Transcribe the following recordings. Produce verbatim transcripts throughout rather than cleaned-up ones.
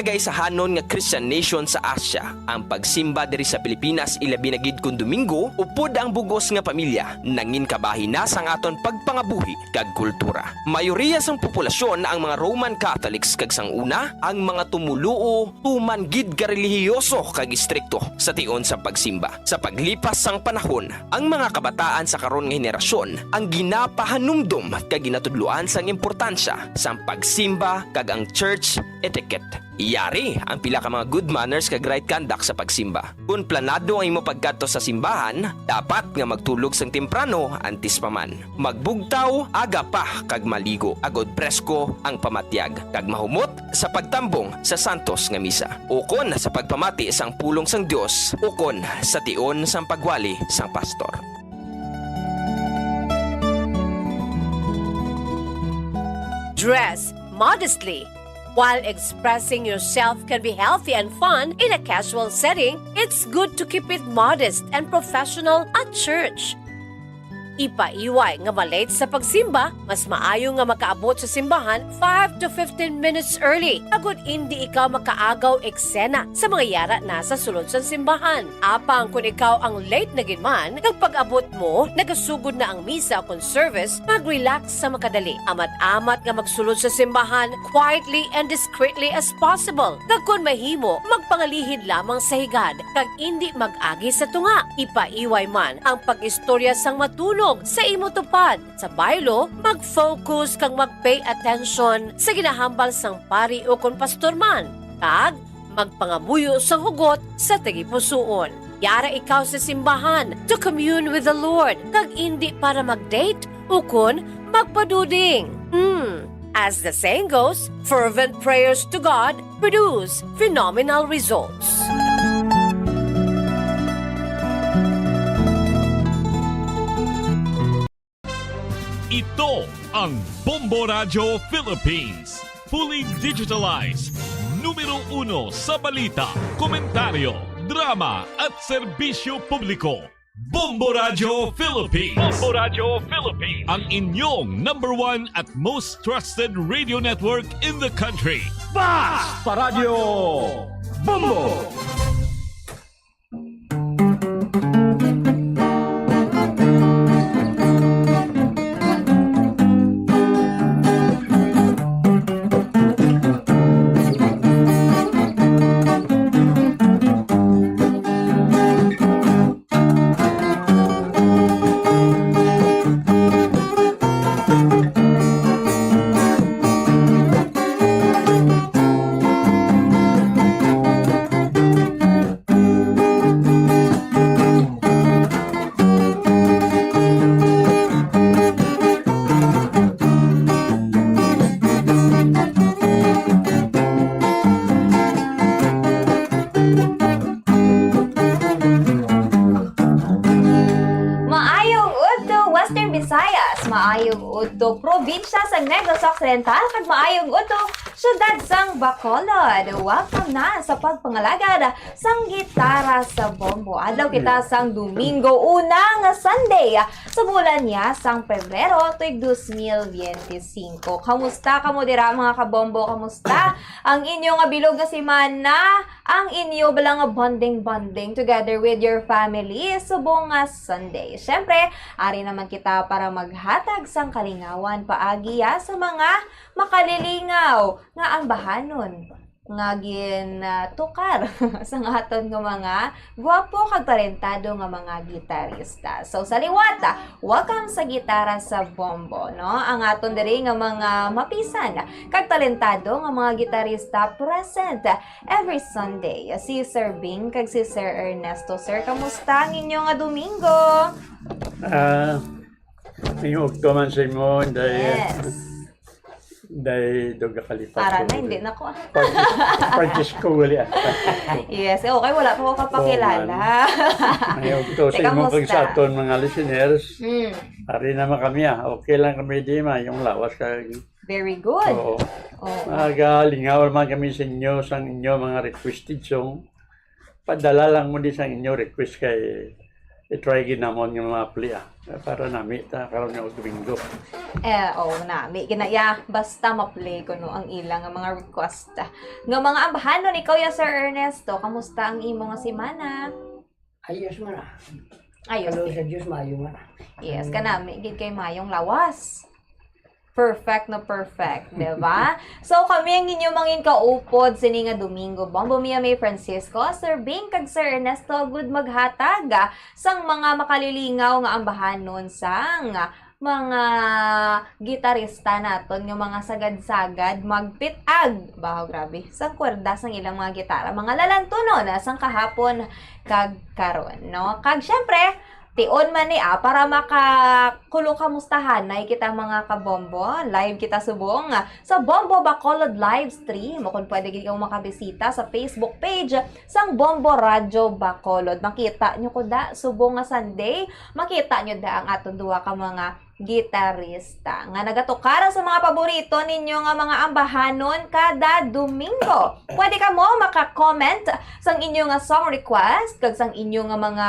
Kaisahanon nga Christian nation sa Asia, ang pagsimba diri sa Pilipinas, ilabi na gid kon Domingo, upod ang bug-os nga pamilya, nangin kabahin na sang aton pagpangabuhi kag kultura. Mayoriya sang populasyon ang mga Roman Catholics, kag sang una, ang mga tumoluo tuman gid ka relihiyoso kag istrikto sa tion sang pagsimba. Sa paglipas sang panahon, ang mga kabataan sa karon nga henerasyon ang ginapahanumdom kag ginatudloan sang importansya sang pagsimba kag ang church etiquette. Yari ang pila ka mga good manners kag right conduct sa pagsimba. Kon planado ang imo pagkadto sa simbahan, dapat nga magtulog sang temprano antes pa man. Magbugtaw aga pa kag maligo, agod presko ang pamatyag, kag mahumot sa pagtambong sa santos nga misa, ukon sa pagpamati sang pulong sang Dios, ukon sa tion sang pagwali sang pastor. Dress modestly. While expressing yourself can be healthy and fun in a casual setting, it's good to keep it modest and professional at church. Ipaiway nga ma-late sa pagsimba, mas maayo nga makaabot sa simbahan five to fifteen minutes early, agud indi ikaw makaagaw eksena sa mga yara na sa sulod sang simbahan. Apang kon ikaw ang late na gid man, kag pag-abot mo, nagasugod na ang misa kon service, mag-relax sa makadali. Amat-amat nga magsulod sa simbahan quietly and discreetly as possible. Kag kon mahimo, magpangalihid lamang sa higad, kag indi mag-agi sa tunga. Ipaiway man ang pag-istorya sang matunog sa imo tupad. Sa baylo, mag-focus kag mag-pay attention sa ginahambal sang pari ukon pastor man, kag magpangamuyo sang hugot sa tagipusoon. Yara ikaw sa simbahan to commune with the Lord, kag indi para mag-date ukon magpaduding. Hmm. As the saying goes, fervent prayers to God produce phenomenal results. Ito ang Bombo Radyo Philippines. Fully digitalized. Numero uno sa balita, komentaryo, drama, at serbisyo publiko. Bombo Radyo Philippines. Bombo Radyo Philippines. Ang inyong number one at most trusted radio network in the country. Fast Paradyo Bombo! Maayong udto, Western Visayas. Maayong udto, probinsya sa Negros Occidental, kag maayong udto, syudad sang Bacolod. Welcome na sa pagpangalagad sang Gitara sa Bombo. Adlaw kita sang Domingo, una nga Sunday sa bulan niya sang Pebrero, tuig dos mil biyente singko. Kamusta kamo dira, mga kabombo? Kamusta ang inyo nga bilog nga semana? Ang inyo bala nga bonding-bonding together with your family subong nga Sunday. Siyempre, ari naman kita para maghatag sang kalingawan paagi, ah, sa mga makalilingaw nga ambahanon nga gin, ah, tukar sang aton nga mga gwapo kag talentado nga mga gitarista. So, sa liwat, ah, welcome sa Gitara sa Bombo, no? Ang aton diri nga mga mapisan kag talentado nga mga gitarista present every Sunday. Si Sir Bing kag si Sir Ernesto. Sir, kamusta ang inyo nga Domingo? Ah, may ugto man sa imo, dahil Yes. Day, duga kalipat Para ko. Na, hindi na ko. Pag, pag-disco uli, ah. Yes, okay, wala pa ko kapakilala. Oo, man. Ayaw to sa Teka, imong musta? Kag sa aton mga listeners. Mm. Ari naman kami, ah. Okay lang kami di ma, yung lawas ka. Very good. Oo. Oo. Magalingaw man kami sa inyo, sa inyo mga requested song. Padala lang mo di sa inyo request kay I-try gid namon nga maapli, ah. Para nami ta karon nga Domingo. Eh, oh, nami gid na, ya. Basta ma-play ko, no, ang ilang nga mga request, ah, nga mga ambahanon. Ikaw, ya, Sir Ernesto, kamusta ang imo nga semana? Ayos man, ah. Ayos Kalor gid. Sa Diyos, maayo man, ah. Yes, Mm. kanami gid kay mayong lawas. Perfect na perfect, di ba? So, kami ang inyo mangin kaupod sini nga Domingo. Bombo Mia May Francisco, Sir Bing, kag Sir Ernesto, good maghatag, ah, sang mga makalilingaw nga ambahanon sang, ah, mga gitarista naton nga mga sagad-sagad magpit-ag. Baho, grabe. Sang kwerda sang ilang mga gitara. Mga lalantunon, ah, sang kahapon kag karon, no? Kag syempre, tion man ni, ah, para makakulo kamustahanay kita, mga kabombo. Live kita subong, ah, sa Bombo Bacolod live stream. O kung pwede gid kamo makabisita sa Facebook page sang Bombo Radyo Bacolod. Makita nyo ko da, subong nga Sunday, makita nyo da ang aton duha ka mga gitarista nga nagatukaran sa mga paborito ninyo nga mga ambahanon kada Domingo. Pwede kamo maka-comment sang inyo nga song request kag sang inyo nga mga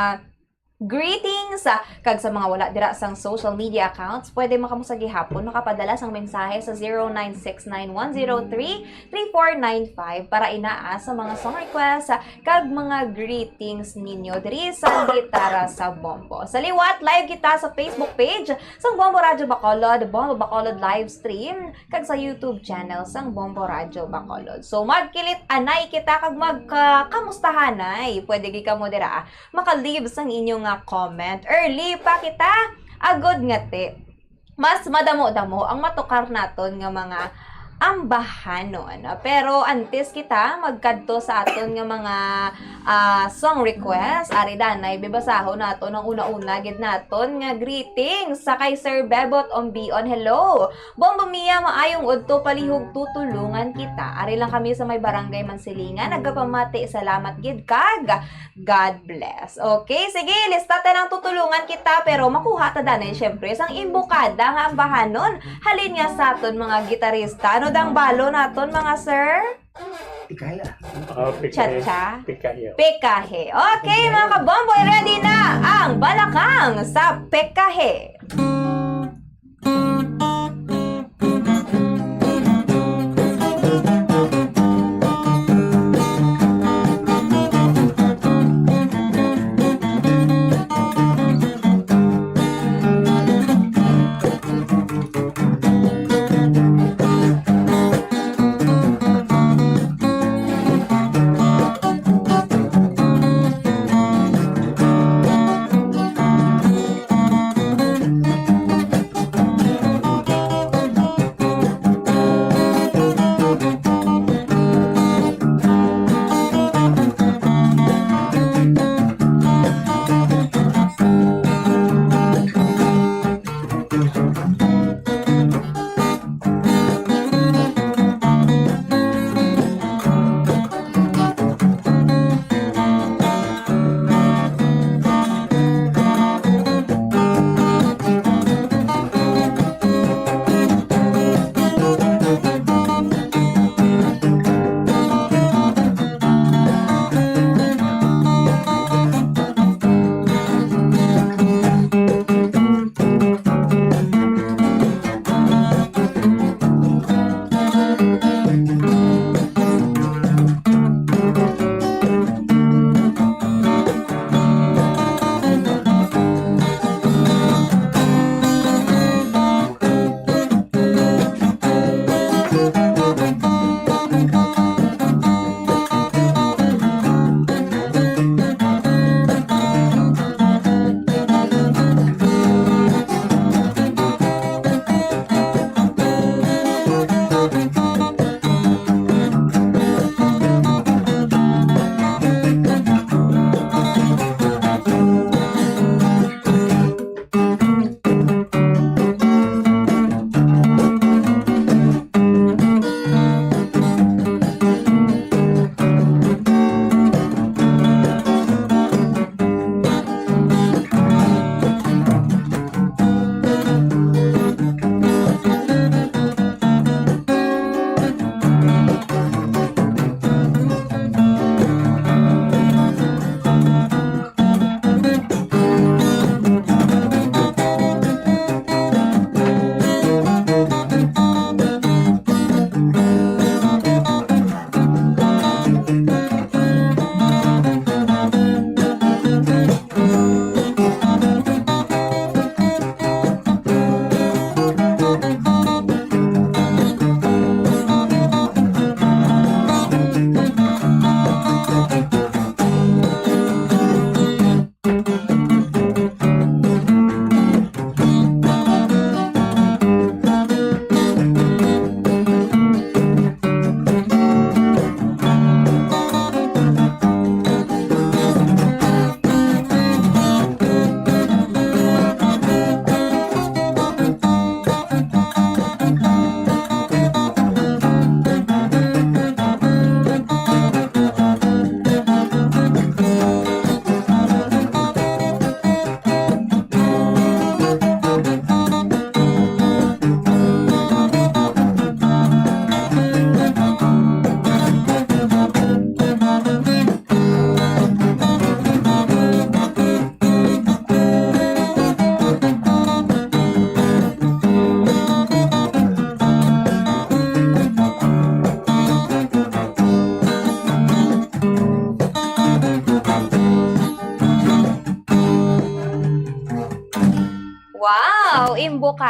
greetings, ah, kag sa mga wala dira sang social media accounts, pwede maka mo sa gihapon makapadala sang mensahe sa zero nine six nine one zero three three four nine five para inaa sa mga song request, ah, kag mga greetings ninyo diri sa Gitara sa Bombo. Sa liwat, live kita sa Facebook page sang Bombo Radyo Bacolod, Bombo Bacolod live stream, kag sa YouTube channel sang Bombo Radyo Bacolod. So, magkilit anay kita kag magka-, kamustahanay. Pwede gid kamo dira, ah, maka-leave sang inyo nga comment. Early pa kita, agod nga ti mas madamo-damo ang matukar naton nga mga ambahanon. Pero antes kita magkadto sa aton nga mga, ah, song request, ari danay bibasahon naton ang una-una gid naton nga greetings sa kay Sir Bebot Ombion. Hello! Bombo Mia, maayong udto, palihog tutulungan kita. Ari lang kami sa may Barangay Mansilingan. Nagapamati, salamat gid kag God bless. Okay, sige, lista ta nang tutulungan kita, pero makuha ta danay, syempre, sang imbukada nga ambahanon. Halin nga sa aton mga gitarista. Ano dang balo naton, mga sir? Pikaya. Oh, pikahe. Cha-cha? Pikahe, oh. Pikahe. Okay, mga kabomboy, ready na ang balakang sa pikahe.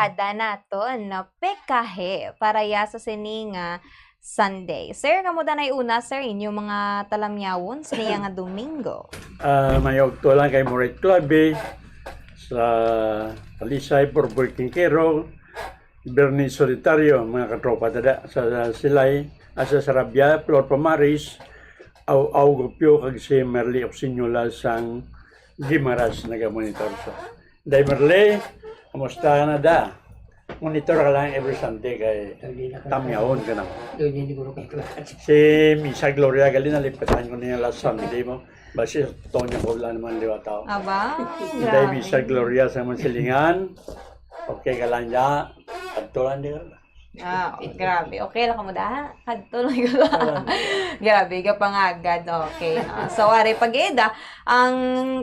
Ada naton, no? Pekahe para ya sa sini nga Sunday. Sir, kamo danay una, sir, inyo mga talamyawon sa niya nga Domingo. Ah, may ugto lang kay Morit Clave, sa Talisay, Borboy Quinquero, Bernie Solitario, mga katropa dada sa, sa Silay, asa sa Sarabia, Flor Pamaris, Au Au Gopio, kag si Merly Oxiniola sang Guimaras nagamonitor sa. Day Merly, kamusta na da? Monitor ka lang every Sunday kay tamyawon ka na. Doon yun siguro kay Clark. Si Misa Gloria gali, nalipatan ko niya last Sunday mo. Basi Tonya ko lang naman liwa tao. Aba, Day grabe. Misa Gloria sa Mansilingan. Okay ka lang niya. Kadto lang di ka. Ah, grabe. Okay lang kamo da? Kadto lang ko. Grabe, kapangagad. Okay. Ah, so, ari pa gid, ah, ang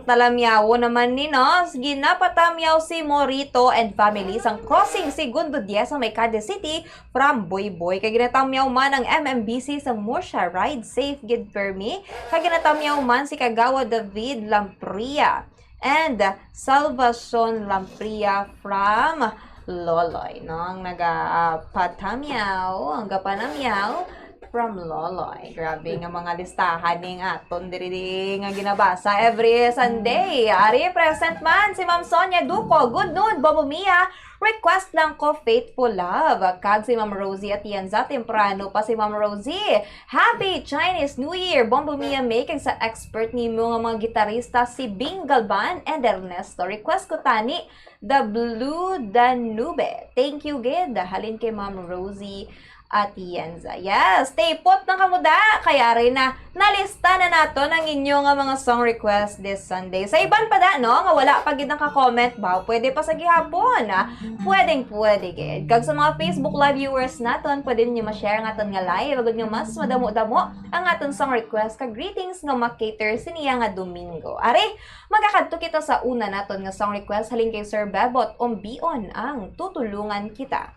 talamyawo naman ni, no? Ginapatamyaw si Morito and family sang Crossing Segundo Diez sa May Cadiz City from Boyboy. Kay ginatamyaw man ang M M B C sang Murcia. Ride safe gid, Permi. Kay ginatamyaw man si Kagawa David Lampria and Salvacion Lampria from Loloy, no? Ang nagapatamyaw, ang gapanamyaw from Loloy. Grabe nga mga listahan ning aton diri nga ginabasa every Sunday. Ari, present man si Ma'am Sonia Duco. Good noon, Bombo Mia. Request lang ko Faithful Love. Kag si Ma'am Rosie Atienza, temprano pa si Ma'am Rosie. Happy Chinese New Year, Bombo Mia May, kag sa expert nimo nga mga gitarista si Bing Galban and Ernesto. Request ko tani, The Blue Danube. Thank you gid. Halin kay Ma'am Rosie Atienza. Yes, stay put na kamo da. Kay ari na, nalista na naton ang inyo nga mga song request this Sunday. Sa iban pa da, no, nga wala pa gid naka-comment ba, pwede pa sa gihapon, ah. Pwedeng pwede gid. Kag sa mga Facebook Live viewers naton, pwede ninyo ma-share ang aton nga live, agud nga mas madamo-damo ang aton song request kag greetings nga ma-cater siniya nga Domingo. Ari, magakadto kita sa una naton nga song request halin kay Sir Bebot Ombion, ang Tutulungan Kita.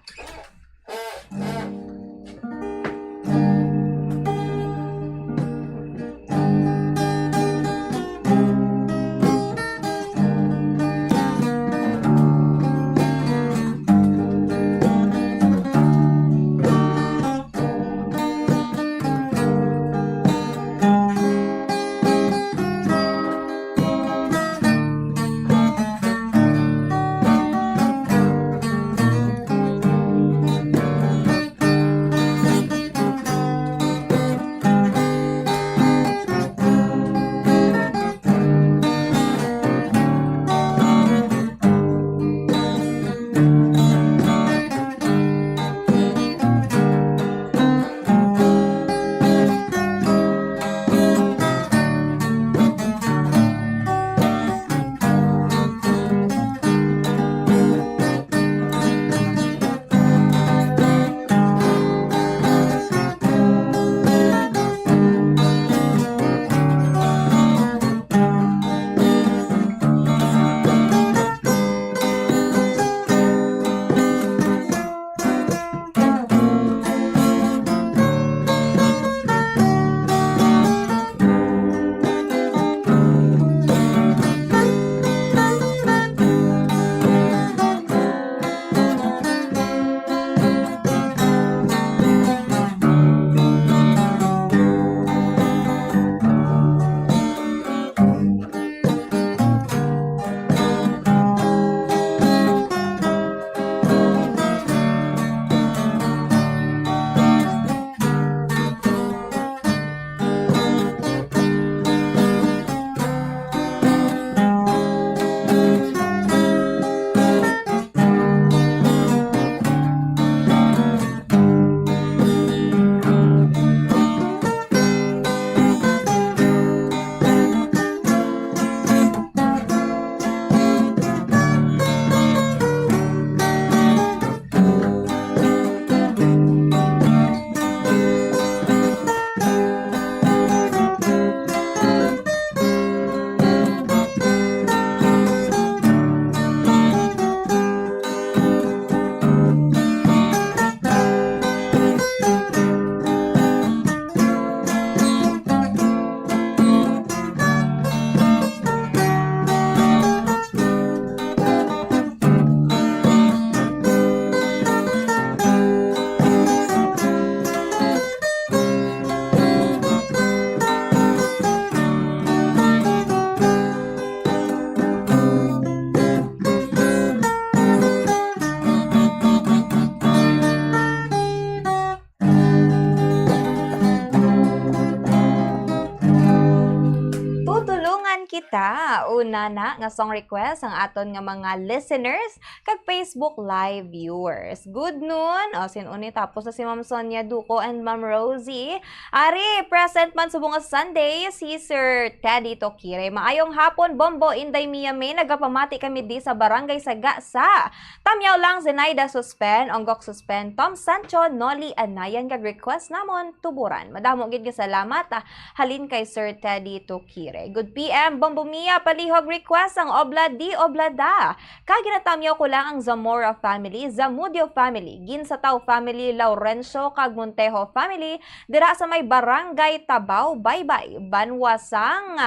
Una na nga song request ang aton nga mga listeners kag Facebook Live viewers. Good noon. O, sin-o ni? Tapos na si Ma'am Sonia Duco and Ma'am Rosie. Ari, present man subong nga Sunday si Sir Teddy Tokire. Maayong hapon, Bombo, Inday Mia May. Nagapamati kami di sa Barangay Sagasa. Tamyaw lang, Zenaida Suspen, Onggok Suspen, Tom Sancho, Noli Anayan, kag request namon, Tuburan. Madamo gid nga salamat, ah, halin kay Sir Teddy Tokire. Good P M, Bombo Mia, palihog request ang Obla di Oblada. Kag ginatamyaw ko lang ang Zamora family, Zamudio family, Ginsatao family, Laurencio kag Montejo family, dira sa may Barangay Tabaw, Baybay, banwa sang,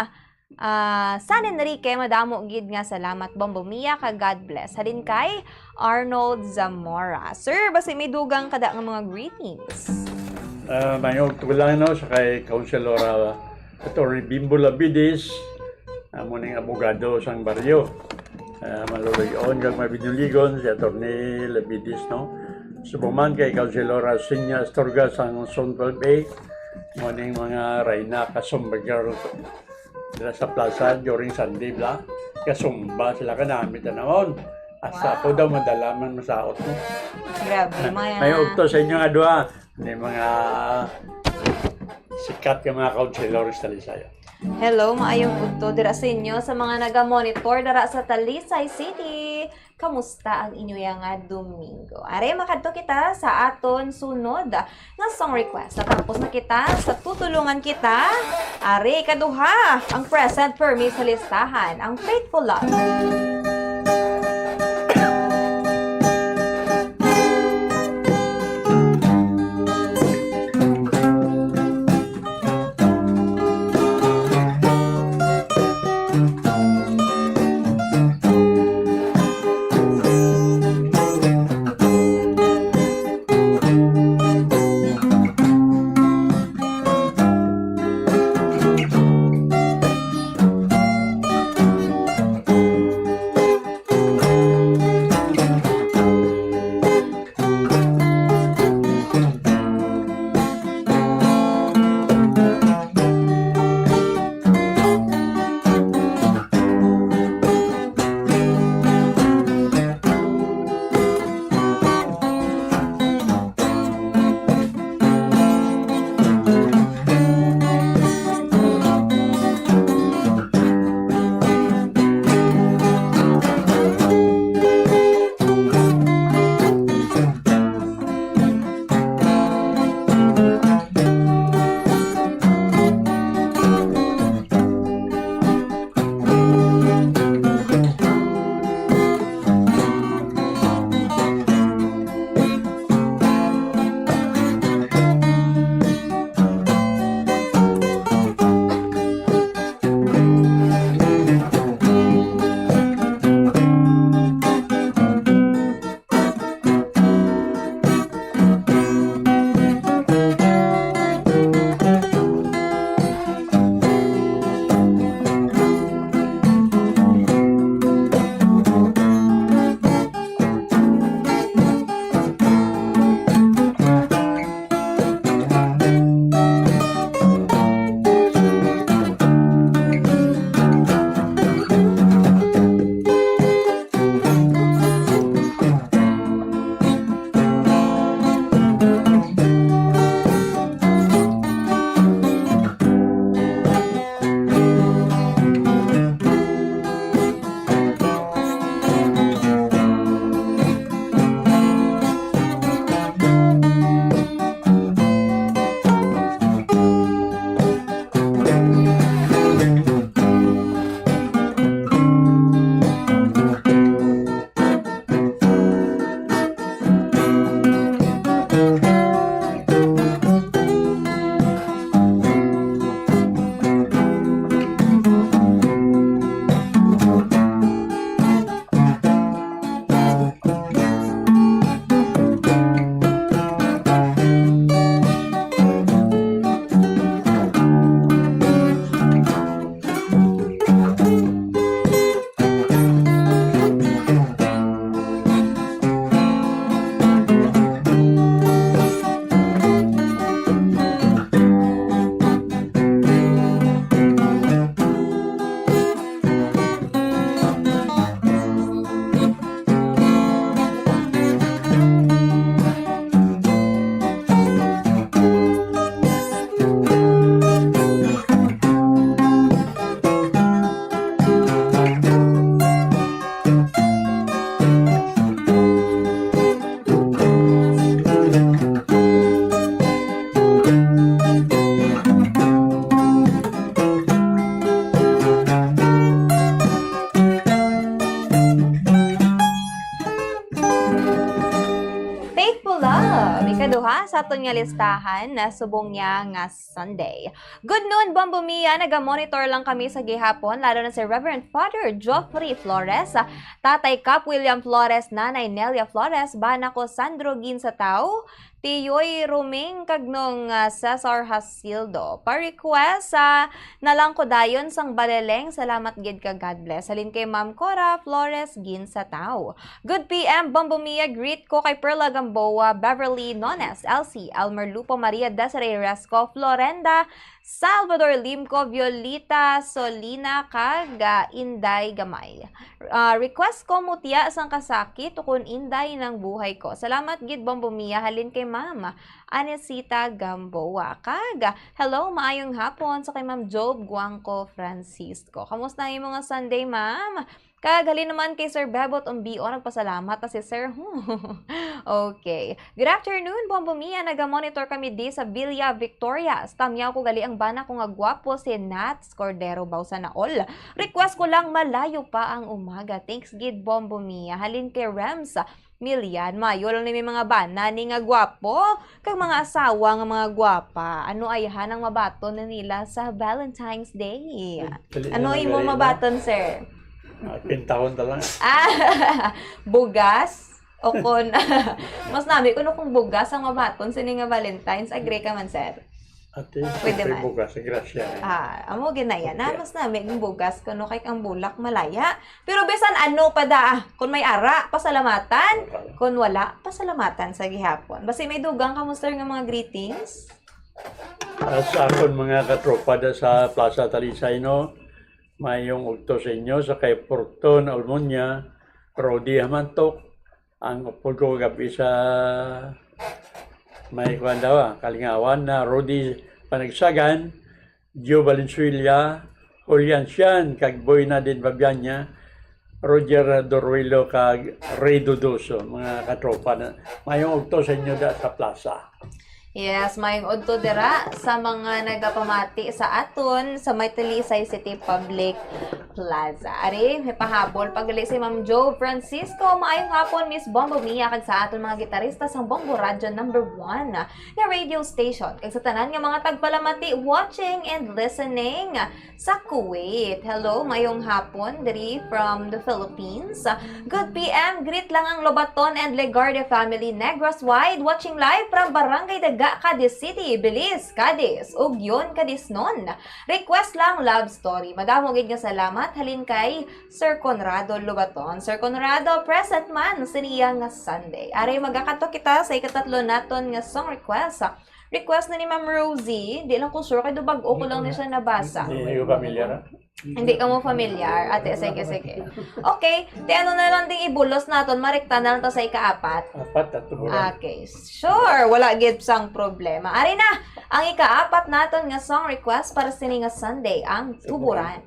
ah, San Enrique. Madamo gid nga salamat, Bombo Mia, kag God bless. Halin kay Arnold Zamora. Sir, basi may dugang kada nga mga greetings. Ah, may ugto lang, no, sa kay Councilor, ah, Attorney Bimbo Labides, amo ning abogado sang baryo. Ah, maluloy-on kag mabinuligon si Attorney Labides, no? Subong man kay Councilor Sinya Astorga sang Zone twelve A, mo ning mga Reyna Kasumba girl dira sa plaza during Sunday, bla. Kasumba sila kanami tanawon. Asa po daw madala man masaot mo. Grabe, may, may ugto sa inyo nga duha. Ni mga sikat nga mga councilor sa Talisay. Hello, maayong udto dira sa inyo sa mga naga-monitor dira sa Talisay City. Kamusta ang inyo nga Domingo? Are, makadto kita sa aton sunod nga song request. Natapos na kita sa Tutulungan Kita. Are, ikaduha, ang present permi sa listahan, ang Faithful Love. Love. Ikaduha sa aton nga listahan na subong niya nga Sunday. Good noon, Bombo Mia. Naga-monitor lang kami sa gihapon, lalo na si Reverend Father Geoffrey Flores, Tatay Cap William Flores, Nanay Nelia Flores, bana ko Sandro Ginsatao, Tiyoy Ruming, kag Nong, ah, Cesar Hasildo. Pa-request, ah, na lang ko dayon sang Baleleng. Salamat gid ka, God bless. Halin kay Ma'am Cora Flores Ginsatao. Good P M, Bombo Mia, greet ko kay Perla Gamboa, Beverly Nones, Elsie, Elmer Lupo, Maria Desiree Resco, Florenda, Salvador Limco, Violita Solina, kag, ah, Inday Gamay. Ah, request ko, Mutya sang Kasakit, ukon Inday ng Buhay Ko. Salamat gid, Bombo Mia, halin kay Ma'am Anesita Gamboa. Kag, hello, maayong hapon sa kay Ma'am Job Guangco Francisco. Kamusta ang imo nga Sunday, ma'am? Kag halin naman kay Sir Bebot Umbio, nagpasalamat na si Sir. Okay. Good afternoon, Bombo Mia. Naga-monitor kami di sa Villa Victoria. Stamyaw ko gali ang bana ko nga gwapo, si Nats Cordero Bausa na all. Request ko lang, Malayo Pa Ang Umaga. Thanks gid, Bombo Mia. Halin kay Rems Milian, mayo lang ni may mga bana ni nga gwapo, kag mga asawa nga mga gwapa. Ano ayhan ang mabaton na nila sa Valentine's Day? Dali na Ano lang, imo dali na. mabaton, sir? Ah, pintahon ta lang. Ah, bugas? O kon, mas nami kuno kung bugas ang mabaton sini nga Valentine's. Agree ka man, sir? Ate, Pwede siyempre man. bugas, grasya. Ah, amo ginaya na, Okay. mas nami ang bugas kuno kay ang bulak malaya. Pero bisan ano pa da, kung may ara, pasalamatan. Wala. Kung wala, pasalamatan sa gihapon. Basi may dugang ka mo, sir, nga mga greetings? Ah, sa akon mga katropa da sa Plaza Talisay, no, mayong udto sa inyo, sa kay Fortun Almunia, Rodi Hamantok, ang upod ko gabi sa may kuwan daw, ah, Kalingawan na Rodi Panagsagan, Gio Valenzuela, Julian Sian, kag Boy Nadine Babianya, Roger Doruelo, kag Ray Dudoso, mga katropa na. Mayong udto sa inyo da sa plaza. Yes, mayong udto dira sa mga nagapamati sa aton sa may Talisay City Public Plaza. Ari, may pahabol pa gali si Ma'am Jo Francisco. Maayong hapon, Miss Bombo Mia, kag sa aton mga gitarista sang Bombo Radyo number one nga radio station. Kag sa tanan nga mga tagpalamati watching and listening sa Kuwait. Hello, mayong hapon diri from the Philippines. Good P M, greet lang ang Lobaton and Legarde family, Negros wide, watching live from Barangay Daga, Cadiz City, Belize, Cadiz, ug yon Cadiznon. Request lang, love story. Madamo gid nga salamat halin kay Sir Conrado Lobaton. Sir Conrado, present man sa niya nga Sunday. Ari, magakadto kita sa ikatatlo naton nga song request. Request na ni Ma'am Rosie. Di lang ko sure kay do bag-o ko lang ni siya nabasa. Hindi ko familiar, ah. Hindi ka mo familiar? Ate, sige, sige. Okay, ti ano na lang ding ibulos naton, marikta na lang ta sa ikaapat. Apat, ah, tuburan. Okay, sure. Wala gid sang problema. Ari na, ang ikaapat naton nga song request para sini nga Sunday, ang Tuburan.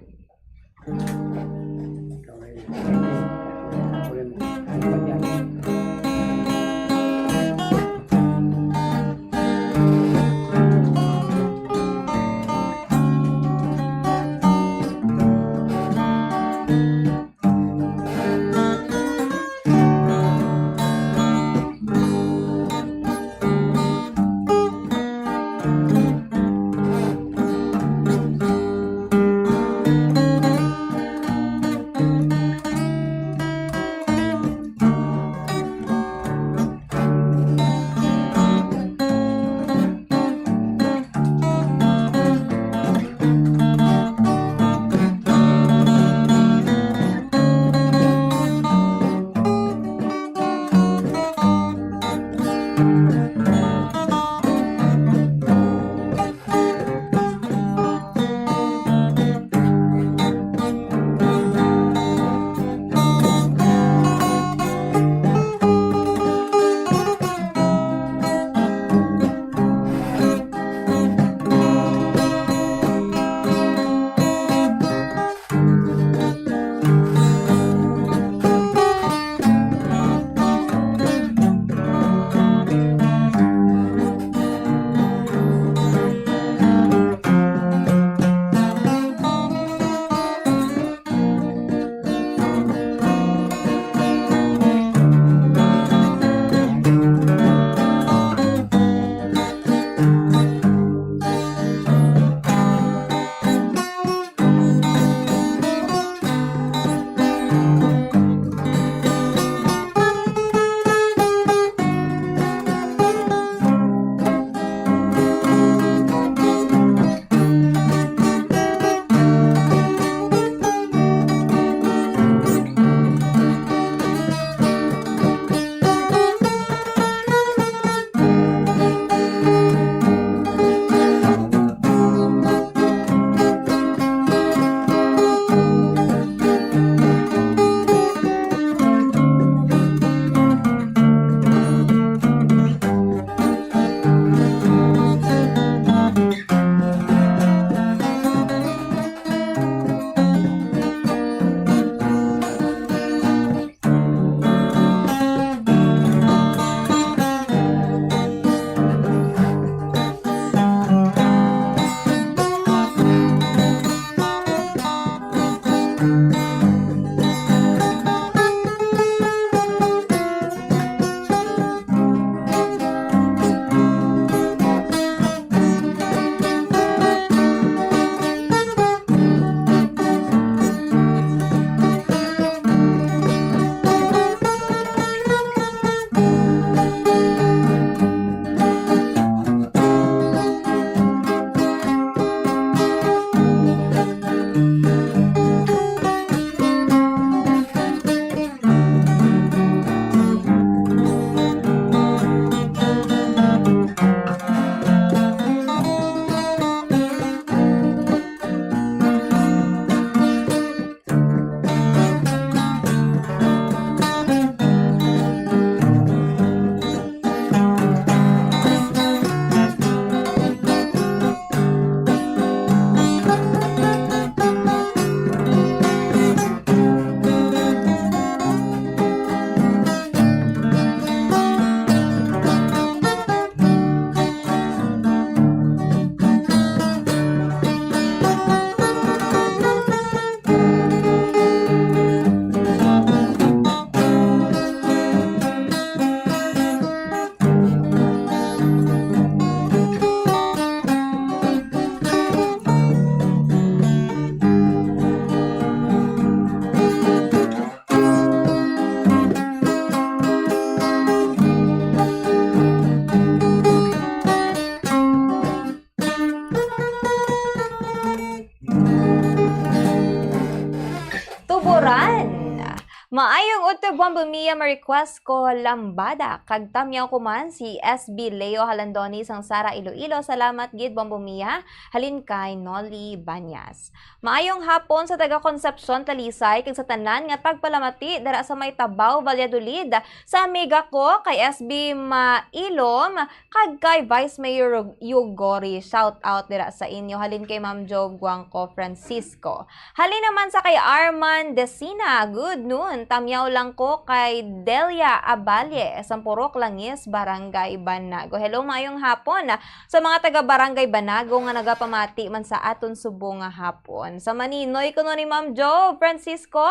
Maayong udto, Bombo Mia, ma-request ko Lambada kag Tamyaw Ko Man, si S B Leo Halandoni sang Sara, Iloilo. Salamat gid, Bombo Mia. Halin kay Nolly Banyas. Maayong hapon sa taga Concepcion, Talisay, kag sa tanan nga tagpalamati dira sa may Tabaw, Valladolid. Sa amiga ko kay S B Mailom, kag kay Vice Mayor Yug-, Yugori, shout out dira sa inyo. Halin kay Ma'am Jo Guangco Francisco. Halin naman sa kay Arman Decina, good noon. Tamyaw lang ko kay Delia Aballe, Sampurok Langis, Barangay Banago. Hello, maayong hapon sa mga taga Barangay Banago nga nagapamati man sa aton subong nga hapon. Sa Maninoy kuno ni Ma'am Jo Francisco,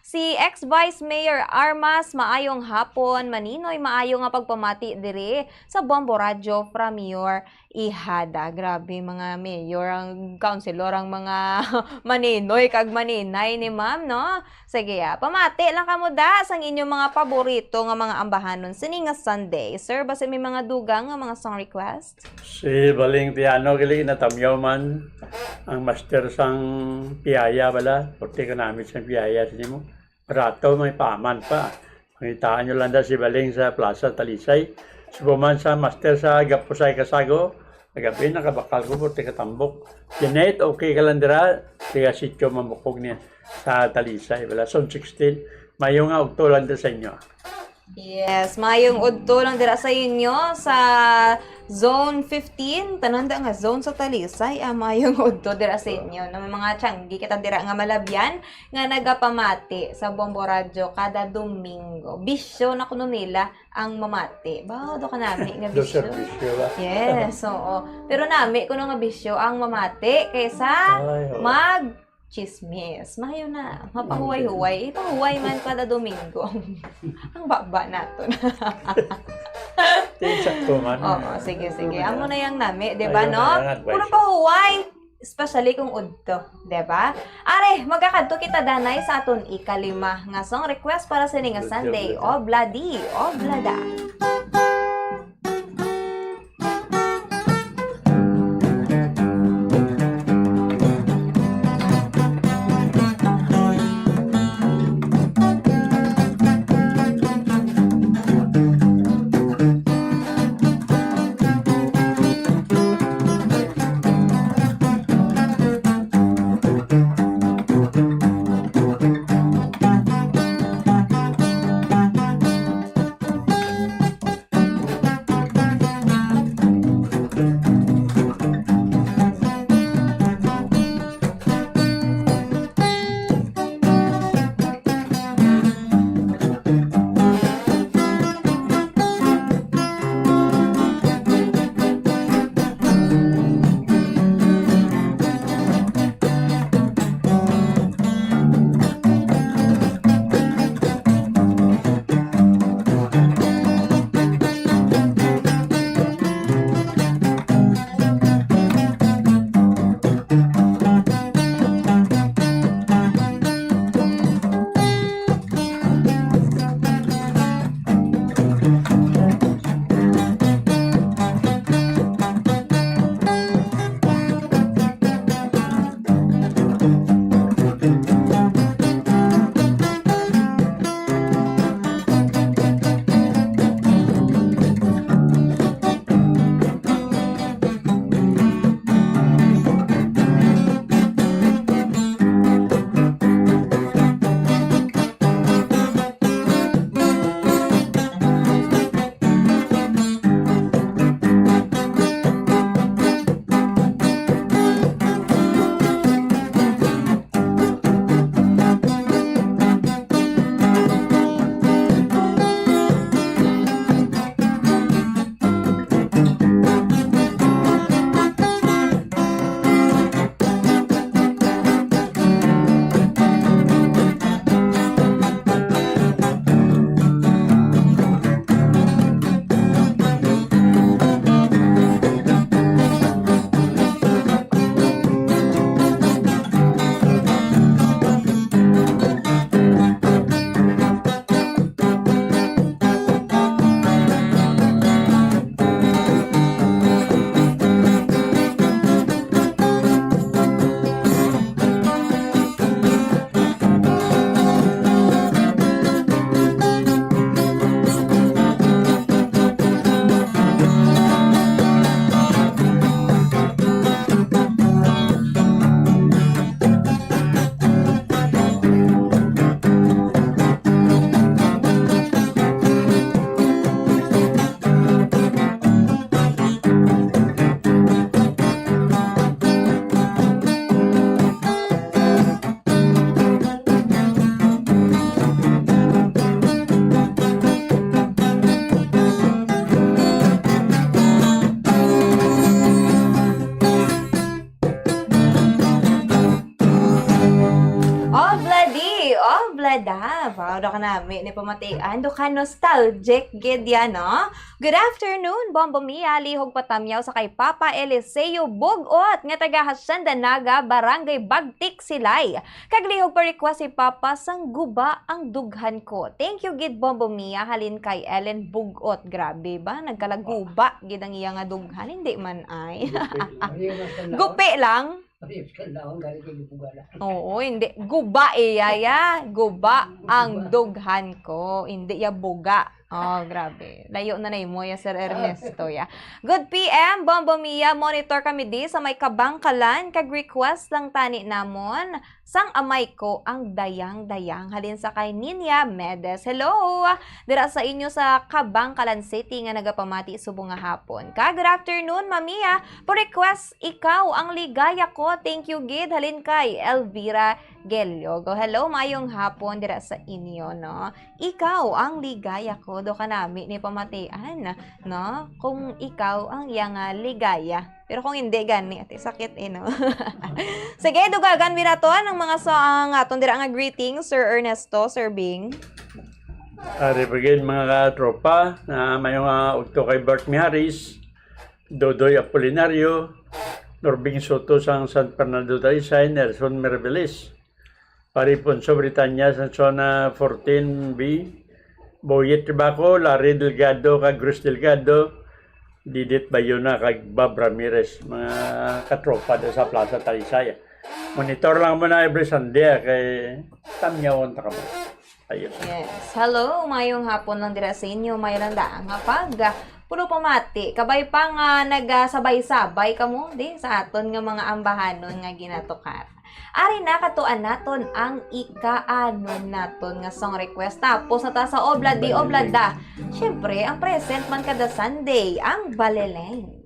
si ex Vice Mayor Armas, maayong hapon. Maninoy, maayo nga pagpamati diri sa Bombo Radyo from your Ihada. Grabe, mga mayor, ang councilor, ang mga maninoy kag maninay ni ma'am, no? Sige, ah, pamati lang kamo da sang inyong mga paborito nga mga ambahanon sini nga Sunday. Sir, basi may mga dugang nga mga song request? Si Baling Tiano, gali natamyaw man. Ang master sang piyaya bala, purti ka namit sang piyaya sa nimo. Rato may paman pa. Pangitaan nyo lang da si Baling sa Plaza Talisay. Subong man sa master sa Gapusay Kasago, kagabi nakabakal ko, purti ka tambok. Janet, okay ka lang dira? Tiga sitio Mambukog niya sa Talisay, bala, Zone sixteen. Mayo nga udto lang da sa inyo. Yes, mayong udto lang dira sa inyo sa Zone fifteen. Tanan da nga zone sa Talisay, ah, mayong udto dira sa inyo. Na may mga tiyanggi kita dira nga malabyan nga nagapamati sa Bombo Radyo kada Domingo. Bisyo na kuno nila ang mamati. Ba, do ka nami nga Do bisyo. Serbisyo ba? Yes, oo. Pero nami kuno nga bisyo ang mamati kaysa Ay, oo. mag chismis. Mayo na. Mapahuway-huway. Ipahuway man kada Domingo ang, ang baba naton. Di, sakto man. Oo, sige, sige. Ano Amo na? na yang nami, di ba, Ayun no? na lang, advice. Puro pahuway. Especially kung udto, di ba? Are, magakadto kita danay sa aton ikalima nga song request para sa ini nga Good job, Sunday. Good job. Obladi, oblada. Kanami ni pamatian, do ka nostalgic gid yan, no? Good afternoon, Bombo Mia. Lihog patamyaw sa kay Papa Eliseo Bugot nga taga Hacienda Naga, Barangay Bagtik, Silay. Kag lihog pa request si Papa sang Guba ang Dughan Ko. Thank you gid, Bombo Mia, halin kay Ellen Bugot. Grabe ba? Nagkalaguba gid ang iya nga dughan. Hindi man ay. Gupi lang. Parehas ka lang, gani kay Buga lang. Oo, hindi. Guba iya, ya. Guba ang dughan ko. Hindi ya buga. Oh, grabe. Layo na na mo ya, Sir Ernesto, ya. Good P M, Bombo Mia. Monitor kami di sa may Kabangkalan. Kag request lang tani namon sang Amay Ko ang Dayang-Dayang. Halin sa kay Ninya Medes. Hello! Dira sa inyo sa Kabangkalan City nga nagapamati subong nga hapon. Ka, good afternoon, Ma'am Mia. For request, Ikaw ang Ligaya Ko. Thank you gid. Halin kay Elvira Geliogo. Hello, mayong hapon dira sa inyo, no? Ikaw ang ligaya ko. Do kanami ni pamatian, no? Kung ikaw ang iya nga ligaya. Pero kung hindi, gani, ati, sakit, eh, no? Sige, dugagan mi naton ang mga sa, ang aton dira nga greetings, Sir Ernesto, Sir Bing. Ari pa gid, mga katropa, na may mga ugto kay Bert Miharis, Dodoy Apolinario, Norbing Soto sang San Fernando Talisay, Nelson Mirabilis, Pari Ponso Britanya sang Zona fourteen B, Boyet Tribaco, Larry Delgado, kag Cruz Delgado, Didit Bayona, kag Bob Ramirez, mga katropa do sa Plaza Talisay. Monitor lang mo na every Sunday, ah, kay tamyawon ta kamo. Ayun. Yes. Hello, mayong hapon lang dira sa inyo. May lang daan nga pag, ah, puno pamati. Kabay pa nga nagasabay-sabay kamo di sa aton nga mga ambahanon nga ginatukar. Ari na, katuan naton ang ikaanon naton nga song request. Tapos na ta sa Obla di Oblada. Siyempre, ang present man kada Sunday, ang Baleleng.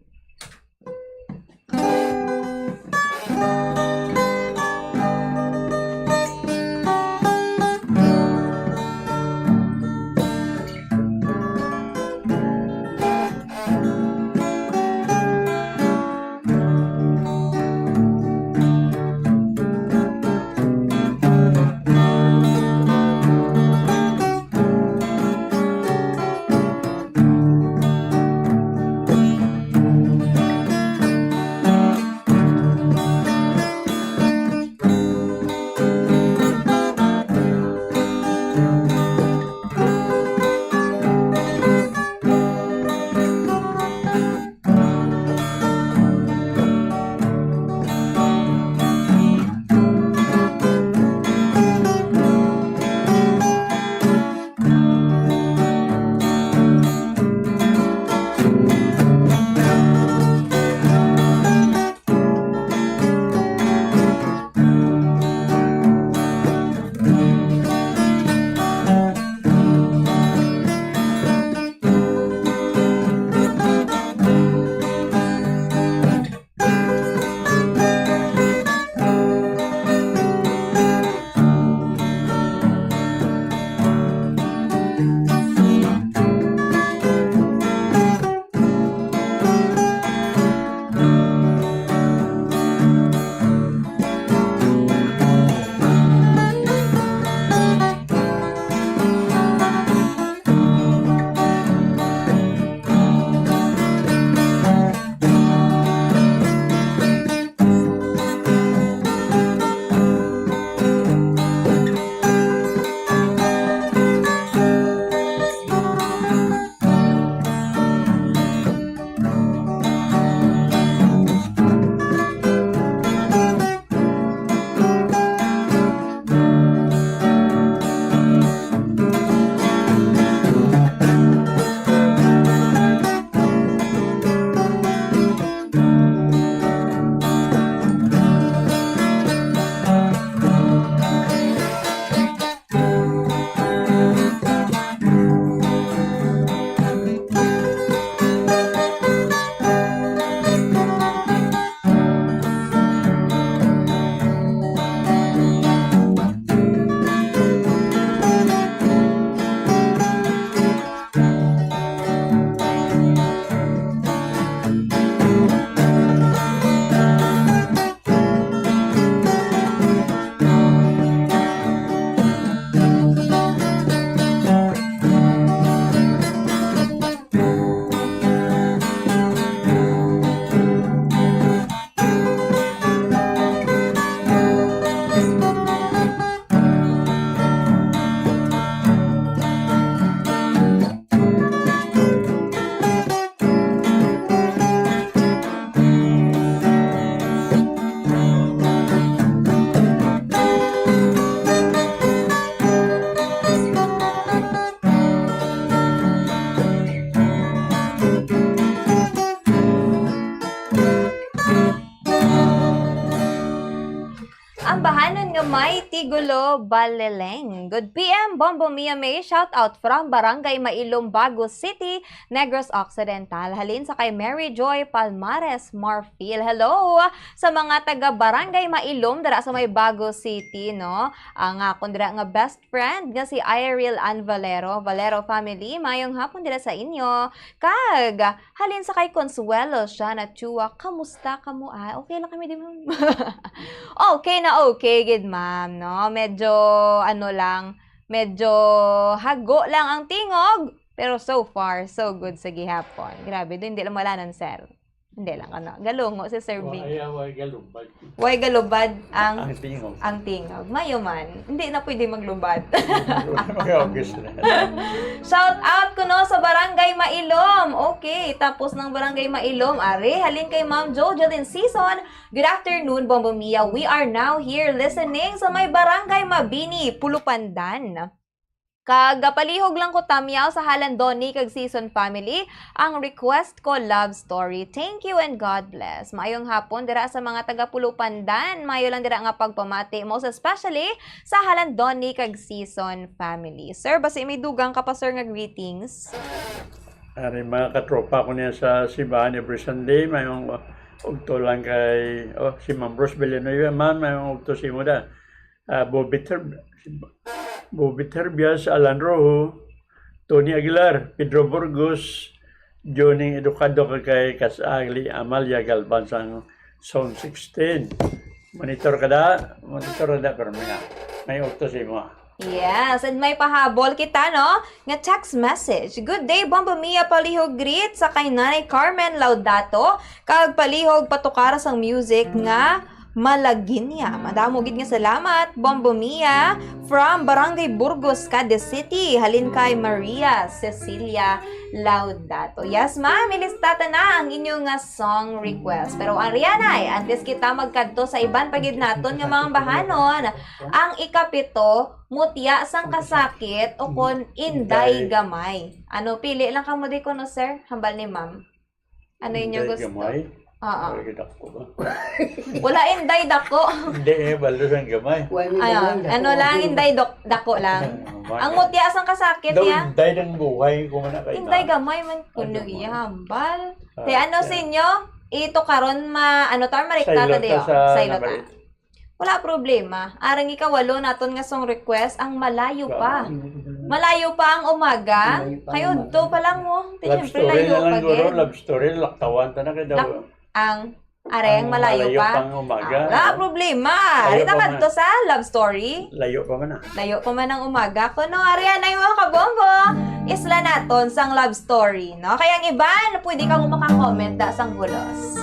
May Tigulo Baleleng. Good P M, Bombo Mia May. Shout out from Barangay Mailom, Bago City, Negros Occidental. Halin sa kay Mary Joy Palmares Marfil. Hello sa mga taga Barangay Mailom dira sa may Bago City, no? Ang akon dira nga best friend nga si Iril Ann Valero. Valero family, mayong hapon dira sa inyo. Kag halin sa kay Consuelo siya na Chua, kamusta kamo? Ah, okay lang kami di, ma'am. Okay na okay gid, ma'am, no? Medyo, ano lang, medyo hago lang ang tingog, pero so far, so good sa gihapon. Grabe, do hindi lang wala nun, sir. Hindi lang, ano, galungo si Sir Bing. Wala, wala galubad. Way galubad ang Ang tingog. Ang tingog. Mayo man, hindi na pwede maglubad. Mag-August na. Shout out ko, no, sa Barangay Mailom. Okay, tapos ng Barangay Mailom, are, halin kay Ma'am Jojo din season. Good afternoon, Bombo Mia. We are now here listening sa may Barangay Mabini, Pulupandan. Kag gapalihog lang ko, Tamyaw, sa Halandoni kag Season family, ang request ko, love story. Thank you and God bless. Maayong hapon dira sa mga taga Pulupandan. Mayo lang dira nga pagpamati, most especially sa Halandoni kag Season family. Sir, basi may dugang ka pa, sir, nga greetings? Ari, mga katropa ko niya sa simbahan every Sunday, mayong ugto lang kay, oh, si Ma'am Rose Villanueva, ma'am, mayong ugto sa imo da. Ah, Bobby Ter-, Bobby Terbias, Alan Rojo, Tony Aguilar, Pedro Burgos, Johnny Educado, kag kay Kasagli Amalia Galban sang Zone sixteen. Monitor ka da, monitor ka da, pero may, may ugto sa imo. Yes, and may pahabol kita, no, nga text message. Good day, Bombo Mia, palihog greet sa kay Nanay Carmen Laudato, kag palihog patukar sang music nga Malaginya. Madamo gid nga salamat, Bombo Mia, from Barangay Burgos, Cadiz City, halin kay Maria Cecilia Laudato. Yes, ma'am, ilistata na ang inyo nga song request. Pero ang rianay, antes kita magkadto sa iban pa gid naton nga mga bahanon, ang ikapito, mutya sang kasakit o kon inday Inday. Gamay. Ano, pili lang kamo di ko, no, sir? Hambal ni ma'am. Ano inyo Inday gusto? Gamay? Oo. Ay, dako ba? Wala inday dako. Hindi eh, balo sang gamay. Why may Ano, gamay? Dako ano lang, lagi. Inday dok-, dako lang. Ang mutya sang kasakit Daw niya. Inday ng buhay ko man na kay Inday na. Gamay man kuno Ay, gamay. Iya hambal. Ah, Te, ano yeah. Sa inyo? Ito karon ma-, ano ta, marikta ta Saylo ta diyo. Sa Saylo ta. Namarit. Wala problema. Arang ikawalo naton nga song request, ang Malayo Pa. Ba? Malayo Pa ang Umaga. Malayo Pa Kay ang udto Umaga. Pa lang mo. Di Love syempre, story layo na lang, pa guro. Gid. Love story, laktawan ta na kay daw. Lak-, ang, are, ang Ang Malayo Malayo Pa. Pang Umaga, Ah, wala no? Problema. Layo Ari na pa man. Kadto sa love story. Layo pa man, ah. Layo pa man ang umaga. Kuno, ari na yung mga kabombo. Isla naton sang love story, no? Kaya ang iban, pwede ka mo maka-comment da sang bulos.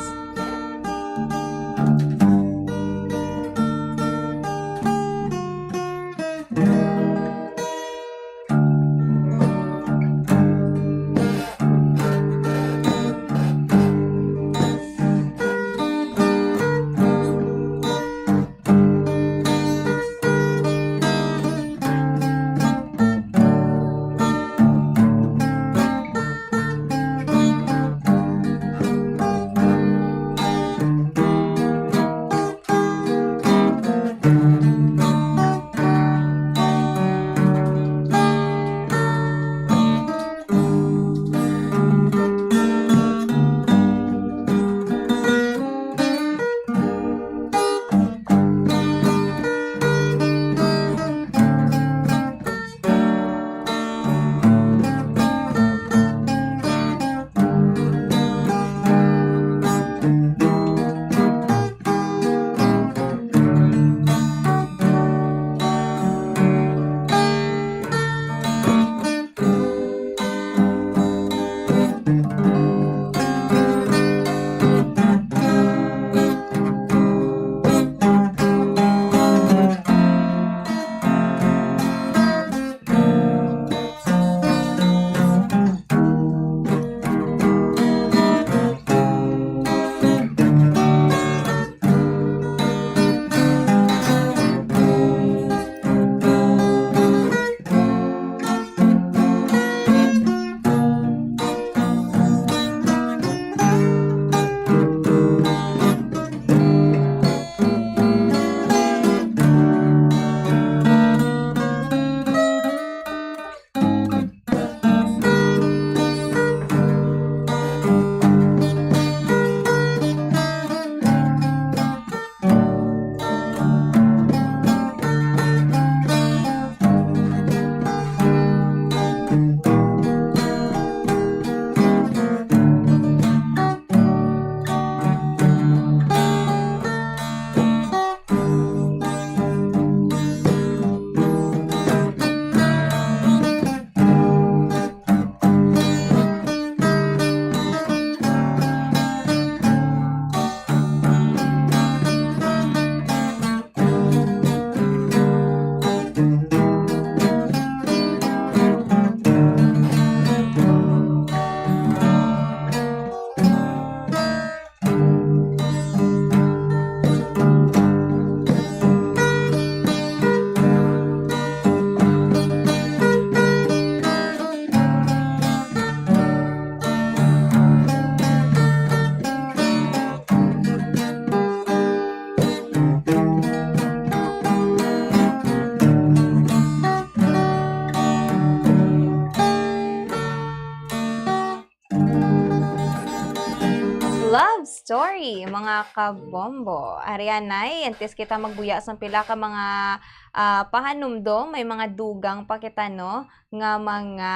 Love story, mga kabombo. Ari anay, antes kita magbuya sang pila ka mga, ah, pahanumdom, may mga dugang pa kita, no, nga mga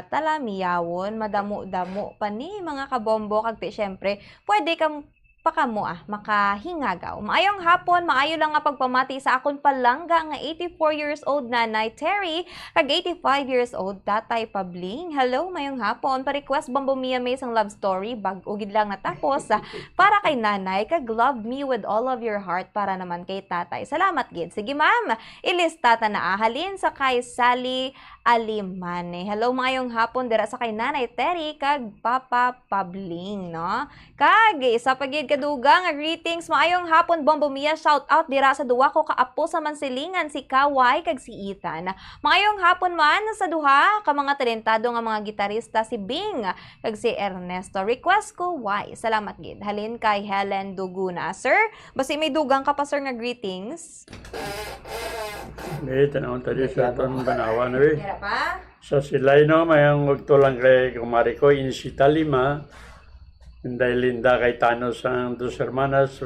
talamyawon, madamo-damo pa ni, mga kabombo, kag ti, syempre, pwede kam-, pa kamo, ah, makahingagaw. Maayong hapon, maayo lang nga pagpamati sa akon palangga nga eighty-four years old Nanay Terry, kag eighty-five years old Tatay Pabling. Hello, mayong hapon. Pa-request Bombo Mia May sang love story, bag-o gid lang natapos, ah, para kay Nanay, kag Love Me With All of Your Heart para naman kay Tatay. Salamat gid. Sige, ma'am, ilista ta na, ah. Halin sa kay Sally Alimane. Hello, maayong hapon dira sa kay Nanay Terry kag Papa Pabling, no? Kag isa pa gid ka dugang nga greetings. Maayong hapon, Bombo Mia. Shout out dira sa duwa ko ka apo sa Mansilingan, si Kaway kag si Ethan. Maayong hapon man sa duha ka mga talentado nga mga gitarista, si Bing kag si Ernesto. Request ko, Why. Salamat gid. Halin kay Helen Duguna. Sir, basi may dugang ka pa, sir, nga greetings? Eh, tanawon ta di sa aton banawan, eh. Dira pa? Sa Silay, no, may ang wagto lang kay kumari ko, Insita Lima, Inday Linda kay Tano sang Dos Hermanas,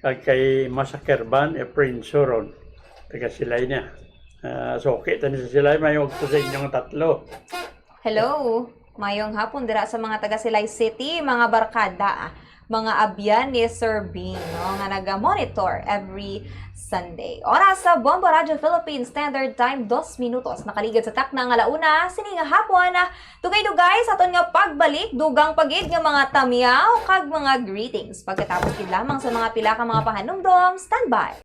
kag kay Masakerban, Efrain Suron, taga Silay niya. Ah, so, okay, tani sa Silay, may wagto sa inyong tatlo. Hello. Mayong hapon dira sa mga taga Silay City, mga barkada, mga abyan ni Sir Bing, no, nga naga-monitor every Sunday. Oras sa Bombo Radio Philippines Standard Time, dos minutos nakaligad sa takna nga alauna sini nga hapon. Dugay-dugay sa aton nga pagbalik, dugang pa gid nga mga tamyaw kag mga greetings. Pagkatapos gid lamang sa mga pila ka mga pahanumdom, standby.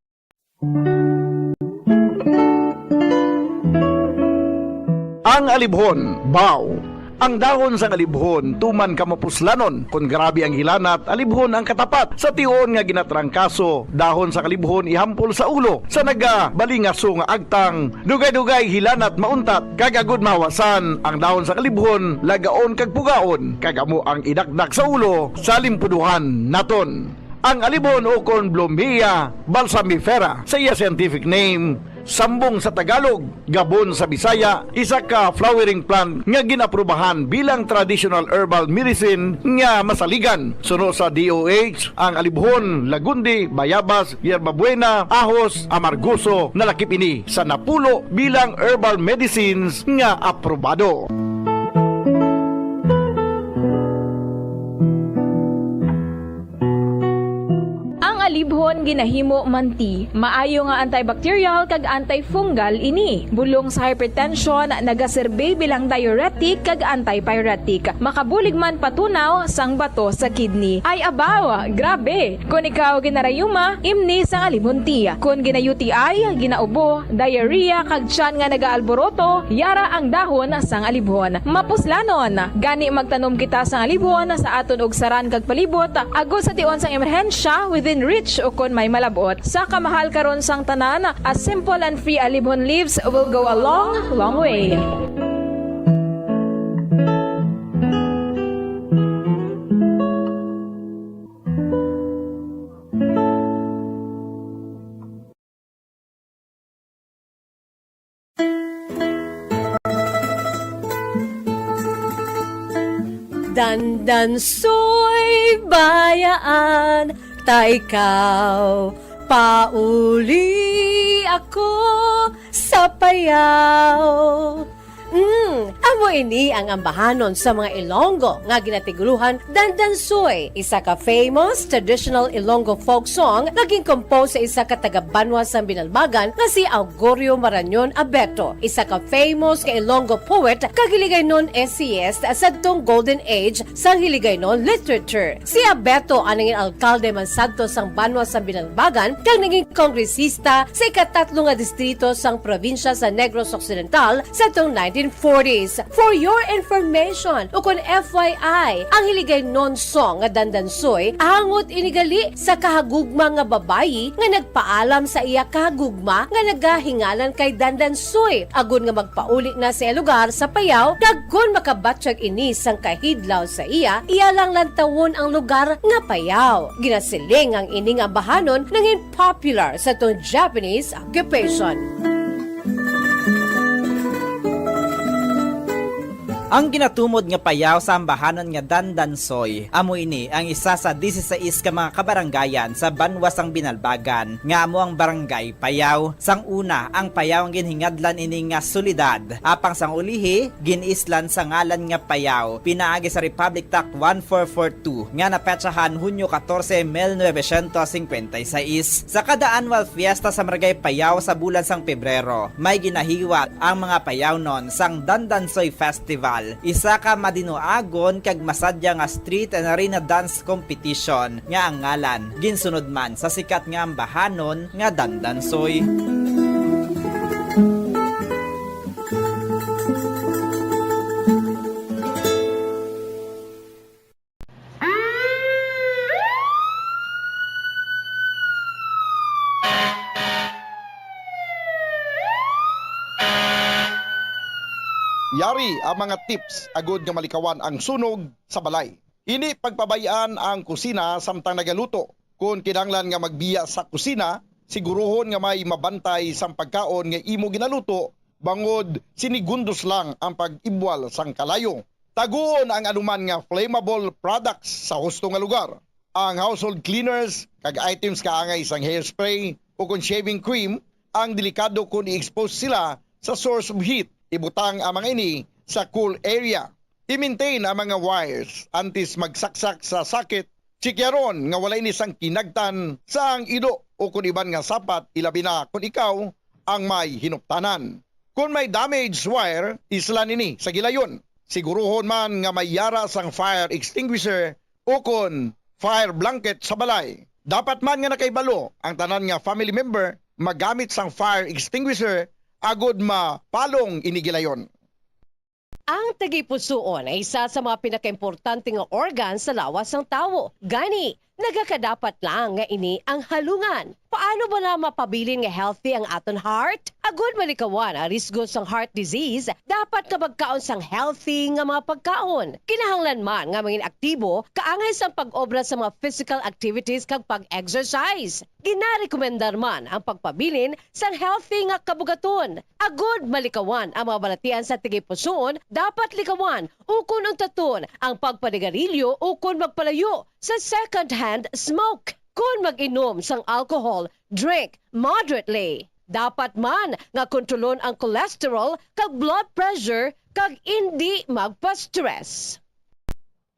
Ang alibhon, baw. Ang dahon sang alibhon tuman ka mapuslanon. Kon grabe ang hilanat, alibhon ang katapat. Sa tion nga ginatrangkaso, dahon sang alibhon ihampol sa ulo. Sa nagabalingaso nga agtang, dugay-dugay hilanat mauntat, kag agud mahawasan ang dahon sang alibhon, lagaon kag pugaon, kag amo ang idakdak sa ulo sa limpuduhan naton. Ang alibhon ukon Blumea balsamifera sa iya scientific name, sambong sa Tagalog, gabon sa Bisaya, isa ka flowering plant nga gin-aprubahan bilang traditional herbal medicine nga masaligan. Suno sa D O H, ang alibhon, lagundi, bayabas, yerbabuena, ahos, amargoso, nalakip ini sa napulo bilang herbal medicines nga aprobado. Ang alibhon ginahimo manti, maayo nga antibacterial kag antifungal ini. Bulong sa hypertension, nagaserbi bilang diuretic kag antipyretic. Makabulig man patunaw sang bato sa kidney. Ay abaw, grabe! Kon ikaw ginarayuma, imni sang alibhon tea. Kon gina-U T I, ginaubo, diarrhea, kag tiyan nga nagaalboroto, yara ang dahon sang alibhon. Mapuslanon. Gani magtanom kita sang alibhon sa aton ugsaran kag palibot, agod sa tion sang emerhensya, within reach ukon may malab-ot. Sa kamahal karon sang tanan, a simple and free alibhon leaves will go a long, long way. Dandansoy, Bayaan, ta ikaw pauli ako sa Payao. Mm, amo ini ang ambahanon sa mga Ilonggo nga ginatiguruhan Dandansoy, isa ka famous traditional Ilonggo folk song nga gin-compose sa isa ka taga-banwa sang Binalbagan nga si Augurio Marañon Abeto, isa ka famous nga Ilonggo poet kag Hiligaynon essayist sadtong golden age sang Hiligaynon literature. Si Abeto ang nangin alkalde man sadto sang banwa sang Binalbagan kag naging kongresista sa ikatatlo nga distrito sang probinsya sa Negros Occidental sadtong nineteen forties. For your information, ukon F Y I, ang Hiligaynon song nga Dandansoy, hangot ini gali sa kahagugma nga babayi nga nagpaalam sa iya kahagugma nga nagahinganan kay Dandansoy, agod nga magpauli na sa iya lugar sa Payao, kag kon makabatyag ini sang kahidlaw sa iya, iya lang lantawon ang lugar nga Payao. Ginasiling ang ini nga ambahanon nangin popular sa tong Japanese occupation. Ang ginatumod nga payaw sa ambahanon nga Dandansoy, amo ini ang isa sa disisais ka mga kabaranggayan sa banwa sang Binalbagan, nga amo ang Barangay Payaw. Sang una, ang Payaw ang ginhingadlan ini nga syudad, apang sang ulihi, gin-islan sa ngalan nga Payaw, pinaagi sa Republic Act one four four two nga napetsahan Hunyo katorse, mil novecientos cincuenta y seis. Sa kada annual fiesta sa Barangay Payaw sa bulan sang Pebrero, may ginahiwat ang mga Payawnon sang Dandansoy Festival, isa ka madinuagon kag masadya nga street and arena dance competition nga ang ngalan ginsunod man sa sikat nga ambahanon nga Dandansoy. Yari ang mga tips agud nga malikawan ang sunog sa balay. Hindi pagpabay-an ang kusina samtang nagaluto. Kon kinahanglan nga magbiya sa kusina, siguruhon nga may mabantay sang pagkaon nga imo ginaluto, bangod sinigundos lang ang pag-ibwal sang kalayo. Taguon ang anuman nga flammable products sa husto nga lugar. Ang household cleaners kag items kaangay sang hairspray o kon shaving cream ang delikado kon i-expose sila sa source of heat. Ibutang ang mga ini sa cool area. I-maintain ang mga wires antes magsaksak sa socket. Chikyaron nga wala ini sang kinagtan sang ido o kon iban nga sapat, ilabi na kon ikaw ang may hinuptanan. Kon may damaged wire, islan ini sa gilayon. Siguruhon man nga may yara sang fire extinguisher o kon fire blanket sa balay. Dapat man nga nakahibalo ang tanan nga family member magamit sang fire extinguisher agud mapalong ini gilayon. Ang tagipusoon ay isa sa mga pinakaimportante nga organ sa lawas sang tawo. Gani, nagakadapat lang nga ini ang halungan. Paano bala mapabilin nga healthy ang aton heart? Agud malikawan ang risgo sang heart disease, dapat nga magkaon sang healthy nga mga pagkaon. Kinahanglan man nga mangin aktibo kaangay sang pag-obra sa mga physical activities kag pag-exercise. Ginarekomendar man ang pagpabilin sang healthy nga kabugaton. Agud malikawan ang mga balatian sa tagipusoon, dapat likawan ukon untaton ang pagpanigarilyo ukon magpalayo sa second-hand smoke. Kon mag-inom sang alcohol, drink moderately. Dapat man nga kontrolon ang cholesterol kag blood pressure kag indi magpa-stress.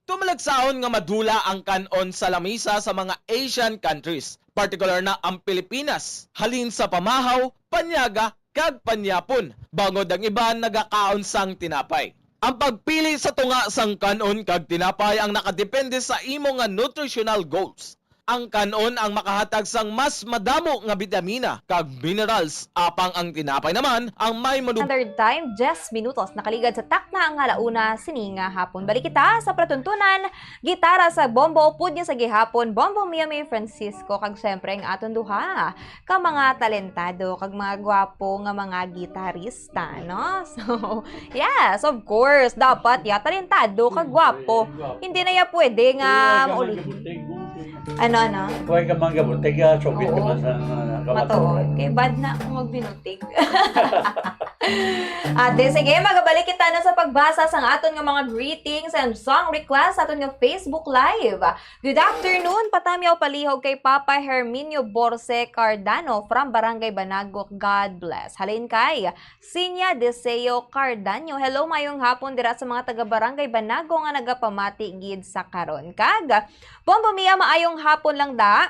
Tumalagsaon nga madula ang kan-on sa lamisa sa mga Asian countries, partikular na ang Pilipinas, halin sa pamahaw, panyaga, kag panyapon, bangod ang iban nagakaon sang tinapay. Ang pagpili sa tunga sang kan-on kag tinapay ang nakadepende sa imo nga nutritional goals. Ang kan-on ang makahatag sang mas madamo nga bitamina kag minerals, apang ang tinapay naman ang may manu- Standard Time, diyes minutos nakaligad sa takna nga alauna sini nga hapon. Balik kita sa palatuntunan, gitara sa bombo, pudyo sa gihapon, Bombo Mio, May Francisco, kag syempre ang aton duha ka mga talentado kag mga gwapo nga mga gitarista, no? So, yes, of course, dapat ya talentado kag gwapo. Hindi na ya pwede nga mauli. Ano, ano? Kuha ka mangga, butega, sugit Oo. naman sa mga kamato. Matuod. Kay bad na akong magbinutig. Ate, sige, magabalik kita na sa pagbasa sang aton nga mga greetings and song request sa aton nga Facebook Live. Good afternoon, patamiaw palihog kay Papa Herminio Borse Cardano from Barangay Banagok. God bless. Halin kay Sinya Deseo Cardaño. Hello, mayong hapon dira sa mga taga Barangay Banago nga nagapamati gid sa karon. Kag Bombo Mia, maayong hapon lang da.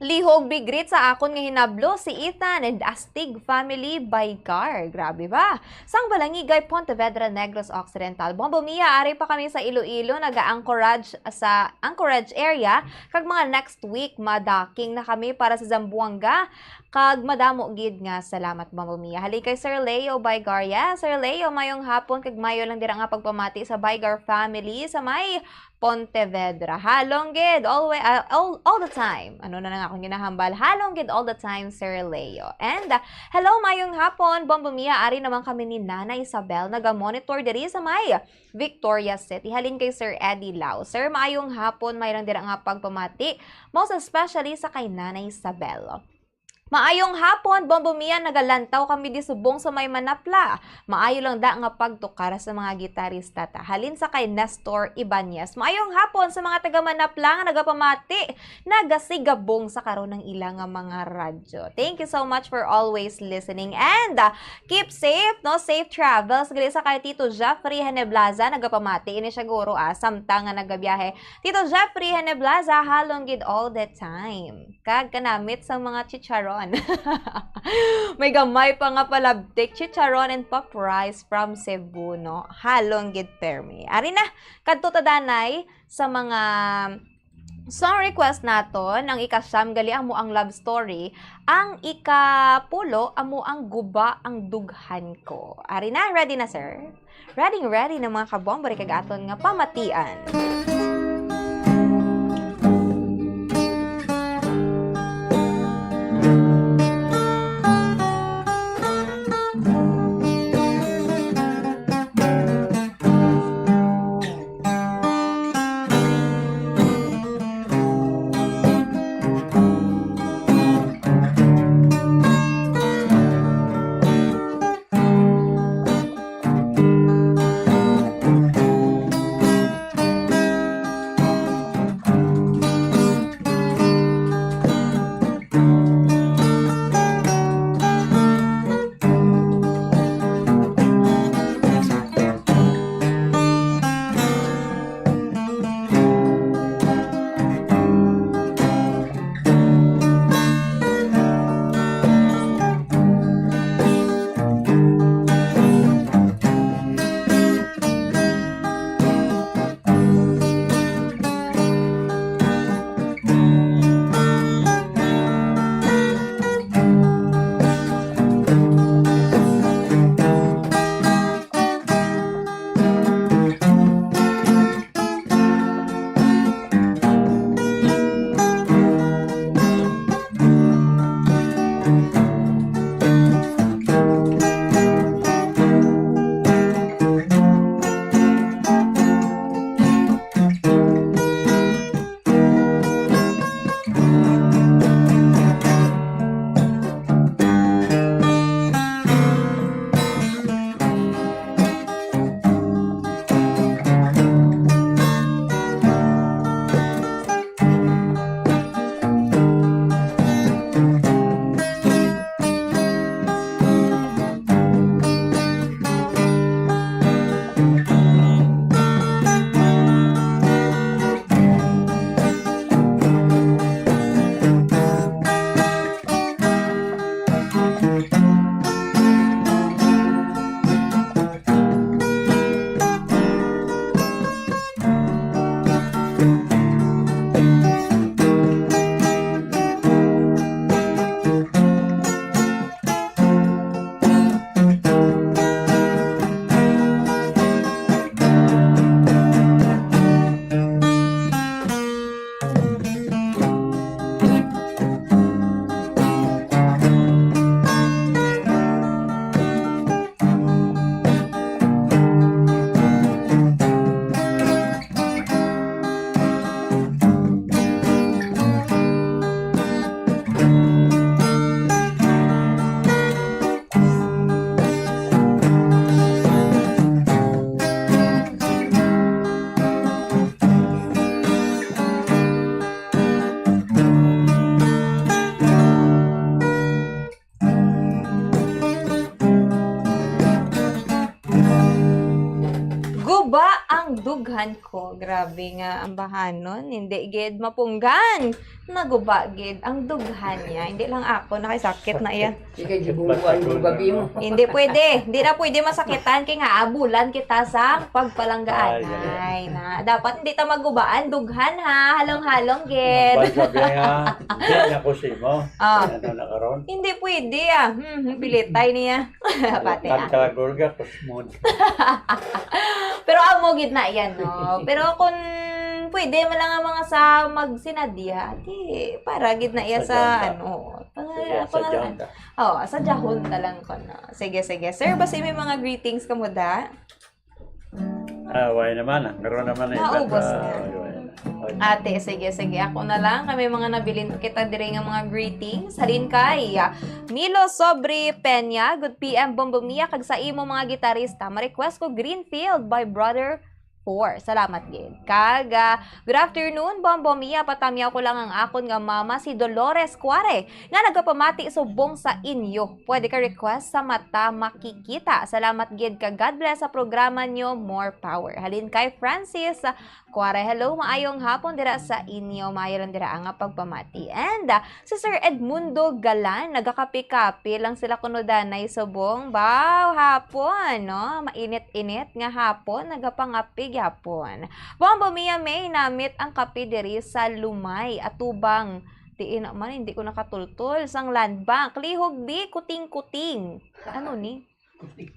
Lihog big greet sa akon nga hinablo si Ethan and Astig family by car. Grabe ba? Sang Balangigay, Pontevedra, Negros Occidental. Bombo Mia, ari pa kami sa Iloilo, naga-anchorage sa Anchorage area, kag mga next week madaking na kami para sa Zamboanga. Kag madamo gid nga salamat, Bombo Mia. Halin kay Sir Leo Baygaria. Sir Leo, mayong hapon kag mayo lang dira nga pagpamati sa Baygar family sa may Pontevedra. Halong gid, always, ah, all, all the time. Ano na lang akong ginahambal? Halong gid all the time, Sir Leo. And, ah, hello, mayong hapon, Bombo Mia. Ari naman kami ni Nana Isabel, naga-monitor diri sa may Victoria City. Halin kay Sir Eddie Lau. Sir, maayong hapon. May lang dira nga pagpamati, most especially sa kay Nana Isabel. Maayong hapon, Bombo Mia, nagalantaw kami di subong sa may manapla. Maayo lang da nga pagtukar sa mga gitarista ta. Halin sa kay Nestor Ibanez. Maayong hapon sa mga taga Manapla nga nagapamati, nagasigabong sa karon ang ila nga mga radyo. Thank you so much for always listening and, ah, keep safe, no? Safe travels. Gali sa kay Tito Jeffrey Heneblaza, nagapamati ini siya guro, ah, samtang nga nagabiyahe. Tito Jeffrey Heneblaza, halong gid all the time. Kag kanamit sa mga chicharon. May gamay pa nga palabtik, chicharon and pop rice from Cebu, no? Halong gid permi. Ari na, kadto ta danay sa mga song request naton. Ang ika-siyam gali amo ang love story. Ang ika-pulo amo ang guba ang dughan ko. Ari na, ready na, sir? Ready, ready na, mga kabombo, kag aton nga pamatian. Guba ang dughan ko. Grabe nga ambahanon. Hindi gid mapunggan. Naguba gid ang dughan niya. Hindi lang ako, nakasakit na iya. Ikaw, gibungguan mo gabi mo. Hindi pwede. Hindi na pwede masakitan kay nga abulan kita sa pagpalanggaan. Ay, ay. Ay, na. Dapat hindi ta magubaan. Dughan, ha? Halong-halong gid. Ang bansa, be, ha? Hindi na ko simo. Ah. Ano na karon? Hindi pwede, ah. Hmm, pilitay niya. Pati, ah. Nagkagol ka, kusmod. Pero amo gid na yan, no? Pero kung pwede man lang ang mga sa magsinadya, di para gid na iya sa, ano, pang-, sige, pangalan. Sa janta. Oh, sa jahon ta lang ko, no? Sige, sige. Sir, basi may mga greetings ka mo, da? Ah, wala naman, ah. Meron naman, eh. Naubos na. Ah, wala na. Ate, sige, sige. Ako na lang. Kami mga nabilin kita diri nga mga greetings. Halin kay, ah, Milo Sobre Peña. Good P M, Bombo Mia, kag sa imo mga gitarista. Ma-request ko Greenfield by Brother Four. Salamat gid. Kag, ah, good afternoon, Bombo Mia. Patamyaw ko lang ang akon nga mama, si Dolores Cuare, nga nagapamati subong sa inyo. Pwede ka request sa Mata Makikita. Salamat gid, kag God bless sa programa nyo. More power. Halin kay Francis, ah, Cuare, hello, maayong hapon dira sa inyo. Maayo lang dira ang pagpamati. And, ah, si Sir Edmundo Galan, nagakapi-kapi lang sila kuno danay subong. Baw, hapon, no? Mainit-init nga hapon, nagapangapig hapon. Bombo Mia May, namit ang kape diri sa Lumay, Atubang. Diin man, hindi ko nakatultol. Sang Land Bank, lihog bi, kuting-kuting. Ano ni?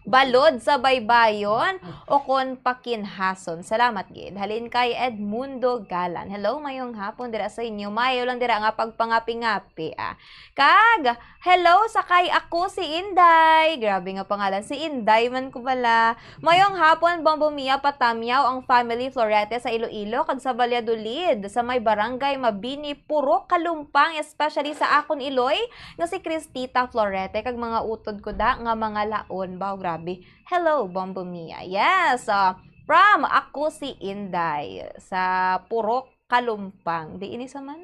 Balod sa baybayon o kon pakinhason. Salamat gid. Halin kay Edmundo Galan. Hello, mayong hapon dira sa inyo. Mayo lang dira nga pagpangapi-ngapi, ah. Kag, hello sa kay Ako si Inday. Grabe nga pangalan, si Inday man ko bala. Mayong hapon, Bombo Mia, patamyaw ang family Florete sa Iloilo kag sa Valladolid, sa may barangay Mabini, Purok Kalumpang, especially sa akon iloy nga si Cristita Florete kag mga utod ko da nga mga laon. Baw, grabe. Hello, Bombo Mia. Yes, ah, from Ako si Inday sa Purok Kalumpang. Di ini sa man?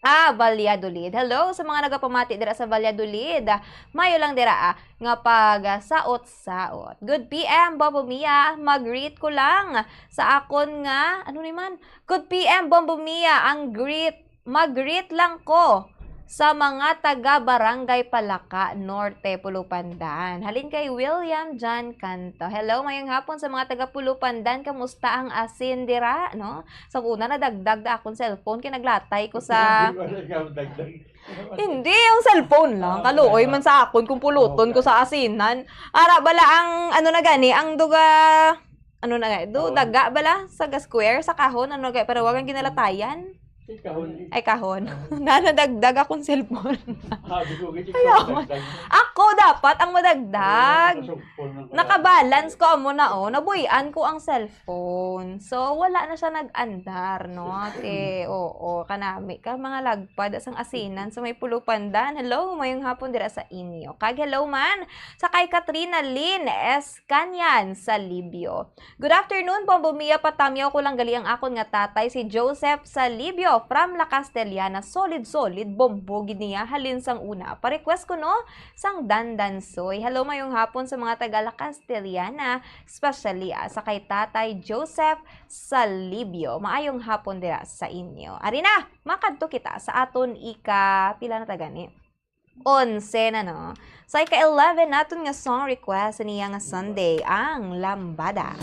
Ah, Valladolid. Hello sa mga nagapamati dira sa Valladolid. Ah, mayo lang dira, ah, nga pagsaot-saot. Good P M, Bombo Mia. Mag-greet ko lang sa akon nga, ano ni man? Good P M, Bombo Mia. Ang greet, mag-greet lang ko sa mga taga Barangay Palaka Norte, Pulupandan. Halin kay William John Canto. Hello, mayong hapon sa mga taga Pulupandan. Kamusta ang asin dira, no? Sa una, nadagdag na akong cellphone, kay naglatay ko sa Hindi, yung cellphone lang. Ah, kaluoy man sa akon kung puluton ko sa asinan. Ara bala ang, ano na gani, ang duga, ano na gani, do, daga bala sa ga-, square, sa kahon, ano na gani, para wagang ginalatayan. Ay, kahon. Nanadagdag akong cellphone. Ayaw. Ako dapat ang madagdag. Nakabalance ko amo na, oh. Nabuy-an ko ang cellphone. So, wala na siya nag-andar, no? Ate, oo, kanami ka, mga lagpad, sang asinan, sa may Pulupandan. Hello, mayong hapon dira sa inyo. Kag hello man, sa kay Katrina Lynn S. Canyan sa Libyo. Good afternoon, Bombo Mia. Patamyaw ko lang gali ang akon nga tatay, si Joseph Salibio from La Castellana. Solid, solid, bombo gid niya halin sang una. Pa-request ko, no, sang Dandansoy. Hello, mayong hapon sa mga taga La Castellana, especially, ah, sa kay Tatay Joseph Salibio. Maayong hapon dira sa inyo. Ari na, makadto kita sa aton ika, pila na ta gani? Onse na, no? Sa ika-eleven naton nga song request niya nga Sunday, ang Lambada.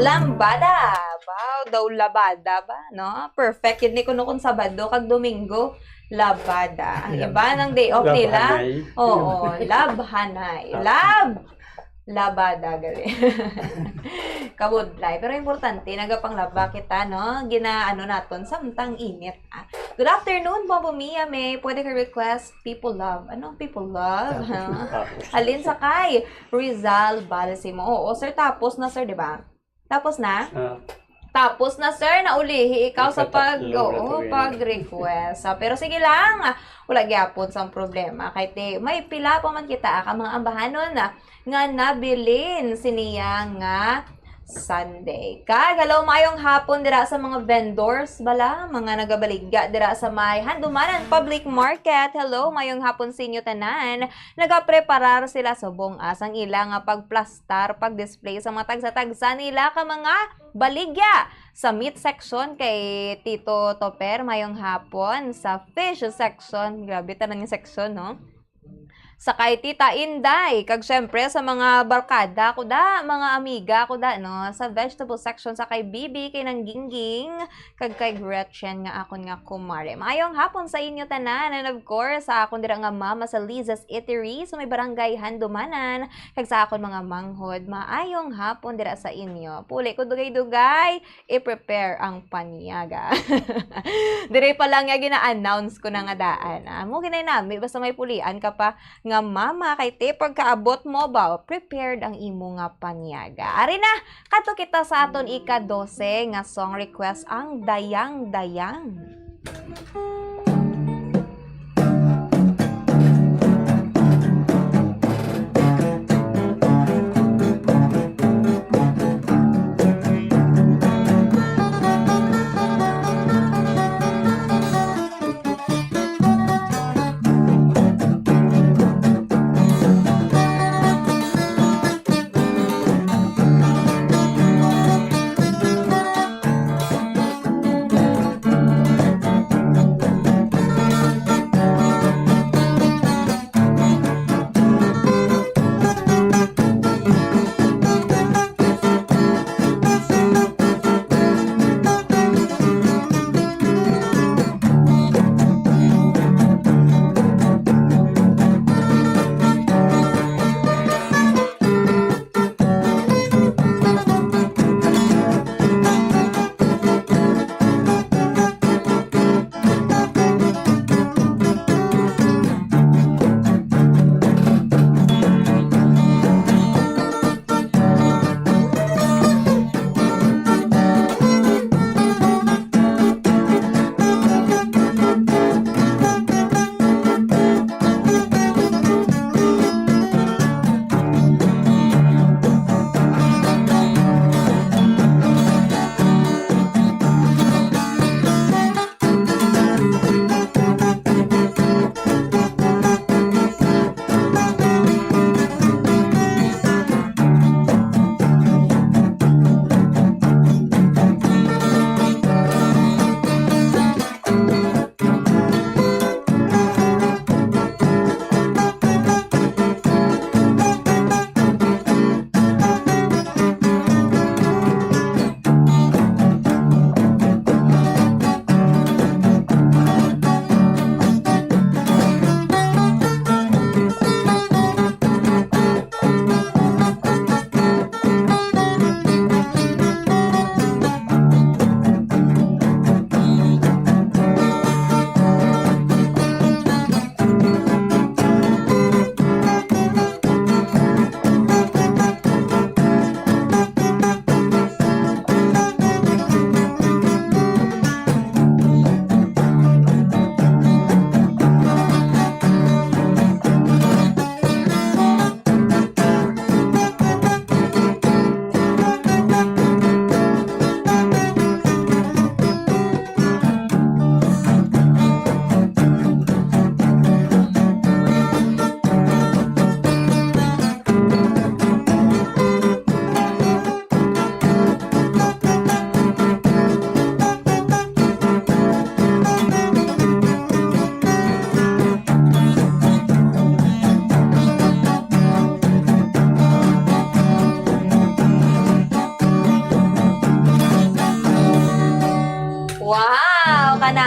Lambada. Wow, daw labada ba, no? Perfect yun ni kuno kung Sabado kag Domingo, labada. Ang iba, ang day off nila, labhanay. Oo, labhanay. Lab, labada, gali. Kabudlay. Pero importante, nagapanglaba kita, no? Ginaano naton, samtang init. Ah. Good afternoon, Bombo Mia. May pwede ka request People Love. Anong People Love? Tapos na, tapos na. Alin sa kay Rizal Balsimo. Oo, sir, tapos na, sir, di ba? Tapos na? Ah. Tapos na, sir, naulihi ikaw sa pag, ikatlo na oo, to, eh, pag-request. Ah, pero sige lang, ah, wala gyapon sang problema. Kay ti, may pila pa man kita, ah, ka mga ambahanon, ah, nga nabilin siniya nga Sunday. Kag hello, maayong hapon dira sa mga vendors bala, mga nagabaligya dira sa may Handumanan Public Market. Hello, maayong hapon sa inyo tanan. Nagapreparar sila subong, ah, sang ila nga pagplastar, pag-display sa mga tagsa-tagsa nila ka mga baligya. Sa meat section kay Tito Toper, maayong hapon. Sa fish section, grabe tanan yung section, no? Sa kay Tita Inday, kag syempre sa mga barkada ko da, mga amiga ko da, no? Sa vegetable section, sa kay Bibi, kay Nang Gingging, kag kay Gretchen nga akon nga kumare. Maayong hapon sa inyo tanan, and of course, sa akon dira nga mama sa Liza's Eatery, sa may barangay Handumanan, kag sa akon mga manghod, maayong hapon dira sa inyo. Puli ko dugay-dugay, i-prepare ang panyaga. Dire pa lang nga gina-announce ko na nga daan. Ah, mo ginay nami, basta may pulian ka pa nga mama kay ti pagkaabot mo ba, prepared ang imo nga panyaga. Ari na, kadto kita sa aton ika-dose nga song request, ang Dayang Dayang.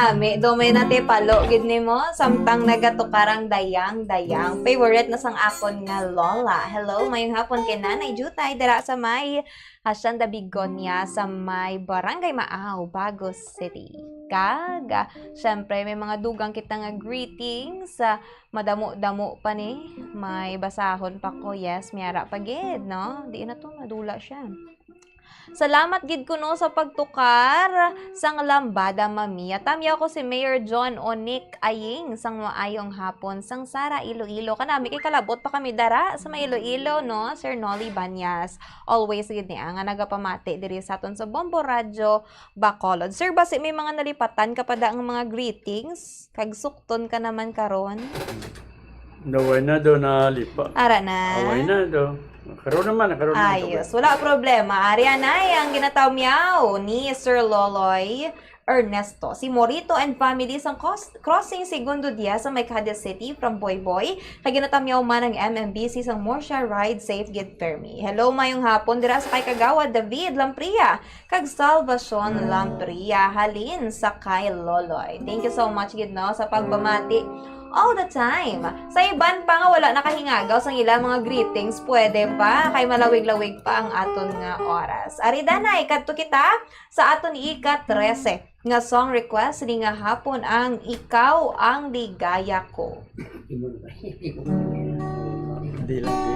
Ami, dumay na ti palo gid nimo, samtang nagatukarang dayang-dayang. Favorite na sang akon nga lola. Hello, mayong hapon kay Nanay Jutay, dira sa may Hacienda Bigonia, sa may Barangay Maaw, Bago City. Kag, ah, syempre, may mga dugang kita nga greetings. Ah, madamo-damo pa ni. May basahon pa ko. Yes, may ara pa gid, no? Di na to, madula siya. Salamat gid kuno sa pagtukar sang lambada, Mami. Tamyaw ko si Mayor John Onik Aying sang maayong hapon sang Sara, Iloilo. Kanami kay kalabot pa kami dara sa may Iloilo, no? Sir Nolly Banyas. Always gid ni nga nagapamati diri sa aton sa Bombo Radyo Bacolod. Sir, basi may mga nalipatan ka pa da ang mga greetings? Kag sukton ka naman karon? Naway na daw nalipa. Ara na. Away na daw. Karon naman, karon naman. Ayos. Wala problema. Ari anay ang ginatamyaw ni Sir Loloy Ernesto. Si Morito and family sang Cos- Crossing Segundo Dia sa may Cadiz City from Boy Boy. Kay ginatamyaw man ang M M B C sang Murcia Ride Safe Gid Permi. Hello, mayong hapon dira sa kay Kagawad David Lampria kag Salvacion Lampria halin sa kay Loloy. Thank you so much gid, no, sa pagpamati all the time. Sa iban pa nga wala nakahingagaw sang ila mga greetings, pwede pa, kay malawig-lawig pa ang aton nga oras. Ari danay, kadto kita sa aton ika-trese nga song request ni nga hapon ang Ikaw ang Ligaya Ko. Di lang, di.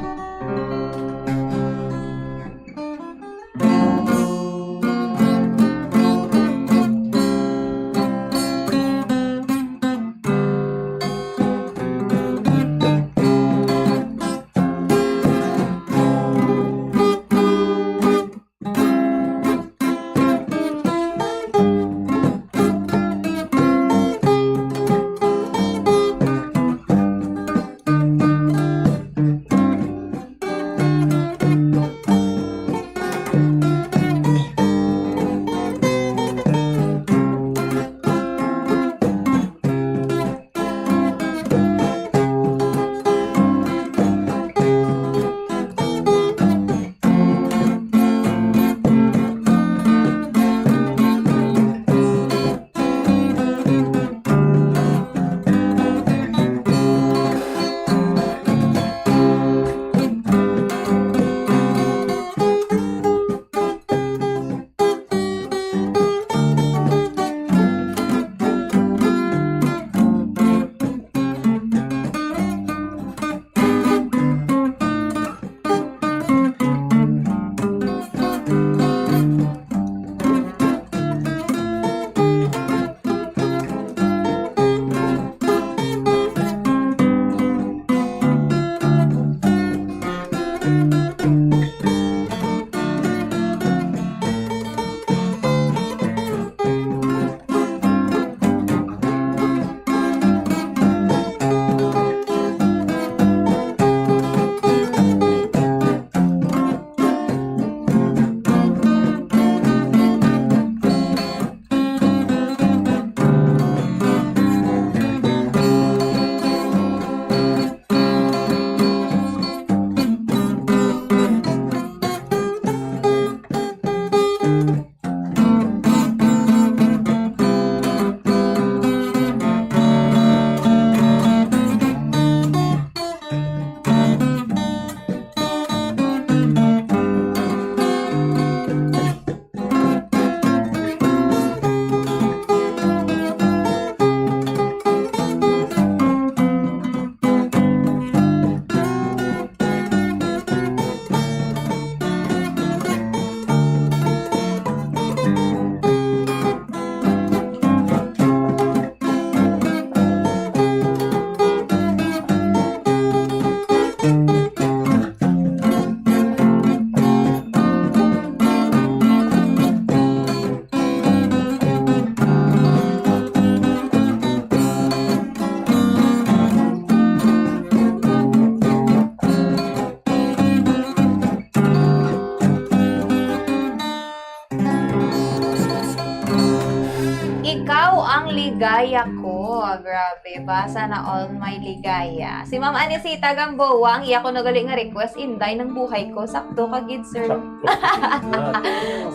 Ang ligaya ko. Grabe ba? Sana all may ligaya. Si Ma'am Anisita Gamboa, ang iya ko nagali nga request, Inday ng buhay ko. Sakto ka gid, sir. Sakto.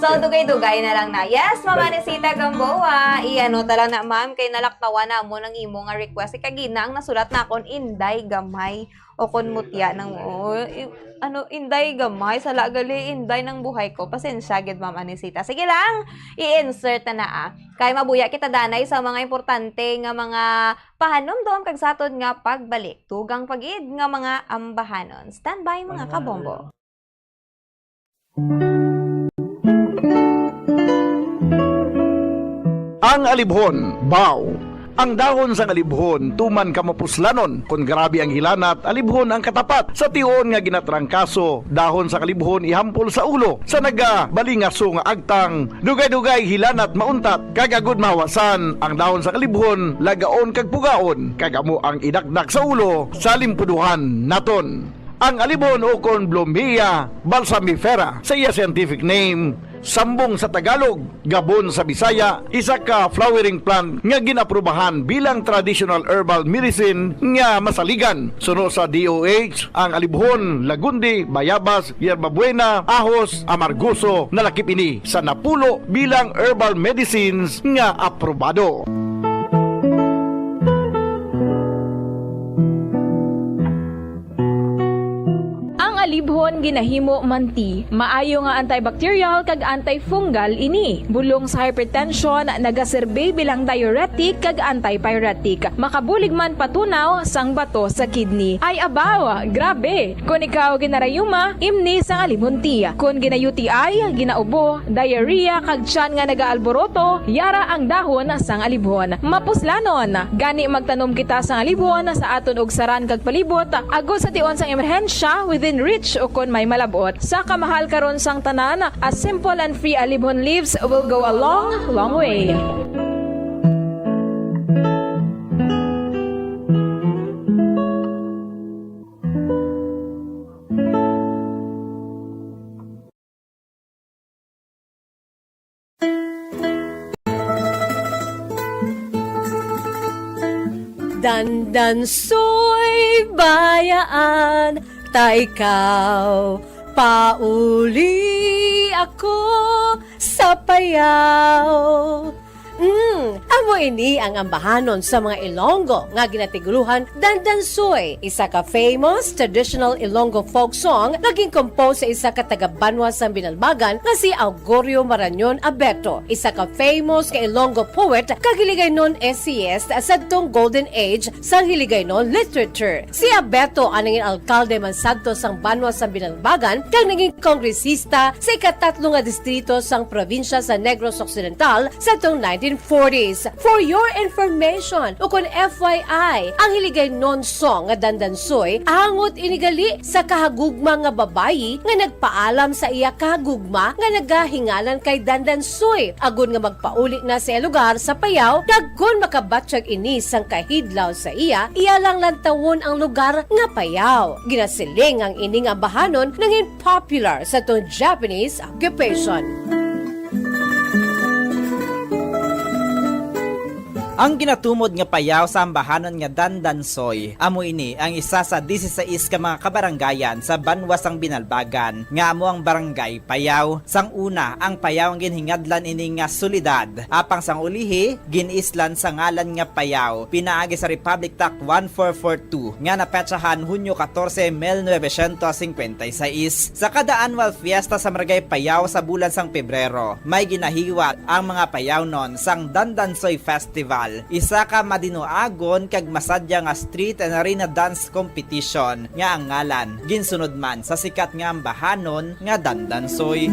So, dugay-dugay na lang na. Yes, Ma'am Anisita Gamboa. I-ano ta lang na, ma'am, kay nalaktawan na mo ng imo nga request. Kay kagina ang nasulat na akon, Inday Gamay. O kon mutya ng, oh, i-, ano, Inday Gamay, sala gali, Inday ng buhay ko. Pasensya gid, Ma'am Anisita. Sige lang, i-insert na na, ah. Kay mabuya kita danay sa mga importante nga mga pahanumdom kag sa aton nga pagbalik. Dugang pa gid nga mga ambahanon. Standby, mga kabombo. Ang alibhon, baw. Ang dahon sang alibhon tuman ka mapuslanon. Kon grabe ang hilanat, alibhon ang katapat. Sa tion nga ginatrangkaso, dahon sang alibhon ihampol sa ulo. Sa nagabalingaso nga agtang, dugay-dugay hilanat mauntat. Kag agud mahawasan, ang dahon sang alibhon lagaon kag pugaon, kag amo ang idakdak sa ulo sa limpuduhan naton. Ang alibhon ukon Blumea balsamifera sa iya scientific name, sambong sa Tagalog, gabon sa Bisaya, isa ka flowering plant nga gin-aprubahan bilang traditional herbal medicine nga masaligan. Suno sa D O H, ang alibhon, lagundi, bayabas, yerbabuena, ahos, amargoso, nalakip ini sa napulo bilang herbal medicines nga aprobado. Ang alibhon ginahimo man ti. Maayo nga antibacterial kag antifungal ini. Bulong sa hypertension, nagaserbi bilang diuretic kag antipyretic. Makabulig man patunaw sang bato sa kidney. Ay abaw, grabe! Kon ikaw ginarayuma, imni sang alibhon ti. Kon gina-U T I, ginaubo, diarrhea, kag tiyan nga nagaalboroto, yara ang dahon sang alibhon. Mapuslanon. Gani magtanom kita sang alibhon sa aton ugsaran kag palibot, agod sa tion sang emerhensya, within reach ukon may malab-ot. Sa kamahal karon sang tanan, a simple and free alibhon leaves will go a long, long way. Dandansoy, bayaan ta ikaw, pauli ako sa Payao. Mm, amo ini ang ambahanon sa mga Ilonggo nga ginatiguluhan Dandansoy, isa ka famous traditional Ilonggo folk song nga gin-compose sa isa ka taga-banwa sang Binalbagan nga si Augurio Marañon Abeto, isa ka famous ka Ilonggo poet kag Hiligaynon essayist sadtong golden age sang Hiligaynon literature. Si Abeto ang nangin alkalde man sadto sang banwa sang Binalbagan kag nangin kongresista sa ikatatlo nga distrito sang probinsya sa Negros Occidental sadtong nineteen forties. For your information, ukon F Y I, ang Hiligaynon song nga Dandansoy, angot ini gali sa kahagugma nga babayi nga nagpaalam sa iya kahagugma nga nagahingalan kay Dandansoy, agod nga magpauli na sa iya lugar sa Payao, kag kon makabatyag ini sang kahidlaw sa iya, iya lang lantawon ang lugar nga Payao. Ginasiling ang ining ambahanon nangin popular sa tong Japanese occupation. Ang ginatumod nga Payao sa ambahanon nga Dandansoy, amo ini ang isa sa disisais ka mga kabarangayan sa banwa sang Binalbagan, nga amo ang Barangay Payao. Sang una, ang Payao ang ginhingadlan ini nga syudad, apang sang ulihi, gin-islan sa ngalan nga Payao, pinaagi sa Republic Act one four four two, nga napetsahan Hunyo katorse, mil novecientos singkwenta y seis. Sa kada annual fiesta sa Barangay Payao sa bulan sang Pebrero, may ginahiwat ang mga Payaonon sang Dandansoy Festival, isa ka madinuagon kag masadya nga street and arena dance competition nga ang ngalan ginsunod man sa sikat nga ambahanon nga Dandansoy.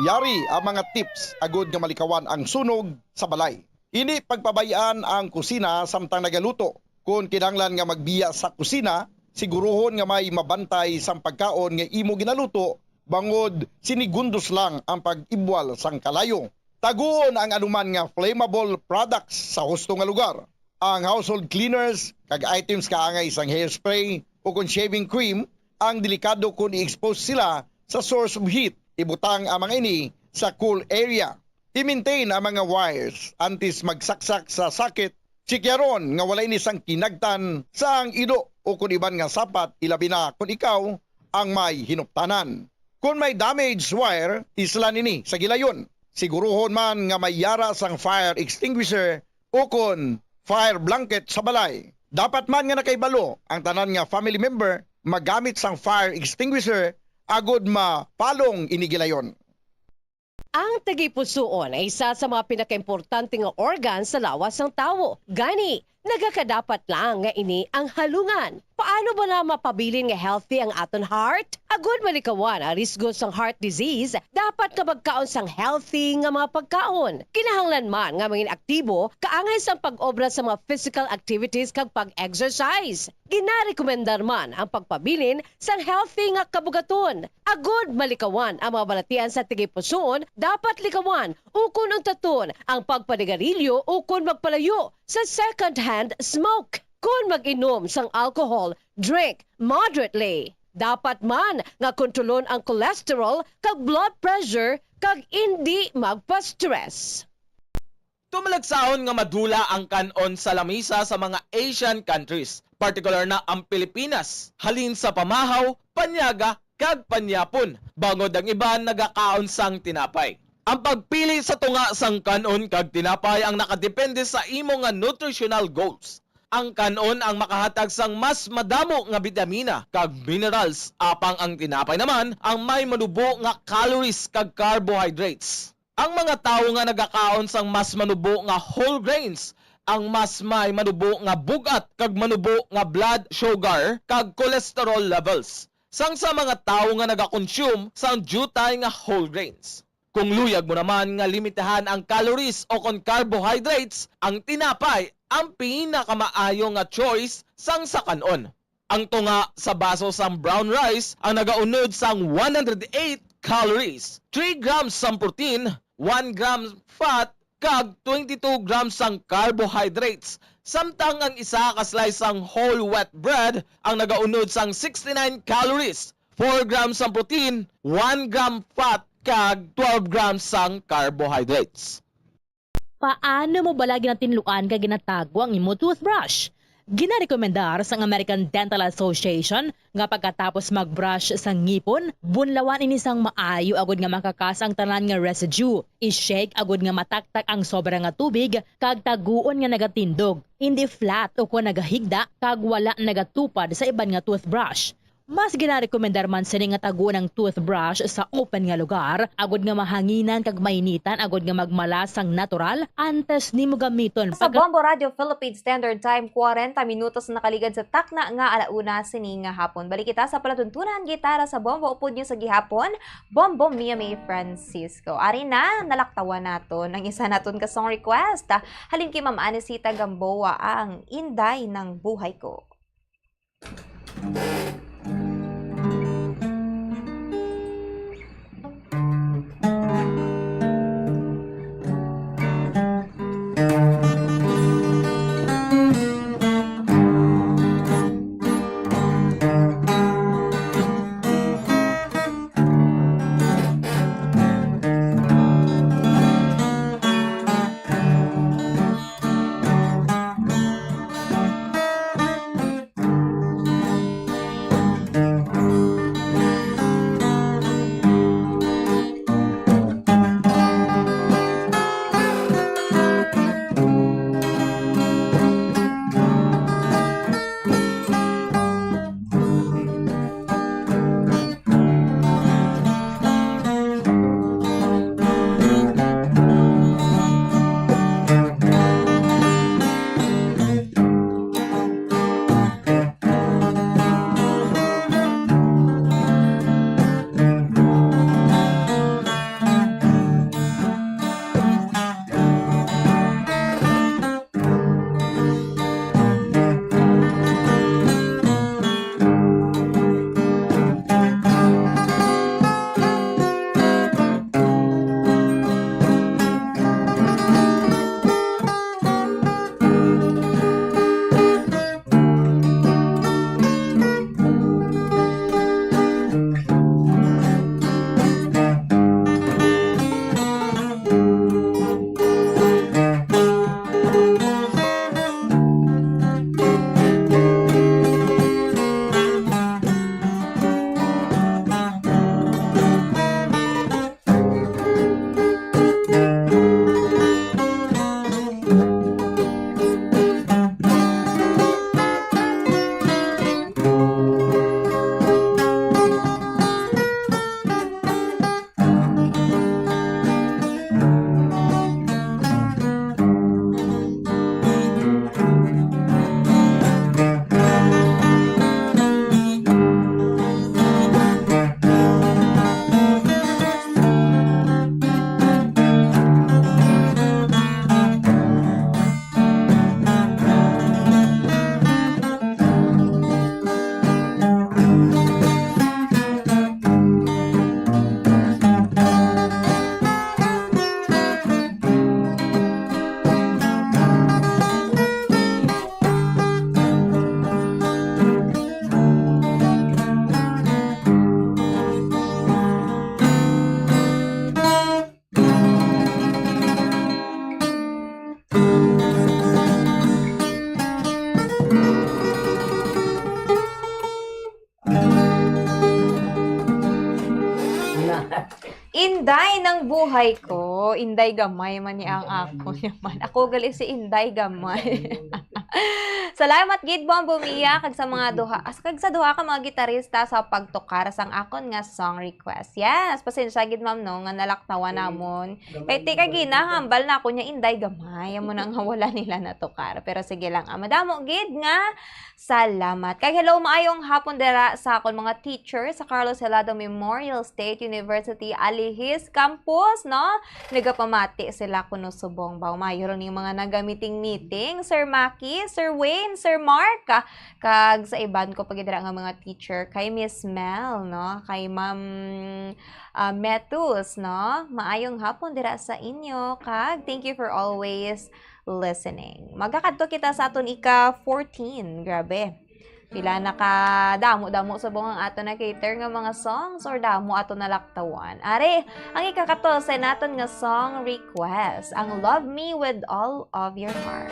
Yari ang mga tips agud nga malikawan ang sunog sa balay. Ini pagpabay-an ang kusina samtang nagaluto. Kon kinahanglan nga magbiya sa kusina, siguruhon nga may mabantay sang pagkaon nga imo ginaluto bangod sinigundos lang ang pag-ibwal sang kalayo. Taguon ang anuman nga flammable products sa husto nga lugar. Ang household cleaners kag items kaangay sang hairspray o kon shaving cream ang delikado kon i-expose sila sa source of heat. Ibutang ang mga ini sa cool area. I-maintain ang mga wires antes magsaksak sa socket. Tsikyaron nga wala ini sang kinagtan sang ido o kon iban nga sapat, ilabi na kon ikaw ang may hinuptanan. Kon may damaged wire, islan ini sa gilayon. Siguruhon man nga may yara sang fire extinguisher o kon fire blanket sa balay. Dapat man nga nakahibalo ang tanan nga family member magamit sang fire extinguisher agod mapalong ini gilayon. Ang tagipusoon ay isa sa mga pinakaimportante nga organ sa lawas sang tawo. Gani, nagakadapat lang nga ini ang halungan. Paano bala mapabilin nga healthy ang aton heart? Agud malikawan ang risgo sang heart disease, dapat nga magkaon sang healthy nga mga pagkaon. Kinahanglan man nga mangin aktibo kaangay sang pag-obra sa mga physical activities kag pag-exercise. Ginarekomendar man ang pagpabilin sang healthy nga kabugaton. Agud malikawan ang mga balatian sa tagipusoon, dapat likawan ukon untaton ang pagpanigarilyo ukon magpalayo sa second-hand smoke. Kon mag-inom sang alcohol, drink moderately. Dapat man nga kontrolon ang cholesterol kag blood pressure kag indi magpa-stress. Tumalagsahon nga madula ang kan-on sa lamisa sa mga Asian countries, partikular na ang Pilipinas, halin sa pamahaw, panyaga, kag panyapon, bangod ang iban nagakaon sang tinapay. Ang pagpili sa tunga sang kan-on kag tinapay ang nakadepende sa imo nga nutritional goals. Ang kan-on ang makahatag sang mas madamo nga bitamina kag minerals, apang ang tinapay naman ang may manubo nga calories kag carbohydrates. Ang mga tawo nga nagakaon sang mas manubo nga whole grains ang mas may manubo nga bug-at kag manubo nga blood sugar kag cholesterol levels sang sa mga tawo nga nagakonsume sang diutay nga whole grains. Kung luyag mo naman nga limitahan ang calories o kon carbohydrates, ang tinapay ang pinakamaayo nga choice sang sa kan-on. Ang tunga sa baso sang brown rice ang nagaunod sang one hundred eight calories, three grams sang protein, one gram fat, kag twenty-two grams sang carbohydrates, samtang ang isa ka slice sang whole wheat bread ang nagaunod sang sixty-nine calories, four grams sang protein, one gram fat, kag twelve grams sang carbohydrates. Paano mo bala ginatinluan kag ginatago ang imo toothbrush? Ginarekomendar sang American Dental Association nga pagkatapos mag-brush sa ngipon, bunlawan ini sang maayo agud nga makakas ang tanan nga residue. I-shake agud nga mataktak ang sobra nga tubig kag taguon nga nagatindog, indi flat ukon nagahigda kag wala nagatupad sa iban nga toothbrush. Mas ginarekomendar man sini nga taguon ang toothbrush sa open nga lugar, agud nga mahanginan kag mainitan, agud nga magmala sang natural antes nimo gamiton. Sa Bombo Radio Philippine Standard Time, kwarenta minutos na nakaligad sa takna nga ala una sini nga hapon. Balik kita sa palatuntunan gitara sa Bombo upod niyo sa gihapon, Bombo Mia May Francisco. Ari na, nalaktawan naton ang isa naton ka song request. Halin kay Ma'am Anisita Gamboa, ang Inday ng Buhay Ko. Inday ng buhay ko, Inday Gamay man ni ang ako naman. Ako gali si Inday Gamay. Salamat gid, Bombo Mia, kag sa mga duha, as kag sa duha ka mga gitarista sa pagtukar sang akon nga song request. Yes, pasensya gid, ma'am, no, nga nalaktawan namon. Kay ti kag ginahambal na ako niya, Inday Gamay, amo na nga wala nila natukar. Pero sige lang, ah, madamo gid nga salamat. Kag hello, maayong hapon dira sa akon mga teacher sa Carlos Helado Memorial State University Alihis Campus, no? Nagapamati sila kuno subong ba. Maayo rin yung mga nagamiting meeting, Sir Maki, Sir Wayne, Sir Mark, ah, kag sa iban ko pa gid dira nga mga teacher, kay Miss Mel, no? Kay Ma'am, ah, Metus, no? Maayong hapon dira sa inyo, kag thank you for always listening. Magakadto kita sa aton ika fourteen. Grabe. Pila na ka damo-damo subong ang ato na cater nga mga songs or damo ato nalaktawan. Ari, ang ika katorse naton nga song request, ang Love Me With All of Your Heart.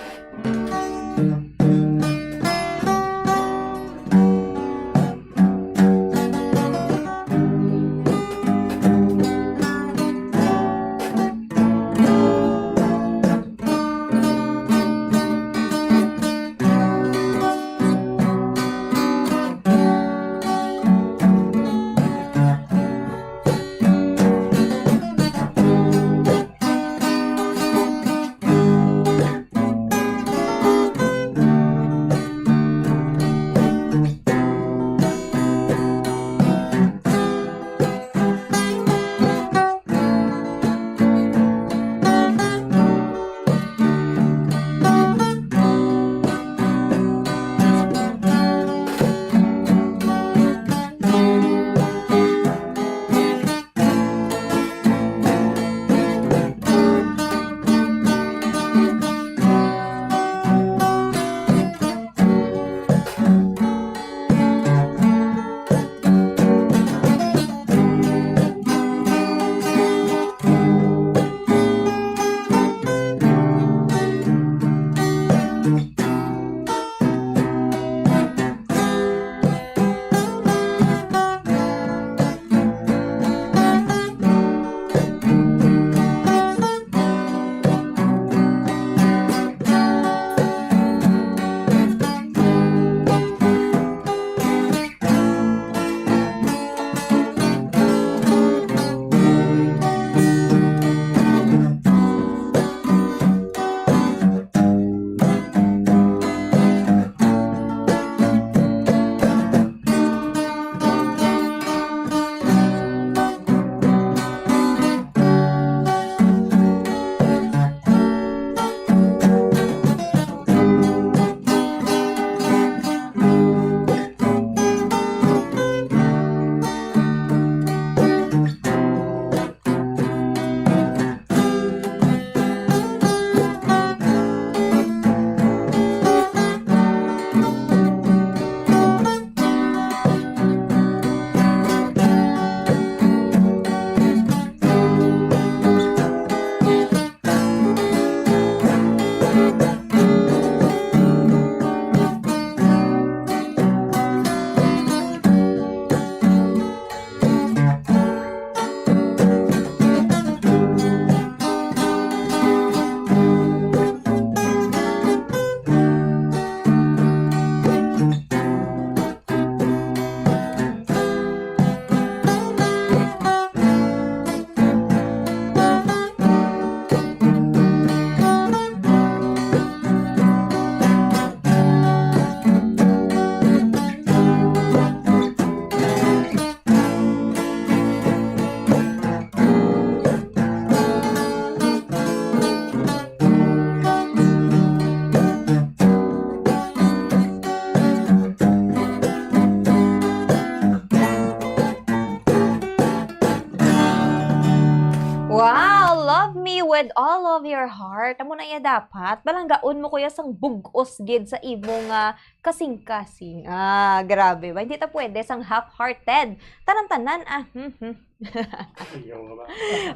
Wow! Love me with all of your heart. Amo na iya dapat. Palanggaon mo, kuya, sang bug-os gid sa imo nga kasing-kasing. Ah, grabe ba? Hindi ta pwede sang half-hearted. Tanan-tanan, ah. Hmm, hmm.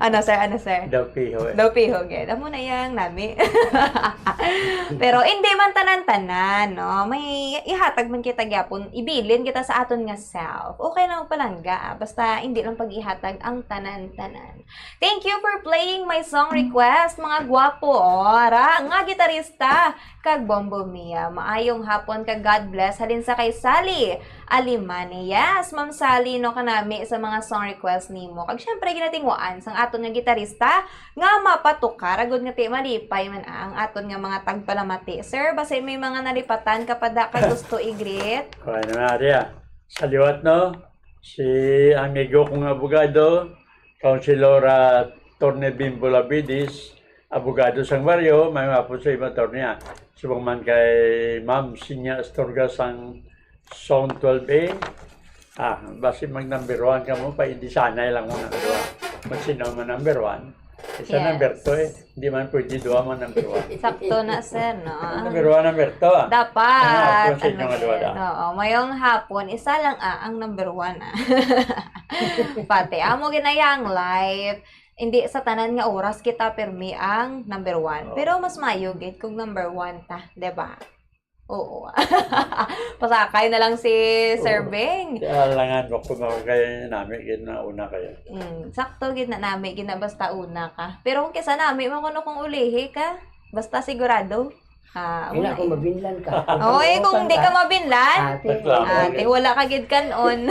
Ano, sir? Ano, sir? Daw piho, eh. Daw piho, gid. Amo na yang nami. Pero hindi man tanan-tanan, no? May ihatag man kita gyapon, ibilin kita sa aton nga self. Okay lang palangga, ah. Basta hindi lang pag-ihatag ang tanan-tanan. Thank you for playing my song request, mga gwapo, oh. Ara, nga gitarista, kag Bombo Mia. Maayong hapon kag God bless. Halin sa kay Sally Alimani. Yes, Ma'am Sally, no, kanami sa mga song request nimo. Kag syempre, ginatinguan sang aton nga gitarista nga mapatukar, agud nga ti malipay man ang aton nga mga tagpalamati. Sir, basi may mga nalipatan ka pa da ka gusto i-greet? Kuha na nga, Aria. Sa liwat, no? Si amigo kong abogado, Councilor, ah, Attorney Bimbo Labides, abogado sang baryo, may mapon sa imo, attorney, ah. Subong man kay Ma'am Sinya Astorga sang Zone twelve A. Ah, basi mag number one ka mo, pa hindi sanay lang mo number one. Mag sino man number one? Isa Yes. number two eh. Hindi man pwede duha man number one. Sakto na, sir, no? Number one, number two, ah. Dapat, Ano, kung sa inyo ano, nga duha sir? da? Oo, mayong hapon, isa lang, ah, ang number one, ah. Pati, amo ginayang life, hindi sa tanan nga oras kita pirmi ang number one. Oo. Pero mas mayo gid kung number one ta, di ba? Oo. Pasakay na lang si Sir Oo. Beng. Kaya langan mo kung ako kay nami, gid na una kayo. Mm, sakto gid na nami, gid na basta una ka. Pero kung kisa nami mo kuno kung ulihi ka, basta sigurado. Ah, Hindi una ako eh. mabinlan ka. Oy, kung Utang di ka ka. mabinlan, Ate. Reklamo. ate, wala ka gid kanon.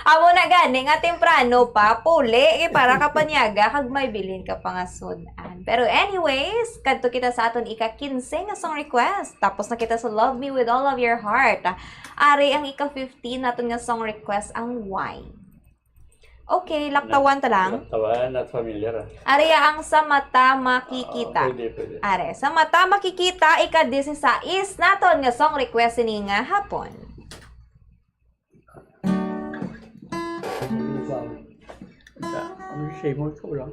Amo na gani nga temprano pa, puli, eh, para ka panyaga, kag may bilin ka pa nga sud-an. Pero anyways, kadto kita sa aton ika-quince nga song request. Tapos na kita sa Love Me With All of Your Heart. Ari ang ika-fifteen naton nga song request, ang Wine. Okay, laktawan ta lang. Laktawan at familiar, ah. Ari ang Sa Mata Makikita. Ah, pwede, pwede. Are, Sa Mata Makikita, ika-disisais naton nga song request ini nga hapon. Sa, ano, same old ko lang.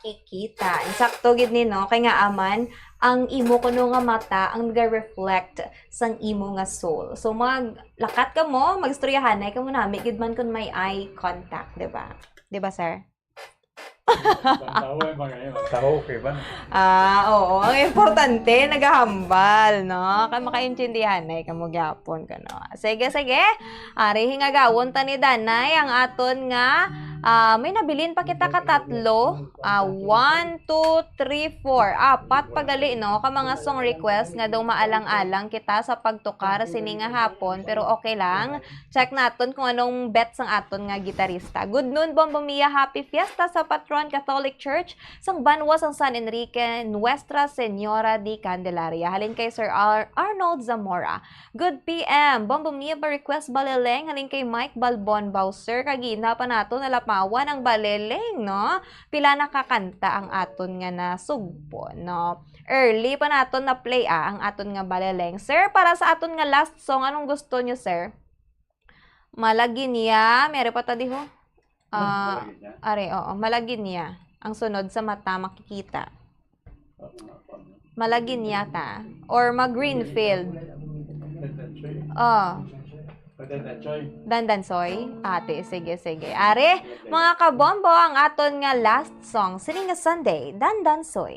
makikita. Insakto gid ni, no? Kay nga aman, ang imo kuno nga mata ang nag-reflect sang imo nga soul. So, maglakat ka mo, magstoryahanay ka mo, nami gid man kung may eye contact, di ba? Di ba, sir? Ang tawo ay mga yun. Ang tawo, okay ba? Ah, oo. Ang importante, nagahambal, no? Kay makaintindihan na ikaw mo gyapon, kuno. Sige, sige. Ari, hingagawon ta ni Danay ang aton nga, ah, may nabilin pa kita ka tatlo. Ah, one, two, three, four. Apat pa gali, no? Ka mga song request nga daw maalang-alang kita sa pagtukar sini nga hapon. Pero okay lang. Check naton kung anong bet sang aton nga gitarista. Good noon, Bombo Mia. Happy Fiesta sa Patron Catholic Church sang Banwa sang San Enrique, Nuestra Señora de Candelaria. Halin kay Sir Ar- Arnold Zamora. Good P M. Bombo Mia, pa-request Baleleng. Halin kay Mike Balbon Bauser. Kagina pa nato nalapawan ang Baleleng, no? Pila na ka kanta ang aton nga nasugpo, no? Early pa naton na-play, ah, ang aton nga Baleleng. Sir, para sa aton nga last song, anong gusto nyo, sir? Malaginya, meron pa ta diho? Ah, Malaginya? Are, oo, Malaginya. Ang sunod sa mata makikita. Malaginya ta. Or mag-Greenfield. Oh. Dandansoy? Ate, sige, sige. Are, mga kabombo, ang aton nga last song sini nga Sunday, Dandansoy.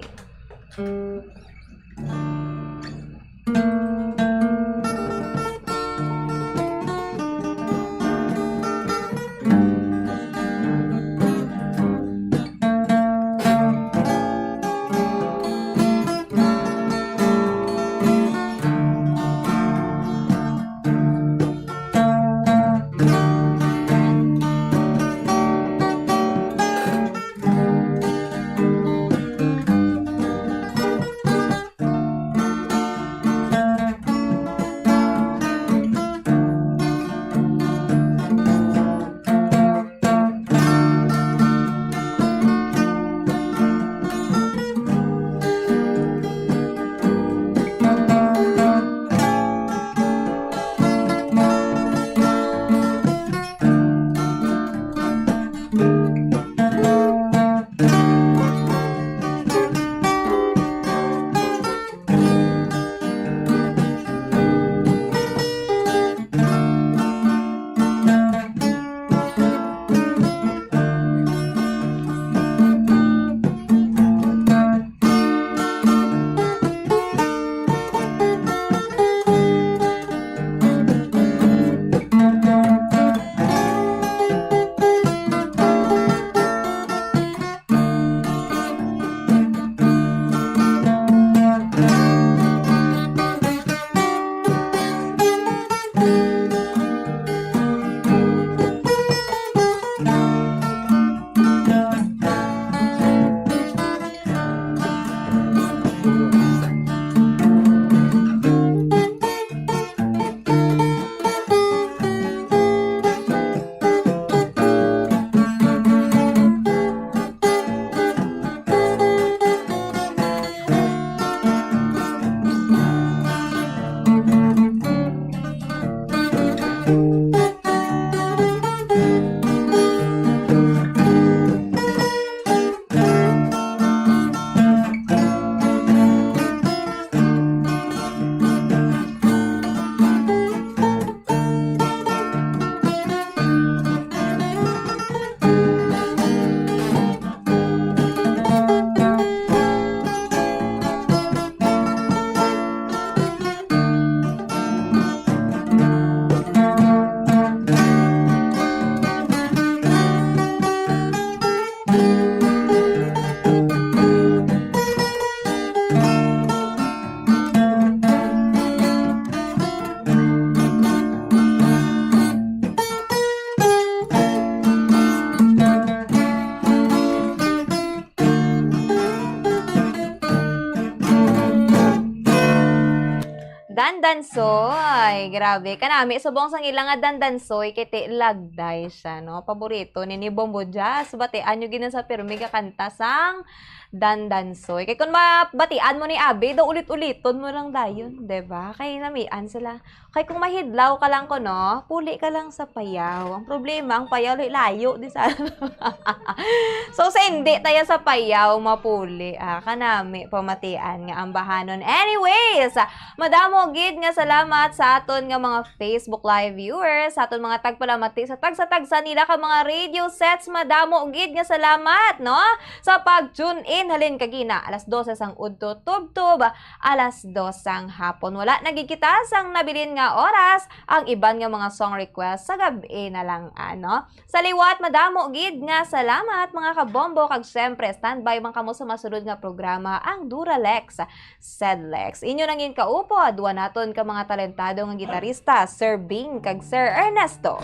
Dansoy, grabe. Kanami, subong sang ila nga dandansoy, kay ti lagday siya, no? Paborito ni, ni Bombo Jazz. Batian nyo gid na sa pirmi nga kanta sang dandansoy. Kay kung mabatian mo ni Abi, daw ulit-uliton mo lang dayon, di ba? Kay namian sila. Kay kung mahidlaw ka lang ko, no? Puli ka lang sa payaw. Ang problema, ang payaw layo di sa So, sa hindi tayo sa payaw, mapuli, ah, kanami pamatian nga ambahanon. Anyways, madamo gid nga salamat sa aton nga mga Facebook Live viewers, sa aton mga tagpalamati sa tagsa-tagsa nila ka mga radio sets. Madamo gid nga salamat, no? Sa pag-tune in, halin kagina, alas dose sang udto tubtob, alas dos sang hapon. Wala na gid kita sang nabilin nga oras, ang iban nga mga song request sa gab-i na lang, ano? Sa liwat, madamo gid nga salamat, mga kabombo, kag siyempre, standby man kamo sa masunod nga programa, ang Duralex Sedlex. Inyo nang ginkaupod, wa naton ka mga talentado nga gitarista, Sir Bing kag Sir Ernesto.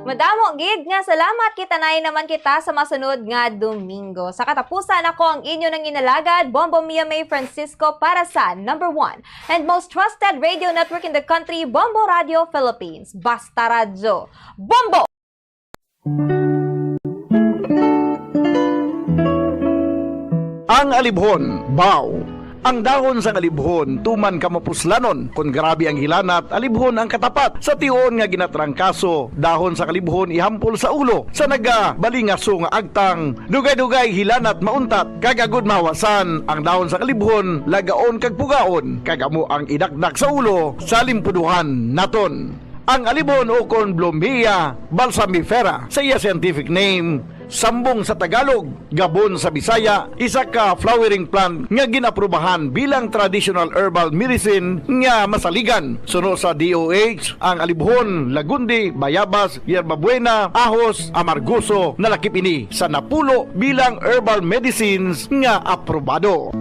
Madamo gid nga salamat. Kita na naman kita sa masunod nga Domingo. Sa katapusan, ako ang inyo nang inalagad, Bombo Mia May Francisco, para sa number one and most trusted radio network in the country, Bombo Radio Philippines. Basta Radyo, Bombo! Ang alibhon, baw. Ang dahon sang alibhon tuman ka mapuslanon. Kon grabe ang hilanat, alibhon ang katapat. Sa tion nga ginatrangkaso, dahon sang alibhon ihampol sa ulo. Sa nagabalingaso nga agtang, dugay-dugay hilanat mauntat. Kag agud mahawasan, ang dahon sang alibhon lagaon kag pugaon, kag amo ang idakdak sa ulo sa limpuduhan naton. Ang alibhon ukon Blumea balsamifera sa iya scientific name, sambong sa Tagalog, gabon sa Bisaya, isa ka flowering plant nga gin-aprubahan bilang traditional herbal medicine nga masaligan. Suno sa D O H, ang alibhon, lagundi, bayabas, yerbabuena, ahos, amargoso, nalakip ini sa napulo bilang herbal medicines nga aprobado.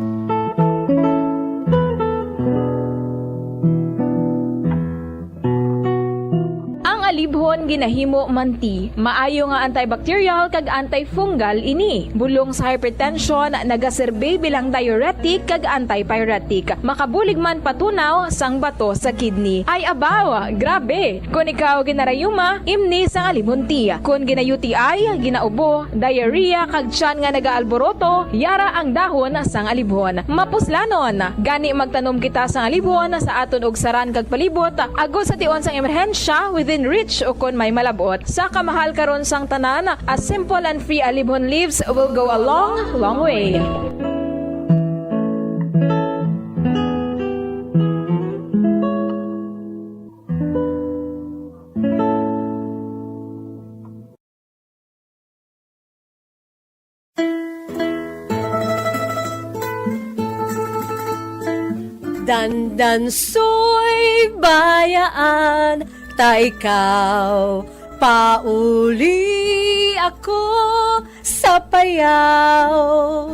Ang alibhon ginahimo man ti maayo nga antibacterial kag antifungal ini. Bulong sa hypertension, nagaserbi bilang diuretic kag antipyretic. Makabulig man patunaw sang bato sa kidney. Ay abaw, grabe! Kon ikaw ginarayuma, imni sang alibhon tea. Kon gina-U T I, ginaubo, diarrhea, kag tiyan nga nagaalboroto, yara ang dahon sang alibhon. Mapuslanon! Gani magtanom kita sang alibhon sa aton ugsaran kag palibot, agod sa tion sang emerhensya, within reach ukon may malab-ot. Sa kamahal karon sang tanan, a simple and free alibhon leaves will go a long, long way. Dandansoy, bayaan ta ikaw, pauli ako sa payaw.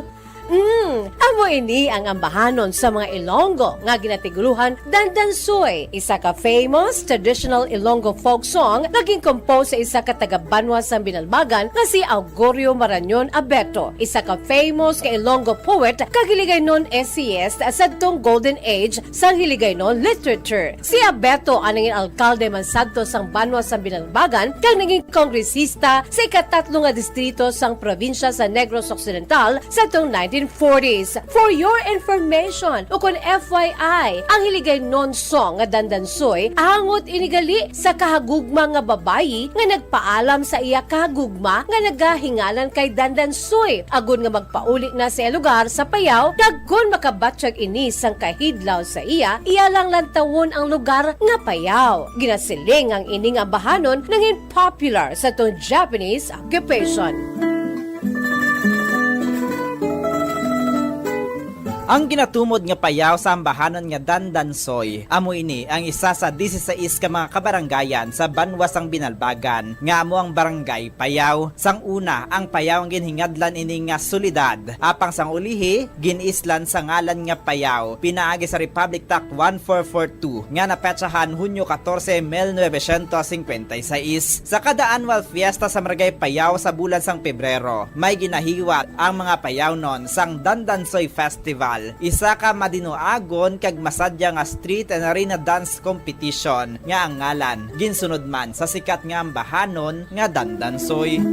Mm, amo ini ang ambahanon sa mga Ilonggo nga ginatiguluhan Dandansoy, isa ka famous traditional Ilonggo folk song nga gin-compose sa isa ka taga-banwa sang Binalbagan nga si Augurio Marañon Abeto, isa ka famous nga Ilonggo poet kag Hiligaynon essayist sadtong golden age sang Hiligaynon literature. Si Abeto ang nangin alkalde man sadto sang banwa sang Binalbagan kag nangin kongresista sa ikatatlo nga distrito sang probinsya sa Negros Occidental sadtong nineteen forties. For your information, ukon F Y I, ang Hiligaynon song nga Dandansoy, angot ini gali sa kahagugma nga babayi nga nagpaalam sa iya kahagugma nga nagahingalan kay Dandansoy, agod nga magpauli na sa iya lugar sa Payao, kag kon makabatyag ini sang kahidlaw sa iya, iya lang lantawon ang lugar nga Payao. Ginasiling ang ini nga ambahanon nangin popular sa tong Japanese occupation. Ang ginatumod nga Payao sa ambahanon nga Dandansoy, amo ini ang isa sa disisais ka mga kabarangayan sa banwa sang Binalbagan, nga amo ang Barangay Payao. Sang una, ang Payao ang ginhingadlan ini nga syudad, apang sang ulihi, gin-islan sa ngalan nga Payao, pinaagi sa Republic Act one four four two, nga napetsahan Hunyo katorse, mil novecientos singkwenta y seis. Sa kada annual fiesta sa Barangay Payao sa bulan sang Pebrero, may ginahiwat ang mga Payaonon sang Dandansoy Festival, isa ka madinuagon kag masadya nga street and arena dance competition nga ang ngalan ginsunod man sa sikat nga ambahanon nga Dandansoy.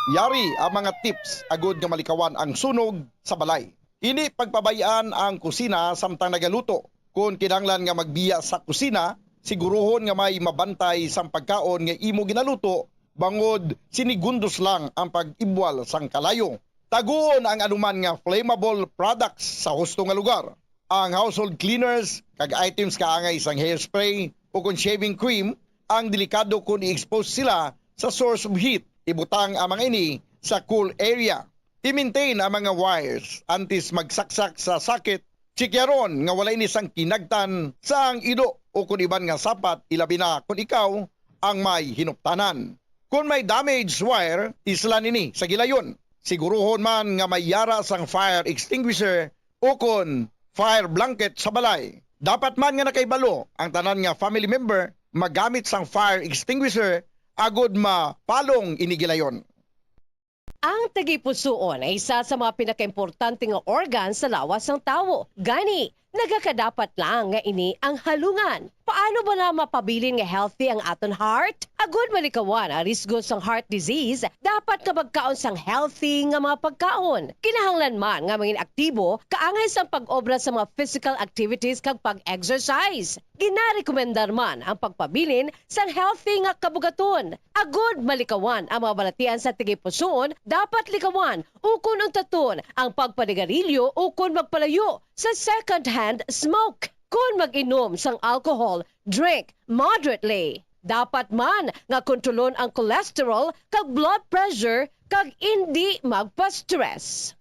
Yari ang mga tips agud nga malikawan ang sunog sa balay. Hindi pagpabay-an ang kusina samtang nagaluto. Kon kinahanglan nga magbiya sa kusina, siguruhon nga may mabantay sang pagkaon nga imo ginaluto, bangod sinigundos lang ang pag-ibwal sang kalayo. Taguon ang anuman nga flammable products sa husto nga lugar. Ang household cleaners kag items kaangay sang hairspray o kon shaving cream ang delikado kon i-expose sila sa source of heat. Ibutang ang mga ini sa cool area. I-maintain ang mga wires antes magsaksak sa socket. Chikyaron nga wala ini sang kinagtan sang ido o kon iban nga sapat, ilabi na kon ikaw ang may hinuptanan. Kon may damaged wire, islan ini sa gilayon. Siguruhon man nga may yara sang fire extinguisher o kon fire blanket sa balay. Dapat man nga nakahibalo ang tanan nga family member magamit sang fire extinguisher agud mapalong ini gilayon. Ang tagipusoon ay isa sa mga pinakaimportante nga organ sa lawas sang tawo. Gani, nagakadapat lang nga ini ang halungan. Paano ba na mapabilin nga healthy ang aton heart? Agud malikawan ang risgo sang heart disease, dapat nga magkaon sang healthy nga mga pagkaon. Kinahanglan man nga mangin aktibo kaangay sang pag-obra sa mga physical activities kag pag-exercise. Ginarekomendar man ang pagpabilin sang healthy nga kabugaton. Agud malikawan ang mga balatian sa tagipusoon, dapat likawan ukon untaton ang pagpanigarilyo ukon magpalayo sa second-hand smoke. Kon mag-inom sang alcohol, drink moderately. Dapat man nga kontrolon ang cholesterol kag blood pressure kag indi magpa-stress.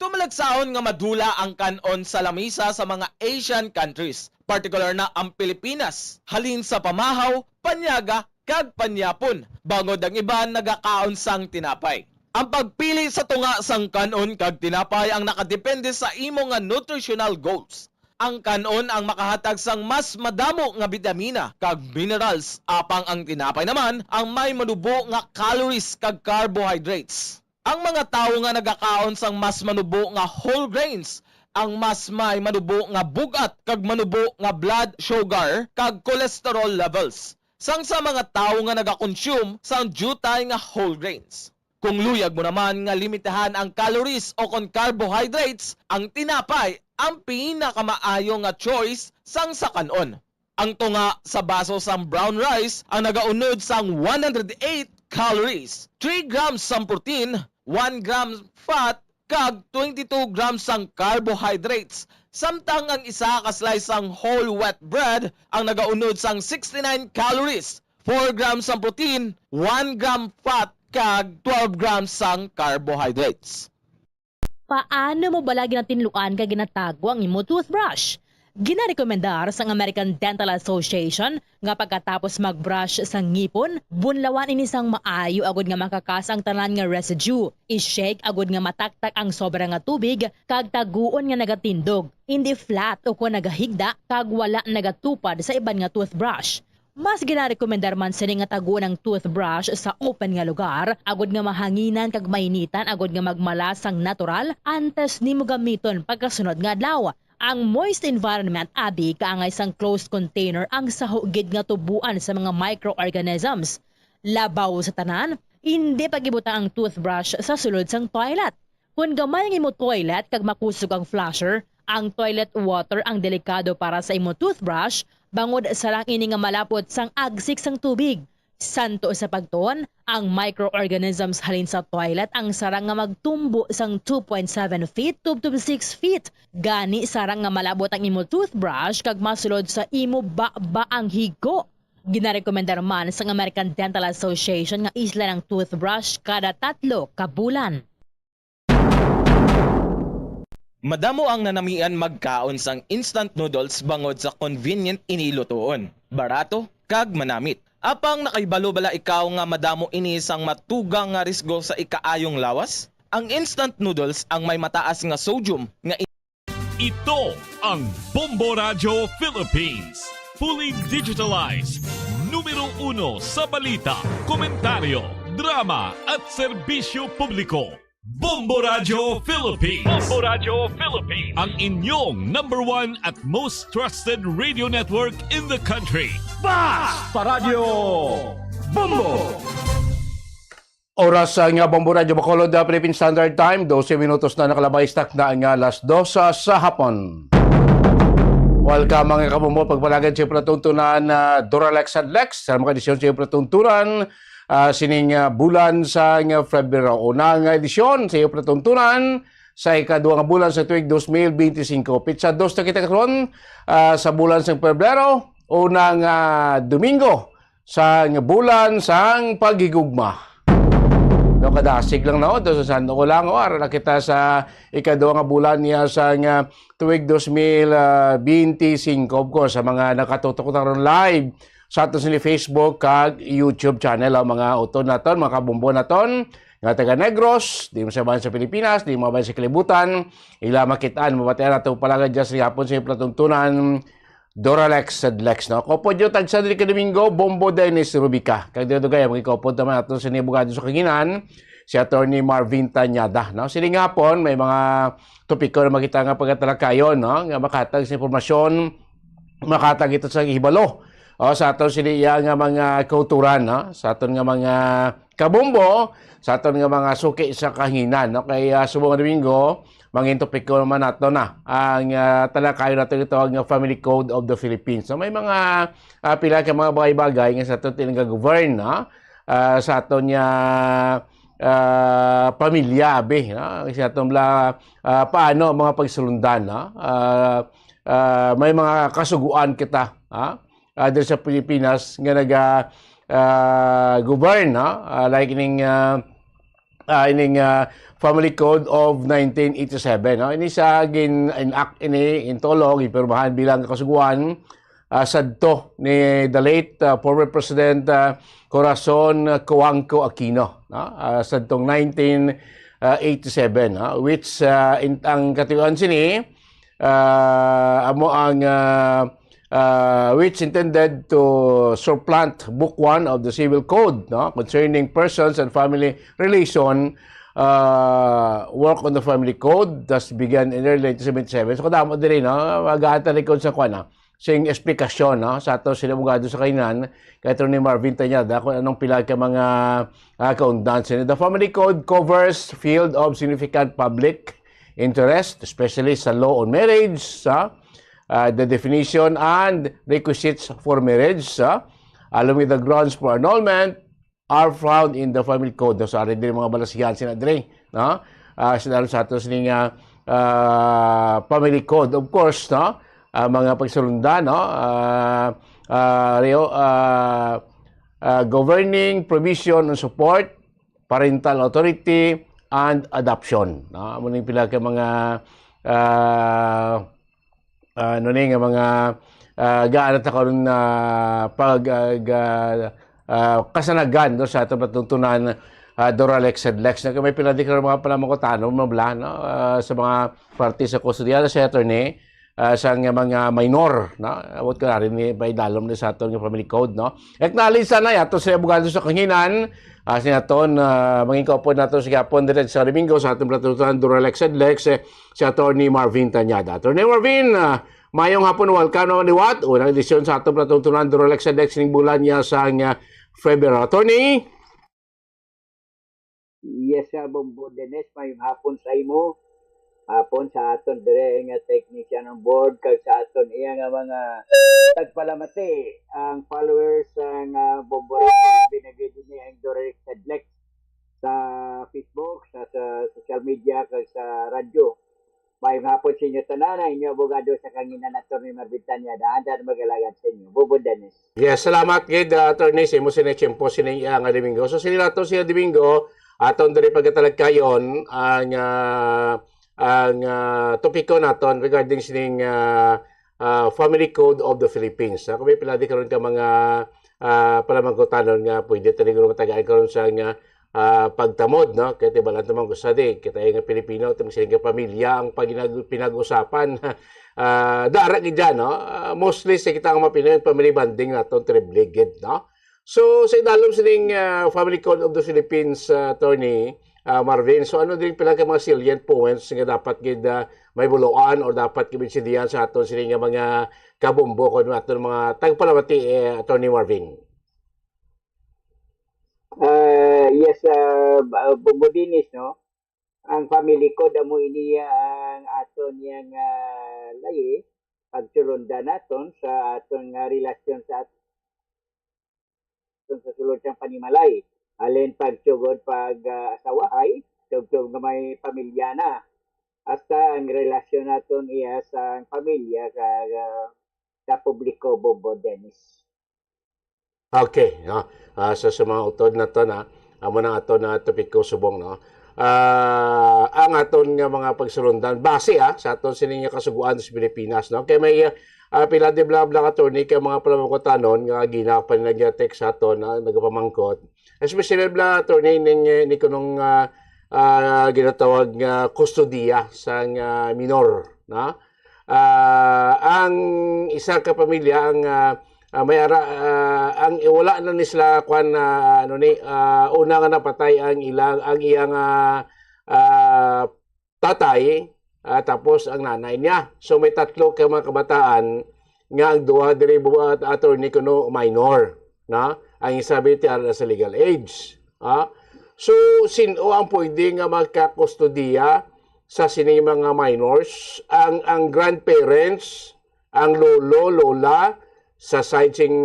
Tumalagsahon nga madula ang kan-on sa lamisa sa mga Asian countries, partikular na ang Pilipinas, halin sa pamahaw, panyaga, kag panyapon, bangod ang iban nagakaon sang tinapay. Ang pagpili sa tunga sang kan-on kag tinapay ang nakadepende sa imo nga nutritional goals. Ang kan-on ang makahatag sang mas madamo nga bitamina kag minerals, apang ang tinapay naman ang may manubo nga calories kag carbohydrates. Ang mga tawo nga nagakaon sang mas manubo nga whole grains ang mas may manubo nga bug-at kag manubo nga blood sugar kag cholesterol levels sang sa mga tawo nga nagakonsume sang diutay nga whole grains. Kung luyag mo naman nga limitahan ang calories o kon carbohydrates, ang tinapay ang pinakamaayo nga choice sang sa kan-on. Ang tunga sa baso sang brown rice ang nagaunod sang one hundred eight calories, three grams sang protein, one gram fat, kag twenty-two grams sang carbohydrates, samtang ang isa ka slice sang whole wheat bread ang nagaunod sang sixty-nine calories, four grams sang protein, one gram fat, kag twelve grams sang carbohydrates. Paano mo bala ginatinluan kag ginatago ang imo toothbrush? Ginarekomendar sang American Dental Association nga pagkatapos mag-brush sa ngipon, bunlawan ini sang maayo agud nga makakas ang tanan nga residue. I-shake agud nga mataktak ang sobra nga tubig kag taguon nga nagatindog, indi flat ukon nagahigda kag wala nagatupad sa iban nga toothbrush. Mas ginarekomendar man sini nga taguon ang toothbrush sa open nga lugar, agod nga mahanginan kag mainitan, agod nga magmala sang natural antes nimo gamiton pagkasunod nga adlaw. Ang moist environment abi kaangay sang closed container ang saho gid nga tubuan sa mga microorganisms. Labaw sa tanan, indi pag-ibutang ang toothbrush sa sulod sang toilet. Kon gamay ang imo toilet kag makusog ang flusher, ang toilet water ang delikado para sa imo toothbrush, bangod sarang ini nga malapot sang agsik sang tubig. Santo sa pagtuon, ang microorganisms halin sa toilet ang sarang nga magtumbo sang two point seven feet tubtob six feet. Gani, sarang nga malabot ang imo toothbrush kag masulod sa imo baba ang higo. Ginarekomendar man sang American Dental Association nga islan ang toothbrush kada tatlo ka bulan. Madamo ang nanamian magkaon sang instant noodles bangod sa convenient ini lutoon, barato, kag manamit. Apang nakahibalo bala ikaw nga madamo ini sang matugang nga risgo sa ikaayong lawas? Ang instant noodles ang may mataas nga sodium nga Ito ang Bombo Radyo Philippines. Fully digitalized. Numero uno sa balita, komentaryo, drama at serbisyo publiko. Bombo Radyo Philippines. Bombo Radyo Philippines. Ang inyong number one at most trusted radio network in the country. Basta Radyo Bombo! Oras sa nga Bombo Radyo Bacolod, ah, Philippine Standard Time, dose minutos na nakalabay sa takna nga alas dos sa hapon. Welcome, mga kabombo, pagpalagad sa patuntunan na Doralex Adlex sa mga edisyon sa patuntunan, ah, sining, ah, bulan sa nga Febrero. Una nga edisyon sa patuntunan sa ikaduha nga bulan sa tuig dos mil benti singko. Pitsa dos na kita karon, ah, sa bulan sa Febrero, unang, ah, Domingo sang bulan sang paghigugma. No, kadasig lang, no? Do sa San Nicolango, ara na kita sa ikaduha nga bulan niya sang, ah, tuig dos mil benti singko. Of course, sa mga nakatutok karon live sa aton sini Facebook kag YouTube channel, ang mga utod naton, mga kabombo naton, nga taga Negros, di mo sa bayan sa Pilipinas, di mo bayan sa kalibutan, ila makitaan, mabatian nato palagad dyan sa gihapon sa patuntunan, Doralex Adlex, no? Kaupod nyo tagsa diri ka Domingo, Bombo Dennis Rubica. Kag dugay-dugay, magikaupod naman ato sa abogado sa kahanginan, si Attorney Marvin Tañada, no? Sining hapon, may mga topiko na makita nga pagatalakayon, no? Nga makatag sa impormasyon, makatag ito sa hibalo. O, sa aton sini iya nga mga kauturan, no? Sa aton nga mga kabombo, sa aton nga mga suki sa kahanginan, no? Kay, ah, subong nga Domingo, mangin topiko naman nato na ang, ah, talakayon nato gitawag nga Family Code of the Philippines. So, may mga, ah, pila ka mga bagay-bagay nga sa aton tinagagovern, no? Ah, sa aton nga, ah, pamilya, abi, no? Sa aton bla, ah, paano ang mga pagsulundan, no? Ah, ah, may mga kasuguan kita, ha? Ah, diri sa Pilipinas nga naga, ah, govern, no? Ah, like ining, ah, ah, ining, ah, Family Code of nineteen eighty-seven, no? Ini sa gin-enact ini, intolo, ginpirmahan bilang kasuguan, ah, sadto ni the late, ah, former President, ah, Corazon Cojuangco Aquino, no? Ah, sadtong nineteen eighty-seven, no? Which, ah, in, ang katuyoan sini, ah, amo ang, ah, ah, which intended to supplant Book one of the Civil Code, no, concerning persons and family relation, ah, work on the Family Code, thus began in early nineteen seventy-seven. So, kadamo diri, no, mag-aatalikod sa kuan, no, sing esplikasyon, no, sa ato sila abogado sa kahanginan, kay Attorney Marvin Tañada, kung anong pila ka mga, ah, kaundan sini. The Family Code covers field of significant public interest, especially sa law on marriage, sa, ah, the definition and requisites for marriage, sa, along with the grounds for annulment, are found in the Family Code. So, ari diri mga balasihan sina diri, no? Ah, sila sa ato sini nga, ah, Family Code, of course, no? Ah, mga pagsulundan, no? Ah, ah, reo-, ah, ah, governing provision on support, parental authority, and adoption, no? Amo ning pila ka mga, ah, ah, ano ni nga mga, ah, gaan ta karon na pag, ah, ga-, ah, kasanagan do sa aton patuntunan, ah, Doralex Adlex. Na may pila di karon mga panamangkutanon, mga bla, no? Ah, sa mga parte sa kustodiya, si attorney, ah, sang mga minor, no? Abot ko na rin ni paidalom ni sa aton nga family code, no? Acknowledge sana ato sa abogado sa kanginan, ah, si aton, ah, mangin kaupod nato sa gihapon diri sa Domingo sa aton palatuntunan Duralex Sedlex, eh, si Attorney Marvin Tañada. Attorney Marvin, ah, mayong hapon, welcome naman liwat. Unang edisyon sa aton palatuntunan Duralex Sedlex ning bulan niya sang, ah, February. Attorney? Yes, uh, Bombo Dennis, mayong hapon sa imo. Hapon sa aton dire nga technician on board kag sa aton iya nga mga tagpalamati, ang followers sang uh, Bombo Radio, binagay din ang Dorek Sedlex sa Facebook, sa, sa social media kag sa radyo. Mayong hapon sa inyo tanan, ang inyo abogado sa kanginan, Attorney Marvin Tañada, handa na mag-alagad sa inyo. Bombo Dennis. Yes, salamat gid, uh, Attorney, sa imo sini tiyempo sini uh, nga Domingo. So sini nato siya Domingo, aton diri pagatalagkayon ang uh, ang uh, topiko naton regarding sining uh, uh, Family Code of the Philippines. Ako may pila di karon ka mga uh, palamangkutanon nga pwede tani guro matagaan karon sa nga uh, pagtamod, no? Kaya tibalan naman ko sa di, kita nga Pilipino, itong sining pamilya ang paginag pinag-usapan. Uh, dara gid dyan, no? Uh, mostly sa kita nga mga Pinoy, family bonding naton triple gid, no? So sa idalom sining uh, Family Code of the Philippines, uh, attorney uh, Marvin, so ano din pila ka mga salient points nga dapat gid uh, may buluan or dapat gibinsidihan sa aton sini nga mga kabombo kon aton mga tagpalamati, eh, attorney Marvin? Uh, yes, uh, Bombo Dennis, no? Ang family code amo ini ang aton yang uh, layi pagsulundan naton sa aton nga relasyon sa aton sa sulod sang panimalay. Halin pagsugod pag uh, asawahay, tugtog nga may pamilya na. Hasta ang relasyon naton iya sa pamilya kag uh, sa publiko, Bombo Dennis. Okay, no? Uh, so sa mga utod na to na amo na ato na topiko subong, no. Uh, ang aton nga mga pagsulundan base ah, sa aton sini nga kasuguan sa Pilipinas, no. Kay may uh, pila di bla bla attorney kay mga palamangkutanon nga gina pa nag-text sa aton na nagapamangkot. Especially bla attorney ning ni kunong uh, uh, ginatawag nga kustodiya sang uh, minor, no. Uh, ang isa ka pamilya ang uh, uh, may ara uh, ang wala na ni sila kwan uh, ano ni uh, una nga napatay ang ilang ang iyang uh, uh, tatay uh, tapos ang nanay niya. So may tatlo ka mga kabataan nga ang duha diri buhat attorney kuno minor na ang isa bitiar na sa legal age. Ha? So sin-o ang pwede nga magkakustodiya sa sining mga minors? Ang ang grandparents, ang lolo, lola sa side sing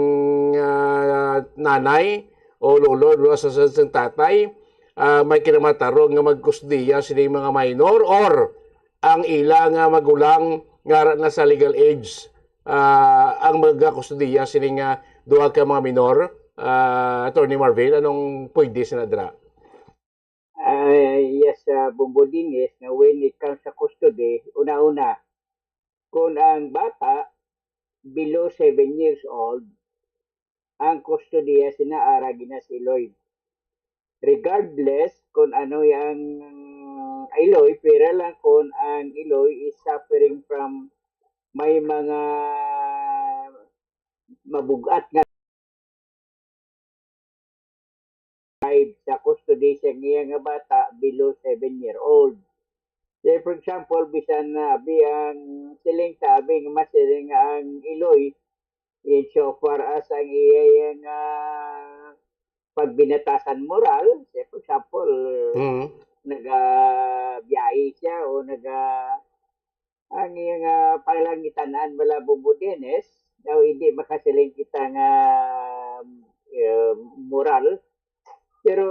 uh, nanay o lolo, lola sa side sing tatay, uh, may kinamatarong nga magkustodiya sining mga minor or ang ila nga magulang nga na sa legal age uh, ang magkustodiya sining uh, duha ka mga minor, uh, Attorney Marvin, anong pwede sa nadra? Uh, yes, uh, Bombo Dennis, na when it comes sa custody, una-una, kung ang bata below seven years old, ang kustodiya sina ara gina si Lloyd. Regardless kung ano yang iloy, pira lang kung ang iloy is suffering from may mga mabugat nga sa custody sa iya nga bata below seven year old. Say, for example, bisan na abi ang siling sa abi nga masiling ang iloy, in so far as ang iya nga pagbinatasan moral, say, for example, mm. nagabiyahe siya o naga ang iyang uh, palangitan-an bala Bombo Dennis, daw hindi makasiling kita nga uh, moral. Pero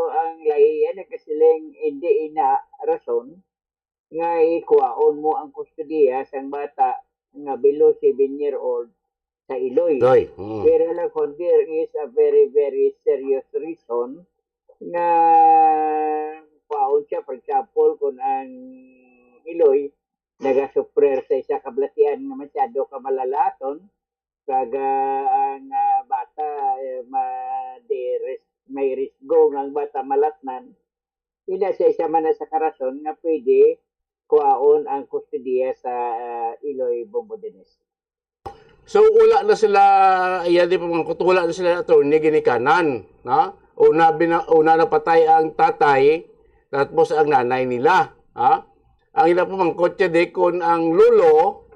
ang lahiya nagkasiling hindi ina rason nga ikuhaon mo ang kustodiya sang bata nga below seven year old sa iloy. Doy. Mm. Pero lang kung there is a very, very serious reason nga kuhaon siya, for example, kung ang iloy nagasufrer sa isa ka balatian nga masyado ka malalaton, kag uh, ang uh, bata uh, ma, di, ris, may risgo nga ang bata malatnan, ina sa isa man na sa karason nga pwede kuhaon ang kustodiya sa, ah, Eloy Bombo Dines. So, wala na sila, iya di pa mga kut-, wala na sila attorney ginikanan, na? Una, bina-, una napatay ang tatay, tapos ang nanay nila, ha? Ang ila pamangkot siya di kung ang lolo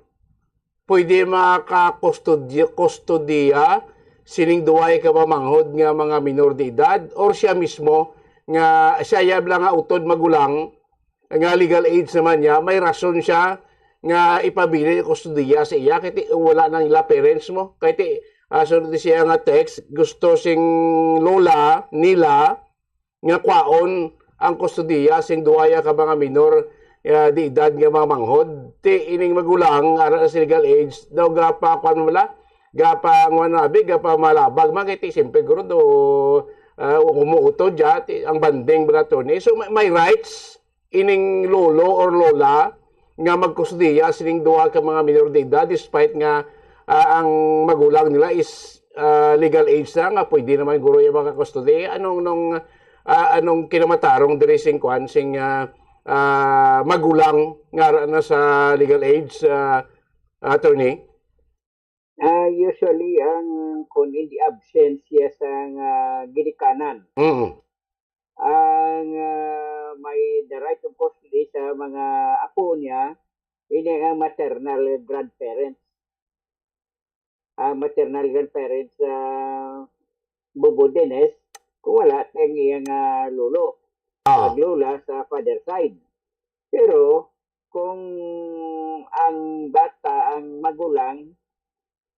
pwede makakustodiya, kustodiya sining duway ka mamanghod nga mga minor de edad, or siya mismo nga siya yab lang nga utod magulang, nga legal age naman niya, may rason siya nga ipabilin ang kustodiya sa iya, kay ti-, wala nang ila parents mo. Kay ti-, ah, sunod ni siya nga text, gusto sing lola nila nga kwaon ang kustodiya sing duwaya ka mga minor, ah, de edad nga mga manghod. Ti ining magulang, ara na sa legal age, daw gapa, kuwan mo la, gapa, ang wanabi, gapa malabag, mga kay ti, siyempre, guro, do, ah, umuutod, ya, ti, ang banding, mga attorney. So, may, may rights ining lolo or lola nga magkustodiya sining duha ka mga minor de edad despite nga, ah, ang magulang nila is, ah, legal age na nga pwede naman guro yung mga custody. Anong, nung, ah, anong kinamatarong diri sing kwan, sing, ah, ah, magulang nga ara na sa legal age, ah, attorney? Ah, usually, ang kung in the absence siya sa nga ginikanan, Mm. ang, ah, may the right of custody sa mga apo niya, ini ang maternal grandparents. Ang maternal grandparents sa Bobo Dennis, kung wala, ang iyang, ah, lolo, Ah. paglola sa father side. Pero kung ang bata, ang magulang,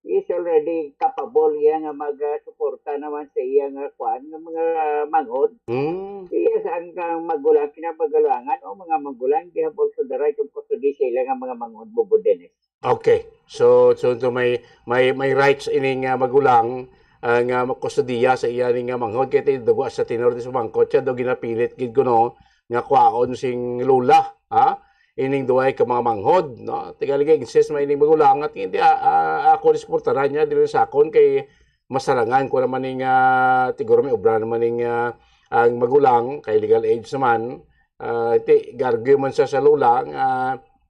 is already capable iya nga magasuporta naman sa iya nga kwan, nga mga manghod. Mm. Iya sa ang kang magulang, kinamagalangan o mga magulang, they have also the right of custody sa ila nga mga manghod, Bobo Dennis. Okay. So, so, so may, may, may rights ini nga magulang, ah, nga makustodiya sa iya ni nga manghod, kay ti-, dugwa sa tenor di sa bangkot siya, daw ginapilit gid kuno nga kwaon sing lula, ha? Ining duway ka mga manghod, no? Tigalig insist man ining magulang at hindi, ah, ah, ako suportaran niya dili sa akon kay masarangan ko naman ning, ah, tiguro may obra naman ning, ah, ang magulang kay legal age naman. Ah, ti, gargue man siya sa lula nga,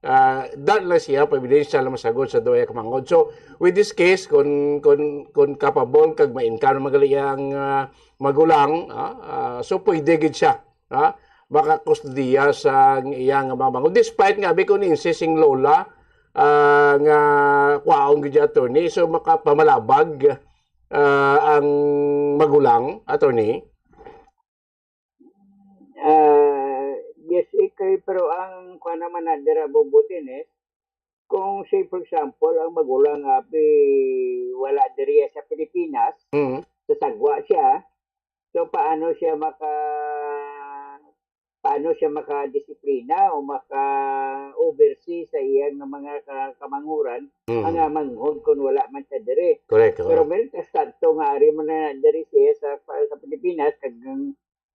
ah, dal na siya, pa ebidensya lang masagod sa duway ka manghod. So, with this case, kung, kung, kung capable kag ma-income naman gali ang, ah, magulang, ah, ah, so pwede gid siya, ah, makakustodiya sa iyang mga manghod. Despite nga, abi ko ni insisting lola, ah, nga kwaon gid siya, attorney, so makapamalabag, ah, ang magulang, attorney? Ah, yes, ikay, pero ang kuwan naman na dira, Bobo Dennis, kung say, for example, ang magulang nga pi-, wala diri sa Pilipinas, Mm. sa sagwa siya, so paano siya maka-, paano siya makadisiplina o maka-oversee sa iyang mga ka-, kamanghuran, Mm. mga manghod kung wala man siya diri? Correct, Pero oo. meron ka sakto nga ari man na diri siya sa, sa Pilipinas, kag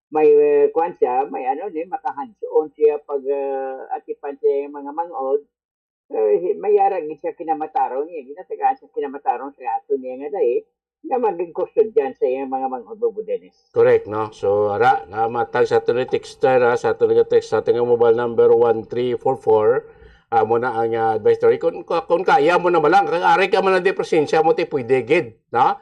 may, eh, kuwan siya, may ano ni, maka-hands-on siya pag, ah, atipan sa iyang mga manghod. Eh, may ara gid siya kinamatarong niya, ginatagaan siya kinamatarong sa ato niya nga dai, nga maging kustodyan sa iyang mga manghod, Bobo Dennis. Correct, no? So, ara, na matag sa ato ni texter, ha, sa ato nga text, sa ato nga mobile number one three four four, amo na ang, ah, advice story. Kung, kung kaya mo naman lang, kung ari ka man lang di presensya mo, ti pwede gid, no?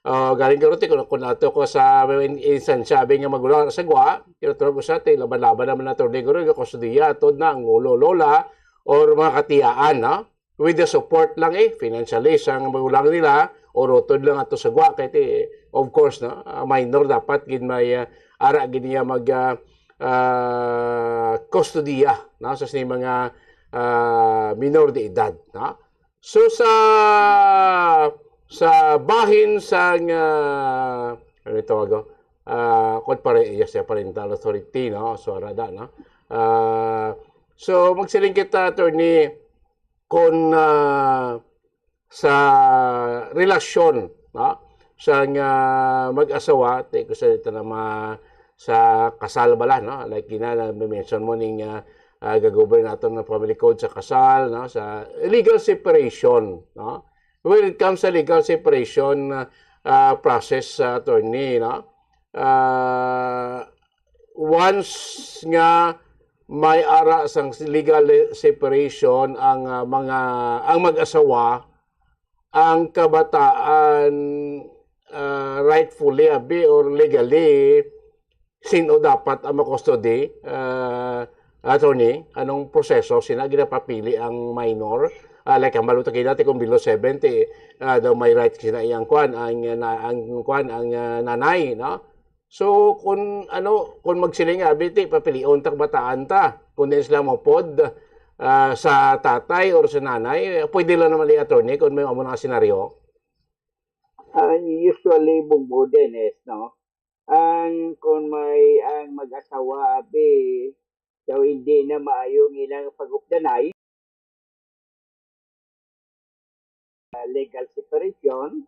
Ah, galing garo ti, kung, kung ato ko sa in-, instansya, abi nga magulang sa gwa, pero tulog ko sa ti, laban-laban naman na to, di garo, kustodiya, atod na ang ulo, lola, or mga katiyaan, no? With the support lang, eh, financially, sa magulang nila, or utod lang ato sa gwa, kay ti, of course, no? Ah, minor dapat gid may, ah, ara gid niya mag, ah, ah, kustodiya, no? Sa sini mga, ah, minor de edad, no? So, sa, sa bahin sa nga, ano ito, ago? Ah, kung pare-, yes, sa parental authority, no? So, arada, no? Ah, so, magsiling kita, attorney, kung, ah, sa relasyon, no? Sa nga mag-asawa, ti ko sa ito na ma-, sa kasal bala, no? Like gina, na mention mo ning, ah, ah, gagovern naton nga family code sa kasal, no? Sa legal separation, no? When it comes sa legal separation, ah, process, sa attorney, no? Ah, once nga may ara sang legal separation ang, ah, mga, ang mag-asawa, ang kabataan, ah, rightfully abi or legally, sin-o dapat ang makustody, ah, attorney? Anong proseso? Sina ginapapili ang minor? Ah, like, ang balota kay dati kung below seventy, ah, daw may right sila iyang kwan, ang, ah, na, ang kwan, ang, ah, nanay, no? So, kung ano, kung magsiling nga, "Abi, ti, papilion ta, bataan ta." Kung di sila mopod, ah, sa tatay or sa nanay, pwede lang naman, attorney, kung may amo nga senaryo. Ah, usually, Bugbo Dennis, no? Ang, kung may, ang mag-asawa, abi, daw hindi na maayo ang ilang pag-updanay, ah, legal separation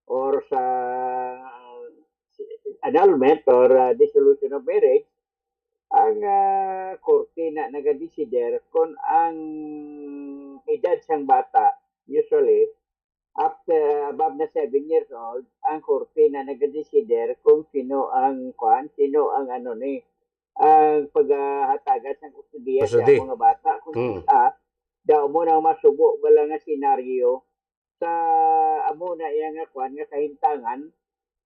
or sa annulment or, ah, dissolution of marriage, ang, ah, korte na nagadesider kung ang edad sang bata, usually, after, above na seven years old, ang korte na nagadesider kung sino ang, kuan, sino ang, ano ni, ang paghatagan sang kustodiya sa Kustodiya. Mga bata. Kung Hmm. Kita, daw mo nang masubo bala nga senaryo sa amo na iya nga, kuan, nga kahintangan,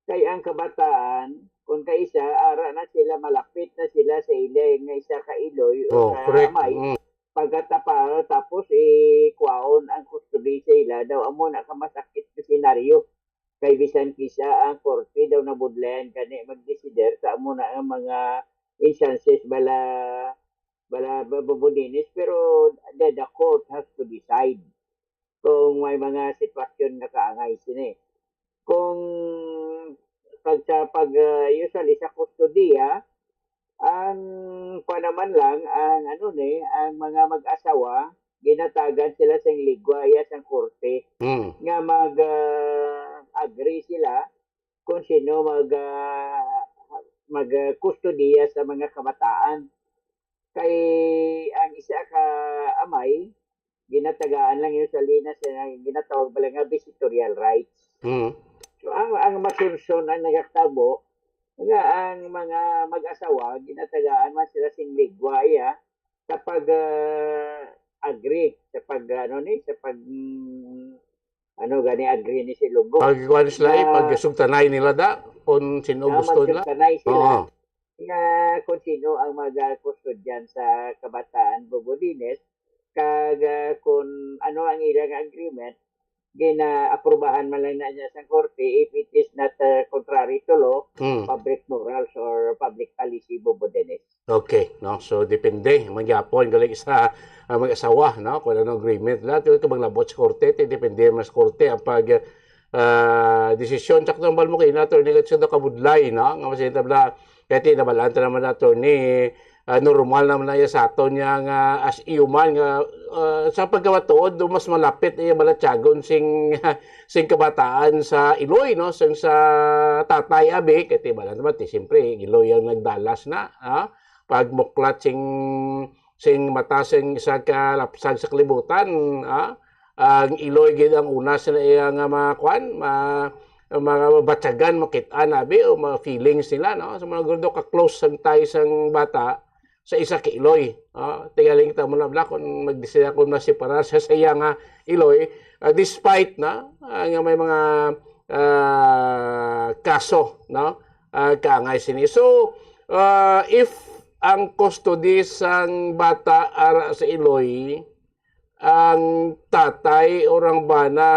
kay ang kabataan, kung kaisa, ara na sila, malapit na sila sa ila nga isa ka iloy o Oh, sa correct. Amay, Mm. pagkatapa-, tapos, eh, kuwaon ang kustodiya sa ila, daw amo na ka masakit nga senaryo. Kay bisan kisa ang korte daw nabudlayan gani magdesider sa amo na ang mga instances bala, bala, ba-, Bugbo Dennis, pero the, the court has to decide kung may mga sitwasyon nga kaangay sini. Kung pag sa pag, ah, usually sa kustodiya, ang pa naman lang, ang ano ni, ang mga mag-asawa, ginatagan sila sing ligwa iya sang korte Mm. nga mag, ah, agree sila kung sino mag, ah, mag, ah, kustodiya sa mga kabataan. Kay ang isa ka amay, ginatagaan lang yun sa linas na ginatawag pala nga visitorial rights. Mm. So, ang, ang masunson ang nagakatabo nga ang mga mag-asawa, ginatagaan man sila sing ligwa iya sa pag, ah, agree, sa pag, ano ni, sa pag, mm, ano gani, agree ni si Lugo. Pag kuwan sila, eh, Na pag sugtanay nila da, kung sino nga gusto nila. Magsugtanay sila Oo. nga kung sino ang magakustodyan sa kabataan, Bugbo Dennis, kag, ah, kung ano ang ilang agreement, gina-aprubahan man lang na niya sa korte if it is not, ah, contrary to law, Hmm. public morals, or public policy, Bugbo Dennis. Okay, no? So, depende man gyapon, galing sa, ah, mag-asawa, no? Kung ano agreement nila, pero kung maglabot sa korte, ti-, depende man sa korte ang pag, ah, desisyon. Tsaka tambal mo kayo na, attorney, kasi daw kabudlay, no? Nga masinta bala, kaya tinabalaan ta naman, attorney, ah, normal naman na iya sa aton niya nga as human nga, ah, sa pagkawatuod, do mas malapit iya balatyagon sing, sing kabataan sa iloy, no? Sing sa tatay, abi, kaya tibalaan naman, ti, siyempre, iloy ang nagdalas na, ha? Pagmuklat sing, sing mata sing isa ka lapsag sa kalibutan, ha? Ang iloy gid ang una sa iya nga mga kwan, ma-, mga batyagan, makit-an, abi, o mga feelings nila, no? So, mga gusto ka-close ang tayo sang bata sa isa ka iloy. Ah, tingaling ta mo na bala kung magdesisyon kung maseparar siya sa iya nga iloy, ah, despite na, ah, nga may mga, ah, kaso, no? Ah, kaangay sini. So, ah, if ang custody sang bata ara sa iloy, ang tatay or ang bana,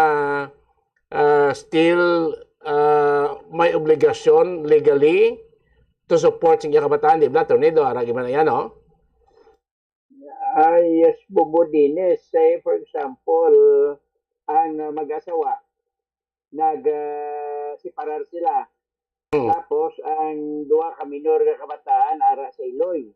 ah, still, ah, may obligasyon legally to support sa iyang kabataan, di ba, Attorney? Do, ara gyud man yan, no? Ah, yes, Bugbo Dennis. Say, for example, ang, ah, mag-asawa, nag, ah, separar sila. Hmm. Tapos, ang duha ka minor nga kabataan, ara sa iloy.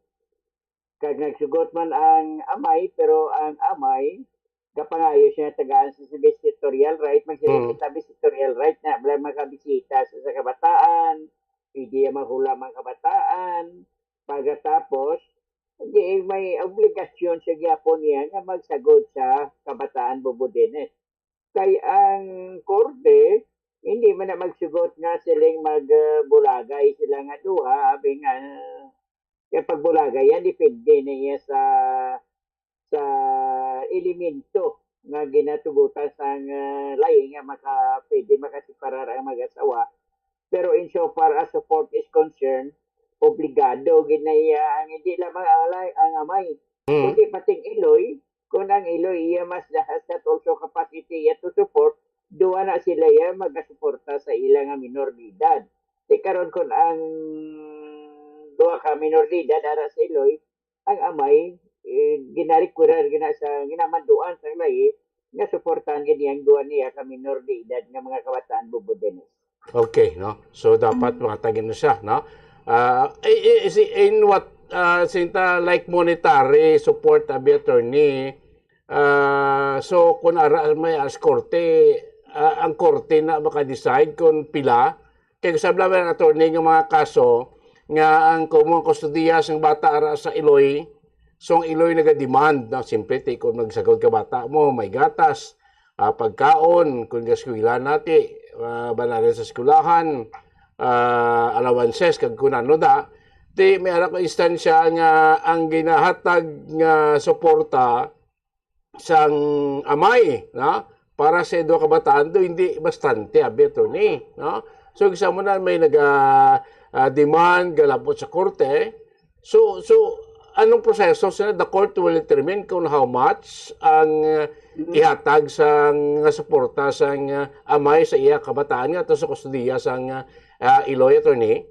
Kag nagsugot man ang amay, pero ang amay, gapangayo siya tagaan sa, sa visitorial right, magsiling Mm. kita visitorial right na, wala makabisita sa, sa kabataan, pwede niya mahula mga kabataan. Pagkatapos, di, may obligasyon siya gyapon niya nga magsagod sa kabataan, Bugbo Dennis. Kay ang korte, hindi man na magsugot nga siling mag, ah, bulagay sila nga duha, abi nga, Kaya pagbulagay yan, depende na iya sa sa elemento nga ginatugutan sang, ah, lahi nga maka-, pwede makaseparar ang mag-asawa. Pero insofar as support is concerned, obligado gid na iya ang hindi lamang ang lay-, ang amay, Mm. kundi pating iloy, kung ang iloy iya mas has that also capacity iya to support, duha na sila iya magasuporta sa ila nga minor de edad. Di karon kung ang duha ka minor de edad ara sa iloy, ang amay, eh, ginarequirar gina sa ginamanduan sa lahi nga suportahan gid niyang duha niya ka minor de edad nga mga kabataan, Bobo Dennis. Okay, no? So, dapat Mm. matagin na siya, no? Ah, eh, eh, si, in what, ah, sinta, like, monetary support, abi, attorney, ah, so, kung ara may as korte, ah, ang korte na maka-decide kung pila, kay usab lang ang attorney nga mga kaso nga ang kumon kustodiya sang bata ara sa iloy, so ang iloy naga-demand, no? Siyempre, ti, kung nagsagod ka bata mo, may gatas, ah, pagkaon, kung gaskwela na, ti, ah, banalan sa eskwelahan, ah, allowances, kag kun ano da, ti, may ara ko instansya nga ang ginahatag nga suporta sang amay, no? Para sa duha ka bataan, do hindi bastante, abi, attorney, no? So, isa mo na may naga, ah, demand, galapot sa korte. So, so, anong proseso? So, the court will determine kung how much ang, ah, Mm. ihatag sa nga suporta sa nga amay sa iya kabataan nga ato sa kustodiya sa nga, ah, iloy, attorney?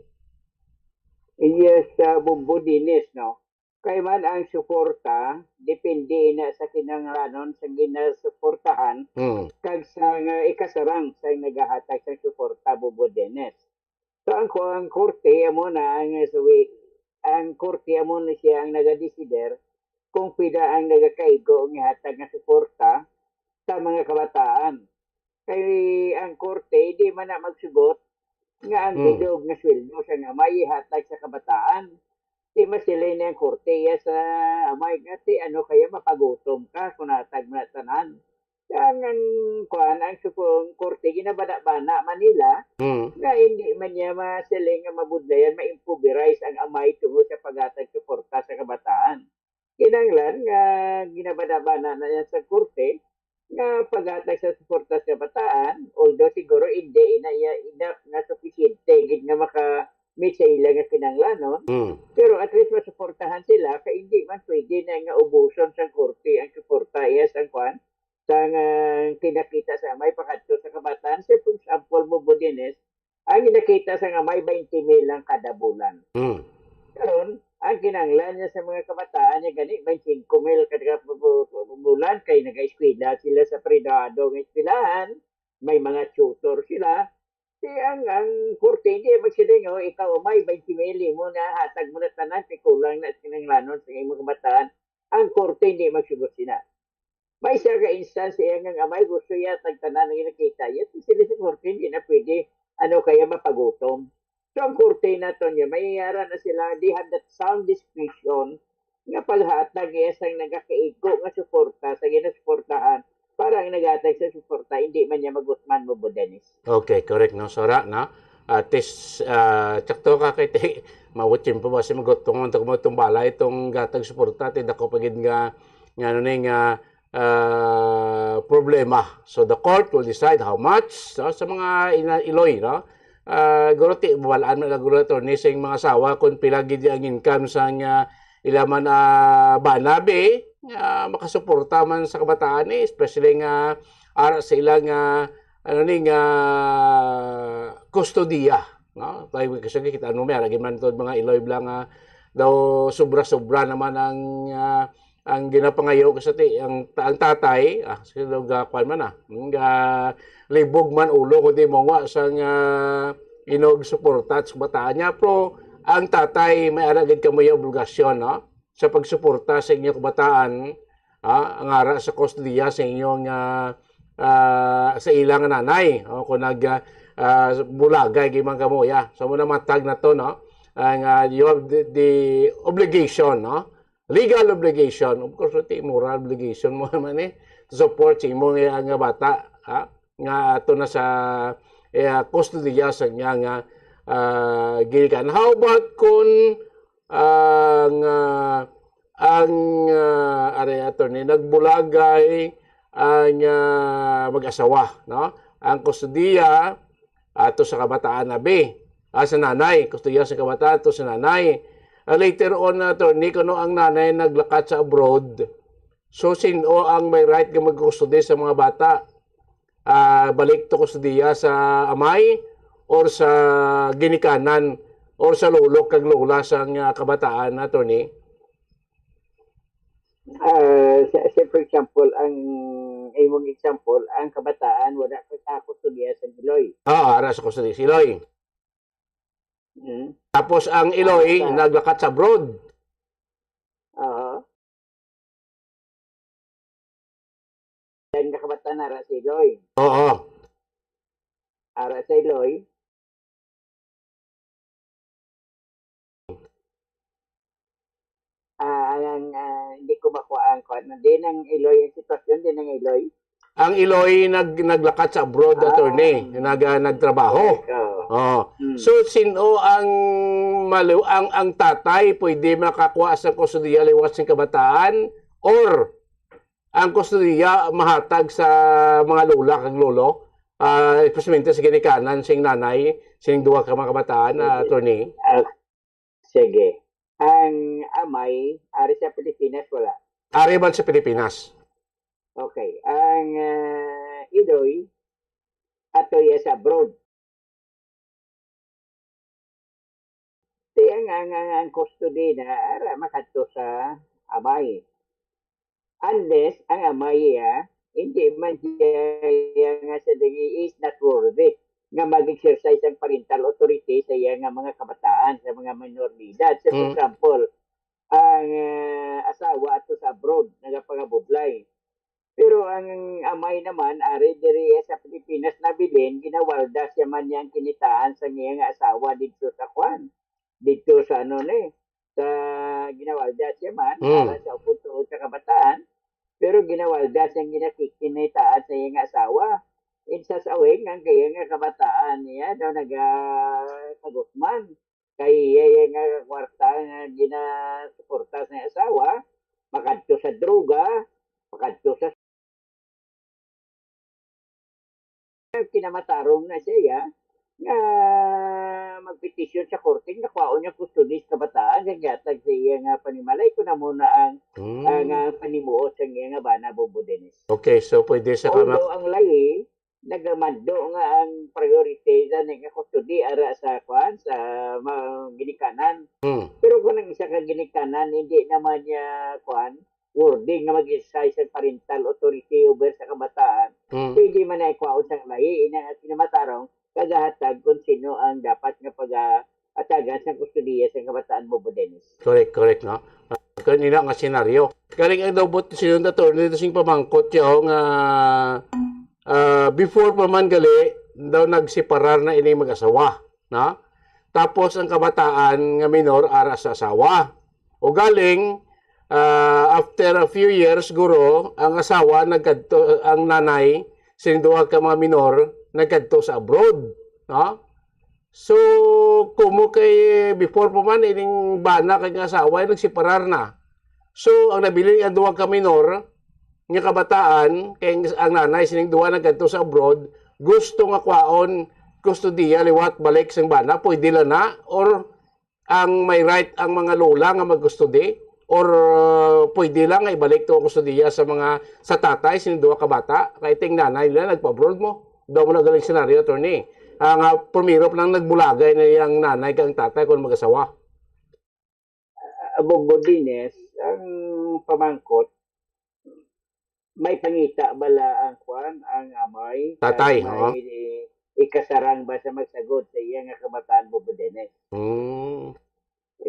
Yes, uh, Bumbo Dinis, no? Kay man ang suporta, depende na sa kinahanglanon sa ginasuportahan Hmm. kag sa nga ikasarang sa nagahatag sa suporta, Bobo Dennis. So, ang, ang korte, amo na ang, sa wi-, ang korte, amo na siya ang nagadesider kung pila ang nagakaigo nga hatag nga suporta sa mga kabataan. Kay ang korte, di man na magsugot nga ang Hmm. bilog nga sweldo sa nga may ihatag sa kabataan. Di masiling ni ang korte iya sa amay nga, "Ti, ano kaya mapagutom ka kung natag mo na tanan?" Kaya ang, ang kuwan, ang suko-, ang korte, ginabana-bana man nila Hmm. nga hindi man niya masiling nga mabudlayan, ma-improvise ang amay tungod sa paghatag suporta sa kabataan. Kinahanglan nga ginabana-bana na niya sa korte nga paghatag sa suporta sa kabataan, although siguro hindi na iya enough nga supisyente gid nga maka-meet sa ila nga kinahanglanon, Hmm. pero at least masuportahan sila, kay hindi man pwede na nga ubuson sa korte ang suporta iya sa kwan, sa nga kinakita sa may pakadto sa kabataan. Say, for example, Bobo Dennis, ang nakita sa nga may twenty mil lang kada bulan. Hmm. Karon, ang kinahanglan niya sa mga kabataan niya gani, twenty-five mil kada bu-, bu-, bu-, bulan, kay nag-eskwela sila sa pribado nga eskwelahan, may mga tutor sila. Di ang, ang korte hindi magsiling, "Oh, ikaw, may twenty mil mo na, hatag mo na tanan, kay kulang na kinahanglanon sa imong kabataan." Ang korte hindi magsugot sina. May isa ka instance iya nga amay gusto iya tagtanan ang nakita iya. Sila sa korte, hindi na pwede, ano kaya, mapagutom. So, ang korte nato niya, may ara na sila, they have that sound discretion nga paghatag iya sang nagakaigo nga suporta sa ginasuportahan para ang naghatag sa suporta, hindi man niya magutman mo, Bo Dennis. Okay, correct, no? Sora, no? At least, ah, tsakto ka kay ti-, mawat yun pa ba si magutong ang tagmo itong balay, itong gatag suporta, ti dako pa gid nga, nga ano ni, nga, ah, problema. So, the court will decide how much, no? Sa mga ina-, iloy, no? Ah, guro ti, babalaan na guro, attorney, sa mga asawa kung pila gid ang income sa nga ila man, ah, bana, bi, nga makasuporta man sa kabataan, eh, especially nga ara sa ila nga, ano ni, nga kustodiya, no? Kay kasi kita ano, may ara gid man to mga iloy bla nga daw sobra-sobra naman ang, ah, ang ginapangayo ko sa ti-, ang, ang tatay, ah, sino ga-, kwan man, ah, ga-, libog man ulo, kundi mo nga sa nga inog suporta sa bataan niya. Pero ang tatay, may ara gid kamo yung obligasyon, no? Sa pagsuporta sa inyong kabataan, ah, ang ara sa kustodiya sa inyong, ah, ah, sa ilang nanay, o kung nag, ah, ah, bulagay gid man kamo, ya. So, mo na matag na to, no? Ang, ah, you have the, the obligation, no? Legal obligation, of course, ti moral obligation mo naman eh, to support sa imo nga, nga bata, ha? Nga ato na sa, eh, kustodiya sa niya nga, ah, gilikan. How about kung ang, ah, ang, ah, ari, attorney, nagbulagay ang, ah, mag-asawa, no? Ang kustodiya ato sa kabataan, abi, ah, sa nanay, kustodiya sa kabataan ato sa nanay. Ah, later on, attorney, kuno ang nanay naglakat sa abroad, so sin-o ang may right nga magkustodiya sa mga bata? Ah, balik to kustodiya sa amay or sa ginikanan or sa lolo kag lola sang, ah, kabataan, attorney? Ah, sa, sa, for example, ang imong example, ang kabataan wala pa sa kustodiya sa Iloy. Ah, ara sa kustodiya sa Iloy. Mm. Tapos ang Iloy, ah, naglakat sa abroad. Oo. Ang kabataan ara sa Iloy. Oo. Ara sa Iloy. Ah, ang, ah, hindi ko makuha ang kuwan. Din ang Iloy, ang sitwasyon din ang Iloy. Ang Iloy nag naglakat sa abroad, ah, attorney, nag ah, nagtrabaho. Correct, oo. Oh. Hmm. So, sino ang maliw ang ang tatay pwede makakuha sa kustodiya liwat sing kabataan, or ang kustodiya mahatag sa mga lola kag lolo, ah, especially sa ginikanan sing nanay sing duha ka mga kabataan, ah, attorney? Ah, sige. Ang amay, ari sa Pilipinas, wala. Ari man sa Pilipinas. Okay. Ang, ah, Iloy, ato iya sa abroad. Ti ang, ang, ang, ang custody na ara makadto sa amay. Unless ang amay iya, hindi man siya, iya nga sa dingi is not worthy nga mag-exercise ang parental authority sa iya nga mga kabataan, sa mga minor de edad. So, for, hmm, example, ang, ah, asawa ato sa abroad, nagapangabudlay. Pero ang amay naman, ari diri sa Pilipinas nabilin, ginawaldas siya man niya ang kinitaan sa iya nga asawa didto sa kwan. Didto sa ano ni, sa ginawaldas siya man, hmm, para sa upod-tuod sa kabataan. Pero ginawaldas ang ginakikinitaan sa iya nga asawa. Insas away nga ang kaya nga kabataan niya daw naga kagusman. Kay iya, iya nga kwarta nga ginasuporta sa asawa, makadto sa droga, makadto sa kinamatarong na siya nga magpetisyon sa korte nga kwaon niya custody sa kabataan nga gihatag sa iya nga panimalay kun amo na ang, hmm, ang, ah, panimuot sa iya nga bana, Bobo Dennis. Okay, so pwede sa kama- Although ang lahi, nagamando nga ang priority gani nga custody ara sa kwan, sa mga ginikanan. Hmm. Pero kung ang isa ka ginikanan hindi naman niya kwan, worthy nga mag-exercise ang parental authority over sa kabataan, hmm, pwede man na ikwaon sang lahi, ina nga kinamatarong kagahatag kung sino ang dapat nga paga-, atagan sang kustodiya sang kabataan, Bobo Dennis. Correct, correct, no? Ah, kanina nga senaryo. Galing ang daw bot sinunod attorney dito sing pamangkot yaw nga, ah, before pa man gali daw nagseparar na ini mag-asawa, no? Tapos ang kabataan nga minor ara sa asawa. O galing, ah, after a few years, guro, ang asawa nagkadto, ang nanay sining duha ka mga minor nagkadto sa abroad, no? So, kumo kay before pa man, ining bana kag asawa ay nagseparar na. So, ang nabilin ang duha ka minor nga kabataan, kay ang, ang nanay sining duha nagkadto sa abroad, gusto nga kwaon kustodiya liwat balik sang bana, pwede lang na, or ang may right ang mga lola nga magkustodi, or, uh, pwede lang nga ibalik to ang kustodiya sa mga, sa tatay sining duha ka bata, kay ting nanay nila nagpa-abroad mo. Daw mo na galing senaryo, attorney. Ang, ah, primero pa lang nagbulagay na yang nanay kag tatay kung mag-asawa. Ah, Bobo Dennis, ang pamangkot, may pangita bala ang kwan, ang amay, tatay, ang may, oo, ikasarang ba sa magsagod sa iya nga kabataan, Bobo Dennis? Mm.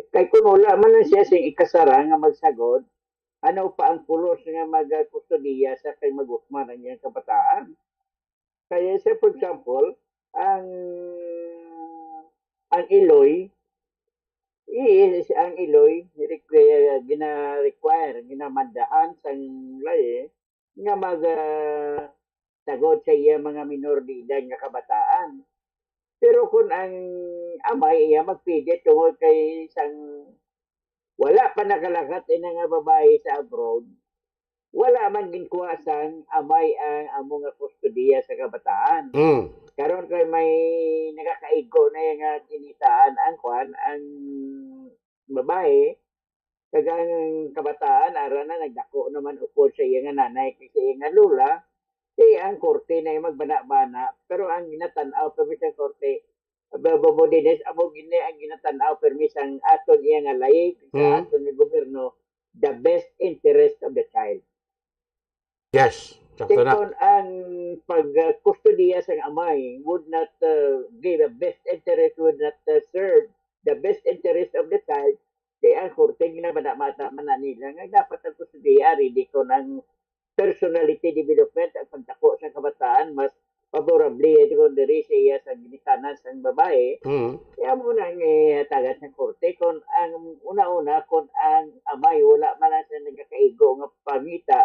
Kay kung wala man lang siya sing ikasarang nga magsagod, ano pa ang pulos nga magkustodiya sa kay Magusman ang iyang kabataan? Kaya siya, for example, ang, ang Iloy, i-, ang Iloy, require, gina-require, ginamandahan sang lahi nga mag, ah, sagod sa iya mga minor de edad nga kabataan. Pero kung ang amay iya magpili tungod kay sang wala pa nakalakat ina nga babayi sa abroad, wala man ginkuha sang amay ang amo nga kustodiya sa kabataan. Mm. Karon kay may nakakaigo na yung nga kinitaan ang kwan, ang babae, kag ang kabataan, ara na, nagdako naman upod sa iya nga nanay kag sa iya nga lola, di ang korte na yung magbana-bana. Pero ang ginatan-aw, pero sa korte, Bobo Dines, amo gini ang ginatan-aw permi sang aton iya nga layig, sa Hmm. aton nga gobyerno, the best interest of the child. Yes, sakto na. Kon ang pagkustodiya sang amay would not, uh, give a best interest, would not, uh, serve the best interest of the child, di ang korte ginabana-bana man na nila nga dapat ang kustodiya ari di kon ang personality development, ang pagdako sa kabataan, mas favorable ito kung diri sa iya sa ginikanan sang babae. Mm. Kaya mo na ang ihatagan sa korte kung ang una-una, kung ang amay wala man lang siya nagakaigo nga pangita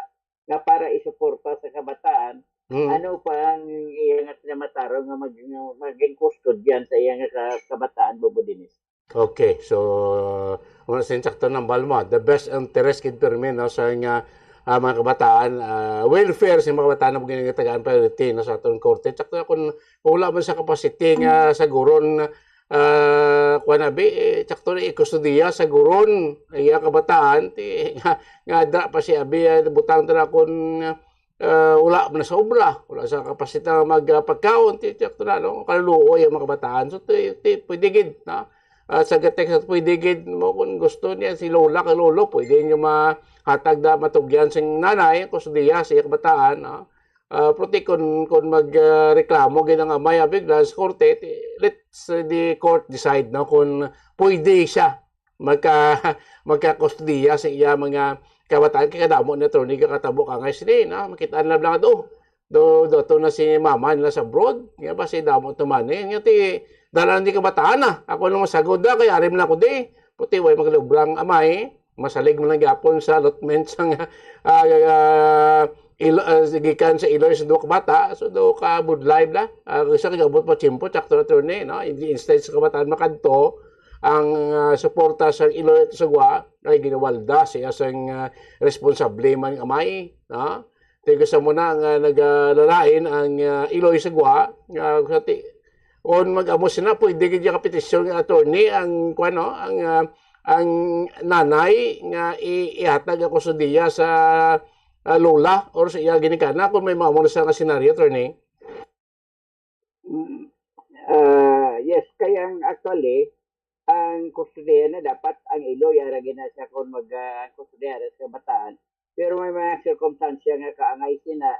nga para isuporta sa kabataan, Mm. ano pa ang iya nga sinamatarong nga mag-, nga maging kustodyan sa iya nga ka-, kabataan, Bobo Dinis? Okay, so, una, sinsakto ng Balma, the best interest kid permi, no, sa nga, ah, mga kabataan, ah, welfare sa mga kabataan na ginatagaan priority, no, sa aton korte. Sakto na kung, kung wala man sa capacity nga sa guron, ah, kuwan na, bi, eh, sakto na ikustodiya sa guron, iya kabataan, ti, nga, nga dra pa si abi, ah, butang dra kung, ah, wala man sa obra, wala sa kapasita nga mag, ah, pagkaon, ti, ti, sakto na, no? Kaluluoy ang mga kabataan. So, ti, ti, pwede gid, no? Ah, sa gatek, sa pwede gid mo, kung gusto niya, si lola, kay lolo, pwede niyo mahatag na matugyan sing nanay, kustodiya sa iyang kabataan, no? Ah, pero ti, kung, kung mag, ah, reklamo gid ang amay, abig na sa korte, ti, let the court decide, no? Kung pwede siya magka-, magkakustodiya sa iya mga kabataan, kay kadamo ni attorney kakatabo ka nga sini, no? Makita na lang do. Do, do, to na si mama nila sa abroad. Nga ba si damo to man, eh? Nga ti, dala ni kabataan na. Ako nung masagod na, kay ari man ako di. Puti, way maglubrang amay. Masalig man lang gyapon sa allotment sa nga, ah, ah, ilo-, ah, gikan sa iloy sa duha ka bata. So, do ka budlay bla. Ah, gusto ko abot pa tiyempo, sakto na attorney, no? Hindi, instead sa kabataan makadto, ang, ah, suporta sa iloy at sa gwa ay ginawalda siya sang, ah, responsable man nga amay, no? Ti gusto mo na nga nagalalain ang, ah, iloy sa gwa, nga sa ti-, kung mag-amo sila, pwede gid yung kapetisyon nga attorney ang, kuwan, no? Ang, ah, ang nanay nga i-, ihatag ang kustodiya sa, ah, lola or sa iya ginikanan kung may maamo na sa nga senaryo, attorney. Mm, ah, yes, kay ang actually, ang kustodiya na dapat ang iloy, ara gina siya kung mag, ah, kustodiya ra sa kabataan. Pero may mga sirkumstansya nga kaangay sina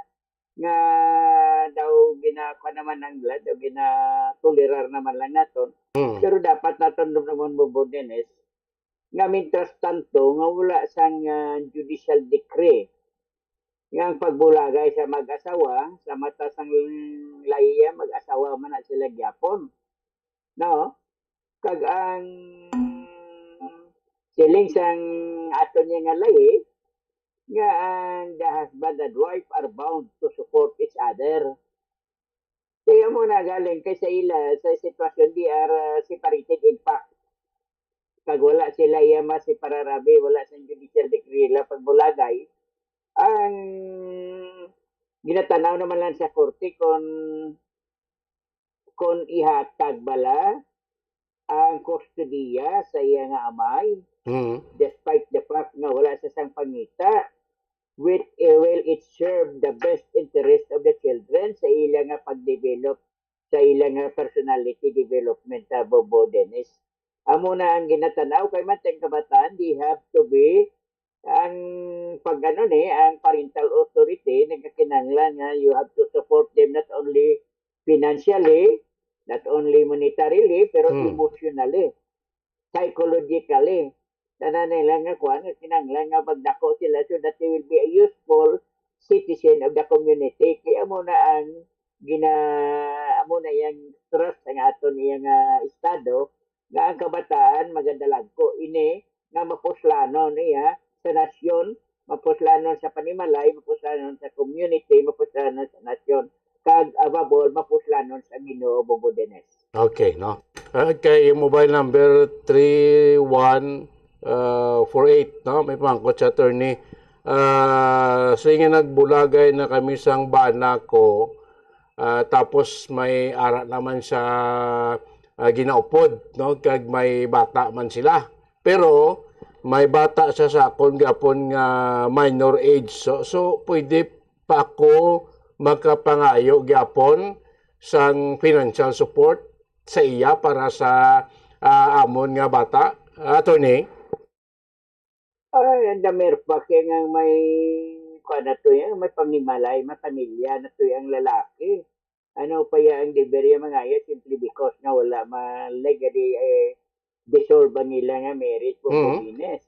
nga daw gina-, kuwan naman ang blood, daw ginatolerar naman lang naton. Mm. Pero dapat naton dumdumon mo, Bo Dennis, nga mintras tanto nga wala sang, ah, judicial decree nga ang pagbulagay sa mag-asawa, sa mata sang layiya, mag-asawa man na sila gyapon. No? Kag ang siling sang aton niya nga layi, nga ang the husband and wife are bound to support each other. Kaya mo na galing kay sa ila, sa sitwasyon, they are, uh, separated in fact. Kag wala sila iya maseparar abi, wala sa judicial decree la pagbulagay. Ang ginatanaw naman lang sa korte kung, kung ihatag bala ang kustodiya sa iya nga amay, Mm. despite the fact nga wala sa sang pangita, with, eh, will it serve the best interest of the children sa ila nga pag-develop, sa ila nga personality development, ah, Bobo Dennis? Amo na ang ginatanaw kay man tayong kabataan, they have to be, ang pag-ano ni, ang parental authority nagakinahanglan nga you have to support them not only financially, not only monetarily, pero Hmm. emotionally, psychologically. Tanan nila nga kuan, nga kinahanglan nga magdako sila so that they will be a useful citizen of the community. Kaya amo na ang gina-, amo na yang trust ang aton iya nga estado, nga ang kabataan magadalagko ini nga mapuslanon niya sa nasyon, mapuslanon sa panimalay, mapuslanon sa community, mapuslanon sa nasyon, kag above all, mapuslanon sa Ginoo, Bobo Dennis. Okay, no? Ah, kay mobile number three one uh, four eight, no? May pamangkot sa attorney. Uh, sige, nagbulagay na kami sang bana ko. Uh, tapos may ara naman sa uh, ginaupod, no? Kag may bata man sila. Pero may bata siya sa akon gapon nga minor age. So, so pwede pa ako makapangayo gyapon sang financial support sa iya para sa ah, amon nga bata, attorney? Ay, ang damer pa kay nga may kuan na to yan, may panimalay, may pamilya na to ang lalaki. Ano pa ya ang deber ya mga iya simply because nga wala ma legally eh, dissolve ang ila nga marriage for Mhm. Pilipinas.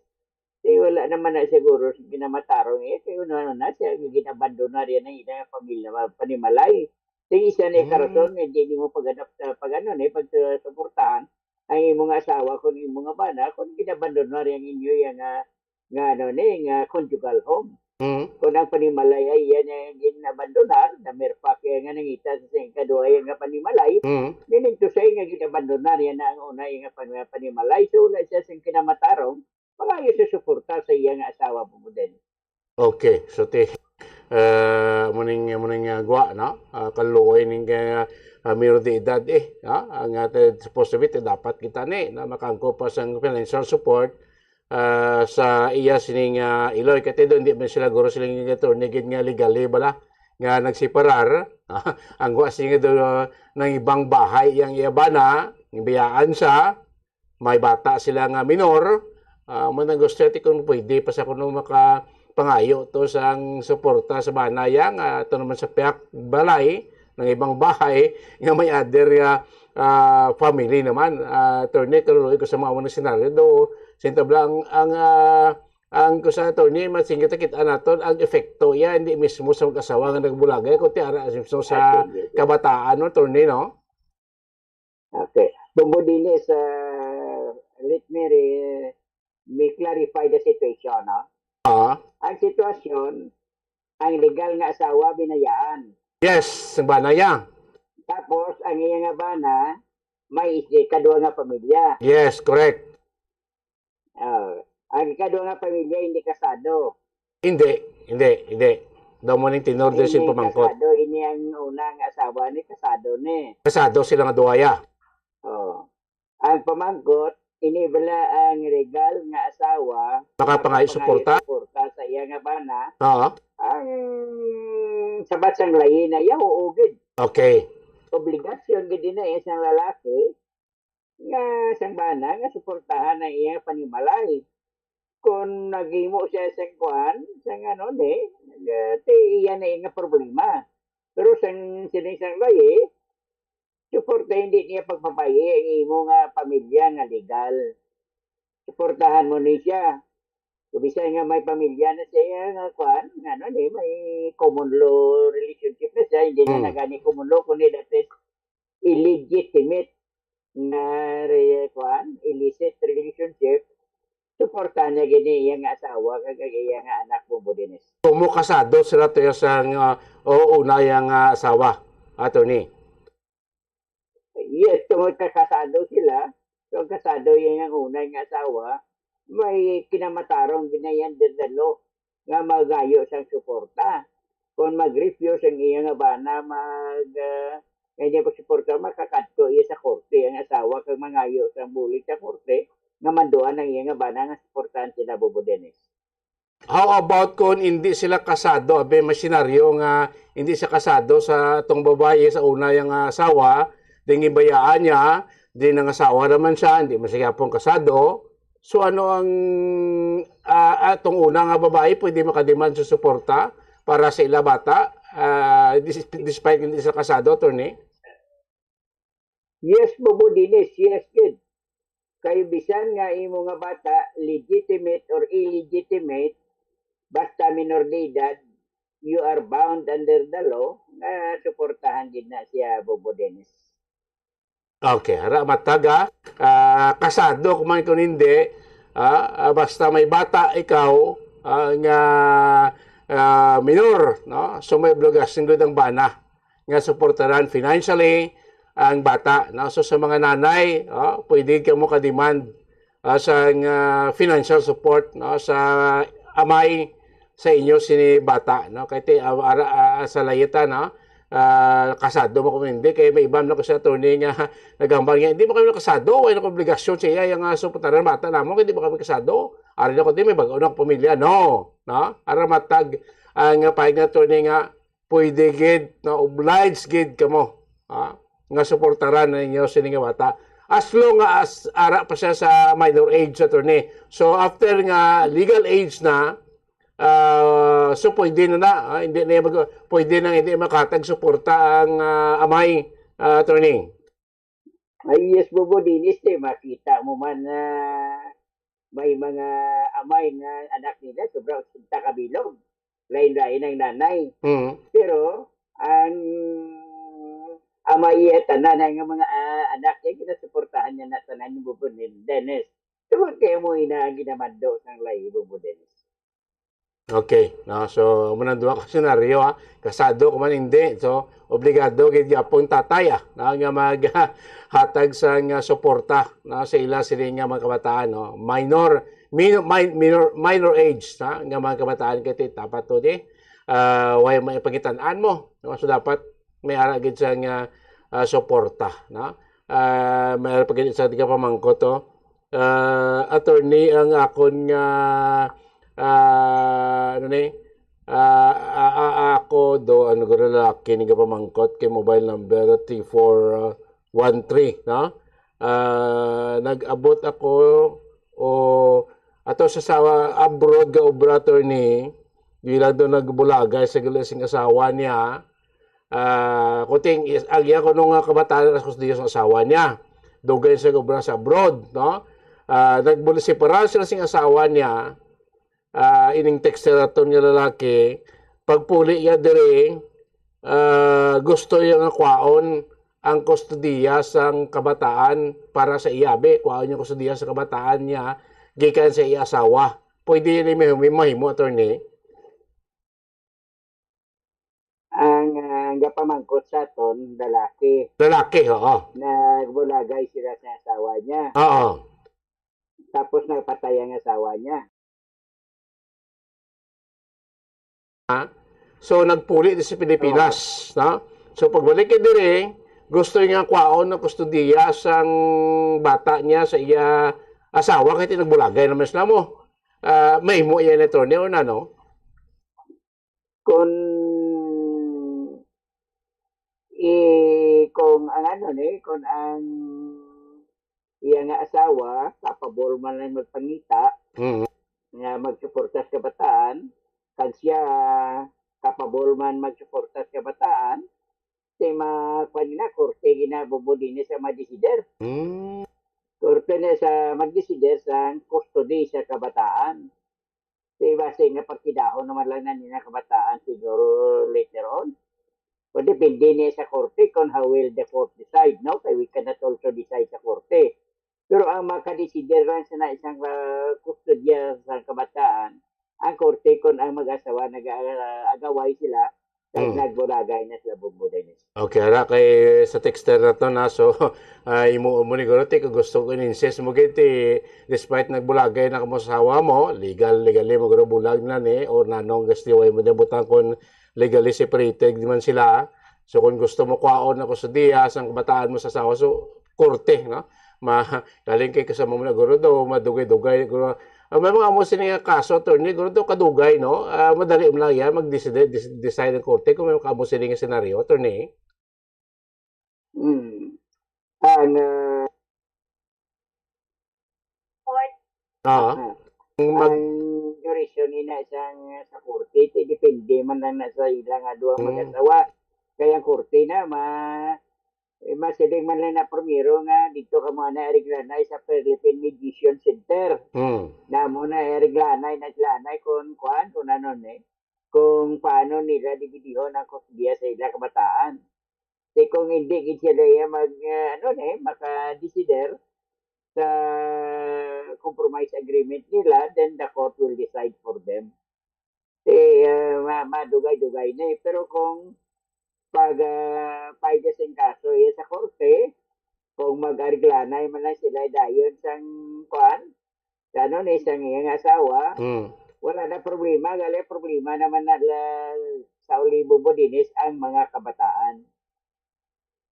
Kay wala naman na siguro sa ginamatarong iya kay ano na siya ginabandonar yan ang ila nga pamilya ma- panimalay. Kay isa na yung Mm. karason nga hindi nimo pag-adapt sa pag ano na pagsuportahan ang imo nga asawa kung imo nga bana kung ginabandonar yang inyo yang nga nga ano ni nga conjugal home. Mm. Kung ang panimalay ay yan ang ginabandonar, na merpa kaya nga nangita sa sing kaduha yan nga panimalay, Mm. meaning to say nga ginabandonar yan na ang una yung nga pan- panimalay, so wala siya sing kinamatarong, mga yung susuporta sa iya nga asawa po mo din. Okay, so ti uh, muning muning uh, gwa, no? Uh, kaluoy ning uh, uh, minor de edad eh, no? Ang uh, supposed to be ti dapat kita ni na makangko pa sang financial support uh, sa iya sining uh, iloy kay ti do hindi man sila guro sila nga attorney gid nga legally bala nga nagseparar. Ang gwa siya nga do uh, nang ibang bahay yang iya bana, biyaan siya, may bata sila nga minor, ah, man ang gusto ti kung pwede pa sa kuno makapangayo to sang suporta sa bana ya nga to naman sa piyak balay ng ibang bahay nga may other nga ah, family naman. Ah, attorney, kaluloy ko sa mga mga senaryo do sintabla ang ang ah, ang ko sa attorney masingit kita naton ang epekto ya hindi mismo sa mag-asawa nga nagbulagay kundi ara mismo sa Absolutely. Kabataan, no, attorney, no? Okay. Bumbo Dinis, uh, let me re- me clarify the situation. No? Ah, Ang sitwasyon, ang legal nga asawa binayaan. Yes, ang bana ya. Tapos, ang iya nga bana, may ikaduha nga pamilya. Yes, correct. Oh, ang ikaduha nga pamilya, hindi kasado. Hindi, hindi, hindi. Daw mo ning tenor din sin Hindi pamangkot. Kasado, ini ang una nga asawa ni kasado ni. Kasado sila nga duha ya. Oh. Ang pamangkot, ini bala ang legal nga asawa. Makapangayo suporta? Suporta sa iya nga bana. Oo. Ang sabat sang layi na iya, oo gid. Okay. Obligasyon gid na iya sang lalaki nga sang bana nga suportahan ang iya panimalay. Kung naghimo siya sang kuan, sang ano ni, nag- ti iya na iya nga problema. Pero sang sining sang layi, suporta hindi niya pagpapayi ang imo nga pamilya nga legal. Suportahan mo ni siya. Kung bisan nga may pamilya na siya nga kuan, nga ano ni, may common law relationship na siya, hindi na Hmm. nagani common law, kundi that is illegitimate nga re, kuan, illicit relationship, suportahan niya gini iya nga asawa kag ang iya nga anak mo Budinis. Kumo kasado sila to sa nga o una yang ah, asawa, attorney. Yes, tungod kay kasado sila, kung kasado iya nga una nga asawa, may kinamatarong ginayan din law nga magayo sang suporta. Kung mag-refuse ang iya nga bana mag uh, hindi pagsuporta, makakadto iya sa korte ang asawa kag mangayo sang bulig sa korte nga manduan ang iya nga bana nga suportahan sila Bobo Dennis. How about kung hindi sila kasado? Abi, may senaryo nga hindi siya kasado sa atong babayi sa una yang ah, asawa, di gibayaan niya, di nangasawa naman siya, hindi man siya gyapon kasado. So ano ang ah, atong una nga babayi pwede makademand sa suporta para sa ila bata ah, dis- despite hindi sila kasado, attorney? Yes, Bobo Dinis, yes, good. Kay bisan nga imo nga bata, legitimate or illegitimate, basta minor de edad, you are bound under the law nga suportahan gid na siya, Bobo Dennis. Okay, ara mataga ah, kasado kung man kung hindi, ah, ah, basta may bata ikaw ah, nga ah, minor, no? So may obligasyon gud ang bana nga suportaran financially ang bata, no? So sa mga nanay, oh, pwede ka mo ka-demand ah, sang, ah, financial support, no, sa amay sa inyo sini bata, no? Kay ti, ah, ara, ah, sa layita, no? Ah, kasado mo kung hindi, kay may iban na ko sa attorney nga naghambal nga, "Hindi mo kami nakasado, wala na obligasyon sa iya, yung, ah, suportaran bata namon, hindi mo kami kasado. Ari na ko, di may bago na pamilya." No, no? Ara matag ang, ah, pahayag nga attorney nga pwede gid, no, obliged gid kamo, ah, nga suportaran ninyo sini nga bata as long as ara pa siya sa minor age, attorney. So, after nga legal age na, ah, so pwede na na, ah, hindi na mag-, pwede na hindi makatag suporta ang, ah, amay, ah, attorney. Ay, yes, Bobo Dinis, eh, makita mo man na may mga amay nga anak nila, sobra otsenta ka bilog. Lain-lain ang nanay. Mm. Pero, ang amay iya, tanan nga mga, ah, anak niya, ginasuportahan niya na tanan yung Bobo Dennis. Tungod kaya mo ina ang ginamando sang lahi, Bobo Dennis. Okay, no? So, amo nang duha ka senaryo, ha. Kasado ko man hindi. So, obligado gid gyapon tatay, ah, no, nga maghatag sang, ah, suporta, no, sa ila sini nga mga kabataan, no. Minor, minor, minor, minor age, ha, nga mga kabataan kay ti dapat to di, ah, way may pangitan-an mo, no? So, dapat may ara gid sang, ah, ah, suporta, no. Ah, may ara pa gid sa di ka pamangkot to. Ah, attorney, ang akon nga, ah, ano ni, ah, ah, ah, ako do, ano, guro lalaki ni pamangkot kay mobile number three four one three, no? Ah, nag-abot ako o ato sa, sa abroad nga obra, attorney, di lang do nagbulagay sa gali sing asawa niya. Ah, kuting is, ang iya kuno nga kabataan, alas ko sa Dios ang asawa niya. Dugay sa obra sa abroad, no? Ah, nagbul-, separar sila sing asawa niya. Ah, ining texter aton nga lalaki, pagpuli niya diri, ah, gusto niya nga kwaon ang kustodiya sang kabataan para sa iya, abi. Kwaon niya kustodiya sa kabataan niya gikan sa iya asawa. Pwede ni may, may mahimo, attorney? Ang, ah, ang gapamangkot sa aton, lalaki. Lalaki, oo. Nagbulagay sila sa asawa niya. Oo. Tapos napatay ang asawa niya. Ha? So, nagpuli di sa Pilipinas, no? So, pagbalik niya diri, gusto niya kwaon ang kustodiya sang bata niya sa iya asawa, kay ti nagbulagay naman sila mo. Ah, mahimo iya ni, attorney, or nano? Kung i-, kung ang ano ni, kung ang iya nga asawa capable man lang magpangita, Mm. nga magsuporta sa kabataan, kag siya capable man magsuporta sa kabataan, si ma-, kwan na, korte gina, Bobo Dinis sa madesider. Mm. Korte na sa magdesider sa custody sa kabataan. Di ba, sa nga pagkidahon naman lang na nila kabataan siguro later on. O depende niya sa korte kung how will the court decide, no? Kay we cannot also decide sa korte. Pero ang makadesider lang sa na isang, ah, kustodiya sa kabataan, ang korte kung ang mag-asawa nag-, ah, agaway sila, kag Mm. nagbulagay na sila, Bobo Dinis. Okay, ara kay sa texter na to na, so, ah, imo mo ni guro ti, kung gusto ko in-incest mo gid ti, despite nagbulagay na kamo sa asawa mo, legal, legally mo guro bulag na ni, or nanong gasti way mo din butang kung legally separated di man sila. So, kung gusto mo kwaon ako sa diya, sang kabataan mo sa asawa, so, korte, no? Ma-, galing kay kasama mo na guro do, madugay-dugay, guro. Ah, may mga amo sini nga kaso, attorney, guro do kadugay, no? Ah, madali mo lang yan, mag-decide, dis-, decide ang korte kung may mga amo sini nga senaryo, attorney. Mm. Ang, ah, Ah, ah, mag- ang duration ina sang, sa korte, ti depende man lang na sa ila nga duha Mm. mag-asawa. Kay ang korte na, ma-, eh, masiling man lang na primero nga dito ka mo na ariglanay sa Philippine Mediation Center. Mm. Namo na ariglanay na sila na kung kuan, kung ano ni, kung paano nila dibidihon ang kustodiya sa ila kabataan. Kay kung hindi gid sila iya mag, ah, ano ni, makadesider sa compromise agreement nila, then the court will decide for them. Eh, ah, ma-, madugay-dugay na eh. Pero kung pag, ah, paida sing kaso iya sa korte, Kung mag-ariglanay man lang sila dayon sang kuan, sa ano ni, sang iyang asawa, Hmm. wala na problema. Gali, problema naman na la, sa Olivo Bodines ang mga kabataan.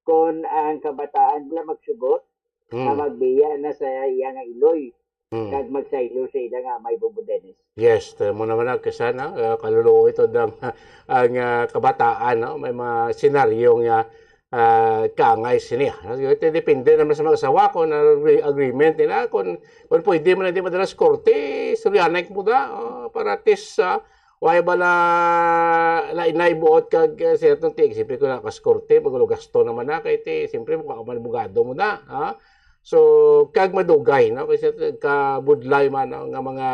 Kung ang kabataan nila magsugot, Hmm. na magbiya na sa iya nga iloy, Hmm. kag magsaylo sa ila nga may bubudenes. Yes, tama naman na, kasi na, ah, kaluluoy to ang, ang, ah, kabataan, no? May mga senaryo nga, ah, kaangay sini, ah. Ito depende naman sa mga asawa kung ano ang agreement nila, kung, kung pwede man hindi madala sa korte, istoryahanay ko muna, oh, para at least, ah, why ba na, na inay buot kag, eh, sa atong tiig, siyempre ko na kas korte, magulo gasto naman na, kay ti, siyempre, mukha ka man abogado mo na, ha? So, kag madugay, no? Kasi kabudlay man, no, nga mga,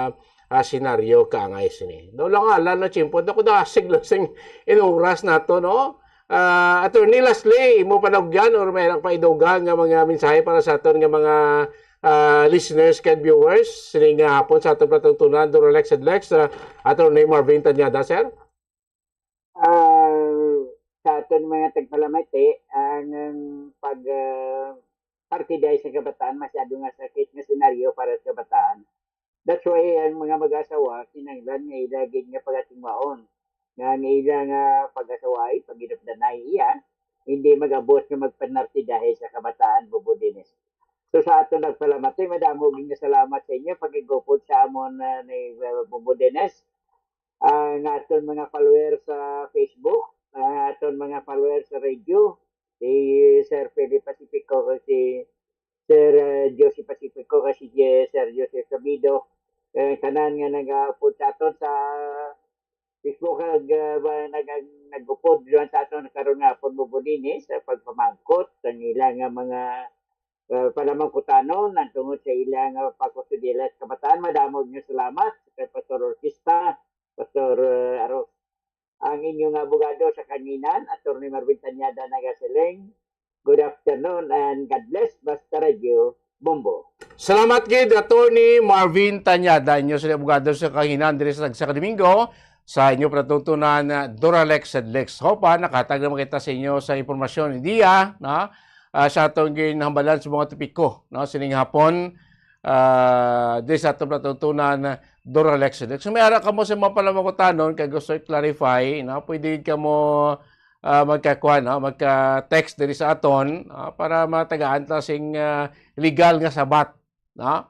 ah, senaryo kaangay sini. Daw lang, ala na, chimpo. Ako, dasig lang sing inuras nato, no? Ah, Attorney, lastly, imo panagyan or may paidugang nga mga mensahe para sa aton nga mga, ah, listeners kag viewers sining nga hapon sa aton palatuntunan, Dora Lex and Lex, ah, Attorney Marvin Tañada, sir? Ah, sa aton mga tagpalamati, ang, ang pag, ah, partidize sa kabataan, masyado nga sakit nga senaryo para sa kabataan. That's why ang mga mag-asawa, kinahanglan nga ila gid nga pagatingwaon nga ang ila nga pag-asaway, pag-inupdanay iya, hindi mag-abot nga magpanartidahe sa kabataan, Bubo Dennis. So, sa aton nagpalamati, madamo gid nga salamat sa inyo, pagigupod sa amon, ah, ni, ah, Bubo Dennis. Ang aton mga followers sa Facebook, ang aton mga followers sa radio, si Sir Philip Pacifico, si Sir, ah, Josie Pacifico, kag si Je-, Sir Joseph Sabido. Eh, tanan nga nag-upod sa aton sa Facebook, kag, ah, ba, nag-, nag-upod duman sa aton karon nga hapon, Bubo Dennis, sa pagpamangkot sa ila nga mga, ah, panamangkutanon, ang tungod sa ila nga pagkustodiya sa kabataan. Madamo nga salamat sa kay Pastor Orquista, Pastor, ah, Aros. Ang inyo nga abogado sa kanginan, Attorney Marvin Tañada, nagasiling, "Good afternoon and God bless, Basta Radio Bombo." Salamat gid, Attorney Marvin Tañada, inyo sa abogado sa kanginan diri sa Tagsa ka Domingo, sa inyo palatuntunan, ah, Doralex and Lex. Hope, ah, nakahatag naman kita sa inyo sa impormasyon, idea, na, ah, sa atong ginhambalan sa mga topiko, no, sining hapon, ah, diri sa atong palatuntunan, Doralex and Lex. So, may ara kamo sa mga palamangkutanon kay gusto i-clarify, no, pwede kamo, ah, magkakuha, no, magka-text diri sa aton, ah, para matagaan ta sing, ah, legal nga sabat, no,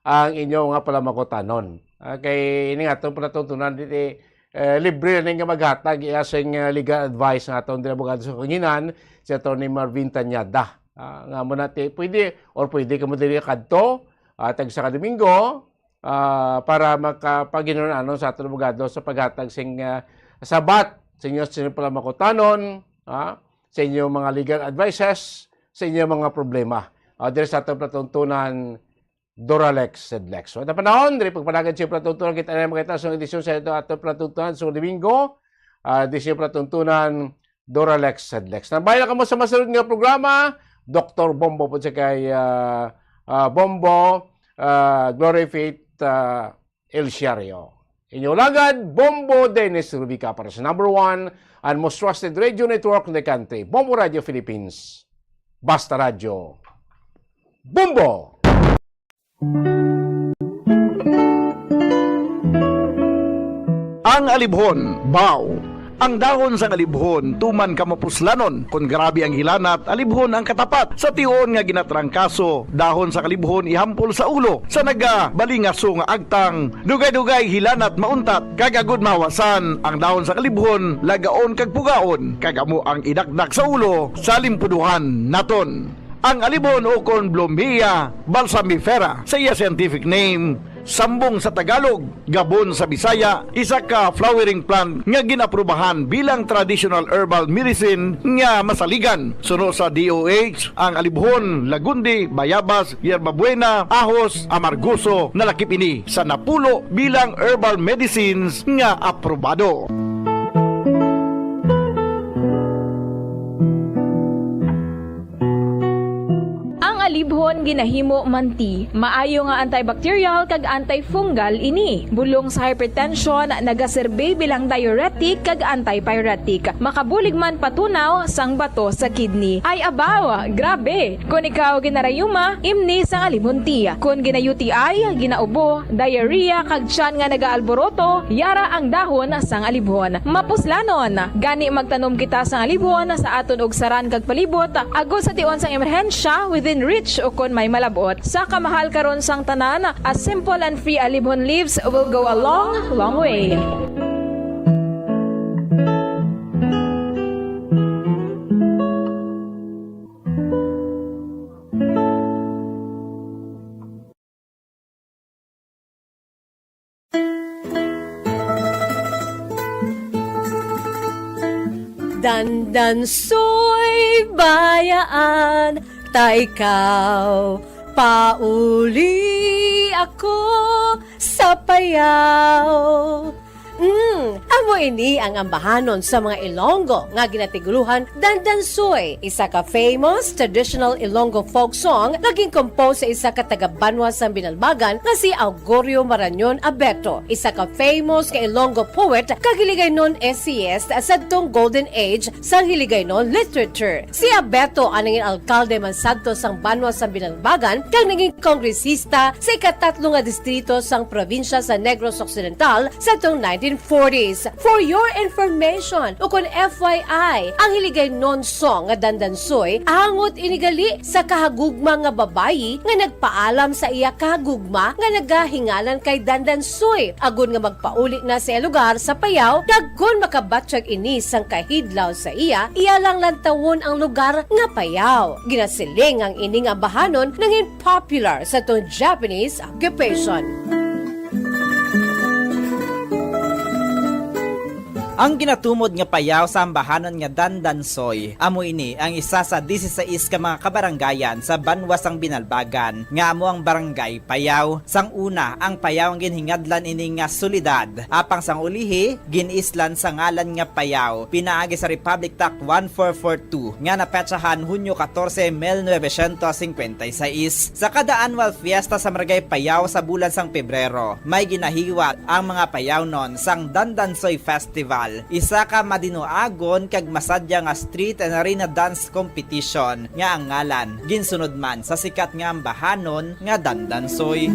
ang inyo nga palamangkutanon. Ah, kay ini nga atong palatuntunan diri, eh, libre na nga maghatag iya sing, ah, legal advice nga aton diri abogado sa kanginan, si Attorney Marvin Tañada. Ah, nga mo na ti, pwede, or pwede kamo diri kadto, ah, Tagsa ka Domingo, ah, para makapaginun-anon sa aton abogado sa paghatag sing, ah, sabat sa inyo, sa inyo palamangkutanon, ah, sa inyo mga legal advices, sa inyo mga problema. Ah, diri sa aton palatuntunan, Doralex and Lex. So, ito panahon, diri pagpanagan sa palatuntunan, kita na makita sa edisyon sa ito aton palatuntunan sa Domingo, ah, edisyon palatuntunan, Doralex and Lex. Nabay na kamo sa masunod nga programa, Doktor Bombo po siya kay, ah, ah, Bombo, ah, Glory Faith, ah, El Siario. Inyo lagad, Bombo Dennis Rubica para sa number one and most trusted radio network in the country, Bombo Radio Philippines. Basta Radyo. Bombo! Ang alibhon, baw. Ang dahon sang alibhon tuman ka mapuslanon. Kon grabe ang hilanat, alibhon ang katapat. Sa tion nga ginatrangkaso, dahon sang alibhon ihampol sa ulo. Sa nagabalingaso nga agtang, dugay-dugay hilanat mauntat. Kag agud mahawasan, ang dahon sang alibhon lagaon kag pugaon, kag amo ang idakdak sa ulo sa limpuduhan naton. Ang alibhon ukon Blumea balsamifera sa iya scientific name, sambong sa Tagalog, gabon sa Bisaya, isa ka flowering plant nga gin-aprubahan bilang traditional herbal medicine nga masaligan. Suno sa D O H, ang alibhon, lagundi, bayabas, yerba buena, ahos, amargoso, nalakip ini sa napulo bilang herbal medicines nga aprobado. Ang alibhon Kon ginahimo man ti, maayo nga antibacterial kag antifungal ini. Bulong sa hypertension, nagaserbi bilang diuretic kag antipyretic. Makabulig man patunaw sang bato sa kidney. Ay abaw, grabe! Kon ikaw ginarayuma, imni sang alibhon ti. Kon gina-U T I, ginaubo, diarrhea, kag tiyan nga nagaalboroto, yara ang dahon sang alibhon. Mapuslanon, gani magtanom kita sang alibhon sa aton ugsaran kag palibot, agod sa tion sang emerhensya, within reach ukon may malab-ot. Sa kamahal karon sang tanan, a simple and free alibhon leaves will go a long, long way. Dandansoy, bayaan ta ikaw, pauli ako sa payaw. Mm, amo ini ang ambahanon sa mga Ilonggo nga ginatiguluhan Dandansoy, isa ka famous traditional Ilonggo folk song nga gin-compose sa isa ka taga-banwa sang Binalbagan nga si Augurio Marañon Abeto, isa ka famous nga Ilonggo poet kag Hiligaynon essayist sadtong golden age sang Hiligaynon literature. Si Abeto ang nangin alkalde man sadto sang banwa sang Binalbagan kag nangin kongresista sa ikatatlo nga distrito sang probinsya sa Negros Occidental sadtong nineteen forties. For your information, ukon F Y I, ang Hiligaynon song nga Dandansoy, angot ini gali sa kahagugma nga babayi nga nagpaalam sa iya kahagugma nga nagahinganan kay Dandansoy, agod nga magpauli na sa iya lugar sa Payao, kag kon makabatyag ini sang kahidlaw sa iya, iya lang lantawon ang lugar nga Payao. Ginasiling ang ining ambahanon nangin popular sa tong Japanese occupation. Ang ginatumod nga Payao sa ambahanon nga Dandansoy, amo ini ang isa sa disisais ka mga kabarangayan sa banwa sang Binalbagan, nga amo ang Barangay Payao. Sang una, ang Payao ang ginhingadlan ini nga syudad, apang sang ulihi, gin-islan sa ngalan nga Payao, pinaagi sa Republic Act one four four two nga napetsahan Hunyo katorse, mil novecientos singkwenta y seis. Sa kada annual fiesta sa Barangay Payao sa bulan sang Pebrero, may ginahiwat ang mga Payaonon sang Dandansoy Festival, isa ka madinuagon kag masadya nga street and arena dance competition nga ang ngalan ginsunod man sa sikat nga ambahanon nga Dandansoy.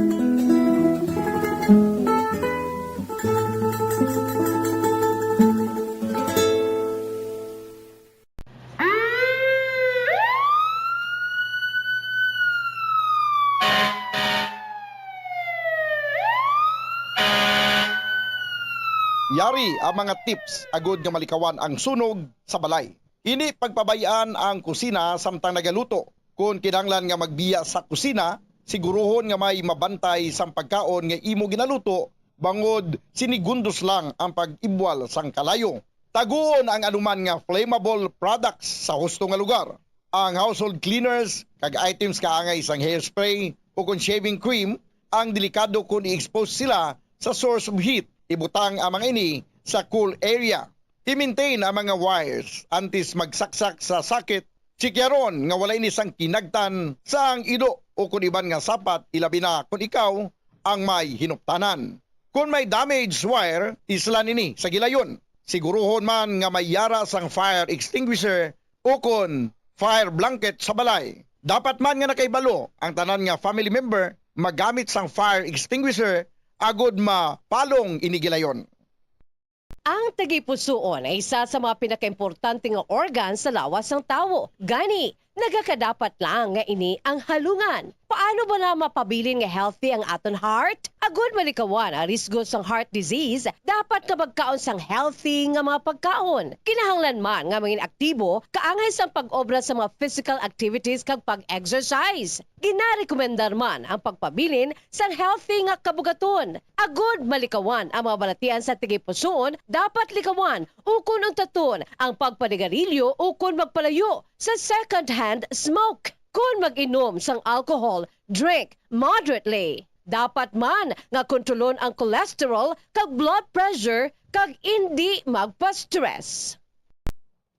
Yari ang mga tips agud nga malikawan ang sunog sa balay. Hindi pagpabay-an ang kusina samtang nagaluto. Kon kinahanglan nga magbiya sa kusina, siguruhon nga may mabantay sang pagkaon nga imo ginaluto bangod sinigundos lang ang pag-ibwal sang kalayo. Taguon ang anuman nga flammable products sa husto nga lugar. Ang household cleaners kag items kaangay sang hairspray o kon shaving cream ang delikado kon i-expose sila sa source of heat. Ibutang ang mga ini sa cool area. I-maintain ang mga wires antes magsaksak sa socket. Tsikyaron nga wala ini sang kinagtan sa ang ido o kon iban nga sapat, ilabi na kon ikaw ang may hinuptanan. Kon may damaged wire, islan ini sa gilayon. Siguruhon man nga may yara sang fire extinguisher o kon fire blanket sa balay. Dapat man nga nakahibalo ang tanan nga family member magamit sang fire extinguisher agud mapalong ini gilayon. Ang tagipusoon ay isa sa mga pinakaimportante nga organ sa lawas sang tawo. Gani, nagakadapat lang nga ini ang halungan. Paano bala mapabilin nga healthy ang aton heart? Agud malikawan ang risgo sang heart disease, dapat nga magkaon sang healthy nga mga pagkaon. Kinahanglan man nga mangin aktibo kaangay sang pag-obra sa mga physical activities kag pag-exercise. Ginarekomendar man ang pagpabilin sang healthy nga kabugaton. Agud malikawan ang mga balatian sa tagipusoon, dapat likawan ukon untaton ang pagpanigarilyo ukon magpalayo sa second-hand smoke. Kon mag-inom sang alcohol, drink moderately. Dapat man nga kontrolon ang cholesterol kag blood pressure kag indi magpa-stress.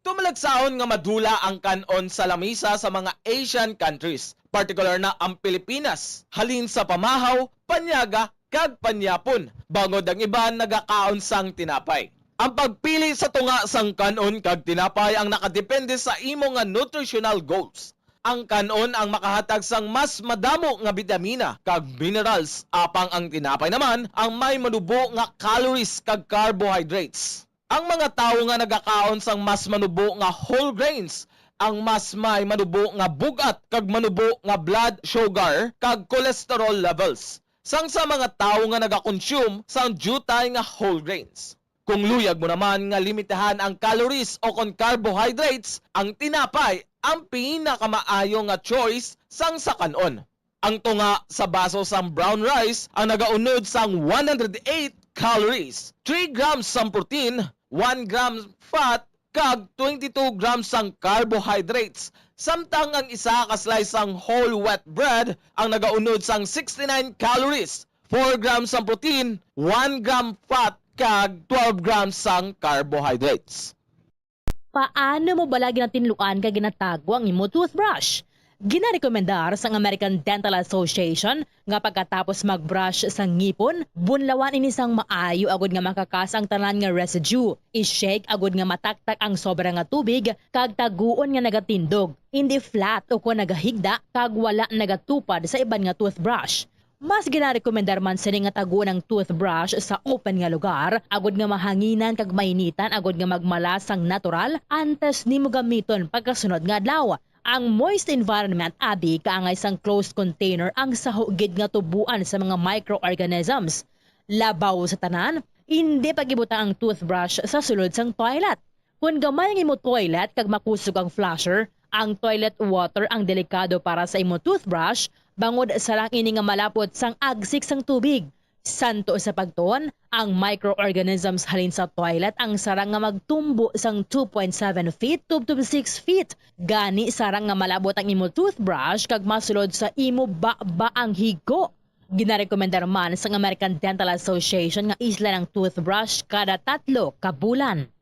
Tumalagsaon nga madula ang kan-on sa lamisa sa mga Asian countries, partikular na ang Pilipinas, halin sa pamahaw, panyaga, kag panyapon, bangod ang iban nagakaon sang tinapay. Ang pagpili sa tunga sang kan-on kag tinapay ang nakadepende sa imo nga nutritional goals. Ang kan-on ang makahatag sang mas madamo nga bitamina kag minerals, apang ang tinapay naman ang may manubo nga calories kag carbohydrates. Ang mga tawo nga nagakaon sang mas manubo nga whole grains ang mas may manubo nga bug-at kag manubo nga blood sugar kag cholesterol levels sang sa mga tawo nga nagakonsume sang diutay nga whole grains. Kung luyag mo naman nga limitahan ang calories o kon carbohydrates, ang tinapay ang pinakamaayo nga choice sang sa kan-on. Ang tunga sa baso sang brown rice ang nagaunod sang one hundred eight calories, three grams sang protein, one gram fat, kag twenty-two grams sang carbohydrates, samtang ang isa ka slice sang whole wheat bread ang nagaunod sang sixty-nine calories, four grams sang protein, one gram fat, kag twelve grams sang carbohydrates. Paano mo bala ginatinluan kag ginatago ang imo toothbrush? Ginarekomendar sang American Dental Association nga pagkatapos mag-brush sa ngipon, bunlawan ini sang maayo agud nga makakas ang tanan nga residue. I-shake agud nga mataktak ang sobra nga tubig kag taguon nga nagatindog, hindi flat o kon nagahigda kag wala nagatupad sa iban nga toothbrush. Mas ginarekomendar man sini nga taguon ang toothbrush sa open nga lugar, agud nga mahanginan kag mainitan agud nga magmala sang natural antes nimo gamiton pagkasunod nga adlaw. Ang moist environment abi kaangay sang closed container ang saho gid nga tubuan sa mga microorganisms. Labaw sa tanan, indi pag-ibutang ang toothbrush sa sulod sang toilet. Kon gamay ang imo toilet kag makusog ang flusher, ang toilet water ang delikado para sa imo toothbrush, bangod sarang ini nga malapot sang agsik sang tubig. Santo sa pagtuon, ang microorganisms halin sa toilet ang sarang nga magtumbo sang two point seven feet tubtob six feet. Gani, sarang nga malabot ang imo toothbrush kag masulod sa imo baba ang higo. Ginarekomendar man sang American Dental Association nga islan ang toothbrush kada tatlo ka bulan.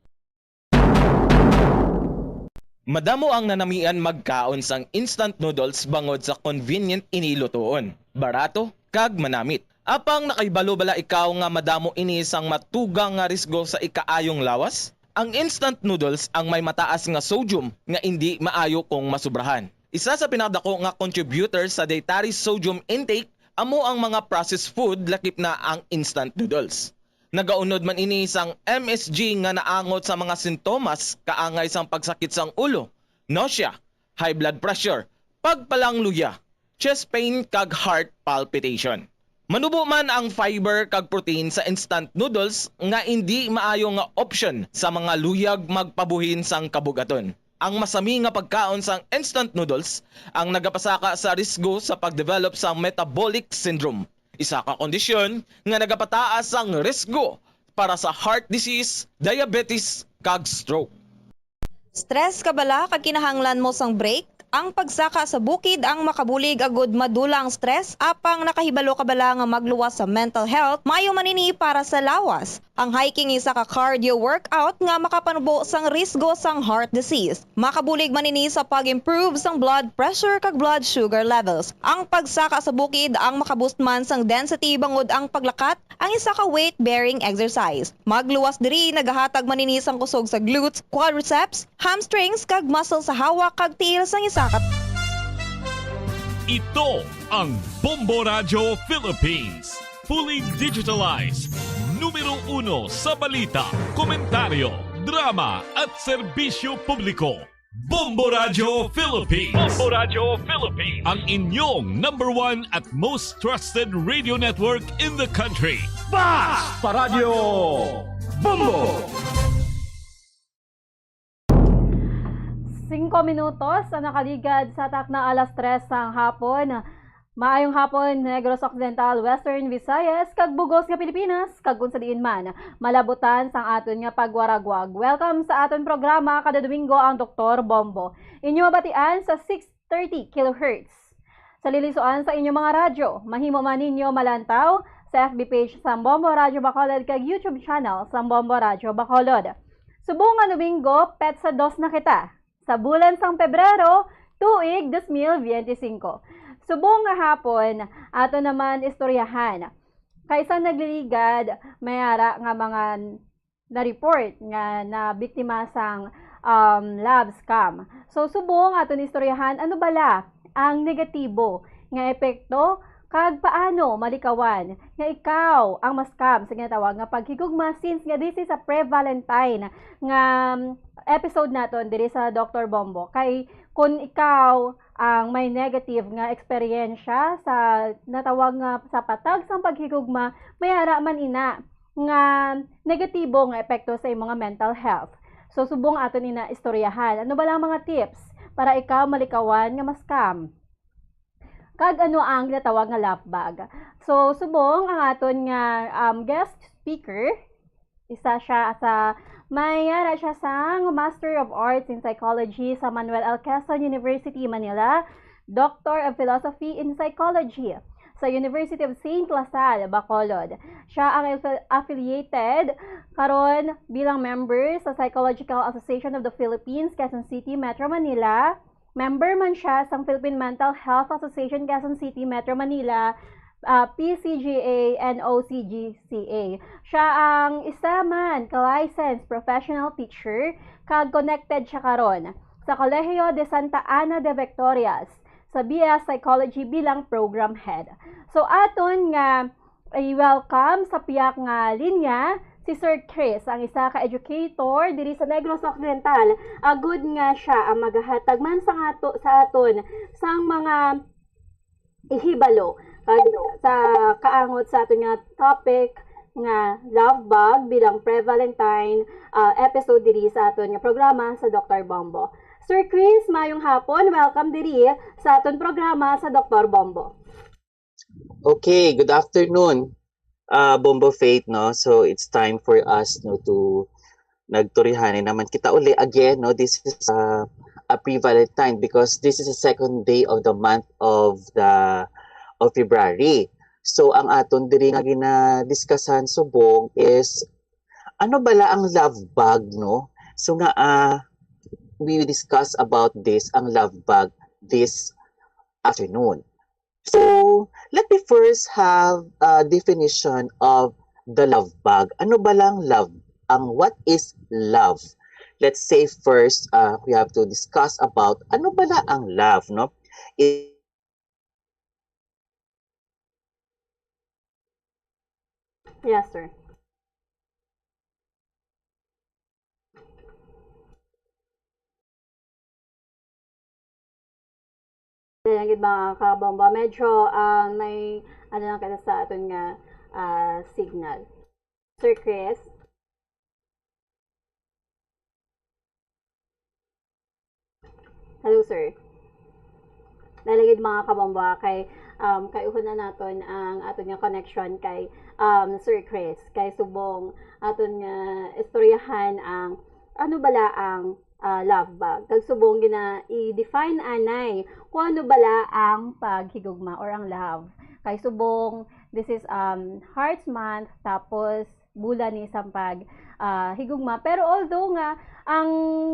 Madamo ang nanamian magkaon sang instant noodles bangod sa convenient ini lutoon, barato, kag manamit. Apang nakahibalo bala ikaw nga madamo ini sang matugang nga risgo sa ikaayong lawas? Ang instant noodles ang may mataas nga sodium nga indi maayo kung masubrahan. Isa sa pinakadako nga contributor sa dietary sodium intake amo ang mga processed food, lakip na ang instant noodles. Nagaunod man ini sang M S G nga naangot sa mga sintomas kaangay sang pagsakit sang ulo, nausea, high blood pressure, pagpalangluya, chest pain, kag heart palpitation. Manubo man ang fiber kag protein sa instant noodles nga indi maayo nga opsyon sa mga luyag magpabuhin sang kabugaton. Ang masami nga pagkaon sang instant noodles ang nagapasaka sa risgo sa pag-develop sang metabolic syndrome, isa ka kondisyon nga nagapataas sang risgo para sa heart disease, diabetes, kag stroke. Stress ka bala kag kinahanglan mo sang break? Ang pagsaka sa bukid ang makabulig agud madula ang stress, apang nakahibalo ka bala nga magluwas sa mental health? Maayo man ini para sa lawas. Ang hiking isa ka cardio workout nga makapanubo sang risgo sang heart disease. Makabulig man ini sa pag-improve sang blood pressure kag blood sugar levels. Ang pagsaka sa bukid ang makaboost man sang density, bangod ang paglakat ang isa ka weight-bearing exercise. Magluwas diri nagahatag man ini sang kusog sa glutes, quadriceps, hamstrings, kag muscle sa hawak kag tiil sang isa ka. Ito ang Bombo Radyo Philippines. Fully digitalized. Numero uno sa balita, komentaryo, drama, at serbisyo publiko. Bombo Radyo Philippines. Bombo Radyo Philippines. Ang inyong number one at most trusted radio network in the country. Basta Radyo Bombo! Singko minutos ang nakaligad sa takna alas tres sang hapon. Maayong hapon, Negros Occidental, Western Visayas, kag bug-os nga Pilipinas, kag kon sa diin man malabutan sang aton nga pagwaragwag. Welcome sa aton programa kada Domingo, ang Doktor Bombo. Inyo mabatian sa six thirty kilohertz. Sa lilisuan sa inyo mga radyo, mahimo man ninyo malantaw sa F B page sang Bombo Radyo Bacolod kag YouTube channel sang Bombo Radyo Bacolod. Subong nga Domingo, petsa dos na kita. Sa bulan sang Pebrero, tuig dos mil biyente singko. Subong nga hapon, ato naman istoryahan. Kay sa nagliligad, may ara nga mga na-report nga nabiktima sang, um, love scam. So, subong aton istoryahan, ano bala ang negatibo nga epekto kag paano malikawan nga ikaw ang ma-scam sa ginatawag nga paghigugma, since nga this is a pre-Valentine nga, um, episode naton diri sa Doktor Bombo. Kay kun ikaw ang may negative nga eksperyensya sa natawag nga sa patag sang paghigugma, may ara man ina nga negatibo nga epekto sa imo nga mental health. So, subong aton ina istoryahan. Ano bala ang mga tips para ikaw malikawan nga ma-scam? Kag ano ang ginatawag nga love bug? So, subong ang aton nga, um, guest speaker, isa siya sa may ara siya sang Master of Arts in Psychology sa Manuel L. Quezon University, Manila, Doctor of Philosophy in Psychology sa University of Saint La Salle, Bacolod. Siya ang affil-, affiliated karon bilang member sa Psychological Association of the Philippines, Quezon City, Metro Manila. Member man siya sang Philippine Mental Health Association, Quezon City, Metro Manila, ah, P C G A, N O C G C A. Siya ang isa man ka licensed professional teacher kag connected siya karon sa Colegio de Santa Ana de Victorias sa B S Psychology bilang program head. So, aton nga i-welcome sa piyak nga linya si Sir Chris, ang isa ka educator diri sa Negros Occidental. Agud nga siya ang magahatag man sa ato, sa aton sang mga ihibalo kag sa kaangot sa aton nga topic nga love bug bilang pre-Valentine, ah, episode diri sa aton nga programa sa Doktor Bombo. Sir Chris, mayong hapon. Welcome diri sa aton programa sa Doktor Bombo. Okay, good afternoon, uh, Bombo Faith, no? So, it's time for us, no, to nagturihanay naman kita uli. Again, no, this is, uh, a pre-Valentine because this is the second day of the month of the, of February. So, ang aton diri nga ginadiskasan subong is ano bala ang love bug, no? So nga, ah, we will discuss about this, ang love bug, this afternoon. So, let me first have a definition of the love bug. Ano ba lang love? Ang what is love? Let's say first, uh, we have to discuss about ano ba lang ang love, no? It Yes, sir. Ayan gid, mga kabomba. Medyo, ah, may ano lang kita sa aton nga, ah, signal. Sir Chris? Hello, sir. Dahil gid, mga kabomba, kay, um, kay uhon na naton ang aton nga connection kay, um, Sir Chris. Kay subong aton nga istoryahan ang ano bala ang, ah, love bug. Kag subong gina-, i-define anay kung ano bala ang paghigugma or ang love. Kay subong, this is, um, Hearts Month, tapos bulan ni sang pag, ah, higugma. Pero although nga ang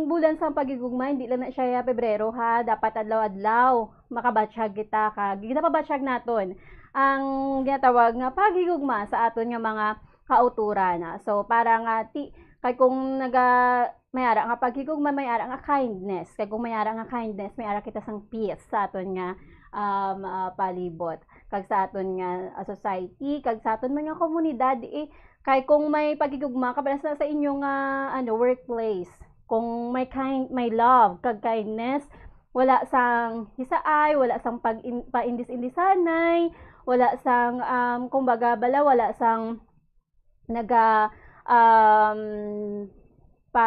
bulan sang paghigugma, hindi lang na siya Pebrero, ha, dapat adlaw-adlaw makabatyag kita, kag ginapabatyag naton ang ginatawag nga paghigugma sa aton nga mga kauturan, ah. So, para nga ti-, kay kung naga-, may ara nga paghigugma, may ara nga kindness. Kay kung may ara nga kindness, may ara kita sang peace sa aton nga, um, ah, palibot, kag sa aton nga, ah, society, kag sa aton mga komunidad, eh. Kay kung may paghigugma, kabalo sa, sa inyo nga, ano, workplace, kung may kind, may love kag kindness, wala sang hisaay, wala sang pag-in-, paindis-indisanay, wala sang, um, kumbaga bala, wala sang naga, um, pa,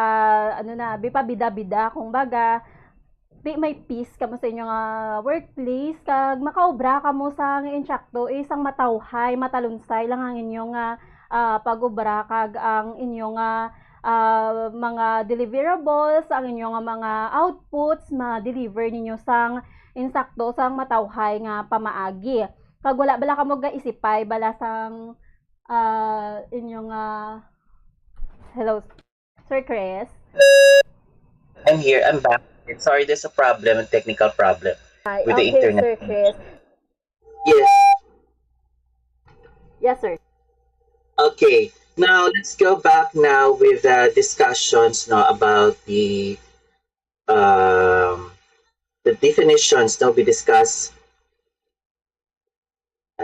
ano na, bi-, pabida-bida, kumbaga, di may peace kamo sa inyo nga workplace, kag makaobra kamo sang insakto, eh, sang matawhay, matalunsay lang ang inyo nga, ah, pag-obra, kag ang inyo nga, ah, mga deliverables, ang inyo nga mga outputs, ma-deliver ninyo sang insakto, sang matawhay nga pamaagi. Kag wala bala kamo gaisipay bala sang, ah, inyo nga, hello? Sir Chris? I'm here. I'm back. Sorry, there's a problem, a technical problem. Hi. With the Okay, internet. Sir Chris. Yes. Yes, sir. Okay. Now let's go back now with the discussions now about the um the definitions that we discussed.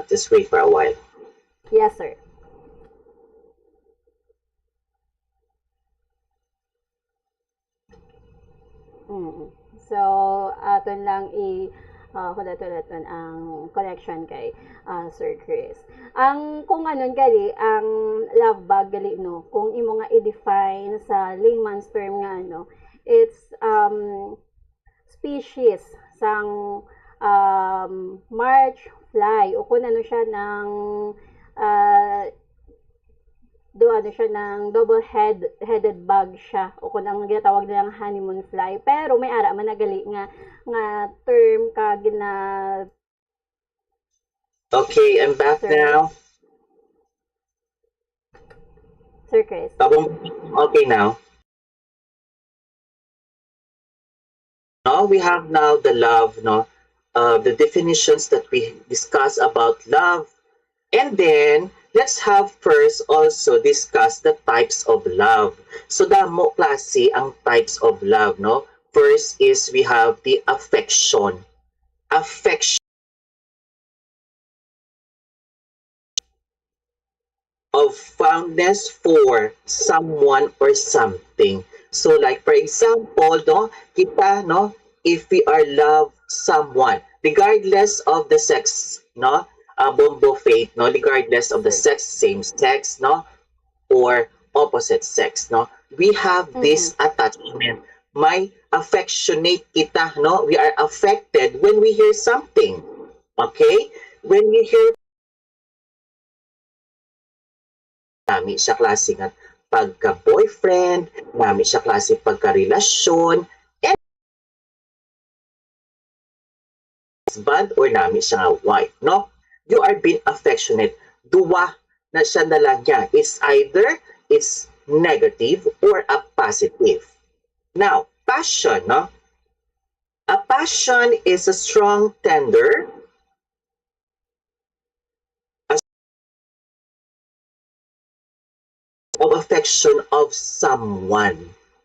Just wait for a while. Yes, sir. Mm. So, aton lang i uh, hulat-hulaton ang connection kay uh, Sir Chris. Ang kung anon gali ang love bug gali, no, kung imo nga i-define sa layman's term nga ano, it's um species sang um, march fly o kung ano siya ng uh, do ano siya ng double head headed bug siya o kung ang ginatawag nilang honeymoon fly, pero may ara man nagali nga nga term ka gina Okay, I'm back Sir. Now. Sir Chris. Tabong okay now. Now we have now the love, no? Uh, the definitions that we discuss about love. And then, let's have first also discuss the types of love. So, damo klase ang types of love, no? First is we have the affection. Affection of fondness for someone or something. So, like, for example, no, kita, no, if we are love someone, regardless of the sex, no, uh, Bombo Faith, no, regardless of the sex, same sex, no, or opposite sex, no, we have this attachment. May affectionate kita, no, we are affected when we hear something. Okay? When we hear nami siya klase nga pagka-boyfriend, nami siya klase pagka-relasyon, and husband or nami siya nga wife, no? You are being affectionate. Duwa na siya na lang niya. It's either it's negative or a positive. Now, passion, no? A passion is a strong, tender of affection of someone,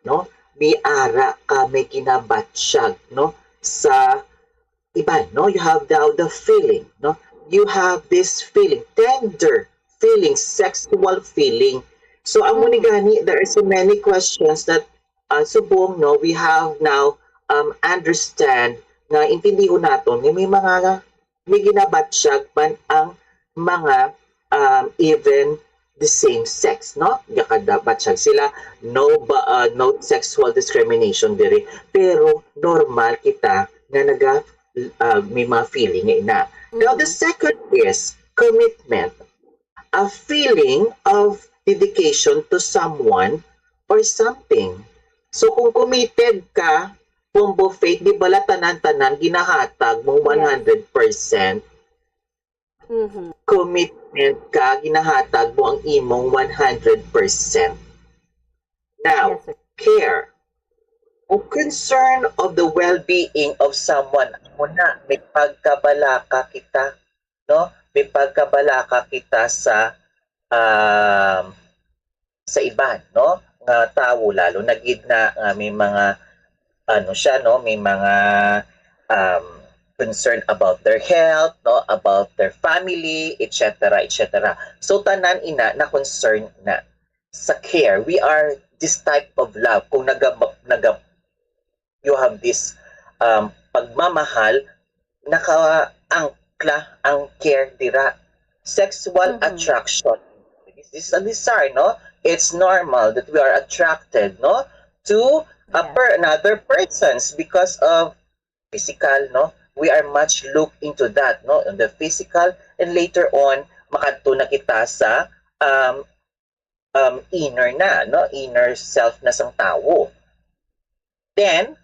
no? May ara ka, may ginabatyag, no? Sa iban, no? You have the, the feeling, no? You have this feeling, tender feeling, sexual feeling. So, amo ni gani, there are so many questions that uh, subong, no, we have now um, understand nga intindihon naton nga may mga may ginabatyag man ang mga um, even the same sex, no? Gakadabatyag sila, no ba uh, no sexual discrimination diri, pero normal kita nga naga uh, may mga feeling nga ina. Now the second is commitment, a feeling of dedication to someone or something. So kung committed ka, Bombo Faith, di bala tanan-tanan ginahatag mo one hundred percent? Mhm. Commitment ka, ginahatag mo ang imong one hundred percent. Now, Yes, sir. Care. O concern of the well-being of someone. Amo na, may pagkabalaka kita, no? May pagkabalaka kita sa um, sa iban, no? Nga tawo, lalo na gid na nga may mga ano siya, no? May mga um, concern about their health, no? About their family, et cetera, et cetera. So tanan ina na concern na sa care. We are this type of love. Kung naga, naga you have this um, pagmamahal, nakaangkla ang care dira. Sexual attraction. This is a desire, no? It's normal that we are attracted, no, to a per another persons because of physical, no? We are much look into that, no? On the physical, and later on, makadto na kita sa um, um, inner na, no? Inner self na sang tawo. Then,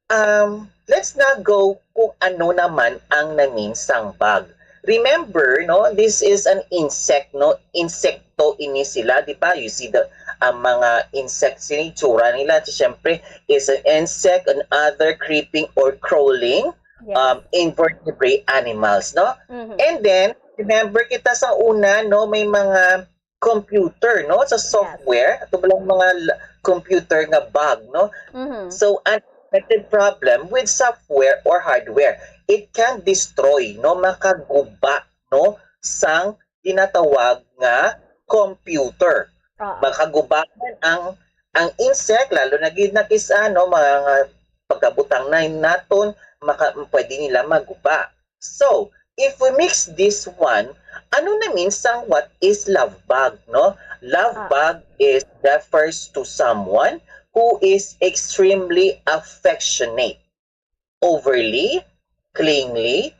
um, let's na go kung ano naman ang na-mean sang bug. Remember, no, this is an insect, no? Insekto ini sila, di ba? You see the Ang mga insects, yung itsura nila, siyempre, is an insect, an other creeping or crawling Yes. um, invertebrate animals, no? Mhm. And then, remember kita sa una, no, may mga computer, no, sa software, ito lang mga l- computer nga bug, no? Mhm. So, unexpected problem with software or hardware, it can destroy, no, makaguba, no, sang ginatawag nga computer. Ah. Makaguba man ang ang insect, lalo na gid na kis ano, mga pagkabutang na naton, maka, pwede nila maguba. So, if we mix this one, ano na mean sang what is love bug, no? Love Ah. bug is refers to someone who is extremely affectionate, overly clingy,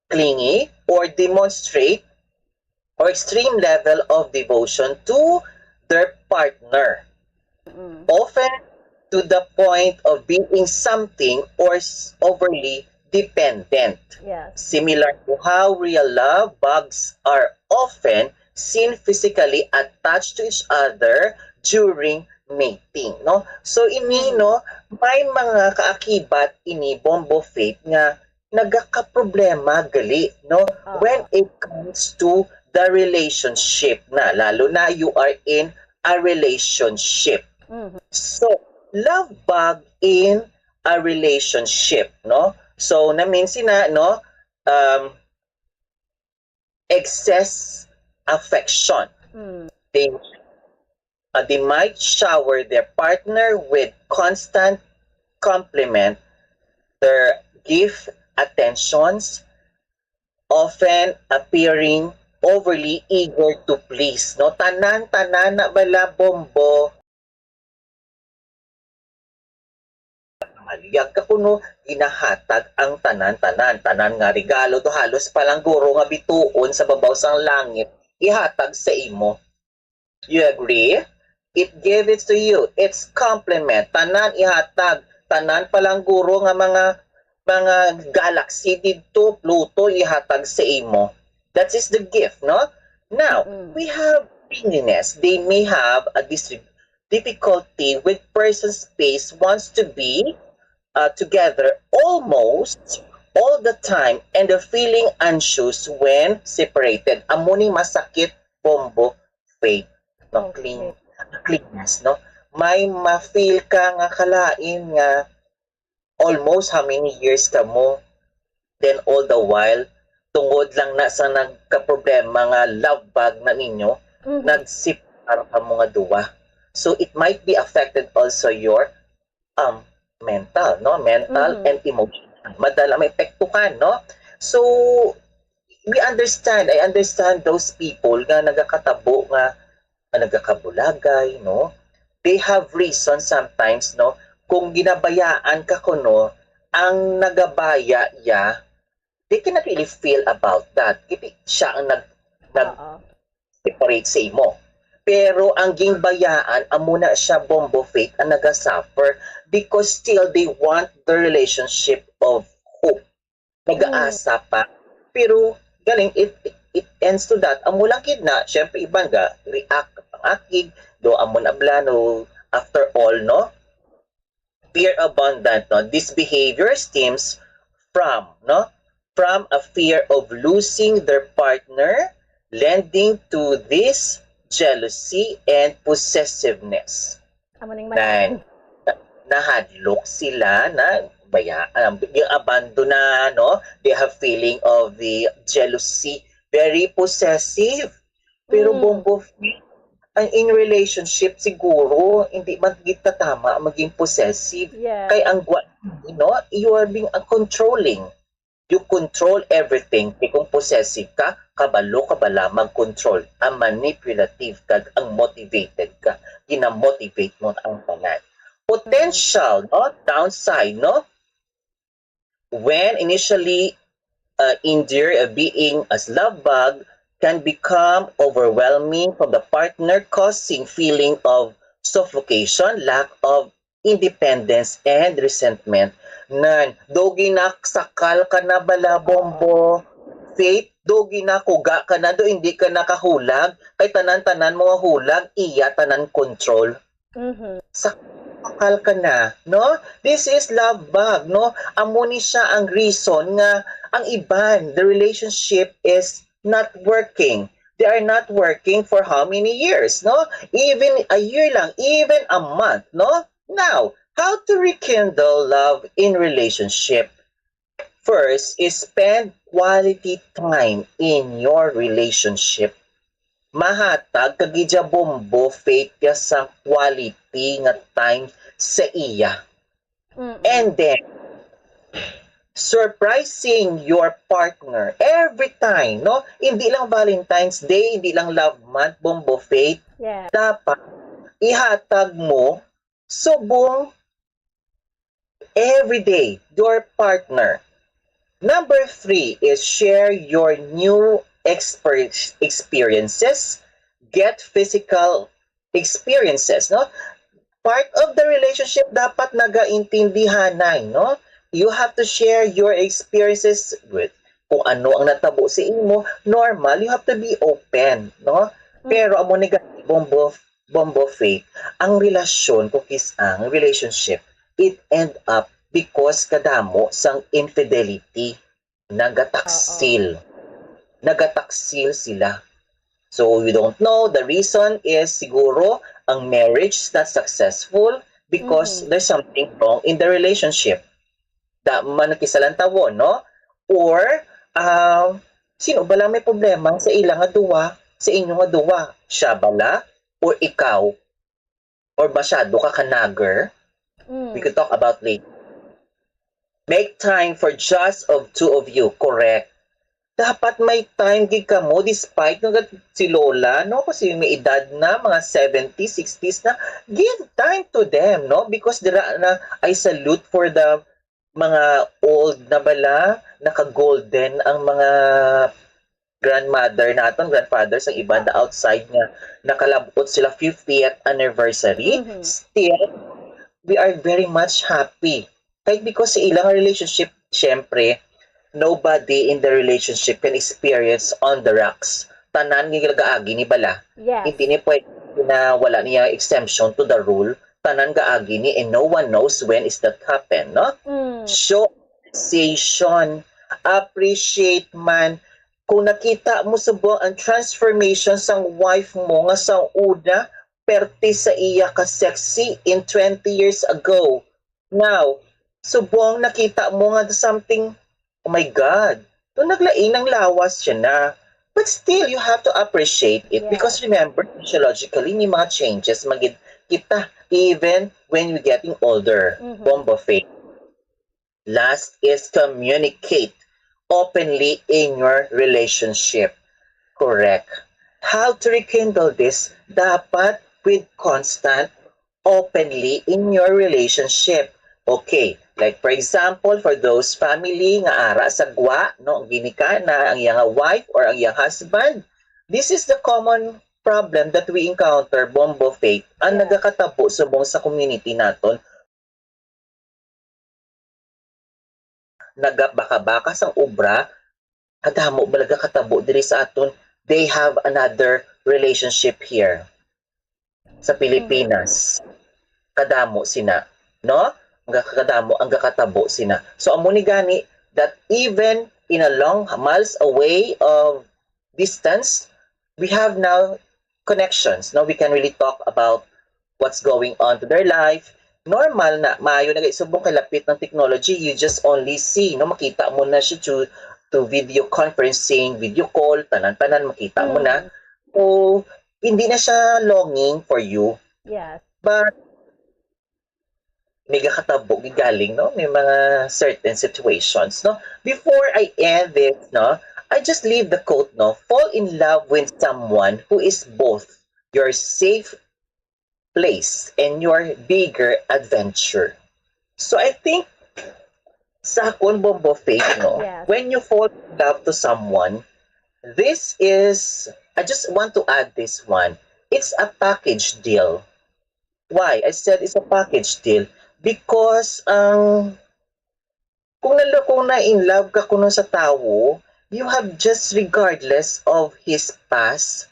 clingy, or demonstrate or extreme level of devotion to their partner, Mm. often to the point of being something or s- overly dependent. Yes. Similar to how real love bugs are often seen physically attached to each other during mating, no? So, ini, Mm. no, may mga kaakibat ini, Bombo Faith, nga nagakaproblema gali, no? Oo. When it comes to the relationship na, lalo na you are in a relationship. Mhm. So, love bug in a relationship, no? So, namin sina, no? Um, excess affection. Mm. They, uh, they might shower their partner with constant compliment, their gift, attentions, often appearing overly eager to please. No, tanan-tanan na bala, Bombo. Malyag ka kuno, ginahatag ang tanan-tanan, tanan nga regalo to halos palangguro nga bituon sa babaw sang langit ihatag sa imo. You agree? It gave it to you. It's compliment. Tanan ihatag, tanan palangguro nga mga mga galaxy didto, Pluto ihatag sa imo. That is the gift, no? Now, Mm-mm. we have clinginess. They may have a dis- difficulty with person space, wants to be uh, together almost all the time, and the feeling anxious when separated. Amo ni masakit, Bombo Faith, no? Okay. Cling, clinginess, no? May ma-feel ka nga kalain nga almost how many years kamo, then all the while, tungod lang na sa nagkaproblema nga love bug na ninyo, Mhm. nagsipar kamo nga duwa. So it might be affected also your um mental, no? Mental Mhm. and emotional. Madala may epekto ka, no? So we understand, I understand those people nga nagakatabo nga, nga nagakabulagay, no? They have reason sometimes, no? Kung ginabayaan ka kuno, ang nagabaya iya, they cannot really feel about that. Kasi siya ang nag, nag Oo. separate sa imo. Pero ang gingbayaan, amo na siya, Bombo Faith, ang nagasuffer because still they want the relationship of hope. Nagaasa pa. Pero galing, it, it, it ends to that. Amo lang gid na, syempre, iban ga react ang akig, do amo na bala, no, after all, no? Fear abundant, no? This behavior stems from, no? From a fear of losing their partner, lending to this jealousy and possessiveness. Amo ning Then, man. Nahadlok sila na baya, um, yung abandon na, no? They have feeling of the jealousy, very possessive. Pero Mm. Bombo Faith, ang in relationship siguro, hindi man kita tama maging possessive. Yeah. Kay ang gwa, no, you are being a controlling. You control everything. Kay kung possessive ka, kabalo ka bala mag-control. Ang manipulative ka, ang motivated ka, ginamotivate mo ang tanan. Potential, no? Downside, no? When initially uh, endear, uh, being as love bug can become overwhelming from the partner, causing feeling of suffocation, lack of independence, and resentment. Nan, do ginaksakal ka na bala, Bombo. Faith, do ginakuga ka na, do hindi ka nakahulag, kay tanan-tanan mo nga hulag, iya tanan control. Mhm. Sa pakal ka na, no? This is love bug, no? Amo ni siya ang reason nga ang iban, the relationship is not working. They are not working for how many years, no? Even a year lang, even a month, no? Now, how to rekindle love in relationship? First is spend quality time in your relationship. Mahatag ka gid ya, Bombo, Faith, ya sa quality nga time sa iya. Mm-mm. And then, surprising your partner every time, no? Hindi lang Valentine's Day, hindi lang Love Month, Bombo, Faith. Yeah. Dapat ihatag mo subong every day your partner. Number three is share your new exper- experiences, get physical experiences, no? Part of the relationship, dapat nagaintindihanay, no? You have to share your experiences with kung ano ang natabo sa imo. Normal, you have to be open, no? Mm. Pero amo ni gani, Bombo, Bombo, Faith, ang relasyon, kung kis-, ang relationship, it end up because kadamo sang infidelity. Nagataksil. Oo. Nagataksil sila. So, we don't know. The reason is siguro ang marriage is not successful because Mm. there's something wrong in the relationship. Da man nakisalantawon, no? Or, ah, sino bala may problema sa ila nga duwa, sa inyo nga duwa? Siya bala or ikaw? Or masyado ka ka-nagger? Mm. We could talk about later. Make time for just of two of you, correct? Dapat may time gid kamo despite nga si Lola, no? Kasi may edad na, mga seventy, sixties na. Give time to them, no? Because dira na, I salute for the mga old na bala, naka-golden ang mga grandmother naton, grandfather sang iban, the outside nga nakalab-ot sila fiftieth anniversary. Mhm. Still, we are very much happy. Kay because sa ilang relationship, syempre, nobody in the relationship can experience on the rocks. Tanan nga ginagaagi ni bala. Yes. Hindi ni pwede na wala niya exemption to the rule. Tanan gaagi ni, and no one knows when is that happen, no? Mm. Show appreciation, appreciate man. Kung nakita mo subong ang transformation sang wife mo nga sa una, perti sa iya ka sexy in twenty years ago. Now, subong nakita mo nga something, "Oh my God, to naglain ang lawas siya na." But still, you have to appreciate it. Yeah. Because remember, physiologically, may mga changes man gid kita even when we getting older. Mhm. Bombo, Faith. Last is communicate openly in your relationship. Correct. How to rekindle this? Dapat with constant openly in your relationship. Okay, like for example, for those family nga ara sa gwa, no, ang ginikanan, ang iyang wife or ang iyang husband, this is the common problem that we encounter, Bombo, Faith, ang Yeah. nagakatabo subong sa community naton. Nagabaka-baka sang obra, kadamo bala gakatabo diri sa aton. They have another relationship here sa Pilipinas. Kadamo sina, no? Ang gakadamo, ang gakatabo sina. So, amo ni gani that even in a long, miles away of distance, we have now connections, no? We can really talk about what's going on to their life. Normal na, maayo na kay subong kay lapit ng technology, you just only see, no? Makita mo na siya through, through video conferencing, video call, tanan-tanan makita mo na. Mm. So, hindi na siya longing for you. Yes. But may gakatabo gigaling, no? May mga certain situations, no? Before I end this, no, I just leave the quote, no? Fall in love with someone who is both your safe place and your bigger adventure. So I think sa akon, Bombo, Faith, no, Yes. when you fall in love to someone, this is, I just want to add this one. It's a package deal. Why? I said it's a package deal because ang, kung nalo-, kung na-in love ka kuno sa tawo, you have just, regardless of his past,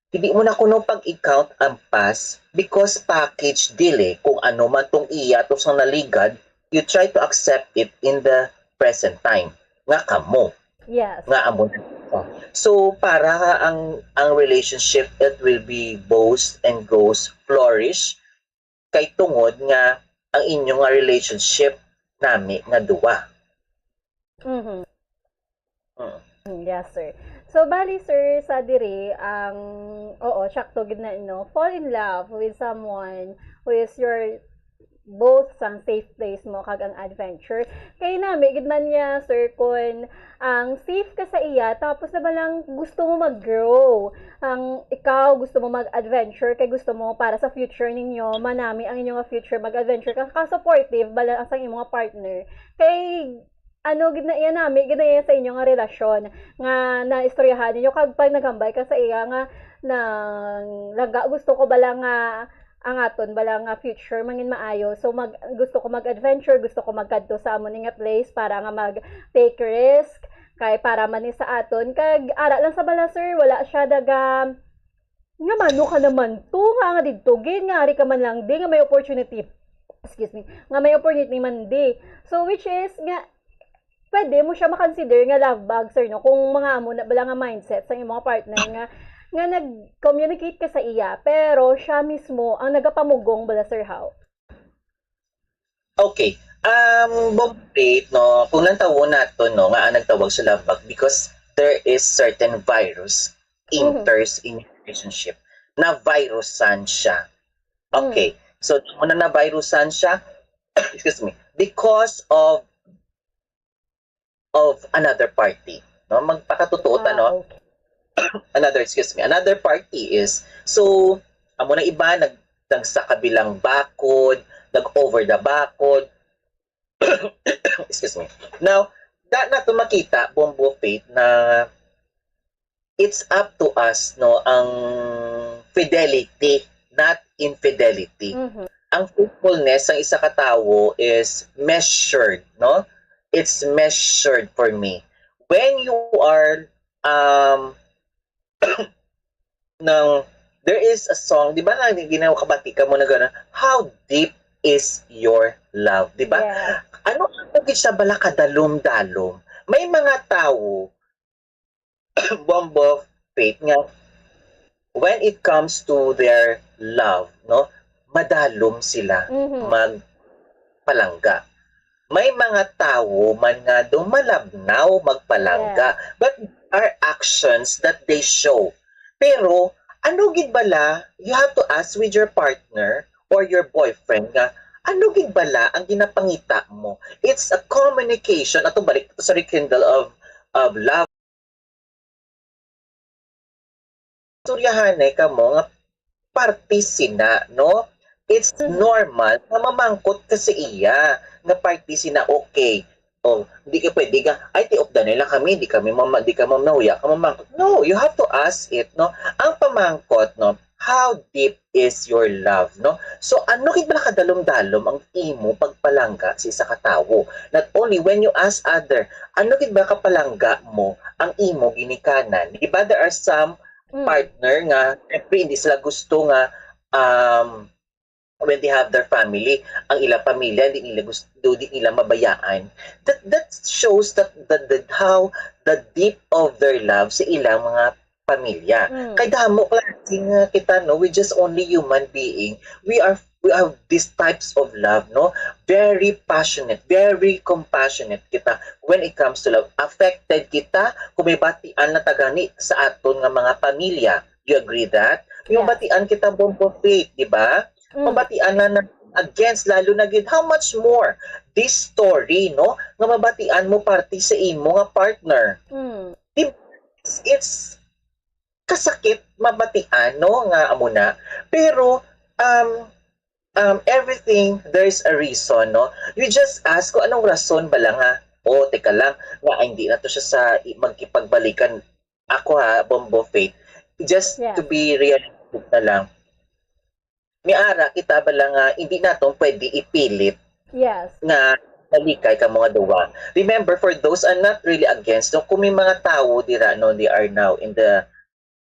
hindi mo na kuno pag-i-count ang past because package deal eh. Kung ano man tong iya, to sa naligad, you try to accept it in the present time. Nga kamo. Yes. Nga amo na. So, para ang, ang relationship, it will be boast and grows flourish kay tungod nga ang inyo nga relationship nami nga duwa. Mhm. Mm. Mm, yes, sir. So, bali, sir, sa diri, ang, oo, sakto gid na, no? Fall in love with someone who is your both sang safe place mo kag ang adventure. Kay nami gid man niya, sir, kun ang safe ka sa iya, tapos na ba lang gusto mo mag-grow? Ang ikaw, gusto mo mag-adventure, kay gusto mo para sa future ninyo, manami ang inyong future, mag-adventure ka, ka-supportive ba lang sang imong partner? Kay ano gid na iya nami, gid na iya sa inyo nga relasyon nga naistoryahan ninyo, kag pag naghambal ka sa iya nga nang langga, gusto ko bala nga ang aton bala nga future mangin maayo. So mag gusto ko mag-adventure, gusto ko magkadto sa amo ni nga place para nga mag take risk kay para man ni sa aton. Kag ara lang sa bala, sir, wala siya daga nga mano ka naman to nga nga didto gid nga ari ka man lang di nga may opportunity, excuse me, nga may opportunity man di. So which is nga pwede mo siya makonsider nga love bug, sir, no? Kung mga amo na bala nga mindset sa imong partner nga nga nag-communicate ka sa iya pero siya mismo ang nagapamugong bala, sir, how? Okay. Um, Bombay, no, kung nantawon nato, no, nga ang nagtawag sa love bug because there is certain virus Mhm. enters in your relationship. Na-virusan siya. Okay. So, muna na-virusan siya, excuse me, because of of another party. No? Magpakatutuo ta, Ah, no? okay. Another, excuse me, another party is, so, amo na iba, nag, nagsakabilang bakod, nag-over the bakod. Excuse me. Now, da nato makita, Bombo Faith, na it's up to us, no, ang fidelity, not infidelity. Mhm. Ang faithfulness ng isa ka tawo is measured, no? It's measured for me. When you are, um, ng, there is a song, di ba nga, ginawa kabati ka mo na gano'n, "How deep is your love?" Di ba? Yes. Ano ang siya bala kadalom-dalom? May mga tawo, Bombo Faith, nga when it comes to their love, no, madalom sila Mhm. magpalangga. May mga tawo man nga do malabnaw magpalangga, but there are actions that they show. Pero ano gid bala, you have to ask with your partner or your boyfriend nga ano gid bala ang ginapangita mo. It's a communication. Ato balik sa rekindle of of love. Istoryahanay kamo nga parte sina, no? It's Mhm. normal nga mamangkot ka sa iya nga parte sina, okay. Oh, hindi ka pwede nga, "Ay, tiop-danay lang kami, di kami mama, di ka ma'am nahuya ka mamangkot." No, you have to ask it, no? Ang pamangkot, no? How deep is your love, no? So, ano gid bala kadalom-dalom ang imo pagpalangga sa isa ka tawo? Not only when you ask other, ano gid ba kapalangga mo ang imo ginikanan? Di ba, there are some Mm. partner nga, syempre, hindi sila gusto nga, um, when they have their family, ang ilang pamilya, hindi nila gusto, hindi nila mabayaan. That, that shows that the, the, how the deep of their love sa ilang mga pamilya. Mm. Kay damo klase nga kita, no? We just only human being. We are, we have these types of love, no? Very passionate, very compassionate kita when it comes to love. Affected kita kung may batian na tagani sa aton nga mga pamilya. You agree that? Yung Yes. Batian kita, Bombo Faith, di ba? Mm. Mabatian na, na against, lalo na gid, how much more this story, no? Nga mabatian mo parte sa imo nga partner. Mm. Di ba? It's, it's kasakit mabatian, no? Nga amo na. Pero, um, um, everything, there's a reason, no? You just ask kung anong rason ba lang, ha? Oh, teka lang, nga hindi na to siya sa i- magkipagbalikan. Ako, ha, Bombo Faith, just Yeah. to be realistic na lang. May ara kita ba lang nga hindi naton pwede ipilit Yes. nga Balikay ka mga duwa. Remember, for those, I'm not really against, no, kung may mga tawo dira, no, they are now in the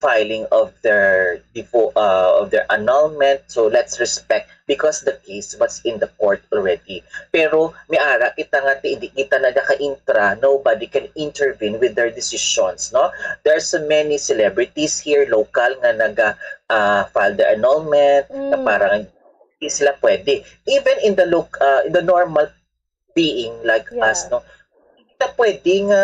filing of their divo-, uh, of their annulment. So let's respect because the case was in the court already. Pero may ara kita nga ti-, di kita na naka-intra, nobody can intervene with their decisions, no? There are so many celebrities here, local, nga naga, uh, file their annulment, na Mm. parang di sila pwede. Even in the loc-, uh, in the normal being like Yeah. us, no? Hindi ta pwede nga,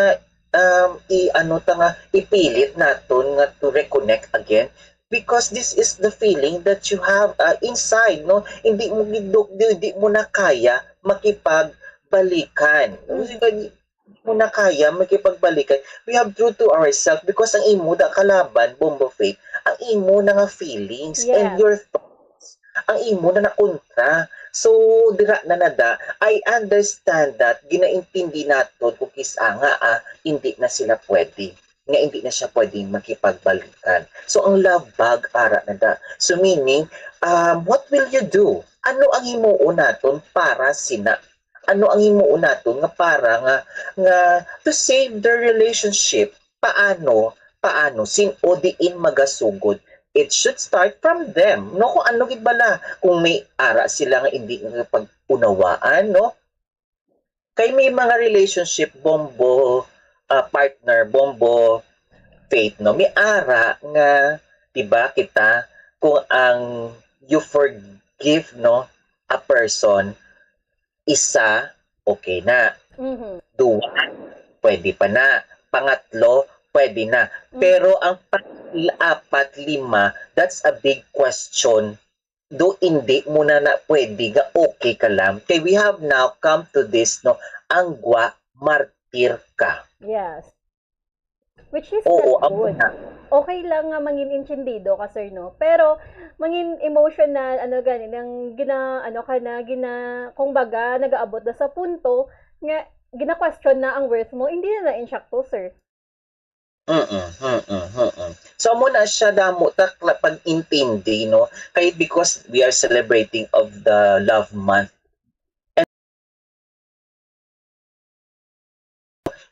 um, i-, ano ta nga, ipilit naton nga to reconnect again because this is the feeling that you have, uh, inside, no? Hindi mo giduk-, di, di mo na kaya makipagbalikan. Mm. Kasi gani, di mo na kaya makipagbalikan. We have true to ourselves because ang imo da kalaban, Bombo Faith, ang imo na nga feelings and Yes. your thoughts, ang imo na nakontra. So, dira na nada, I understand that, ginaintindi naton kung kis-a nga, ah, hindi na sila pwede, nga hindi na siya pwedeng makipagbalikan. So, ang love bug, ara na da. So, meaning, um, what will you do? Ano ang himuon naton para sina? Ano ang himuon naton nga para nga, nga to save their relationship? Paano? Paano? Sin-o diin magasugod? It should start from them, no? Kung ano gid bala, kung may ara sila nga hindi nga pag-unawaan, no? Kay may mga relationship, Bombo, ah, partner, Bombo, Faith, no? May ara nga, di ba, kita, kung ang you forgive, no, a person, isa, okay na. Mhm. Duwa, pwede pa na. Pangatlo, pwede na. Mm. Pero ang pang-apat, lima, that's a big question. Do hindi mo na, na pwede nga okay ka lang? Kay we have now come to this, no, ang gwa, martir ka. Yes. Which is Oo, not amo good. na. Okay lang nga mangin intindido ka, sir, no? Pero mangin emotional, ano gani, nang gina-, ano ka na, gina-, kumbaga, nagaabot na sa punto nga gina-question na ang worth mo, hindi na na insakto, sir. Mm, mm, mm. So, amo na siya damo ta kla-, pag-intindi, no? Kay because we are celebrating of the love month,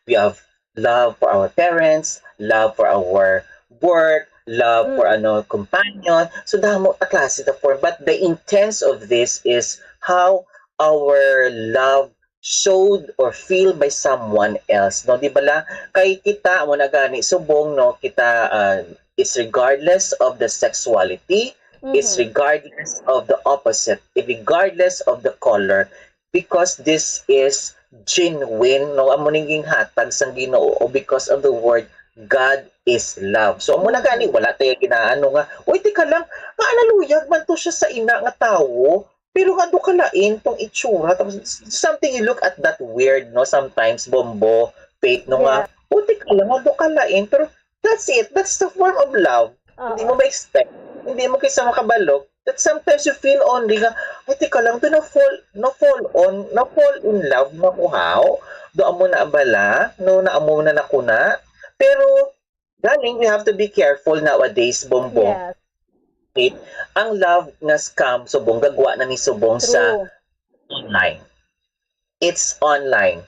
we have love for our parents, love for our work, love for Mm. ano, companion. So, damo ta klase ta form. But the intents of this is how our love showed or feel by someone else, no? Di bala? Kay kita, amo na gani, subong, no? Kita, ah, it's regardless of the sexuality, it's Mhm. regardless of the opposite, regardless of the color, because this is genuine, no? Amo ning ginhatag sang Ginoo, o because of the word, God is love. So, amo na gani, wala tayo ginaano nga, "Uy, tika lang, nga naluyag man to siya sa ina nga tawo, pero nga do kalain tong itsura." Tapos, something you look at that weird, no? Sometimes, Bombo, Faith, no, nga, Yeah. "Uy, tika lang, nga do kalain." Pero that's it. That's the form of love. Hindi Oo. mo ma-expect. Hindi mo kisa makabalo. That sometimes you feel only nga, "Ay, tika lang, do na-fall, na-fall on, na-fall in love na ko, how? Do amo na bala? No, na amo na na ko na?" Pero, darling, we have to be careful nowadays, Bombo. Yes. Okay? Ang love nga scam, subong, gagwa na ni subong sa True. online. It's online.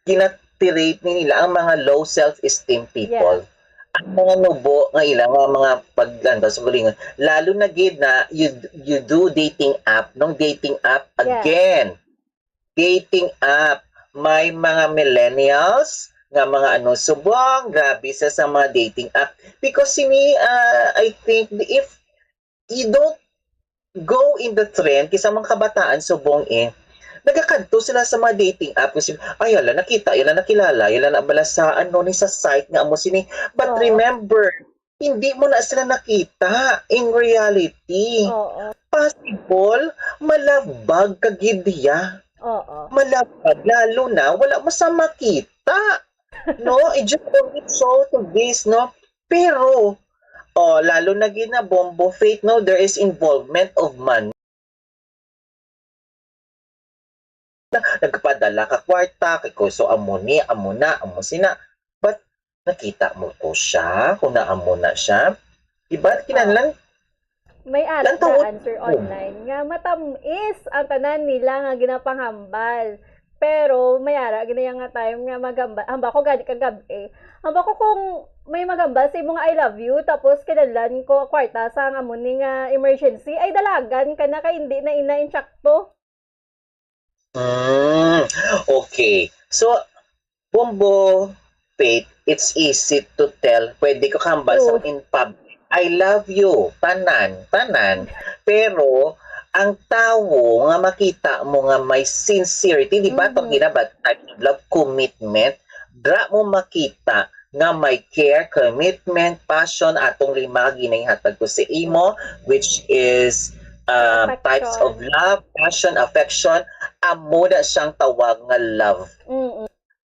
Gina-treat ni nila ang mga low self-esteem people. Yeah. Ang mga nubo nga ila nga mga paglantaw sa bulingon, lalo na gid na you, you do dating app, nung dating app Yeah. again. Dating app. May mga millennials nga mga ano, subong, grabe sa, sa mga dating app. Because sini, ah, I think, if you don't go in the trend, kisa mga kabataan subong eh, nagakadto sila sa mga dating app kasi, "Ay, hala, nakita, hala, nakilala, hala, na bala sa, ano, ni sa site nga amo sini." But Oo. remember, hindi mo na sila nakita in reality. Oo. Possible, malabag ka gid diya. Oo. Malabag, lalo na, wala mo sa makita. No? It just only show to this, no? Pero, oh, lalo na gid na Bombo Faith, no? There is involvement of man. Nagpadala ka kwarta, kay ko, so amo ni, amo na, amo sina. But, nakita mo ko siya, kung naamo na siya. Diba? Kinahanglan, May ara Lantaw-, na answer oh. online nga matamis ang tanan nila nga ginapanghambal. Pero may ara gid nga time nga maghambal, hambal ko gani kagab-i. Hambal ko kung may maghambal sa imo nga "I love you," tapos kinahanglan ko kwarta sa nga amo ni nga emergency, ay dalagan ka na kay hindi na ina insakto. Mm, okay. So, Bombo, Faith, it's easy to tell. Pwede ko kahambal sa True. In public, "I love you." Tanan, tanan. Pero, ang tawo nga makita mo nga may sincerity, di ba? Itong Mhm. ginabat type of love, commitment, dra mo makita nga may care, commitment, passion, atong lima ginahatag ko sa imo, which is um, types of Affection. love, passion, affection, amo na siyang tawag nga love. Mm-mm.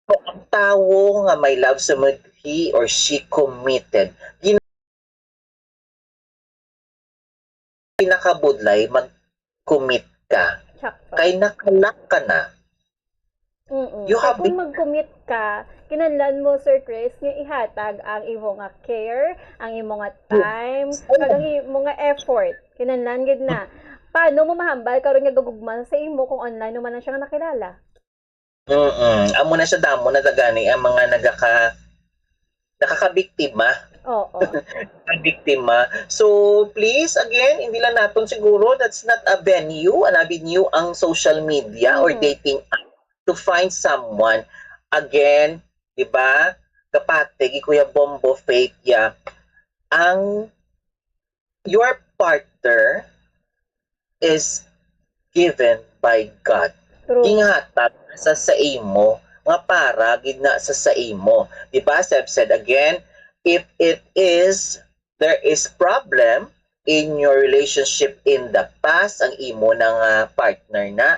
So, ang tawo nga may love sa mo, he or she committed. Gin- pinakabudlay, mag-commit ka. Sakto. Kay nakalak ka na. Mm-mm. You Kay have kung been mag-commit ka, kinahanglan mo, Sir Chris, nga ihatag ang imo nga care, ang imo nga Yes. time, Oo. kag ang imo nga effort. Kinahanglan gid na. Paano mo mahambal karon nga gagugma sa imo kung online mo man lang siya nga nakilala? Mm-mm. Amo na siya, damo na gani ang mga nagaka nakakabiktima. Oo. Nakakabiktima. So, please, again, hindi lang naton siguro, that's not a venue, an avenue ang social media or Mhm. dating app to find someone. Again, di ba? Kapatid, Kuya Bombo, Faith, yeah. Ang your partner is given by God. True. Ginhatag sa sa imo nga para gid na sa sa imo. Di ba? I've said again, if it is, there is problem in your relationship in the past, ang imo na nga partner na,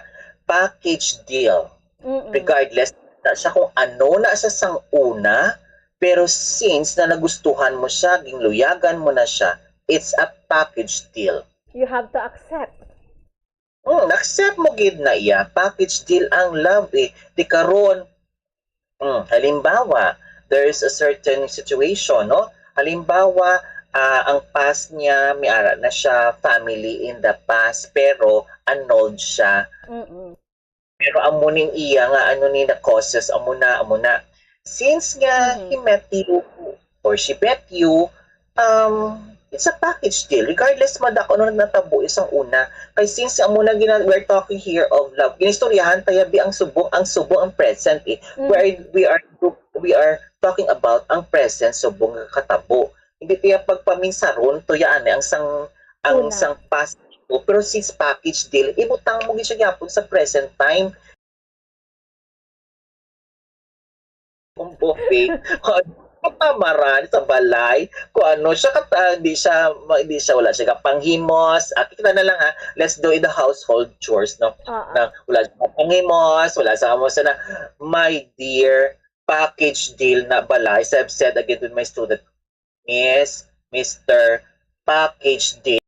package deal. Mm-mm. Regardless na siya kung ano na siya sang una, pero since na nagustuhan mo siya, ginluyagan mo na siya, it's a package deal. You have to accept. Hmm, accept mo gid na iya. Package deal ang love eh. Di karon, hmm, halimbawa, there is a certain situation, no? Halimbawa, ah, ang past niya, may ara na siya, family in the past, pero annulled siya. Mm-mm. Pero amo ning iya nga ano ni na causes, amo na, amo na. Since nga Mhm. he met you or she met you, um, it's a package deal. Regardless man daw kung ano natabo isang una. Kay since amo na gina-, we're talking here of love. Ginistoryahan tayo bi ang subong, ang subong ang present eh. We are, Mhm. we are, we are talking about ang present subong nga katabo. Hindi tiya pagpaminsaron to ya ani ang sang, ang Una. sang past ko. Pero since package deal, ibutang mo gid siya gyapon sa present time. Kung buffet, katamaran sa balay, kung ano siya, kat-, ah, hindi siya, ma-, hindi siya, wala siya kapanghimos. Ah, kita na lang ha, let's do in the household chores, no? Oo. Na wala siya kapanghimos, wala siya kamusta na, my dear, package deal na balay. So I've said again with my student, Miss, Mister, package deal.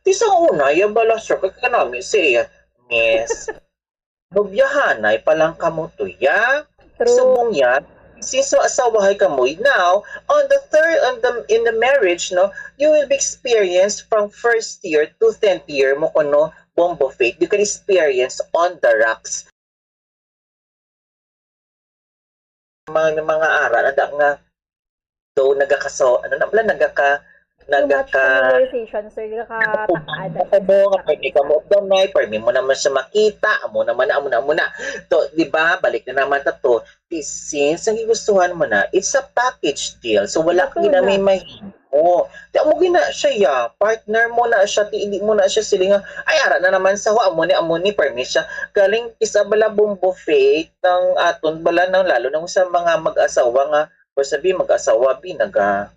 Di sa una, ya bala, sir, kay kanami si Miss. Nobyahanay pa lang kamo to, ya. True. Subong ya, since asawahay kamo, now, on the third, on the, in the marriage, no, you will be experienced from first year to tenth year mo kuno, Bombo Faith. You can experience on the rocks. Mga, mga ara na da nga, though nagakaso, ano na pala, nagaka-, Too much nagaka-, familiarization, sir. Nagakatak-ada. Ako mo, nga pwede ka mo gamay, pwede mo naman siya makita, amo naman, amo na, amo na. To, di ba, balik na naman ta to. Di, since ang gigustuhan mo na, it's a package deal. So, wala Ito ka na na. May mahimo. Di, amo gina siya, ya. Partner mo na siya, ti, hindi mo na siya silingan. Ay, ara na naman sa ho, amo ni, amo ni, permi siya. Galing, isa bala, Bombo Faith, ng aton bala, ng lalo na sa mga mag-asawa nga, or sabi, mag-asawa, bi, naga,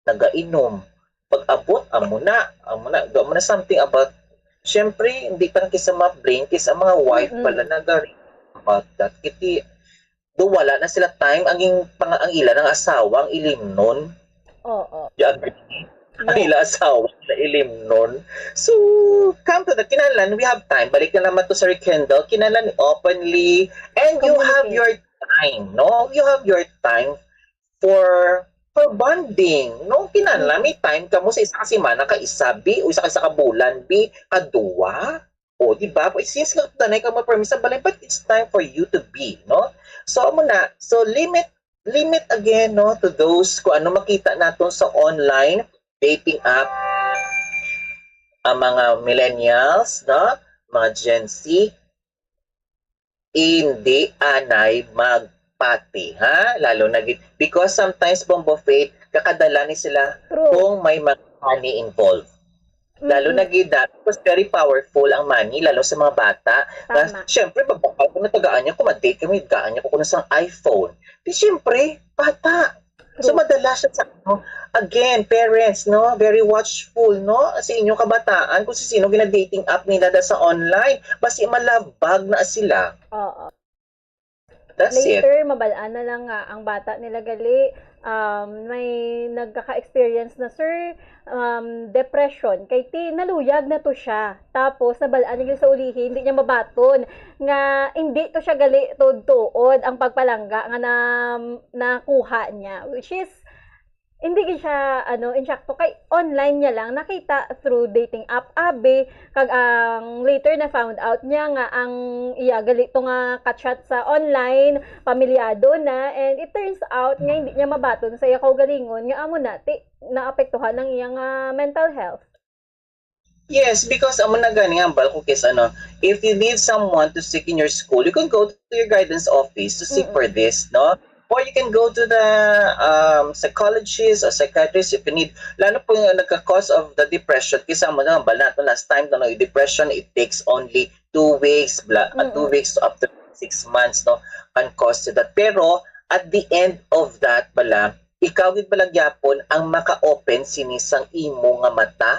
nagainom. Pag-abot, amo na, amo na, do mo na something about, syempre, hindi pa lang kisa ma-blame, kisa ang mga wife Mm-mm. pala nagari about that. Kiti, do wala na sila time, ang, yung, pang, ang ila ng asawa, ang ilimnon. Oo. You agree? Ang Yes. ila asawa, na ilimnon. So, come to the, kinahanglan, we have time. Balik na naman to sa rekindle. Kinahanglan openly, and you have Communicate. Your time, no? You have your time for, for bonding, no? Kinahanglan, Mm. may time kamo sa isa ka semana, ka isa, bi, o isa ka, isa ka bulan, bi, kaduwa. O, di ba? Since nga tanay ka mo permi sa balay, but it's time for you to be, no? So, amo na. So, limit, limit again, no, to those kung ano makita naton sa online, dating app, ang mga millennials, no? Mga Gen Z, hindi anay magpati, ha? Lalo na gid, because sometimes, Bombo Faith, kakadala ni sila True. kung may mga money involved. Lalo Mm-mm. na gid that, because very powerful ang money, lalo sa mga bata. Na, Tama. syempre, pag bakal ko natagaan niya, kung ma-date kami, gaan niya ko kuno sang iPhone. Di syempre, bata. So, True. madala siya sa ano. Again, parents, no? Very watchful, no? Sa inyong kabataan, kung si sino gina-dating app nila da sa online. Basi malabag na sila. Oo. That's it. Later, mabal-an na lang nga ang bata nila gali, um, may nagkaka-experience na, sir, um, depression. Kay ti, naluyag na to siya. Tapos, nabal-an niya sa ulihi, hindi niya mabaton nga hindi to siya gali tuod-tuod ang pagpalangga nga na, nakuha niya. Which is, hindi gid siya, ano, insakto kay online niya lang nakita through dating app, abi, kag ang later na found out niya nga ang iya gali to nga ka-chat sa online, pamilyado na, and it turns out nga hindi niya mabaton sa iya kaugalingon nga amo na ti naapektuhan ang iya nga mental health. Yes, because amo na gani nga ambal ko, Kiss, ano, if you need someone to seek in your school, you can go to your guidance office to seek Mm-mm. for this, no? Or you can go to the um, psychologist or psychiatrist if you need. Lalo po yung nagka-cause of the depression, kasi amo na ambal nato last time, no, yung depression, it takes only two weeks, bla, uh, two Mm-mm. weeks to up to six months, no, can cause to that. Pero at the end of that pala, ikaw gid pala gyapon ang maka-open sini sang imo nga mata,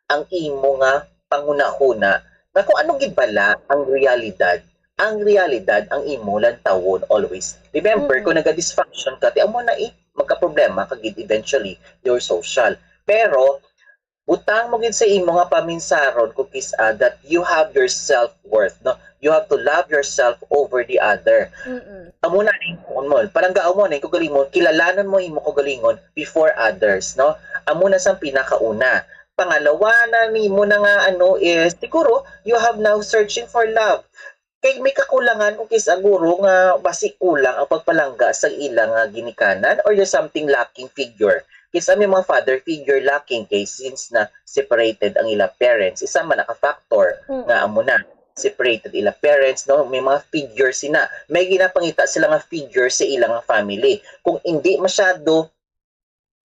ang imo nga panghunahuna nga kung ano gid bala ang realidad. Ang realidad ang imo lantawon always. Remember, kung Mm. naga-dysfunction ka, ti amo na eh, magkaproblema ka gid eventually, your social. Pero, butang mo gid sa imo nga paminsaron, Kukis, ah, that you have your self-worth, no? You have to love yourself over the other. Mm-mm. Amo na ning kuon mo, palanggaon mo na yung kaugalingon, kilalanon mo imo kaugalingon before others, no? Amo na sang pinakauna. Pangalawa na nimo na nga ano is, siguro, you have now searching for love. Kay may kakulangan, Kukis, ah, guro nga basi kulang ang pagpalangga sa ila nga ginikanan or there's something lacking figure. Kis-a may mga father figure lacking kay since na separated ang ila parents. Isa man na ka factor Mm. nga amo na, separated ila parents, no? May mga figure sina. May ginapangita sila nga figure sa ila nga family. Kung hindi masyado,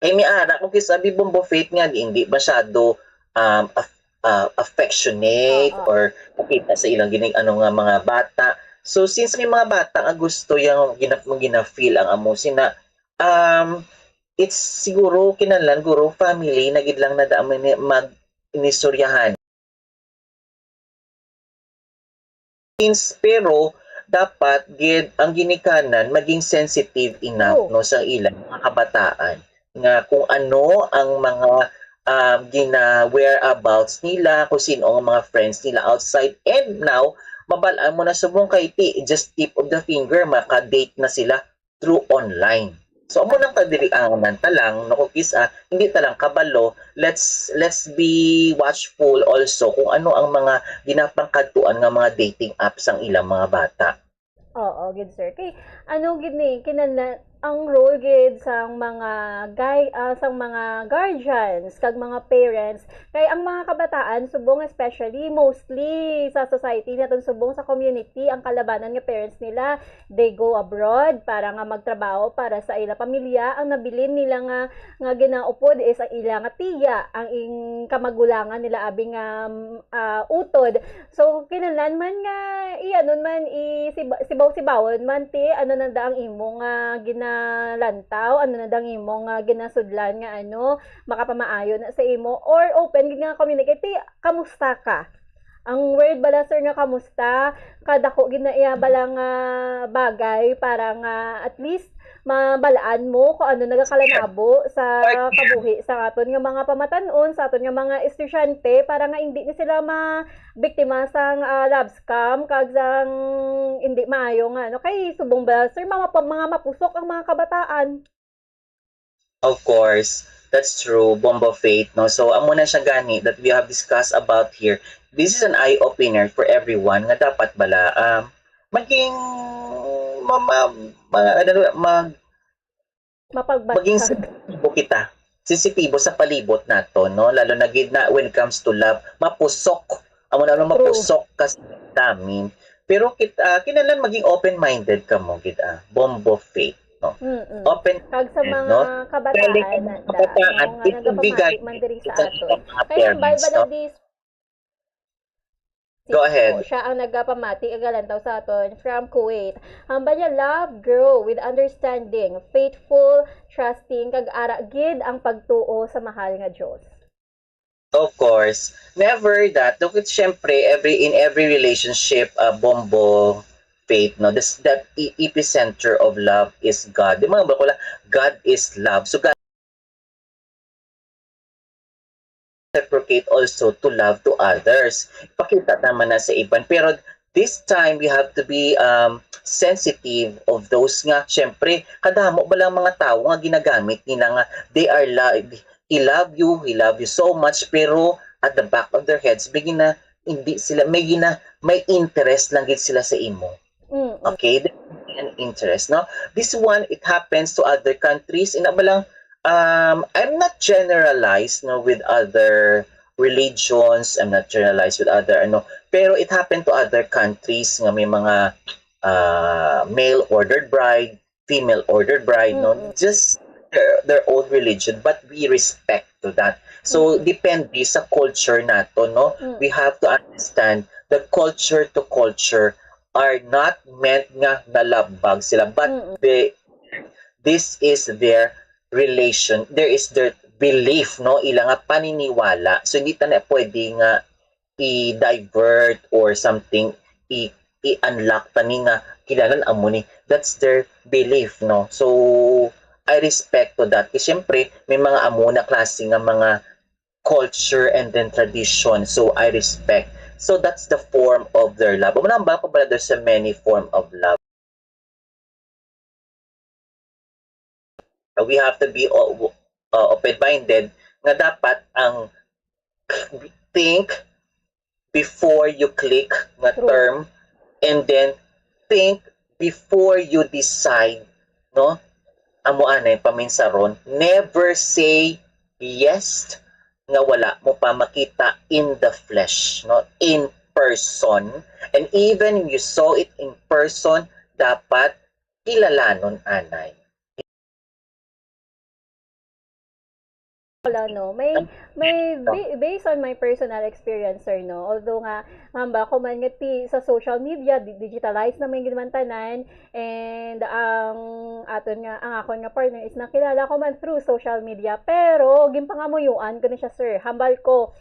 kay may ara ko, Kis, abi, Bombo Faith nga, di, hindi masyado, um, af-, ah, affectionate Oo. or pakita sa ilang gini-, ano nga mga bata. So, since may mga bata nga gusto yang gina-, gina-feel ang amo sina, um, it's siguro kinahanglan, guro, family na gid lang na daan mag-, mag-inistoryahan. Teens, pero dapat gid ang ginikanan maging sensitive enough, True. no, sa ilang mga kabataan nga kung ano ang mga, um, gina-whereabouts nila, kung sino ang mga friends nila outside. And now, mabal-an mo na subong kay ti, just tip of the finger, maka-date na sila through online. So, amo nang kadiri ang nanta lang, no, Kukis, ah, hindi ta lang kabalo, let's, let's be watchful also kung ano ang mga ginapangkadtuan nga mga dating apps ang ilang mga bata. Oo, gid, sir. Kay, ano gid ni, kinahanglan, ang role gid sang mga guy-, ah, sang mga guardians kag mga parents, kay ang mga kabataan, subong especially, mostly sa society naton, subong sa community, ang kalabanan nga parents nila, they go abroad para nga magtrabaho para sa ila pamilya. Ang nabilin nila nga, nga ginaupod is ang ila nga tiya, ang ing kamagulangan nila abi nga, mm, ah, utod. So, kinahanglan man nga, i-, ano man, i-, siba-, sibaw-sibawon man ti, ano na da ang imo nga ginalantaw, ano na da ang imo nga ginasudlan nga, ano, makapamaayo na sa imo, or open gid nga communicate, ti, kamusta ka? Ang word bala, sir, nga kamusta, kadako gid na iya bala nga bagay para nga at least mabal-an mo kung ano nagakalanabo sa Right. kabuhi sa aton nga mga pamatan-on, sa aton nga mga estudyante, para nga hindi ni sila mabiktima sang, ah, love scam kag sang hindi maayo nga, ano. Kay subong bala, sir, mga pa-, mga mapusok ang mga kabataan. Of course. That's true, Bombo Faith, no? So, amo na siya gani that we have discussed about here. This is an eye-opener for everyone nga dapat bala, um, maging ma, ma, ma, ano, mag, Mapagbat- maging sensitibo kita. Sensitibo sa palibot nato, no? Lalo na gid na when it comes to love, mapusok. Amo na, ano, True. Mapusok ka sa damdamin. Pero kit, ah, kinahanglan maging open-minded ka mo gid, ah. Bombo Faith, no? Mm-mm. Open, Kag sa mga no? Kabataan, Galing sa mga na, kabataan, no, nga it will be nagapamati guided man diri sa sa aton. Kaya ang parents, Bible no? This Go ahead. Siya ang nagapamati, agalantaw sa aton from Kuwait. Ang banya, love grow with understanding, faithful, trusting, kag ara gid ang pagtuo sa mahal nga Dios. Of course. Never that. Look at, syempre, every, in every relationship, uh, Bombo, Faith, no? This, that e- epicenter of love is God. Di ba, bakula, God is love. So, God reciprocate also to love to others. Ipakita naman na sa iban. Pero this time, we have to be, um, sensitive of those nga, syempre, kadamo ba lang mga tawo nga ginagamit nila nga they are love, he love you, he love you so much, pero at the back of their heads, may gina, hindi sila, may gina, may interest lang gid sila sa imo. Mm-mm. Okay, an interest, no? This one, it happens to other countries. Ina ba lang, um, I'm not generalized, no, with other religions. I'm not generalized with other, ano, pero it happened to other countries nga may mga, uh, male ordered bride, female ordered bride, no? Mm-mm. Just their, their own religion, but we respect to that. So, Mm-mm. Depende sa culture nato, no? Mm. We have to understand that culture to culture are not meant nga nalabag sila, but Mm-mm. They, this is their relation, there is their belief, no? Ila nga paniniwala. So, hindi ta na pwede nga i-divert or something, i- i-unlock pa ni nga kinahanglan amo ni. That's their belief, no? So, I respect to that. Kasi syempre, may mga amo na klase nga mga culture and then tradition. So, I respect. So, that's the form of their love. Wala ba pa pala, there's a many form of love. We have to be o- uh, open-minded nga dapat ang think before you click nga True. Term, and then think before you decide, no? Amo anay paminsaron, never say yes nga wala mo pa makita in the flesh, no? In person. And even you saw it in person, dapat kilalanon anay. Wala, no? May, may, ba- based on my personal experience, sir, no? Although nga, hamba ko man nga ti, sa social media, di- digitalized na man gid man tanan, and ang aton nga, ang akon nga partner is nakilala ko man through social media, pero ginpangamuyuan ko ni siya, sir. Hambal ko,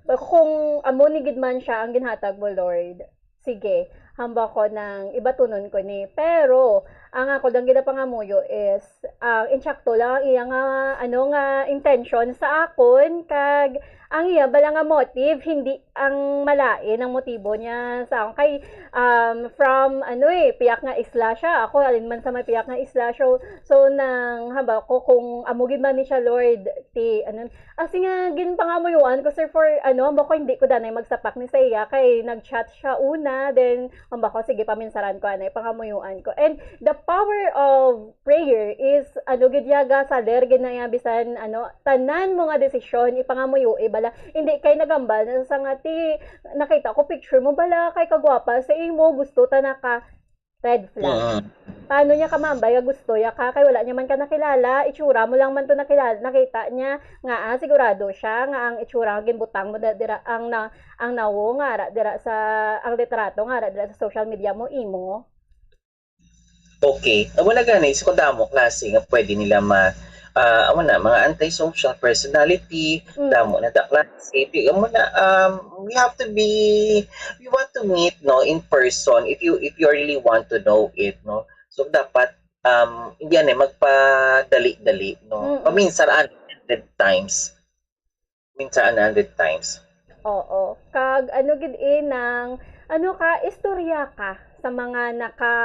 kung amo ni gid man siya ang ginhatag mo, Lord, sige, hamba ko nang ibatunon ko ni. Pero, ang ako lang ginapangamuyo is, ang insakto lang ang iya nga, ano, nga intention sa akon, kag ang iya bala nga motive, hindi ang malain ang motibo niya sa akon. Kay, um, from, ano eh, piyak nga isla siya. Ako, alin man sa may piyak nga isla. So, so nang hamba ko kung amo gid man ni siya, Lord, ti, ano, As in nga, ginpangamuyuan ko, sir, for, ano, amo ko, hindi ko danay magsapak ni sa iya, kay nag-chat siya una, then, amo ko, sige, paminsaran ko, anay, pangamuyuan ko. And the power of prayer is, ano, gid, yaga, saler, gid na iya, bisan, ano, tanan mo nga desisyon, ipangamuyo, eh, bala, hindi kay nagambal, na sa nga, ti, nakita ko, picture mo, bala, kay kagwapa sa imo, gusto ta na ka, red flag. Mm. Paano niya ka maambay nga gusto ya ka? Kay wala niya man ka nakilala, itsura mo lang man to nakilala, nakita niya nga, ah, sigurado siya nga ang itsura nga ginbutang mo da-, dira, ang na, ang nawo nga ara dira sa, ang litrato nga ara dira sa social media mo, imo. Okay. Ah, wala gani, so kadamo klase nga pwede nila ma-, ah, amo na, mga antisocial personality, Mm. damo na ta klase. Di, amo na, um, we have to be, we want to meet, no, in person if you, if you really want to know it, no. So, dapat, um, hindi yan eh, magpadali-dali, no. Mm-mm. Paminsan, a hundred times. Minsan, a hundred times. Oo. Kag ano gid eh, nang, ano ka, istorya ka sa mga naka,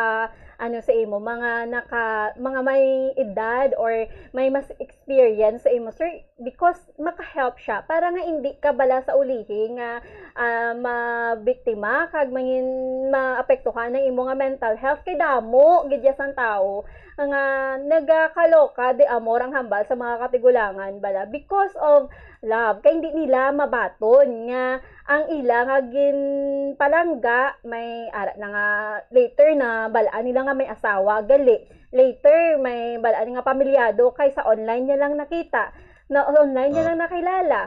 ano sa imo, mga naka, mga may edad or may mas experience sa imo, sir, because maka-help siya para nga hindi ka bala sa ulihi nga, ah, mabiktima kag mangin maapektuhan ang imo nga mental health, kay damo gid ya sang tawo nga nagakaloka de amor ang hambal sa mga katigulangan bala because of love, kay hindi nila mabaton nga ang ila nga ginpalangga may ara na nga later na bal-an nila nga may asawa, gali later may bal-an nga pamilyado kay sa online niya lang nakita, na online niya Ah. lang nakilala.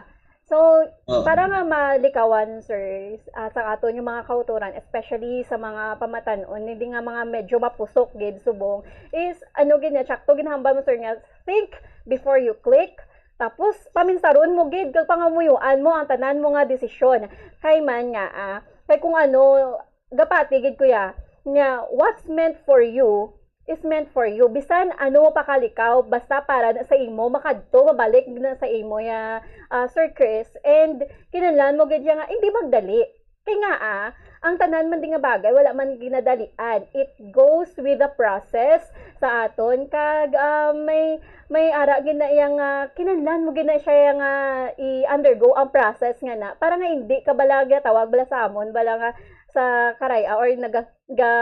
So, Oo. Para nga malikawan, sir, ah, sa aton yung mga kauturan, especially sa mga pamatan-on, hindi nga mga medyo mapusok gid subong, is ano gid niya, tsakto ginhambal mo, sir, nga think before you click, tapos paminsaron mo gid kag pangamuyuan mo ang tanan mo nga desisyon. Kay man nga, ah, kay kung ano, gapati gid, kuya, nga what's meant for you is meant for you. Bisan ano mo pa kalikaw, basta para na sa imo, makadto, mabalik na sa imo ya, ah, Sir Chris. And kinahanglan mo gid ya nga hindi magdali. Kay nga, ah, ang tanan man di nga bagay wala man ginadalian. It goes with the process sa aton, kag, ah, may may ara gid na iya nga kinahanglan mo gid na siya ya nga i-undergo ang process nga na para nga hindi ka bala gatawag bala sa amon bala nga sa karaya or naga, ga,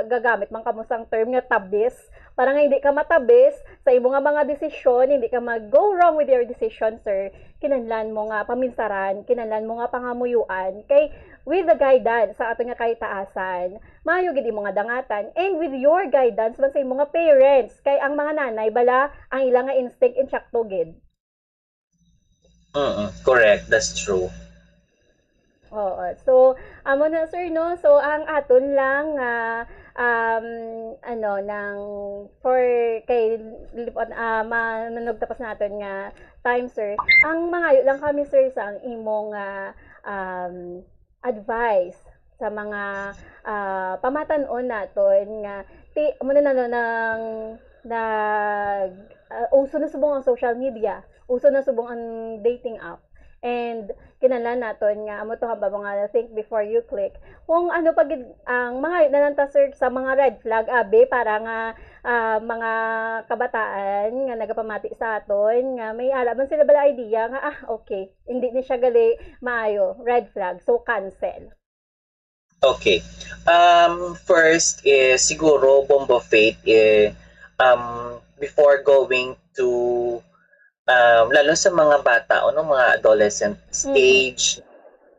gagamit man kamo sang term nga tabis, para nga hindi ka matabis sa imo nga mga desisyon, hindi ka mag-go wrong with your decision, sir. Kinahanglan mo nga paminsaran, kinahanglan mo nga pangamuyuan kay with the guidance sa aton nga kahitaasan, maayo gid imo nga dangatan, and with your guidance man sa imo nga parents, kay ang mga nanay bala ang ila nga instinct insakto gid. Mm, correct. That's true. Oo. So, amo na, sir, no? So, ang aton lang nga, um, ano, nang for kay lipot, ah, ma-, manugtapos naton nga time, sir. Ang mangayo lang kami, sir, sa ang imong, ah, um, advice sa mga, ah, pamatan-on naton nga ti-, muna na, no, nang nag, ah, uso na subong ang social media, uso na subong ang dating app. And kinahanglan naton nga amo to hamba mga think before you click. Kung ano pa gid ang mga na lang ta, sir, sa mga red flag, abi, para nga, ah, mga kabataan nga nagapamati sa aton nga may ara man sila bala idea nga, ah, okay, hindi ni siya gali maayo, red flag, so cancel. Okay. Um, first is siguro, Bombo Faith, eh, um, before going to, um, lalo sa mga bata, ano, mga adolescent stage,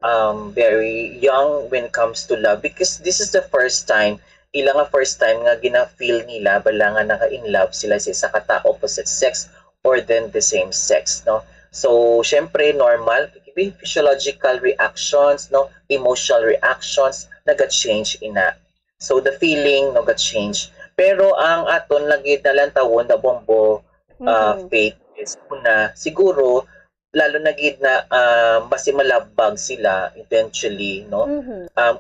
um, very young when it comes to love, because this is the first time, ila nga first time nga gina-feel nila, bala nga naka-in love sila sa isa ka tawo, opposite sex, or then the same sex, no? So, syempre, normal, physiological reactions, no? Emotional reactions, naga-change ina. So, the feeling, no, ga-change. Pero ang aton lagi nalantawon na, Bombo, uh, Mhm. Faith, is una, siguro, lalo na gid na, um, basi malabag sila eventually, no? Mhm. Um,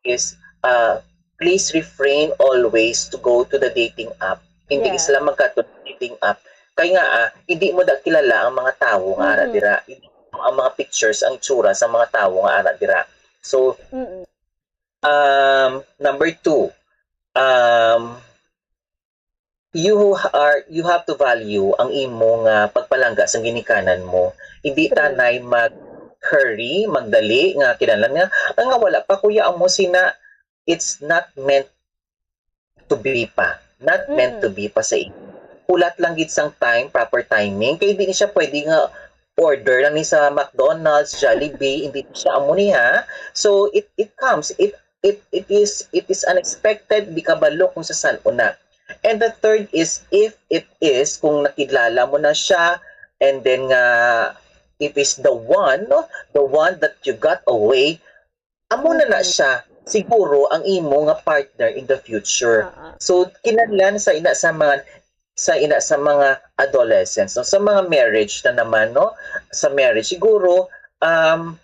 is, uh, please refrain always to go to the dating app. Hindi Yes. sila magkato dating app. Kay nga, ah, hindi mo da kilala ang mga tawo nga ara Mhm. dira. Hindi mo ang mga pictures, ang itsura sa mga tawo nga ara dira. So, Mm. um, number two, um, you are, you have to value ang imo nga pagpalangga sa ginikanan mo. Hindi True. Tanay mag-hurry, magdali, nga kinahanglan nga, "Ay, nga wala pa, kuya, amo sina." It's not meant to be pa. Not meant to Mm. be pa sa imo. Hulat lang gid sang time, proper timing. Kay hindi ni siya pwede nga order lang ni sa McDonald's, Jollibee, hindi ni siya amo ni, ha. So it it comes, it it it is it is unexpected, di kabalo kung sa san una. And the third is, if it is, kung nakilala mo na siya, and then nga, if is the one, no, the one that you got away, amo na na Mhm. siya siguro ang imo nga partner in the future. Oo. So, kinahanglan sa ina sa mga, sa ina sa mga adolescents, no? Sa mga marriage na naman, no? Sa marriage, siguro, um,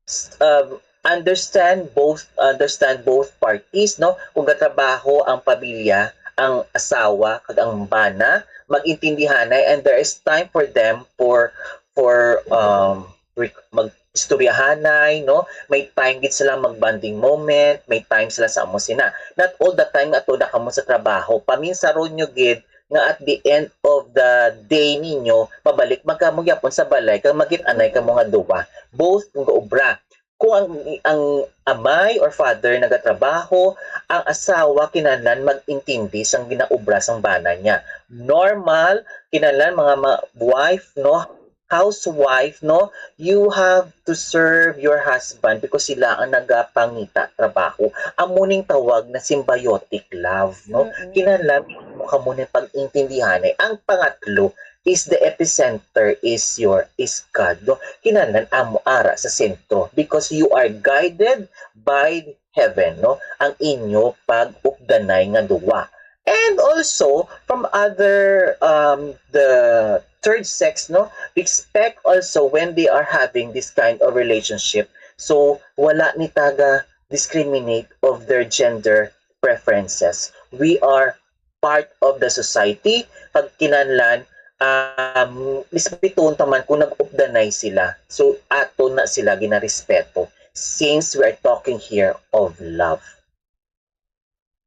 s-, um, understand both, understand both parties, no? Kung gatrabaho ang pamilya, ang asawa kag ang bana, mag-intindihanay, and there is time for them for, for, um, rec-, mag-, istoryahanay, no? May time gid sila mag-bonding moment, may time sila sa amo sina. Not all the time nga tuda kamo sa trabaho. Paminsaron nyo gid nga at the end of the day ninyo, mabalik man kamo gyapon sa balay kag magit-anay kamo nga duwa. Both nga obra. Kung ang, ang amay or father nagatrabaho, ang asawa kinahanglan mag-intindi sang ginaobra sang bana niya. Normal, kinahanglan mga ma-, wife, no? Housewife, no? You have to serve your husband because sila ang nagapangita trabaho. Amo ning tawag na symbiotic love, no? Mm-mm. Kinahanglan mo kamo ni pag-intindihan. Ang pangatlo is the epicenter is your, is God, no? Kinahanglan amo ara sa sentro because you are guided by heaven, no? Ang inyo pag-updanay nga duwa. And also, from other, um, the third sex, no? Respect also when they are having this kind of relationship. So, wala ni taga discriminate of their gender preferences. We are part of the society. Pag kinahanglan, um, respetuhon ta man kung nag-updanay sila. So, ato na sila ginarespeto since we are talking here of love.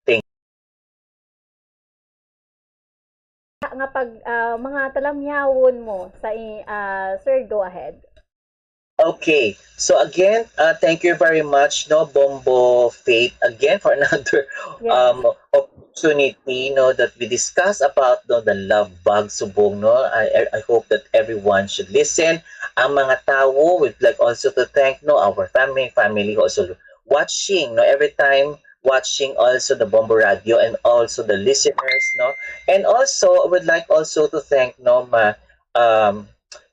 Thank Nga pag, ah, mga talamyawon mo sa i-, ah, sir, go ahead. Okay. So again, uh, thank you very much, no, Bombo Faith, again for another Yes. um opportunity, no, that we discuss about, no, the love bug subong, no. I, I I hope that everyone should listen. Ang mga tawo, we'd like also to thank, no, our family, family who also watching, no, every time watching also the Bombo Radio and also the listeners, no. And also, I would like also to thank, no, ma um,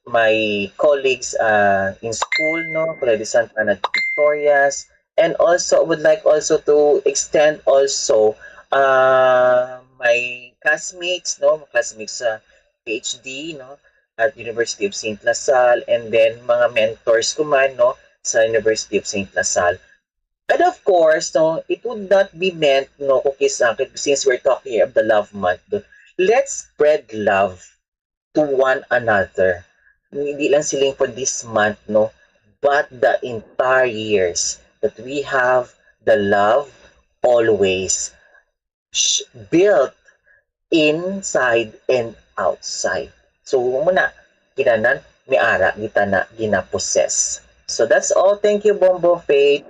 my colleagues, uh, in school, no, Colegio Santa Ana Victorias, and also I would like also to extend also, uh, my classmates, no, classmates sa P H D, no, at University of Saint La Salle, and then mga mentors ko man, no, sa University of Saint La Salle. And of course, no, it would not be meant, no, kung kis-, uh, since we're talking of the love month, no, let's spread love to one another. Hindi lang siling for this month, no, but the entire years that we have the love always sh-, built inside and outside. So, mo na, kinanan, may ara, kita na, ginaposes. So, that's all. Thank you, Bombo Faith.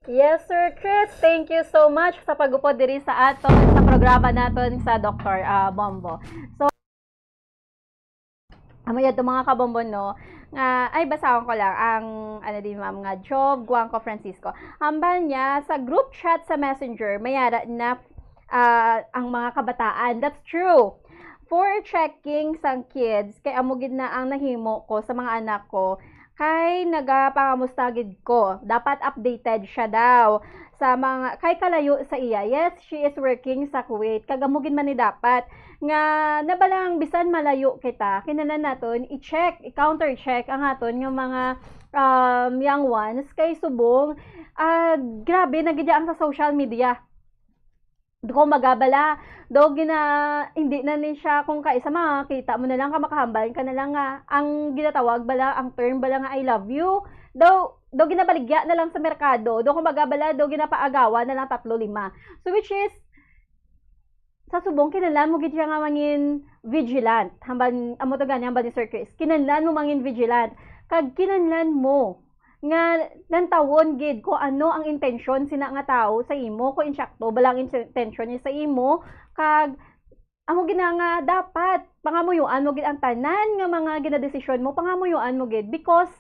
Yes, Sir Chris. Thank you so much sa pag-upod diri sa aton, sa programa naton sa Doktor, ah, Bombo. So, amo yun, mga kabombo, no? Nga, ay, basahon ko lang ang, ano din, ma'am, nga Job Guangco Francisco. Hambal niya, sa group chat sa Messenger, may ara na, ah, ang mga kabataan. That's true. For checking sang kids, kay amo gid na ang nahimo ko sa mga anak ko, kay nagapangamusta gid ko. Dapat updated siya daw sa mga, kay kalayo sa iya. Yes, she is working sa Kuwait. Kag amo gid man ni dapat nga nabalang bisan malayo kita, kinahanglan naton i-check, i-counter check ang aton nga mga, um, young ones kay subong, ah, grabe na gid ang sa social media. Kung magabala, daw gina-, hindi na ni siya, kung kaisa makakita mo na lang ka, makahambal ka na lang nga, ang ginatawag bala, ang term bala nga "I love you", daw, daw ginabaligya na lang sa merkado, daw kung magabala, daw ginapaagawan na lang tatlo, lima. So, which is, sa subong, kinahanglan mo gid siya nga mangin vigilant. Hambal, amo to gani, hambal ni Sir Chris. Kinahanglan mo mangin vigilant. Kag kinahanglan mo nga lantawon gid kung ano ang intensyon sina nga tawo sa imo, kung insakto bala ang ins-, intensyon niya sa imo, kag amo gid na nga dapat pangamuyoan mo gid ang tanan nga mga ginadesisyon mo, pangamuyoan mo gid, because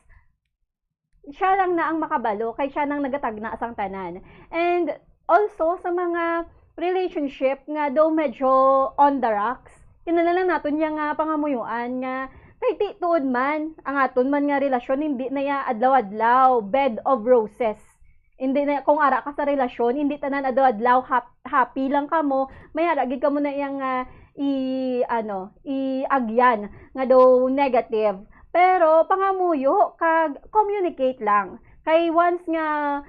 siya lang na ang makabalo, kay siya nang nagatagna sang tanan. And also, sa mga relationship nga daw medyo on the rocks, kinahanglan naton niya nga pangamuyoan nga kay ti tuod man, ang aton man nga relasyon, hindi na ya adlaw-adlaw bed of roses. Hindi na, kung ara ka sa relasyon, hindi tanan adlaw-adlaw hap-, happy lang kamo, may ara gid kamo na iyang, ah, i-, ano, i-agyan nga daw negative. Pero pangamuyo kag communicate lang. Kay once nga,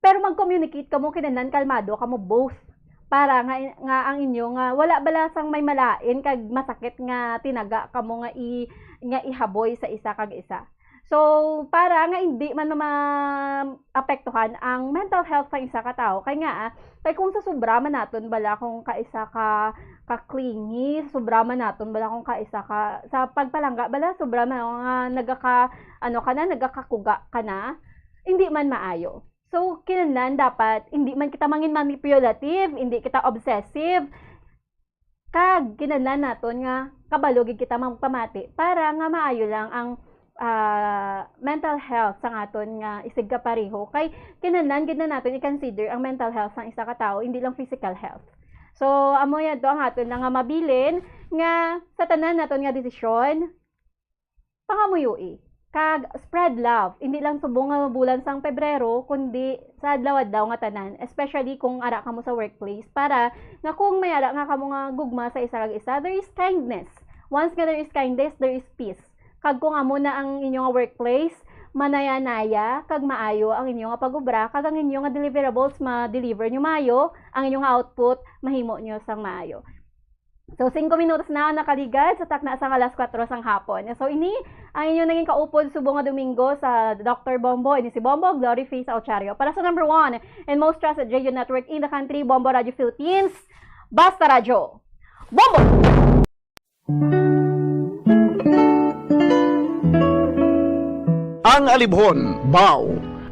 pero mag-communicate kamo, kinahanglan kalmado kamo both. Para nga, nga ang inyo nga wala bala sang may malain kag masakit nga tinaga kamo nga i-, nga ihaboy sa isa kag isa. So, para nga hindi man maapektuhan ang mental health sa isa ka tawo, kay nga, ah, kay kung sa sobra man naton bala kung kaisa ka, ka clingy, sobra man naton bala kung kaisa ka, sa pagpalangga bala, sobra man nga nagaka, ano ka na, nagakakuga ka na, hindi man maayo. So, kinahanglan dapat hindi man kita mangin manipulative, hindi kita obsessive, kag kinahanglan naton nga kabalo gid kita magpamati para nga maayo lang ang, ah, mental health sang aton nga isigkapareho. Kay kinahanglan gid na naton i-consider ang mental health sang isa ka tawo, hindi lang physical health. So, amo yadto ang aton lang nga mabilin nga sa tanan naton nga desisyon, pangamuyoi, kag spread love, hindi lang subong nga bulan sang Pebrero, kundi sa adlaw-adlaw nga tanan, especially kung ara kamo sa workplace, para nga kung may ara nga kamo nga gugma sa isa kag isa, there is kindness. Once nga there is kindness, there is peace. Kag kung amo na ang inyo nga workplace, manaya-naya kag maayo ang inyo nga pag-obra, kag ang inyo nga deliverables ma-deliver nyo maayo, ang inyo nga output mahimo nyo sang maayo. So, singko minutos na ang nakaligad sa takna sang alas kuwatro sang hapon. So, ini ang inyong naging kaupod subong nga Domingo sa Doctor Bombo. Ini si Bombo Glory Face Auchario. Para sa number one and most trusted radio network in the country, Bombo Radio Philippines. Basta Radyo. Bombo! Ang alibhon, baw.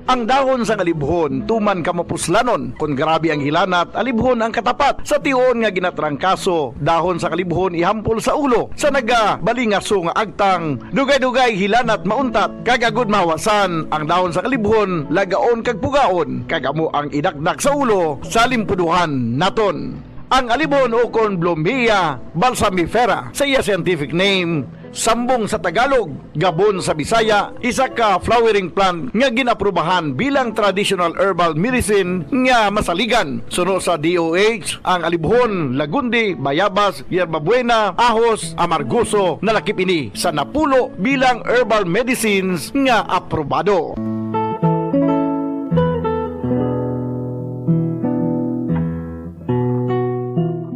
Ang dahon sang alibhon tuman ka mapuslanon. Kon grabe ang hilanat, alibhon ang katapat. Sa tion nga ginatrangkaso, dahon sang alibhon ihampol sa ulo. Sa nagabalingaso nga agtang, dugay-dugay hilanat mauntat. Kag agud mahawasan, ang dahon sang alibhon lagaon kag pugaon, kag amo ang idakdak sa ulo sa limpuduhan naton. Ang alibhon ukon Blumea balsamifera sa iya scientific name, sambong sa Tagalog, gabon sa Bisaya, isa ka flowering plant nga gin-aprubahan bilang traditional herbal medicine nga masaligan. Suno sa D O H, ang alibhon, lagundi, bayabas, yerba buena, ahos, amargoso, nalakip ini sa napulo bilang herbal medicines nga aprobado.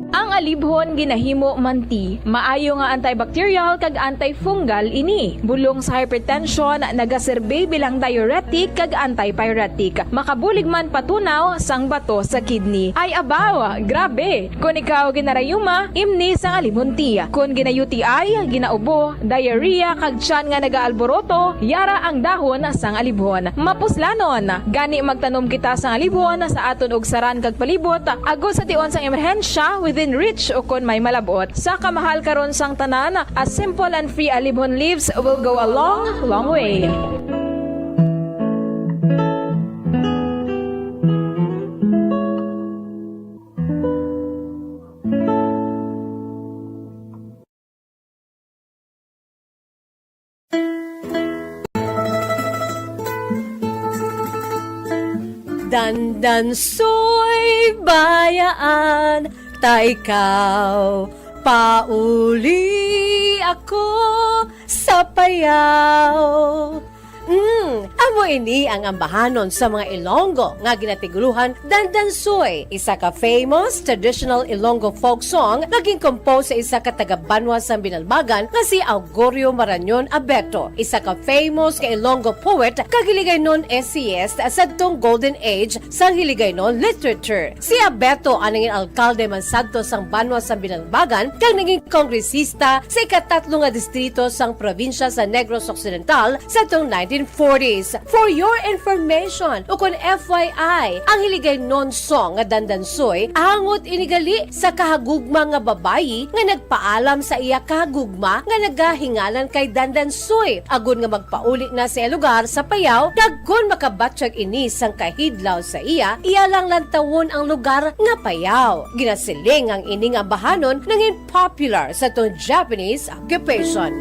Ang alibhon ginahimo man ti, maayo nga antibacterial kag antifungal ini. Bulong sa hypertension, nagaserbi bilang diuretic kag antipyretic. Makabulig man patunaw sang bato sa kidney. Ay abaw, grabe! Kon ikaw ginarayuma, imni sang alibhon tea. Kon gina-U T I, ginaubo, diarrhea, kag tiyan nga nagaalboroto, yara ang dahon sang alibhon. Mapuslanon, gani magtanom kita sang alibhon sa aton ugsaran kag palibot, agod sa tion sang emerhensya, within reach ukon may malab-ot. Sa kamahal karon sang tanan, a simple and free alibhon leaves will go a long, long way. Dandansoy, bayaan ta ikaw, pauli ako sa Payao. Mm, amo ini ang ambahanon sa mga Ilonggo nga ginatigulohan Dandansoy, isa ka famous traditional Ilonggo folk song nga gin-compose sa isa ka taga-banwa sang Binalbagan nga si Augurio Marañon Abeto, isa ka famous nga Ilonggo poet kag Hiligaynon essayist sadtong golden age sang Hiligaynon literature. Si Abeto ang nangin alkalde man sadto sang banwa sang Binalbagan kag nangin kongresista sa ikatatlo nga distrito sang probinsya sa Negros Occidental sadtong nineteen forties. For your information, ukon F Y I, ang Hiligaynon song nga Dandansoy angot ini gali sa kahagugma nga babayi nga nagpaalam sa iya kahagugma nga nagahinganan kay Dandansoy, agod nga magpauli na sa iya lugar sa Payao, kag kon makabatyag ini sang kahidlaw sa iya, iya lang lantawon ang lugar nga Payao. Ginasiling ang ining ambahanon nangin popular sa tong Japanese occupation.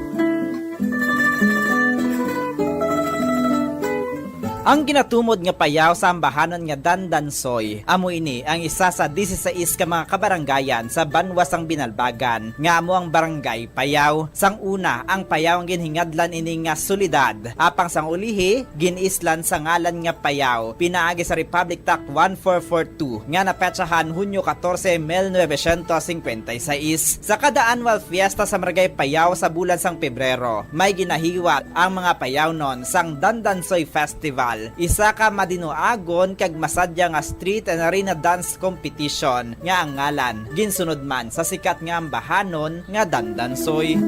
Ang ginatumod nga payaw sa ambahanon nga Dandansoy, amo ini ang isa sa disisais ka mga kabaranggayan sa banwa sang Binalbagan, nga amo ang Barangay Payaw. Sang una, ang payaw ang ginhingadlan ini nga solidad, apang sang ulihi, gin-islan sa ngalan nga payaw, pinaagi sa Republic Act one four four two nga napetsahan Hunyo katorse, mil novecientos singkwenta y seis. Sa kada annual fiesta sa Barangay Payaw sa bulan sang Pebrero, may ginahiwat ang mga payawnon sang Dandansoy Festival, isa ka madinuagon kag masadya nga street and arena dance competition nga ang ngalan ginsunod man sa sikat nga ambahanon nga Dandansoy.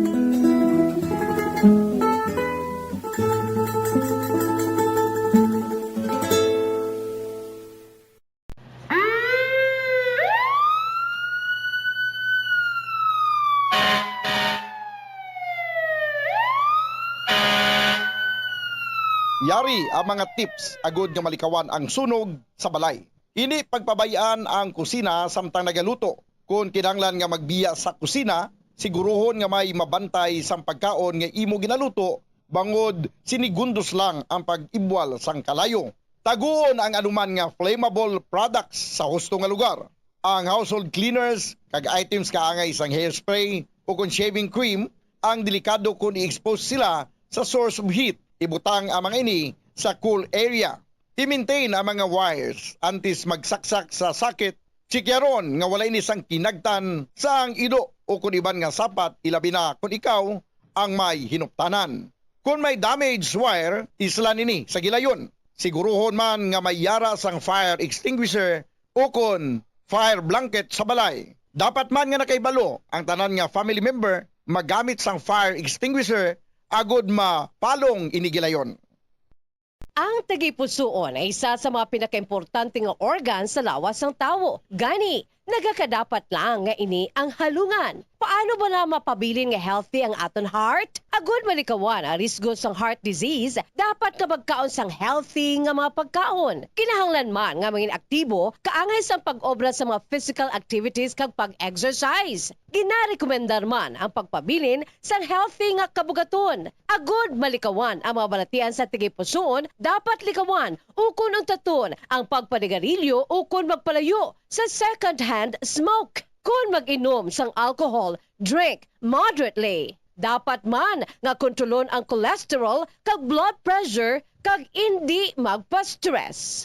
Yari ang mga tips agud nga malikawan ang sunog sa balay. Indi pagpabay-an ang kusina samtang nagaluto. Kon kinahanglan nga magbiya sa kusina, siguruhon nga may mabantay sang pagkaon nga imo ginaluto, bangod sinigundos lang ang pag-ibwal sang kalayo. Taguon ang anuman nga flammable products sa husto nga lugar. Ang household cleaners kag items kaangay sang hairspray o kon shaving cream ang delikado kon i-expose sila sa source of heat. Ibutang ang mga ini sa cool area. I-maintain ang mga wires antes magsaksak sa socket. Tsikyaron nga wala ini sang kinagtan sang ido o kon iban nga sapat, ilabi na kon ikaw ang may hinuptanan. Kon may damaged wire, islan ini sa gilayon. Siguruhon man nga may yara sang fire extinguisher o kon fire blanket sa balay. Dapat man nga nakahibalo ang tanan nga family member magamit sang fire extinguisher agud mapalong ini gilayon. Ang tagipusoon ay isa sa mga pinakaimportante nga organ sa lawas sang tawo. Gani, nagakadapat lang nga ini ang halungan. Paano bala mapabilin nga healthy ang aton heart? Agud malikawan ang risgo sang heart disease, dapat nga magkaon sang healthy nga mga pagkaon. Kinahanglan man nga mangin aktibo kaangay sang pag-obra sa mga physical activities kag pag-exercise. Ginarekomendar man ang pagpabilin sang healthy nga kabugaton. Agud malikawan ang mga balatian sa tagipusoon, dapat likawan ukon untaton ang pagpanigarilyo ukon magpalayo sa second-hand smoke. Kon mag-inom sang alcohol, drink moderately. Dapat man nga kontrolon ang cholesterol kag blood pressure kag indi magpa-stress.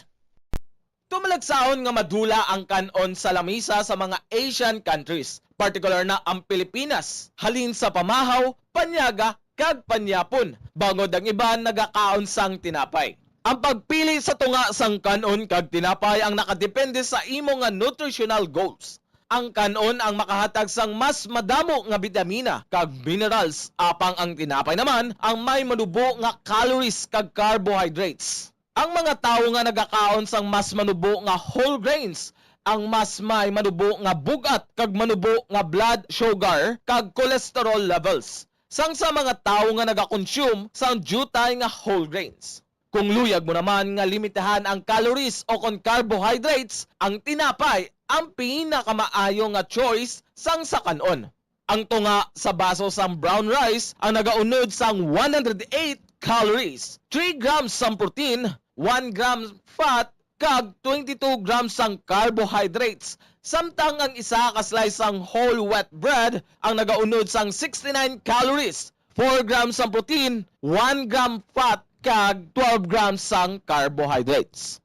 Tumalagsahon nga madula ang kan-on sa lamisa sa mga Asian countries, partikular na ang Pilipinas, halin sa pamahaw, panyaga, kag panyapon, bangod ang iban nagakaon sang tinapay. Ang pagpili sa tunga sang kan-on kag tinapay ang nakadepende sa imo nga nutritional goals. Ang kan-on ang makahatag sang mas madamo nga bitamina kag minerals, apang ang tinapay naman ang may manubo nga calories kag carbohydrates. Ang mga tawo nga nagakaon sang mas manubo nga whole grains ang mas may manubo nga bug-at kag manubo nga blood sugar kag cholesterol levels sang sa mga tawo nga nagakonsume sang diutay nga whole grains. Kung luyag mo naman nga limitahan ang calories o kon carbohydrates, ang tinapay ang pinakamaayo nga choice sang sa kan-on. Ang tunga sa baso sang brown rice ang nagaunod sang one hundred eight calories, three grams sang protein, one gram fat, kag twenty-two grams sang carbohydrates, samtang ang isa ka slice sang whole wheat bread ang nagaunod sang sixty-nine calories, four grams sang protein, one gram fat, kag twelve grams sang carbohydrates.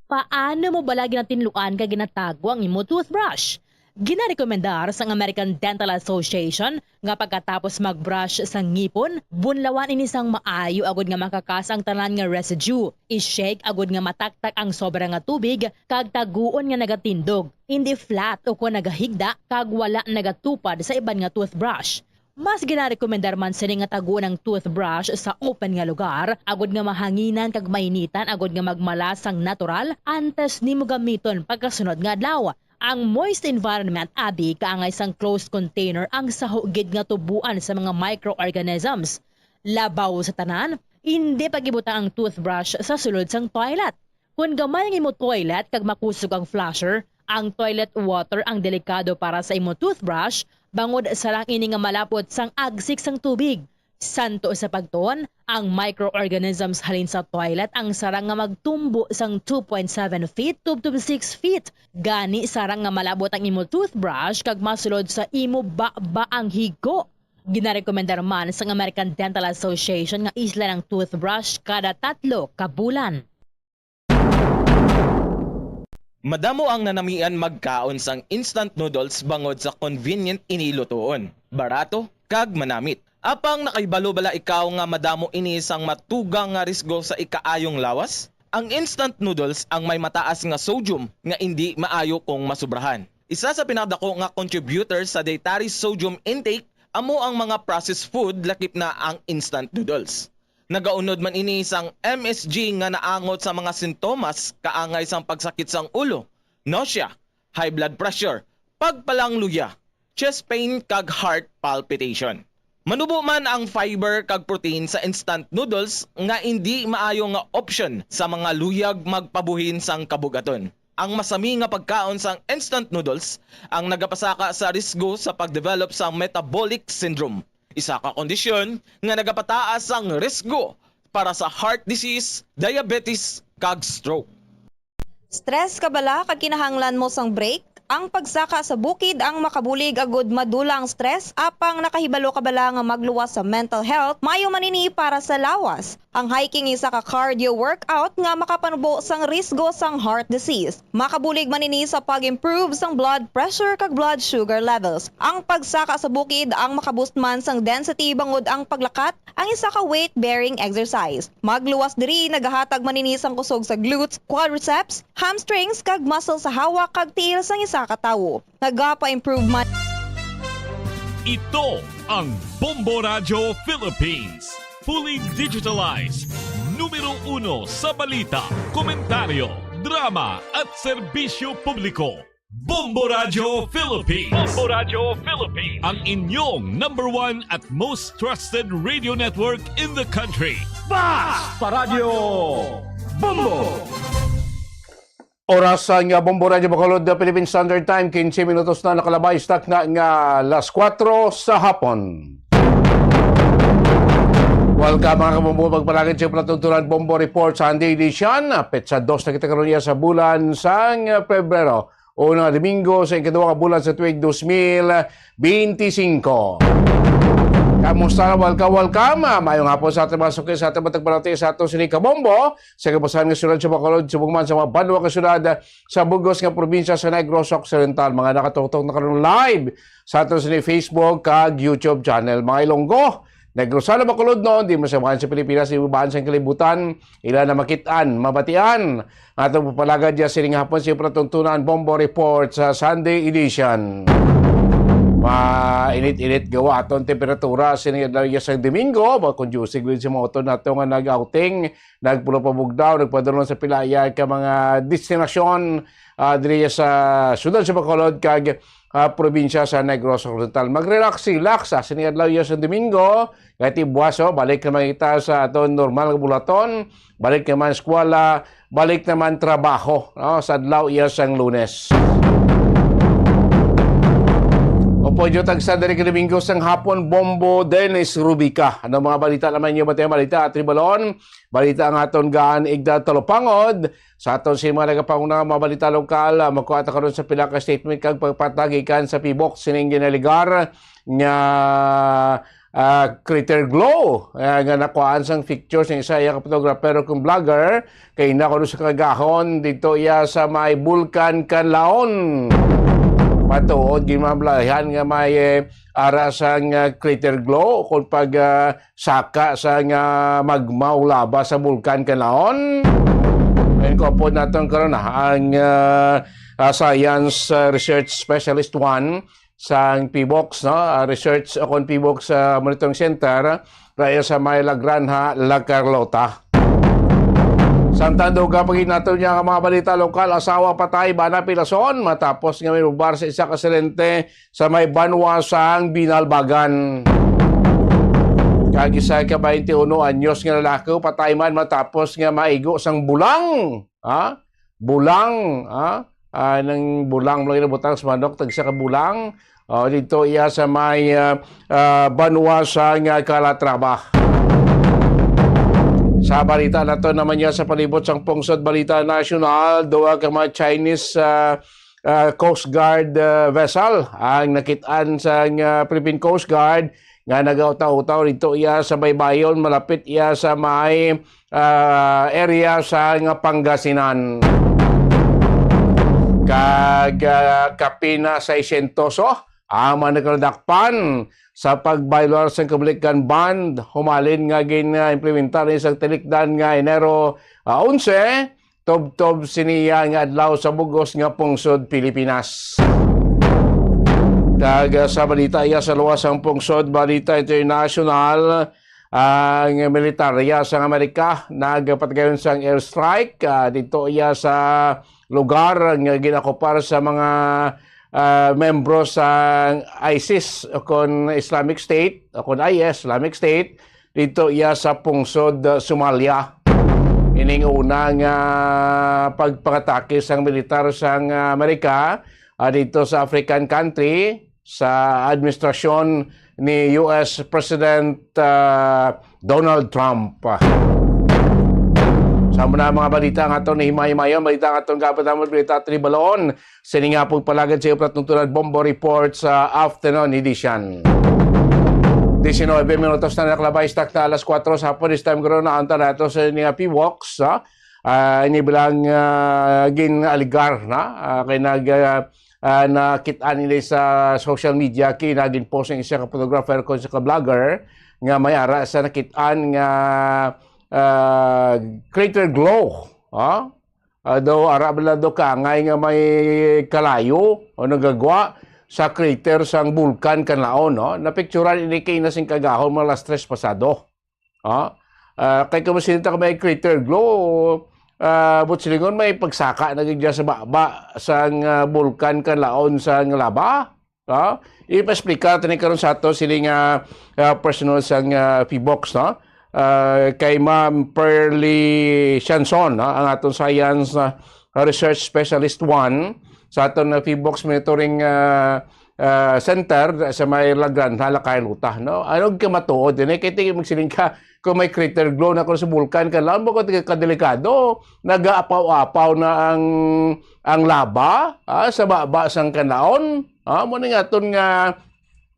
Paano mo bala ginatinluan kag ginatago ang imo toothbrush? Ginarekomendar sang American Dental Association nga pagkatapos mag-brush sa ngipon, bunlawan ini sang maayo agud nga makakas ang tanan nga residue. I-shake agud nga mataktak ang sobra nga tubig kag taguon nga nagatindog, indi flat ukon nagahigda kag wala nagatupad sa iban nga toothbrush. Mas ginarekomendar man sini nga taguon ang toothbrush sa open nga lugar, agud nga mahanginan kag mainitan agud nga magmala sang natural antes nimo gamiton pagkasunod nga adlaw. Ang moist environment abi kaangay sang closed container ang saho gid nga tuboan sa mga microorganisms. Labaw sa tanan, indi pag-ibutang ang toothbrush sa sulod sang toilet. Kon gamay ang imo toilet kag makusog ang flusher, ang toilet water ang delikado para sa imo toothbrush, bangod sarang ini nga malapot sang agsik sang tubig. Santo sa pagtuon, ang microorganisms halin sa toilet ang sarang nga magtumbo sang two point seven feet tubtob six feet. Gani, sarang nga malabot ang imo toothbrush kag masulod sa imo baba ang higo. Ginarekomendar man sang American Dental Association nga islan ang toothbrush kada tatlo ka bulan. Madamo ang nanamian magkaon sang instant noodles bangod sa convenient ini lutoon, barato, kag manamit. Apang nakahibalo bala ikaw nga madamo ini sang matugang nga risgo sa ikaayong lawas? Ang instant noodles ang may mataas nga sodium nga indi maayo kung masubrahan. Isa sa pinakadako nga contributor sa dietary sodium intake amo ang mga processed food, lakip na ang instant noodles. Nagaunod man ini sang M S G nga naangot sa mga sintomas kaangay sang pagsakit sang ulo, nausea, high blood pressure, pagpalangluya, chest pain, kag heart palpitation. Manubo man ang fiber kag protein sa instant noodles nga indi maayo nga option sa mga luyag magpabuhin sang kabugaton. Ang masami nga pagkaon sang instant noodles ang nagapasaka sa risgo sa pagdevelop sang metabolic syndrome, isa ka kondisyon nga nagapataas sang risgo para sa heart disease, diabetes, kag stroke. Stress ka bala kag kinahanglan mo sang break? Ang pagsaka sa bukid ang makabulig agud madula ang stress, apang nakahibalo ka bala nga magluwas sa mental health? Maayo man ini para sa lawas. Ang hiking isa ka cardio workout nga makapanubo sang risgo sang heart disease. Makabulig man ini sa pag-improve sang blood pressure kag blood sugar levels. Ang pagsaka sa bukid ang makaboost man sang density bangod ang paglakat ang isa ka weight-bearing exercise. Magluwas diri nagahatag man ini sang kusog sa glutes, quadriceps, hamstrings kag muscle sa hawak kag tiil sang isa ka tawo. Nagapa-improve man. Ito ang Bombo Radyo Philippines. Fully digitalized. Numero uno sa balita, komentaryo, drama at serbisyo publiko. Bombo Radyo Philippines. Bombo Radyo Philippines. Ang inyong number one at most trusted radio network in the country. Basta Radyo Bombo. Oras sa nga Bombo Radyo Bacolod, the Philippine Standard Time, quince minutos na nakalabay sa takna nga las kuwatro sa hapon. Welcome, mga kabombo, magpalangit sa palatuntunan Bombo Report Sunday Edition. Petsa dos na kita karon niya sa bulan sang Pebrero. Una nga Domingo sa ikaduha nga bulan sa tuig dos mil beintisinko. Kamusta? Welcome, welcome. Ah, maayong hapon sa ating mga suki, sa ating mga tagbalati, sa ato sini kabombo. Sa kabusahan nga syudad sa Bacolod, subong man sa mga banwa nga syudad sa bugos nga probinsya sa Negros Occidental. Mga nakatutok na karon live sa ato sini Facebook kag YouTube channel. Mga Ilonggo, Negros, sa Bacolod, no, di mo sa mga sa Pilipinas, di mo baan sa kalibutan, ila na makit-an, mabatian. Ato papalagad ya sining hapon si Pratuntunan Bombo Report sa Sunday edition. Mainit-init gawa aton temperatura sining adlaw ya sa Domingo, ba conducive gid sa mga uton nato nga nag-outing, nagpulo pa bugnaw, nagpadulong sa pila ya ka mga destinasyon, ah, diri sa siyudad sa Bacolod kag, ah, probinsya sa Negros Occidental. Mag-relax, relax, ah, sining adlaw ya sa Domingo, kay ti buwas, oh, balik naman kita sa aton normal nga bulaton, balik naman eskwela, balik naman trabaho, no, sa adlaw iya sang Lunes. Opo, Diyo tagsa diri ka Domingo sang hapon, Bombo Dennis Rubica. Ano mga balita naman niyo ba tayo balita? At Ribalon, balita ang aton gaan Igda Talupangod. Sa aton si mga nagapanguna nga mga balita lokal, ah, magkuha ta karon sa pila ka statement kag pagpatagikan sa Pibok sining ginaligar nga ah, Crater Glow, ah, nga nakuhaan sang picture sang isa iya ka photographer kung vlogger, kay nakuno sa kagahon dito iya sa may Bulkan Kanlaon. Matuod, ginmablahan nga may, eh, ara sang, ah, Crater Glow kung pag, ah, saka sang, ah, magma o laba sa Bulkan Kanlaon. Ayun ko po natin karon, ah, ang, ah, ah, Science, ah, Research Specialist one sang Pibok, no? Ah, Research o kon Pibok sa Monitoring Center, raya sa may La Granja, La Carlota. Samtang dugang pa gid nato niya nga mga balita lokal, asawa patay, bana pilason, matapos nga minubar sa isa ka aksidente sa may banwa sang Binalbagan. Kag isa ka twenty-one anyos nga lalaki patay man matapos nga maigo sang bulang, ha? Bulang, ha? Ah, nang bulang mo lang ginabutang sa manok, tagsa ka bulang. Oh, dito iya sa may, ah, ah, banwa sa nga Calatrava. Sa balita nato naman niya sa palibot sang pungsod, balita nasyonal, duha ka mga Chinese, ah, ah, Coast Guard, ah, vessel ang nakit-an sang, ah, Philippine Coast Guard nga nagautaw-utaw dito iya sa baybayon, malapit iya sa may, ah, area sa nga Pangasinan. Kag, ah, kapin na seiscientos, oh, ang mga nakaladakpan sa pag-violar sang kabulikan ban humalin nga gin-implementar ni sang tinikdan nga Enero, ah, onse, tubtob siniya nga adlaw sa bugos nga pungsod Pilipinas. Kag, ah, sa balita iya sa luwas sang pungsod, balita internasyonal, ang militarya sang Amerika nagpatigayon sang airstrike, ah, dito iya sa lugar nga ginakupar sa mga, ah, membro sa ISIS o kon Islamic State o kon I S, Islamic State, dito iya sa pungsod, ah, Somalia. Ining una nga pagpangatake sang militar sang, ah, Amerika, ah, dito sa African country sa administrasyon ni U S President, ah, Donald Trump. Sa muna mga balita nga aton nahimahimayon, balita nga aton gabot namon, balita tribalon. Sini nga pagpalagad sa iyo, Plat Nungtunan Bombo Report sa afternoon edition. Diecinuebe minutos na nakalabay, stock na alas kuwatro sa hapon. This time, karon, naantan nato sa ini nga PWOCs, ha? Ah, ini bilang, ah, gin-aligar na, ah, kay nag, ah, ah, nakit-an ini sa social media, kay nagin-post ang isa ka photographer kon isa ka vlogger nga may ara sa nakit-an nga, ah, crater glow, ha? Ah, daw ara bala daw kaangay nga may kalayo o nagagwa sa crater sang Bulkan Kanlaon, no? Napicturan ini kay na sing kagahon mga alas tres pasado. Ah, ah, kay kamo sinita ka may crater glow, ah, buot silingon may pagsaka na gid dyan sa baba sang, ah, Bulkan Kanlaon sang laba. Ah, ipa-explicar tani karon sa ato sini nga, ah, personal sang, ah, PHIVOLCS, no? Ah, kay Ma'am Pearly Sianson, no? Ang aton science, ah, research specialist one sa aton nga PHIVOLCS monitoring, ah, ah, center sa may La Granja, Lakay, Luta, no? Ano ka matuod din eh? Kay tingin magsiling ka, kung may crater glow na kung sa Bulkan Kanlaon, bako kadelikado, nagaapaw-apaw na ang, ang laba, ah, sa baba sang Kanlaon. Ah, mo ni nga aton nga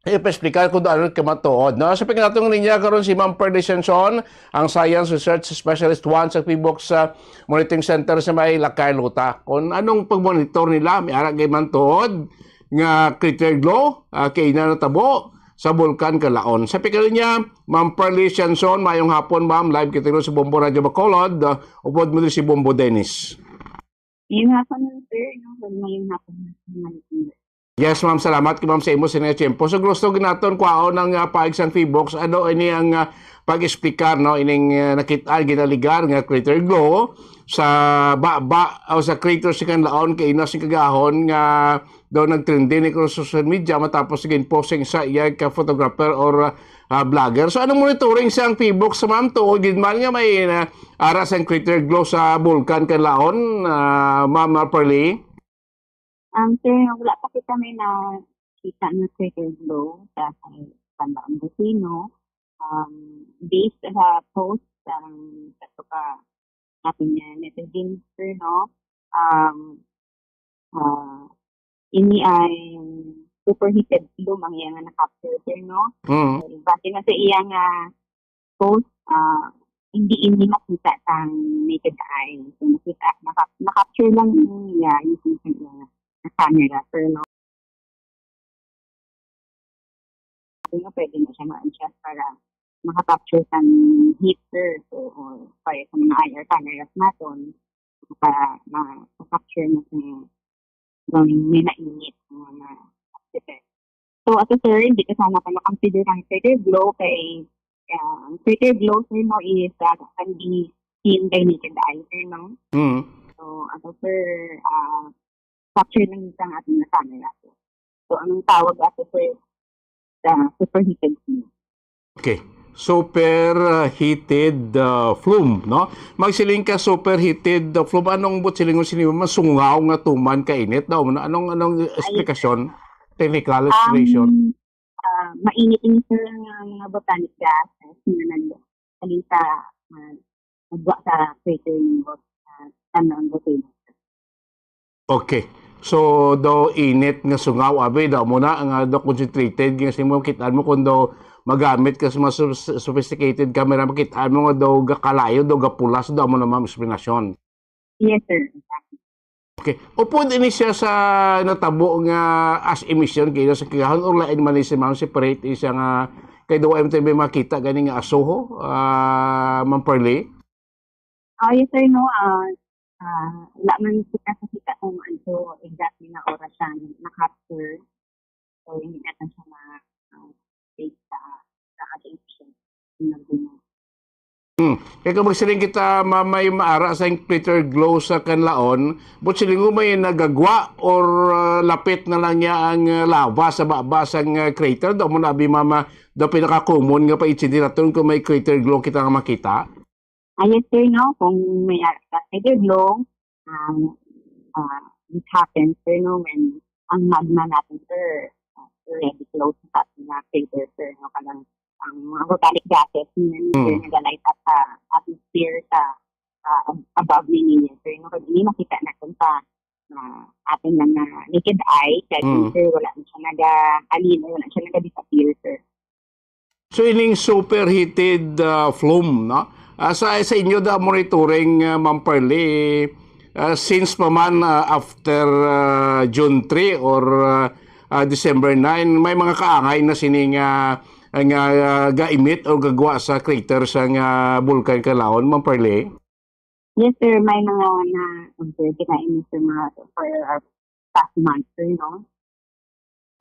ipa-explicar kung ano ka matuod, no? Sa pinatong linya karon si Ma'am Pearly Sianson, ang Science Research Specialist one sa PHIVOLCS sa Monitoring Center sa may Lakay, Luta. Kung anong pagmonitor nila, may ara gay man tuod nga crater glow, ah, kay na natabo sa Bulkan Kanlaon. Sa pagkalinya, Ma'am Pearly Sianson, mayong hapon, ma'am. Live kita ron sa Bombo Radio Bacolod. Ah, upod mo din si Bombo Dennis. Mayong hapon, sir. No? Mayong hapon, ma'am. Yes, ma'am. Salamat kay ma'am sa imo sa inyong tiyempo. So, gusto ginaton kwaon ang, ah, paig sang PHIVOLCS. Ano ini ang, ah, pag-explicar, no? Ining, ah, nakit-an, ginaligar nga crater glow sa baba o sa crater sa Kanlaon kay ina sing kagahon nga daw nagtrending ni sa social media matapos gin-post sa iya ka photographer or, ah, vlogger. So, anong monitoring sa ang PHIVOLCS, ma'am? Tuod gid man nga may, ah, ara sang crater glow sa Bulkan Kanlaon, ah, Ma'am Pearly? Um, sir, wala pa kita may nakita nga crater glow sa kay Pandaon Butino. Um, based sa post, um, sa ka natin nga netizens, sir, no? Um, ah, ini ay superheated glow ang iya nga na-capture, sir, no? Mm. So, base na sa iya nga post, ah, hindi ini makita sang naked eye. So, nakita, naka-, na-capture lang niya using sa iya nga camera, sir, no? So, nga pwede na siya ma-adjust para maka-capture sang heat, sir. So, or kaya sa mga I R cameras naton, maka-, ma-, ma-capture mo sa kung may mainit nga mga accident. So, ato, sir, hindi ka sana pa makonsider ang crater glow kay, ah, ang crater glow, sir, no, is, ah, can be seen by naked eye, sir, no? Mm. So, ato, sir, ah, capture lang sa ating camera, sir. So, ang tawag ato, sir, sa superheated glow. Okay. Superheated, ah, flume, no? Magsiling ka, superheated, ah, flume. Anong buot silingon sini, masungaw nga tuman ka init daw? Ano, anong, anong explanation? Technical explanation? Um, ah, mainit ini, sir, nga mga botanic gases nga nag-, halin sa, ah, nagwa sa crater ni Bot-, ah, Tanlaon Volcano. Okay. So, daw init nga sungaw, abi, daw mo na, nga daw concentrated, nga simo, kitaan mo kung daw magamit ka sa mga soph-, sophisticated camera, makitaan mo nga daw gakalayo, daw gapulas, daw mo na, ma'am, explanation. Yes, sir. Okay. Upod ini siya sa natabo nga ash emission, kaya sa kagahon, or lain man ni si ma'am, separate ini siya nga, kay daw M T V makita gani nga asuho, ah, Ma'am Pearly? Ah, yes, sir, no. Ah, ah, wala man kita nakita kung ano exactly nga oras siya na-capture. So, hindi natin siya ma-, ah, take sa, sa attention. Yung nagdungan. Hmm. Kaya kung magsiling kita, ma-, may maara sa crater glow sa Kanlaon, but siling mo may nagagwa or, ah, lapit na lang niya ang, ah, lava sa baba sang, ah, crater? Daw mo na, abi, mama, daw pinaka-common nga pa-, insidente naton kung may crater glow kita nga makita? Ah, yes, sir, no? Kung may, ah, crater glow, um, ah, it happens, sir, no, when ang magma natin, sir, ah, already close sa ating, ah, crater, sir, no? Kanang ang mga volcanic gases niyan, sir, Mm. naga-light up sa atmosphere, sa, ah, ab-, above ni niya, sir, no? Kag ini makita natin sa, ah, ating mga naked eye, kag Mm. sir, wala na siya naga-, halin, wala siya naga-disappear, sir. So, ining superheated, ah, flume, no? Ah, sa, sa inyo da monitoring, ah, Ma'am Pearly, ah, since pa man, ah, after, ah, June three or, ah, ah, December nine, may mga kaangay na sini nga, nga, ah, ga-emit o gagwa sa crater sa nga Bulkan Kanlaon, Ma'am Pearly? Yes, sir. May mga na-observe kita ini sa mga for, uh, past month, sir, no?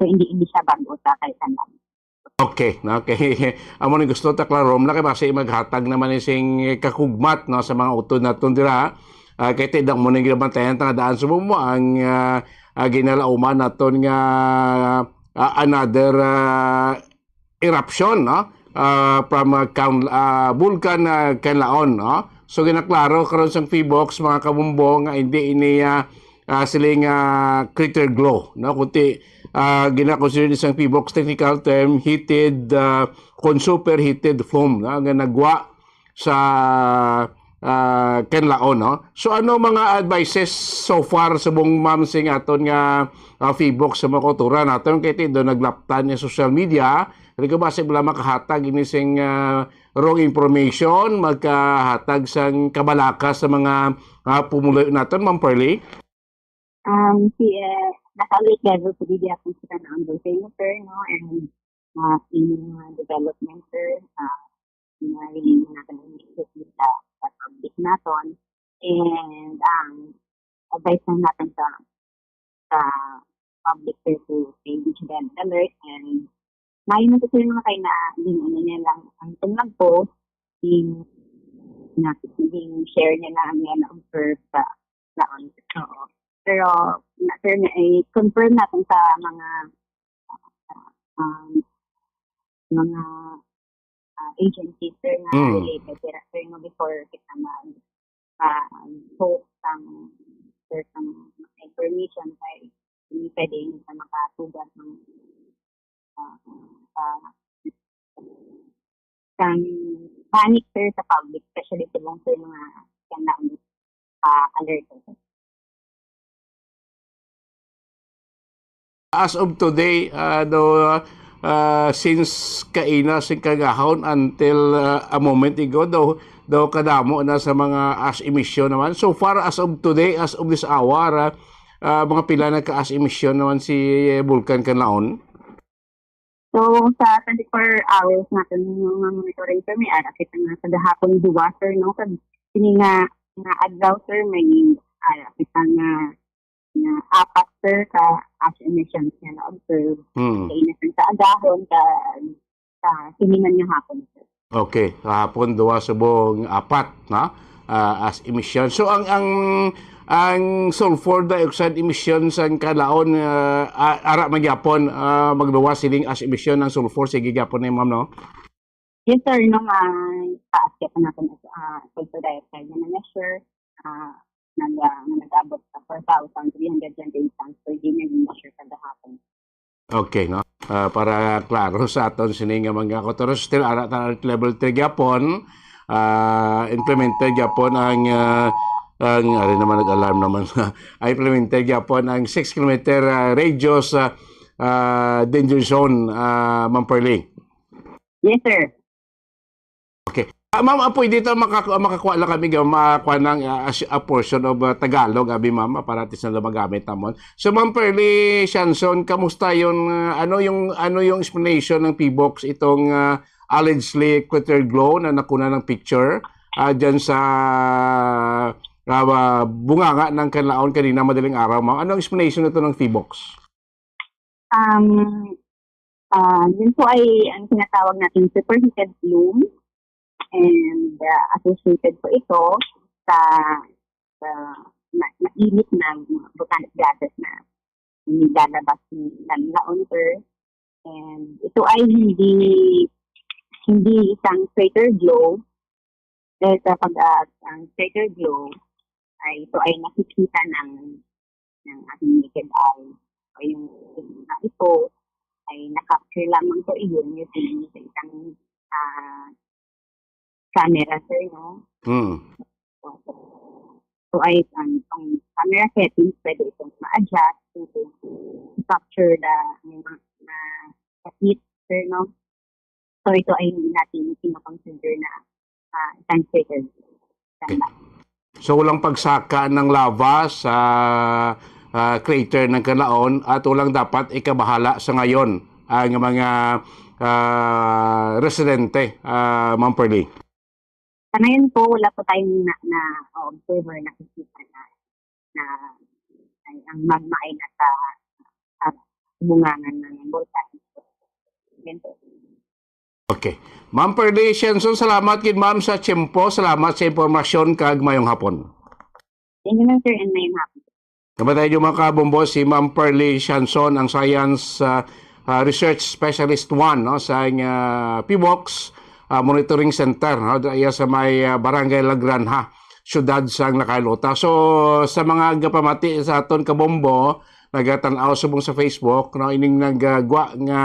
So, hindi, hindi siya bago sa kay Kanlaon. Okay, okay. Amo ni gusto ta klaro na kay basi maghatag naman ni sing kakugmat, no, sa mga utod naton dira. Ah, kay tidang mo ning ginabantayan ta nga daan sa mo ang, ah, ah, ginalauman naton nga, ah, another, ah, eruption, no? Ah, from, ah, Kan-, ah, Bulkan, ah, Kanlaon, no? So, ginaklaro karon sang PHIVOLCS, mga kabumbo, nga hindi ini, ah, ah, siling, ah, crater glow, no? Kundi, ah, gina-consider sang PHIVOLCS technical term, heated, ah, kon superheated flume, no? Nga nagwa sa, ah, Kanlaon, no? So, ano mga advices so far subong, ma'am, sing aton nga, ah, PHIVOLCS sa mga kautoran naton? Kay ti do naglaptan ni social media, hindi ko ba sila makahatag ini sing, ah, wrong information, magkahatag sang kabalaka sa mga, ah, pumuluyo naton, Ma'am Pearly? Um, si, eh, nasa alert level po di ako sa Tanlaon Volcano, sir, no? And, uh, in, uh, development, sir, uh, na really natin ang sa, sa public naton. And, um, advice lang natin sa, sa public, sir, to stay vigilant, alert, and maayo na, sir, mga kay na, din, ano niya lang, ang itong nag-post, din, na, din share niya na ang niya na-observe sa, sa on. Oo. Pero, na, sir, na, i-confirm natin sa mga, um, mga, ah, agencies, sir, na Mm. related, sir, sir, no, before kita mag, ah, post ang, sir, ang information kay hindi pwede yung sa makatugas ng, ah, ah, sang panic, sir, sa public, especially sa mga, sir, mga, mga, ah, alert, sir. As of today, ah, daw, ah, since kaina sing kagahon until, ah, a moment ago, daw, daw kadamo na sa mga ash emission naman. So far, as of today, as of this hour, ah, ah, mga pila na ka ash emission naman si Bulkan Kanlaon? So, sa twenty-four hours natin yung mga monitoring, sir, may ara kita nga sa gahapon duwa, sir, no? Kag sini nga, nga adlaw, sir, may ara kita nga, nga apat, sir, ka ash emissions nga na-observe. Hmm. Sa inasan sa agahon, ka, sa siniman nga hapon, sir. Okay, kahapon, duwa, subong apat, no? Ah, ash emission. So, ang, ang, ang sulfur dioxide emission sang Kanlaon, ah, a-, ara man gyapon, ah, magluwas sining ash emission ang sulfur. Sige gyapon ni ma'am, no? Yes, sir. No, may taas kay pa natin as uh, sulfur dioxide na na-measure, ah, nag, ah, nga nag-abot sa four thousand three hundred twenty-eight tons per day na measure kada hapon. Okay, no? Ah, para klaro sa aton sini nga mga kutoros, still ara ta level three gyapon, ah, implemented gyapon ang ah, ang ari naman nag-alarm naman. Ah, implemented gyapon ang six kilometer ah, radius ah, ah, danger zone, ah, Ma'am Pearly. Yes, sir. Okay. Ah, ma'am, ah, pwede ta makaku- makakuha lang kami ga makuha ng ah, as- a portion of ah, Tagalog, abi ma'am, ah, para at least na magamit namon. So, Ma'am Pearly Shanson, kamusta yung ah, ano yung ano yung explanation ng P box itong ah, allegedly crater glow na nakuna ng picture ah, dyan sa ah, bunganga ng Kanlaon kanina madaling araw, ma'am? Ano ang explanation nito ng P box? Um, ah, yun po ay ang tinatawag natin superheated plume, and ah, associated po ito sa, sa ma- mainit na volcanic gases na nilalabas ng laon, sir. And ito ay hindi hindi isang crater glow, dahil sa pag ah, ang crater glow ay ito ay nakikita ng ng ating naked eye. O yung na ito ay na-capture lamang po iyon using sa isang ah, camera, sir, no? Hmm. So, so ay ang, ang camera settings, pwede itong ma-adjust to, to capture the mga na heat, sir, no? So ito ay hindi natin kinoconsider na ah, isang crater. Tama. So, walang pagsaka ng lava sa ah, crater ng Kanlaon at walang dapat ikabahala sa ngayon ang mga ah, residente, ah, Ma'am Pearly. Sa ngayon po, wala po tayong na, na observer nakikita na na ay, ang magma ay nasa ah, bungangan ng bulkan. Yan po. Okay. Ma'am Pearly Shenson, salamat gid ma'am sa tiyempo. Salamat sa impormasyon kag mayong hapon. Thank you, sir, and mayong hapon. Namatay yung mga kabombo si Ma'am Pearly Shanson, ang science ah, ah, research specialist one, no, sa uh, PBOX ah, Monitoring Center, no, iya sa may ah, Barangay La Granja, siyudad sang Nacailota. So sa mga gapamati sa aton kabombo, nagatan-aw subong sa Facebook, no, ining nagagwa nga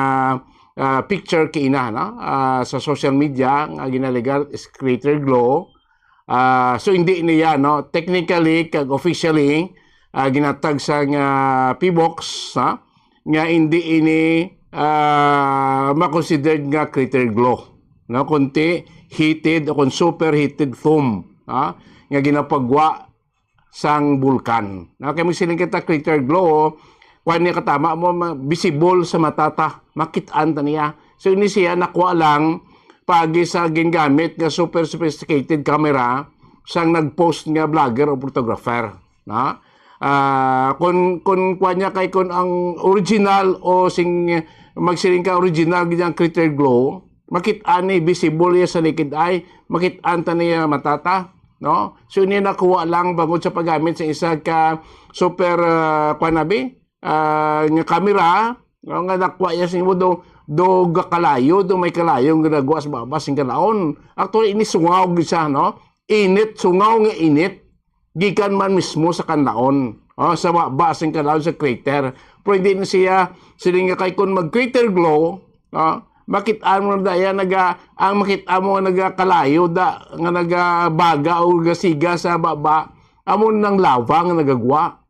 ah, picture kaina, no, ah, sa social media nga ginalegar is crater glow. Ah, so hindi niya, no, technically kag officially ah, ginatag sa nga PBOX, ha, nga hindi ini ah, ma-considered nga crater glow, no, kundi heated o kung superheated foam, ha, nga ginapagwa sang bulkan. Na kay magsiling kita crater glow, kuan niya katama mo ma- visible sa mata ta, makit-an ta niya. So ini siya nakuha lang pagi sa gingamit nga super sophisticated camera sang nag-post nga vlogger o photographer, na ah kun kun kuan niya kay kun ang original o sing magsiling ka original gid ang crater glow, makit-an ni visible niya sa naked eye, makit-an ta niya mata ta, no? So ini nakuha lang bangod sa paggamit sa isa ka super ah, kuan abi ah, nga camera, no, nga nakuha niya sa imo do do gakalayo, do may kalayo nga nagwa sa baba sing Kanlaon. Actually ini sungaw gid siya, no? Init, sungaw nga init gikan man mismo sa Kanlaon, oh, sa baba sing Kanlaon sa crater. Pero hindi na siya sila nga kay kun mag crater glow, oh, makit-an mo na daya naga ang makit-an mo nga nagakalayo da nga nagabaga o gasiga sa baba, amo nang lava nga nagagwa.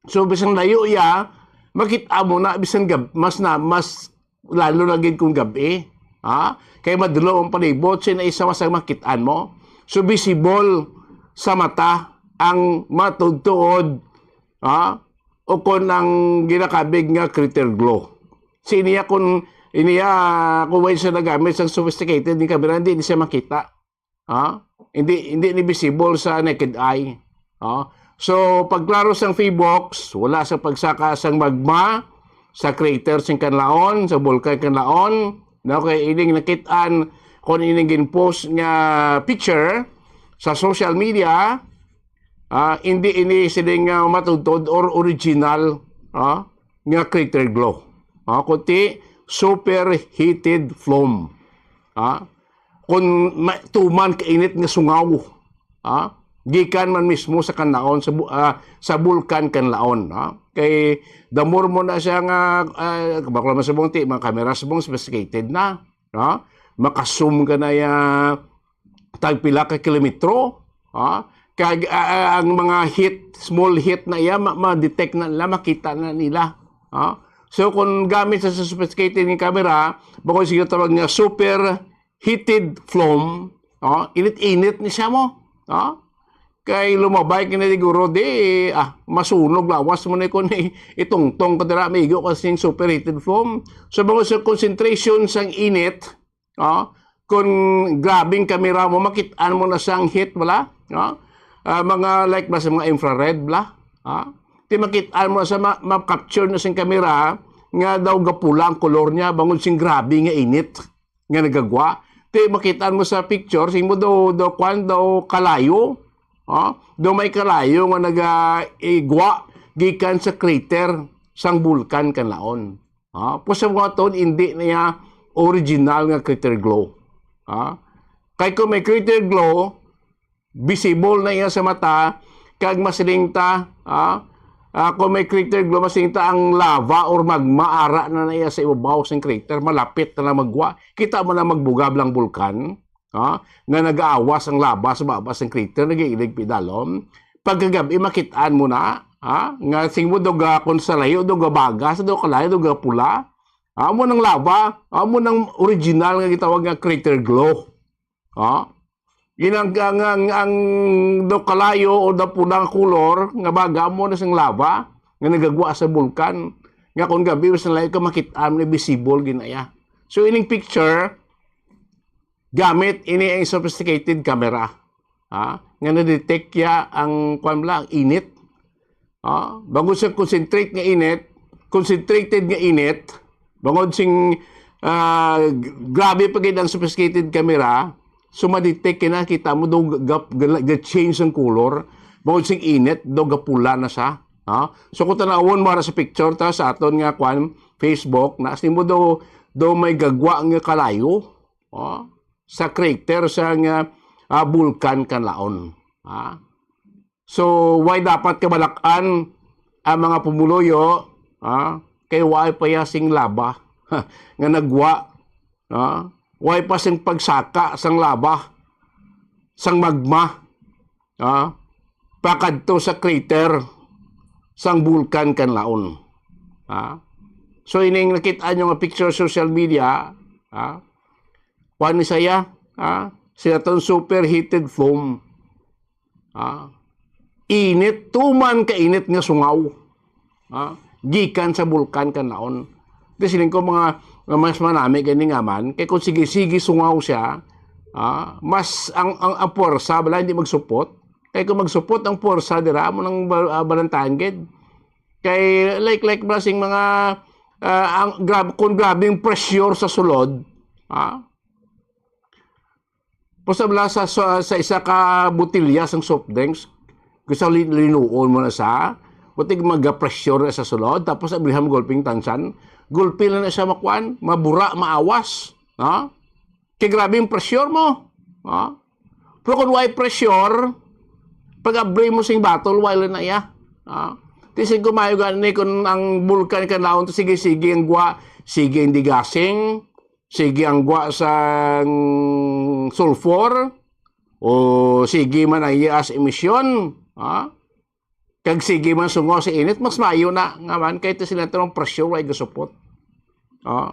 So bisan layo iya, makit-a mo na bisan gab mas na mas lalo na gid kung gab-i. Ha? Kay madlo ang palibot, sina isa mas ang makit-an mo. So visible sa mata ang matudtuod, ha? O kon ang ginakabig nga crater glow. Si niya kung iniya kung way siya nagamit sang sophisticated ni camera, hindi ni siya makita. Ha? Hindi hindi ni visible sa naked eye. Ha? So pagklaro sang Phivox, wala sa pagsaka sang magma sa crater sing Kanlaon, sa Bulkan Kanlaon, no, kay ining nakit-an kon ining ginpost nga picture sa social media, ah, hindi ini siling uh, matudtod or original, ah, nga crater glow. Ah, kundi superheated foam. Ah, kung ma-, tuman kainit nga sungaw, ha? Gikan man mismo sa Kanlaon, sa bu-, ah, sa bulkan Kanlaon, ha? Kay the more mo na siya nga, ah, bakla man sa bunti, mga kamera sa bunti, sophisticated na, ha? Maka-zoom ka na ya, tagpila ka kilometro, ha? Kag, ah, ah, ang mga heat, small heat na iya, ma-, ma-detect na nila, makita na nila, ha? So, kung gamit sa sophisticated nga camera, bako siya tawag nga super heated film, ha? Init-init ni siya mo, ha? Kay lumabay ka na siguro, di, ah, masunog lawas mo na kung i-, itungtong ka dira, maigo ka sing super heated film. So, bako sa concentration sang init, ah, kung grabing kamera mo, makit-an mo na sang heat, wala? Ah, ah, mga like ba sa mga infrared, bla? Ah, ti makit-an mo sa ma-, ma-capture na sing kamera nga daw gapula ang kolor niya bangod sing grabe nga init nga nagagwa. Ti makit-an mo sa picture, sing mo daw, daw kwan, daw kalayo, ah, daw may kalayo nga nagaigwa gikan sa crater sang bulkan Kanlaon. Ah, po sa mga ton, hindi na iya original nga crater glow. Ah, kay kung may crater glow, visible na iya sa mata, kag masiling ta, ah, ah, kung may crater glow, masiling ta ang lava or magma ara na na iya sa ibabaw sing crater, malapit na lang magwa. Kita mo na magbugab lang bulkan, ah, nga nagaawas ang lava sa baba sing crater, nag-iilig pidalom. Pagkagabi, makit-an mo na, ah, nga sing mo daw gakon sa layo, daw gabaga, sa daw kalayo, daw gapula. Amo nang lava, amo nang original nga gitawag nga crater glow. Ha? Yun ang, ang, ang, ang daw kalayo o daw pulang kulor nga baga, amo na sing lava nga nagagwa sa bulkan. Nga kung gabi, mas nalayo ka makit-an na visible ginaya. So, ining picture, gamit ini ang sophisticated camera, ha? Nga na-detect ya ang, kwan bala, ang init. Ah, bangod sa concentrate nga init, concentrated nga init, bangod sing, ah, g-, grabe pa gid ang sophisticated camera, so ma-detect ka na, kita mo daw ga-, ga-, ga-, ga-change ang color, bangod sing init, daw gapula na siya. Ah, so kung tanawon mo ara sa picture ta sa aton nga kwan, Facebook, na simo daw, daw may gagwa nga kalayo, ah, sa crater sa nga, ah, bulkan Kanlaon. Ah. So, why dapat kabalak-an ang mga pumuluyo, ah, kay wala pa ya sing laba nga nagwa, ah, wala pa sing pagsaka sang laba, sang magma, ah, pakadto sa crater sang bulkan Kanlaon. Ah. So, ining nakit-an nyo nga picture sa social media, ah, kuwan ni saya, ah, sila tong superheated foam. Ah, init, tuman ka init nga sungaw. Ah, gikan sa bulkan Kanlaon. Di siling ko mga, mga mas manami gani nga man, kay kung sige-sige sungaw siya, ah, mas ang, ang, ang puwersa bala hindi magsupot. Kay kung magsupot ang puwersa dira, mo nang ba-, ah, balantayan gid. Kay like, like bala sing mga, ah, ang grab-, kung grabe ang pressure sa sulod, ah, Pusa bala sa, sa, sa isa ka botelya sang soft drinks, kung sa li-, linuon mo na sa, butig magapressure na sa sulod, tapos abrihan mo gulping tansan, gulpi na na siya makuan, mabura, maawas, ha? Kay grabe yung pressure mo, ha? Pero kung way pressure, pag abri mo sing bottle, way lang na iya, ha? Tisig ko mayo gani kung ang bulkan Kanlaon to, sige, sige, ang gwa, sige, hindi gasing, sige ang gwa sang sulfur, o sige man ang iyas emisyon, ha? Kag sige man sungaw sa init, mas maayo na nga man kay ti sila tarong pressure way gasupot. Ah.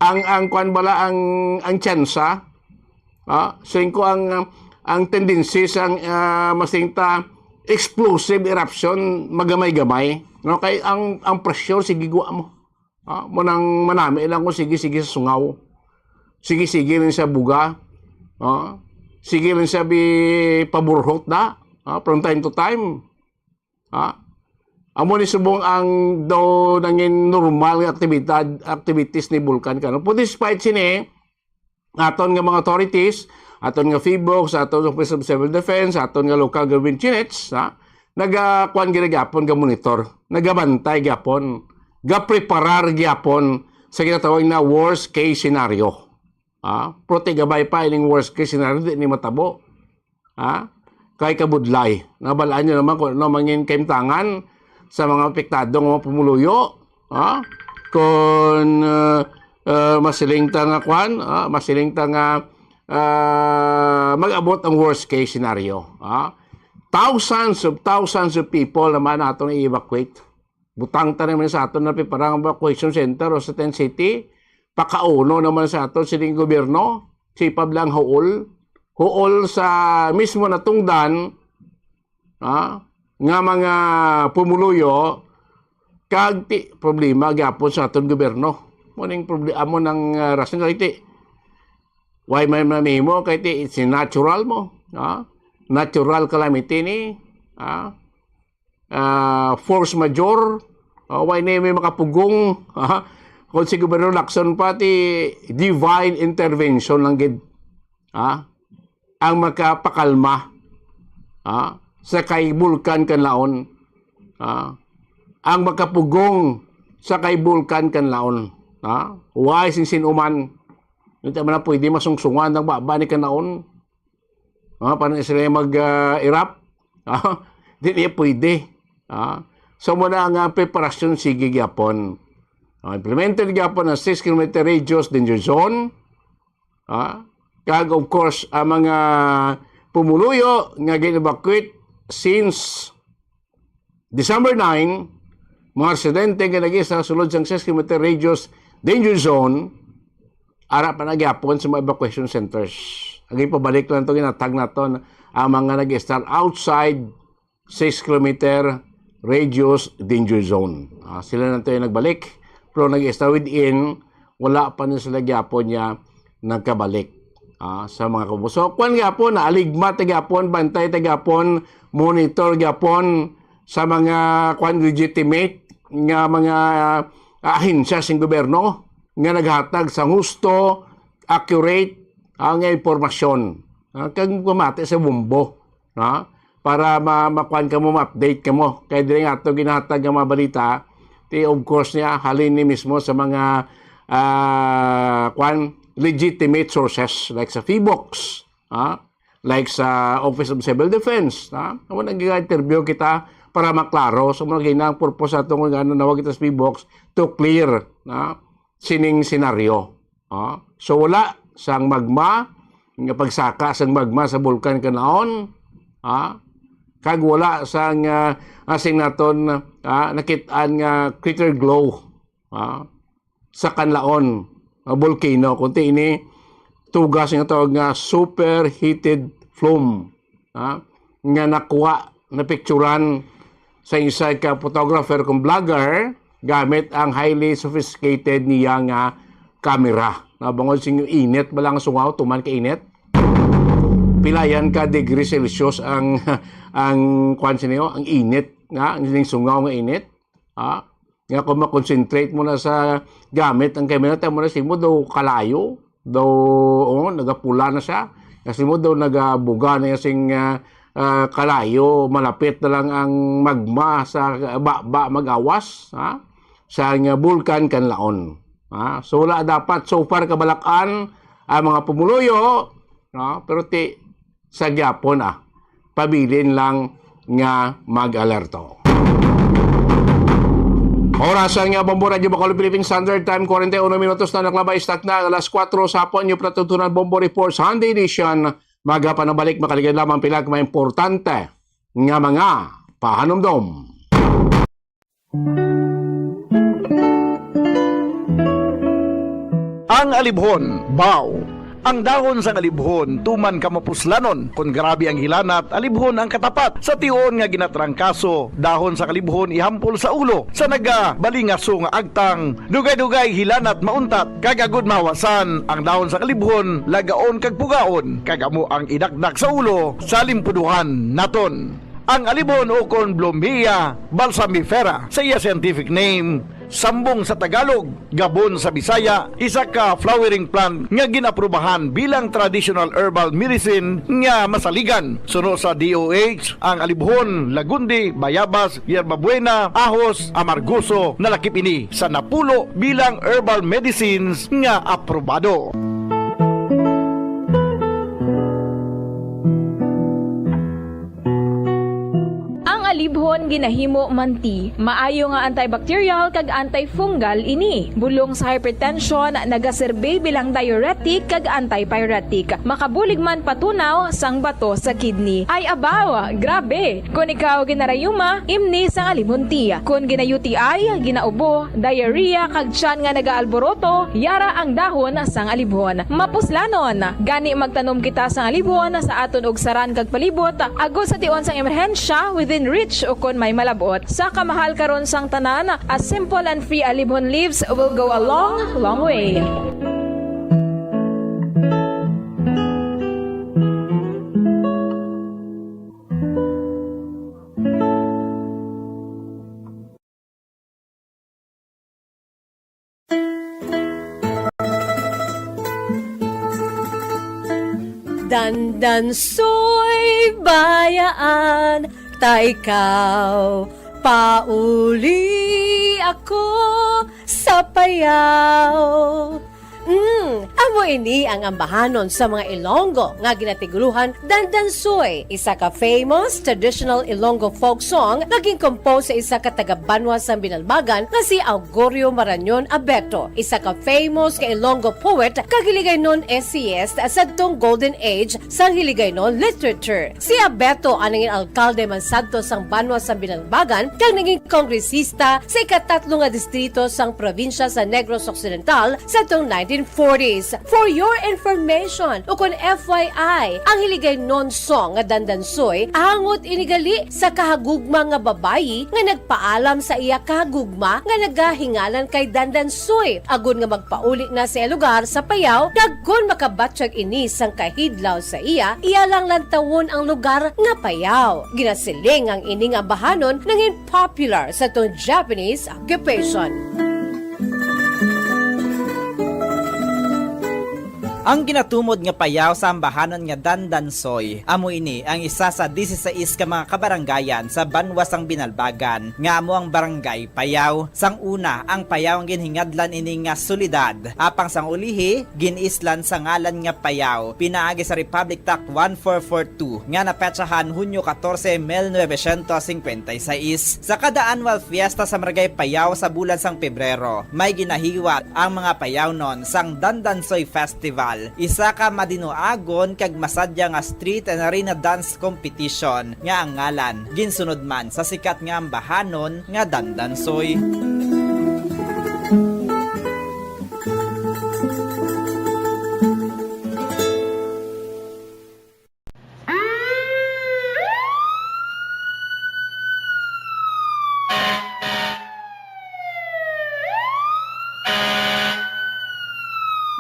Ang, ang kwan bala, ang, ang tsansa, ah, singko ang, ang tendency sang, ah, masingta explosive eruption magamay-gamay. No? Kay ang, ang pressure, sige gwa mo. Ah, mo nang manami lang ko, sige, sige sa sungaw. Sige, sige rin sa buga. Ah, sige rin sa bi paburhot na. Ah, from time to time. Ah, amo ni subong ang daw nangin normal nga aktibidad, activities ni Vulcan Kanlaon. But despite sini, aton nga mga authorities, aton nga PHIVOLCS, aton nga Office of Civil Defense, aton nga local government units, ha, nagakuan gid gyapon, ga-monitor, nagabantay gyapon, gapreparar gyapon sa ginatawag na worst case scenario. Ha? Pero ti gabay pa ining worst case scenario, di ni matabo. Ha? Kay kabudlay. Nabalaan nyo naman kung ano mangin kaimtangan sa mga apektado nga mga pumuluyo. Ha? Kung, uh, uh, masiling ta nga kwan, ha? Masiling ta nga, uh, mag-abot ang worst case scenario. Ha? Thousands of, thousands of people naman atong i-evacuate. Butang ta naman sa aton na piparang evacuation center o sa tent city. Pakauno naman sa aton sining gobyerno. Sipab lang huol. Huol sa mismo natungdan, ha, nga mga pumuluyo, kag ti problema gyapon sa aton gobyerno. Mo ning problema mo nang, ah, rason kay ti why may mamimo kay ti it's natural mo, ha? Natural calamity ni, ha? Ah, force majeure, ah, why ni may makapugong, ha? Kung si Gobernador Lacson pa ti divine intervention lang gid, ha? Ang makapakalma, ha, sa kay Bulkan Kanlaon, ha, ang makapugong sa kay Bulkan Kanlaon, ha, why sing sinuman, hindi man na pwede masungsungan ang baba ni Kanlaon, ha, para na sila mag, ah, erupt, ha, di niya pwede, ha. So, muna ang, ah, preparasyon, sige gyapon. Ah, implemented gyapon ang six kilometer radius danger zone, ha? Kag, of course, ang mga pumuluyo nga gin-evacuate since December nine, mga residente nga nag-isa sulod sang six kilometer radius danger zone, ara pa na gyapon sa mga evacuation centers. Ang ipabalik lang to, ginatag naton ang mga nag-estar outside six kilometer radius danger zone. Ah, sila na to yung nagbalik. Pero nag-stay within, wala pa na sila gyapon niya nagkabalik, ah, sa mga kubo. So, kwan gyapon, naaligmat ta gyapon, bantay ta gyapon, monitor gyapon sa mga kwan legitimate nga mga, ah, ahensya sing gobyerno nga naghatag sa husto, accurate, ah, nga impormasyon. Ah, kag pamati sa bombo. Ha? Para ma-, makuan kamo, ma-update kamo. Kay diri nga ato ginahatag nga mga balita, ti, of course, niya, halin ni mismo sa mga, ah, kuan, legitimate sources, like sa PHIVOLCS, ha? Like sa Office of Civil Defense, ha? Amo nag-interview kita para maklaro. So, mga gina, ang purpose ato kung ano nawag kita sa PHIVOLCS, to clear, ha, sining senaryo. Ah, so wala sang magma, nga pagsaka sang magma sa Bulkan Kanlaon, ah, kag wala sang, ah, asing naton, ah, nakit-an nga crater glow, ah, sa Kanlaon, ah, volcano, kundi ini tugas nga tawag nga superheated flume, ah, nga nakuha, napicturan sa isa ka photographer kung vlogger gamit ang highly sophisticated niya nga camera. Nabangod sing init ba lang sungaw, tuman ka init? Pilayan ka degree Celsius ang, ang kwan sa niyo, ang init, nga, ang sining sungaw nga init. Ha? Nga kung makonsentrate mo na sa gamit ang camera, tayo mo na simo daw kalayo, daw, oh, nagapula na siya. Kasi mo daw nagabuga na yung sing, ah, ah, kalayo, malapit na lang ang magma sa baba mag-awas, ha? Sa nga Bulkan Kanlaon. Ha? So, wala dapat so far kabalak-an ang mga pumuluyo, no? Pero ti, sa gyapon, ah, pabilin lang nga mag-alerto. Oras nga Bombo Radyo Bacolod Philippine Standard Time, forty-one minutos na nakalabay, start na ang alas kuwatro sa hapon. Yung Platutunan Bombo Report Sunday Edition, magapanabalik, makaligid lamang pila ka mga importante nga mga pahanumdom. Ang alibhon, baw. Ang dahon sang alibhon tuman ka mapuslanon. Kon grabe ang hilanat, alibhon ang katapat. Sa tion nga ginatrangkaso, dahon sang alibhon ihampol sa ulo. Sa nagabalingaso nga agtang, dugay-dugay hilanat mauntat. Kag agud mahawasan, ang dahon sang alibhon lagaon kag pugaon, kag amo ang idakdak sa ulo sa limpuduhan naton. Ang alibon ukon Blumea balsamifera sa iya scientific name, sambong sa Tagalog, gabon sa Bisaya, isa ka flowering plant nga gin-aprubahan bilang traditional herbal medicine nga masaligan. Suno sa D O H, ang alibhon, lagundi, bayabas, yerba buena, ahos, amargoso, nalakip ini sa napulo bilang herbal medicines nga aprobado. Kon ginahimo man ti, maayo nga antibacterial kag antifungal ini. Bulong sa hypertension, nagaserbi bilang diuretic kag antipyretic. Makabulig man patunaw sang bato sa kidney. Ay abaw, grabe! Kon ikaw ginarayuma, imni sang alibon ti. Kon gina-U T I, ginaubo, diarrhea, kag tiyan nga nagaalboroto, yara ang dahon sang alibon. Mapuslanon, gani magtanom kita sang alibon sa aton ugsaran kag palibot, agod sa tion sang emerhensya, within reach ukon may malab-ot. Sa kamahal karon sang tanan, a simple and free alibon leaves will go a long, long way. Dandansoy, bayaan ta ikaw, pauli ako sa payaw. Mm, amo ini ang ambahanon sa mga Ilonggo nga ginatiguluhan Dandansoy, isa ka famous traditional Ilonggo folk song nga ginkompose sa isa ka taga-banwa sang Binalbagan nga si Augurio Marañon Abeto, isa ka famous nga Ilonggo poet kag Hiligaynon essayist sadtong Golden Age sang Hiligaynon literature. Si Abeto ang nangin alkalde man sadto sang banwa sang Binalbagan kag naging kongresista sa ikatatlo nga distrito sang probinsya sa Negros Occidental sadtong nineteen forties. For your information, ukon F Y I, ang Hiligaynon song nga Dandansoy angot ini gali sa kahagugma nga babayi nga nagpaalam sa iya kahagugma nga nagahingalan kay Dandansoy, agod nga magpauli na sa iya lugar sa Payao, kag kon makabatyag ini sang kahidlaw sa iya, iya lang lantawon ang lugar nga Payao. Ginasiling ang ini nga ambahanon nangin popular sa tong Japanese occupation. Ang ginatumod nga payaw sa ambahanon nga Dandansoy, amo ini ang isa sa disisais ka mga kabaranggayan sa banwa sang Binalbagan, nga amo ang Barangay Payaw. Sang una, ang Payaw ang ginhingadlan ini nga syudad, apang sang ulihi, gin-islan sa ngalan nga Payaw, pinaagi sa Republic Act one four four two nga napetsahan Hunyo katorse, mil novecientos singkwenta y seis. Sa kada annual fiesta sa Barangay Payaw sa bulan sang Pebrero, may ginahiwat ang mga Payawnon sang Dandansoy Festival, isa ka madinuagon kag masadya nga street and arena dance competition nga ang ngalan ginsunod man sa sikat nga ambahanon nga Dandansoy.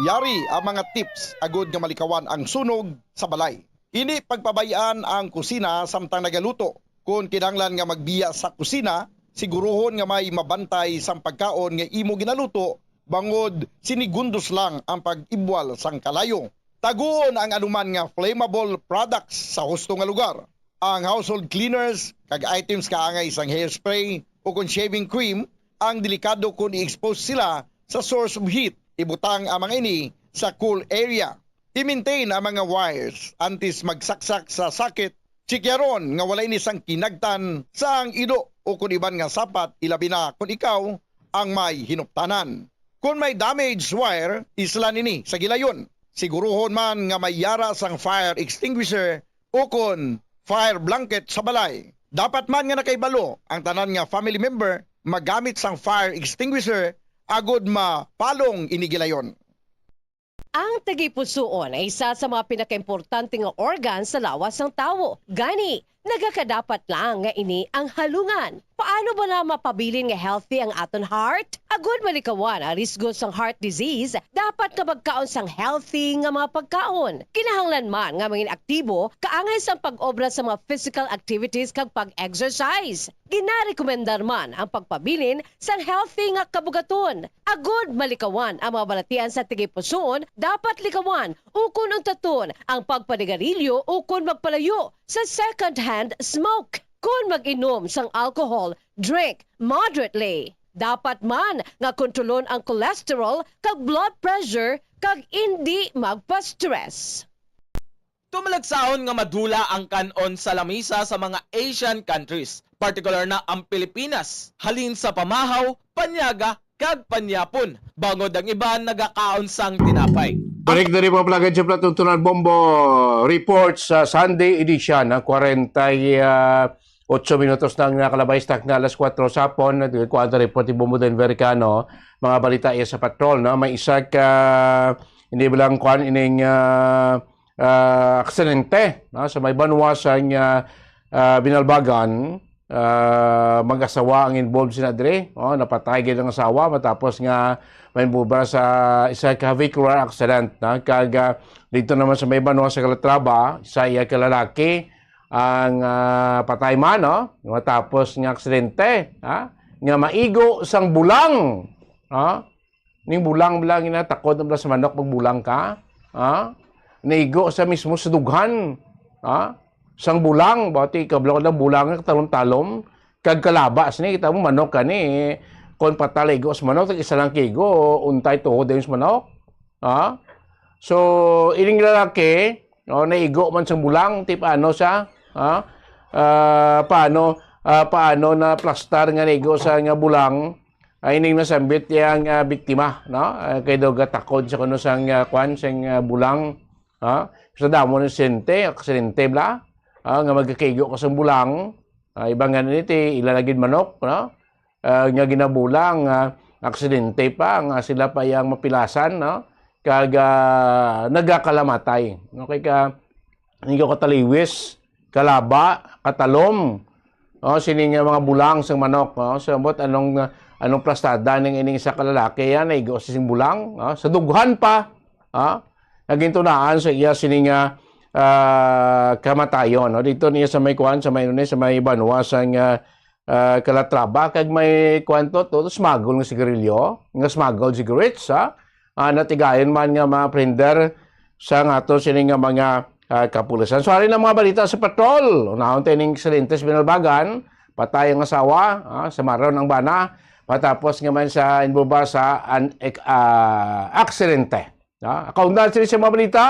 Yari ang mga tips agud nga malikawan ang sunog sa balay. Indi pagpabay-an ang kusina samtang nagaluto. Kon kinahanglan nga magbiya sa kusina, siguruhon nga may mabantay sang pagkaon nga imo ginaluto, bangod sinigundos lang ang pag-ibwal sang kalayo. Taguon ang anuman nga flammable products sa husto nga lugar. Ang household cleaners kag items kaangay sang hairspray ukon shaving cream ang delikado kon i-expose sila sa source of heat. Ibutang ang mga ini sa cool area. I-maintain ang mga wires antes magsaksak sa socket. Tsikyaron nga wala ini sang kinagtan sang ido ukon iban nga sapat, ilabi na kon ikaw ang may hinuptanan. Kon may damaged wire, islan ini sa gilayon. Siguruhon man nga may yara sang fire extinguisher ukon fire blanket sa balay. Dapat man nga nakahibalo ang tanan nga family member magamit sang fire extinguisher agud mapalong ini gilayon. Ang tagipusoon ay isa sa mga pinakaimportante nga organ sa lawas sang tawo. Gani, nagakadapat lang nga ini ang halungan. Paano bala mapabilin nga healthy ang aton heart? Agud malikawan ang risgo sang heart disease, dapat nga magkaon sang healthy nga mga pagkaon. Kinahanglan man nga mangin aktibo kaangay sang pag-obra sa mga physical activities kag pag-exercise. Ginarekomendar man ang pagpabilin sang healthy nga kabugaton. Agud malikawan ang mga balatian sa tagipusoon, dapat likawan ukon untaton ang pagpanigarilyo ukon magpalayo sa second-hand smoke. Kon mag-inom sang alcohol, drink moderately. Dapat man nga kontrolon ang cholesterol kag blood pressure kag indi magpa-stress. Tumalagsahon nga madula ang kan-on sa lamisa sa mga Asian countries, partikular na ang Pilipinas, halin sa pamahaw, panyaga, kag panyapon, bangod ang iban nagakaon sang tinapay. Balik na rin mga palagad sa Platong Tunan Bombo Report sa Sunday edition, ang kwarenta y otso minutos nang nakalabay sa takna alas kuwatro sa hapon. Kuwanta report ni Bombo Denver Cano, mga balita iya sa patrol, no? May isa ka, hindi ba lang kuwan, ining, ah, ah, aksidente, no? Sa may banwa sa, ah, ah, Binalbagan, ah, mag-asawa ang involved sina diri. Oh, napatay gid ang asawa matapos nga may buba sa isa ka vehicular accident, no? Kag, ah, dito naman sa may banwa sa Calatrava, sa iya ka lalaki ang, ah, patay man, no? Matapos nga aksidente, ha? Nga maigo sang bulang, ha? Ning bulang bala nga takod na bala sa manok magbulang ka? Ha? Naigo sa mismo sa dughan. Ha? Sang bulang, bati kablaw na bulang nga talom-talom. Kag kalaba sini, kita mo manok ka ni, kon patala igo sa manok, tag isa lang kigo, untay tuhod dayon sa manok. Ha? So, ining lalaki, no, naigo man sang bulang, ti paano siya? Ha? Ah, paano, ah, paano na plastar nga naigo sa nga bulang? Ay, ining nasambit yang, ah, biktima, no? Ah, kay daw gatakod sa kuno sang, ah, kwan, sang, ah, bulang, ha? Sa damo ng sente, aksidente bla, ah, nga magkakaigo ka sang bulang, ah, iba nga niti, ila lagid manok, no? Ah, nga ginabulang, ah, aksidente pa, nga sila pa yang mapilasan, no? Kag, ah, nagakalamatay. Okay ka, hindi ko kataliwis, kalaba, katalom, oh, sini nga mga bulang sang manok, oh. So, ambot anong, ah, anong plastada ning ining isa ka lalaki yan, naigo sa sing bulang, oh, sa dughan pa, ah, nagintunaan sa iya sini nga, ah, kamatayon, no? Dito niya sa may kuan, sa may, ano ni, sa may banwa sa nga, ah, Calatrava, kag may kuan to, to, smuggle nga sigarilyo, nga smuggle cigarettes, ha? Ah, natigayon man nga mga prinder sa nga to sini nga mga, ah, kapulisan. So, ari na mga balita sa patrol. Unahon tayo ning aksidente sa Binalbagan, patay ang asawa, ah, sa maron ang bana, matapos nga man sa inbuba sa an-, ek-, ah, aksidente. Ah, kaundan sini sa mga balita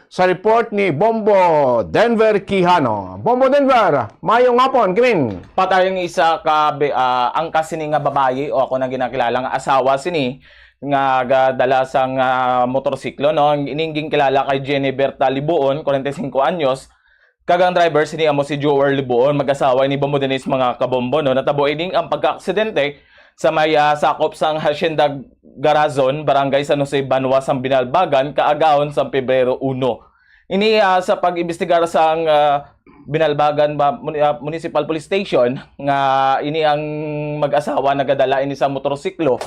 sa report ni Bombo Denver Quijano. Bombo Denver, mayong hapon, Kevin. Patay ang isa ka be-, ah, ang kasini nga babayi o ako na ginakilala nga asawa sini nga gadala sang, ah, motorsiklo, no? Ining ginkilala kay Jenny Berta Libuon, kwarenta y singko anyos, kag ang driver sini amo si Joel Libuon, mag-asawa ini, Bombo Dennis, mga kabombo, no? Natabo ining ang pagkaaksidente sa may, ah, sakop sang Hacienda Garazon, Barangay San Jose, Banwa sang Binalbagan, kaagahon sang Pebrero uno. Ini, ah, sa pag-imbestigar sang, ah, Binalbagan ba, Muni-, ah, Municipal Police Station, nga ini ang mag-asawa nagadala ini sa motorsiklo.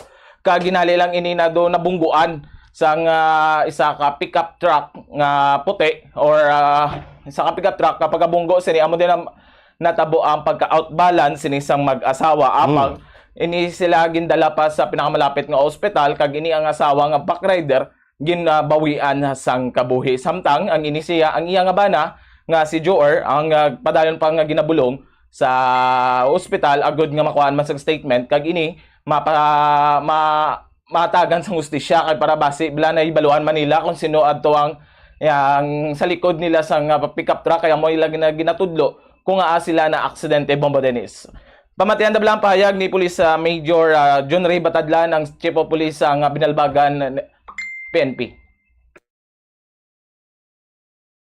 Kag ginhali lang ini na do nabungguan sang, ah, isa ka pickup truck nga puti or, ah, isa ka pickup truck nga pagkabunggo sini amo din ang natabo ang pagka-out balance sini sang mag-asawa. Hmm. Apang ini sila gindala pa sa pinakamalapit nga ospital, kag ini ang asawa nga backrider ginbawian sang kabuhi. Samtang ang ini siya, ang iya nga bana nga si Joer, ang, ah, padayon pa nga ginabulong sa ospital agud nga makuhaan man sang statement, kag ini mapa-, ma-, matagan sang hustisya, kay para basi bala nahibaluan man nila kung sino adto ang, ang sa likod nila sang, ah, pickup truck, kaya mo ila gina-, ginatudlo kung aa sila na aksidente, Bombo Dennis. Pamatian na bala ang pahayag ni Police, ah, Major, ah, John Ray Batadlan, ang Chief of Police sa, ah, Binalbagan, P N P.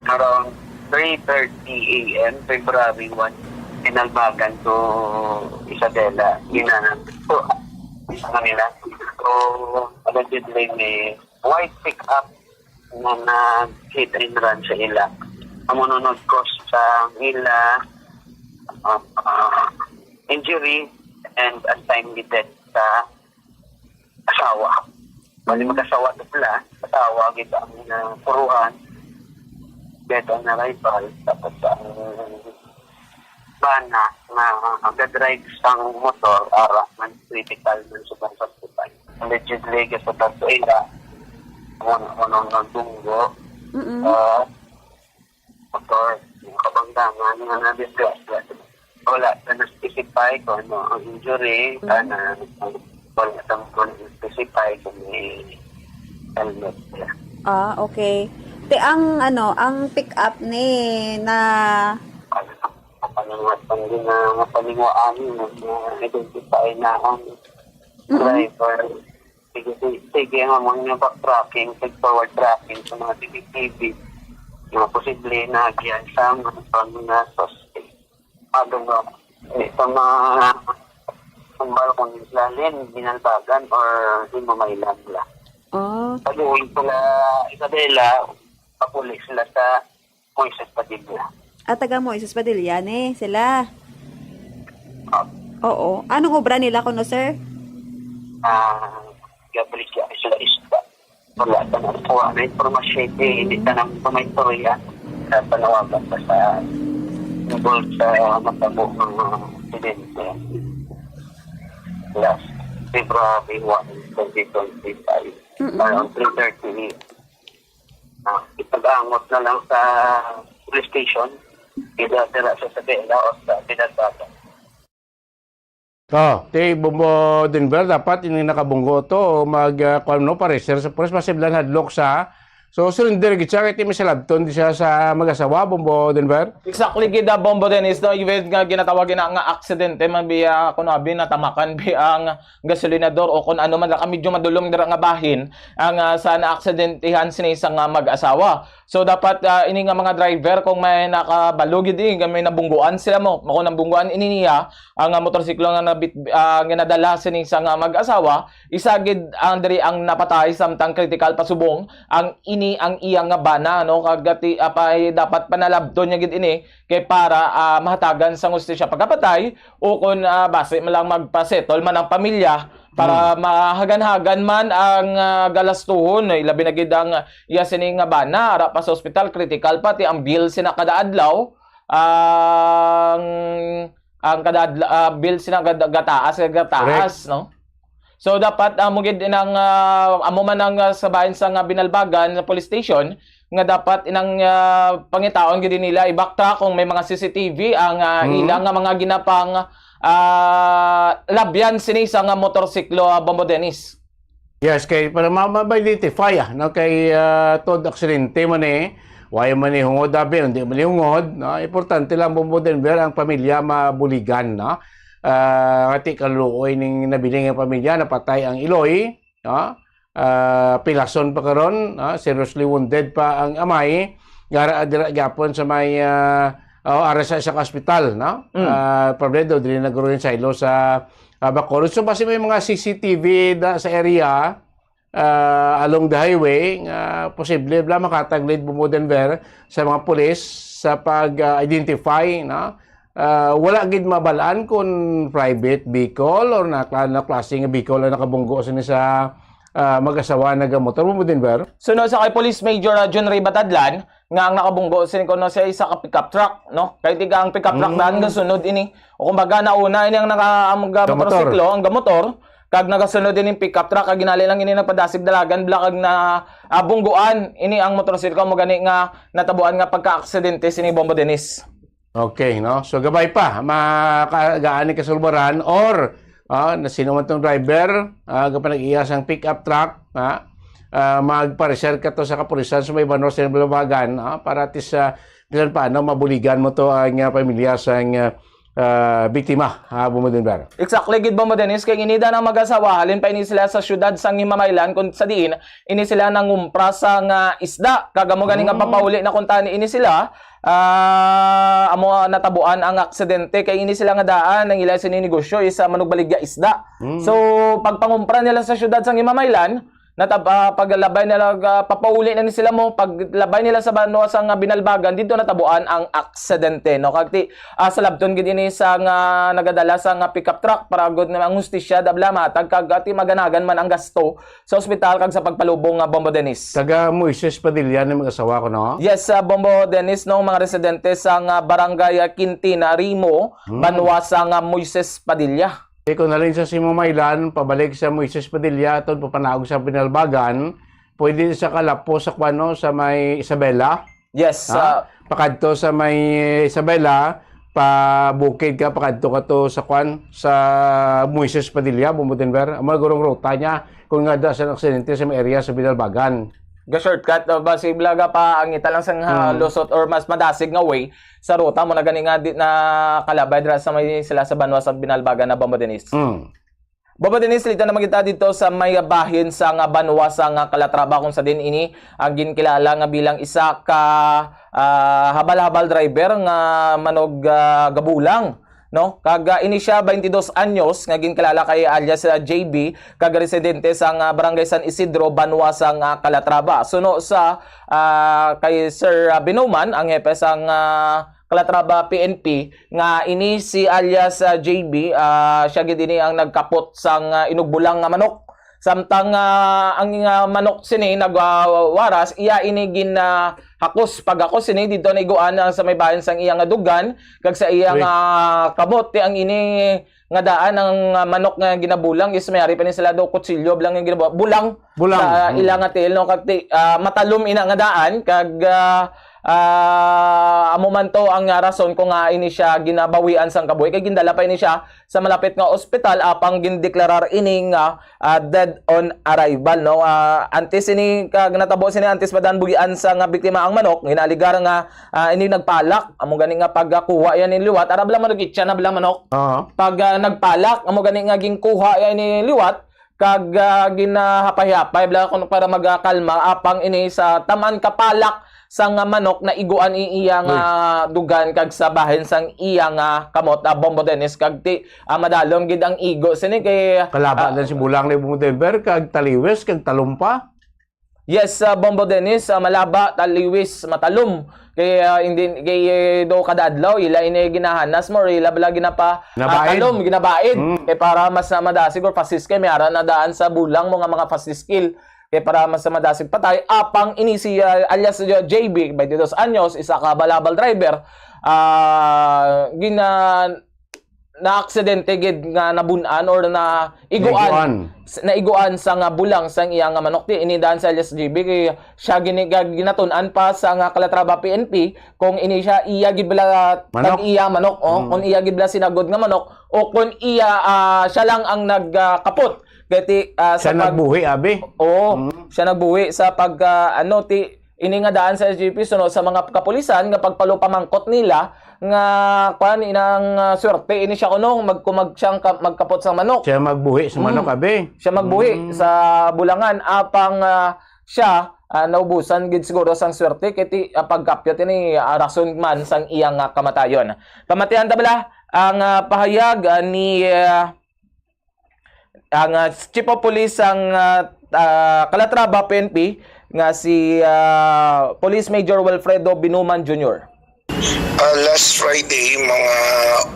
Around three thirty A M, February one, Binalbagan to Isabela. Yun na, so, sa kanila. So, allegedly, may white pickup na nag-hit and run sa ila. Ang manunod cause sa ila, ah, ah, injury and untimely death sa asawa. Bali, mag-asawa na sila. Asawa, gid ang, ah, puruhan. Dead on arrival. Tapos ang bana nga nag-drive sang motor, ara man, critical man sa hospital. Allegedly, gisaktan sa ila. Muna, muna nagdunggo. Mm-mm. Ah, motor, yung kabangdanan nga nadisgrasya. Wala na na-specify kung ano ang injury, Mm. sana wala na specify kung may helmet siya. Ah, okay. Eh, ang ano, ang pick up ni na Mapaninguan, hindi na mapaninguan mo na identify na ang Mm-mm. driver. Sige, sige, sige, ang mga backtracking, pag forward tracking sa mga C C T V, mga posible na agian sa mga pang-, na suspect. Ano nga, eh, sa mga kung balkon lalim, binalbagan or di mo mailan nila. Oh. Pag-uwi sila, Isabela, papuli sila sa Moises Padilla. Ah, taga Moises Padilla ni sila. Ah. Oo. Anong obra nila kuno, sir? Ah, Gabriel, sila isda. Wala pa na po ang impormasyon, eh, hindi pa naman po may istorya. Sa panawagan pa sa tungkol sa matabo ng mga aksidente. Last February one, twenty twenty-five, Mm-mm. around three thirty, ah, ipag-angot na lang sa police station, either dira sa Isabela o sa Pinagbaga. Oh, ti Bombo Denver, dapat ini nakabunggo to o mag, ah, kuwan, no, pareser sa pulis, masiblan hadlok sa. So, surrender gid siya kay ti may salabton di siya sa mag-asawa, Bombo Denver. Exactly gid, ah, Bombo Dennis, no? Even nga ginatawag ina nga aksidente man biya, kuno abi, natamakan bi ang gasolinador o kun ano man, ka medyo madulom dira nga bahin ang, ah, sa naaksidentihan sini sa nga mag-asawa. So, dapat, ah, ini nga mga driver, kung may nakabalo gid, eh, nga may nabungguan sila mo, kung nabungguan ini niya, ang, ah, motorsiklo nga nabit-, ah, nga nadala sini sa nga mag-asawa, isa gid ang diri ang napatay samtang critical pa subong ang ini ang iya nga bana, no? Kag gati-, apay dapat panalabton niya gid ini kay para, ah, mahatagan sang hustisya pagkapatay o kon, ah, basi man lang magpa-settle man ang pamilya para Hmm. mahagan-hagan man ang, ah, galastuhon, eh, labi na gid ang iya sini nga bana, ara pa sa ospital, critical pa, ti ang bill sina kada adlaw, ang, ang kada adla-, ah, bill sina gad-, gataas, gataas, Correct. no? So, dapat amo gid inang, ah, amo man ang, ah, sa bahin sa nga Binalbagan nga police station nga dapat inang, ah, pangitaon gid nila i-backtrack kung may mga C C T V ang, ah, Hmm. ila nga mga ginapang, ah, labyan sini sa nga motorsiklo, ah, Bombo Dennis. Yes, kay para ma-, ma-, ma-identify, ah, no, kay, ah, tod aksidente man, eh, way man ni hungod, abi, hindi man ni hungod, no? Importante lang, Bombo Denver, ang pamilya mabuligan, no? Ah, ngati kaluoy ning nabilin nga pamilya, napatay ang iloy, no? Ah, pilason pa karon, no? Seriously wounded pa ang amay, gara dira gyapon sa may, ah, oh, ara sa isang ospital, no? Mm. Ah, problema daw, dili na guro yung silo sa, ah, Bacolod. So, basi may mga C C T V da, sa area, ah, along the highway nga posible bala makatag lead, Bombo Denver, sa mga pulis sa pag, ah, identify, no? Ah, wala gid mabalaan kung private vehicle or na, na klase nga vehicle ang nakabunggo sini sa, ah, mag-asawa nagamotor, Bombo Denver. Suno sa kay Police Major, ah, John Ray Batadlan, nga ang nakabunggo sini kuno sa isa ka pickup truck, no? Kay tiga ang pickup truck Mm. daan nga sunod ini. O kumbaga, nauna ini ang naka-, ang ga-, Gamotor. motorsiklo, ang gamotor, kag nagasunod ini ang pickup truck, kag ginali lang ini nagpadasig dalagan, bala, kag na, ah, bungguan ini ang motorsiklo, mo gani nga natabuan nga pagka-aksidente sini, Bombo Dennis. Okay, no? So, gabay pa, makagaan ni kasulbaran or, ah, na sino man tong driver, ah, gapanag-iya sang pickup truck, ah, ah, magpareser ka to sa kapulisan sa may Banwa sa Binalbagan, ah, para at least, ah, bisan paano mabuligan mo to ang, ah, pamilya sang, ah, ah, biktima, ah, Bombo Denver. Exactly gid, Bombo Dennis, kay inida ng mag-asawa, halin pa ini sila sa siyudad sang Himamaylan, kung sa diin ini sila nangumpra sa nga isda. Kag amo gani nga Mm. papauli na kuntani ini sila, ah, amo, ah, natabuan ang aksidente kay ini sila nga daan ang ila sini negosyo is, ah, manugbaligya isda. Mm. So, pagpangumpra nila sa siyudad sang Himamaylan, natab-, ah, paglabay nila, ah, papauli na ni sila mo, paglabay nila sa banwa sang Binalbagan, dito natabuan ang aksidente, no? Kag ti, ah, salabton gid ini sa nga nagadala sa nga pickup truck para gud na ang hustisya dabla matag kag ati maganagan man ang gasto sa ospital kag sa pagpalubong nga Bombo Dennis. Taga Moises Padilla ni mag-asawa ko, no? Yes, ah, Bombo Dennis, no, mga residente sa nga barangay, ah, Quintina, Rimo, Hmm. banwa sa nga Moises Padilla. Di ko nalin sa Simo Mailan, pabalik sa Moises Padilla, aton papanaog sa Binalbagan, pwede sa kalapo sa kwano sa may Isabela. Yes, Ha? ah, Pakadto sa may Isabela, pabukid ka, pakadto ka to sa kwan, sa Moises Padilla, Bombo Denver. Amo na gurong ruta niya kung nga da sa aksidente sa may area sa Binalbagan. ga-shortcut, uh, ba, si Blaga pa ang ita lang sang, uh, Mm. lusot or mas madasig nga way sa ruta mo na gani nga di na kalabay dira sa may sila sa banwa sa Binalbagan na Bombo Dennis. Mm. Bombo Dennis, lita na magita dito sa may bahin sa nga banwa sa nga Calatrava, kung sa din ini ang ginkilala nga bilang isa ka, ah, habal-habal driver nga manog, ah, gabulang, no? Kag, ah, ini siya, twenty-dos anyos, nga ginkilala kay alias, ah, J B, kag residente sa nga Barangay San Isidro, banwa sa nga Calatrava. Suno sa, ah, kay Sir, ah, Binuman, ang hepe sa nga Calatrava P N P, nga ini si alias, ah, J B, ah, siya gid ini ang nagkapot sang, ah, inugbulang nga manok. Samtang, ah, ang, ah, manok sini nagwawaras, iya ini gin, ah, hakos, paghakos sini didto na iguan ang sa may bahin sang iya nga dugan kag sa iya Uy. nga kamot. Ti ang ini nga daan ang, ah, manok nga ginabulang is may ari pa ni sila do kutsilyo bala nga ginabulang. Bulang. Bulang. Sa Mm. ila nga tiil, no? Kag ti-, ah, matalom ina nga daan kag, ah, ah, amo man to ang, ah, rason kung nga ini siya ginabawian sang kabuhi kay gindala pa ini siya sa malapit nga ospital apang gindeklarar ini nga, ah, dead on arrival, no? Ah, antes ini kag natabo sini antes pa daan bugian sa nga biktima ang manok, ginaaligar nga, ah, ini nagpalak amo gani nga pagkuha yan ni liwat, ara bala manok itsa na bala manok. Oo. Pag, ah, nagpalak amo gani nga ginkuha yan ni liwat kag, ah, ginahapay-hapay bala kuno para magakalma apang ini sa taman kapalak sang manok na iguan i iya nga Uy. dugan kag sa bahin sang iya nga kamot, ah, Bombo Dennis, kag ti, ah, madalom gid ang igo sini kay, Kalaba ah, na si Bulang ni Bong Denver kag taliwis kag talumpa. Yes, ah, Bombo Dennis, ah, malaba, taliwis, matalom. Kay, ah, hindi, kay, eh, do kada adlaw, ila ini ginahanas mo, or ila bala ginapa, ah, Nabaid. talom, ginabaid. Mm. Kay para mas, ah, madasig or fast-skil, may ara na daan sa bulang mo nga mga fast-skil. Kay para mas madasig patay, apang ini si, ah, alias J B, twenty-dos anyos, isa ka habal-habal driver, ah, gina-, na aksidente gid nga nabun-an or na iguan, Naiguan. s-, naiguan sa nga bulang sang iya nga manok. Ti, ini daan sa alias J B, kay siya gini-, ga-, ginatun-an pa sa nga Calatrava P N P kung ini siya, iya gid bala Manok. tag iya manok, oh, Mm. kung iya gid bala sinagod nga manok, o kung iya, ah, siya lang ang nag, ah, kapot. Kay ti, ah, sa Siya pag- nagbuhi, abi? Oo, Mm. siya nagbuhi sa pag, ah, ano, ti, ini nga daan sa S G P, suno sa mga kapulisan nga pagpalupamangkot nila nga, kuan, inang, ah, swerte ini siya kuno, mag-, kung mag-, siyang ka-, magkapot sang manok. Siya magbuhi sa Mm. manok, abi? Siya magbuhi Mm. sa bulangan, apang, ah, siya, ah, naubusan gid siguro sang swerte, kay ti, ah, pagkapyot ini, ah, rason man sang iya nga kamatayon. Pamatian ta bala ang, ah, pahayag, ah, ni, ah, ang, ah, Chief of Police sang, ah, ah, Calatrava P N P nga si, ah, Police Major Wilfredo Binuman Junior. Ah, last Friday, mga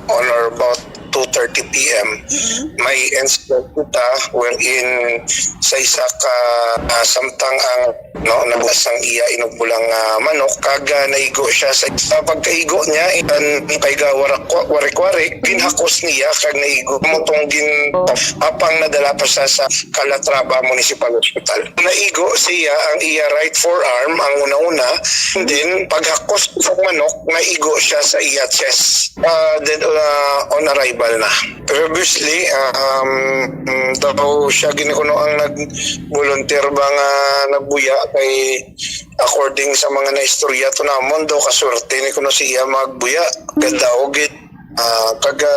on or about two thirty P M, Mm-hmm. may incident kita wherein sa isa ka, ah, samtang ang, no, nabas ang iya inugbulang, ah, manok, kag, ah, naigo siya. Sa, sa pagkaigo niya, iban kay ga warak-, warik-warik, ginhakos niya kag naigo. Mo tong gin-, apang nadala pa siya sa Calatrava Municipal Hospital. Naigo siya, ang iya right forearm ang una-una. And then, paghakos sa manok, naigo siya sa iya chest. Ah, then, ah, on arrival na. Previously, um, mm, daw siya gini kuno ang nag-volunteer ba nga nagbuya kay according sa mga naistorya to namon daw kaswerte ni kuno siya magbuya. Ganda o gid. Ah, kaga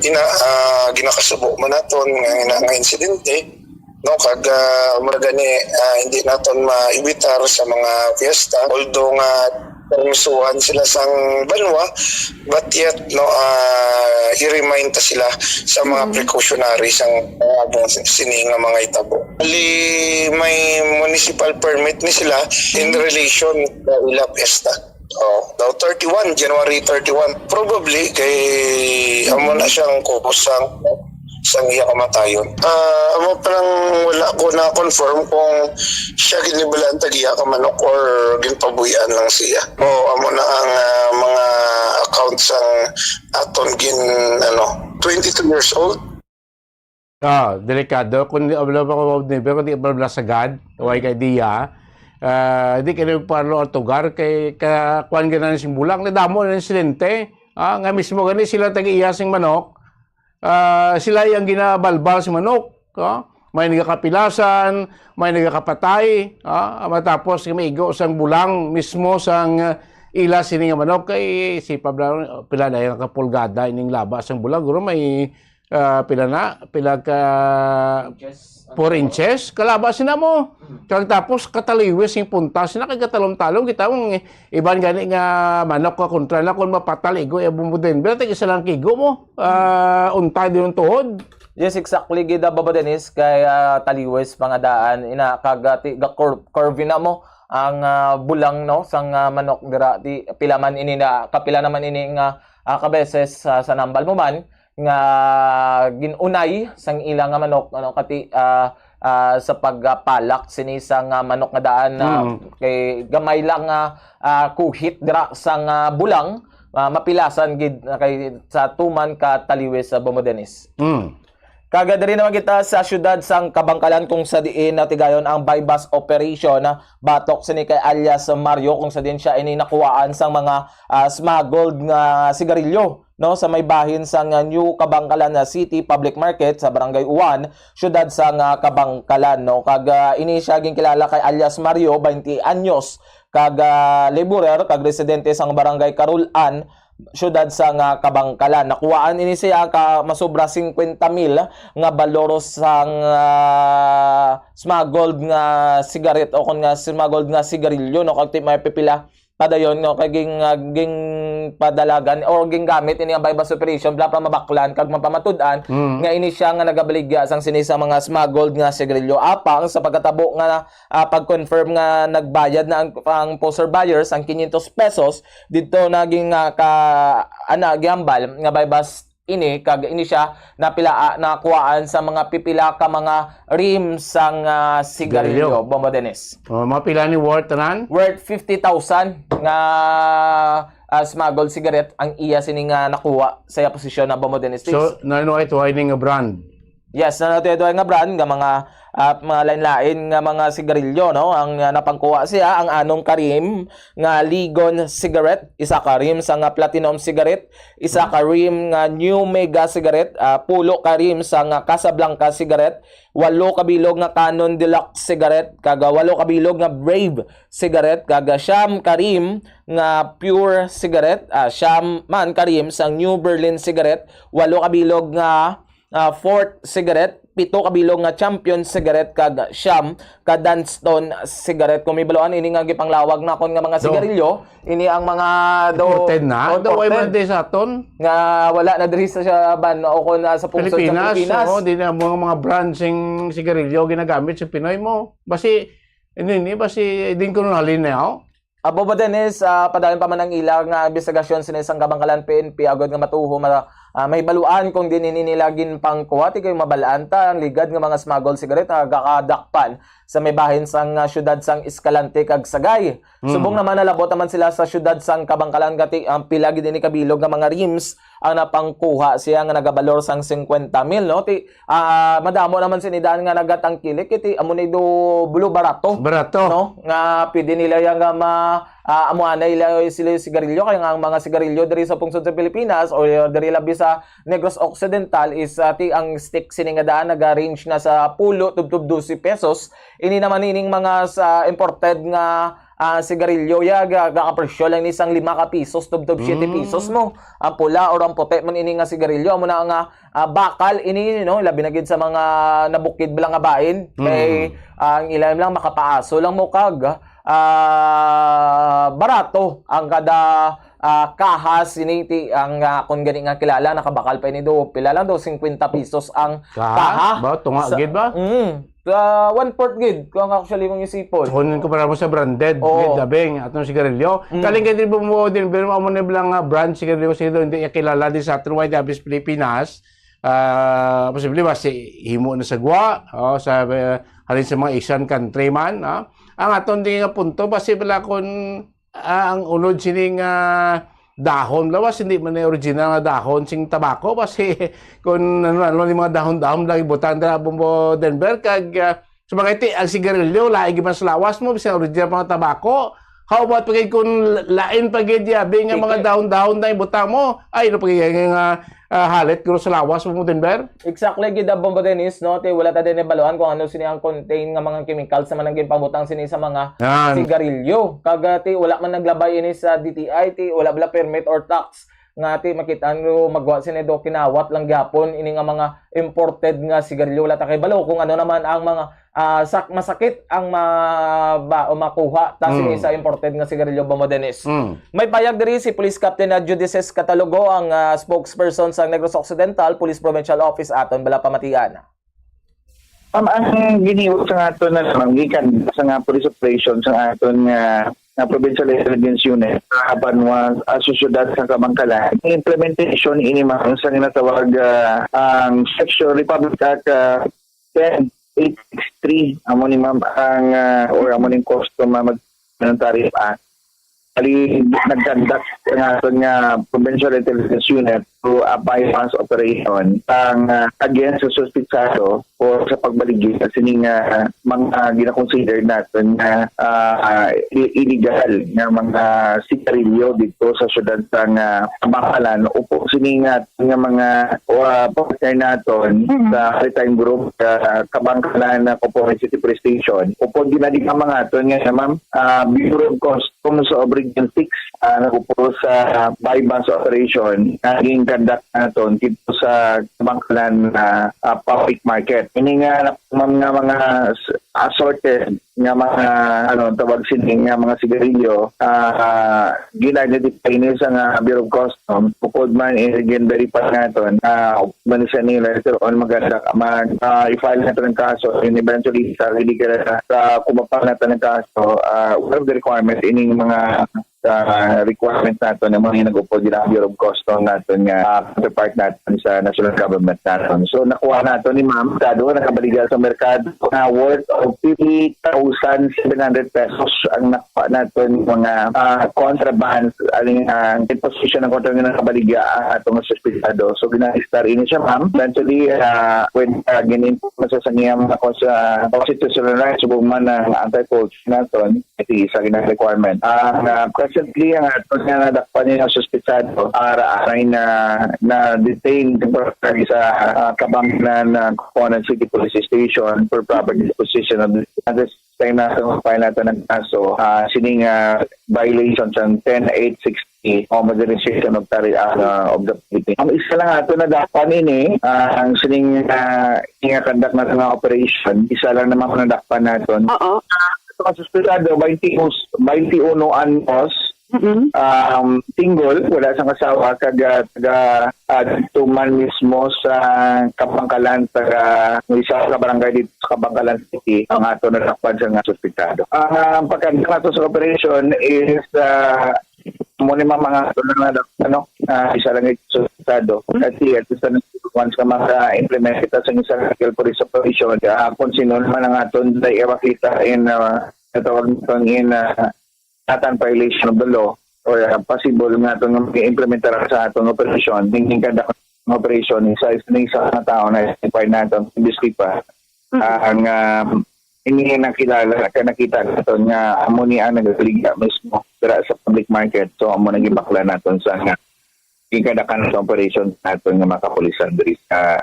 ina, ah, ginakasubo man naton nga, nga, nga insidente. No, kag, ah, mura gani, ah, hindi naton maibitar sa mga fiesta. Although nga permisuhan sila sang banwa, but yet, no, ah, i-remind ta sila sa mga Mhm. precautionary sang, ah, abong sini nga mga itabo. Ali, may municipal permit ni sila in Mhm. relation sa ila fiesta. Oh, daw thirty-one, January thirty-one. Probably kay amo na siyang cause sang, sang iya kamatayon. Ah, amo pa lang wala ko na-confirm kung siya gid ni bala ang tag-iya ka manok or ginpabuhian lang siya. Oh, amo na ang, ah, mga account sang aton gin, ano, twenty-two years old. Ah, delikado. Kung di, abla pa ko, di ba, kung di abla sagad, way kay diya, ah, di kayo palo ang tugar, kay ka, kuwan ka na ng simbulang, nadamo na ng silente. Ah, nga mismo gani sila tag-iya sing manok. Ah, sila yung ginabalbal sa manok. Ah, may nagakapilasan, may nagakapatay, ah, matapos nga maigo sang bulang mismo sang, ah, ila sini nga manok, kay sipa bala, pila na yung kapulgada ining laba sang bulang, guro may, ah, pila na, pila ka Inches. Four inches, kalaba sina mo. Mm. Kag tapos kataliwis yung punta, sina kay katalom-talom, kita mo, iban gani nga manok ka kontra na kung mapatal igo, eh, bumudin. Pero tag isa lang kigo mo, ah, untay din yung tuhod. Yes, exactly, gid, ah, Baba Dennis, kay, ah, taliwis pa nga daan, ina, kag, ah, ti, ga cur-, curvy na mo ang, ah, bulang, no, sang, ah, manok dira, ti, pila man ini na, kapila naman ini nga, ah, kabeses, ah, sa nambal mo man, nga gin-unay sang ila nga manok, ano, kati, ah, ah, sa pagpalak sini sang, ah, manok nga daan na Mm. kay gamay lang nga, ah, kuhit dira sang, ah, bulang, ah, mapilasan gid na kay sa tuman ka taliwis sa Bombo Dennis. Mm. Kag diri naman kita sa siyudad sang Kabangkalan, kung sa diin natigayon ang buy-bust operation, ah, batok sini kay alias Mario, kung sa diin siya ini nakuhaan sang mga, ah, smuggled nga sigarilyo, no, sa may bahin sang, ah, New Kabangkalan, ah, City Public Market sa Barangay Uwan, siyudad sang, ah, Kabangkalan, no. Kag, ah, ini siya ginkilala kay alias Mario, twenty anyos, kag, ah, laborer, kag residente sang Barangay Carol-an, siyudad sang, ah, Kabangkalan. Nakuhaan ini siya ka masobra singkwenta mil nga balor sang, ah, smuggled nga sigaret o kon nga smuggled nga sigarilyo, no, kag ti may pipila padayon, no, kay ging, ah, ginpadalagan or ginggamit ini ang buy-bust operation para mabaklan kag mapamatud-an Mm. nga ini siya nga nagabaligya sang sini sa mga smuggled nga sigarilyo. Apang sa pagkatabo nga, ah, pag-confirm nga nagbayad na ang, ang poster buyers ang quinientos pesos, didto naging, ah, ka, ana, gihambal nga buy-bust ini, kag ini siya napila, ah, nakuhaan sa mga pipila ka mga rim sang, ah, sigarilyo, Sigarilyo. Bombo Dennis. Oh, mga pila ni worth tanan? Worth fifty thousand nga, ah, smuggled cigarette ang iya sini nga nakuha sa iya posisyon na Bombo Dennis. So, na ano ito, ay ning brand? Yes, na nato ito nga brand nga mga, ah, mga lain-lain nga mga sigarilyo, no? Ang, ah, napangkuha siya, ang anong karim nga Ligon cigarette, isa ka rim sa nga Platinum cigarette, isa ka rim nga New Mega cigarette, ah, pulo ka rim sa nga Casablanca cigarette, walo ka bilog nga Canon Deluxe cigarette, kag, ah, walo ka bilog nga Brave cigarette, kag, ah, siyam ka rim nga Pure cigarette, ah, siyam man ka rim sa New Berlin cigarette, walo ka bilog nga, ah, Fourth cigarette, pito ka bilog nga Champion cigarette, kag siyam ka Dunston cigarette. Kung may baluan, ini nga gipanglawag nakon nga mga Do. sigarilyo, ini ang mga do, Imported na? o Do, way imported man di sa aton? nga wala na diri sa, sa ban o kung, ah, sa pungsod sa Pilipinas, Pilipinas. Oo, di na mga, mga brand sing sigarilyo ginagamit sa Pinoy mo. Basi, ini, ini, basi, din ko nalin na, oh. Abo ba, Dennis, ah, padayon pa man ang ila nga investigasyon sini sang Kabangkalan P N P agod nga matuho ma-, ah, mahibaluan kung din ini nila ginpangkuha, ti kay mabal-an ta ang ligad nga mga smuggled cigarette nga gakadakpan sa may bahin sang, ah, siyudad sang Escalante kag Sagay. Hmm. Subong naman nalabot naman sila sa siyudad sang Kabangkalan, kati ang pila gid ini kabilog nga mga rims ang napangkuha siya nga nagabalor sang singkwenta mil, no? Ti, ah, madamo naman sini daan nga nagatangkilik, iti amo ni do bulo barato. Barato. No? Nga pwede nila yang, ah, ma-, ah, amo anay ila sila sigarilyo, kay nga ang mga sigarilyo diri sa pungsod sa Pilipinas o diri labi sa Negros Occidental is, ah, ti ang stick sini nga daan naga-range na sa pulo tubtob dose pesos. Ini naman ining mga sa imported nga, ah, sigarilyo ya ga-, ga-, presyo lang ni sang lima ka pisos tubtob siyete Mm. pisos mo. Ang pula or ang puti man ini nga sigarilyo, amo na nga, ah, bakal ini, no, labi na gid sa mga nabukid ba lang nga bain. Kay Mm. ang ilang lang makapaaso lang mo kag, ah, barato ang kada, ah, kaha sini ti ang, ah, kung gani nga kilala nakabakal pa ini do pila lang do singkwenta pisos ang Kaha? kaha. Ba, tunga Sa gid ba? Mm. Ah, one-fourth gid, kung actually kung isipon. Kung kumpara mo sa branded, Oo. gid, labing, atong sigarilyo. Mm. Kaling kay di mo mo din, pero amo na lang nga brand sigarilyo, sigarilyo, hindi niya kilala di sa atin, why di abis Pilipinas. Ah, posible ba si himo na sa gwa, oh, sa, eh, halin sa mga Asian country man, ah. Ang aton di nga punto, basi bala kung, ah, ang unod sining, ah, dahon, lawas, hindi man na original nga dahon sing tabako, basi kung ano-ano ni mga dahon-dahon lagi butang dira Bombo Denver, kag, ah, sa mga iti, ang sigarilyo, lain gid man sa lawas mo, bisan original pa nga tabako, How about pa gid kung lain pa gid ya, bi nga mga Sige. dahon-dahon na ibutang mo? Ay, ano pa gid nga, ah, halit guro sa lawas mo, Denver? Exactly, gid ang Bombo Dennis, no? Ti wala ta din ibaluan kung ano sini ang contain nga mga chemicals naman ang ginpabutang sini sa mga Yan. sigarilyo. Kag, ah, ti wala man naglabay ini sa D T I, ti wala bala permit or tax nga ti makita nyo magwa sini do kinawat lang gyapon ini nga mga imported nga sigarilyo. Wala ta kay balo kung ano naman ang mga, ah, sak-, masakit ang ma-, ba, o makuha ta sini Mm. sa imported nga sigarilyo, Bombo Dennis. Mm. May payag diri si Police Captain, ah, Judices Catalogo, ang, ah, spokesperson sa Negros Occidental Police Provincial Office, aton bala pamatian. Ma'am, ang giniwa sa aton na lamang gikan sa nga police operation sa aton nga, nga Provincial Intelligence Unit, ah, banwa, ah, sa syudad sa Kabankalan, ang implementation ini, ma'am, sa ginatawag, ah, ang Section Republic Act, ah, ten eight six three, amo ni, ma'am, ang, ah, or amo ning custom, ma'am, ng tariff, ah, bali, nag-conduct ang aton nga Provincial Intelligence Unit to a bypass operation ang, ah, against sa suspitsado or sa pagbaligya sining, ah, mga gina-consider naton nga, ah, i-, illegal nga mga sigarilyo dito sa syudad sang, ah, Kabankalan. Upo sining, ah, nga mga, ah, partner naton Mm. sa Maritime Group, ah, Kabankalan, ah, Component City Police Station. Upod ginadi nga mga aton nga, ma'am, ah, Bureau of Customs of Region six, ah, nag-upo sa buy-bust operation nga gin-conduct naton dito sa Kabankalan, ah, ah, Public Market. Ini nga, ma'am, nga mga s-, assorted nga mga, ano, tawag sini nga mga sigarilyo, ah, gina-identify ni sa nga Bureau of Customs, bukod man, i-verify naton, ah, man siya ni later on maganda, mag, ah, i-file naton ang kaso, and eventually, sa, hindi ka sa kumapal naton ang kaso, ah, one of the requirements, ining mga, ah, requirements naton, ang mga nag-upod din ang Bureau of Customs naton nga, ah, counterpart naton sa national government naton. So, nakuha naton ni ma'am, kado nakabaligal sa merkado na worth of fifty thousand seven hundred pesos ang nakuha naton mga, ah, contraband, aling ang imposition ng kontra nga nakabaligya ang atong suspitado. So, gina-register ini siya, ma'am. Eventually, ah, when, ah, gin-inform sa sangiyang mga cons-, ah, constitutional rights, subong man ang anti-poaching naton, iti isa gina requirement. Ang, ah, presently, ang aton nga nadakpan niya suspitado, ah, ra-, aray na, na-detain temporarily sa, ah, Kabankalan, ah, Component City Police Station for proper disposition of the, at this time na sa file natin ng kaso, ah, sining, ah, violation sa ten eight sixty o modernization of tari-, ah, of the Philippines. Ang isa lang ato nadakpan ini, ah, ang sining, ah, nga conduct natin nga operation, isa lang naman ang nadakpan natin. Oo. Ito ang suspetado, twenty-one, twenty-one anyos, Mm-mm. um, single, wala sang asawa, taga, taga, ah, dito man mismo sa Kabankalan, taga, may isa ka barangay dito sa Kabankalan City, ang ato nadakpan sa nga suspetado. Ang, ah, pagkanta nato sa operation is, ah, mo ni mga, mga, ano, ah, isa lang ito sa suspetado. Kasi at least, ano, once nga maka-implement kita sa isang legal police operation, ah, kung sino naman ang aton, tayo makita in, ah, natawag naton in, ah, not in violation of the law or, ah, possible nga aton nga mag-implementar sa atong operasyon, tingin ka na operation, isa, isa na isa nga tao na identify naton, obviously pa, Mm. ah, ang, ah, hindi nakilala, ka nakita naton nga amo ni ang nagaligya mismo dira sa public market. So, amo na gibakla naton sa nga gikadakan sa operation naton nga mga kapulisan diri sa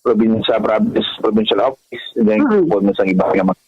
probinsya, province, provincial office, and then Mm. po sa iba nga mga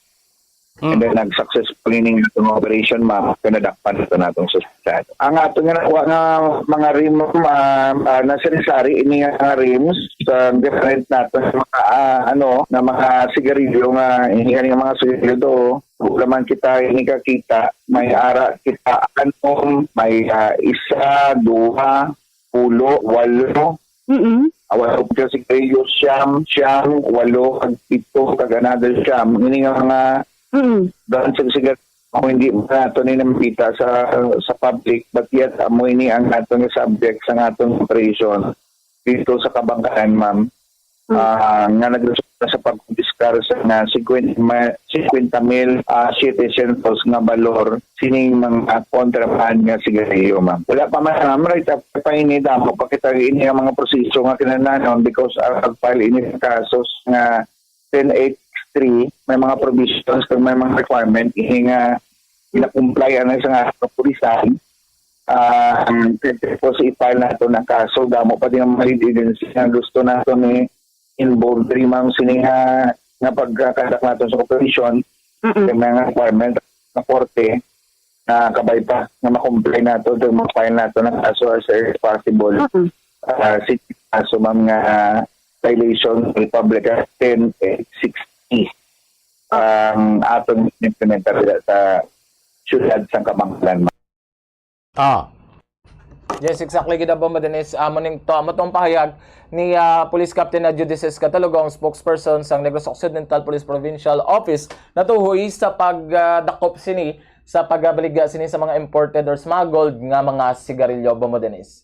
Mm. And then, nag-successful ini nga atong operation, ma'am, kaya nadakpan ito natong suspetado. Ang ato nga nakuha nga mga rim, ah, ah, nasari-sari ini nga mga rims sa different nato nga mga, ah, ano, na mga sigarilyo nga, ini nga mga sigarilyo to, wala man kita ini kakita, may ara kita, ano, may, ah, isa, duha, pulo, walo. Mm-mm. Ah, walo ka sigarilyo, siyam, siyam, walo, kag pito, kag another siyam. Ini nga mga Mm. brand sa sigarilyo, kung hindi mo nato ni nakita sa, sa public, but yet, amo ini ang aton nga subject sa aton operation dito sa Kabankalan, ma'am. Mm. Ah, nga nagresulta sa pagkumpiskar sa nga singkwenta ma-, singkwenta mil, ah, siyete syentos nga balor sining mga kontraband nga sigarilyo, ma'am. Wala pa man, ma'am, right after pa ini, damo pa kita ini ang mga proseso nga kinahanglan because, ah, pag-file ini sa kasos nga ten eight three, may mga provisions kag may mga requirement ini nga ginakumplyan na sa nga kapulisan. Ah, ang po si i-file nato ng kaso, damo pa din ang mga lead agency nga gusto nato ni involved diri, ma'am, sini nga, nga pagkakandak nato sa operasyon, Mm-mm. yung mga requirement ng korte, na kabay pa nga ma-comply nato, to ma-file nato ng kaso as early as possible. Mm-mm. Ah, si kaso, ma'am, nga violation ng Republic Act ten eight sixty ang aton implementar dira sa siyudad sang Kabankalan, ma'am. Ah. Yes, exactly gid, Bombo Dennis. Amo ning to, amo tong pahayag ni ah, Police Captain na Judices Catalogong, spokesperson sang Negros Occidental Police Provincial Office, natuhoy sa pagdakop sini sa pagbaligya sini sa mga imported or smuggled nga mga sigarilyo, Bombo Dennis.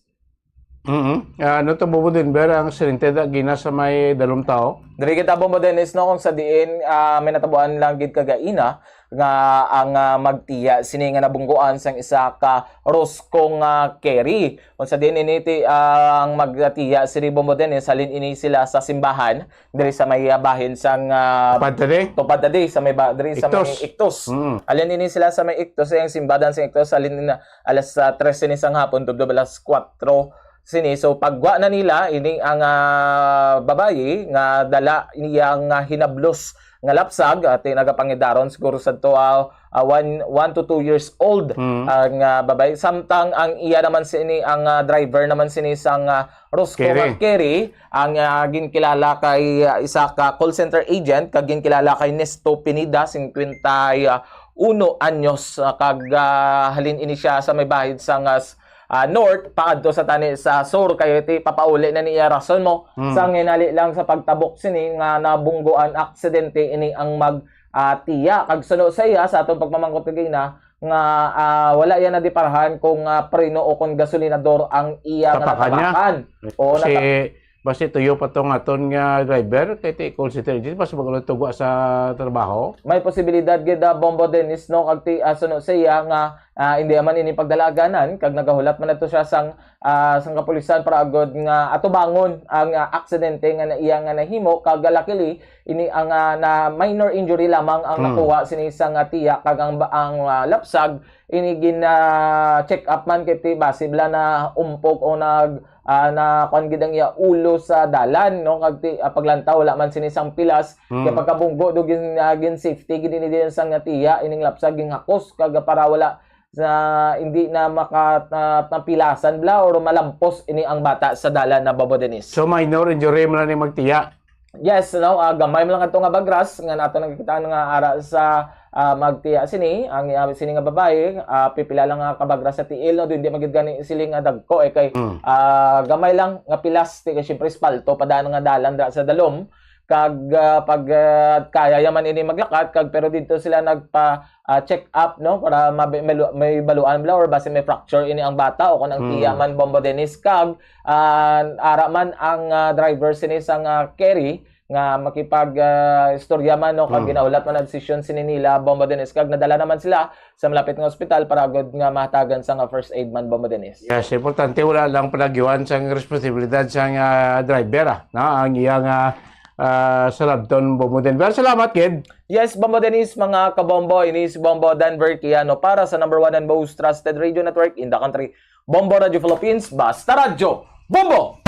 Mm. Ah, ano to, Bobo Denver, ang silente da gina sa may dalom tao? Diri kita, Bombo Dennis, no, kung sa diin ah, may natabuan lang gid kagaina nga ang ah, magtiya sini nga nabungguan sang isa ka Rosco nga carry. Kung sa diin ini ti, ah, ang magtiya sini, Bombo Dennis, halin ini sila sa simbahan diri sa may ah, bahin sang ah, Tupad ta di? Tupad ta di, sa may ba, diri sa may Ictus. Ictus. Mm. Halin ini sila sa may Ictus, ang simbahan sa Ictus, halin na alas ah, tres ini sang hapon tubtob alas kuwatro sini. So pagwa na nila ini ang ah, babayi nga dala niya nga hinablos nga lapsag, ati nagapangidaron siguro sadto ah, ah, one, one to two years old Mm. ang ah, babayi. Samtang ang iya naman sini, ang ah, driver naman sini sang ah, Rosco Carry. Carry, ang ah, ginkilala kay ah, isa ka call center agent kag ginkilala kay Nesto Pineda, singkwenta y uno anyos, ah, kag ah, halin ini siya sa may bahid sang ah, s- ah, North, paadto sa tani sa Sur, kay ti papauli na niya, rason mo. Hmm. Sa nginali lang sa pagtabok sini nga nabunggoan aksidente ini ang mag ah, tiya. Kag suno sa iya, sa atong pagpamangkot kagina, nga ah, wala iya nadiparahan kung ah, preno o kung gasolinador ang iya nga Tapakan niya. Natapakan. O Kasi nata- basi tuyo pa tong aton nga driver kay ti call center agent, mas magulong tugwa sa trabaho. May posibilidad gid ah, Bombo Dennis, no, kag ti ah, suno sa iya nga ah, hindi man ini pagdalaganan kag nagahulat man ato siya sang ah, sang kapulisan para agod nga atubangon ang ah, aksidente nga na iya nga nahimo, kag luckily ini ang ah, na minor injury lamang ang Hmm. Nakuha sini sang ah, tiya, kag ang ba- ang ah, lapsag ini gin ah, check up man kay ti basi bala na umpok o nag ah, na kuan gid ang iya ulo sa dalan, no, kag ti ah, paglantaw wala man sini sang pilas. Hmm. Kay pagkabunggo do gin ah, gin safety gid ini din sang ah, tiya, ining lapsag gin hakos kag para wala sa hindi na maka na, napilasan bala or malampos ini ang bata sa dalan na, Bobo Dennis. So minor injury man lang ni magtiya. Yes, no, ah, gamay man lang ato nga bagras nga nato nakikita nga ara sa ah, magtiya sini ang ah, sini nga babayi, ah, pipila lang nga kabagras sa tiil, no, hindi magid gani siling nga dagko eh kay Mm. ah, gamay lang nga pilas ti kay syempre espalto pa daan nga dalan da sa dalom kag ah, pag ah, kaya yaman ini maglakat kag pero dito sila nagpa ah, check up, no, para mabi- may, lu- may baluan bala or basi may fracture ini ang bata o kung ang Hmm. Tiya man, Bombo Dennis, kag ah, ara man ang ah, driver sini sang ah, carry nga makipag ah, istorya man, no, kag Hmm. Ginahulat man ang desisyon sini nila, Bombo Dennis, kag nadala naman sila sa malapit nga ospital para gud nga mahatagan sa nga first aid man, Bombo Dennis. Yes, importante wala lang palagyuan sang responsibilidad sang ah, driver, ah, no, ang iyang ah, ah, salabton, Bombo Denver. Salamat gid. Yes, Bombo Dennis, mga kabombo, ini si Bombo Denver Kiano para sa number one and most trusted radio network in the country, Bombo Radio Philippines, Basta Radyo Bombo!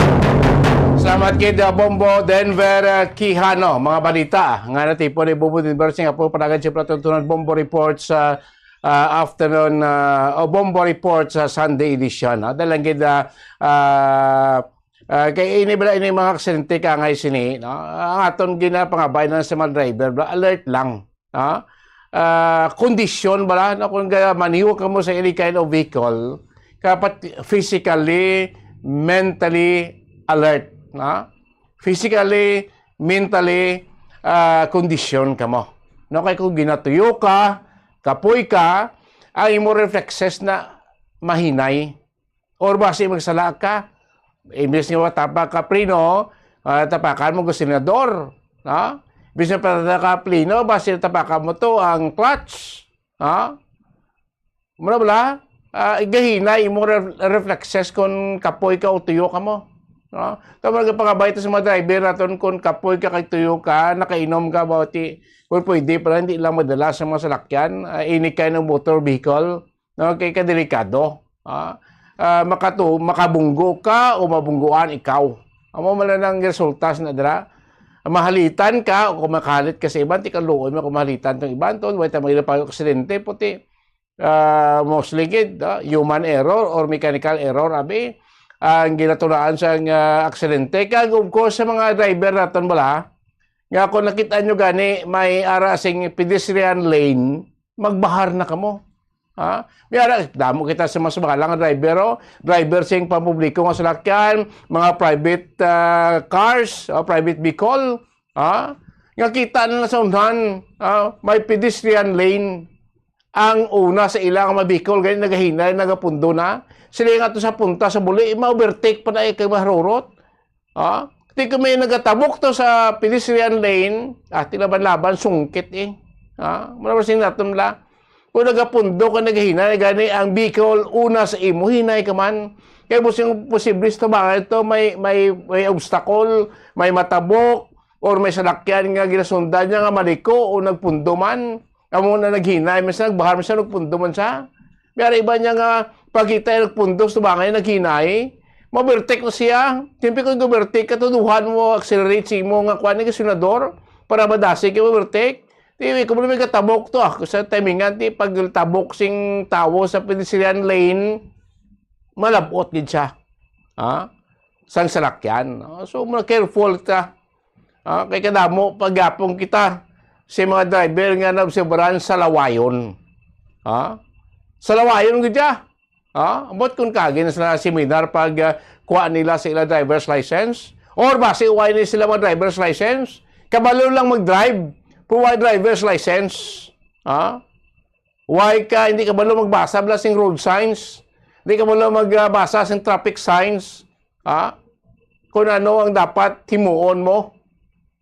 Salamat kid uh, Bombo Denver uh, Quijano. Mga balita nga natipon ni Bombo Denver Singapore, panagan siya palatuntunan Bombo Report sa uh, afternoon uh, o Bombo Report sa Sunday edition. Uh, dalang gid uh, uh, Ah, kay ini bala ini mga aksidente ka nga sini, no? Ang aton ginapangabay na sa mga driver, bala, alert lang, no? Ah, kondisyon bala, no? Kung ga- maniho ka mo sa any kind of vehicle, dapat physically, mentally alert, no? Physically, mentally, ah, kondisyon ka mo. No, kay kung ginatuyo ka, kapoy ka, ang imo reflexes na mahinay. Or basi magsala ka, imbis nga tapak ka preno, ah, tapakan mo gasolinador, no? Imbis nga pataka preno, basi tapakan mo to ang clutch, no? Mura bala, ah, igahinay imo re- reflexes kon kapoy ka o tuyo ka mo. No? Tama nga pangabay ta sa mga driver naton, kung kapoy ka kag tuyo ka, nakainom ka, ba, ti, kung pwede pala, hindi lang madala sa mga salakyan, ah, any kind of motor vehicle, no? Kay kadelikado. Ah, ah, makatu-, makabunggo ka o mabungguan ikaw. Amo man lang ang resulta sa nadala. Mahalitan ka o kung makahalit ka sa iban, ti kaluoy mo kung mahalitan tong iban, tol. Way ta mga pa aksidente, puti. Ah, mostly gid, ah, human error or mechanical error, abi, ang ginatulaan sa, ah, aksidente. Kag, of course, sa mga driver naton bala, nga kung nakita nyo gani may ara sing pedestrian lane, magbahar na kamo. Ha? May ara, damo kita sa mas mga nga driver, oh. Driver sing pampubliko nga salakyan, mga private, ah, cars, oh, private vehicle, ha? Nga kita na sa unahan, ah, may pedestrian lane. Ang una sa ila nga mga vehicle, gani nagahinay, nagapundo na. Sila nga to sa punta sa buli, ma-overtake pa na kay maharurot. Ah, ti kung may nagatabok to sa pedestrian lane, ah, ti laban-laban, sungkit eh. Ah, mura ba sing naton la? Kung nagapundo ka, nagahinay, gani ang vehicle una sa imo, hinay ka man. Kay bus-, posible sa tabangan ito, may, may, may obstacle, may matabok, or may salakyan nga ginasundan niya nga maliko o nagpundo man. Amo na naghinay, minsan nagbahar, minsan nagpundo man siya. May ara iba niya nga pagkita yung nagpundo sa tabangan, naghinay. Mabertek na siya. Siyempre kung gubertek ka, tuduhan mo, accelerate sa imo nga kuan, nga gasyonador para madasig kay mabertek. Di, ikaw mo may katabok to, ah. Sa timingan, di, pag tabok sing tawo sa pedestrian lane, malabot gid siya. Ha? Sang salakyan. No? So, mga careful ta. Ah, kay kadamo pa gyapon kita sa mga driver nga naobserbaran sa lawayon. Ha? Sa lawayon gid siya. Ha? Ambot kung kagi na sila seminar pag, ah, kuha nila sa ila driver's license. Or basi why ni sila mga driver's license? Kabalo lang mag-drive, pero why driver's license? Ha? Why ka hindi kabalo magbasa bala sing road signs? Hindi kabalo magbasa sing traffic signs? Ha? Kung ano ang dapat himuon mo?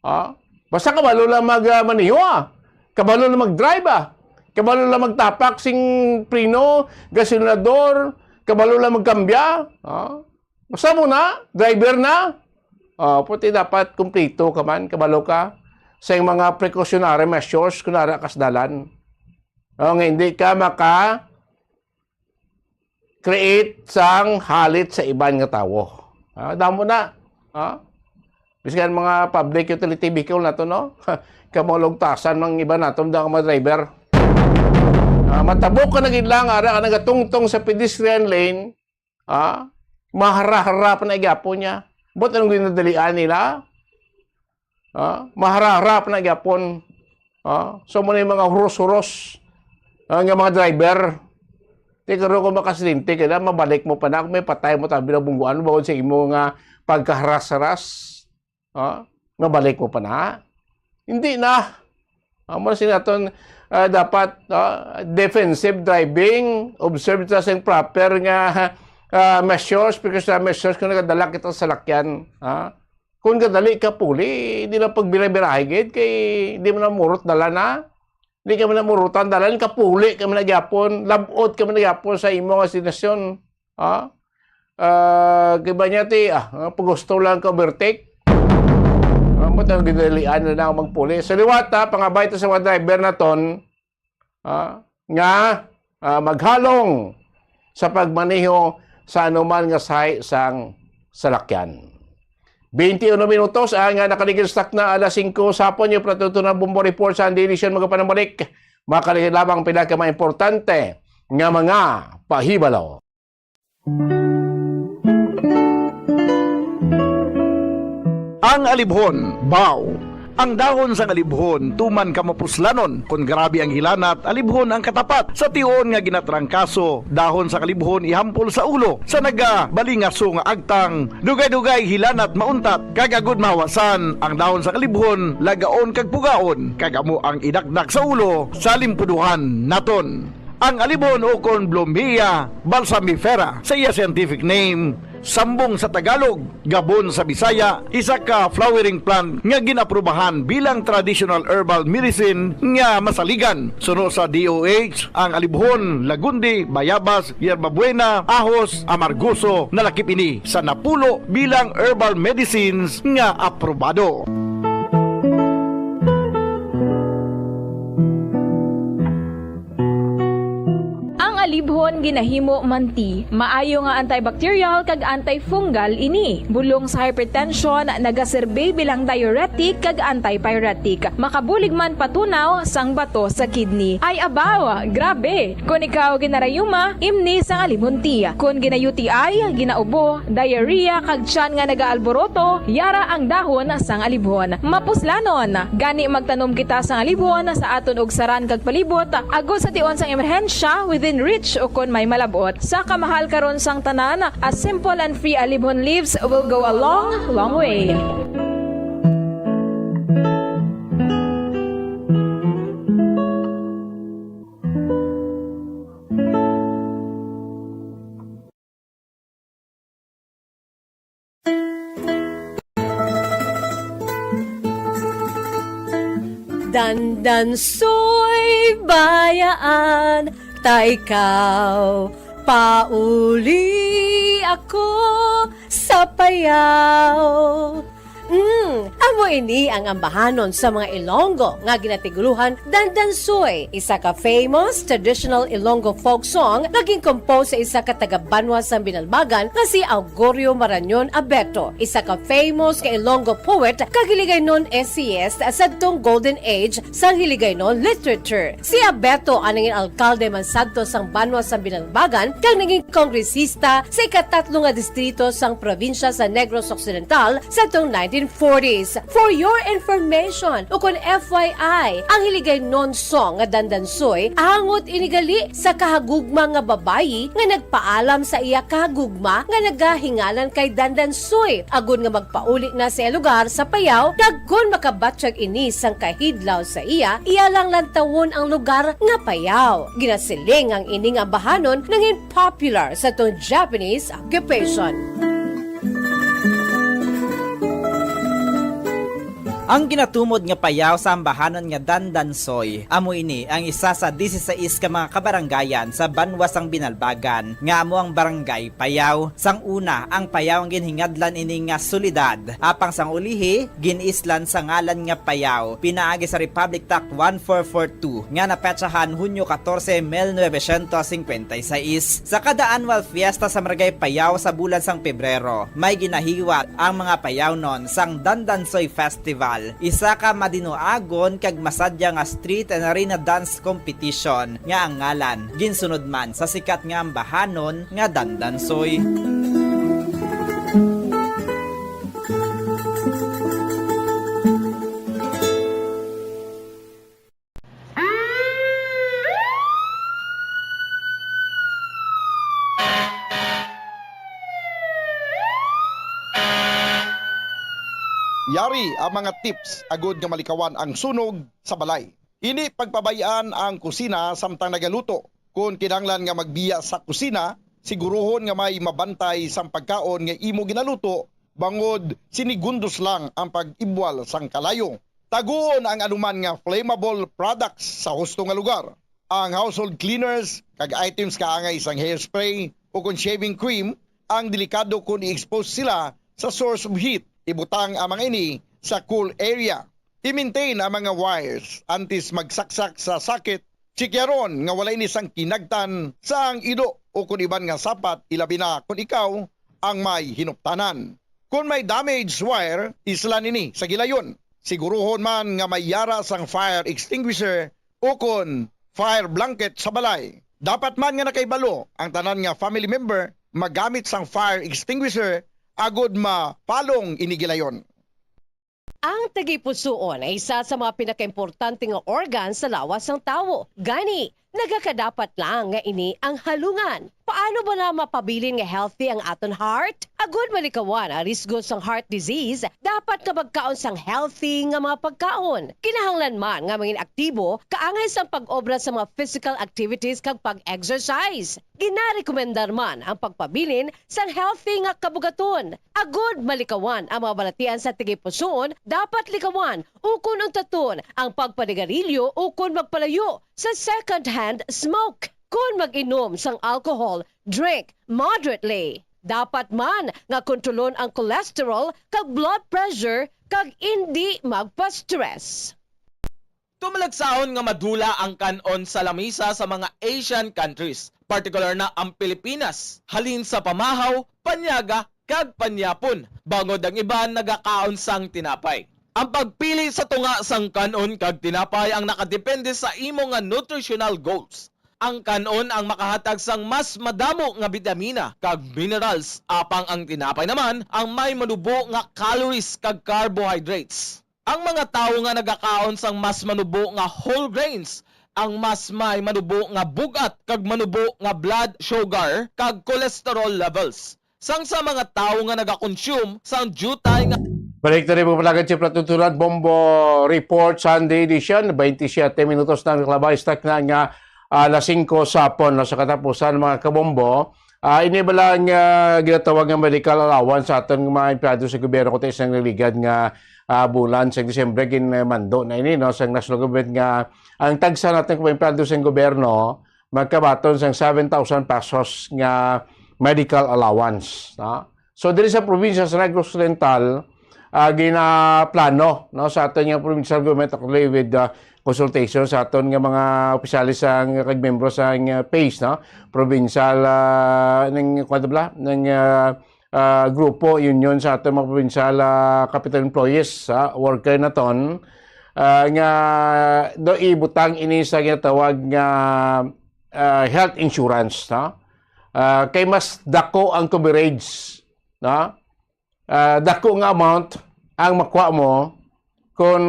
Ha? Basta kabalo lang mag, ah, maneho, ah. Kabalo lang mag-drive, ah. Kabalo lang magtapak sing preno, gasolinador, kabalo lang magkambya, ha? Basta mo na, driver na. Ah, puti dapat kumplito ka man, kabalo ka sa mga precautionary measures kung ara ka sa dalan. O, nga hindi ka maka-create sang halit sa iban nga tawo. Ah, damo na. Ah? Bisan mga public utility vehicle na to, no? Kamo lugtasan ng iba naton, da mga driver. Ah, matabok ka na gid lang, ara ka nagatungtong sa pedestrian lane, ah, mahara-hara pa na gyapon niya. But anong ginadalian nila? Ah, mahara-hara pa na gyapon. Ah, so mo na yung mga huros-huros, ah, nga mga driver. Di karon kung makasidente ka na, mabalik mo pa na, kung may patay mo, tabi na bungguan, bawod sa imo nga pagkaharas-haras. Ah, mabalik mo pa na. Hindi na. Amo na sila naton, ah, dapat, ah, defensive driving, observe ta sa proper nga, ah, measures, because sa measures kung nagadala kita sa salakyan, ah, kung kadali ka puli, di na pagbira-birahe gid, kay di mo na murot dalan na. Di ka man na murutan dalan, kapuli ka man na gyapon, labot ka man na gyapon sa imo nga destinasyon. Ha? Ah, kay ba niya ti, ah, ah, pag gusto lang ka overtake. Ah, ba't ang ginalian na lang magpuli? Sa liwat, ha, pangabay ta sa mga driver naton, ah, nga, ah, maghalong sa pagmaneho sa anuman nga sahi sang salakyan. Twenty-one minutos ang, ah, nakaligid sa takna, alas singko sa hapon. Yung Pratuto na Bombo Report sa Daily Edition, magapanambalik. Makaligid lamang pila ka mga importante nga mga pahibalo. Ang alibhon, baw. Ang dahon sang alibhon, tuman ka mapuslanon. Kon grabe ang hilanat, alibhon ang katapat. Sa tion nga ginatrangkaso, dahon sang alibhon ihampol sa ulo. Sa nagabalingaso nga agtang, dugay-dugay hilanat mauntat. Kag agud mahawasan, ang dahon sang alibhon, lagaon kag pugaon. Kag amo ang idakdak sa ulo sa limpuduhan naton. Ang alibhon ukon Blumea balsamifera sa iya scientific name, Sambong sa Tagalog, gabon sa Bisaya, isa ka flowering plant nga gin-aprubahan bilang traditional herbal medicine nga masaligan. Suno sa D O H, ang alibhon, lagundi, bayabas, yerbabuena, ahos, amargoso, nalakip ini sa napulo bilang herbal medicines nga aprobado. Ang alibhon ginahimo man tea. Maayo nga antibacterial kag antifungal ini. Bulong sa hypertension, nagaserbi bilang diuretic kag antipyretic. Makabulig man patunaw sang bato sa kidney. Ay abaw, grabe! Kon ikaw ginarayuma, imni sang alibhon tea. Kon gina-U T I, ginaubo, diarrhea, kag tiyan nga nagaalboroto, yara ang dahon sang alibhon. Mapuslanon, gani magtanom kita sang alibhon sa aton ugsaran kag palibot, agod sa tion sang emerhensya within reach o kon may malab-ot. Sa kamahal karon sang tanan, a simple and free alibhon leaves will go a long, long way. Dandansoy, bayaan ta ikaw, pauli ako sa payaw. Mm, amo ini ang ambahanon sa mga Ilonggo nga ginatiguluhan Dandansoy, isa ka famous traditional Ilonggo folk song nga gin-compose sa isa ka taga-banwa sang Binalbagan nga si Augurio Marañon Abeto, isa ka famous nga Ilonggo poet kag Hiligaynon essayist sadtong golden age sang Hiligaynon literature. Si Abeto ang nangin alkalde man sadto sang banwa sang Binalbagan kag nangin kongresista sa ikatatlo nga distrito sang probinsya sa Negros Occidental sadtong nineteen forties. For your information, ukon F Y I, ang Hiligaynon song nga Dandansoy, angot ini gali sa kahagugma nga babayi nga nagpaalam sa iya kahagugma nga nagahinganan kay Dandansoy, agod nga magpauli na sa iya lugar sa Payao, kag kon makabatyag ini sang kahidlaw sa iya, iya lang lantawon ang lugar nga Payao. Ginasiling ang ining ambahanon nangin popular sa tong Japanese occupation. Ang ginatumod nga Payao sa ambahanon nga Dandansoy, amo ini ang isa sa dieciséis ka mga kabarangayan sa banwa sang Binalbagan, nga amo ang Barangay Payao. Sang una, ang Payao ang ginhingadlan ini nga syudad, apang sang ulihi, gin-islan sa ngalan nga Payao, pinaagi sa Republic Act one four four two, nga napetsahan Hunyo katorse, mil novecientos singkwenta y seis. Sa kada annual fiesta sa Barangay Payao sa bulan sang Pebrero, may ginahiwat ang mga Payaonon sang Dandansoy Festival, isa ka madinuagon kag masadya nga street and arena dance competition nga ang ngalan ginsunod man sa sikat nga ambahanon nga Dandansoy. Yari ang mga tips agud nga malikawan ang sunog sa balay. Hindi pagpabay-an ang kusina samtang nagaluto. Kon kinahanglan nga magbiya sa kusina, siguruhon nga may mabantay sang pagkaon nga imo ginaluto, bangod sinigundos lang ang pag-ibwal sang kalayo. Taguon ang anuman nga flammable products sa husto nga lugar. Ang household cleaners kag items kaangay sang hairspray o kon shaving cream ang delikado kon i-expose sila sa source of heat. Ibutang ang mga ini sa cool area. I-maintain ang mga wires antes magsaksak sa socket. Tsikyaron nga wala ini sang kinagtan sang ido o kon iban nga sapat, ilabi na kon ikaw ang may hinuptanan. Kon may damaged wire, islan ini sa gilayon. Siguruhon man nga may yara sang fire extinguisher o kon fire blanket sa balay. Dapat man nga nakahibalo ang tanan nga family member magamit sang fire extinguisher agod mapalong ini gilayon. Ang tagipusoon ay isa sa mga pinakaimportante nga organ sa lawas sang tawo. Gani, nagakadapat lang nga ini ang halungan. Paano ba na mapabilin nga healthy ang aton heart? Agud malikawan ang risgo sang heart disease, dapat nga magkaon sang healthy nga mga pagkaon. Kinahanglan man nga mangin aktibo, kaangay sang pag-obra sa mga physical activities kag pag-exercise. Ginarekomendar man ang pagpabilin sang healthy nga kabugaton. Agud malikawan ang mga balatian sa tagipusoon, dapat likawan ukon untaton ang pagpanigarilyo ukon magpalayo sa second-hand smoke. Kon mag-inom sang alcohol, drink moderately. Dapat man nga kontrolon ang cholesterol kag blood pressure kag indi magpa-stress. Tumalagsahon nga madula ang kan-on sa lamisa sa mga Asian countries, partikular na ang Pilipinas, halin sa pamahaw, panyaga, kag panyapon, bangod ang iban nagakaon sang tinapay. Ang pagpili sa tunga sang kan-on kag tinapay ang nakadepende sa imo nga nutritional goals. Ang kan-on ang makahatag sang mas madamo nga bitamina kag minerals, apang ang tinapay naman ang may manubo nga calories kag carbohydrates. Ang mga tawo nga nagakaon sang mas manubo nga whole grains ang mas may manubo nga bug-at kag manubo nga blood sugar kag cholesterol levels sang sa mga tawo nga nagakonsume sang diutay nga Balik na rin mga palagad, si Platutulan Bombo Report Sunday edition, twenty-seven minutos na ang nakalabay, stock na nga ah, alas singko sa hapon, no, sa katapusan, mga kabombo. Ah, ini bala nga ginatawag nga medical allowance sa aton nga mga empleyado sa gobyerno, kundi sa nagligad nga ah, bulan sa Disyembre, ginmando na ini, no, sa national government, nga ang tagsa natin mga empleyado sa gobyerno magkabaton sang seven thousand pesos nga medical allowance, no? So, diri sa probinsya sa Negros Oriental, ah, ginaplano, no, sa aton nga provincial government, actually, with ah, consultation sa aton nga mga opisyales sa nga kag membro sa nga PACE, no, provincial ah, ning, kuwan bala, ning ah, ah, grupo, union sa aton mga provincial ah, capital employees, ah, worker naton, ah, nga do ibutang ini sa ginatawag nga ah, health insurance, no? Ah, kay mas dako ang coverage, no? Ah, dako nga amount ang makuha mo kung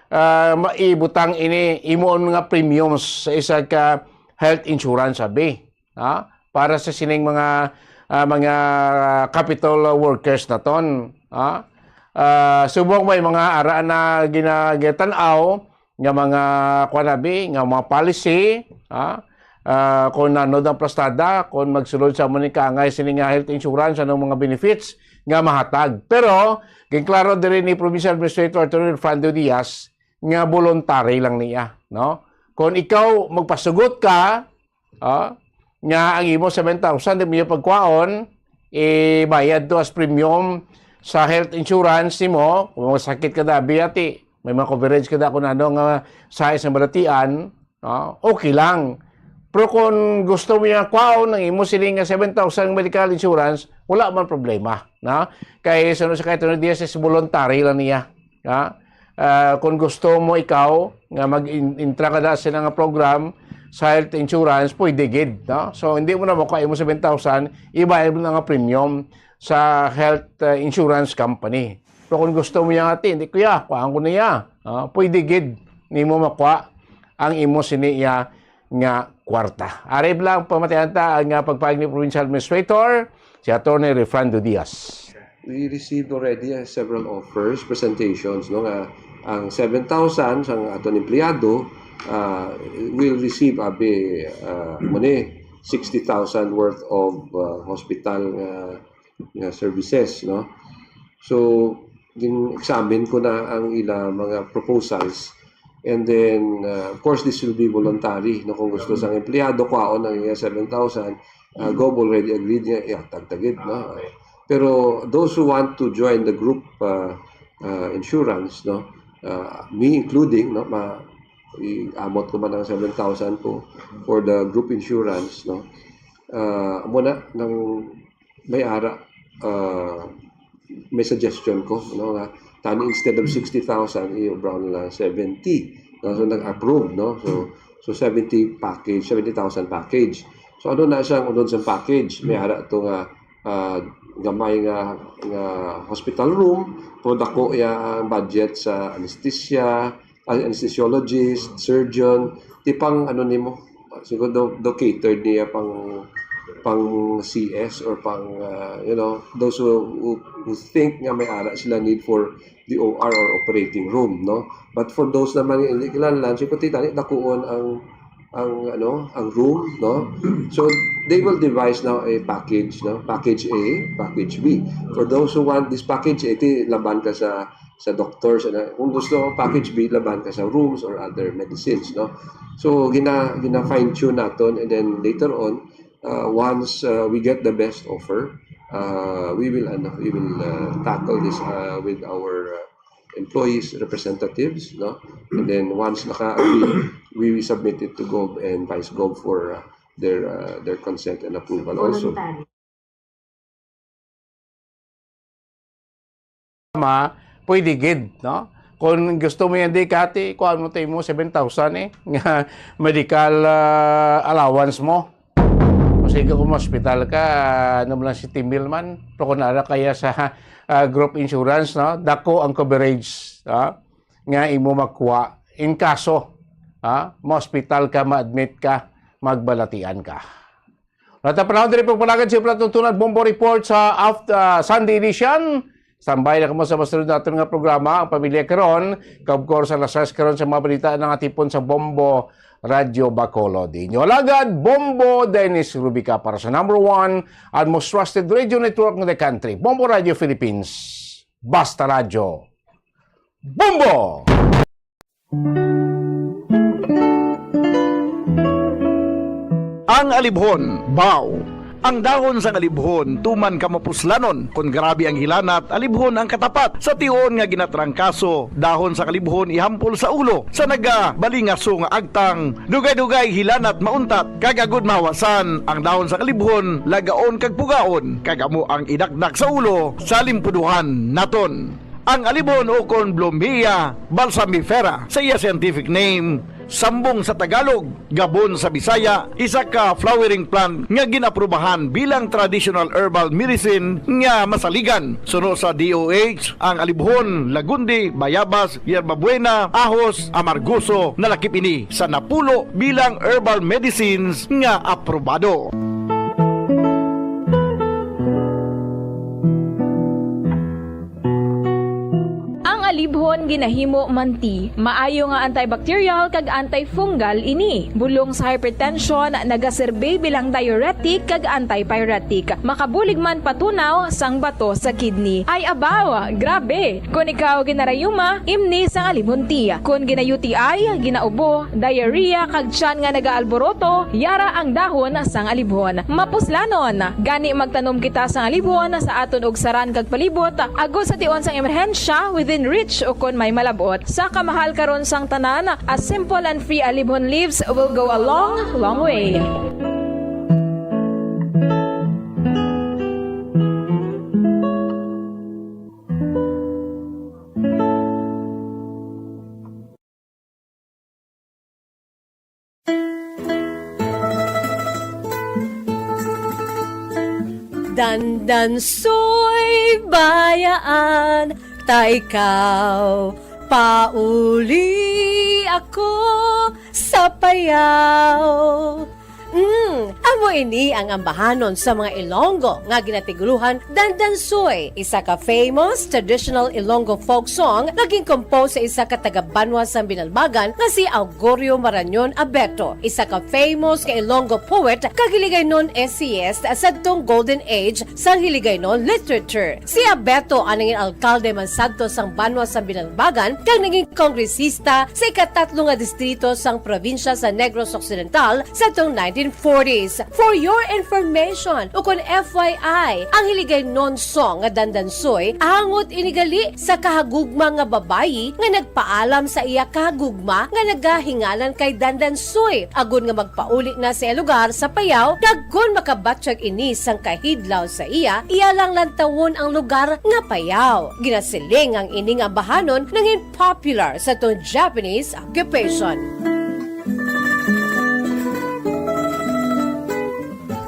ah, maibutang ini imo nga premiums sa isa ka health insurance, abi, ha? Para sa sining mga ah, mga capital workers naton, ha? Ah, subong may mga ara na gina-, ginatan-aw nga mga, kuwan, abi, nga mga policy, ha? Ah, kung ano ang plastada, kung magsulod sa amo ni kaangay sini nga health insurance, anong mga benefits nga mahatag. Pero ginklaro diri ni Provincial Administrator Attorney Refrando Diaz nga voluntary lang niya, no? Kung ikaw magpasugot ka, ah, nga ang imo seven thousand di mo pagkuhaon, ibayad to as premium sa health insurance nimo. Kung masakit ka, dabi ati, may mga coverage ka da kung ano nga size ng balatian, no? Okay lang. Pero kung gusto mo niya kwaon ang imo siling nga seven thousand medical insurance, wala man problema, no? Kay sa sa kahit ano diya, is voluntary lang niya. Ha? Ah, kung gusto mo ikaw nga mag-intra ka da sa nga program sa health insurance, pwede gid, no? So, hindi mo na makuha imo seven thousand, ibayad mo na nga premium sa health ah, insurance company. Pero kung gusto mo niya nga, "Ti, hindi, kuya, kuhaan ko niya." Ah, pwede gid nimo makuha ang imo sini iya nga kwarta. Ari lang pamatian ta ang ah, pagpahayag ni Provincial Administrator, si Attorney Refrando Diaz. We received already uh, several offers, presentations, no, nga ang seven thousand sang aton empleyado uh, will receive abi uh, muni sixty thousand worth of uh, hospital nga, nga services, no. So gin-examine ko na ang ila mga proposals, and then uh, of course this will be voluntary, no, kung gusto sang empleyado kwaon ang iya seven thousand, uh, Gob already agreed nga ihatag ta gid, no. Pero those who want to join the group, uh, uh, insurance, no, uh, me including, no, ma iamot ko man ang seven thousand ko for the group insurance, no. Uh, amo na nang may ara, uh, may suggestion ko, no, nga tani instead of sixty thousand, i-obra na lang seventy. No? So nag-approve, no. So so seventy package, seventy thousand package. So ano na siyang unod sa package? May ara to nga ah, gamay nga, nga hospital room, pero dako ya ang budget sa anesthesia, ah, anesthesiologist, surgeon, ti pang ano nimo, siguro do, do catered niya pang, pang C S or pang, ah, you know, those who, who, who think nga may ara sila need for the O R or operating room, no? But for those naman nga hindi kinahanglan, siguro ti tani dakuon ang, ang, ano, ang room, no? So, they will devise now a package, no? Package A, package B. For those who want this package A, ti laban ka sa, sa doctors, ano? Kung gusto mo package B, laban ka sa rooms or other medicines, no? So, gina, gina fine tune naton, and then later on, uh, once, uh, we get the best offer, uh, we will, ano, we will, uh, tackle this, uh, with our, uh, employees' representatives, no? And then once naka-agree, we will submit it to Gov and Vice Gov for, uh, their, uh, their consent and approval also. Voluntary. Ma, pwede gid, no? Kung gusto mo yan, di, Kati, kuha mo tayo mo seven thousand eh, nga medical, ah, allowance mo. O sige, kung hospital ka, ano mo lang, sixty mil man. Pero kung ara kaya sa, ah, group insurance, no? Dako ang coverage, ah, nga imo makuha. In kaso, ah, ma-hospital ka, ma-admit ka, magbalatian ka. Wala ta panahon diri pagpalagad sa Plato Tunad Bombo Report sa aft-, ah, Sunday edition. Standby na kamo sa masunod naton nga programa, Ang Pamilya Karon. Kag of course, alas sais karon sa mga balita nga natipon sa Bombo Radyo Bacolod. Inyo alagad, Bombo Dennis Rubica para sa number one and most trusted radio network in the country, Bombo Radio Philippines. Basta Radyo. Bombo! Ang alibhon, baw. Ang dahon sang alibhon tuman ka mapuslanon. Kon grabe ang hilanat, alibhon ang katapat. Sa tion nga ginatrangkaso, dahon sang alibhon ihampol sa ulo. Sa nagabalingaso nga agtang, dugay-dugay hilanat mauntat. Kag agud mahawasan, ang dahon sang alibhon lagaon kag pugaon, kag amo ang idakdak sa ulo sa limpuduhan naton. Ang alibhon ukon Blumea balsamifera sa iya scientific name, sambong sa Tagalog, gabon sa Bisaya, isa ka flowering plant nga gin-aprubahan bilang traditional herbal medicine nga masaligan. Suno sa D O H, ang alibhon, lagundi, bayabas, yerbabuena, ahos, amargoso, nalakip ini sa napulo bilang herbal medicines nga aprobado. Ang alibhon ginahimo man ti maayo nga antibacterial kag antifungal ini. Bulong sa hypertension, nagaserbi bilang diuretic kag antipyretic. Makabulig man patunaw sang bato sa kidney. Ay abaw, grabe! Kon ikaw ginarayuma, imni sang alibhon tea. Kon gina-U T I, ginaubo, diarrhea, kag tiyan nga nagaalboroto, yara ang dahon sang alibhon. Mapuslanon! Gani magtanom kita sang alibhon sa aton ugsaran kag palibot, agod sa tion sang emerhensya, within reach o kon may malab-ot. Sa kamahal karon sang tanan, a simple and free alibhon leaves will go a long, long way. Dandansoy, bayaan ta ikaw, pauli ako sa Payao. Mm, amo ini ang ambahanon sa mga Ilonggo nga ginatigulohan Dandansoy, isa ka famous traditional Ilonggo folk song nga gin-compose sa isa ka taga-banwa sang Binalbagan nga si Augurio Marañon Abeto, isa ka famous nga Ilonggo poet kag Hiligaynon essayist sadtong golden age sang Hiligaynon literature. Si Abeto ang nangin alkalde man sadto sang banwa sang Binalbagan kag naging kongresista sa ikatatlo nga distrito sang probinsya sa Negros Occidental sadtong nineteen forties. For your information, ukon F Y I, ang Hiligaynon song nga Dandansoy, angot ini gali sa kahagugma nga babayi nga nagpaalam sa iya kahagugma nga nagahinganan kay Dandansoy, agod nga magpauli na sa iya lugar sa Payao, kag kon makabatyag ini sang kahidlaw sa iya, iya lang lantawon ang lugar nga Payao. Ginasiling ang ini nga ambahanon nangin popular sa tong Japanese occupation.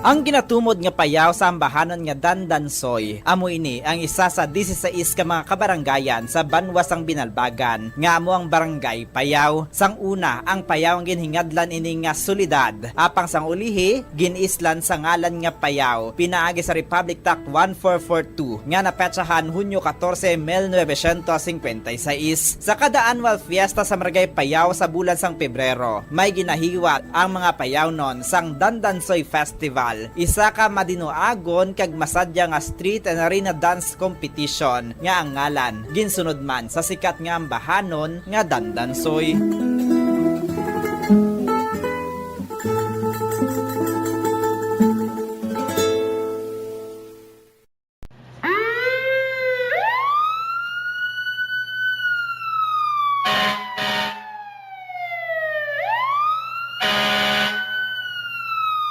Ang ginatumod nga payaw sa ambahanon nga Dandansoy, amo ini ang isa sa disisais ka mga kabaranggayan sa banwa sang Binalbagan, nga amo ang Barangay Payaw. Sang una, ang Payaw ang ginhingadlan ini nga syudad, apang sang ulihi, gin-islan sa ngalan nga Payaw, pinaagi sa Republic Act one four four two nga napetsahan Hunyo katorse, mil novecientos singkwenta y seis. Sa kada annual fiesta sa Barangay Payaw sa bulan sang Pebrero, may ginahiwat ang mga Payawnon sang Dandansoy Festival, isa ka madinuagon kag masadya nga street and arena dance competition nga ang ngalan ginsunod man sa sikat nga ambahanon nga Dandansoy.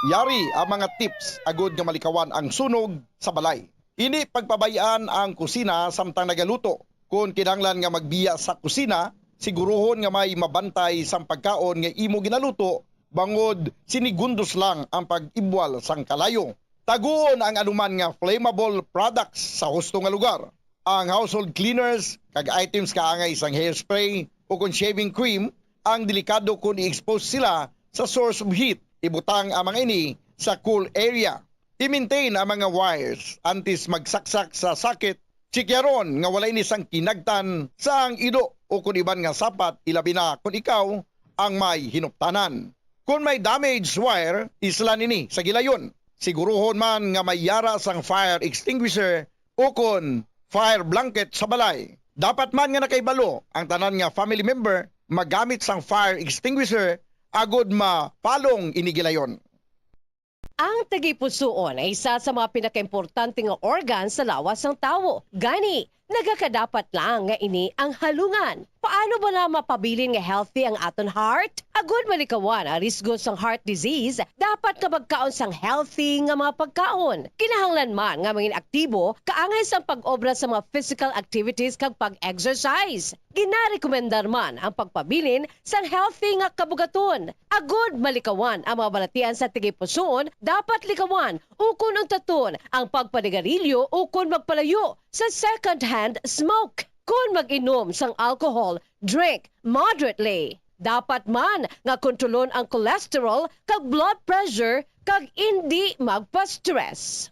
Yari ang mga tips agud nga malikawan ang sunog sa balay. Hindi pagpabay-an ang kusina samtang nagaluto. Kon kinahanglan nga magbiya sa kusina, siguruhon nga may mabantay sang pagkaon nga imo ginaluto, bangod sinigundos lang ang pag-ibwal sang kalayo. Taguon ang anuman nga flammable products sa husto nga lugar. Ang household cleaners kag items kaangay sang hairspray ukon shaving cream ang delikado kon i-expose sila sa source of heat. Ibutang ang mga ini sa cool area. I-maintain ang mga wires antes magsaksak sa socket. Tsikyaron nga wala ini sang kinagtan sang ido ukon iban nga sapat, ilabi na kon ikaw ang may hinuptanan. Kon may damaged wire, islan ini sa gilayon. Siguruhon man nga may yara sang fire extinguisher ukon fire blanket sa balay. Dapat man nga nakahibalo ang tanan nga family member magamit sang fire extinguisher agud mapalong ini gilayon. Ang tagipusoon ay isa sa mga pinakaimportante nga organ sa lawas sang tawo. Gani, nagakadapat lang nga ini ang halungan. Paano bala mapabilin nga healthy ang aton heart? Agud malikawan ang risgo sang heart disease, dapat nga magkaon sang healthy nga mga pagkaon. Kinahanglan man nga mangin aktibo kaangay sang pag-obra sa mga physical activities kag pag-exercise. Ginarekomendar man ang pagpabilin sang healthy nga kabugaton. Agud malikawan ang mga balatian sa tagipusoon, dapat likawan ukon untaton ang pagpanigarilyo ukon magpalayo sa second-hand smoke. Kon mag-inom sang alcohol, drink moderately. Dapat man nga kontrolon ang cholesterol kag blood pressure kag indi magpa-stress.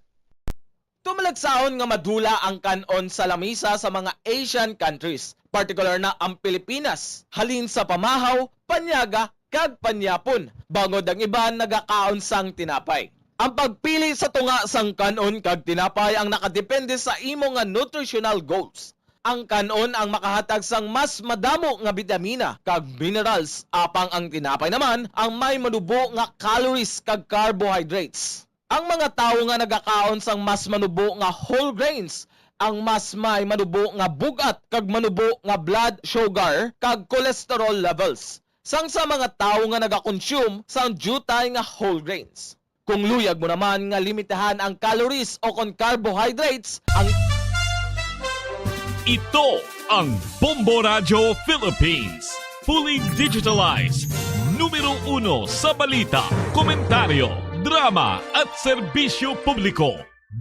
Tumalagsaon nga madula ang kan-on sa lamisa sa mga Asian countries, partikular na ang Pilipinas, halin sa pamahaw, panyaga, kag panyapon, bangod ang iban nagakaon sang tinapay. Ang pagpili sa tunga sang kan-on kag tinapay ang nakadepende sa imo nga nutritional goals. Ang kan-on ang makahatag sang mas madamo nga bitamina kag minerals, apang ang tinapay naman ang may manubo nga calories kag carbohydrates. Ang mga tawo nga nagakaon sang mas manubo nga whole grains ang mas may manubo nga bug-at kag manubo nga blood sugar kag cholesterol levels sang sa mga tawo nga nagakonsume sang diutay nga whole grains. Kung luyag mo naman nga limitahan ang calories o kon carbohydrates, ang Ito ang Bombo Radyo Philippines. Fully digitalized. Numero uno sa balita, komentaryo, drama at serbisyo publiko.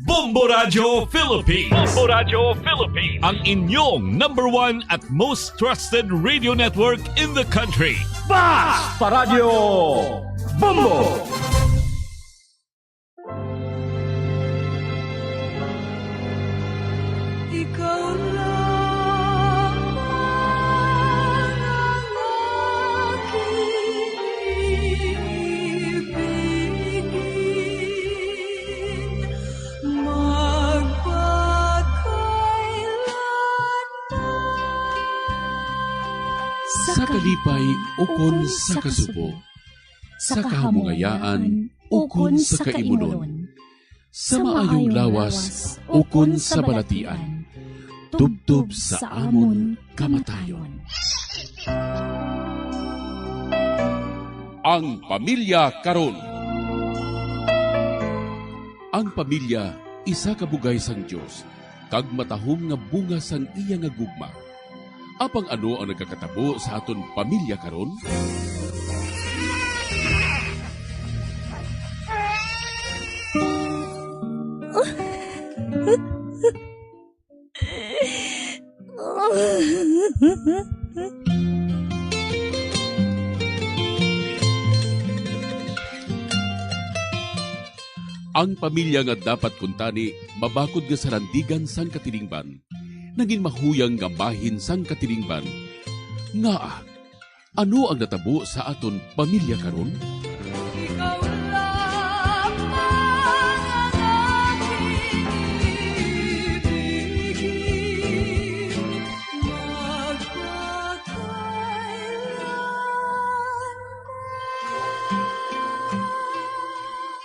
Bombo Radyo Philippines. Bombo Radyo Philippines. Ang inyong number one at most trusted radio network in the country. Basta Radyo Bombo! Ikaw lamang ang aking ibigin magpakailanman. Sa kalipay ukon sa kasubo, sa kahamungayaan ukon sa kaimunon, sa maayong lawas ukon sa balatian, tubtob sa amon kamatayon. Ang pamilya karon. Ang pamilya isa ka bugay sang Dios kag matahom nga bunga sang iya nga gugma. Apang ano ang nagakatabo sa aton pamilya karon? Ang pamilya nga dapat kuntani mabakod nga sarandigan sang katilingban, nagin mahuyang nga bahin sang katilingban. Ngaa, ano ang natabo sa aton pamilya karon? Ikaw lamang ang aking ibigin, magpakailanman.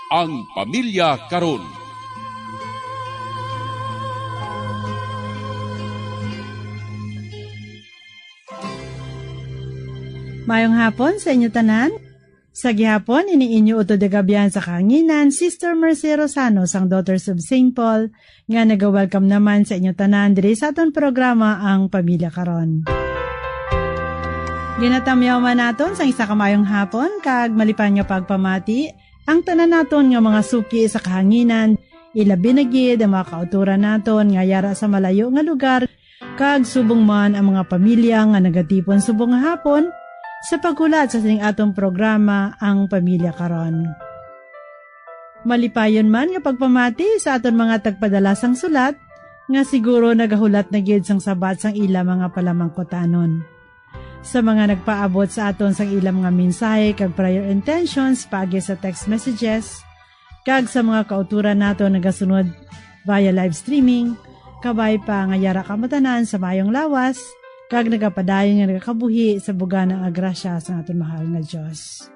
Ang pamilya karon. Mayong hapon sa inyo tanan. Sa gihapon, ini inyo utod nga abyan sa kahanginan, Sister Mercy Rosano sang Daughters of Saint Paul, nga naga-welcome naman sa inyo tanan diri sa aton programa, Ang Pamilya Karon. Ginatamyaw man naton sang isa ka maayong hapon kag malipayon nga pagpamati ang tanan naton nga mga suki sa kahanginan, ilabi na gid ang mga kautoran naton nga yara sa malayo nga lugar, kag subong man ang mga pamilya nga nagatipon subong nga hapon sa paghulat sa sining aton programa, Ang Pamilya Karon. Malipayon man nga pagpamati sa aton mga tagpadala sang sulat, nga siguro nagahulat na gid sang sabat sang ila mga palamangkutanon. Sa mga nagpaabot sa aton sang ila mga mensahe kag prayer intentions paagi sa text messages, kag sa mga kautoran naton nagasunod via live streaming, kabay pa nga yara kamo tanan sa mayong lawas, kag nagapadayon nga nagakabuhi sa bugana nga grasya sang aton mahal nga Dios.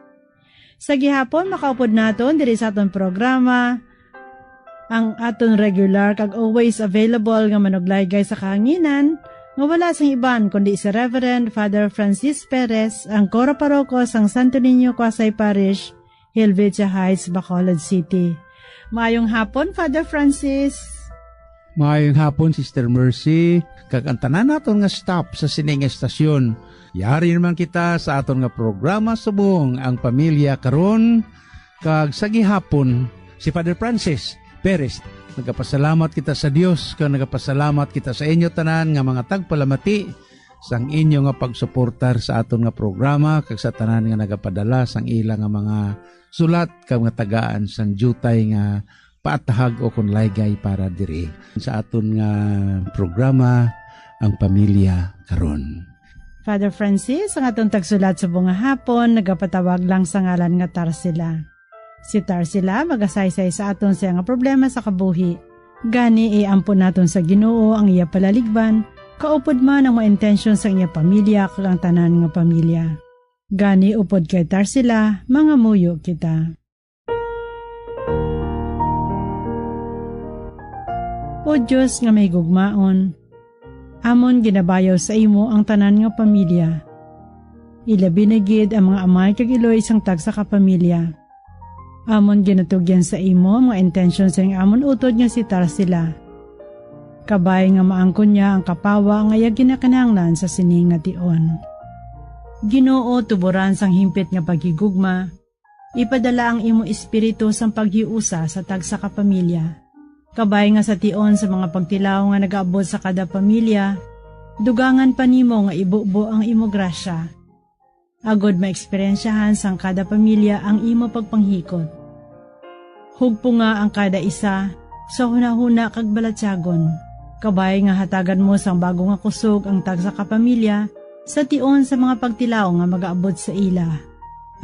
Sa gihapon, makaupod naton diri sa aton programa ang aton regular kag always available nga manuglaygay sa kahanginan, nga wala sing iban kundi si Reverend Father Francis Perez, ang Coro Paroko sang Santo Niño Quasay Parish, Helvetia Heights, Bacolod City. Maayong hapon, Father Francis. Maayong hapon, Sister Mercy, kag ang tanan naton nga staff sa sini nga estasyon. Yari naman kita sa aton nga programa subong Ang Pamilya Karon, kag sa gihapon, si Father Francis Perez. Nagapasalamat kita sa Dios, kag nagapasalamat kita sa inyo tanan nga mga tagpalamati sang inyo nga pagsuportar sa aton nga programa, kag sa tanan nga nagapadala sang ila nga mga sulat kag mga tagaan sang diutay nga paatahag o kon laygay para diri sa aton nga programa, Ang Pamilya Karon. Father Francis, ang aton tagsulat subong nga hapon, nagapatawag lang sa ngalan nga Tarsila. Si Tarsila magasaysay sa aton sa iya nga problema sa kabuhi. Gani, iampo naton sa Ginoo ang iya palaligban, kaupod man ang mga intensyon sang iya pamilya kag ang tanan nga pamilya. Gani, upod kay Tarsila, mangamuyo kita. O Dios nga mahigugmaon, amon ginabayaw sa imo ang tanan nga pamilya, ilabi na gid ang mga amay kag iloy sang tagsa ka pamilya. Amon ginatugyan sa imo ang mga intensyon sang amon utod nga si Tarsila. Kabay nga maangkon niya ang kapawa nga iya ginakinahanglan sa sini nga tion. Ginoo, tuboran sang himpit nga paghigugma, ipadala ang imo Espiritu sang paghiusa sa tagsa ka pamilya. Kabay nga sa tion sa mga pagtilaw nga nagaabot sa kada pamilya, dugangan pa nimo nga ibubo ang imo grasya, agod maeksperiensyahan sang kada pamilya ang imo pagpanghikot. Hugpunga ang kada isa sa hunahuna kag balatyagon. Kabay nga hatagan mo sang bago nga kusog ang tagsa ka pamilya sa tion sa mga pagtilaw nga magaabot sa ila,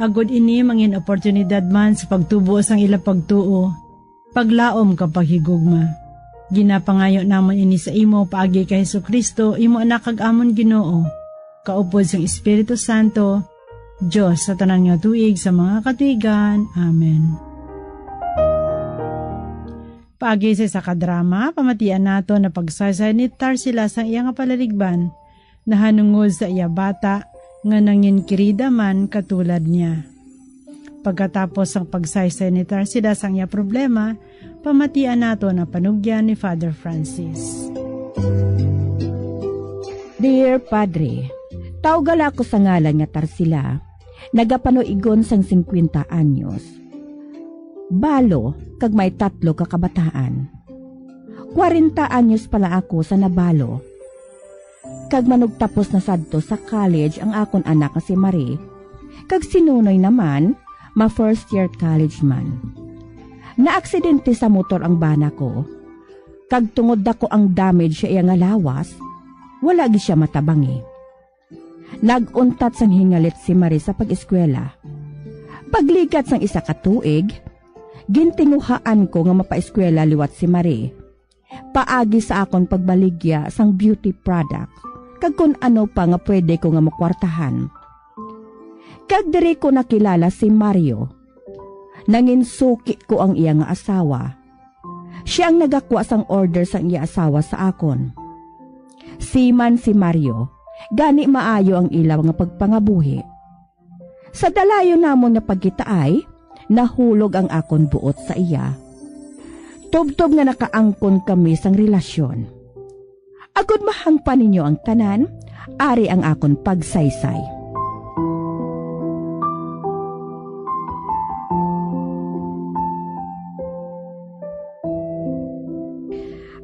agod ini mangin oportunidad man sa pagtubo sang ila pagtuo, paglaom kag paghigugma. Ginapangayo namon ini sa imo paagi kay Jesu-Cristo, imo Anak kag amon Ginoo, kaupod sang Espiritu Santo, Dios sa tanan nga tuig sa mga katuigan. Amen. Paagi sa isa ka drama, pamatian naton ang pagsaysay ni Tarsila sang iya nga palaligban, nahanungod sa iya bata nga nangin kirida man katulad niya. Pagkatapos sang pagsaysay ni Tarsila sang iya problema, pamatian naton ang panugyan ni Father Francis. Dear Padre, tawga la ako sa ngalan nga Tarsila, nagapanuigon sang singkwenta anyos. Balo kag may tatlo ka kabataan. Kwarenta anyos pala ako sa nabalo. kag manugtapos na sadto sa college ang akon anak nga si Marie, kag si Nunoy naman, ma-first year college man. Naaksidente sa motor ang bana ko, kag tungod daku ang damage sa iya nga lawas, wala gid sia matabangi. Nag-untat sang hingalit si Marie sa pag-eskwela. Pagligat sang isa ka tuig, gintinguhaan ko nga mapaeskwela liwat si Marie, paagi sa akon pagbaligya sang beauty product, kag kun ano pa nga pwede ko nga makwartahan. Kag diri ko nakilala si Mario. Nanginsuki ko ang iya nga asawa. Siya ang nagakwa sang order sang iya asawa sa akon. Seaman si Mario, gani maayo ang ila nga pagpangabuhi. Sa dalayon namon nga pagkitaay, nahulog ang akon buot sa iya. Tubtob nga nakaangkon kami sang relasyon. Agod mahangpan ninyo ang tanan, ari ang akon pagsaysay.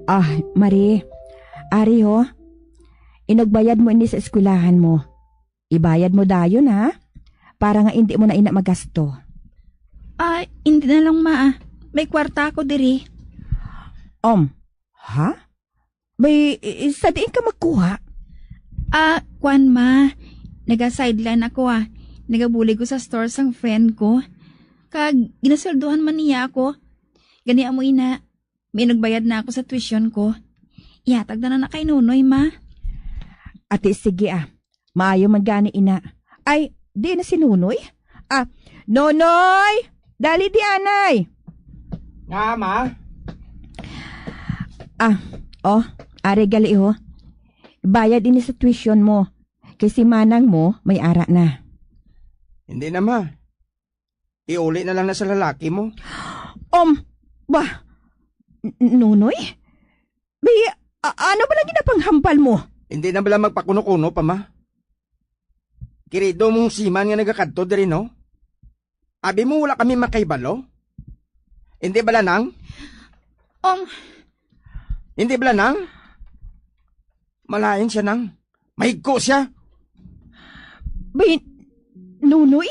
Ah, Marie, ari ho, inugbayad mo ini sa eskwelahan mo. Ibayad mo dayon, ha? Para nga indi mo na ina magasto. Ah, hindi na lang, ma. May kwarta ako diri. Um, ha? May, i-, sa diin ka magkuha? Ah, kwan, ma. Naga-sideline ako, ah. Nagabulig ko sa store sang friend ko. Kag, ginasweldohan man niya ako. Gani amo ina, may nagbayad na ako sa tuition ko. Ihatag na na kay Nunoy, ma. Ati, sige, ah. Maayo man gani, ina. Ay, di na si Nunoy? Ah, Nonoy! Dali di, anay! Nga, ma? Ah, oh, ari gali, ho. Bayad ini sa tuition mo. Kay si manang mo, may ara na. Hindi na, ma. Iuli na lang na sa lalaki mo. Um, ba? N-, Nunoy? Bi, a-, ano ba lang ginapanghambal mo? Hindi na bala magpakuno-kuno pa, ma? Kirido mong siman nga nagakadto diri, no? Abi mo wala kami makahibalo? Hindi bala, nang? Um. Hindi bala, nang? Malain siya, nang. Mahigko siya. Bin-, Nunoy?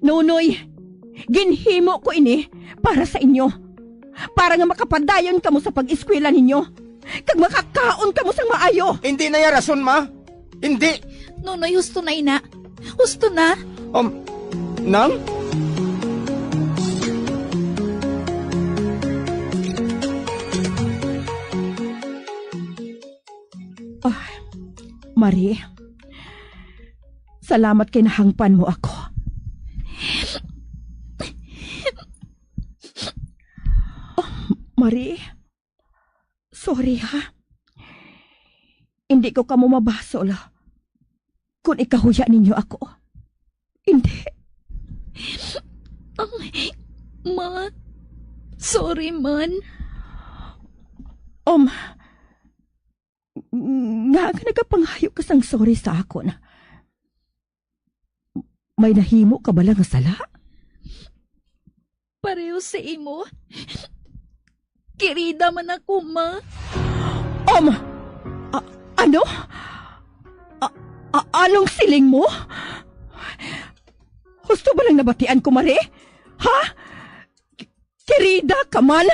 Nunoy, ginhimo ko ini para sa inyo. Para nga makapadayon kamo sa pag-eskwela ninyo. Kag makakaon kamo sang maayo. Hindi na ya rason, ma. Hindi. Nunoy, husto na, ina. Husto na. Um, nang? Ah, Marie, salamat kay nahangpan mo ako. Oh, Marie, sorry ha. Hindi ko kamo mabasol kun ikahuya ninyo ako. Hindi. Ang, ma, sorry man. Um, nga ka nagapangayo ka sang sorry sa akon? May nahimo ka bala nga sala? Pareho sa imo. Kirida man ako, ma. Um, a-, ano? A-, a-, anong siling mo? Husto ba lang nabatian ko, Marie? Ha? K-, kirida ka man?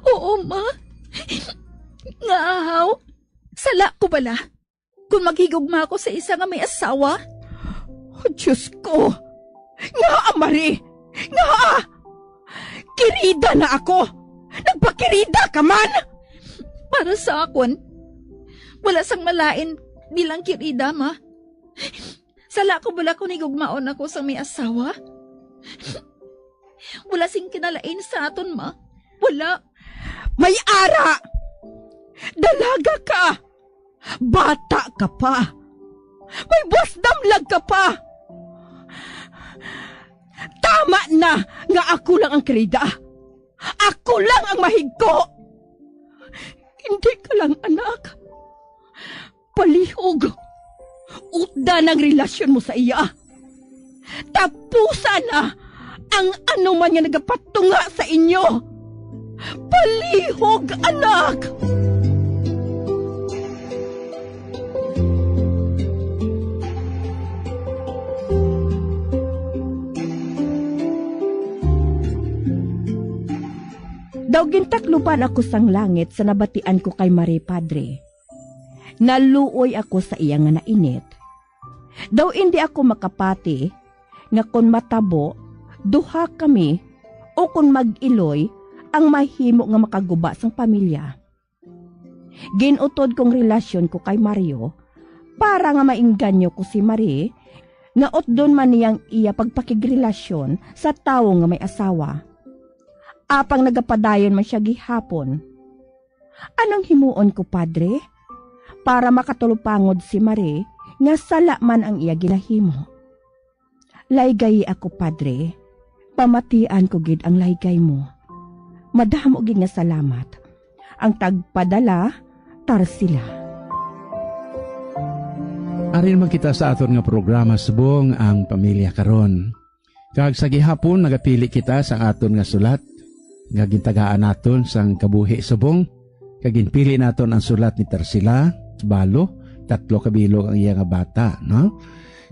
Oo, ma. Nga ahaw? Sala ko bala? Kung maghigugma ako sa isa nga may asawa? Oh, Diyos ko! Ngaa, Marie? Ngaa? Kirida na ako! Nagpakirida ka man! Para sa akon, wala sang malain bilang kirida, ma. Sala ko bala kung higugmaon ako sang may asawa? Wala sing kinalain sa aton, ma. Wala. May ara! Dalaga ka! Bata ka pa! May buwas damlag ka pa! Tama na nga ako lang ang kirida. Ako lang ang mahigko! Hindi ka lang, anak. Palihog. Utda ang relasyon mo sa iya. Tapusa na ang anuman nga nagapatunga sa inyo. Palihog, anak! Daw gintakluban ako sang langit sa nabatian ko kay Marie, Padre. Naluoy ako sa iya nga nainit. Daw indi ako makapati nga kon matabo, duha kami, o kon mag-iloy, ang mahimo nga makaguba sang pamilya. Ginutod kong relasyon ko kay Mario para nga maingganyo ko si Marie nga utdon man niyang iya pagpakigrelasyon sa tawo nga may asawa. Apang nagapadayon man siya gihapon. Anong himuon ko, Padre, para makatulupangod si Marie nga sala man ang iya ginahimo? Laygayi ako, Padre. Pamatian ko gid ang laygay mo. Madamo gid nga salamat. Ang tagpadala, Tarsila. Ari naman kita sa aton nga programa, Subong ang Pamilya karon. Kag sa gihapon, nagapili kita sa aton nga sulat nga gintagaan naton sang kabuhi subong, kag ginpili naton ang sulat ni Tarsila, balo, tatlo ka bilog ang iya nga bata, no?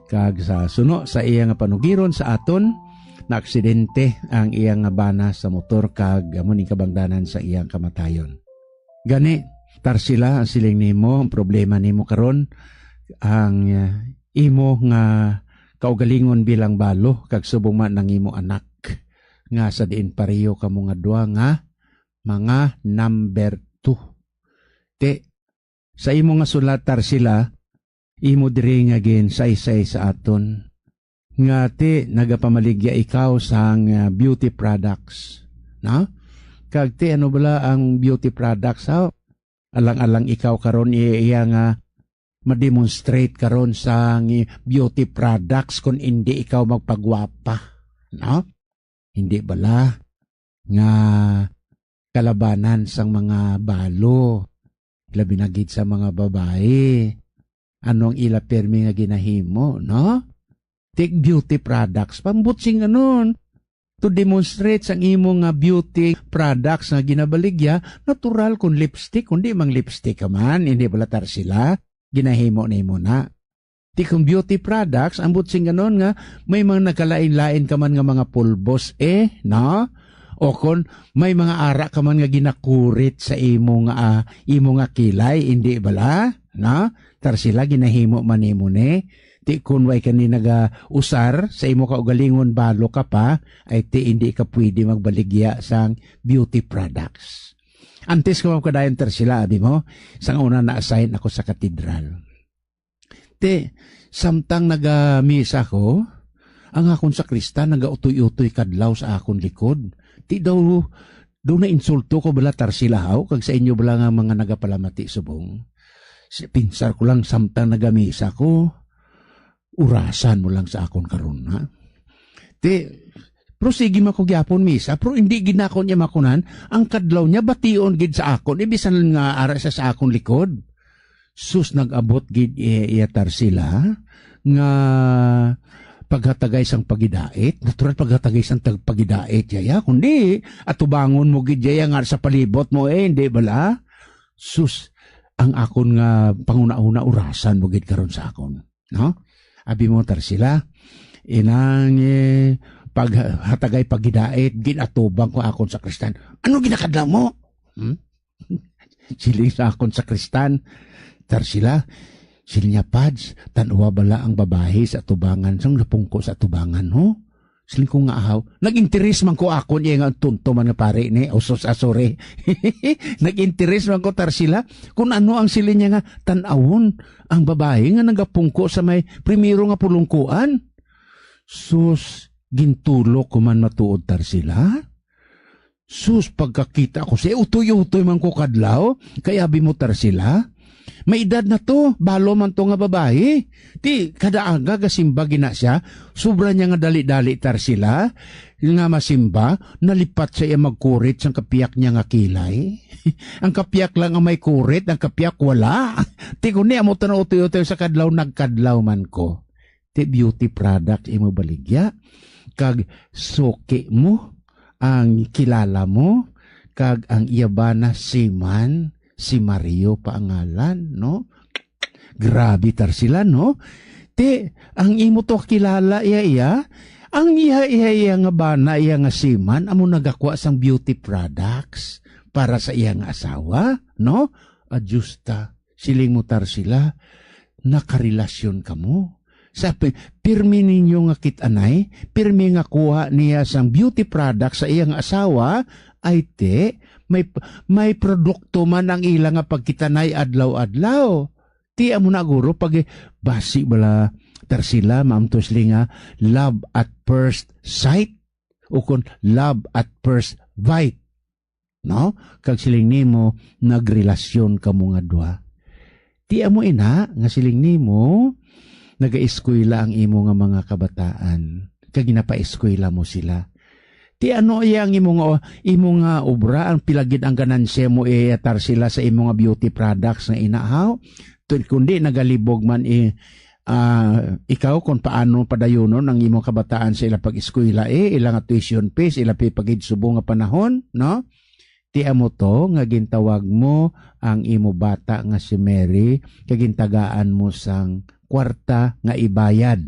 Kag sa suno sa iya nga panugiron sa aton, naaksidente ang iya nga bana sa motor kag amo ning kabangdanan sa iyang kamatayon. Gani, Tarsila, ang siling nimo, ang problema nimo karon, ang, ah, imo nga kaugalingon bilang balo kag subong man ang imo anak nga sa diin pareho kamo nga duha nga mga number two. Ti, sa imo nga sulat, Tarsila, imo diri nga ginsaysay sa aton nga ti nagapamaligya ikaw sang, ah, beauty products, no? Kag ti ano bala ang beauty products, ha? Alang-alang ikaw karon iya, iya nga ma-demonstrate karon sang beauty products kon indi ikaw magpagwapa, no? Hindi bala nga kalabanan sang mga balo, labi na gid sa mga babayi? Ano ang ila pirmi nga ginahimo, no? Take beauty products, pambot sing anon, to demonstrate sang imo nga beauty products nga ginabaligya, natural kung lipstick, kundi mang lipstick ka man, hindi bala, Tarsila, ginahimo nimo na. Ti kung beauty products, ambot sing ganon nga may mga nagkalain-lain ka man nga mga pulbos, eh, no? O kon may mga ara ka man nga ginakurit sa imo nga, ah, imo nga kilay, indi bala? No? Tarsila, ginahimo man nimo ni. Ti kun way ka ni nagausar sa imo kaugalingon, balo ka pa, ay ti indi ka pwede magbaligya sang beauty products. Antes ko magkadayon, Tarsila, abi mo, sang una na-assign ako sa katedral. Ti, samtang nagamisa ko, ang akon sakristan nagautoy-utoy kadlaw sa akon likod. Ti daw, daw nainsulto ko bala, Tarsila, haw, kag sa inyo bala nga mga nagapalamati subong. Si, pinsar ko lang, samtang nagamisa ko, urasan mo lang sa akon karon, ha? Ti, pero sige man ko gyapon misa, pero hindi gid nako niya makunan ang kadlaw niya, bation gid sa akon, eh, bisan nga ara siya sa akon likod. Sus, nag-abot gid iya, iya, Tarsila, nga paghatagay sang pagidait, natural, paghatagay sang tag-, pagidait, yaya, kundi atubangon mo gid, yaya, nga sa palibot mo, eh, hindi bala? Sus, ang akon nga panghunahuna, urasan mo gid karon sa akon, no? Abi mo, Tarsila, inang, eh, paghatagay pagidait, ginatubang ko akon sakristan. Ano ginakadlaw mo? Hmm? Siling sa akon sakristan, Tarsila, siling niya, "Pads, tan-awa bala ang babayi sa atubangan, sang napungko sa atubangan, ho?" Siling ko nga, "Ahaw, nag-interes man ko akon iya nga tunto man nga pari ni, usos, ah, sorry." Nag-interes man ko, Tarsila, kung ano ang siling niya nga tan-awon ang babayi nga nagapungko sa may primero nga pulungkuan. Sus, gintulok ko man matuod, Tarsila. Sus, pagkakita ko siya, utoy-utoy man ko kadlaw, kay abi mo, Tarsila, may edad na to, balo man to nga babayi. Ti, kada aga gasimba gina siya, sobra niya nga dali-dali, Tarsila, nga masimba, nalipat sa iya magkurit sang kapiyak niya nga kilay. Ang kapiyak lang ang may kurit, ang kapiyak wala. Ti, kuni amo to na utoy-utoy sa kadlaw, nagkadlaw man ko. Ti beauty product imo baligya, kag suki mo ang kilala mo, kag ang iya bana si man, si Mario pa ang ngalan, no? Grabe, Tarsila, no? Ti, ang imo to kilala, iya, iya, Ang iya, iya, iya nga bana, iya nga seaman, amo nagakwa sang beauty products para sa iya nga asawa, no? Adyos ta, siling mo, Tarsila, nakarelasyon kamo. Sa pi-, pirmi ninyo nga kit-anay, pirmi nga kuha niya sang beauty products sa iya nga asawa, ay ti, may, may produkto man ang ila nga pagkitanay adlaw-adlaw. Ti amo na guro pag basi bala, Tarsila, Ma'am Tosli, nga love at first sight o kon love at first bite, no? Kag siling nimo, nagrelasyon kamo nga duha. Ti amo ina nga siling nimo, nagaeskwela ang imo nga mga kabataan, kag ginapaeskwela mo sila. Ti ano iya ang imo nga, imo nga obra, ang pila gid ang ganansya mo, eh, Tarsila, sa imo nga beauty products nga ina, haw? Tun-, kundi nagalibog man, eh, ah, ikaw, kung paano padayunon ang imo kabataan sa ila pag-eskwela, eh, ila nga tuition fees, ila pay pagid subong nga panahon, no? Ti amo to nga gintawag mo ang imo bata nga si Mary, kag gintagaan mo sang kwarta nga ibayad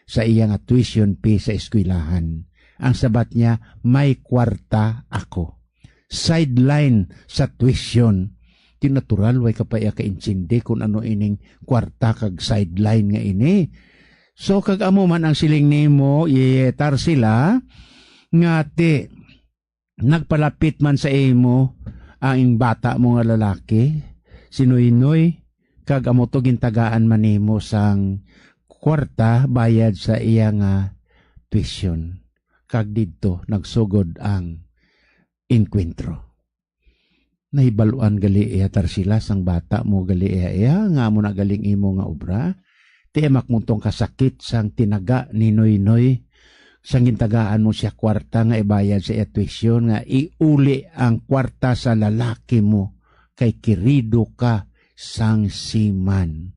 sa iya nga tuition fee sa eskwelahan. Ang sabat niya, "May kwarta ako." Sideline sa tuition. Ti natural, way ka pa iya kaintindi kung ano ining kwarta kag sideline nga ini. So, kag amo man ang siling nimo, i-, Tarsila, nga ti, nagpalapit man sa imo ang bata mo nga lalaki, si Noynoy, kag amo to gintagaan man nimo sang kwarta bayad sa iya nga tuition. Kag didto nagsugod ang engkwentro. Nahibaluan gali iya, Tarsila, sang bata mo gali iya, iya, nga amo na galing imo nga obra. Ti amak mo tong kasakit sang tinaga ni Noynoy, sang gintagaan mo siya kwarta nga ibayad sa iya tuition, nga iuli ang kwarta sa lalaki mo, kay kirido ka sang seaman.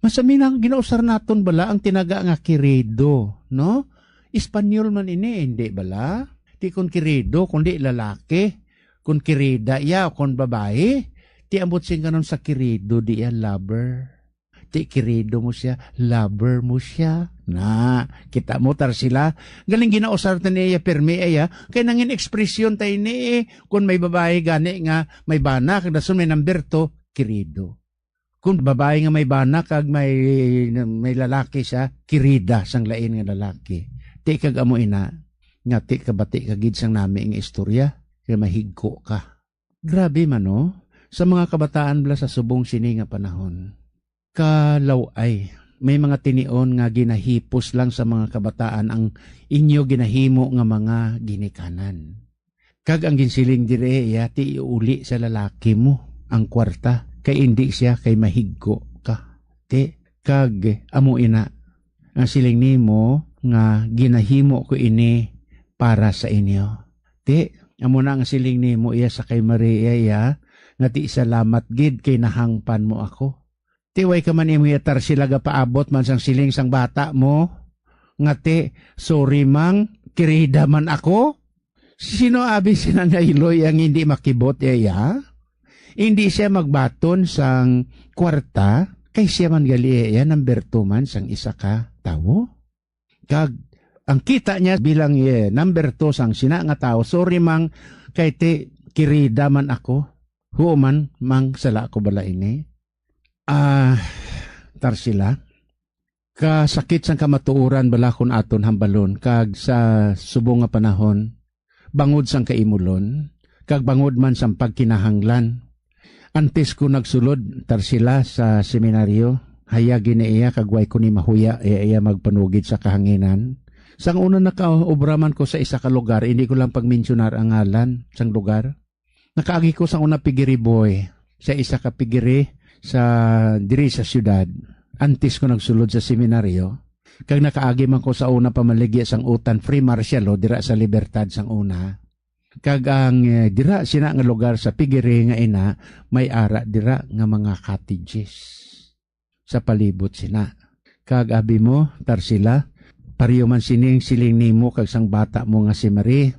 Masami na ginausar naton bala ang tinaga nga kirido, no? Espanyol man ini, hindi bala? Ti kon kirido, kundi lalaki. Kon kirida iya, o kon babayi, ti ambot sing kanon sa kirido, di iya lover. Ti kirido mo siya, lover mo siya. Na, kita mo, Tarsila, galing ginausar ta niya, permi iya, kay nangin ekspresyon ta ini, eh, kon may babayi gani nga may bana, kag dason may number two, kirido. Kung babayi nga may bana kag may, may lalaki siya, kirida sang lain nga lalaki. Ti kag amo ina, nga ti kabati ka gid sang nami nga istorya, kay mahigko ka. Grabe man, no? Sa mga kabataan bala sa subong sini nga panahon. Kalaw-ay, may mga tinion nga ginahipos lang sa mga kabataan ang inyo ginahimo nga mga ginikanan. Kag ang ginsiling diri, iya ti iuli sa lalaki mo ang kwarta, kay indi siya kay mahigko ka. Ti, kag amo ina ang siling nimo nga ginahimo ko ini para sa inyo. Ti, amo na ang siling nimo iya sa kay Maria iya, nga ti salamat gid kay nahangpan mo ako. Ti way ka man imo iya, Tarsila, gapaabot man sang siling sang bata mo, nga ti, "Sorry, Mang, kirida man ako." Sino abi sina nga iloy ang hindi makibot iya? Hindi siya magbaton sang kwarta, kay siya man gali iya number two man sang isa ka tawo. Kag ang kita niya bilang, eh, number two sang sina nga tawo, "Sorry, Mang, kay ti kirida man ako." Huo man, Mang, sala ko bala ini? Ah, Tarsila, kasakit sang kamatuoran bala kun aton hambalon, kag sa subong nga panahon, bangod sang kaimulon, kag bangod man sang pagkinahanglan. Antes ko nagsulod, Tarsila, sa seminaryo, hayag gid ni iya kag way ko ni mahuya iya, iya magpanugid sa kahanginan. Sang una nakaobra man ko sa isa ka lugar, hindi ko lang pagmensyonar ang ngalan sang lugar. Nakaagi ko sang una piggery boy sa isa ka piggery sa diri sa siyudad. Antes ko nagsulod sa seminaryo, kag nakaagi man ko sa una pamaligya sang utan, free martial law, dira sa Libertad sang una. Kag ang, eh, dira sina nga lugar sa piggery nga ina, may ara dira nga mga cottages sa palibot sina. Kag abi mo, Tarsila, pareho man sini ang siling nimo kag sang bata mo nga si Marie,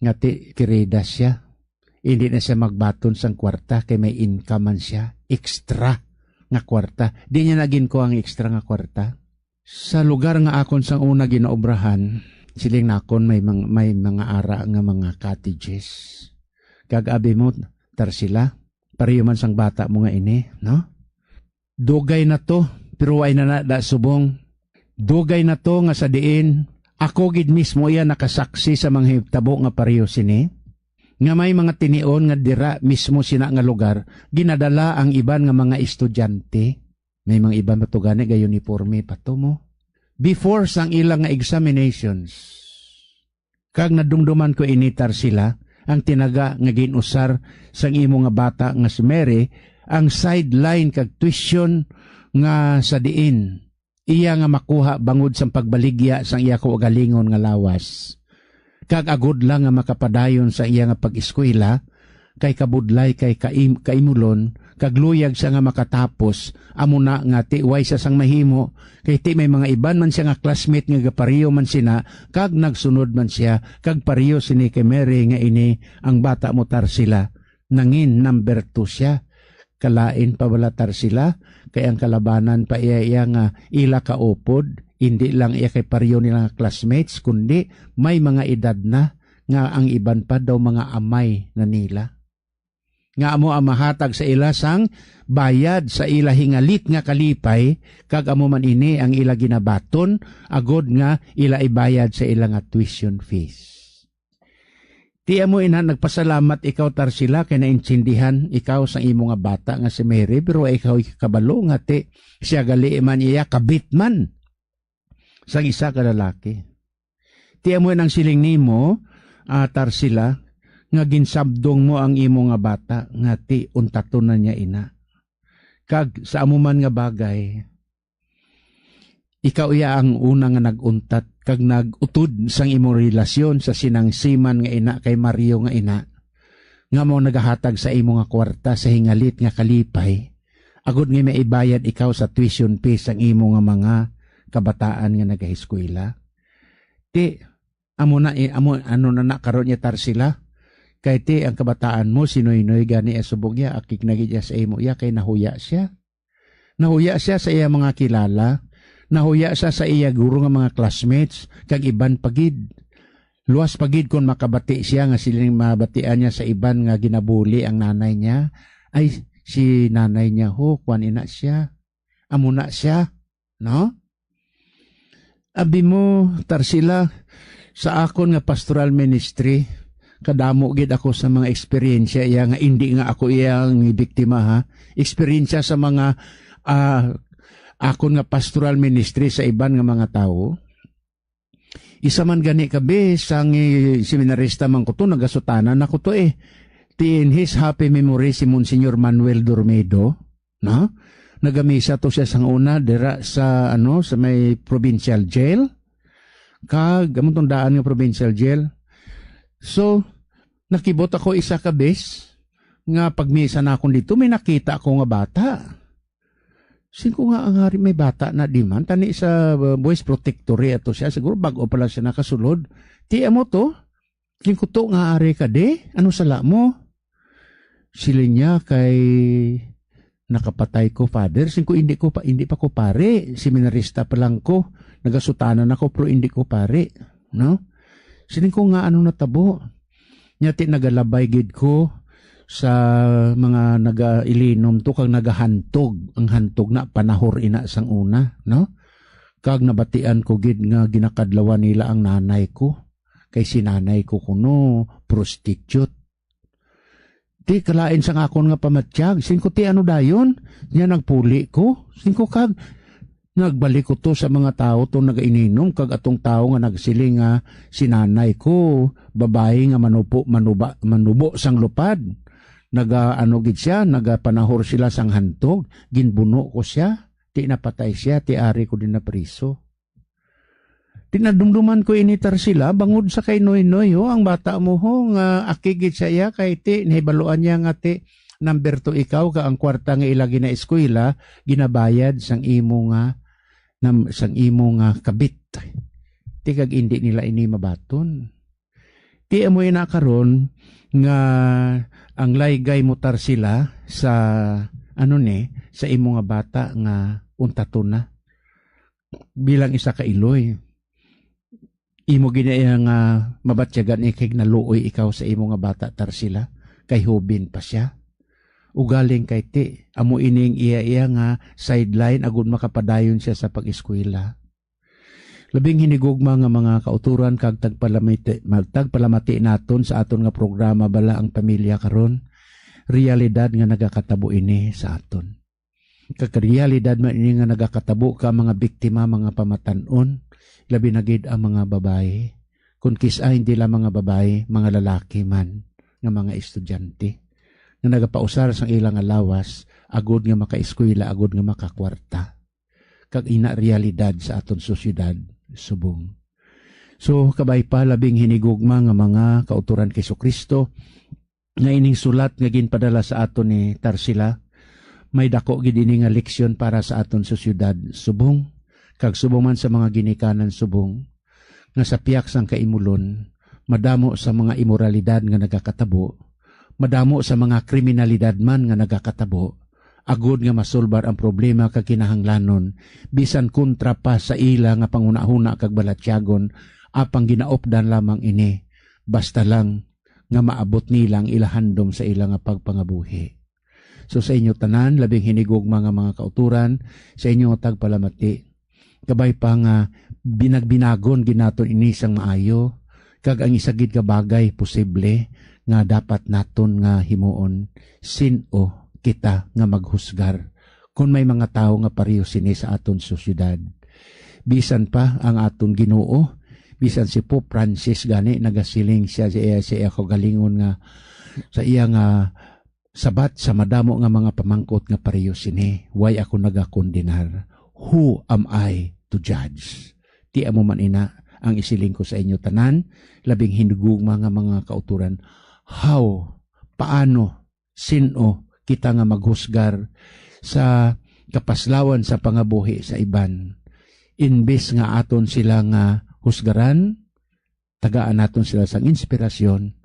nga ti kirida siya. Hindi na siya magbaton sang kwarta kay may income man siya, extra nga kwarta. Di niya na ginkuha ang extra nga kwarta. Sa lugar nga akon sang una ginaobrahan, Siling nakon may mang-, may mga ara nga mga cottages. Kag abi mo, Tarsila, pareho man sang bata mo nga ini, no? Dugay na to, pero way na na da subong. Dugay na to nga sa diin, ako gid mismo iya nakasaksi sa mga hitabo nga pareho sini, nga may mga tinion nga dira mismo sina nga lugar, ginadala ang iban nga mga estudyante. May mga iban pa to gani, ga-uniforme pa to mo. Before sang ilang nga examinations. Kag nadumduman ko ini, Tarsila, ang tinaga nga gin-usar sang imo nga bata nga si Mary, ang sideline kag tuition nga sa diin iya nga makuha bangod sang pagbaligya sang iya kaugalingon nga lawas. Kag agod lang nga makapadayon sa iya nga pag-eskwela, kay kabudlay kay kaim-, kaimulon, kag luyag siya nga makatapos, amo na nga ti way siya sang mahimo, kay ti may mga iban man siya nga classmate nga gapareho man sina, kag nagsunod man siya, kag pareho sini kay Mary nga ini ang bata mo, Tarsila, nangin number two siya. Kalain pa bala, Tarsila, kay ang kalabanan pa iya, iya nga ila kaupod, indi lang iya kay pareho nila nga classmates, kundi may mga edad na nga ang iban pa daw mga amay na nila. Nga amo ang mahatag sa ila sang bayad sa ila hingalit nga kalipay, kag amo man ini ang ila ginabaton, agod nga ila ibayad sa ila nga tuition fees. Ti amo ina, nagpasalamat ikaw, Tarsila, kay naintindihan ikaw sang imo nga bata nga si Mary, pero ikaw kabalo nga ti siya gali man iya, kabit man sang isa ka lalaki. Ti amo nang siling nimo, ah, Tarsila, nga ginsabdong mo ang imo nga bata nga ti untaton na niya ina. Kag sa amo man nga bagay, ikaw iya ang una nga nag-untat kag nag-utod sang imo relasyon sa sinang siman nga ina kay Mario nga ina, nga mao nagahatag sa imo nga kwarta sa hingalit nga kalipay, agod nga maibayad ikaw sa tuition fee sang imo nga mga kabataan nga nagaeskwela. Ti, amo na, eh, amo, ano na na karon niya, Tarsila? Kay ti ang kabataan mo, si Noynoy gani, eh, subong iya, akig na gid iya sa imo iya, kay nahuya siya. Nahuya siya sa iya mga kilala. Nahuya siya sa iya guro nga mga classmates, kag iban pa gid. Luas pa gid kon makabati siya nga siling mabatian niya sa iban nga ginabuli ang nanay niya. Ay, si nanay niya, ho, kwan ina siya. Amo na siya, no? Abi mo, Tarsila, sa akon nga pastoral ministry, kadamo gid ako sa mga eksperyensya iya nga indi nga ako iya ang biktima, ha. Eksperyensya sa mga, ah, akon nga pastoral ministry sa iban nga mga tawo. Isa man gani ka, be, sang, eh, seminarista man ko to, nagasutanan ako to, eh. Ti in his happy memory si Monsignor Manuel Dormedo, no? Nagamisa to siya sang una dira sa, ano, sa may provincial jail. Kag, amo tong daan nga provincial jail. So, nakibot ako isa ka bes nga pagmisa na akon dito, may nakita ko nga bata. Singko nga ang hari may bata na di man, tani sa, uh, voice protector ato siya, siguro bag-o pa lang siya nakasulod. Ti amo to, singko to nga ari ka di, ano sala mo? Siling niya kay nakapatay ko, Father. Singko, hindi ko pa, hindi pa ko pare. Seminarista pa lang ko. Nagasutanan ako, pero hindi ko pare. No? Siling ko nga, ano natabo? Nya ti nagalabay gid ko sa mga nagailinom to kag nagahantog. Ang hantog na panahor ina sang una, no? Kag nabatian ko gid nga ginakadlawan nila ang nanay ko. Kay si nanay ko kuno prostitute. Ti kalain sang akon nga pamatyag. Singko ti ano dayon? Nya nagpuli ko. Singko kag nagbalik ko to sa mga tawo to nagaininom kag atong tawo nga nagsiling nga si nanay ko, babayi nga manupo, manuba, manubo sang lupad. Naga, ano gid siya, nagapanahor sila sang hantog, ginbuno ko siya, ti napatay siya, ti ari ko din na priso. Tinadumduman ko ini, Tarsila, bangod sa kay Noynoy, ho, ang bata mo, ho, nga akig gid sa iya, kay ti, nahibaluan niya nga ti, number two ikaw, ka ang kwarta nga ila ginaeskwela, ginabayad sang imo nga, nam-, sang imo nga kabit. Ti kag indi nila ini mabaton. Ti amo ina karon nga ang laygay mo, Tarsila, sa, ano ni, sa imo nga bata nga untaton na bilang isa ka iloy. Imo gid iya nga mabatyagan, eh, kay naluoy ikaw sa imo nga bata, Tarsila, kay hubin pa sia. Ugaling kay ti, amo ining iya-iya nga sideline agud makapadayon sia sa pag-eskwela. Labing hinigugma nga mga kauturan kag tagpalamati, magtagpalamati naton sa aton nga programa bala ang pamilya karon. Realidad nga nagakatabo ini sa aton. Kag realidad man ini nga nagakatabo ka mga biktima, mga pamatan-on, labi na gid ang mga babayi. Kung kis-a hindi lang mga babayi, mga lalaki man nga mga estudyante nga nagapausar sang ila nga lawas agud nga makaeskwela, agud nga makakwarta. Kag ina realidad sa aton sosyedad subong. So, kabay pa, labing hinigugma nga mga kauturan kay Jesu-Cristo, nga ining sulat nga ginpadala sa aton ni Tarsila, may dako gid ini nga leksyon para sa aton sosyedad subong, kag subong man sa mga ginikanan subong, nga sa piyak sang kaimulon, madamo sa mga imoralidad nga nagakatabo, madamo sa mga kriminalidad man nga nagakatabo, agud nga masulbar ang problema kag kinahanglanon, bisan kontra pa sa ila nga panghunahuna kag balatyagon, apang ginaupdan lamang ini, basta lang nga maabot nila ang ila handom sa ila nga pagpangabuhi. So, sa inyo tanan, labing hinigugma nga mga kauturan, sa inyo nga tagpalamati, kabay pa nga binagbinagon gid naton ini sang maayo, kag ang isa gid ka bagay posible nga dapat naton nga himuon, sin-o kita nga maghusgar kon may mga tawo nga pareho sini sa aton sosyedad. Bisan pa ang aton Ginoo, bisan si Pope Francis gani nagasiling siya sa iya, sa iya kaugalingon nga, sa iya nga sabat sa madamo nga mga pamangkot nga pareho sini, way ako nagakondenar. Who am I to judge? Ti amo man ina ang isiling ko sa inyo tanan, labing hinigugma nga mga kauturan. How, paano, sin-o kita nga maghusgar sa kapaslawan sa pangabuhi sa iban? Imbis nga aton sila nga husgaran, tagaan naton sila sang inspirasyon,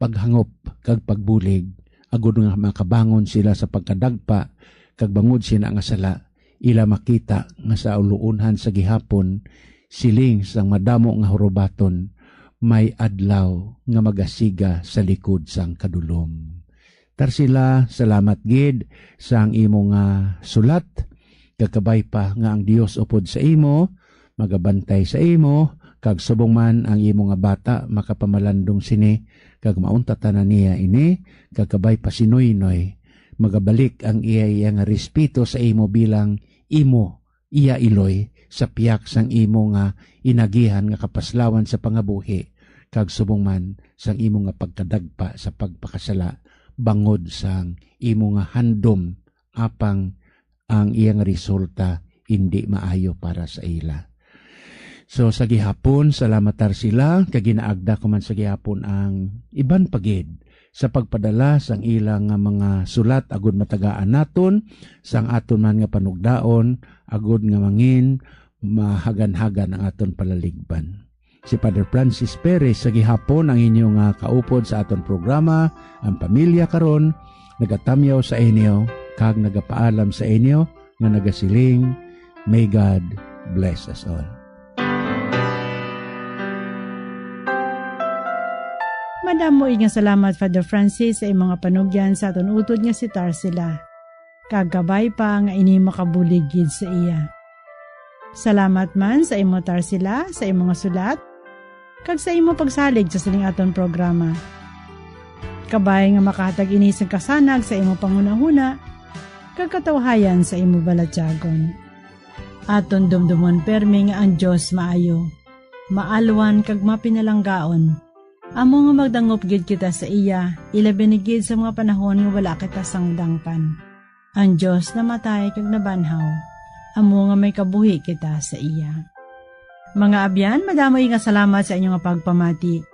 paghangop, kag pagbulig, agud nga makabangon sila sa pagkadagpa, kag bangod sina nga sala, ila makita nga sa uluonhan sa gihapon, siling sang madamo nga hurubaton, may adlaw nga magasiga sa likod sang kadulom. Tarsila, salamat gid sang imo nga sulat. Kakabay pa nga ang Dios upod sa imo, magabantay sa imo, kag subong man ang imo nga bata makapamalandong sini, kag mauntat na niya ini, kakabay pa si Noynoy, magabalik ang iya, iya nga respeto sa imo bilang imo, iya iloy, sa piyak sang imo nga inagihan nga kapaslawan sa pangabuhi, kag subong man sang imo nga pagkadagpa sa pagpakasala, bangod sang imo nga handom, apang ang iya nga resulta indi maayo para sa ila. So, sa gihapon, salamat Tarsila, kag ginaagda ko man sa gihapon ang iban pa gid sa pagpadala sang ila nga mga sulat, agud matagaan naton sang aton man nga panugdaon, agud nga mangin mahaganhagan ang aton palaligban. Si Father Francis Perez sa gihapon ang inyo nga kaupod sa aton programa, Ang Pamilya Karon, nagatamyaw sa inyo kag nagapaalam sa inyo nga nagasiling, "May God bless us all." Madamo nga salamat, Father Francis, sa imong panugyan sa aton utod nga si Tarsila. Kag kabay pa nga ini makabulig gid sa iya. Salamat man sa imo, Tarsila, sa imo nga sulat, kag sa imo pagsalig sa sining aton programa. Kabay nga makahatag ini sing kasanag sa imo panghunahuna, kag katawhayan sa imo balatyagon. Aton dumdumon permi nga ang Dios maayo, maalwan kag mapinalanggaon. Amo nga magdangop gid kita sa iya, ilabi na gid sa mga panahon nga wala kita sang dangpan. Ang Dios namatay kag nabanhaw, amo nga may kabuhi kita sa iya. Mga abyan, madamo nga salamat sa inyo nga pagpamati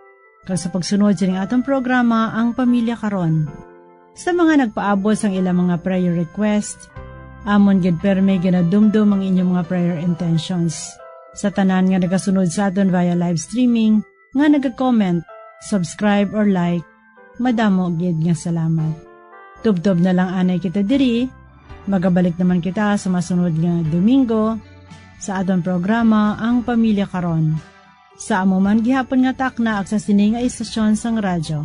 kag sa pagsunod sining aton programa, Ang Pamilya Karon. Sa mga nagpaabot sang ilang mga prayer request, amon gid permi ginadumdom ang inyong mga prayer intentions. Sa tanan nga nagasunod sa aton via live streaming, nga naga-comment, subscribe, or like, madamo gid nga salamat. Tubtob na lang anay kita diri. Magabalik naman kita sa masunod nga Domingo sa aton programa, Ang Pamilya Karon. sa amo man gihapon nga takna kag sa sini nga istasyon sang radyo.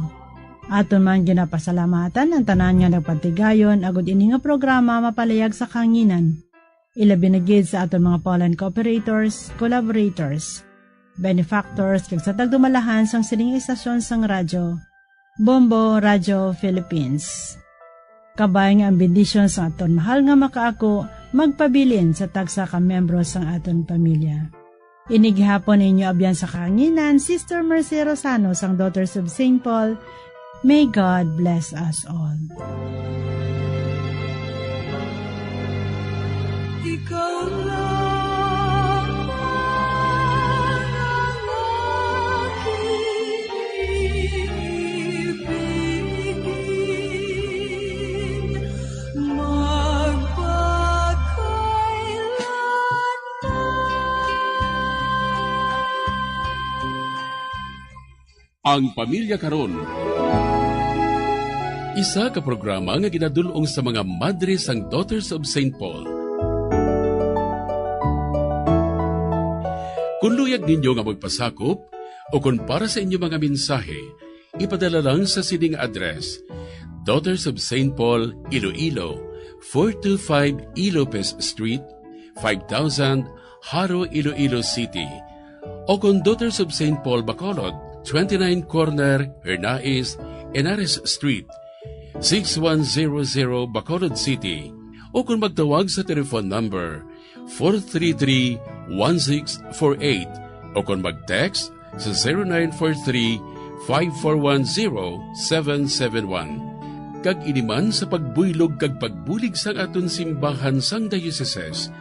Aton man ginapasalamatan ang tanan nga nagpatigayon agud ini nga programa mapalayag sa kahanginan. Ilabi na gid sa aton mga Poland cooperators, collaborators, benefactors, kag sa tagdumalahan sang sining istasyon sang radyo, Bombo Radio Philippines. Kabay nga ang bendisyon sang aton mahal nga makaako magpabilin sa tagsa ka miyembro sang aton pamilya. Ini gihapon inyo abyan sa kahanginan, Sister Mercy Rosano sang Daughters of Saint Paul. May God bless us all. Ikaw lang ang aking ibigin, magpakailanman. Ang Pamilya Karon. Isa ka programa nga ginadul-ong sa mga madre sang Daughters of Saint Paul. Kung luyag ninyo nga magpasakop o kung para sa inyo mga mensahe, ipadala lang sa sining address: Daughters of Saint Paul, Iloilo, four two five Ilopez Street, five thousand, Jaro, Iloilo City. O kon Daughters of Saint Paul Bacolod, twenty-nine Corner Hernais, Henares Street, six one zero zero, Bacolod City. O kon magtawag sa telephone number four three three, one six four eight, o kon mag-text sa zero nine four three, five four one, zero seven seven one. Kag ini man sa pagbuylog kag pagbulig sang aton simbahan sang diocese,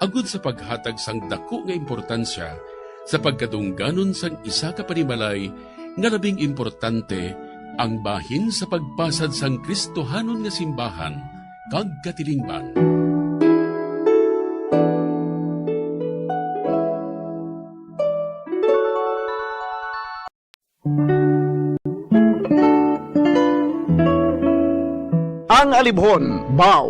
agud sa paghatag sang daku nga importansya sa pagkadungganon sang isa ka panimalay nga labing importante, ang bahin sa pagpasad sang Kristohanon nga simbahan kag katilingban. Ang alibhon, baw.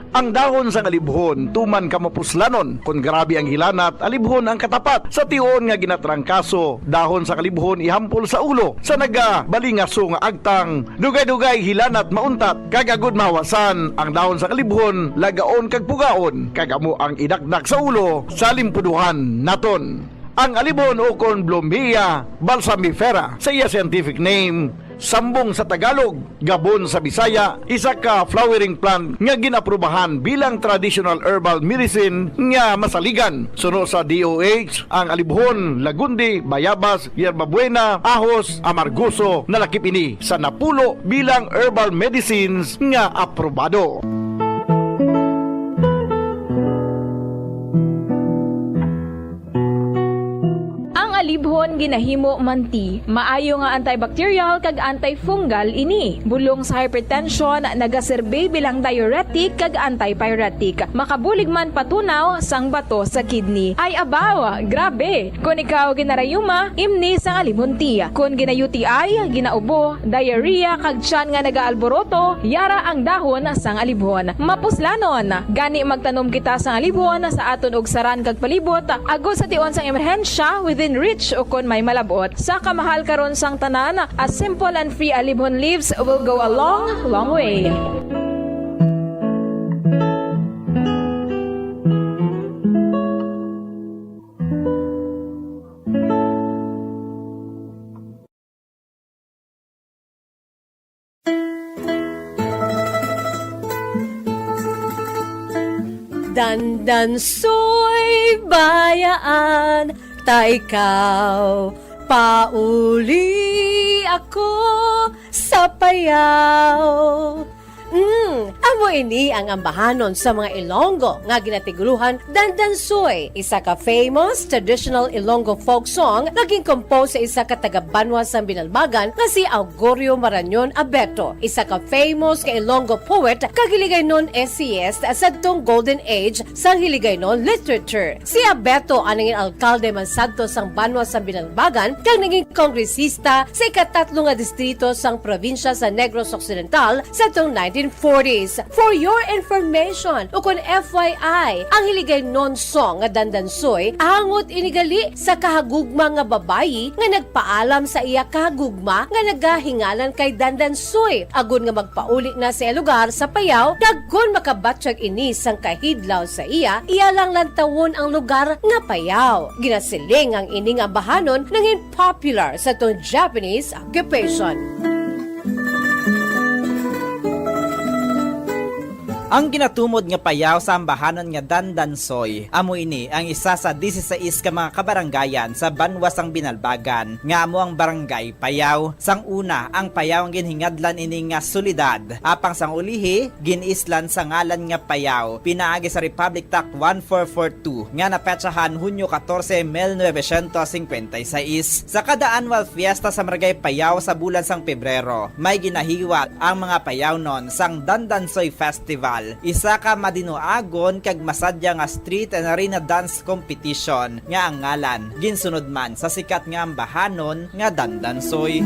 Ang dahon sang alibhon tuman ka mapuslanon. Kon grabe ang hilanat, alibhon ang katapat. Sa tion nga ginatrangkaso, dahon sang alibhon ihampol sa ulo. Sa nagabalingaso nga agtang, dugay-dugay hilanat mauntat, kag agud mahawasan ang dahon sang alibhon, lagaon kag pugaon, kag amo ang idakdak sa ulo sa limpuduhan naton. Ang alibhon ukon Blumea balsamifera sa iya scientific name, sambong sa Tagalog, gabon sa Bisaya, isa ka flowering plant nga gin-aprubahan bilang traditional herbal medicine nga masaligan. Suno sa D O H, ang alibhon, lagundi, bayabas, yerbabuena, ahos, amargoso, nalakip ini sa napulo bilang herbal medicines nga aprobado. Ang alibhon ginahimo man ti maayo nga antibacterial kag antifungal ini. Bulong sa hypertension, nagaserbi bilang diuretic kag antipyretic. Makabulig man patunaw sang bato sa kidney. Ay abaw, grabe! Kon ikaw ginarayuma, imni sang alibhon tea. Kon gina-U T I, ginaubo, diarrhea, kag tiyan nga nagaalboroto, yara ang dahon sang alibhon. Mapuslanon! Gani magtanom kita sang alibhon sa aton ugsaran kag palibot, agod sa tion sang emerhensya, within reach ukon may malab-ot. Sa kamahal karon sang tanan, a simple and free alibhon leaves will go a long, long way. Dandansoy, bayaan ta ikaw, pauli ako sa payaw. Mm, amo ini ang ambahanon sa mga Ilonggo nga ginatiguruhan Dandansoy, isa ka famous traditional Ilonggo folk song nga gin-compose sa isa ka taga-banwa sang Binalbagan nga si Augurio Marañon Abeto, isa ka famous ka Ilonggo poet kag Hiligaynon essayist sadtong golden age sang Hiligaynon literature. Si Abeto ang nangin alkalde man sadto sang banwa sang Binalbagan kag naging kongresista sa ikatatlo nga distrito sang probinsya sa Negros Occidental sadtong nineteen forty. Please, for your information, ukon F Y I, ang Hiligaynon song nga Dandansoy, angot ini gali sa kahagugma nga babayi nga nagpaalam sa iya kahagugma nga nagahingalan kay Dandansoy, agod nga magpauli na sa iya lugar sa Payao, kag kon makabatyag ini sang kahidlaw sa iya, iya lang lantawon ang lugar nga Payao. Ginasiling ang ini nga ambahanon nangin popular sa tong Japanese occupation. Ang ginatumod nga Payao sa ambahanon nga Dandansoy, amo ini ang isa sa disisais ka mga kabarangayan sa banwa sang Binalbagan, nga amo ang Barangay Payao. Sang una, ang Payao ang ginhingadlan ini nga syudad, apang sang ulihi, gin-islan sa ngalan nga Payao, pinaagi sa Republic Act one four four two, nga napetsahan Hunyo katorse, mil novecientos singkwenta y seis. Sa kada annual fiesta sa Barangay Payao sa bulan sang Pebrero, may ginahiwat ang mga Payaonon sang Dandansoy Festival, isa ka madinuagon kag masadya nga street and arena dance competition nga ang ngalan ginsunod man sa sikat nga ambahanon nga Dandansoy.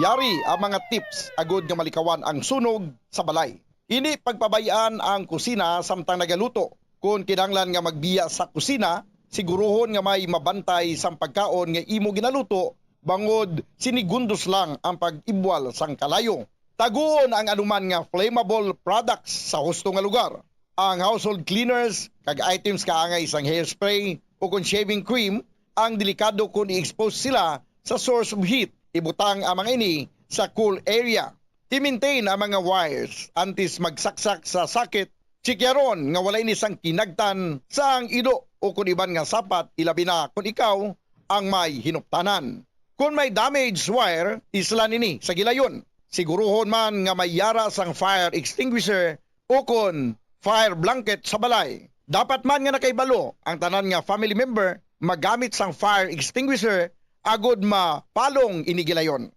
Yari ang mga tips agud nga malikawan ang sunog sa balay. Ini pagpabay-an ang kusina samtang nagaluto. Kon kinahanglan nga magbiya sa kusina, siguruhon nga may mabantay sang pagkaon nga imo ginaluto, bangod sinigundos lang ang pag-ibwal sang kalayo. Taguon ang anuman nga flammable products sa husto nga lugar. Ang household cleaners kag items kaangay sang hairspray o kon shaving cream ang delikado kon i-expose sila sa source of heat. Ibutang ang mga ini sa cool area. I-maintain ang mga wires antes magsaksak sa sakit. Chikyaron nga wala ini sang kinagtan sang ilo o kon iban nga sapat, ilabi na kon ikaw ang may hinuptanan. Kon may damaged wire, islan ini sa gilayon. Siguruhon man nga may yara sang fire extinguisher o kon fire blanket sa balay. Dapat man nga nakahibalo ang tanan nga family member magamit sang fire extinguisher agod mapalong ini gilayon.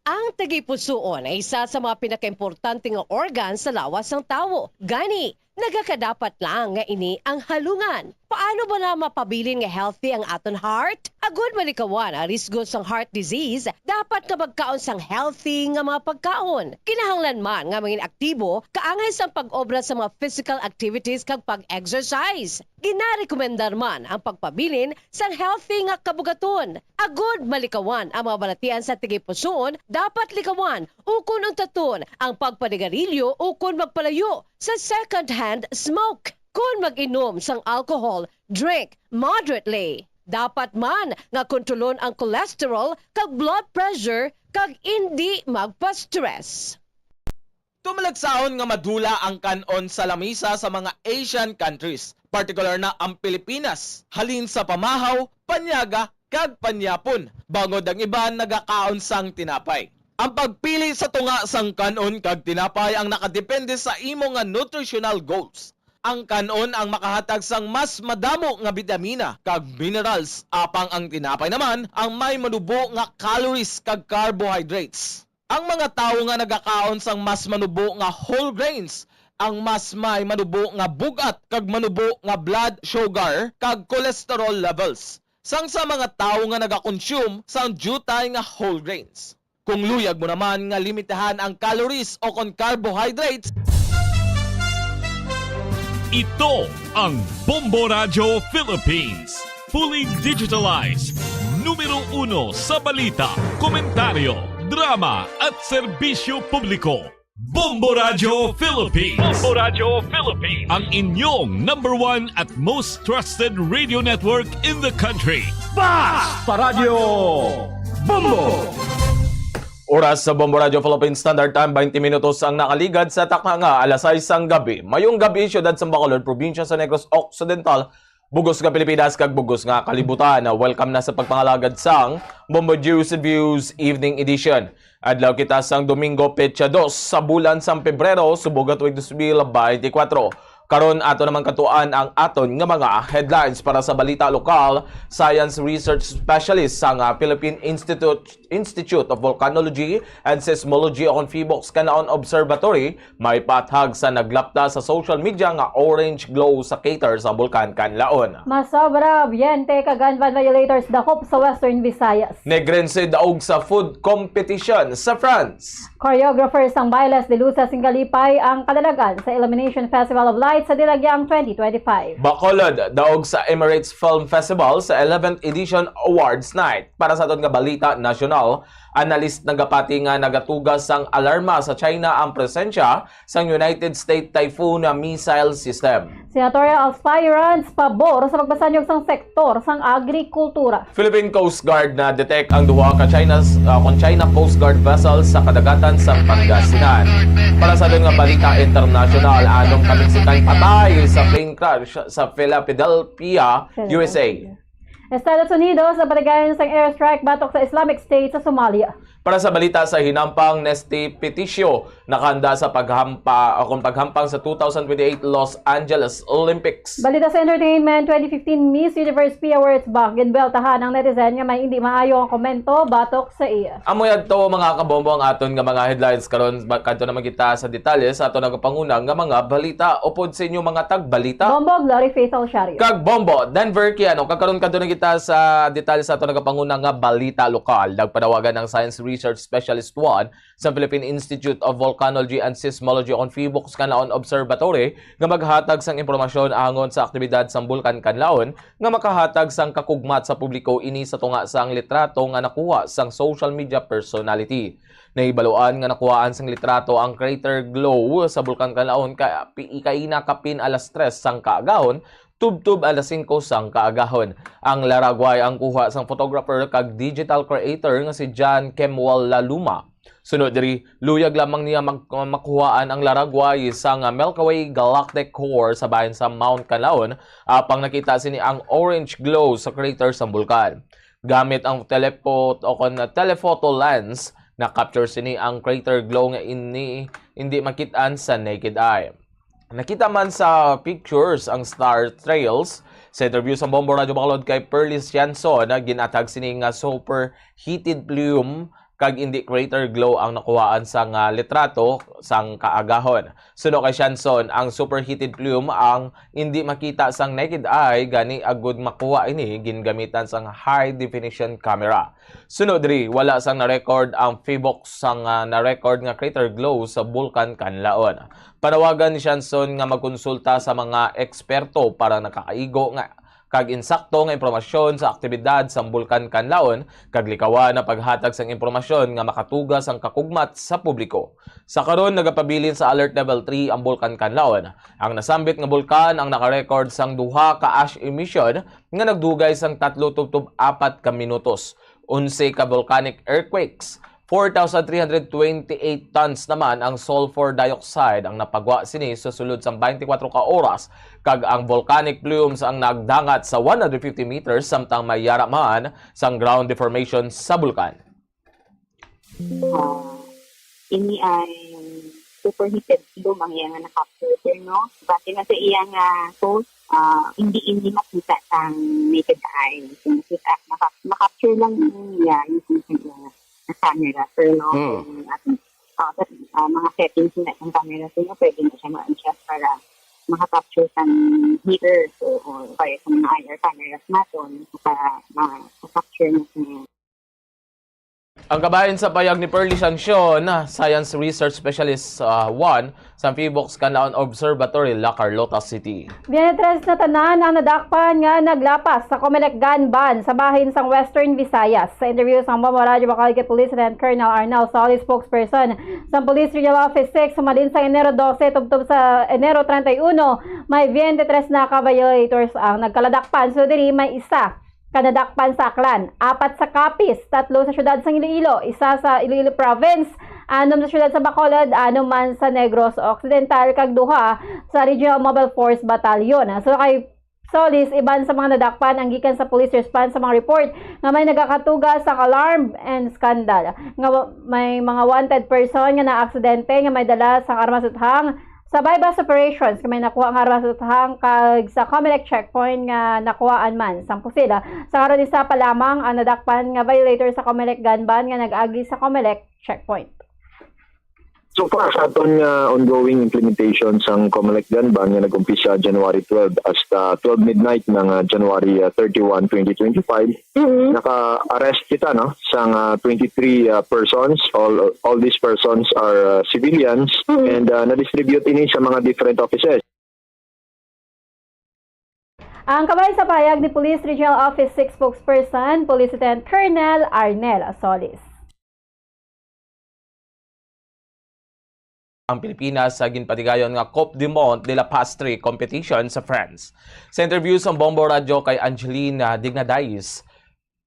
Ang tagipusoon ay isa sa mga pinakaimportante nga organ sa lawas sang tawo. Gani, nagakadapat lang nga ini ang halungan. Paano bala mapabilin nga healthy ang aton heart? Agud malikawan ang risgo sang heart disease, dapat nga magkaon sang healthy nga mga pagkaon. Kinahanglan man nga mangin aktibo kaangay sang pag-obra sa mga physical activities kag pag-exercise. Ginarekomendar man ang pagpabilin sang healthy nga kabugaton. Agud malikawan ang mga balatian sa tagipusoon, dapat likawan ukon untaton ang pagpanigarilyo ukon magpalayo sa second-hand smoke. Kon mag-inom sang alcohol, drink moderately. Dapat man nga kontrolon ang cholesterol kag blood pressure kag indi magpa-stress. Tumalagsahon nga madula ang kan-on sa lamisa sa mga Asian countries, partikular na ang Pilipinas, halin sa pamahaw, panyaga, kag panyapon, bangod ang iban nagakaon sang tinapay. Ang pagpili sa tunga sang kan-on kag tinapay ang nakadepende sa imo nga nutritional goals. Ang kan-on ang makahatag sang mas madamo nga bitamina kag minerals, apang ang tinapay naman ang may manubo nga calories kag carbohydrates. Ang mga tawo nga nagakaon sang mas manubo nga whole grains, ang mas may manubo nga bug-at kag manubo nga blood sugar kag cholesterol levels, sang sa mga tawo nga nagakonsume sang diutay nga whole grains. Kung luyag mo naman nga limitahan ang calories o kon carbohydrates, Ito ang Bombo Radyo Philippines. Fully digitalized. Numero uno sa balita, komentaryo, drama at serbisyo publiko. Bombo Radyo Philippines. Bombo Radyo Philippines. Ang inyong number one at most trusted radio network in the country. Basta Radyo Bombo! Oras sa Bombo Radyo Philippine Standard Time, twenty minutos ang nakaligad sa takna nga alas sais sang gabi. Mayong gabi, siyudad sang Bacolod, probinsya sa Negros Occidental, bugos nga Pilipinas, kag bugos nga kalibutan. Welcome na sa pagpangalagad sang Bombo News and Views Evening Edition. Adlaw kita sang Domingo, petsa dos sa bulan sang Pebrero, subong nga tuig dos mil beintikwatro. Karon ato naman katuan ang aton nga mga headlines para sa balita lokal. Science research specialist sang, ah, Philippine Institute, Institute of Volcanology and Seismology o kon PHIVOLCS Canlaon Observatory may pathag sa naglapta sa social media nga orange glow sa crater sa Bulkan Kanlaon. Masobra, abyente ka gun ban violators dakop sa Western Visayas. Negrense daog sa food competition sa France. Choreographer sang Bailes de Luces in Kalipay ang kadalagan sa Illumination Festival of Lights sa Dirac Yang twenty twenty-five. Bacolod daog sa Emirates Film Festival sa eleventh Edition Awards Night. Para sa aton nga balita nasyonal, analyst nagapati nga nagatuga sang alarma sa China ang presensya sang United States Typhoon missile system. Senatorial aspirants pabor sa pagpasanyog sang sektor sang agrikultura. Philippine Coast Guard na-detect ang duha ka China, ah, kon China Coast Guard vessel sa kadagatan sa Pangasinan. Para sa aton nga balita internasyonal, anom ka Mexican patay sa plane crash sa Philadelphia, U S A. Estados Unidos nagpatigayon sang airstrike batok sa Islamic State sa Somalia. Para sa balita sa hinampang, Nesty Peticio nakahanda sa paghampa, o kon paghampang sa two thousand twenty-eight Los Angeles Olympics. Balita sa entertainment, twenty fifteen Miss Universe Pia Wurtzbach ginbuweltahan ang netizen nga may indi maayo ang komento batok sa iya. Amo yadto, mga kabombo, ang aton nga mga headlines karon. Ba-, kadto naman kita sa detalye sa aton nagapanguna nga mga balita. Upod sa inyo, mga tagbalita, Bombo Glory Faith Alciario kag Bombo Denver Kiano. Kag karon kadto na kita sa detalye sa aton nagapanguna nga balita lokal. Nagpanawagan ang Science Research Specialist one sa Philippine Institute of Volcanology and Seismology o kon PHIVOLCS Canlaon Observatory nga maghatag sang impormasyon angon sa aktibidad sang Bulkan Kanlaon nga makahatag sang kakugmat sa publiko ini sa tunga sang litrato nga nakuha sang social media personality. Nahibaluan nga nakuhaan sang litrato ang crater glow sa Bulkan Kanlaon ka pi-, kaina kapin alas tres sang kaagahon, tubtob alas singko sang kaagahon. Ang laragway ang kuha sang photographer kag digital creator nga si John Kemuel Laluma. Sunod diri, luyag lamang niya mag-, makuhaan ang laragway sang Milky Way Galactic Core sa bahin sa Mount Kanlaon, apang nakita sini ang orange glow sa crater sang bulkan. Gamit ang telepho-, o kon telephoto lens, na-capture sini ang crater glow nga ini indi makit-an sa naked eye. Nakita man sa pictures ang star trails. Sa interview sa Bombo Radyo Bacolod kay Pearly Sianson, na gin-atag sini nga superheated plume kag indi crater glow ang nakuhaan sang litrato sang kaagahon. Suno kay Sianson, ang superheated plume ang indi makita sang naked eye, gani agud makuha ini, gingamitan sang high definition camera. Suno diri, wala sang na-record ang PHIVOLCS sang, ah, na-record nga crater glow sa Bulkan Kanlaon. Panawagan ni Sianson nga magkonsulta sa mga eksperto para nakaigo nga kag insakto nga impormasyon sa aktibidad sang Bulkan Kanlaon, kag likawan ang paghatag sang impormasyon nga makatuga sang kakugmat sa publiko. Sa karon, nagapabilin sa Alert Level three ang Bulkan Kanlaon. Ang nasambit nga bulkan ang nakarecord sang duha ka ash emission nga nagdugay sang tatlo tubtob apat ka minutos, onse ka volcanic earthquakes, four thousand three hundred twenty-eight tons naman ang sulfur dioxide ang napagwa sini sa sulod sang twenty-four ka oras, kag ang volcanic plumes ang nagdangat sa one hundred fifty meters, samtang may yara man sang ground deformation sa bulkan. Ah, ini ay superheated plume ang iya nga na-capture, sir, no? Base na sa iya nga source, ah, hindi ini makita sang naked eye. So, nakita, naka-, na-capture lang niya using sa iya nga camera, sir, no? Mm. Kung ating, ah, sa, ah, mga settings na itong camera, sir, no, pwede na siya ma-adjust para maka-capture sang heater, so, or kaya sa mga I R cameras naton, maka-, ma-, ma-capture na siya. Ang kabahin sa payag ni Pearly Sianson, Science Research Specialist, ah, one sa PHIVOLCS Canlaon Observatory, La Carlota City. Biyernes na tanan ang nadakpan nga naglapas sa Comelec gun ban sa bahin sang Western Visayas. Sa interview sang Bombo Radyo Bacolod kay Police Lieutenant Colonel Arnel Solis, spokesperson sang Police Regional Office six, humalin sang Enero dose tubtob sa Enero treinta y uno, may biyente tres na ka violators ang nagkaladakpan. So, diri may isa ka nadakpan sa Aklan, apat sa Capiz, tatlo sa siyudad sang Iloilo, isa sa Iloilo Province, anom sa siyudad sa Bacolod, anom man sa Negros Occidental, kag duha sa Regional Mobile Force Battalion. So, kay Solis, iban sa mga nadakpan ang gikan sa police response sa mga report nga may nagakatuga sang alarm and scandal, nga wa-, may mga wanted person nga naaksidente nga may dala sang armas at hang Sa buy-bust operations, may nakuha nga resultahan kag sa Comelec checkpoint nga nakuhaan man sang pusil. Sa karon, isa pa lamang ang nadakpan nga violator sa Comelec gun ban nga nag-agi sa Comelec checkpoint. So far, sa aton nga ongoing implementation sang Comelec gun ban nga nag-umpisa January twelve hasta twelve midnight ng ah, January ah, thirty-one, twenty twenty-five, Mm-hmm. naka-arrest kita, no, sang ah, twenty-three ah, persons. All all these persons are ah, civilians, Mhm. and ah, na-distribute ini sa mga different offices. Ang kabahin sa pahayag ni Police Regional Office six spokesperson, Police Lieutenant Colonel Arnel Solis. Ang Pilipinas sa ginpatigayon nga Coupe du Monde de la Pastry competition sa France. Sa interview sang Bombo Radyo kay Angeline ah, Dignadais,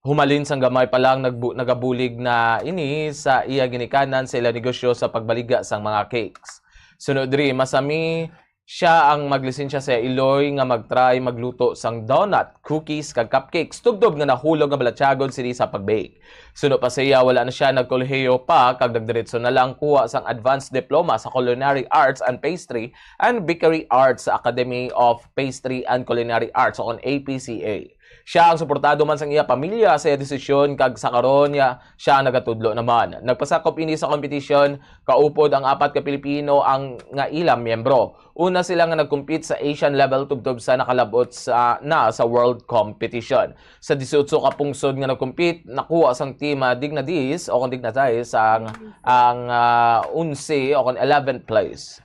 humalin sang gamay pa lang nagbu- nagabulig na ini sa iya ginikanan sa ila negosyo sa pagbaligya sang mga cakes. Sunod diri, masami siya ang maglisensya sa iloy nga mag-try magluto sang donut, cookies, kag cupcakes, tubtob nga nahulog nga balatyagon sini sa pag-bake. Suno pa sa iya, wala na siya nagkolehiyo pa kag nagdiretso na lang kuha sang Advanced Diploma sa Culinary Arts and Pastry and Bakery Arts sa Academy of Pastry and Culinary Arts o kon A P C A. Siya ang suportado man sang iya pamilya sa iya desisyon kag sa karon niya siya ang nagatudlo naman. Nagpasakop ini sa kompetisyon, kaupod ang apat ka Pilipino ang nga ila miyembro. Una sila nga nag-compete sa Asian level tubtob sa nakalabot sa, na sa world competition. Sa disiotso ka pungsod nga nag-compete, nakuha sang team ah, Dignadis o kon Dignadais ang ang ah, onse o kon eleventh place.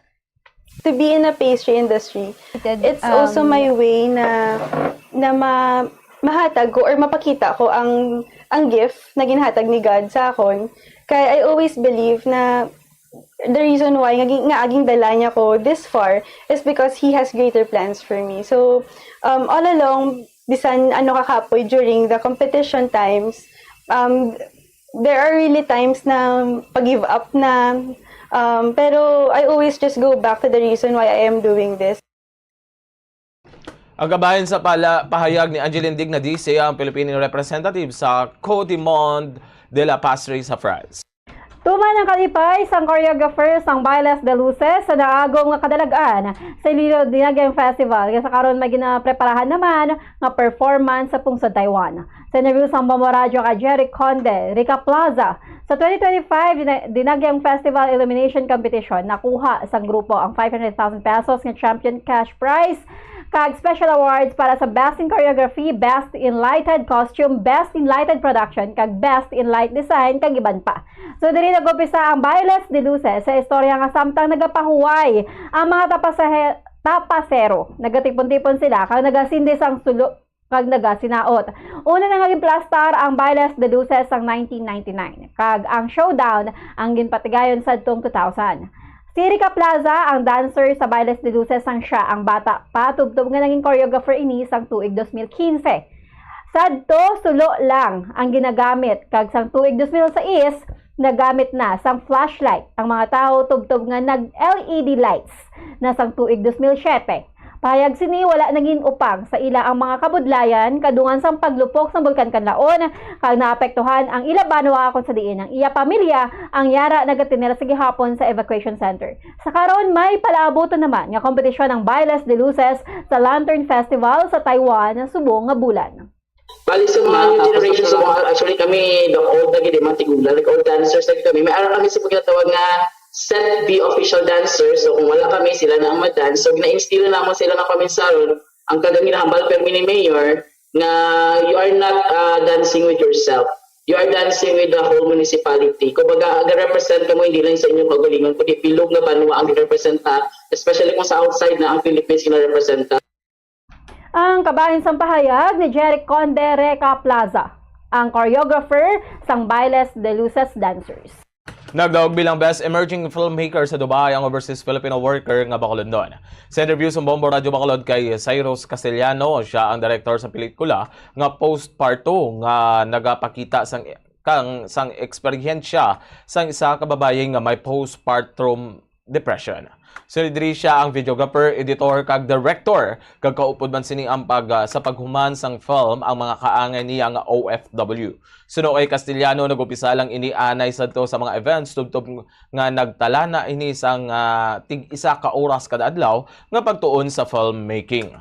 To be in a pastry industry, it's Um, also my way na na ma, mahatag ko or mapakita ko ang ang gift na ginhatag ni God sa akon. Kay I always believe na the reason why nga, gi- nga aging dala niya ko this far is because He has greater plans for me. So, um, all along, bisan ano ka kapoy during the competition times, um, there are really times na pag-give up na. Um, pero I always just go back to the reason why I am doing this. Ang kabahin sa pala, pahayag ni Angeline Dignadis, siya ang Philippine representative sa Coupe du Monde de la Pastry sa France. Tuman ang kalipay sang choreographer sang Bailes de Luces sa naagom nga kadalagan sa Iloilo Dinagyang Festival, nga sa karon may ginapreparahan naman nga performance sa pungsod Taiwan. Sa interview sang Bombo Radyo kay Jerry Conde, Rica Plaza, sa twenty twenty-five Dina- Dinagyang Festival Illumination Competition, nakuha sang grupo ang five hundred thousand pesos nga champion cash prize kag special awards para sa Best in Choreography, Best in Lighted Costume, Best in Lighted Production, kag Best in Light Design, kag iban pa. So diri nag-umpisa ang Bailes de Luces sa istorya nga samtang nagapahuway ang mga tapasahe- tapasero, nagatipon-tipon sila kag nagasindi sang sulo kag nagasinaot. Una na nga ginplastar ang Bailes de Luces sang nineteen ninety-nine, kag ang showdown ang ginpatigayon sadtong two thousand. Si Rica Plaza ang dancer sa Bailes de Luces sang siya ang bata pa, tubtob nga naging choreographer ini sang tuig dos mil quince. Sadto, sulo lang ang ginagamit, kag sang tuig dos mil sais, nagamit na sang flashlight ang mga tawo, tubtob nga nag-L E D lights na sang tuig dos mil siete. Pahayag sini, wala naging upang sa ila ang mga kabudlayan kadungan sang paglupok sang Bulkan Kanlaon, kag naapektuhan ang ila banwa, kon sa diin ang iya pamilya ang yara nagatinera sa gihapon sa evacuation center. Sa karon, may palaabuton naman nga kompetisyon ang Bailes de Luces sa Lantern Festival sa Taiwan subong nga bulan. Bali sa mga new generations, so, actually kami, the old na gid, mga tigulang, like, old dancers na gid kami. May ara kami sa ginatawag nga set B official dancers. So kung wala kami, sila na ang mag-dance. So gina-instill na mo sila nga paminsaron, ang kagang ginahambal permi ni Mayor, nga you are not uh, dancing with yourself. You are dancing with the whole municipality. Kumbaga, ga-represent kamo hindi lang sa inyong kaugalingon, kundi bilog nga banwa ang girepresenta, especially kung sa outside na ang Philippines ginarepresenta. Ang kabahin sang pahayag ni Jeric Conde, Reca Plaza, ang choreographer sang Bailes de Luces Dancers. Nagdaog bilang Best Emerging Filmmaker sa Dubai ang overseas Filipino worker nga Bacolodnon. Sa interview sa Bombo Radyo Bacolod kay Cyrus Castellano, siya ang director sa pelikula nga Postparto nga nagapakita sang kang sang eksperyensya sang isa ka babayi nga may postpartum depression. Sunod diri siya ang videographer, editor, kag director, kag kaupod man sini ang pag, ah, sa paghuman sang film ang mga kaangay niya nga O F W. Suno kay Castellano, nag-umpisa lang ini anay sadto sa mga events tubtob nga nagtalana ini sang, ah, tig isa ka oras kada adlaw nga pagtuon sa filmmaking.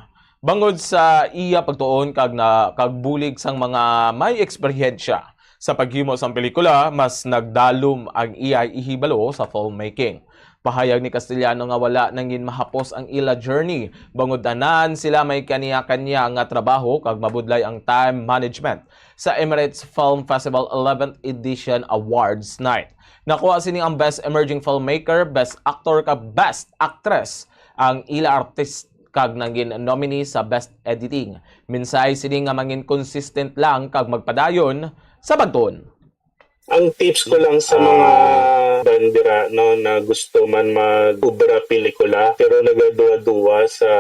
Bangod sa iya pagtuon kag na, kag bulig sang mga may eksperyensya sa paghimo sang pelikula, mas nagdalom ang iya ihibalo sa filmmaking. Pahayag ni Castellano nga wala nangin mahapos ang ila journey, bangod tanan sila may kaniya-kaniya nga trabaho kag mabudlay ang time management sa Emirates Film Festival eleventh Edition Awards Night. Nakuha sini ang Best Emerging Filmmaker, Best Actor, kag Best Actress ang ila artist kag nangin nominee sa Best Editing. Mensahe sini nga mangin consistent lang kag magpadayon sa pagtuon. Ang tips ko lang sa mga bandira, no, na gusto man mag-obra pelikula pero nagaduwa-duwa sa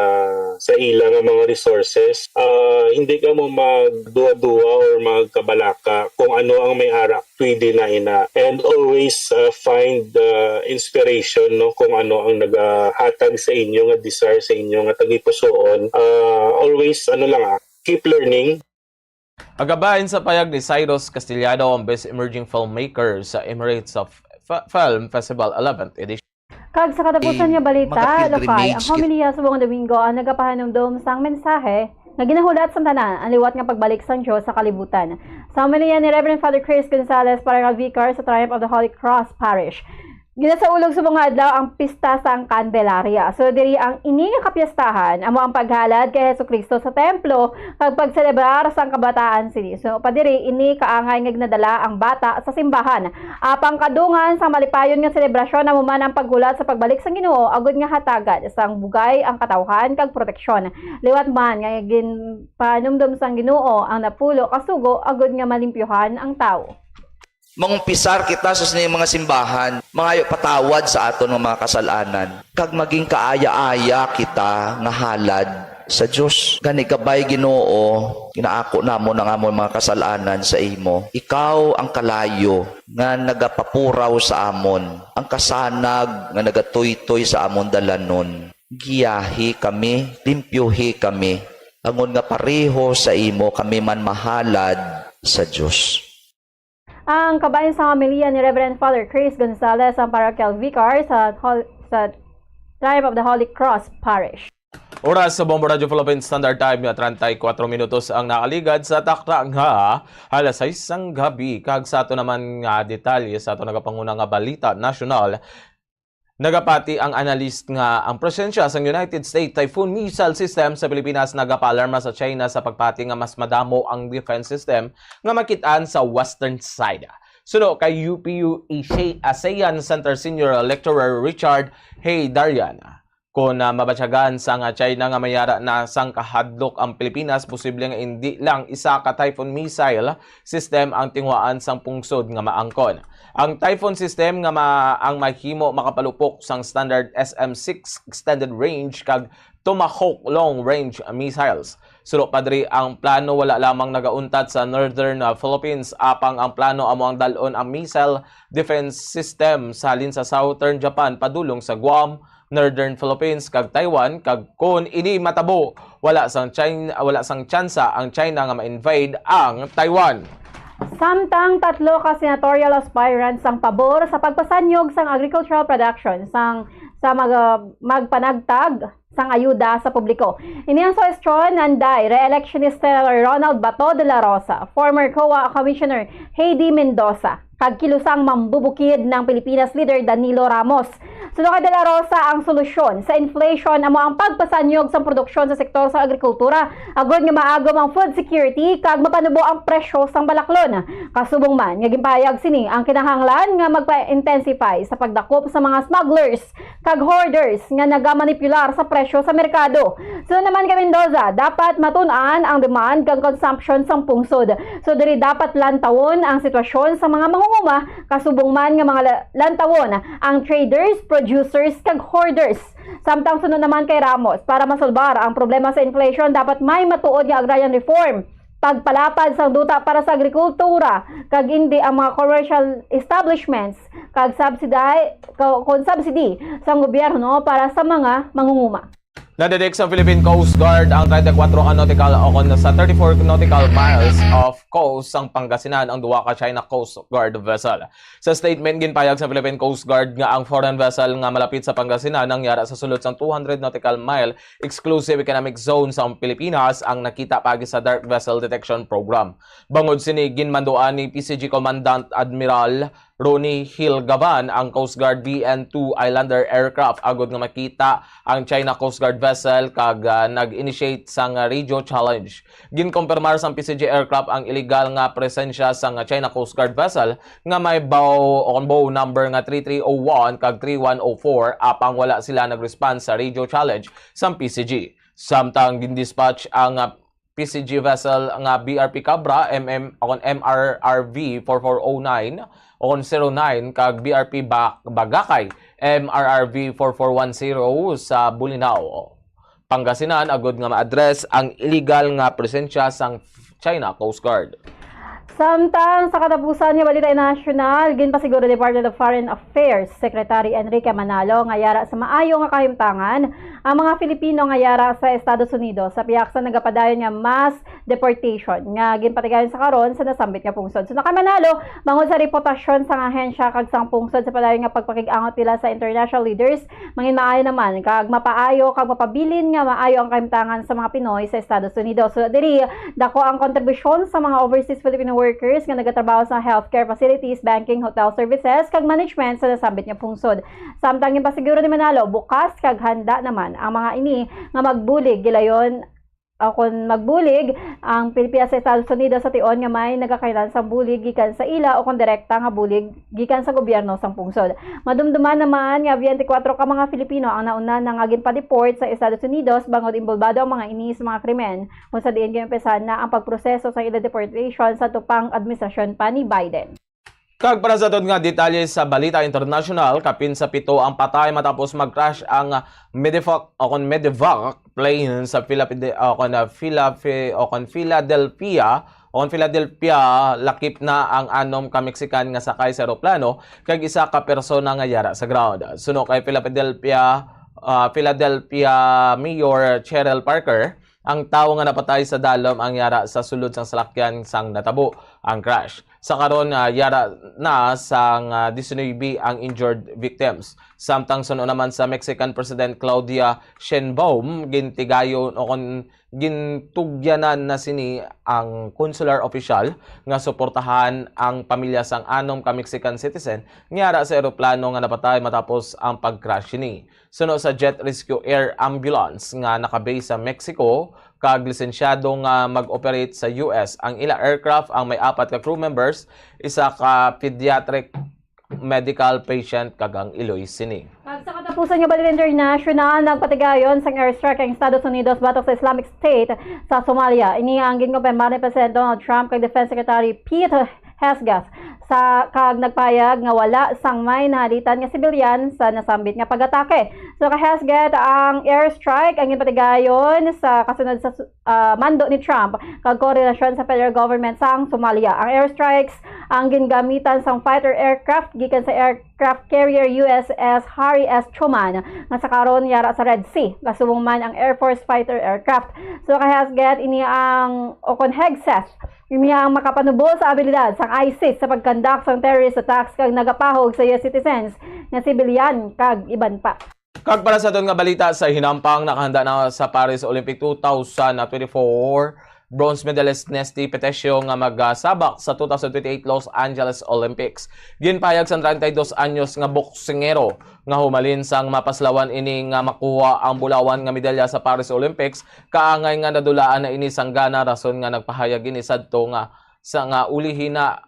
sa ila nga mga resources, ah, hindi ka mo magduwa-duwa or magkabalaka kung ano ang may ara, pwede na ina. And always, ah, find the inspiration, no, kung ano ang nagahatag sa inyo nga desire, sa inyo nga tagipusoon. Ah, always, ano lang, ah, keep learning. Agabahin sa payag ni Cyrus Castellano ang Best Emerging Filmmaker sa Emirates of F- Film Festival eleventh Edition. Kag sa katapusan nga balita, mga pilgrimage lokal, ang homilya subong Domingo ang nagapahanumdom sang mensahe nga ginahulat sang tanan ang liwat nga pagbalik sang Dios sa kalibutan. Sa homilya ni Reverend Father Chris Gonzalez, Parochial Vicar sa Triumph of the Holy Cross Parish, ginasaulog subong nga adlaw ang pista sang Candelaria. So, diri ang ini nga kapiestahan amo ang paghalad kay Jesu-Cristo sa templo kag pagselebrar sang kabataan sini. So, pa diri, ini kaangay nga ginadala ang bata sa simbahan. Apang kadungan sang malipayon nga selebrasyon amo man ang paghulat sa pagbalik sang Ginoo agud nga hatagan sang bugay ang katawhan kag proteksyon. Liwat man nga ginpanumdom sang Ginoo ang napulo ka sugo agud nga malimpyuhan ang tawo. Mangumpisar kita sa sining mga simbahan, mangayo patawad sa aton nga mga kasal-anan, kag maging kaaya-aya kita nga halad sa Dios. Gani, kabay, Ginoo, ginaako namon ang amon mga kasal-anan sa imo. Ikaw ang kalayo nga nagapapuraw sa amon, ang kasanag nga nagatuytoy sa amon dalanon. Giyahi kami, limpyuhi kami, agod nga pareho sa imo kami man mahalad sa Dios. Ang kabahin sa homilya ni Reverend Father Chris Gonzalez, ang parochial vicar sa hol-, sa Triumph of the Holy Cross Parish. Oras sa Bombo Radyo Philippine Standard Time nga treinta y cuatro minutos ang nakaligad sa takna nga alas sais sang gabi. Kag sa ato naman nga detalye sa ato nagapanguna nga balita nasyonal, nagapati ang analyst nga ang presensya sang United States Typhoon missile system sa Pilipinas nagapaalarma sa China sa pagpati nga mas madamo ang defense system nga makit-an sa western side. Suno kay U P U Asia-, ASEAN Center Senior Lecturer Richard Heydarian, kon, ah, mabatyagan sang China nga may ara na sang kahadlok ang Pilipinas, posible nga indi lang isa ka Typhoon missile system ang tinguhaan sang pungsod nga maangkon. Ang Typhoon system nga ma-, ang mahimo makapalupok sang standard S M six extended range kag Tomahawk long-range missiles. Suno pa diri, ang plano wala lamang nagauntat sa northern, ah, Philippines, apang ang plano amo ang dal-on ang missile defense system sa halin sa southern Japan padulong sa Guam, northern Philippines, kag Taiwan, kag kon ini matabo, wala sang China, wala sang tsansa ang China nga ma-invade ang Taiwan. Samtang tatlo ka senatorial aspirants ang pabor sa pagpasanyog sang agricultural production sang, sa mag-, magpanagtag sang ayuda sa publiko. Ini ang suhestyon nanday re-electionist Senator Ronald Bato de la Rosa, former COA Commissioner Heidi Mendoza, kag kilusang mambubukid ng Pilipinas leader Danilo Ramos. Suno kay De La Rosa, ang solusyon sa inflation amo ang pagpasanyog sang produksyon sa sektor sa agrikultura, agod nga maagom ang food security kag mapanubo ang presyo sang balaklon. Kasubong man nga ginpahayag sini ang kinahanglan nga magpa-intensify sa pagdakop sa mga smugglers kag hoarders nga nagamanipular sa presyo sa merkado. Suno naman kay Mendoza, dapat matun-an ang demand kag consumption sang pungsod. So, diri dapat lantawon ang sitwasyon sa mga mangunguma, kasubong man nga mga la-, lantawon ang traders, producers, kag hoarders. Samtang suno naman kay Ramos, para masolbar ang problema sa inflation, dapat may matuod nga agrarian reform pagpalapad sang duta para sa agrikultura, kag indi ang mga commercial establishments, kag subsidy, ka-, kon subsidy sang gobyerno para sa mga mangunguma. Nadetect sa Philippine Coast Guard ang thirty-four nautical o kon sa thirty-four nautical miles of coast sang Pangasinan ang duha ka China Coast Guard vessel. Sa statement, ginpahayag sa Philippine Coast Guard nga ang foreign vessel nga malapit sa Pangasinan nangyara sa sulod sang two hundred nautical mile exclusive economic zone sa Pilipinas ang nakita paagi sa dark vessel detection program. Bangod sini, ginmanduan ni P C G Commandant Admiral Ronnie Hill Gavan ang Coast Guard V N two Islander aircraft agod nga makita ang China Coast Guard vessel kag, ah, nag-initiate sang radio challenge. Ginkompirmar sang P C G aircraft ang illegal nga presensya sang China Coast Guard vessel nga may bow o bow number nga three three oh one kag three one oh four, apang wala sila nag-respond sa radio challenge sang P C G. Samtang gin-dispatch ang, ah, P C G vessel nga B R P Cabra, M M, o kon M R R V four four oh nine, o kon zero nine, kag B R P Ba-, Bagakay, M R R V four four one zero sa Bolinao, Pangasinan, agud nga ma-address ang illegal nga presensya sang China Coast Guard. Samtang sa katapusan nga balita nasyonal, ginpasiguro ni Department of Foreign Affairs Secretary Enrique Manalo nga yara sa maayo nga kahimtangan ang mga Filipino nga yara sa Estados Unidos sa pihak sa nagapadayon nga mass deportation nga ginpatigayon sa karon sa nasambit nga pungsod. So, nakamanalo bangod sa reputasyon sang ahensya kag sang pungsod sa padayon nga pagpakig-angot nila sa international leaders, mangin maayo naman kag mapaayo kag mapabilin nga maayo ang kahimtangan sa mga Pinoy sa Estados Unidos. So, diri, dako ang kontribusyon sa mga overseas Filipino workers nga nagatrabaho sa healthcare facilities, banking, hotel services, kag management sa nasambit nga pungsod. Samtang ginpasiguro ni Manalo, bukas kag handa naman ang mga ini nga magbulig gilayon o kon magbulig ang Pilipinas sa Estados Unidos sa tion nga may nagakailan sang bulig gikan sa ila o kon direkta nga bulig gikan sa gobyerno sang pungsod. Madumduman naman nga twenty-four ka mga Filipino ang nauna na nga ginpa-deport sa Estados Unidos bangod inbolbado ang mga ini sa mga krimen, kung sa diin ginumpisahan na ang pagproseso sa ila deportation sa tupang administrasyon pa ni Biden. Kag para sa aton nga detalye sa balita internasyonal, kapin sa pito ang patay matapos mag-crash ang Medevac o kon Medevac plane sa Philapide-, o kon, ah, Philafe-, o kon Philadelphia, o kon Philadelphia, lakip na ang anom ka Mexican nga sakay sa eroplano kag isa ka persona nga yara sa ground. Suno kay Philadelphia, ah, Philadelphia Mayor Cheryl Parker, ang tawo nga napatay sa dalom ang yara sa sulod sang salakyan sang natabo ang crash. Sa karon, ah, yara na sang, ah, diecinuebe ang injured victims. Samtang suno naman sa Mexican President Claudia Sheinbaum, gintigayon o kon gintugyanan na sini ang consular official nga suportahan ang pamilya sang anom ka Mexican citizen nga yara sa eroplano nga napatay matapos ang pag-crash sini. Suno sa Jet Rescue Air Ambulance nga naka-base sa Mexico kag lisensyado nga mag-operate sa U S, ang ila aircraft ang may apat ka crew members, isa ka pediatric medical patient kag ang iloy sini. Kag sa katapusan nga balita international, nagpatigayon sang airstrike ang Estados Unidos batok sa Islamic State sa Somalia. Ini ang ginkumpirmar ni President Donald Trump kag Defense Secretary Pete Hegseth sa, kag nagpahayag nga wala sang may nahalitan nga sibilyan sa nasambit nga pag-atake. So, kay Hegseth, ang airstrike ang ginpatigayon sa kasunod sa su-, ah, mando ni Trump kag koordinasyon sa federal government sang Somalia. Ang airstrikes ang gingamitan sang fighter aircraft gikan sa aircraft carrier U S S Harry S Truman nga sa karon yara sa Red Sea. Kasubong man ang Air Force fighter aircraft. So, kay Hegseth, ini ang, o kon Hegseth, ini ang makapanubol sa abilidad sang ISIS sa pag-conduct sang terrorist attacks kag nagapahog sa U S citizens nga sibilyan kag iban pa. Kag para sa aton nga balita sa hinampang, nakahanda na sa Paris Olympic two thousand twenty-four bronze medalist Nesty Petecio nga magasabak sa two thousand twenty-eight Los Angeles Olympics. Ginpahayag sang treinta y dos anyos nga boksingero nga humalin sang mapaslawan ini nga makuha ang bulawan nga medalya sa Paris Olympics, kaangay nga nadulaan na ini sang gana, rason nga nagpahayag ini sadto nga sa nga ulihi na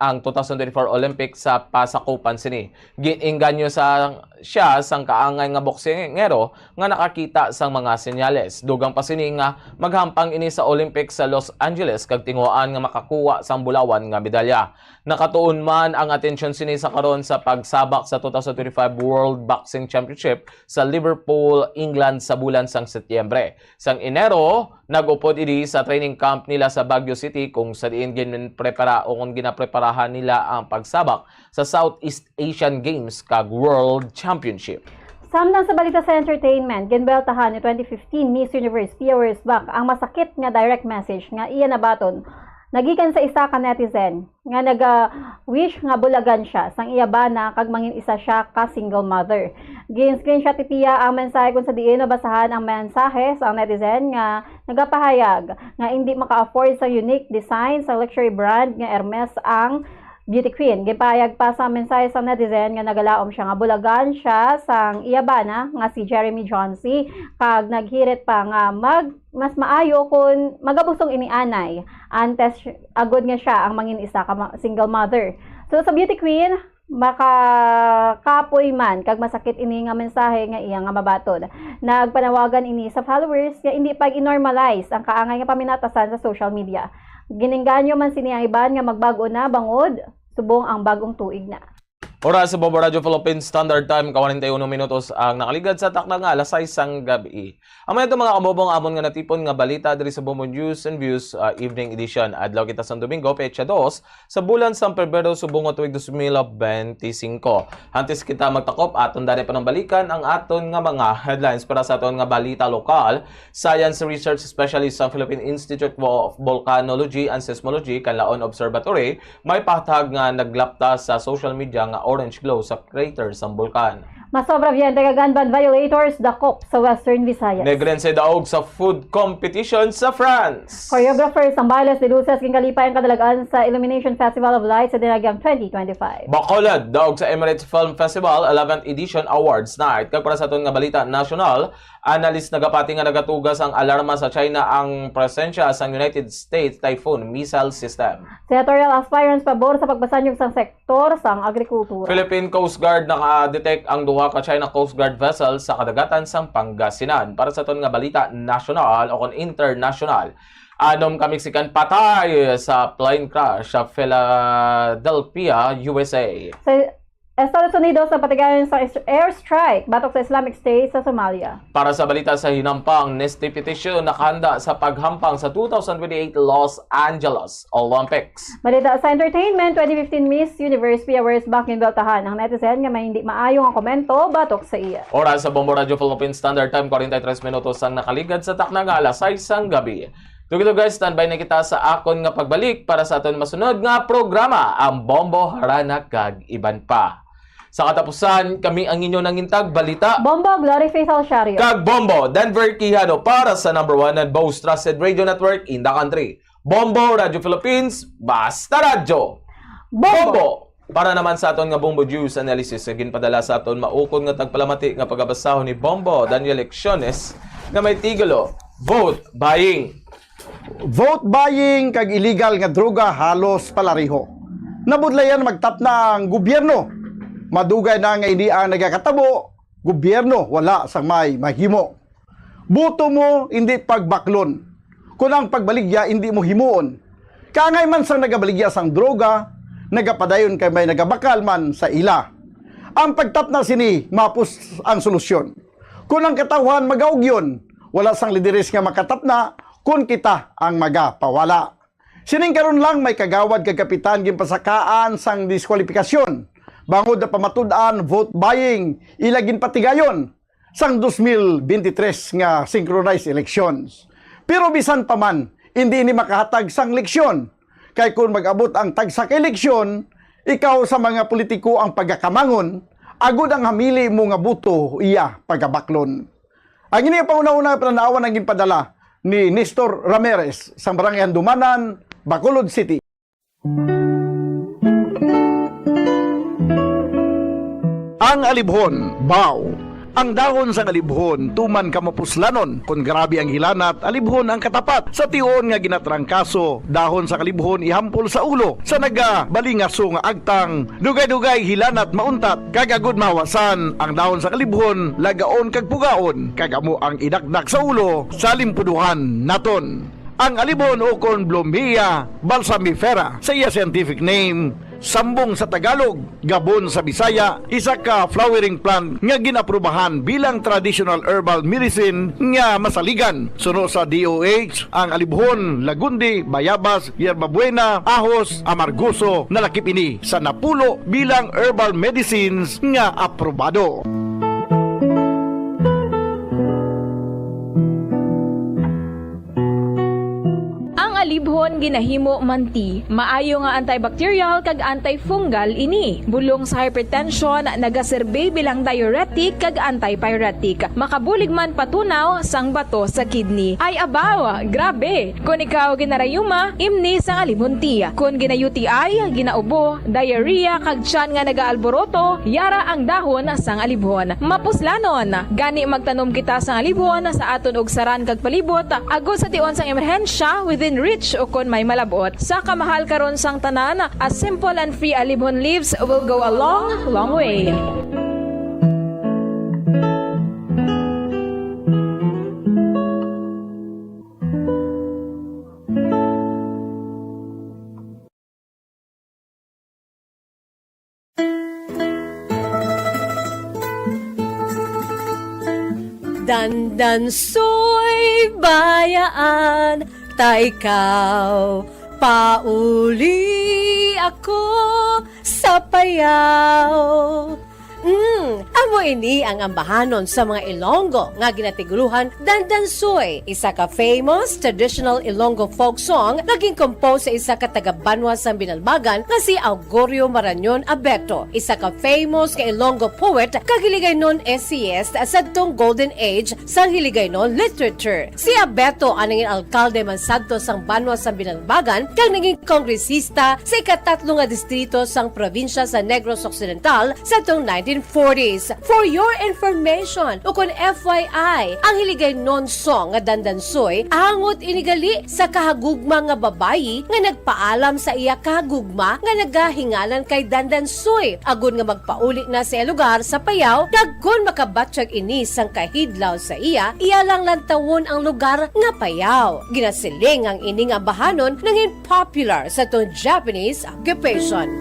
ang two thousand twenty-four Olympics sa pasakupan sini. Gin-engganyo sa siya sang kaangay nga boksingero nga nakakita sang mga senyales. Dugang pa sini nga maghampang ini sa Olympics sa Los Angeles kag tinguhaan nga makakuha sang bulawan nga medalya. Nakatuon man ang atensyon sini sa karon sa pagsabak sa two thousand twenty-five World Boxing Championship sa Liverpool, England sa bulan sang Setyembre. Sang Enero, nag-upod ini sa training camp nila sa Baguio City kung sa diin ginprepara o kung ginapreparahan nila ang pagsabak sa Southeast Asian Games kag World Championship. Samtang sa balita sa entertainment, ginbeltahan ni twenty fifteen Miss Universe Pia Wurtzbach ang masakit nga direct message nga iya nabaton nagikan sa isa ka netizen nga naga-wish nga bulagan siya sang iya bana kag mangin isa siya ka single mother. Gin-screenshot ni Pia ang mensahe kung sa diin mabasahan ang mensahe sa netizen nga nagapahayag nga indi maka-afford sa unique design sa luxury brand nga Hermes ang beauty queen. Gipahayag pa sa mensahe sa netizen nga nagalaom siya nga bulagan siya sang iya bana nga si Jeremy Johnson, kag naghirit pa nga mag mas maayo kon magabusong ini anay antes agod nga siya ang mangin isa ka ma- single mother. So sa beauty queen, makakapoy man kag masakit ini nga mensahe nga iya nga mabaton. Nagpanawagan ini sa followers nga indi pag-normalize ang kaangay nga paminatasan sa social media. Ginengganyo man sini ang iban nga magbag-o na bangod subong ang bag-ong tuig na. Oras sa Bombo Radyo Philippines Standard Time, ka-forty-one minutos ang nakaligad sa takna nga alas sais sang gabi. Ang mga ito, mga kabobong, amon nga natipon nga balita diri sa Bombo News and Views, ah, Evening Edition. Adlaw kita sang Domingo, petsa dos, sa bulan sang Pebrero, subong nga tuig dos mil benti singko. Antes kita magtakop, aton dali panambalikan ang aton nga mga headlines para sa aton nga balita lokal. Science research specialist sa Philippine Institute of Volcanology and Seismology, Canlaon Observatory, may pahatag nga naglapta sa social media nga orange glow sa crater sang bulkan. Masobra biyente ka gun ban violators dakop sa Western Visayas. Negrense daog sa food competition sa France. Choreographers sang Bailes de Luces ginkalipay ang kadalagan sa Illumination Festival of Lights sa Dinagyang twenty twenty-five. Bacolod daog sa Emirates Film Festival eleventh Edition Awards Night. Kag para sa aton nga balita nasyonal, analis nagapati nga nagatugas ang alarma sa China ang presensya sang United States Typhoon missile system. Senatorial aspirants pabor sa pagpasanyog sang sektor sang agrikultura. Philippine Coast Guard naka-detect ang duha ka China Coast Guard vessel sa kadagatan sang Pangasinan. Para sa aton nga balita nasyonal o kon internasyonal, anom ka Mexican patay sa plane crash sa Philadelphia, U S A. Sa Estados Unidos, nagpatigayon sa is- airstrike batok sa Islamic State sa Somalia. Para sa balita sa hinampang, Neste Petition nakahanda sa paghampang sa two thousand twenty-eight Los Angeles Olympics. Balita sa entertainment, twenty fifteen Miss Universe Pia Wurtzbach ginbeltahan ang netizen nga may hindi maayo nga komento batok sa iya. Oras sa Bombo Radyo Philippine Standard Time, forty-three minutos ang nakaligad sa takna nga alas sais sang gabi. Tugi-tugi, standby na kita sa akon nga pagbalik para sa aton masunod nga programa, ang Bombo, Harana, kag iban pa. Sa katapusan, kami ang inyo nangintag balita. Bombo, Glory Faith Alciario. Kag Bombo, Denver Quijano para sa number one and most trusted radio network in the country. Bombo Radyo Philippines, basta radyo. Bombo! Bombo! Para naman sa aton nga Bombo Juice Analysis nga ginpadala sa aton maukon nga tagpalamati nga pagabasahon ni Bombo Daniel Lecciones nga may titulo, Vote Buying. Vote buying kag illegal nga droga halos palareho. Nabudlayan magtapna ang gobyerno. Madugay na nga ini ang nagakatabo, gobyerno wala sang may mahimo. Boto mo, hindi pagbaklon. Kun ang pagbaligya, hindi mo himuon. Kaangay man sang nagabaligya sang droga, nagapadayon kay may nagabakal man sa ila. Ang pagtapna sini, mapos ang solusyon. Kun ang katawhan magaugyon, wala sang lideres nga makatapna, kun kita ang magapawala. Sining karon lang may kagawad kag kapitan ginpasakaan sang diskwalipikasyon. Bangod na pamatud-an, vote buying, ila ginpatigayon sang dos mil benti tres nga synchronized elections. Pero bisan pa man, indi ini makahatag sang leksyon. Kay kun mag-abot ang tagsa ka eleksyon, ikaw sa mga politiko ang pagakamangon, agod ang hamili mo nga boto iya pagabaklon. Ang ini panghunahuna nga panan-awan ang ginpadala ni Nestor Ramirez sang Barangay Handumanan, Bacolod City. Ang alibhon, bao. Ang dahon sang alibhon tuman ka mapuslanon. Kon grabe ang hilanat, alibhon ang katapat. Sa tion nga ginatrangkaso, dahon sang alibhon ihampol sa ulo. Sa nagabalingaso nga agtang, dugay-dugay hilanat mauntat, kag agud mahawasan, ang dahon sang alibhon lagaon kag pugaon, kag amo ang idakdak sa ulo sa limpuduhan naton. Ang alibhon ukon Blumea balsamifera sa iya scientific name, sambong sa Tagalog, gabon sa Bisaya, isa ka flowering plant nga ginaprobahan bilang traditional herbal medicine nga masaligan. Suno sa D O H, ang alibhon, lagundi, bayabas, yerba buena, ahos, amargoso, nalakip ini sa napulo bilang herbal medicines nga aprobado. Ang alibhon ginahimo man ti maayo nga antibacterial kag antifungal ini. Bulong sa hypertension, nagaserbi bilang diuretic kag antipyretic. Makabulig man patunaw sang bato sa kidney. Ay abaw, grabe! Kon ikaw ginarayuma, imni sang alibhon ti. Kon gina-U T I, ginaubo, diarrhea, kag tiyan nga nagaalboroto, yara ang dahon sang alibhon. Mapuslanon, gani magtanom kita sang alibhon sa aton ugsaran kag palibot, agod sa tion sang emerhensya within reach ukon may malab-ot. Sa kamahal karon sang tanan, a simple and free alibhon leaves will go a long, long way. Dandansoy bayaan, ta ikaw, pauli ako sa payaw. Mm, amo ini ang ambahanon sa mga Ilonggo nga ginatiguluhan Dandansoy, isa ka famous traditional Ilonggo folk song nga gin-compose sa isa ka taga-banwa sang Binalbagan nga si Augurio Marañon Abeto, isa ka famous nga Ilonggo poet kag Hiligaynon essayist sadtong golden age sang Hiligaynon literature. Si Abeto ang nangin alkalde man sadto sang banwa sang Binalbagan kag nangin kongresista sa ikatatlo nga distrito sang probinsya sa Negros Occidental sadtong nineteen forties. For your information, ukon F Y I, ang Hiligaynon song nga Dandansoy angot ini gali sa kahagugma nga babayi nga nagpaalam sa iya kahagugma nga nagahinganan kay Dandansoy, agod nga magpauli na sa iya lugar sa Payao, kag kon makabatyag ini sang kahidlaw sa iya, iya lang lantawon ang lugar nga Payao. Ginasiling ang ining ambahanon nangin popular sa tong Japanese occupation.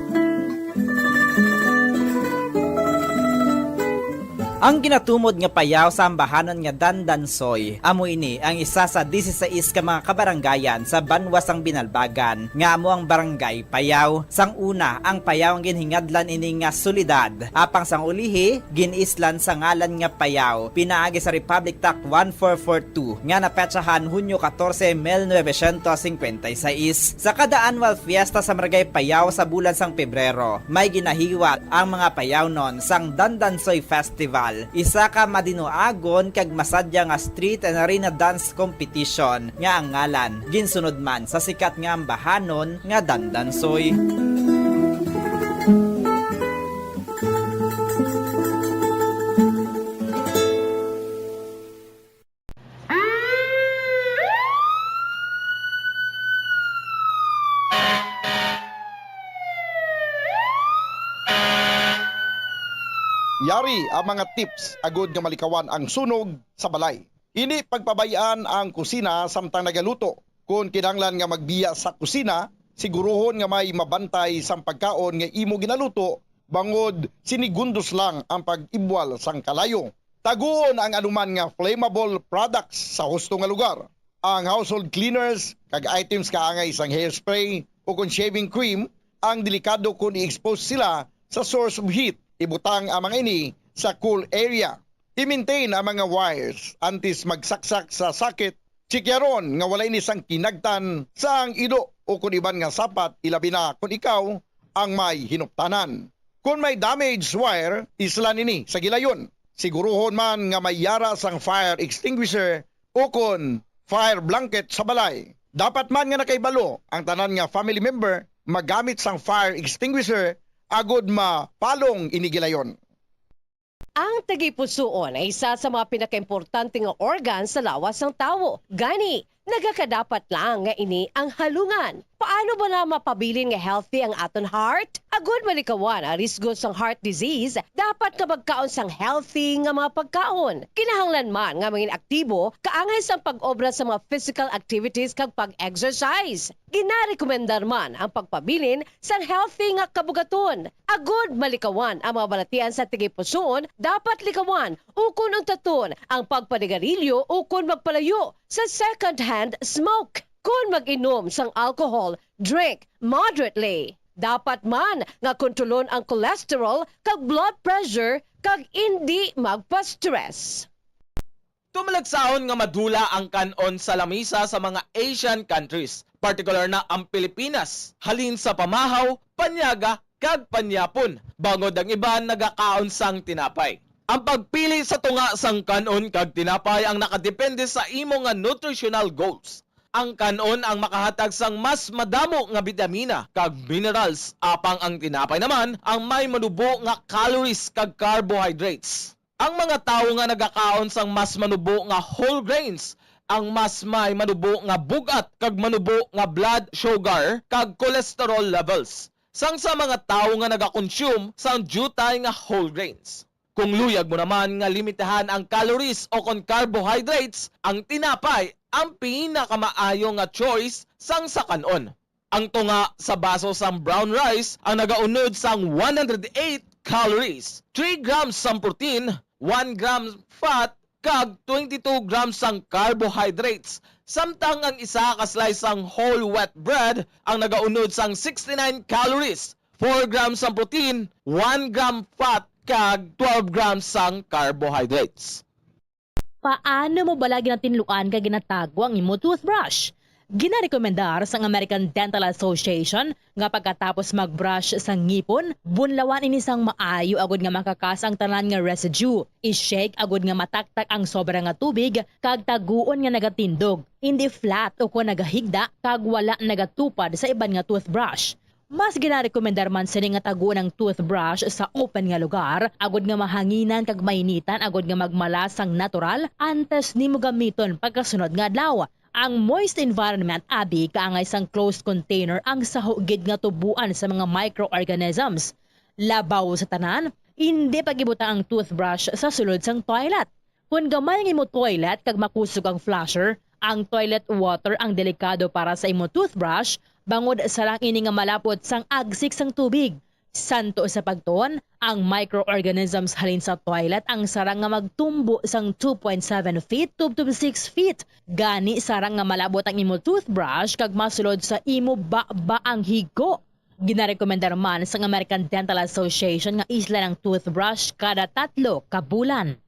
Ang ginatumod nga Payao sa ambahanon nga Dandansoy, amo ini ang isa sa disisais ka mga kabarangayan sa banwa sang Binalbagan, nga amo ang Barangay Payao. Sang una, ang Payao ang ginhingadlan ini nga syudad, apang sang ulihi, gin-islan sa ngalan nga Payao, pinaagi sa Republic Act one four four two nga napetsahan Hunyo katorse, mil novecientos singkwenta y seis. Sa kada annual fiesta sa Barangay Payao sa bulan sang Pebrero, may ginahiwat ang mga Payaonon sang Dandansoy Festival, isa ka madinuagon kag masadya nga street and arena dance competition nga ang ngalan ginsunod man sa sikat nga ambahanon nga Dandansoy. Yari ang mga tips agud nga malikawan ang sunog sa balay. Indi pagpabay-an ang kusina samtang nagaluto. Kon kinahanglan nga magbiya sa kusina, siguruhon nga may mabantay sang pagkaon nga imo ginaluto, bangod sinigundos lang ang pag-ibwal sang kalayo. Taguon ang anuman nga flammable products sa husto nga lugar. Ang household cleaners kag items kaangay sang hairspray o kon shaving cream ang delikado kon i-expose sila sa source of heat. Ibutang ang mga ini sa cool area. I-maintain ang mga wires antes magsaksak sa socket. Chikyaron nga wala ini sang kinagtan sa ang ido o kon iban nga sapat, ilabi na kon ikaw ang may hinuptanan. Kon may damaged wire, islan ini sa gilayon. Siguruhon man nga may yara sang fire extinguisher o kon fire blanket sa balay. Dapat man nga nakahibalo ang tanan nga family member magamit sang fire extinguisher agod mapalong ini gilayon. Ang tagipusoon ay isa sa mga pinakaimportante nga organ sa lawas sang tawo. Gani, nagakadapat lang nga ini ang halungan. Paano bala mapabilin nga healthy ang aton heart? Agud malikawan ang risgo sang heart disease, dapat nga magkaon sang healthy nga mga pagkaon. Kinahanglan man nga mangin aktibo kaangay sang pag-obra sa mga physical activities kag pag-exercise. Ginarekomendar man ang pagpabilin sang healthy nga kabugaton. Agud malikawan ang mga balatian sa tagipusoon, dapat likawan ukon untaton ang pagpanigarilyo ukon magpalayo sa second-hand smoke. Kon mag-inom sang alcohol, drink moderately. Dapat man nga kontrolon ang cholesterol kag blood pressure kag indi magpa-stress. Tumalagsahon nga madula ang kan-on sa lamisa sa mga Asian countries, partikular na ang Pilipinas, halin sa pamahaw, panyaga, kag panyapon, bangod ang iban nagakaon sang tinapay. Ang pagpili sa tunga sang kan-on kag tinapay ang nakadepende sa imo nga nutritional goals. Ang kan-on ang makahatag sang mas madamo nga bitamina kag minerals, apang ang tinapay naman ang may manubo nga calories kag carbohydrates. Ang mga tawo nga nagakaon sang mas manubo nga whole grains ang mas may manubo nga bug-at kag manubo nga blood sugar kag cholesterol levels sang sa mga tawo nga nagakonsume sang diutay nga whole grains. Kung luyag mo naman nga limitahan ang calories o kon carbohydrates, ang tinapay ang pinakamaayo nga choice sang sa kan-on. Ang tunga sa baso sang brown rice ang nagaunod sang one hundred eight calories, three grams sang protein, one gram fat, kag twenty-two grams sang carbohydrates, samtang ang isa ka slice sang whole wheat bread ang nagaunod sang sixty-nine calories, four grams sang protein, one gram fat, kag twelve grams sang carbohydrates. Paano mo bala ginatinluan kag ginatago ang imo toothbrush? Ginarekomendar sang American Dental Association nga pagkatapos mag-brush sa ngipon, bunlawan ini sang maayo agud nga makakas ang tanan nga residue. I-shake agud nga mataktak ang sobra nga tubig kag taguon nga nagatindog, indi flat ukon nagahigda kag wala nagatupad sa iban nga toothbrush. Mas ginarekomendar man sini nga taguon ang toothbrush sa open nga lugar, agud nga mahanginan kag mainitan, agud nga magmala sang natural antes nimo gamiton pagkasunod nga adlaw. Ang moist environment abi kaangay sang closed container ang saho gid nga tuboan sa mga microorganisms. Labaw sa tanan, indi pag-ibutang ang toothbrush sa sulod sang toilet. Kon gamay ang imo toilet kag makusog ang flusher, ang toilet water ang delikado para sa imo toothbrush, bangod sarang ini nga malapot sang agsik sang tubig. Santo sa pagtuon, ang microorganisms halin sa toilet ang sarang nga magtumbo sang two point seven feet tubtob six feet. Gani, sarang nga malabot ang imo toothbrush kag masulod sa imo baba ang higo. Ginarekomendar man sang American Dental Association nga islan ang toothbrush kada tatlo ka bulan.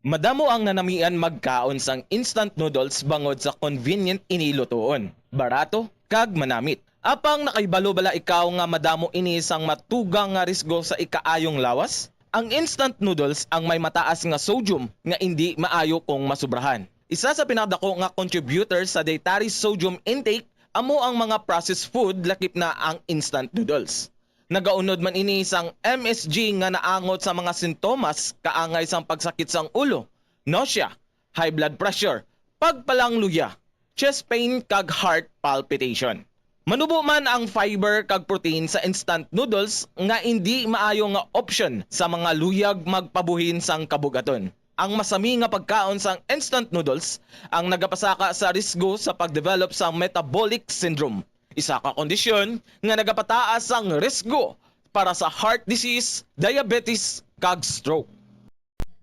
Madamo ang nanamian magkaon sang instant noodles bangod sa convenient ini lutoon, barato, kag manamit. Apang nakahibalo bala ikaw nga madamo ini sang matugang nga risgo sa ikaayong lawas? Ang instant noodles ang may mataas nga sodium nga indi maayo kung masubrahan. Isa sa pinakadako nga contributor sa dietary sodium intake amo ang mga processed food, lakip na ang instant noodles. Nagaunod man ini sang M S G nga naangot sa mga sintomas kaangay sang pagsakit sang ulo, nausea, high blood pressure, pagpalangluya, chest pain, kag heart palpitation. Manubo man ang fiber kag protein sa instant noodles nga indi maayo nga option sa mga luyag magpabuhin sang kabugaton. Ang masami nga pagkaon sang instant noodles ang nagapasaka sa risgo sa pag-develop sa metabolic syndrome, isa ka kondisyon nga nagapataas sang risgo para sa heart disease, diabetes, kag stroke.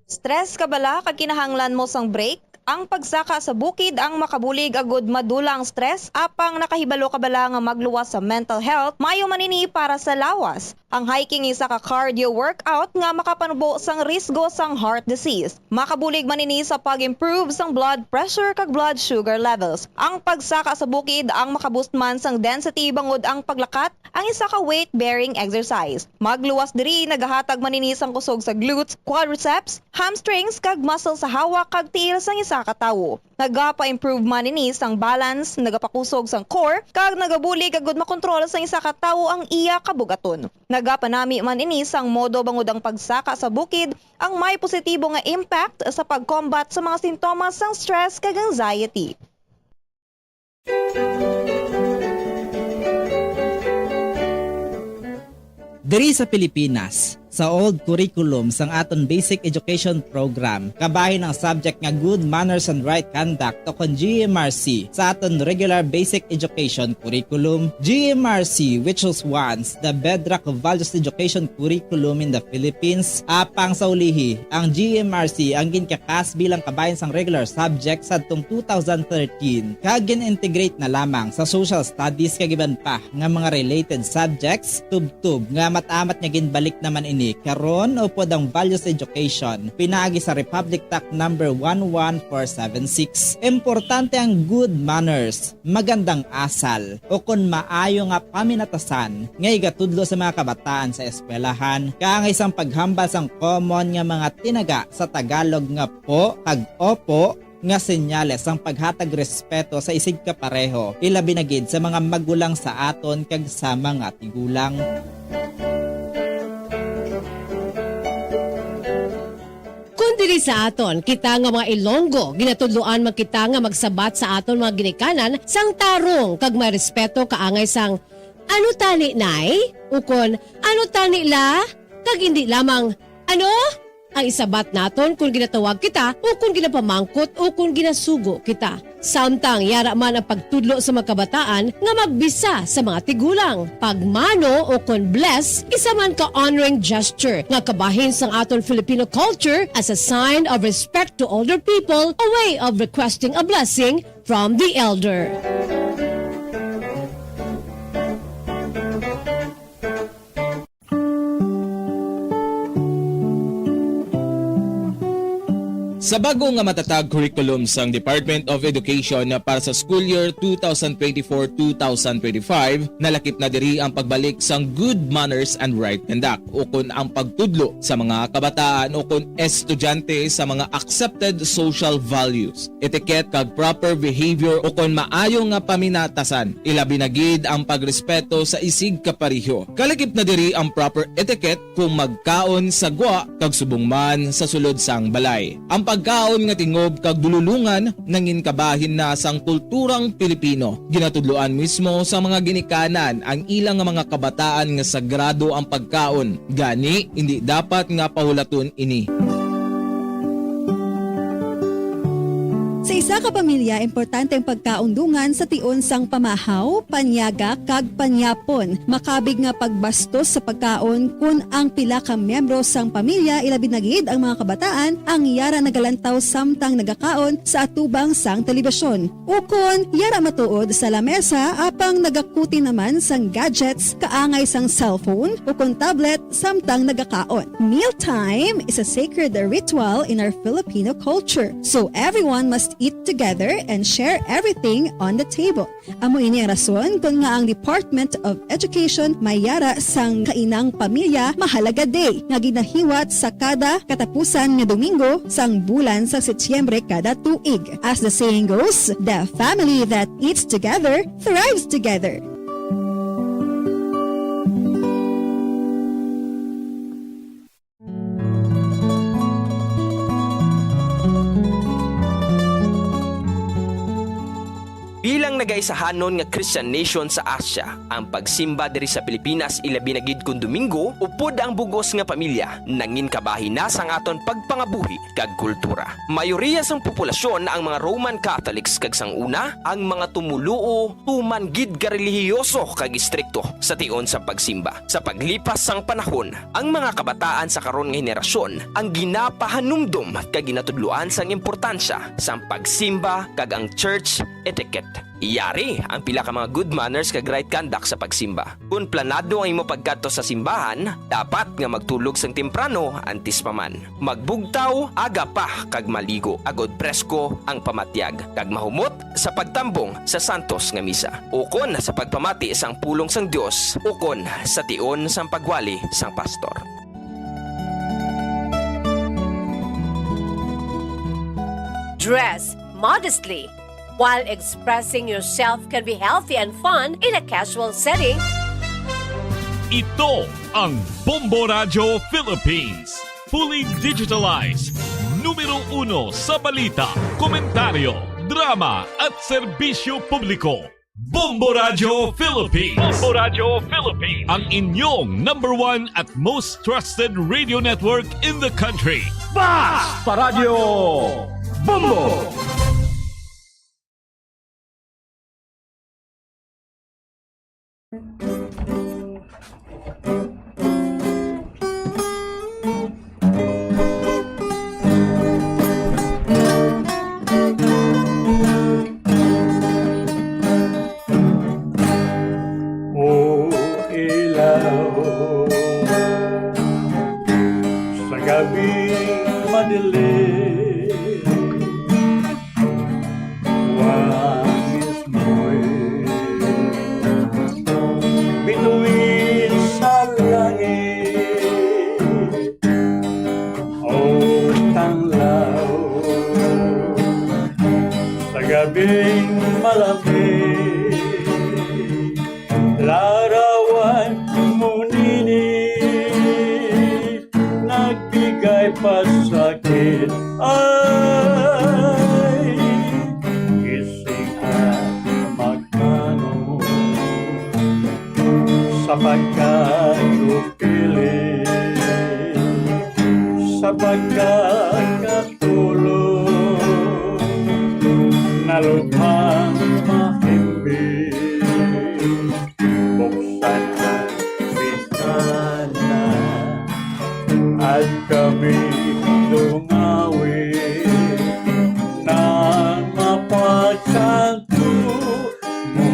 Stress ka bala kag kinahanglan mo sang break? Ang pagsaka sa bukid ang makabulig agud madula ang stress, apang nakahibalo ka bala nga magluwas sa mental health? Maayo man ini para sa lawas. Ang hiking isa ka cardio workout nga makapanubo sang risgo sang heart disease. Makabulig man ini sa pag-improve sang blood pressure kag blood sugar levels. Ang pagsaka sa bukid ang makaboost man sang density bangod ang paglakat ang isa ka weight-bearing exercise. Magluwas diri, nagahatag man ini sang kusog sa glutes, quadriceps, hamstrings, kag muscle sa hawak kag tiil sang isa ka tawo. Nagapa-improve man ini sang balance, nagapakusog sang core, kag nagabulig agud makontrol sang isa ka tawo ang iya kabug-aton. Nagapanami man ini sang modo bangod ang pagsaka sa bukid ang may positibo nga impact sa pag-combat sa mga sintomas sang stress kag anxiety. Diri sa Pilipinas, sa old curriculum sang aton basic education program, kabahin ang subject nga good manners and right conduct, o kon G M R C, sa aton regular basic education curriculum. G M R C, which was once the bedrock of values education curriculum in the Philippines, apang sa ulihi, ang G M R C ang ginkakas bilang kabahin sang regular subject sadtong two thousand thirteen, kag gin-integrate na lamang sa social studies kag iban pa nga mga related subjects, tubtob nga amat-amat nga ginbalik naman ini karon upod ang values education pinaagi sa Republic Act number one one four seven six. Importante ang good manners, magandang asal, o kon maayo nga paminatasan nga igatudlo sa mga kabataan sa eskwelahan, kaangay sang paghambal sang common nga mga tinaga sa Tagalog nga po kag opo, nga senyales sang paghatag respeto sa isigkapareho, ilabi na gid sa mga magulang sa aton kag sa mga tigulang. Kon diri sa aton, kita nga mga Ilonggo, ginatudloan man kita nga magsabat sa aton mga ginikanan sang tarong kag may respeto kaangay sang, "Ano tani, Nay?" ukon, "Ano tani, La?" kag indi lamang, "Ano?" Ang isabat naton kon ginatawag kita o kon ginapamangkot o kon ginasugo kita. Samtang yara man ang pagtudlo sa mga kabataan nga magbisa sa mga tigulang. Pagmano o kon bless, isa man ka honoring gesture nga kabahin sang aton Filipino culture as a sign of respect to older people, a way of requesting a blessing from the elder. Sa bag-o nga matatag curriculum sang Department of Education para sa school year two thousand twenty-four, two thousand twenty-five, nalakip na diri ang pagbalik sang good manners and right conduct, ukon ang pagtudlo sa mga kabataan ukon estudyante sa mga accepted social values, etiquette, kag proper behavior, ukon maayo nga paminatasan, ilabi na gid ang pagrespeto sa isigkapareho. Kalakip na diri ang proper etiquette kung magkaon sa gwa, kag subong man sa sulod sang balay. Ang pagkaon nga tingob kag dululongan nangin kabahin na sang kulturang Pilipino. Ginatudloan mismo sa mga ginikanan ang ila nga mga kabataan nga sagrado ang pagkaon, gani indi dapat nga pahulaton ini. Sa isa ka pamilya, importante ang pagkaon dungan sa tion sang pamahaw, panyaga, kag panyapon. Makabig nga pagbastos sa pagkaon kon ang pila ka miyembro sang pamilya, ilabi na gid ang mga kabataan, ang yara nagalantaw samtang nagakaon sa atubang sang telebisyon. Ukon, yara matuod sa lamesa apang nagakuti naman sang gadgets kaangay sang cellphone ukon tablet samtang nagakaon. Mealtime is a sacred ritual in our Filipino culture, so everyone must eat together and share everything on the table. Amo ini ang rason kon ngaa ang Department of Education may yara sang Kainang Pamilya Mahalaga Day nga ginahiwat sa kada katapusan nga Domingo sang bulan sa Setyembre kada tuig. As the saying goes, "The family that eats together thrives together." Bilang nagaisahanon nga Christian nation sa Asia, ang pagsimba diri sa Pilipinas, ilabi na gid kon Domingo, upod ang bug-os nga pamilya, nangin kabahin na sang aton pagpangabuhi kag kultura. Mayoriya sang populasyon ang mga Roman Catholics, kag sang una, ang mga tumoluo tuman gid ka relihiyoso kag istrikto sa tion sang pagsimba. Sa paglipas sang panahon, ang mga kabataan sa karon nga henerasyon ang ginapahanumdom kag ginatudloan sang importansya sang pagsimba kag ang church etiquette. Yari ang pila ka mga good manners kag right conduct sa pagsimba. Kon planado ang imo pagkadto sa simbahan, dapat nga magtulog sang temprano antes pa man. Magbugtaw aga pa kag maligo, agod presko ang pamatyag, kag mahumot sa pagtambong sa santos nga misa, ukon sa pagpamati sang pulong sang Dios, ukon sa tion sang pagwali sang pastor. Dress modestly. While expressing yourself can be healthy and fun in a casual setting, Ito ang Bombo Radyo Philippines. Fully digitalized. Numero uno sa balita, komentaryo, drama at serbisyo publiko. Bombo Radyo Philippines. Bombo Radyo Philippines. Ang inyong number one at most trusted radio network in the country. Basta Radyo Bombo! O ilaw sa gabing madilim, wangis mo'y bituin sa langit. O tanglaw sa gabing malamig, larawan mo nini nagbigay pasakit. Ay, gising at magtanong sa pagkatupili, sa pagkakatulog, na lubhang mahimbing. Buksan ang bintana at kami dungawi nang mapagsanto mo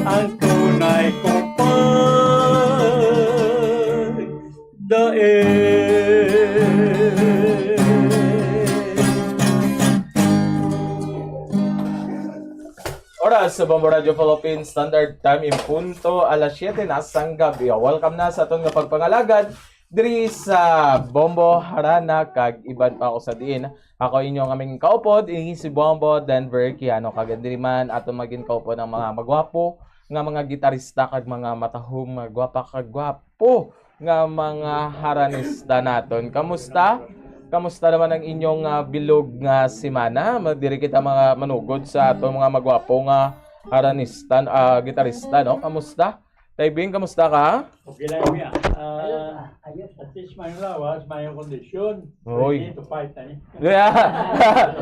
ang tunay ko pagdaig. Oras sa Bombo Radio Philippines Standard Time in punto alas siyete na sang gabi. Welcome na sa aton nga pagpangalagad diri sa Bombo Harana kag iban pa ako sa diin. Ako inyo nga mingkaupod, ini si Bombo Denver Kiano, kag diri man aton magin kaupod ang mga magwapo nga mga gitarista kag mga matahom nga gwapa kag gwapo nga mga haranista naton. Kamusta? Kamusta naman ang inyong ah, bilog nga semana? Ma- Diri kita mga manugod sa aton mga magwapo nga haranista, ah, gitarista, no? Kamusta? Tay Bing, kamusta ka? Okay lang, Kuya. Ah, at least may lawas, may kondisyon. Hoy. Ready to fight, eh. Yeah.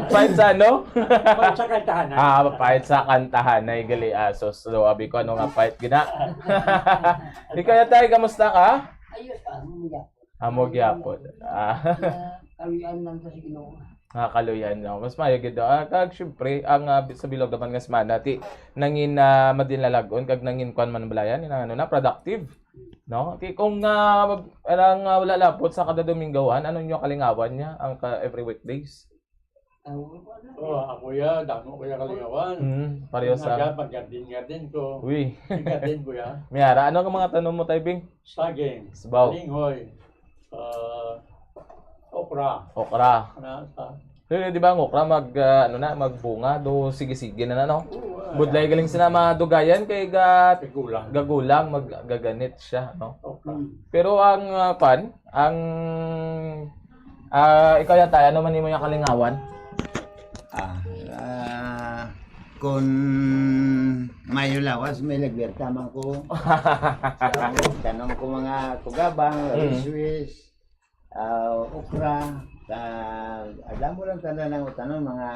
Fight sa ano? Fight sa kantahan, eh. Ah, fight sa kantahan na igali asos. So, abi ko ano nga fight gina. Ikaw na tayo, kamusta ka? Ayos ka, ano niya? Amo gyapon. Ah. Kaluyan lang sa Ginoo. Ah, kaluyan, no? Mas maayo gid daw. Ah, kag syempre, ang ah, sa bilog naman nga semana, ti nangin ah, madinlalagon kag nangin kwan man balayan, nang ano na, productive. No? Ti kung ah, alang ah, wala lapot sa kada Dominggohan, ano nyo kalingawan niya ang ka, every weekdays? Ang ano Oh, ako ya, damo ko ya kalingawan. Hmm, pareho sa Pag-garden-garden ko. Uy, Garden ko ya. Miara, ano ang mga tanom mo, Tay Bing? Saging, Sabaw. Linghoy, ah, okra. Okra. Ano sa Pero di ba ang okra mag ah, ano na, magbunga do sige-sige na na, no? Oo, ah, Budlay galing sila madugayan kay ga Kagulang. gagulang, maggaganit siya, no? Okra. Pero ang ah, kwan, ang ah, ikaw yata, ano man nimo yung kalingawan? Ah, ah, kung mayo lawas, may lagwerta man ko. Tanom ko mga kugabang, Mm. Swiss, ah, okra, ah, alam mo lang tanan ang tanom, mga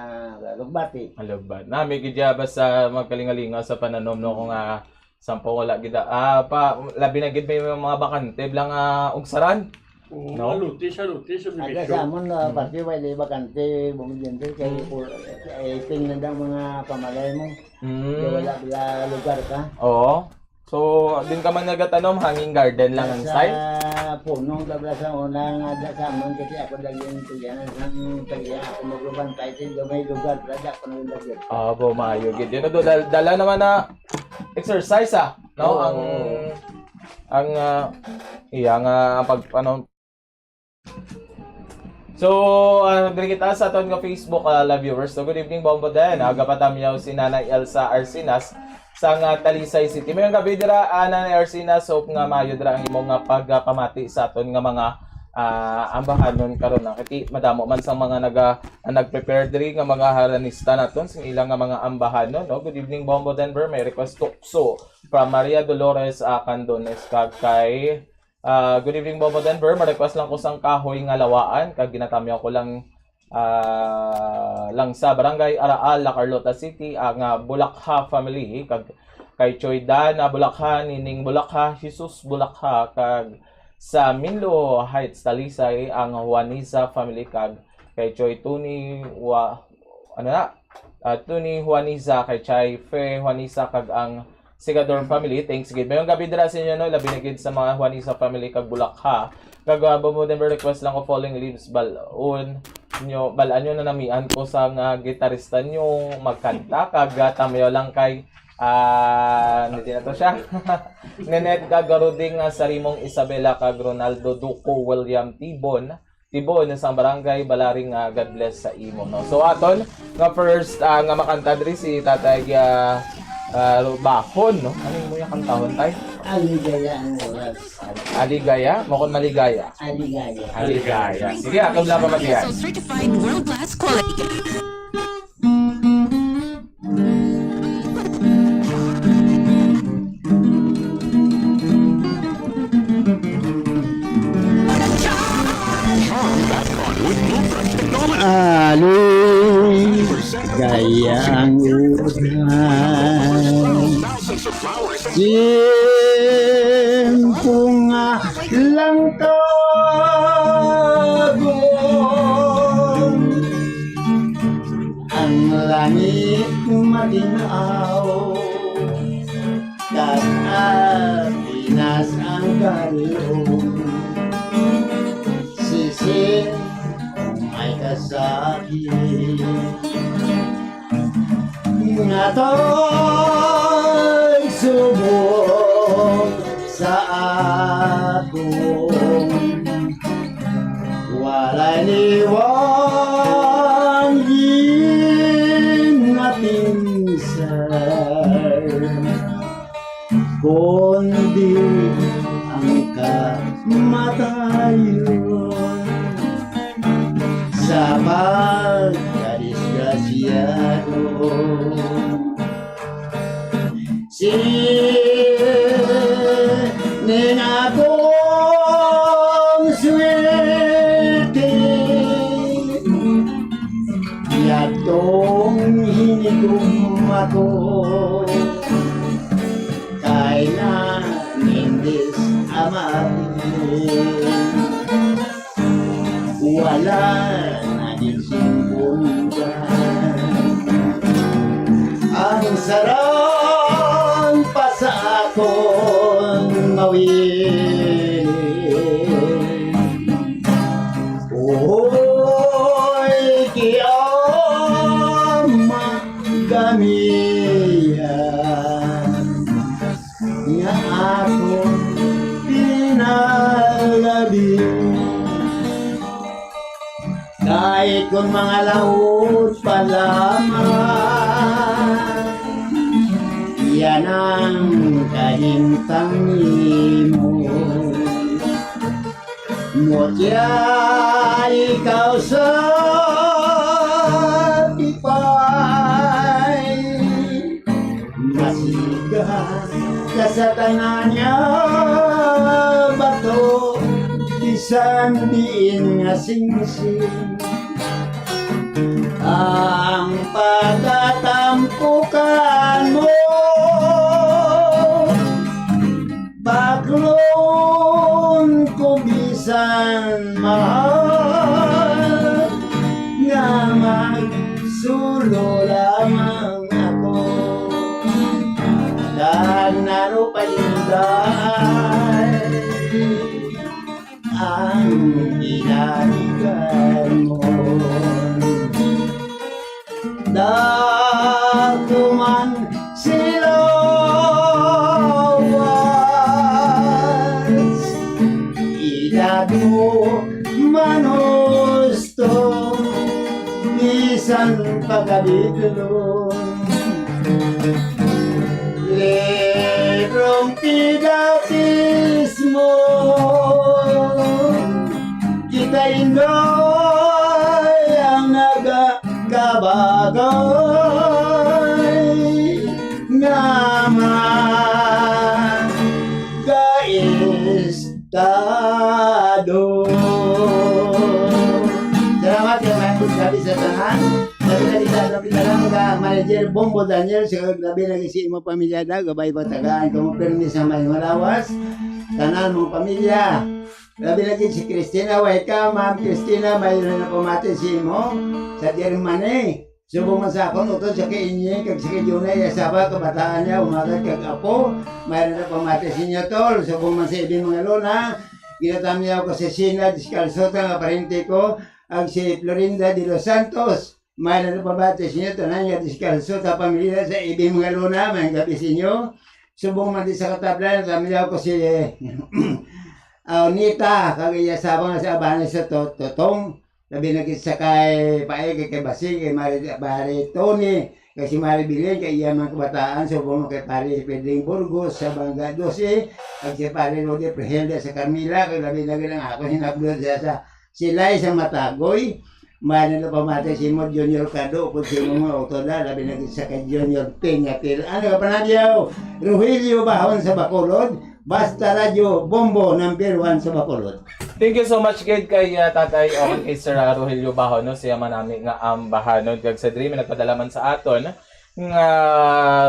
lugbati. Alagbat. Nami gid ya basta magkalingalingaw sa pananom, no, kung ah, sampo wala gid ah, pa labi na gid may mga bakante lang ah, ugsaran. Oo, no? Lote sa lote, subdivision. Ada sa amon na, mm, parte, wala bakante, bumidente, kay, mm, for, eh, tingnan daw mga pamalay mo. Mm. Wala, wala lugar ka. Oo. So, din ka man nagatanom, hanging garden lang ang style? Sa puno, dabla sa una nga, da sa amon, kasi ako dali yung tuyan, ang tuyan, ako maglubantay, sa may lugar, da ako nang lagyan. Ah, bo, maayo gid. Yun, do, dal-, dala naman na exercise, ah, no? Oo. Ang, ang, ah, iya nga, ang pag, ano, So, ah, diri kita sa aton nga Facebook, ah, live viewers. So, good evening, Bombo Den. Aga pa tamyaw si Nanay Elsa Arsinas sa nga Talisay City. Mayong gabi dira, ah, Nanay Arsinas. Hope nga maayo dira ang imong nga pagpamati sa aton nga mga, ah, ambahanon karon, ah. Kay madamo man sang mga naga-, ah, nag-prepare diri nga mga harnista naton sa ilang nga mga ambahanon, no? Good evening, Bombo Denver. May request tukso from Maria Dolores, ah, Candones kag kay Ah, good evening, Bobo Denver. Ma-request lang ko sang kahoy nga lawaan, kag ginatamyaw ko lang, ah, lang sa Barangay Araal, La Carlota City, ang, ah, Bulakha family, kag kay Choy Dan, ah, Bulakha, Nining Bulakha, Jesus Bulakha, kag sa Minlo Heights, Talisay, ang Juanisa family, kag kay Choy Tony, wa-, ano na, ah, Tony Juanisa, kay Chai Fe Juanisa, kag ang Sigador family. Thanks gid. Mayong gabi dira sa inyo, no? Labi na gid sa mga Juanisa family kag Bulakha. Kag, ah, Bobo Denver, request lang ko, Falling Leaves, bal-on nyo, bal-an nyo na namian ko sa nga gitarista nyo magkanta, kag, ah, tamayo lang kay, ah, hindi na to siya. Nanette kag Garuding, ah, Sarimong Isabela kag Ronaldo Duco William Tibon. Tibon sang Barangay Balaring, ah, God bless sa imo, no? So, aton nga first, ah, nga makanta diri si Tatay, ah, ah, Bahon, no? Ano mo yung kantahon, Tay? Aligaya ang oras. Aligaya? Mo kon maligaya? Aligaya. Aligaya. Sige, aton lang pamatian. So certified world-class quality. Aligaya ang uran. Tiempo nga lang tabon ang langit matin-aw, kag apinas ang galon. Sisin, may kasakit. Nga tagsubok sa akon, walay liwat nga pinsay, kundi ang kamatayon sa pagkadisgrasyado. Sining akong swerte, yadtong hinigugma ko, kay nanindis amati. Wala na gid sing bundan. Ang sarang pa sa akon mawili. Oy, kiama gamiya nga akon pinalabi. Kay kon mga laut pa lamang, yan ang kahimtang nimo. Mutya ikaw sa tipay, masiga ka sa tanan nga bato, bisan diin nga singsing. Ang pagkatampukan mo, baklon ko bisan Mahal nga magsulo lamang ako, daan na ro pa, Inday, ang ginalikan mo. Dato man si lawas, edad mo man husto, bisan pagabidlon. Librong pidatismo, kita, Inday, ang nagakabagay nga magkaestado. Salamat kay Mayor Gabby sa tanan. Labi na kita, labi na lang ka, Manager Bombo Daniel, sa labi na si imo pamilya, da, gabay, patagaan kamo pirmi sa may malawas. Tanan mong pamilya. Labi na gid si Christina, way ka, Ma'am Christina, may na pamati si imo sa Germany. Subong man sa akon utod, sa kay Inying kag sa kay Junay, asawa, kabataan niya, umagad kag apo, may na pamati sa inyo, tol. Subong man sa Ibing Mangalona, ginatamyaw ko si Sina Discalzota nga parente ko, ag si Florinda de los Santos. May na pamati sa inyo, tanan nga Discalzota pamilya sa Ibing Mangalona, may gabi sa inyo. Subong man di sa katablan, tamyaw ko si, ah, Nita, kag iya asawa nga si Abana sa To-, Totong. Labi na gid sa kay Pae, kay, kay Basing, kay Mari, Mari Tony, kay si Mari Bilen, kay iya mga kabataan, subong kay Pare Pedring Burgos sa Bangga Doce, kag si Pare Rudy Prehelda sa Carmela, kay labi na gid ang ako hinablod sa, sa Silay sa Matagoy. May na pamati si mo Junior Kado, kung si mo mga autoda, labi na gid sa kay Junior Peña Pil. Ano ka panagyaw? Rogelio Bahon sa Bacolod, Basta Radyo Bombo, number one sa Bacolod. Thank you so much gid kay, ah, Tatay, o kay Sir, ah, Rogelio Bahon, no, siya man nami nga ambahanon. Kag sa diri, may nagpadala man sa aton nga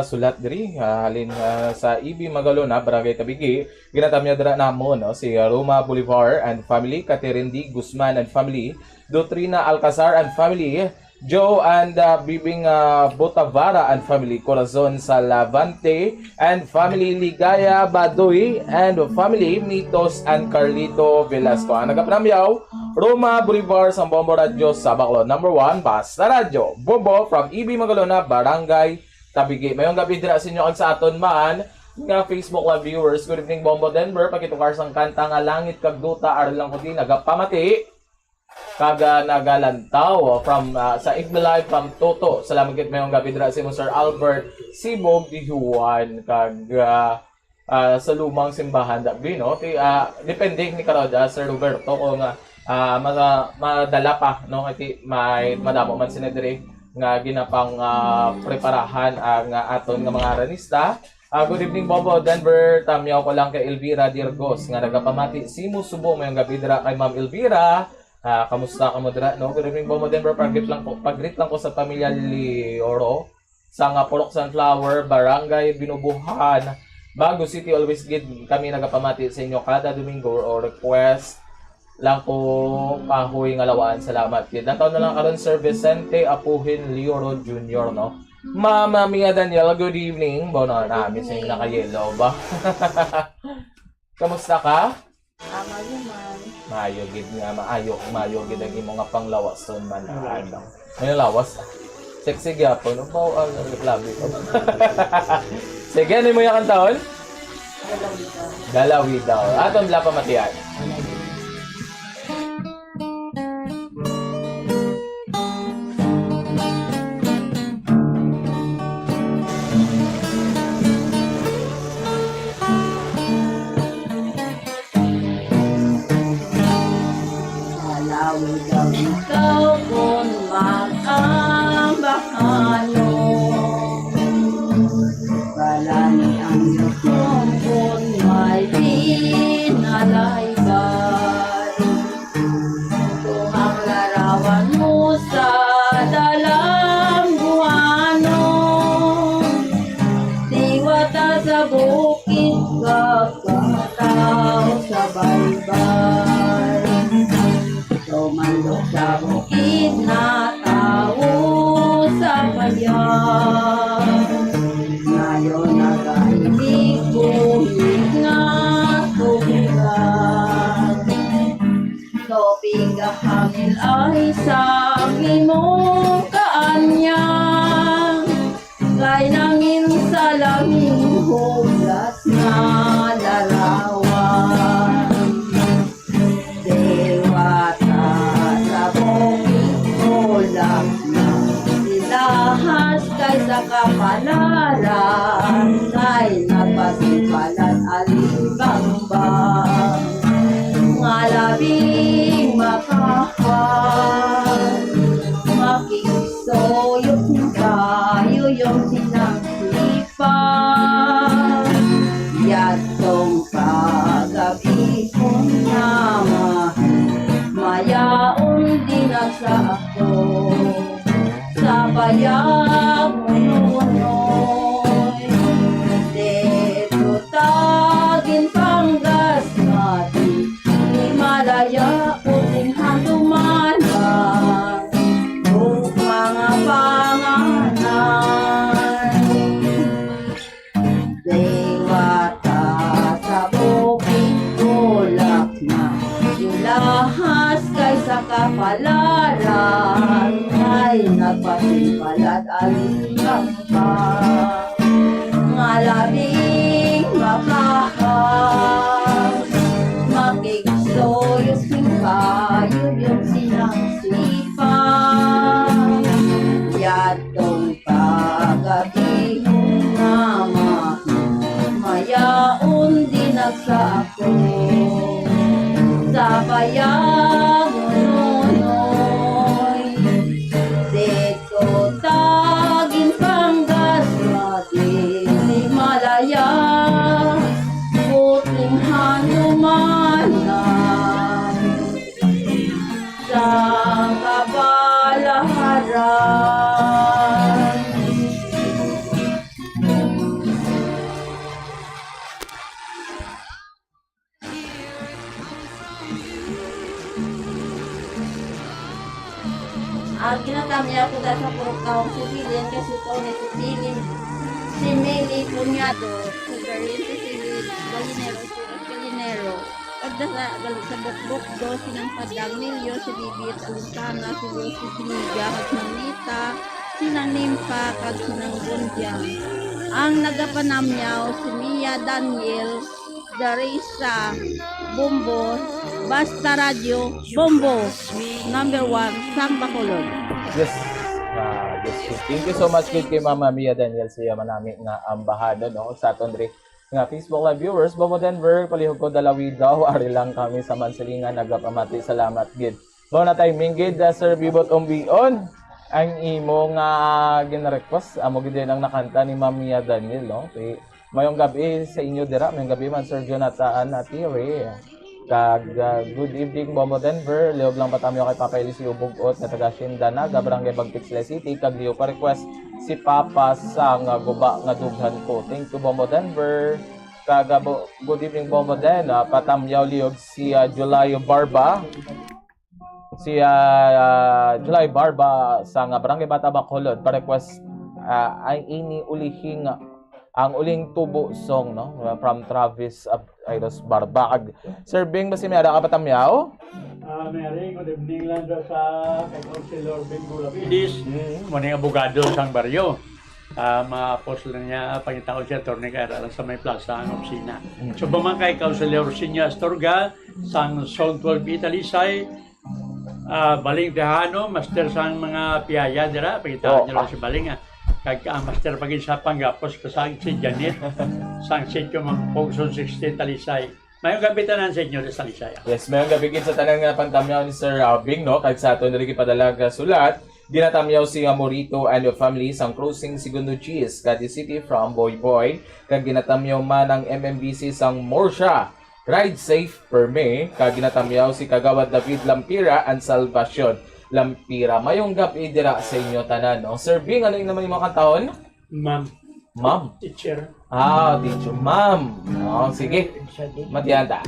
sulat diri, ah, halin, ah, sa E B Magalona, Barangay Tabigi. Ginatamya dira namo, no, si Roma Bolivar and family, Catherine D Guzman and family, Dotrina Alcazar and family, Joe and, uh, Bibing, uh, Botavara and family, Corazon Salavante and family, Ligaya Badoy and family, Mitos and Carlito Velasco. Ang nagapanamyaw, Roma Bolivar, sang Bombo Radyo sa Bacolod. Number one, Basta Radyo, Bombo from E B Magalona, Barangay Tabigi. Mayong gabi dira sa inyo kag sa aton man nga Facebook Live viewers. Good evening, Bombo Denver. Pakitukar sang kanta nga Langit kag Duta, aron lang ko di nagapamati kag, ah, nagalantaw from, ah, sa F B Live from Toto. Salamat gid, mayong gabi dira sa imo, Sir Albert Sibog Dihuan, kag, ah, ah, sa lumang simbahan, da, bi, no? Ti, ah, depende ni karod, ah, Sir Roberto, kung, ah, ah, masa-, madala pa, no? Ti, may madamo man sila diri nga ginapang, ah, preparahan ang, ah, aton nga mga aranista. Ah, good evening, Bobo Denver. Tamyaw ko lang kay Elvira Dirgos nga nagapamati, "Simo subong mayong gabi dira kay Ma'am Elvira." Ah, kamusta kamo dira, no? Good evening, Bobo Denver. Pag-greet lang ko, pag-greet lang ko sa pamilya Lioro, sa nga Purok Sunflower, Barangay Binubuhan. Bago City, always gid kami nagapamati sa inyo kada Domingo o request lang ko kahoy nga lawaan. Salamat gid. Lantaw na lang karon, Sir Vicente Apuhin Lioro Junior, no? Mama Mia Daniel, good evening. Bono na, miss yung naka-yellow ba? Kamusta ka? Ah, maayo man. Maayo gid nga, maayo, maayo gid ang imo nga panglawason man. Ano? May lawas. Sexy gyapon. Ang bao, ang labi ko. Sige, ano mo yung kantahon? Dalawi daw. Dalawi daw. Aton bala pamatian. Dalawi daw ikaw kon mag-ambahanon. Balani ang yukong kon may pinalaybay. Kung ang larawan mo sa dalambuhanon, diwata sa bukid, kag pangataw sa baybay. Hangin ay sang imong kaanyang, kay nangin sa langin hulat nga larawan. Dewata sa bukid, bulak na ilahas kay sa kapalaran, kay nagpasipalan alimbang ba nga labing makahan. Makigsuyod kayo yung sinang sipa. Yadtong pagabihon nga mahal, mayaon din sa ako sa bayag Mononoy. Dito tagin panggas mati, Himalaya, puting handumanan, ug mga panganay. Dewata sa bukid, bulak na ilahas kay sa kapalaran, ay nagpasipalat alimbang pa nga labing makahan. Makigsoyo sing kayo yung sinang sipa. Yadtong pagabihon nga mahal, mayaon din nagsa ako sa bayang Mononoy. Dito tagin panggas, mati Himalaya, puting handumanan, sa kapalaran. Ang ginatamya ko dahil sa purok taong si Lilian Casito, ni Cecilia, si Mili Puñado, si Darlene Cecilia Balinero, si Ros Balinero, pagda sa, sa Bukbok, dos, sinang padang Milyo, si Bibit Alintana, si Lucy Siniga, kag Nanita, sinang Nimpa, kag sinang Bonjang. Ang nagapanamyaw, si Mia Daniel, dari sa Bombo, Basta Radyo, Bombo, number one, sang Bacolod. Yes. Ah, yes, yes. Thank you so much gid kay Mama Mia Daniel sa iya manami nga ambahanon, no, sa aton diri nga Facebook Live viewers. Bombo Denver, palihog ko, Dalawi daw, ari lang kami sa Mansilingan, nagapamati. Salamat gid. Mao na, timing gid, ah, Sir Bibot Umbion, ang imo nga gina-request, amo gid din ang nakanta ni Ma'am Mia Daniel, no? Kay mayong gabi sa inyo dira, mayong gabi man, Sir Jonathan Atiri. Kag, ah, good evening, Bombo Denver. Lihog lang patamyaw kay Papa Eliseo Bugot nga taga Hacienda Naga, Barangay Bagtik, Silay City, kag lihog pa request si Papa sa nga guba nga dughan ko. Thank you, Bombo Denver. Kag, ah, bo-, good evening, Bombo Den. Ah, patamyaw lihog si, ah, Julayo Barba. Si, ah, ah, July Barba sa nga Barangay Bata, Bacolod, pa-request, ah, ang ini ulihing, ang uling tubo song, no? From Travis Ab-, Airos Barba. Ag, Sir Bing, basi may ara ka patamyaw? Ah, Mary, good evening lang dyan sa kay Councilor Bing Gulabilis. Mm. Mo ning abogado sang baryo. Ah, maapos lang niya, pangitaon siya, attorney, kaya lang sa may plaza ang opisina. Mm. So, pa man kay Councilor Sinyo Astorga, sang Zone twelve B Talisay, ah, Baling Tejano, master sang mga piyaya dira, pangitaon Oh, niyo lang ah. si Baling, ah. Kag, ah, master pa gid sa panggapos ko sang si Janet, sang sitio Mangpog, Zone sixteen, Talisay. Mayong gabi tanan sa inyo sa Talisay, ah. Yes, mayong gabi gid sa tanan nga pantamyaw ni Sir, ah, Bing, no? Kag sa aton diri gipadala nga sulat, ginatamyaw si, ah, Morito and the family sang Crossing Segundo Cheese, Cadiz City from Boy Boy. Kag ginatamyaw man ang M M B C sang Morsha. Ride safe, perme, kag ginatamyaw si Kagawad David Lampira and Salvacion Lampira. Mayong gabi dira sa inyo tanan, no? Sir Bing, ano yung naman yung mga kantahon? Ma'am. Ma'am? Teacher. Ah, teacher. Ma'am. Oh, sige. Siya din. Matihan ta.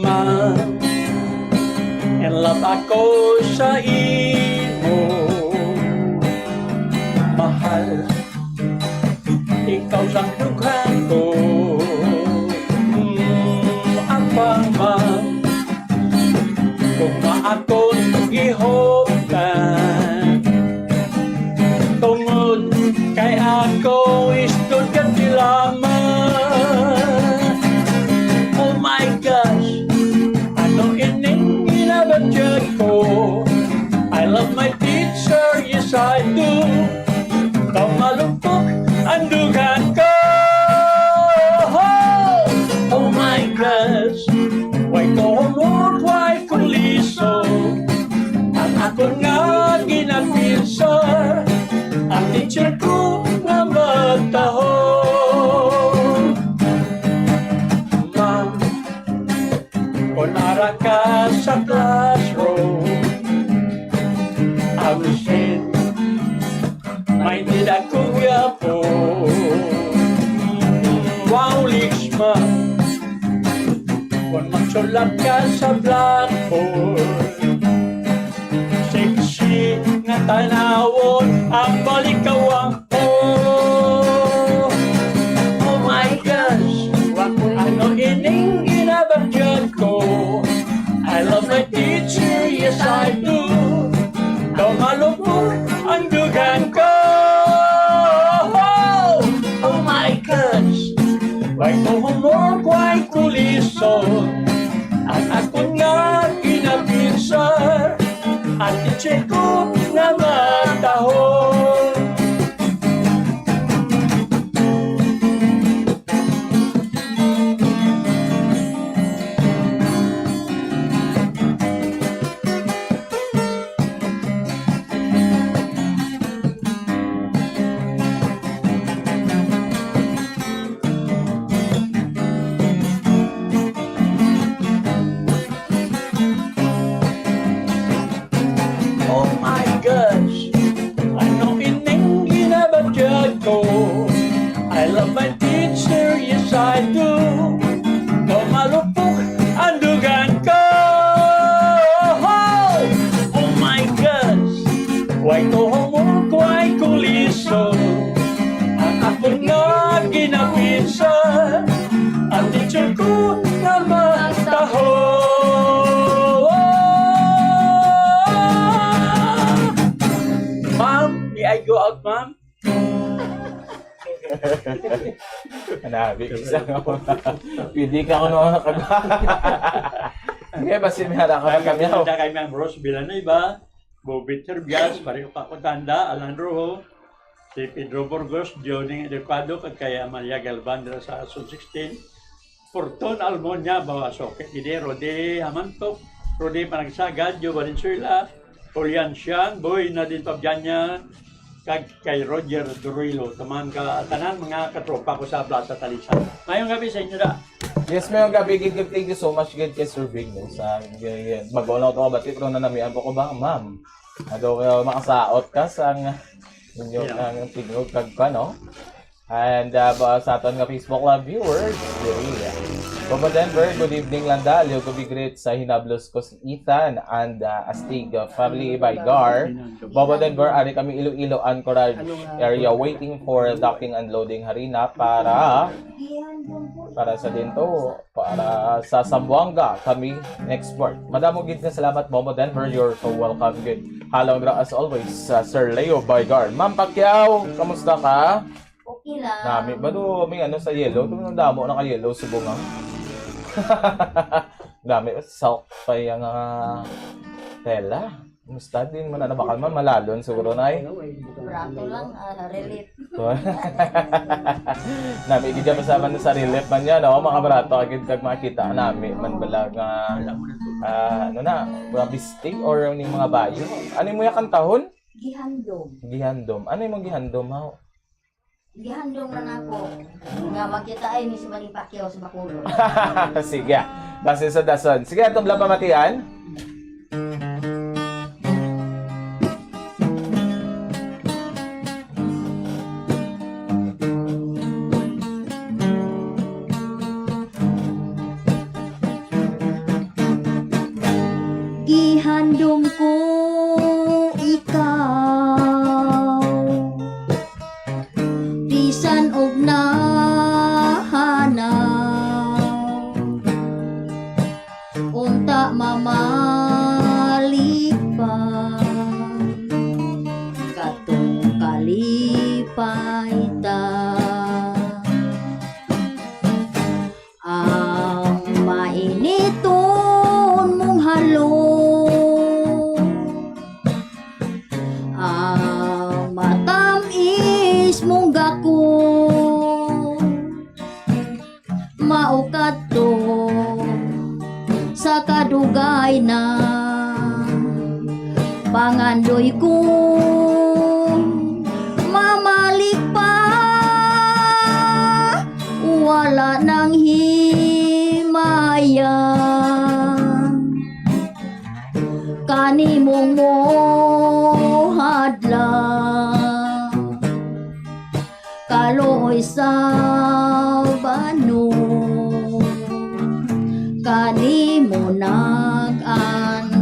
Ma, Ako sa imo, mahal, ikaw sang dughan ko. Mm, apang man, kung maakon gihuptan, tungod kay ako istud ka tilama. Oh my gosh, ano ining ginabatyag ko? I love my teacher, yes I do. Daw malupok ang dughan ko. Oh my gosh, why ko humor, why ko liso? Ang akon nga ginapinsa, ang teacher ko nga mataho. Ma'am, kon ara ka sa classroom, absent, may dida ko gyapo. Wow, Lixma, kon magsulat ka sa blackboard, sexy nga tanawon ang balikawan. Oh, oh my gosh, ano ining ginabatyag ko? I love my teacher, yes I do. Daw malupok ang dughan ko. Oh, oh my gosh, why ko humor, why ko listen? Ang akon nga ginapinsa, ang teacher ko nga mataho. Oh my gosh, ano ining ginabatyag ko? I love my teacher, yes I do. Daw malupok ang dughan ko. Oh my gosh, why ko humor, why ko listen? Ang akon nga ginapinsa, ang teacher ko nga mataho. Ma'am, may I go out, ma'am? Hanabi, isa nga. Pwede ka, ano, nakag-, Sige, basi may hara ka na kami, oh. Kay Ma'am Rose Villanueva, Bobit Herbias, Mario Pacotanda, Alan Rojo, si Pedro Burgos, Johnny Educado, kag kay Amalia Galvan dira sa Zone sixteen. Fortun Almonia, Bawaso, kay Didi, Rodi Hamantok, Rodi Panagsagad, Joe Valenzuela, Julian Sian, Boy Nadine Pabianya, kag kay Roger Duruilo. Taman ka, tanan mga katropa ko sa Plaza Talisay. Mayong gabi sa inyo da. Yes, mayong gabi gid, kag thank you so much gid kay Sir Big, no, sa, bag-o lang to kabati, pero nanamian po ko ba, ma'am? Ado kayo makasaot ka sa ang inyo Yeah. ang tingog kag pa, no? And, uh, ba, sa aton nga Facebook Live viewers, diri, uh, Bobo Denver, good evening, Landa. Liw ko big greet sa hinablos ko si Ethan and, uh, Astig, uh, family by Gar. Bobo Denver, ari kami Iloilo, Anchorage area, waiting for docking and loading harina para, para sa dinto, para sa Zamboanga kami export. Madamo gid nga salamat, Bobo Denver. You're so welcome gid. Halong dira as always, uh, Sir Leo Baygar. Ma'am Pacquiao, kamusta ka? Okay lang. Nami ba do, may ano sa yellow? Itong damo na ka-yellow sa bungang. Dami, silk pa yung, ah, tela. Musta din man, ano, bakal man, malalon siguro na eh. Barato lang, ah, relief. Nami, gid dyan, basta man sa relief man yan, oh, mga barato, agad kag makita, nami, man bala nga, ah, ano na, mga bistig or yung mga bayo. Ano mo yung kantahon? Gihandom. Gihandom. Ano yung gihandom, ha? Gihandom na nako nga magkita ay ni si Manny Pacquiao sa Bacolod. Sige. Base sa dason. Sige, atong lang pamatian. Gihandom. Mao kadto sa kadugay na pangandoy ko mamalik pa, wala nang himaya kanimong mohadla. Kaluoy sa banog, kanimo nag-antos.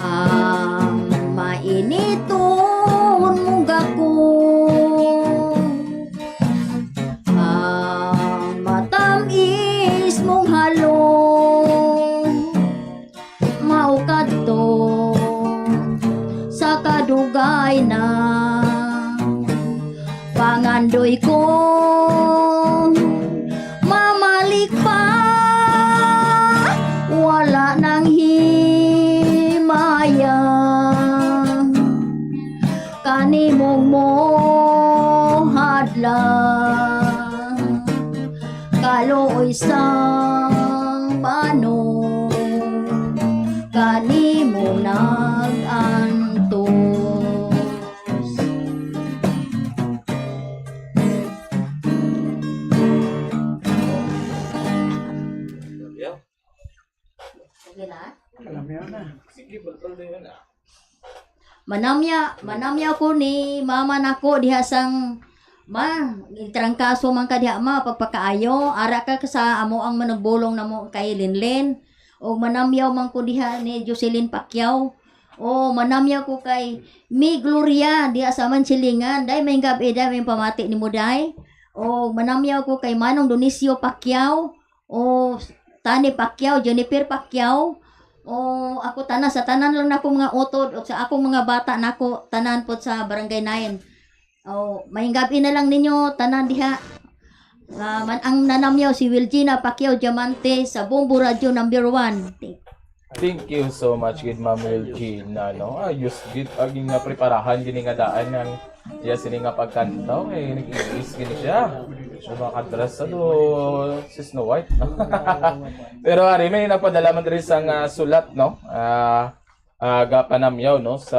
Ang mainiton mong gako, ang matamis mong halong, mao kadto sa kadugay na pangandoy ko mamalik pa, wala nang himaya kanimong mohadla. Kaluoy sang banog, kanimo nag-antos. Okay na? Alam niya na. Sige, batal na yun, ah. Manamya, manamya ko ni mama nako diha sang, ma, itrangkaso man ka diha, ma, pagpakaayo, ara ka sa amo ang manugbulong namo kay Linlin. O manamyaw man ko diha ni Jocelyn Pacquiao. O manamyaw ko kay Mi Gloria diha sa Mansilingan. Day, may gabi, day, may pamati nimo, day. O manamyaw ko kay Manong Dionisio Pacquiao. O Tani Pacquiao, Jennifer Pacquiao. O ako tanan, sa tanan lang nako mga utod, o sa akong mga bata nako, tanan pod sa Barangay nine. O, maayong gabi na lang ninyo, tanan diha. Ah, man ang nanamyaw si Wilgina Pacquiao Diamante sa Bombo Radio number one. Thank you so much, good Ma'am Wilgina, no? Ayos gid, aging napreparahan gini nga daan ng iya sini nga pagkantaw, eh, nag-iis gini siya. Yung mga kadras sa do, si Snow White. Pero ari, may napadala man diri sa nga sulat, no? Ah, ah, gapanamyaw, no, sa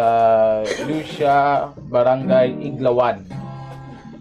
Lucia, Barangay Iglawan.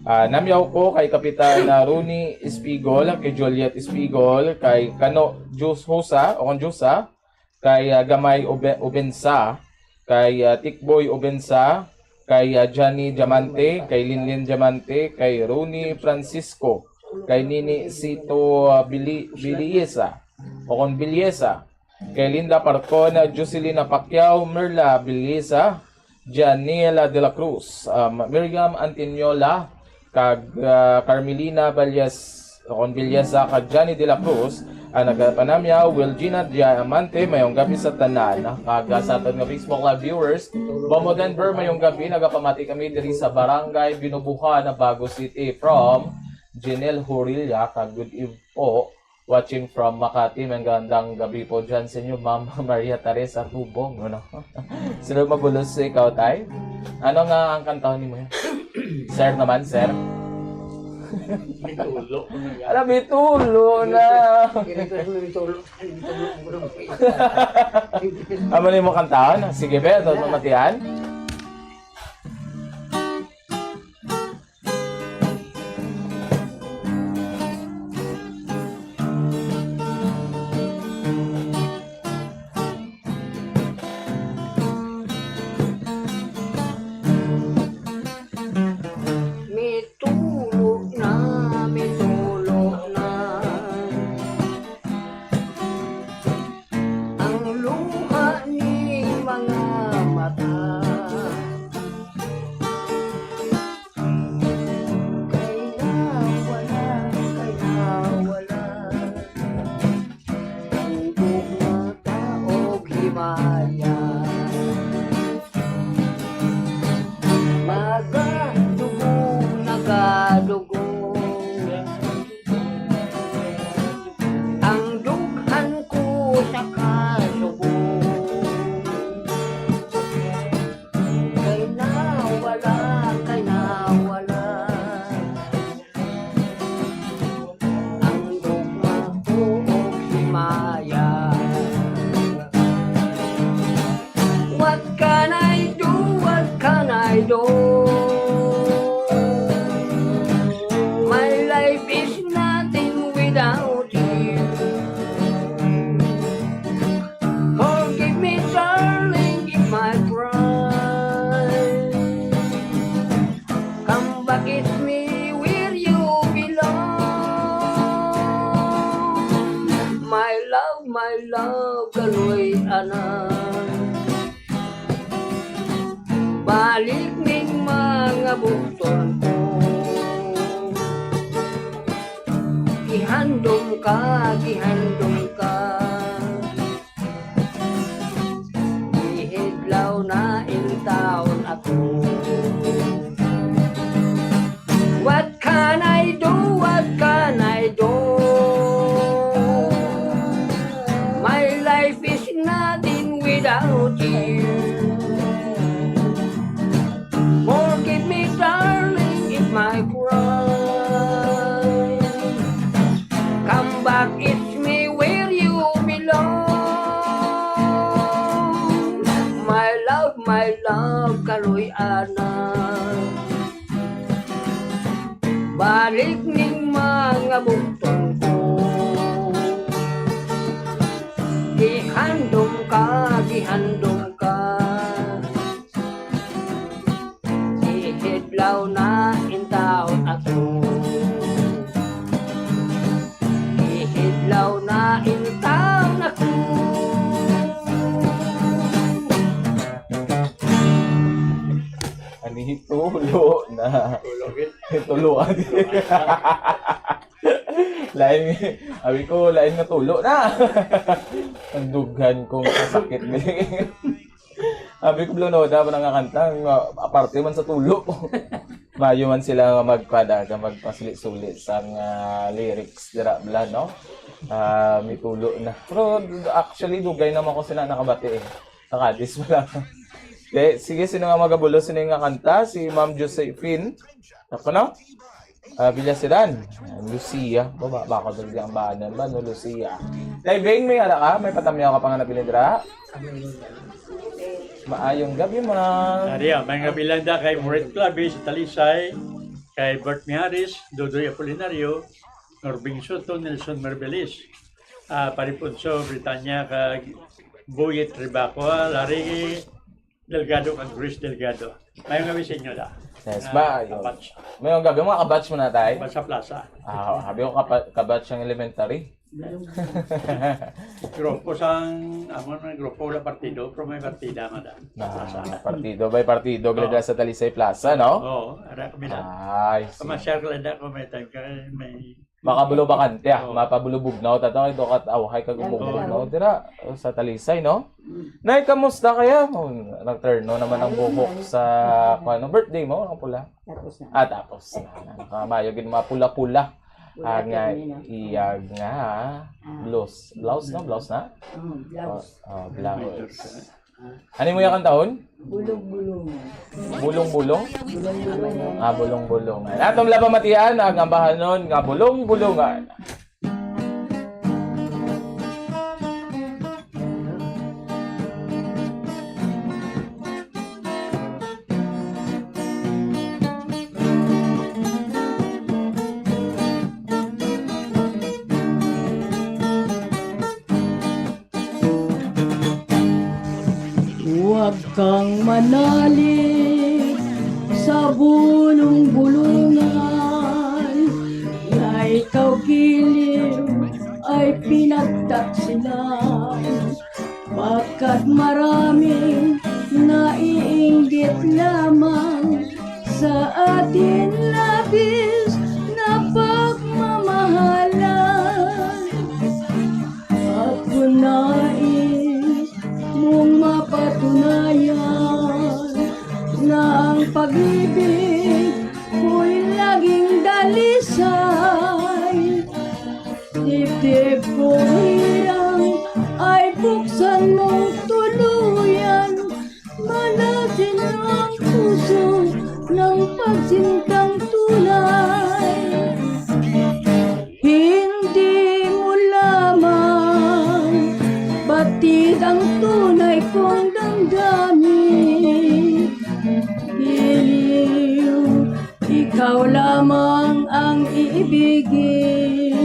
Ah, namyaw ko kay Kapitan na Rooney Espigol, kay Juliet Espigol, kay Kano Jus Hosa, o kung Jusa, kay, ah, Gamay Obe-, Obensa, kay, ah, Tikboy Obensa, kay, ah, Johnny Diamante, kay Linlin Diamante, kay Rooney Francisco, kay Nini Sito, ah, Bili-, Biliesa, o kung Biliesa, kay Linda Parcon, Jocelyn Pacquiao, Merla Belisa, Janiela de la Cruz, um, Miriam Antiniola, kag, uh, Carmelina Balyas, o kon Bilyasa, kag Johnny de la Cruz, ang nagapanamya, Wilgina Diamante, mayong gabi sa tanan. Kag, uh, sa aton nga Facebook Live viewers, Bombo Denver, mayong gabi, nagapamati kami diri sa Barangay Binubuhan, Nabago City, from Janelle Horilla, kag good eve po. Watching from Makati, magandang gabi po dyan sa inyo, Ma'am Maria Teresa Tubong, ano? Sino mabulos ikaw, Tay? Ano nga ang kantahon nimo yan? Sir naman, sir. Bitulo. Ala, bitulo na. Bitulo, bitulo. Amo ni mo kantahon? Sige, be, ito mamatian. Mitulo na, mitulo na ang luha ni mga mata. Maya. Magadugo, nagadugo. Ang dughan ko sa kasubo. Kay nawala, kay nawala. Ang gugma ko og si Maya. What can I do? What can I do? My life is nothing without you. Forgive me, darling, if I cry. Come back, it's me where you belong. My love, my love, kaloy ana. Balik ning mga bukton ko. Gihandom ka, gihandom ka. Gihidlaw na intawon ako. What can I do? What can I do? My life is nothing without you. Forgive me, darling, if my cry. Come back, it's me where you belong. My love, my love, kaloy ana. Balik ning mga bukton ko. Gihandom ka, gihandom ka. Gihidlaw na intawon ako. Gihidlaw na intawon ako. Ani tulo na. Tulo, eh. Tulo, ah. Lain, abi ko, lain nga tulo na. Ang dughan kong kasakit. Abi ko, Blue Noda, pa nga kanta, nga aparte man sa tulo. Mayo man sila nga magpada, nga magpasuli-suli sa nga lyrics dira, bla, no? Ah, may tulo na. Pero actually, dugay naman ko sila nakabati eh. Nakadis pa lang. Okay, sige, sino nga magabulos sini nga kanta? Si Ma'am Josephine. Ako, no? Ah, Villaseran. Lucia. Baba, bako dali ang bahanan ba, no? Lucia. Tay Bing, may ara ka? May patamyaw ka pa nga nabilin dira? Maayong gabi, ma'am. Ari, ah, may nga bilanda kay Moret Clavis sa Talisay, kay Bert Miharis, Dodoy Apolinario, Norbing Soto, Nelson Merbelis, ah, Paripunso, Britanya, kag Buyet Ribaco, ah, Larry Delgado, kag Chris Delgado. Mayong gabi sa inyo, da. Yes, ah, ba? Kabatch. Mayong gabi, mga kabatch mo na, tay. Kabatch sa plaza. Ah, sabi ko, kapa-, kabatch ang elementary. Grupo sang, amo na, grupo wala partido, pero may partida, madam. Ah, partido by partido, oh, gila sa Talisay Plaza, no? Oo, ara kami na. Ay, sige. Pamasyal ka lang na kung may time ka, may makabulo bakante, ah. Oo. Mapabulubog na, tato, ay, dokat, aw, hay, kag bugnaw, dira, sa Talisay, no? Mm. Nay, kamusta kaya? Oh, nagterno naman ang buhok sa, ano, birthday mo, ang pula. Tapos na. Ah, tapos na. Nakamayo gid, mga pula-pula. Wala ang, ka ah, kanina. Iyag nga, ah, blouse. Blouse, no? Blouse na? Oh, blouse. Oh, oh, blouse. Ano mo yung kantahon? Bulong-bulungan. Bulong-bulong? Bulong-bulungan. Ah, bulong-bulungan. Atong labamatian ang ambahanon nga bulong-bulungan. Huwag kang manalig sa bulong-bulungan, na ikaw giliw ay pinagtaksilan. Pagkat maraming naiinggit lamang sa atin labis na pagmamahalan. At kung nais mo San mong tuluyan, malasin ang puso ng pagsintang tunay. Hindi mo lamang batid ang tunay kong damdamin. Giliw, ikaw lamang ang iibigin.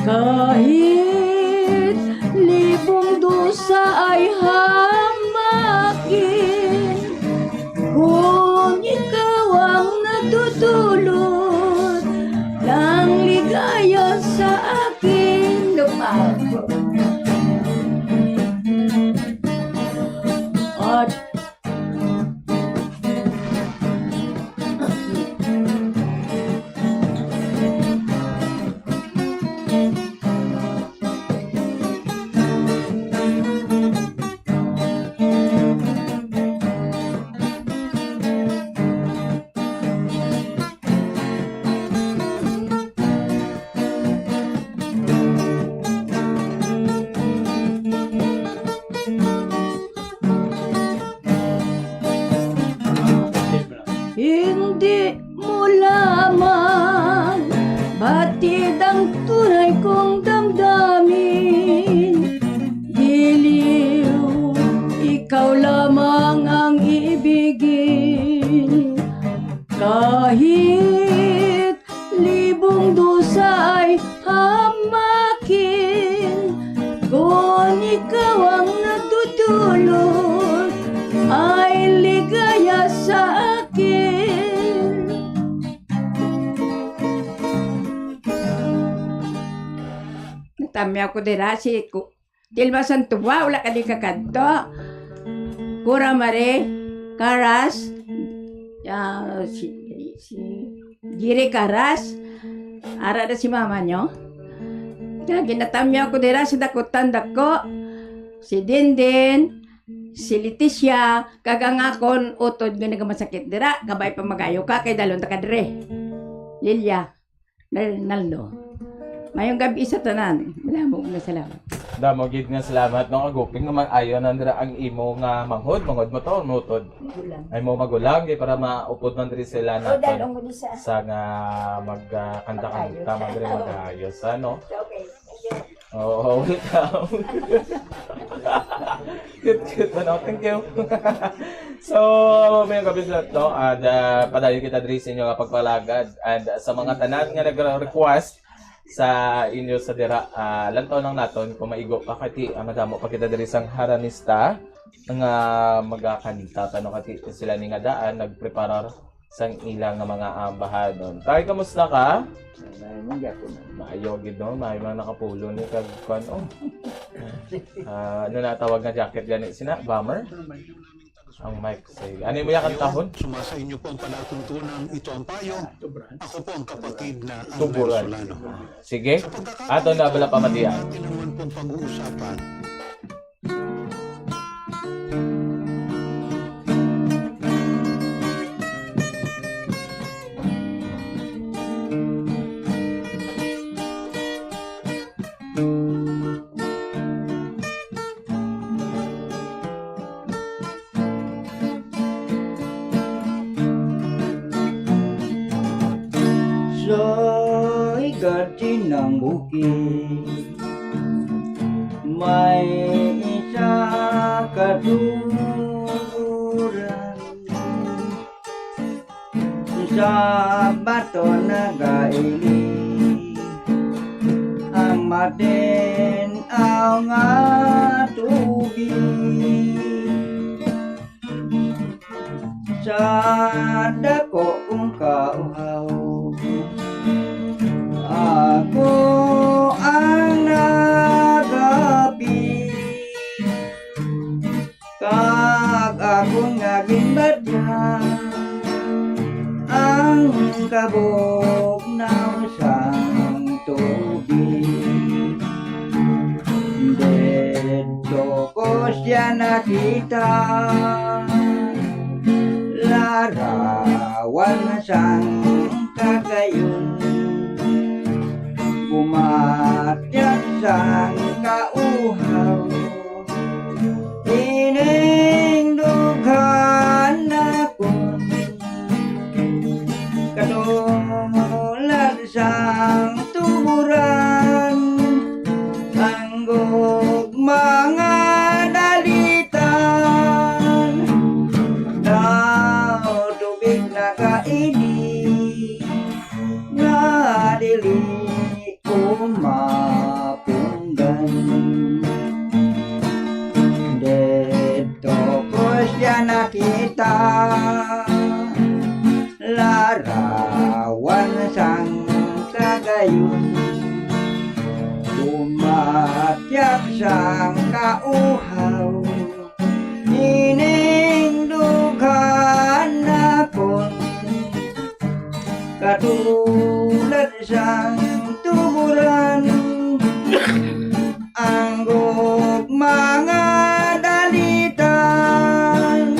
Kahit libong dusa ay hamakin, kung ikaw ang nagdudulot ng ligaya sa akin. Lupa. At Hindi mo lamang batid ang tunay kong damdamin. Giliw, ikaw lamang ang ibigin. Kahit libong dusa ay hamakin, kung ikaw ang nagdudulot, ay ligaya sa akin. Natamyaw ko dira si Ku-, Dilma Santua, wala ka di kakanto. Cora Marie Caras, ah, si, si Giri Caras, ara na si mama nyo. Kaya ginatamyaw ko dira si Dakutan Dako, si Dindin, si Leticia, kag ang akon utod nga nagamasakit dira, kabay pa magayo ka, kay dalon ta ka dire. Lilia. Nal-, Naldo. Mayong gabi sa tanan. Madamo nga salamat. Damo gid nga salamat, no? Kaguping nga mag-ayo na dira ang imo nga manghod, manghod mo to, nutod. Magulang. Ay mo magulang, kay para maupod man diri sila O, naton. Dalong mo ni sa sa nga magkanta-kanta Mag-ayos. man diri mag-ayos, ano? Okay. Thank you. Oo, welcome. Cute, cute, ano? Thank you. So, may gabi sa to, and, ah, padayon kita diri sa inyo nga pagpalagad. And, ah, sa mga tanan nga nag-request sa inyo sa dira, ah, lantaw lang naton kung maigo pa kati, ah, madamo pa kita diri sang haranista nga magakanta, tano kati sila ni nga daan, nagpreparar sang ila nga mga ambahanon. Tay, kamusta ka? Maayo man gyapon. Maayo gid, no? Maayo man nakapulo ni kag kwan, oh. Ah, ano na tawag nga jacket gani sina? Bomber? Ang mic, sige. Ano mo yakan tahon? Sumasa inyo po ang palatuntunang Ito ang Payo. Ako po ang kapatid na ang Tuburan. Venezolano. Sige. Sa pagkakataon Ato na ito, bala pamatian. Atin naman pong pag-uusapan. Sa higatin ng bukid, may isa ka tuburan. Sa bato nagaili ang matin-aw nga tubig. Sa dako kong kauhaw, ako ang nagapit, kag akon nga ginbatya ang kabugnaw sang tubig. Didto ko siya nakita, larawan sang kagayon, gumatya sang kauhaw. Mga dalitan, daw tubig nakaili, nga dili ko mapunggan. Didto ko siya nakita, larawan sang kagayon, umakyat sang kauhaw. Ining dughan nakon, katulad sang tuburan, ang gugma nga dalitan,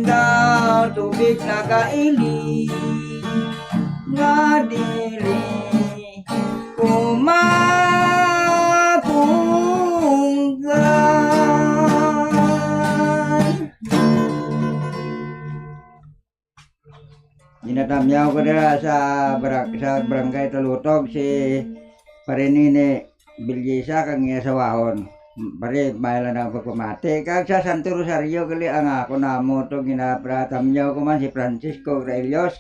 daw tubig nakaili, nga dili ko mapunggan. Ginatamyaw ko dira sa barang-, sa barangay Talutog, si Pare Nini Bilyesa kag iya asawahon. Pare, maayo lang ang pagpamati. Kag sa Santo Rosario gali ang ako namo to, ginatamyaw ko man si Francisco Grailios.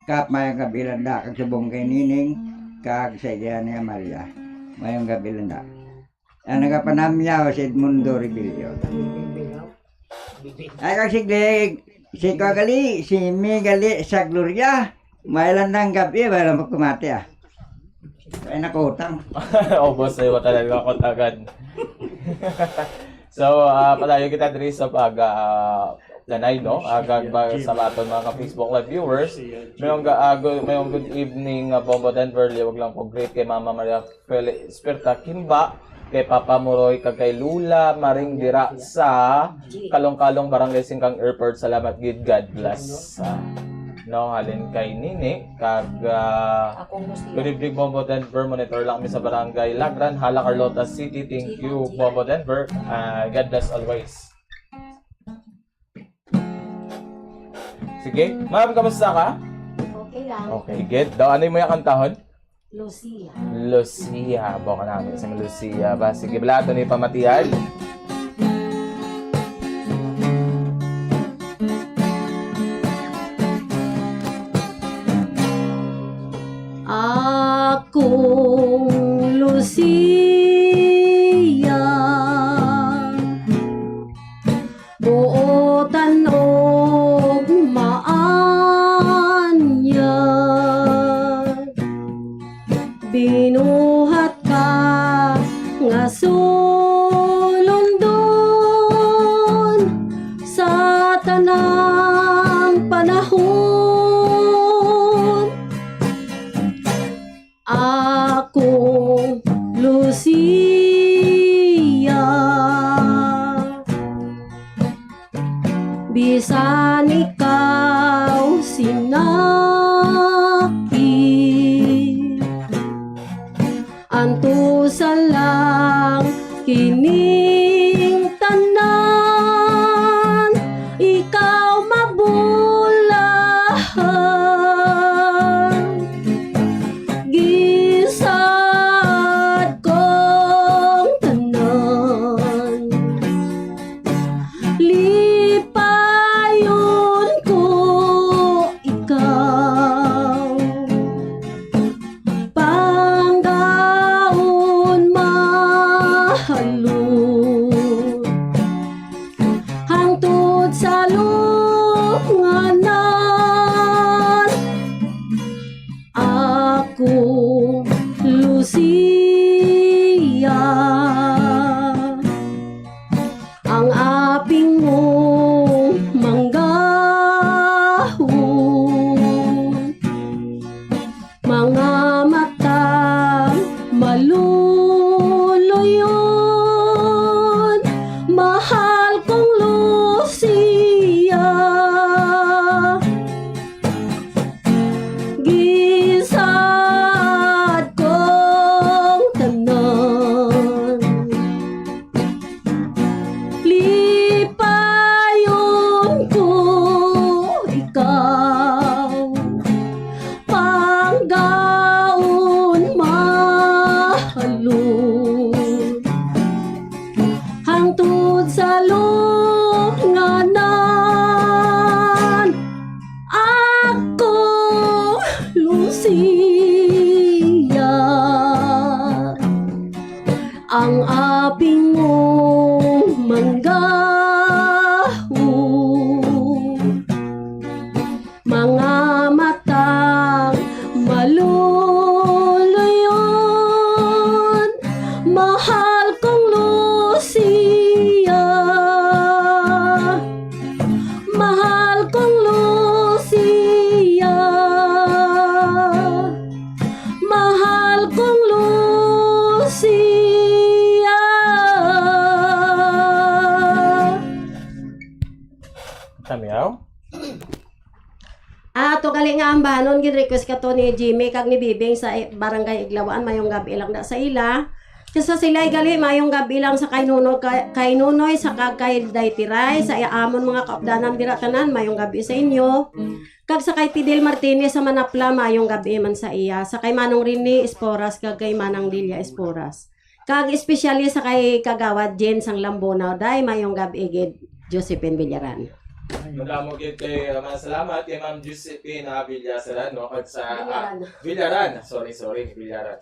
Kap, mayong gabi lang da, kag subong kay Nining, kag sa iya ni Amalia. Mayong gabi lang da. Ang nagapanamyaw si Edmundo Rebello. Ay, kag si Gleg, si Kwa gali, si Mi gali sa Gloria. Maayo lang ang gabi, maayo lang pagpamati, ah. Ay, nakutang. Ubos na yung talaga kutagan. So, ah, padayon kita diri sa pag, ah, lanay, no? Agag ba sa aton mga Facebook Live viewers. Mayong ga-, ah, gu-, mayong good evening, ah, Bombo Denver. Liwag lang po greet kay Mama Maria Fel-, Esperta Kimba, kay Papa Moroy, kag kay Lula Maring dira sa Kalong-Kalong, Barangay Singkang Airport. Salamat gid. God bless. Ah, no, halin kay Nini, kag, ah, Akong Lucia. Good evening, Bombo Denver. Monitor lang kami sa Barangay Lagran, Hala, Carlota City. Thank you, Bombo Denver. Ah, God bless always. Sige. Ma'am, kamusta ka? Okay lang. Okay, good. Daw, ano yung mga kantahon? Lucia. Lucia. Buka namin sa Lucia ba? Sige, bala, ito na yung pamatian. Akong Lucia, buotan og maanyag, binuhat ka nga sulundon sa tanang panahon. Akong Lucia, bisan ikaw sinakit, antusa lang kining tanan, ikaw mabulahan. Gisad kong tanan, lipayon ko ikaw. Panggaon, mahal Ang aping mo manggahom, mga matang maluluyon, mahal kong Lucia, mahal kong Lucia. Mahal kong Lucia. Tamiyaw? Ah, ato gali nga ambahanon, gin-request ka to ni Jimmy kag ni Bibing sa i-, Barangay Iglawaan. Mayong gab-i lang da sa ila. Kag sa sila gali, mayong gab-i lang sa kay Nuno, kay, kay Nunoy, sa kag kay Day Tiray, sa amon mga kaupdanan dira tanan, mayong gab-i sa inyo. Kag sa kay Fidel Martinez sa Manapla, mayong gab-i man sa iya. Sa kay Manong Rene Esporas kag kay Manang Delia Esporas. Kag especially sa kay Kagawad Jen sang Lambunao, day, mayong gab-i gid, Josephine Villaran. Madamo gid kay, uh, mga salamat kay Ma'am Josephine, uh, Villasaran, no? Kag sa, ah, Villaran. Villaran. Sorry, sorry, Villaran.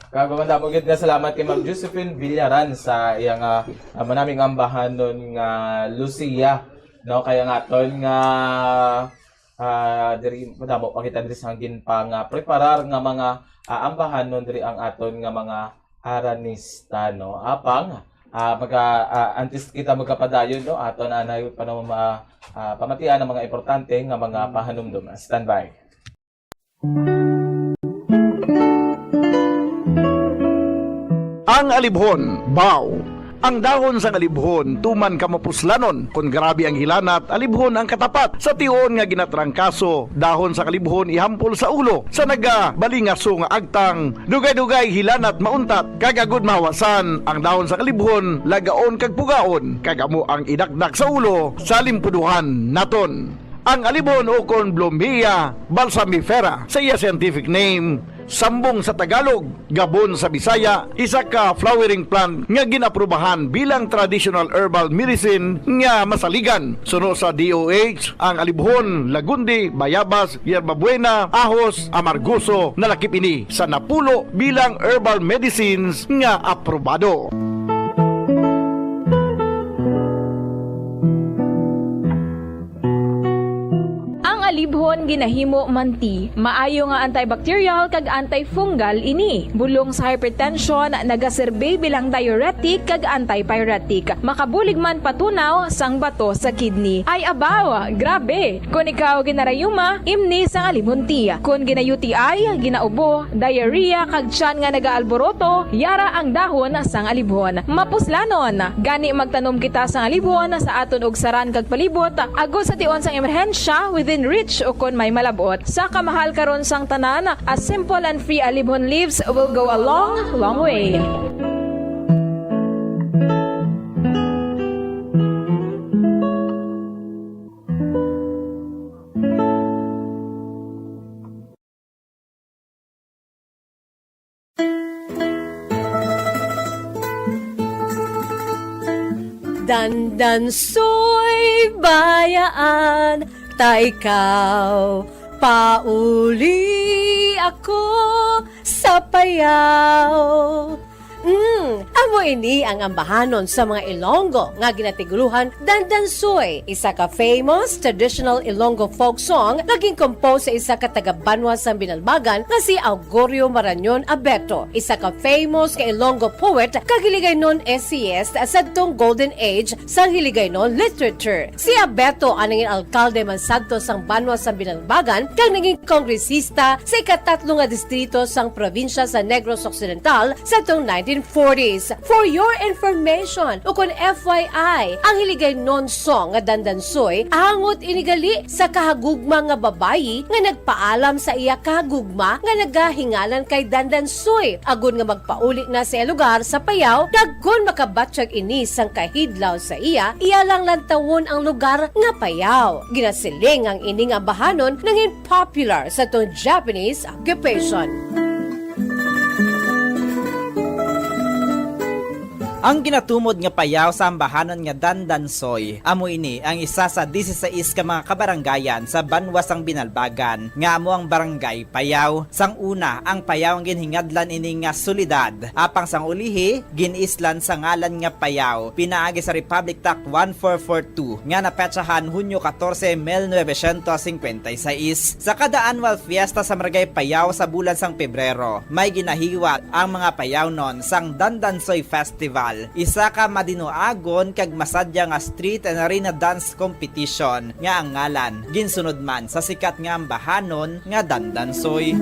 Kag madamo gid nga salamat kay Ma'am Josephine Villaran sa iyang, ah, ah, manaming ambahanon nga Lucia, no? Kaya nga aton nga, ah, diri madamo pa kita diri sa ginpang, ah, preparar nga mga, ah, ambahanon diri ang aton nga mga aranista, no? Apang, ah, maga-, ah, antes kita magkapadayon, no? Aton anay pa, no, ma-, ah, pamatian ang mga importante nga mga pahanumdom. Standby. Ang alibhon, baw. Ang dahon sang alibhon tuman ka mapuslanon. Kon grabe ang hilanat, alibhon ang katapat. Sa tion nga ginatrangkaso, dahon sang alibhon ihampol sa ulo. Sa nagabalingaso nga agtang, dugay-dugay hilanat mauntat, kag agud mahawasan ang dahon sang alibhon, lagaon kag pugaon, kag amo ang idakdak sa ulo sa limpuduhan naton. Ang alibhon ukon Blumea balsamifera sa iya scientific name, sambong sa Tagalog, gabon sa Bisaya, isa ka flowering plant nga gin-aprubahan bilang traditional herbal medicine nga masaligan. Suno sa D O H, ang alibhon, lagundi, bayabas, yerbabuena, ahos, amargoso, nalakip ini sa napulo bilang herbal medicines nga aprobado. Ang alibhon ginahimo man ti maayo nga antibacterial kag antifungal ini. Bulong sa hypertension, nagaserbi bilang diuretic kag antipyretic. Makabulig man patunaw sang bato sa kidney. Ay abaw, grabe! Kon ikaw ginarayuma, imni sang alibhon tea. Kon gina-U T I, ginaubo, diarrhea, kag tiyan nga nagaalboroto, yara ang dahon sang alibhon. Mapuslanon! Gani magtanom kita sang alibhon sa aton ugsaran kag palibot, agod sa tion sang emerhensya, within reach ukon may malab-ot. Sa kamahal karon sang tanan, a simple and free alibhon leaves will go a long, long way. Dandansoy, Bayaan, ta ikaw pauli ako sa Payao. Mm, amo ini ang ambahanon sa mga Ilonggo nga ginatiguruhan Dandansoy, isa ka famous traditional Ilonggo folk song nga gin-compose sa isa ka taga-banwa sang Binalbagan nga si Augurio Marañon Abeto, isa ka famous nga Ilonggo poet kag Hiligaynon essayist sadtong golden age sang Hiligaynon literature. Si Abeto ang nangin alkalde man sadto sang banwa sang Binalbagan kag naging kongresista sa ikatatlo nga distrito sang probinsya sa Negros Occidental sadtong nineteen forties. For your information, ukon F Y I, ang Hiligaynon song nga Dandansoy, hangot ini gali sa kahagugma nga babayi nga nagpaalam sa iya kahagugma nga nagahinganan kay Dandansoy, agod nga magpauli na sa iya lugar sa Payao, kag kon makabatyag ini sang kahidlaw sa iya, iya lang lantawon ang lugar nga Payao. Ginasiling ang ini nga ambahanon nangin popular sa tong Japanese occupation. Ang ginatumod nga payaw sa ambahanon nga Dandansoy, amo ini ang isa sa disisais ka mga kabaranggayan sa banwa sang Binalbagan, nga amo ang Barangay Payaw. Sang una, ang Payaw ang ginhingadlan ini nga syudad, apang sang ulihi, gin-islan sa ngalan nga Payaw, pinaagi sa Republic Act one four four two nga napetsahan Hunyo katorse, mil novecientos singkwenta y seis. Sa kada annual fiesta sa Barangay Payaw sa bulan sang Pebrero, may ginahiwat ang mga Payawnon sang Dandansoy Festival, isa ka madinuagon kag masadya nga street and arena dance competition nga ang ngalan ginsunod man sa sikat nga ambahanon nga Dandansoy.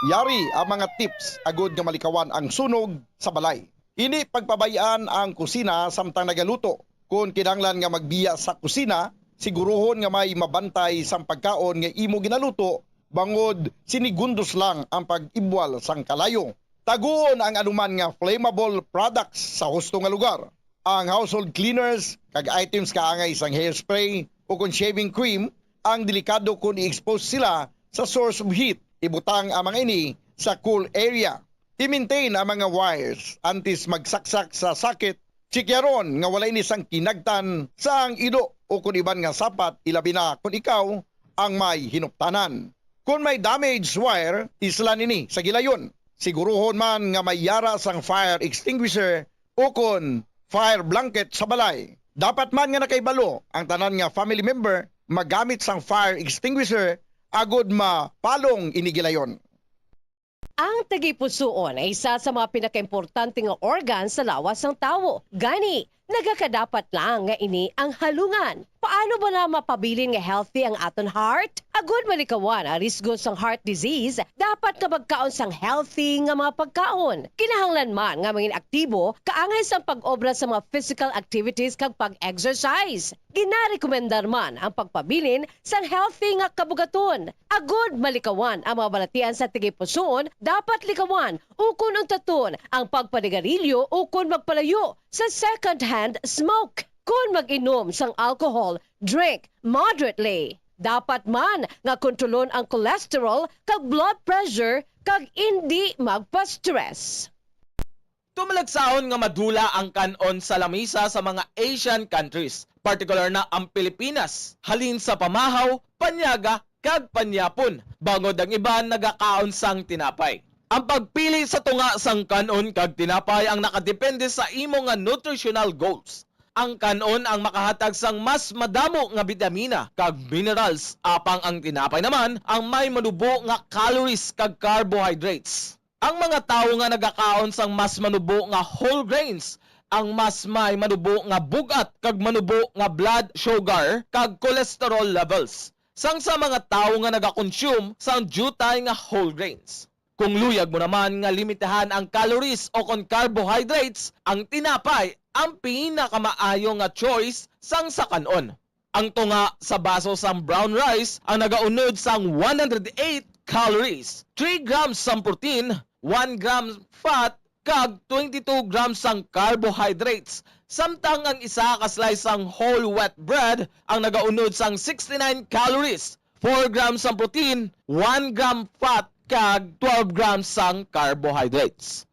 Yari ang mga tips agud nga malikawan ang sunog sa balay. Hindi pagpabay-an ang kusina samtang nagaluto. Kon kinahanglan nga magbiya sa kusina, siguruhon nga may mabantay sang pagkaon nga imo ginaluto, bangod sinigundos lang ang pag-ibwal sang kalayo. Taguon ang anuman nga flammable products sa husto nga lugar. Ang household cleaners kag items kaangay sang hairspray o kon shaving cream ang delikado kon i-expose sila sa source of heat. Ibutang ang mga ini sa cool area. I-maintain ang mga wires antes magsaksak sa socket. Tsikyaron nga wala ini sang kinagtan sang ido o kon iban nga sapat, ilabi na kon ikaw ang may hinuptanan. Kon may damaged wire, islan ini sa gilayon. Siguruhon man nga may yara sang fire extinguisher o kon fire blanket sa balay. Dapat man nga nakahibalo ang tanan nga family member magamit sang fire extinguisher agud mapalong ini gilayon. Ang tagipusoon ay isa sa mga pinakaimportante nga organ sa lawas sang tawo. Gani, nagakadapat lang nga ini ang halungan. Paano bala mapabilin nga healthy ang aton heart? Agud malikawan ang risgo sang heart disease, dapat nga magkaon sang healthy nga mga pagkaon. Kinahanglan man nga mangin aktibo kaangay sang pag-obra sa mga physical activities kag pag-exercise. Ginarekomendar man ang pagpabilin sang healthy nga kabugaton. Agud malikawan ang mga balatian sa tagipusoon, dapat likawan ukon untaton ang pagpanigarilyo ukon magpalayo sa second-hand smoke. Kon mag-inom sang alcohol, drink moderately. Dapat man nga kontrolon ang cholesterol kag blood pressure kag indi magpa-stress. Tumalagsaon nga madula ang kan-on sa lamisa sa mga Asian countries, partikular na ang Pilipinas, halin sa pamahaw, panyaga, kag panyapon, bangod ang iban nagakaon sang tinapay. Ang pagpili sa tunga sang kan-on kag tinapay ang nakadepende sa imo nga nutritional goals. Ang kan-on ang makahatag sang mas madamo nga bitamina kag minerals, apang ang tinapay naman ang may manubo nga calories kag carbohydrates. Ang mga tawo nga nagakaon sang mas manubo nga whole grains ang mas may manubo nga bug-at kag manubo nga blood sugar kag cholesterol levels sang sa mga tawo nga nagakonsume sang diutay nga whole grains. Kung luyag mo naman nga limitahan ang calories o kon carbohydrates, ang tinapay ang pinakamaayo nga choice sang sa kan-on. Ang tunga sa baso sang brown rice ang nagaunod sang one hundred eight calories, three grams sang protein, one gram fat, kag twenty-two grams sang carbohydrates, samtang ang isa ka slice sang whole wheat bread ang nagaunod sang sixty-nine calories, four grams sang protein, one gram fat, kag twelve grams sang carbohydrates.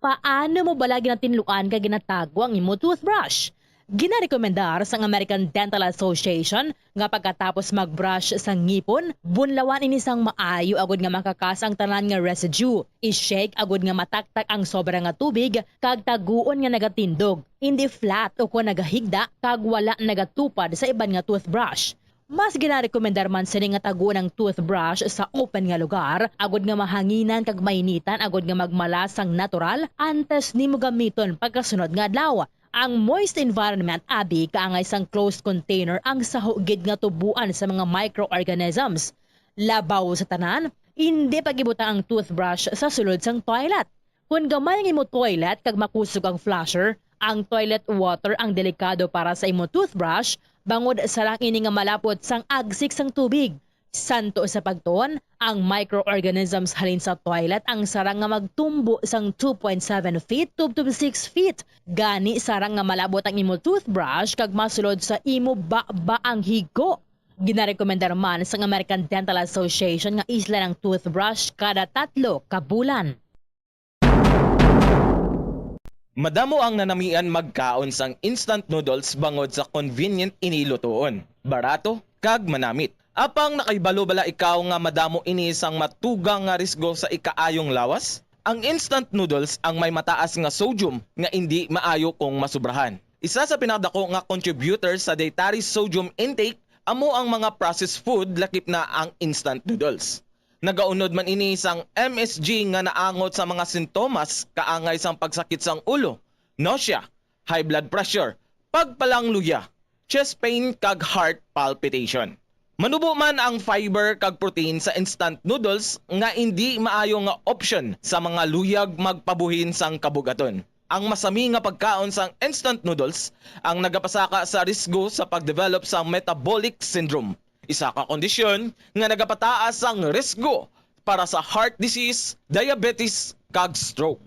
Paano mo bala ginatinluan kag ginatago ang imo toothbrush? Ginarekomendar sang American Dental Association nga pagkatapos mag-brush sa ngipon, bunlawan ini sang maayo agud nga makakas ang tanan nga residue. I-shake agud nga mataktak ang sobra nga tubig kag taguon nga nagatindog, indi flat ukon nagahigda kag wala nagatupad sa iban nga toothbrush. Mas ginarekomendar man sini nga taguon ang toothbrush sa open nga lugar, agud nga mahanginan kag mainitan agud nga magmalas sang natural antes nimo gamiton pagkasunod nga adlaw. Ang moist environment abi kaangay sang closed container ang saho gid nga tuboan sa mga microorganisms. Labaw sa tanan, indi pag-ibutang ang toothbrush sa sulod sang toilet. Kon gamay ang imo toilet kag makusog ang flusher, ang toilet water ang delikado para sa imo toothbrush, bangod sarang ini nga malapot sang agsik sang tubig. Santo sa pagtuon, ang microorganisms halin sa toilet ang sarang nga magtumbo sang two point seven feet tubtob six feet. Gani, sarang nga malabot ang imo toothbrush kag masulod sa imo baba ang higo. Ginarekomendar man sang American Dental Association nga islan ang toothbrush kada tatlo ka bulan. Madamo ang nanamian magkaon sang instant noodles bangod sa convenient ini lutoon, barato, kag manamit. Apang nakahibalo bala ikaw nga madamo ini sang matugang nga risgo sa ikaayong lawas? Ang instant noodles ang may mataas nga sodium nga indi maayo kung masubrahan. Isa sa pinakadako nga contributor sa dietary sodium intake amo ang mga processed food, lakip na ang instant noodles. Nagaunod man ini sang M S G nga naangot sa mga sintomas kaangay sang pagsakit sang ulo, nausea, high blood pressure, pagpalangluya, chest pain, kag heart palpitation. Manubo man ang fiber kag protein sa instant noodles nga indi maayo nga option sa mga luyag magpabuhin sang kabug-aton. Ang masami nga pagkaon sang instant noodles ang nagapasaka sa risgo sa pag-develop sang metabolic syndrome, isa ka kondisyon nga nagapataas sang risgo para sa heart disease, diabetes, kag stroke.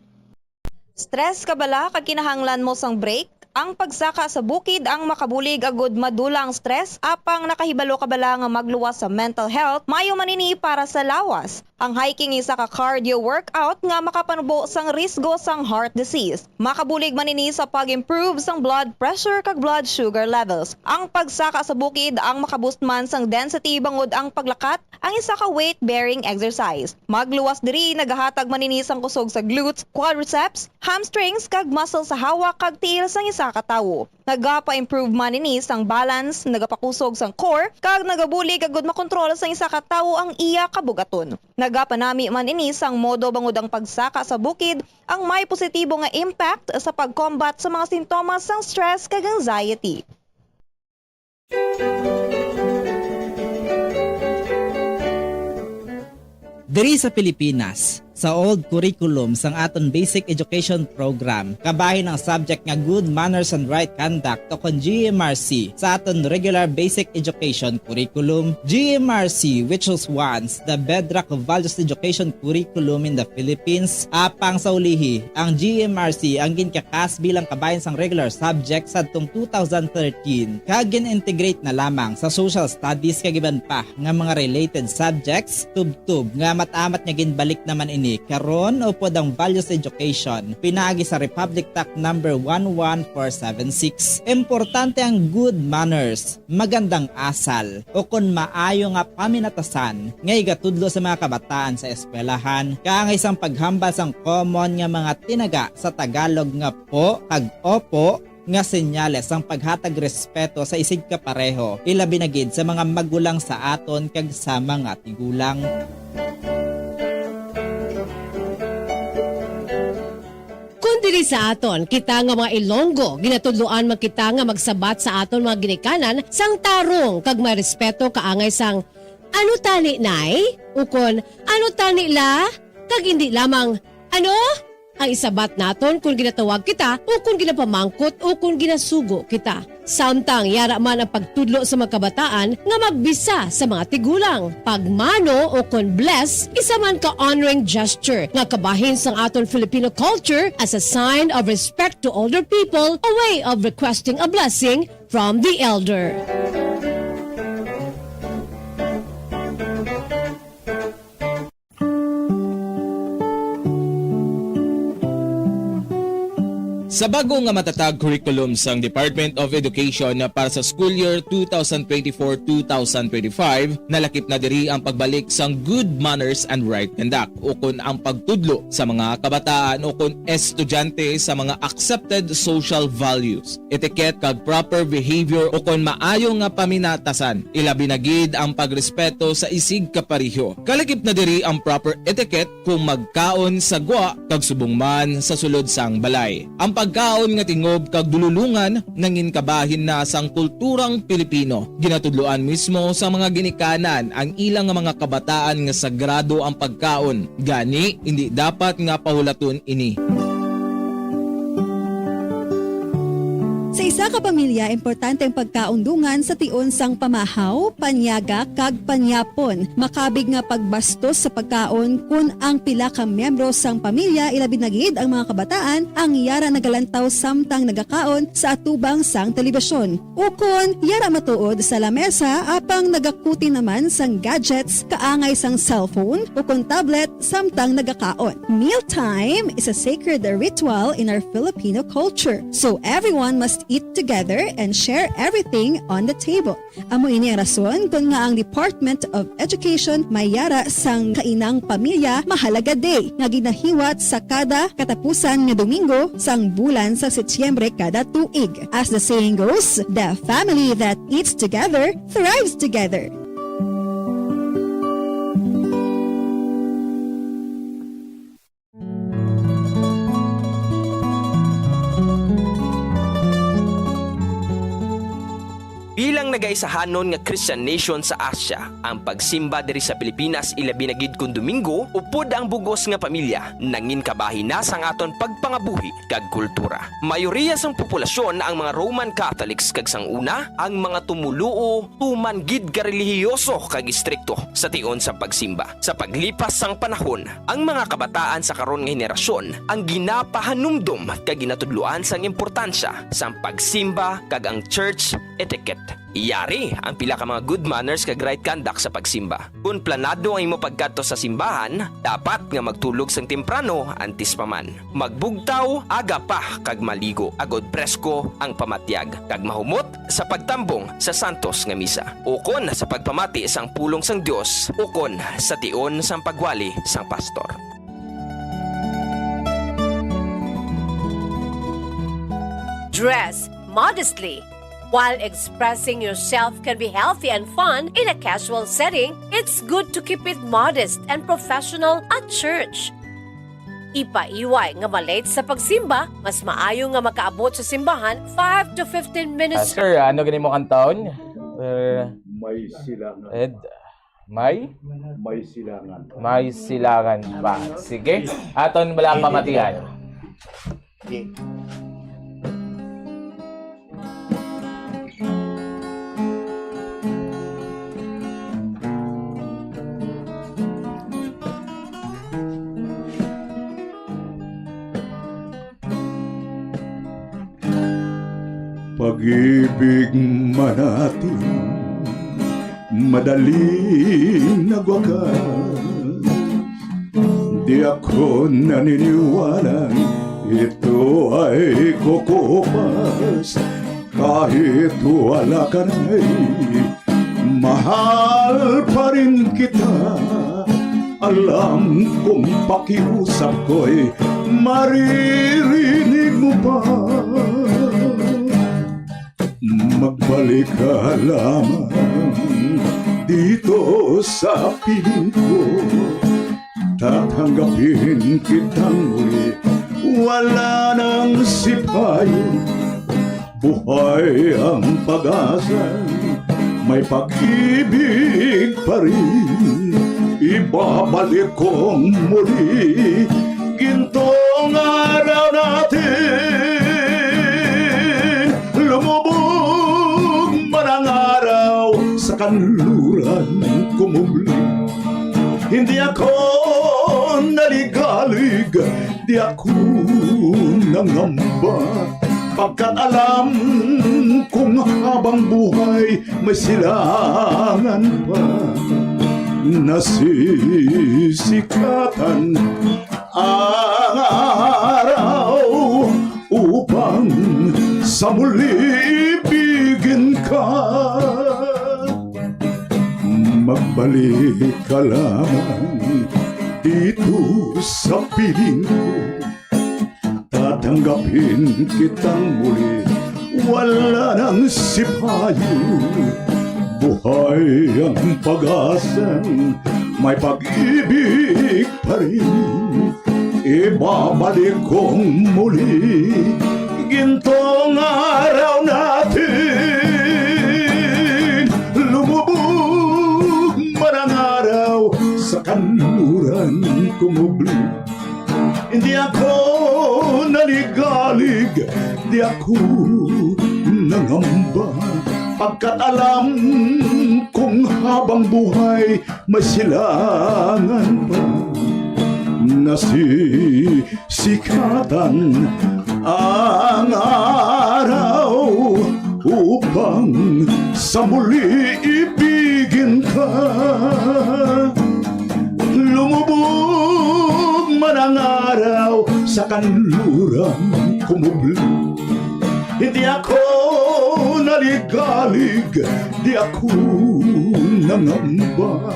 Stress ka bala kag kinahanglan mo sang break? Ang pagsaka sa bukid ang makabulig agud madula ang stress, apang nakahibalo ka bala nga magluwas sa mental health? Maayo man ini para sa lawas. Ang hiking isa ka cardio workout nga makapanubo sang risgo sang heart disease. Makabulig man ini sa pag-improve sang blood pressure kag blood sugar levels. Ang pagsaka sa bukid ang makaboost man sang density bangod ang paglakat ang isa ka weight-bearing exercise. Magluwas diri nagahatag man ini sang kusog sa glutes, quadriceps, hamstrings, kag muscle sa hawak kag tiil sang isa ka tawo. Nagapa-improve man ini sang balance, nagapakusog sang core, kag nagabulig agud makontrol sang isa ka tawo ang iya kabug-aton. Nagapanami man ini sang modo bangod ang pagsaka sa bukid ang may positibo nga impact sa pag-combat sa mga sintomas sang stress kag anxiety. Diri sa Pilipinas, sa old curriculum sang aton basic education program, kabahin ang subject nga Good Manners and Right Conduct, o kon G M R C, sa aton regular basic education curriculum. G M R C, which was once the bedrock of values education curriculum in the Philippines, apang sa ulihi, ang G M R C ang ginkakas bilang kabahin sang regular subject sadtong two thousand thirteen, kag gin-integrate na lamang sa social studies kag iban pa nga mga related subjects, tubtob nga mat-amat nga ginbalik naman ini karon upod ang values education pinaagi sa Republic Act number one one four seven six. Importante ang good manners, magandang asal, o kon maayo nga paminatasan nga igatudlo sa mga kabataan sa eskwelahan, kaangay sang paghambal sang common nga mga tinaga sa Tagalog nga po kag opo, nga senyales sang paghatag respeto sa isigkapareho, ilabi na gid sa mga magulang sa aton kag sa mga tigulang. Kon diri sa aton, kita nga mga Ilonggo, ginatudloan man kita nga magsabat sa aton mga ginikanan sang tarong kag may respeto kaangay sang "Ano tani, Nay?" ukon "Ano tani, La?" kag indi lamang "Ano?" ang isabat naton kon ginatawag kita ukon ginapamangkot ukon ginasugo kita. Samtang yara man ang pagtudlo sa mga kabataan nga magbisa sa mga tigulang. Pagmano ukon bless, isa man ka honoring gesture nga kabahin sang aton Filipino culture as a sign of respect to older people, a way of requesting a blessing from the elder. Sa bag-o nga matatag curriculum sang Department of Education para sa school year two thousand twenty-four, two thousand twenty-five, nalakip na diri ang pagbalik sang good manners and right conduct, ukon ang pagtudlo sa mga kabataan ukon estudyante sa mga accepted social values, etiquette, kag proper behavior, ukon maayo nga paminatasan, ilabi na gid ang pagrespeto sa isigkapareho. Kalakip na diri ang proper etiquette kung magkaon sa gwa kag subong man sa sulod sang balay. Ang pagkaon nga tingob kag dululongan nangin kabahin na sang kulturang Pilipino. Ginatudloan mismo sa mga ginikanan ang ilang mga kabataan nga sagrado ang pagkaon, gani indi dapat nga pahulaton ini. Sa isa ka pamilya, importante ang pagkaundungan sa tion sang pamahaw, panyaga, kag panyapon. Makabig nga pagbastos sa pagkaon kon ang pila ka miyembro sang pamilya, ilabi na gid ang mga kabataan, ang yara nagalantaw samtang nagakaon sa atubang sang telebisyon. Ukon, yara matuod sa lamesa apang nagakuti naman sang gadgets kaangay sang cellphone ukon tablet samtang nagakaon. Mealtime is a sacred ritual in our Filipino culture, so everyone must eat together and share everything on the table. Amo ini ang rason kon nga ang Department of Education may yara sang Kainang Pamilya Mahalaga Day nga ginahiwat sa kada katapusan nga Domingo sang bulan sa Setyembre kada tuig. As the saying goes, the family that eats together thrives together. Bilang nagaisahanon nga Christian nation sa Asia, ang pagsimba diri sa Pilipinas, ilabi na gid kon Domingo, upod ang bug-os nga pamilya, nangin kabahin na sang aton pagpangabuhi kag kultura. Mayoriya sang populasyon ang mga Roman Catholics, kag sang una, ang mga tumoluo tuman gid ka relihiyoso kag istrikto sa tion sang pagsimba. Sa paglipas sang panahon, ang mga kabataan sa karon nga henerasyon ang ginapahanumdom kag ginatudloan sang importansya sang pagsimba kag ang church etiquette. Yari ang pila ka mga good manners kag right conduct sa pagsimba. Kon planado ang imo pagkadto sa simbahan, dapat nga magtulog sang temprano antes pa man. Magbugtaw aga pa kag maligo, agod presko ang pamatyag, kag mahumot sa pagtambong sa santos nga misa, ukon sa pagpamati sang pulong sang Dios, ukon sa tion sang pagwali sang pastor. Dress modestly. While expressing yourself can be healthy and fun in a casual setting, it's good to keep it modest and professional at church. Ipaiway nga ma-late sa pagsimba, mas maayo nga makaabot sa simbahan five to fifteen minutes. Ah, sir, ano gani mo kantaon? Sir May silangan. Ed, may? May silangan. May silangan pa. Sige, aton bala pamatian. Pag-ibig man natin madaling nagwakas. Di ako naniniwala ito ay kukupas. Kahit wala ka na'y mahal pa rin kita. Alam kong pakiusap ko'y maririnig mo pa. Magbalik ka lamang dito sa piling ko. Tatanggapin kitang muli. Wala nang sipayo. Buhay ang pag-asa. May pag-ibig pa rin. Ibabalik kong muli. Gintong araw natin. Lumubog man ang araw sa kanluran kumubli. Hindi ako naligalig, di ako nangamba, pagkat alam kong habang buhay may silangan pa. Nasisikatan ang araw upang sa muli ibigin ka. Magbalik ka lamang dito sa piling ko. Tatanggapin kitang muli. Wala nang sipayo. Buhay ang pag-asang may pag-ibig pa rin. Ibabalik kong muli gintong araw natin. Lumubog man ang araw sa kanluran kumubli. Di ako naligalig, di ako nangamba, pagkat alam kong habang buhay may silangan pa. Nasisikatan ang araw upang sa muli ibigin ka. Lumubog man ang araw sa kanluran kumubli. Hindi ako naligalig, di ako nangamba.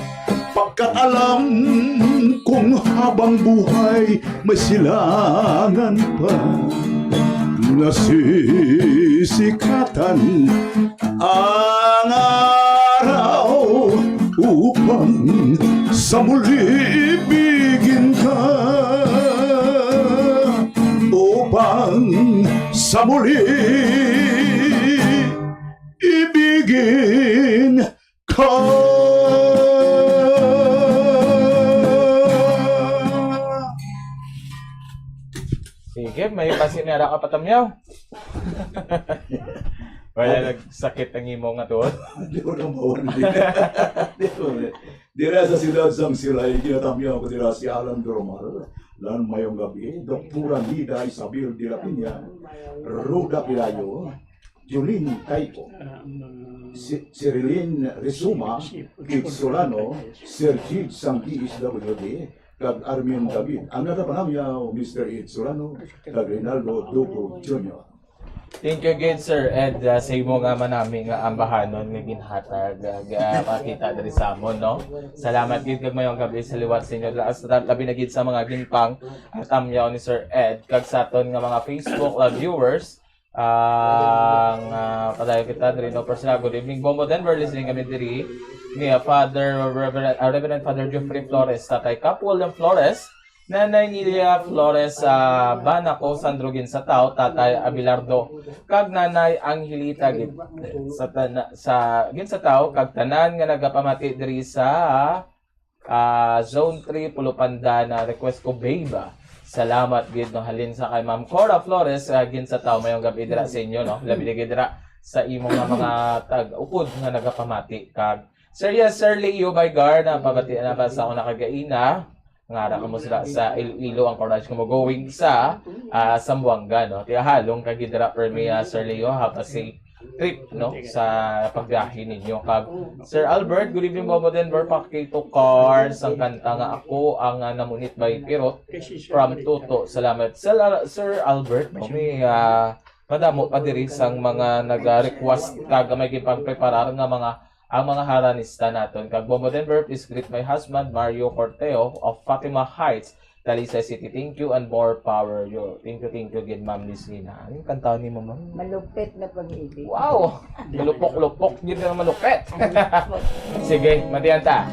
Pagkat alam kong habang buhay may silangan pa. Nasisikatan ang araw upang sa muli ibigin ka. Upang sa muli ibigin ka. Sige, may pasinera ka pa, Tamyaw. Wala nagsakit ang imo nga tuod. Di ko na mawala. Di ko na. Dira sa siyudad sang Silay, ginatamyaw ko dira si Alan Dromal. Lan, mayong gabi, Doktora Nida Isabel de la Piña, Rhoda Pelayo, Jolene Taipo, si Cirilyn Rizuma, Kate Solano, Sir Gid sang D S W D, kag Armin David. Ang nagapanamyaw, Mister Ed Solano, kag Reynaldo Duco Junior. Thank you gid, Sir Ed, ah, sa imo nga manami nga ambahanon nga ginhatag, ah, ga-, pakita diri sa amon, no? Salamat gid kag mayong gabi sa liwat sa inyo. Laas na labi na gid sa mga ginpang at amyaw ni Sir Ed kag sa aton nga mga Facebook Live viewers. Ang, ah, padayon kita diri, no, personal. Good evening, Bombo Denver. Listening kami diri ni, ah, Father Reverend, ah, Reverend Father Geoffrey Flores, Tatay Cap William Flores, Nanay Nilia Flores, ah, Banaco, Sandro Ginsatao, Tatay Abelardo, kag Nanay Angelita gid sa tana-, sa Ginsatao, kag tanan nga nagapamati diri sa, ah, Zone three, Pulupanda, na request ko, Babe. Salamat gid, no, halin sa kay Ma'am Cora Flores, ah, Ginsatao. Mayong gabi dira sa inyo, no, labi na gid dira sa imo nga mga tag-upod nga nagapamati. Kag Sir, yes, Sir Leo Baygar, na pabati na ba sa ako nakagaina? Nga ara kamo sila sa Iloilo, ang courage kamo going sa, ah, Zamboanga, no? Tiya halong kag gidra permi, ah, Sir Leo, have a safe trip, no, sa pagbiyahe ninyo. Kag Sir Albert, good evening, Bobo Denver, pakito cards ang kanta nga Ako ang, ah, Namunit by Pirot from Toto. Salamat. Sir, Sir Albert, no, may, ah, madamo pa diri sang mga nag-request kag may gipagpreparar nga mga ang mga haranista naton. Kag Bombo Denver, please greet my husband, Mario Corteo of Fatima Heights, Talisay City. Thank you and more power you. Thank you, thank you gid, Ma'am Lislina. Ang kanta ni Mama. Malupit na pag-ibig. Wow! Malupok-lupok gid nga malupit. Sige, matiyan ta.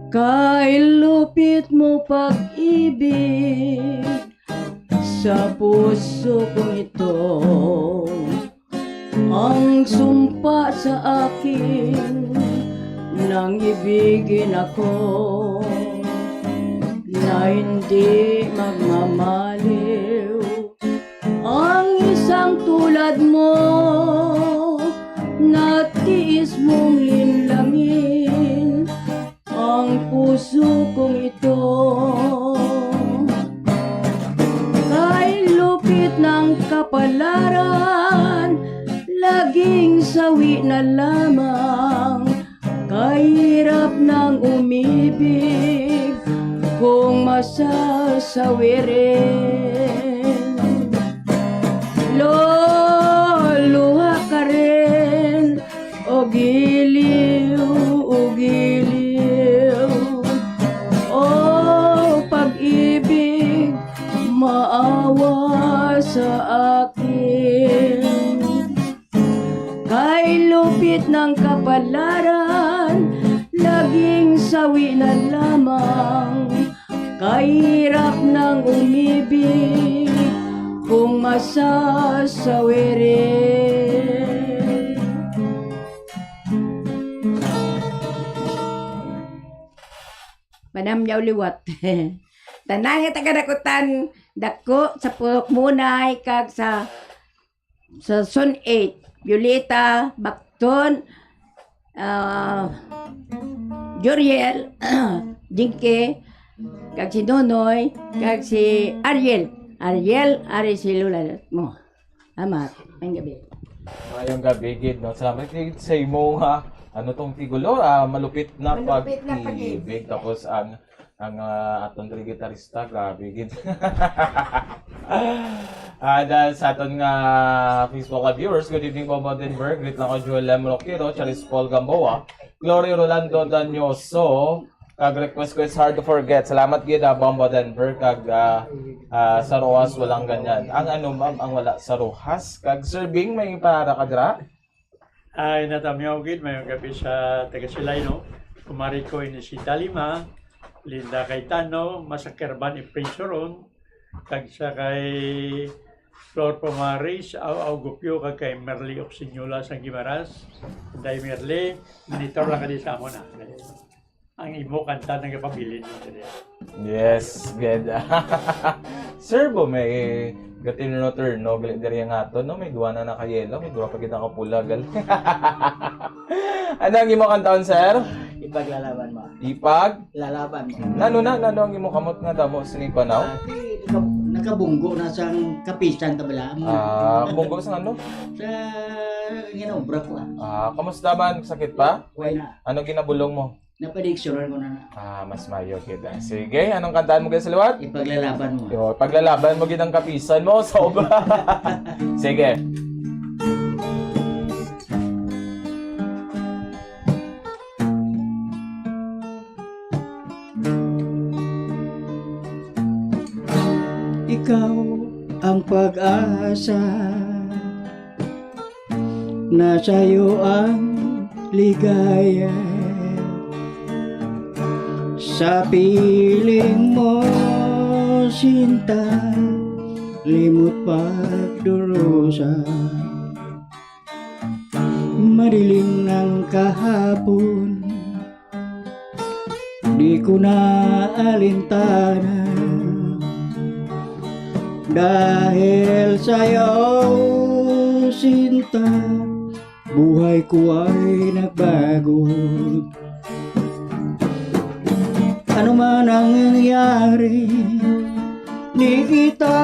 Kay lupit mo pag-ibig sa puso kong ito, ang sumpa sa akin nang ibigin ako na hindi magmamaliw. Ang isang tulad mo na tiis mong linlangin ang puso kong ito. Kay lupit ng kapalaran, laging sawi na lamang. Kahirap nang umibig kung masasawirin. Luluha ka rin, o giliw, o giliw. O pag-ibig, maawa sa akin. Kay lupit ng kapalaran, laging sawi na lamang. Kahirap nang umibig kung masasawirin. Manamyaw liwat. Tanan nga taga Dakutan, dako sa Purok Munay, kag sa, sa Zone eight, Violeta, Bacton, ah, Joriel, Jinky, kag si Nonoy, kag si Ariel. Ariel, ari si Lola mo. Amat, ang gabi. Mayong gabi gid, no? Salamat gid sa imo nga, ano tong titulo, ah, malupit na Malupit na pag-ibig. Pag-ibig. Tapos ang, ang, ah, aton diri gitarista, grabe gid. Ah, dahil sa aton nga Facebook Live viewers, good evening po, Vandenberg. Greet lang ko, Joel M. Roquero, Charles Paul Gamboa, Glory Rolando Danyoso, kag request ko is Hard to Forget. Salamat gid, ah, Bombo Denver, kag, ah, ah, Sa Rojas Walang Ganyan. Ang ano, ma'am, ang Wala sa Rojas. Kag Sir Bing, may para ka dira? Ay, natamyaw gid, mayong gabi sa taga Silay, no? Kumari ko ini si Dalima, Linda Cayetano, Masakirban Efrain Soron, kag sa kay Flor Pomares, Au Au Gupyo, kag kay Merly Oxiñola sang Guimaras. Day Merly, monitor lang ka di sa amon, ah. Ang imo kanta nagapabilin mo diri. Yes, gid. Sir, bo, may gatirno-tirno, gali diri ang aton, no? May duwa na nakayelo, may duwa pa gid nakapula, gal. Ano ang imo kantaon, sir? Ipaglalaban mo. Ipag? Lalaban mo. Nano na? Nano ang imo kamot nga damo sini panaw? Ah, di, naka-, nakabunggo na sang kapisan ta bala. Ah, bunggo sa ano? Sa ginobra ko, ah. Ah, kamusta man? Sakit pa? Wala na. Ano ginabulong mo? Napadiksyonan ko na na. Ah, mas mayo kita. Sige, anong kantahan mo gid sa liwat? Ipaglalaban mo. Yo, paglalaban mo gid ang kapisan mo, sobra. Sige. Ikaw ang pag-asa, na sa'yo ang ligaya. Sa piling mo, sinta, limot pagdurusa. Madilim ng kahapon, di ko na alintana. Dahil sa'yo, sinta, buhay ko ay nagbago. Ano man ang nangyari, di kita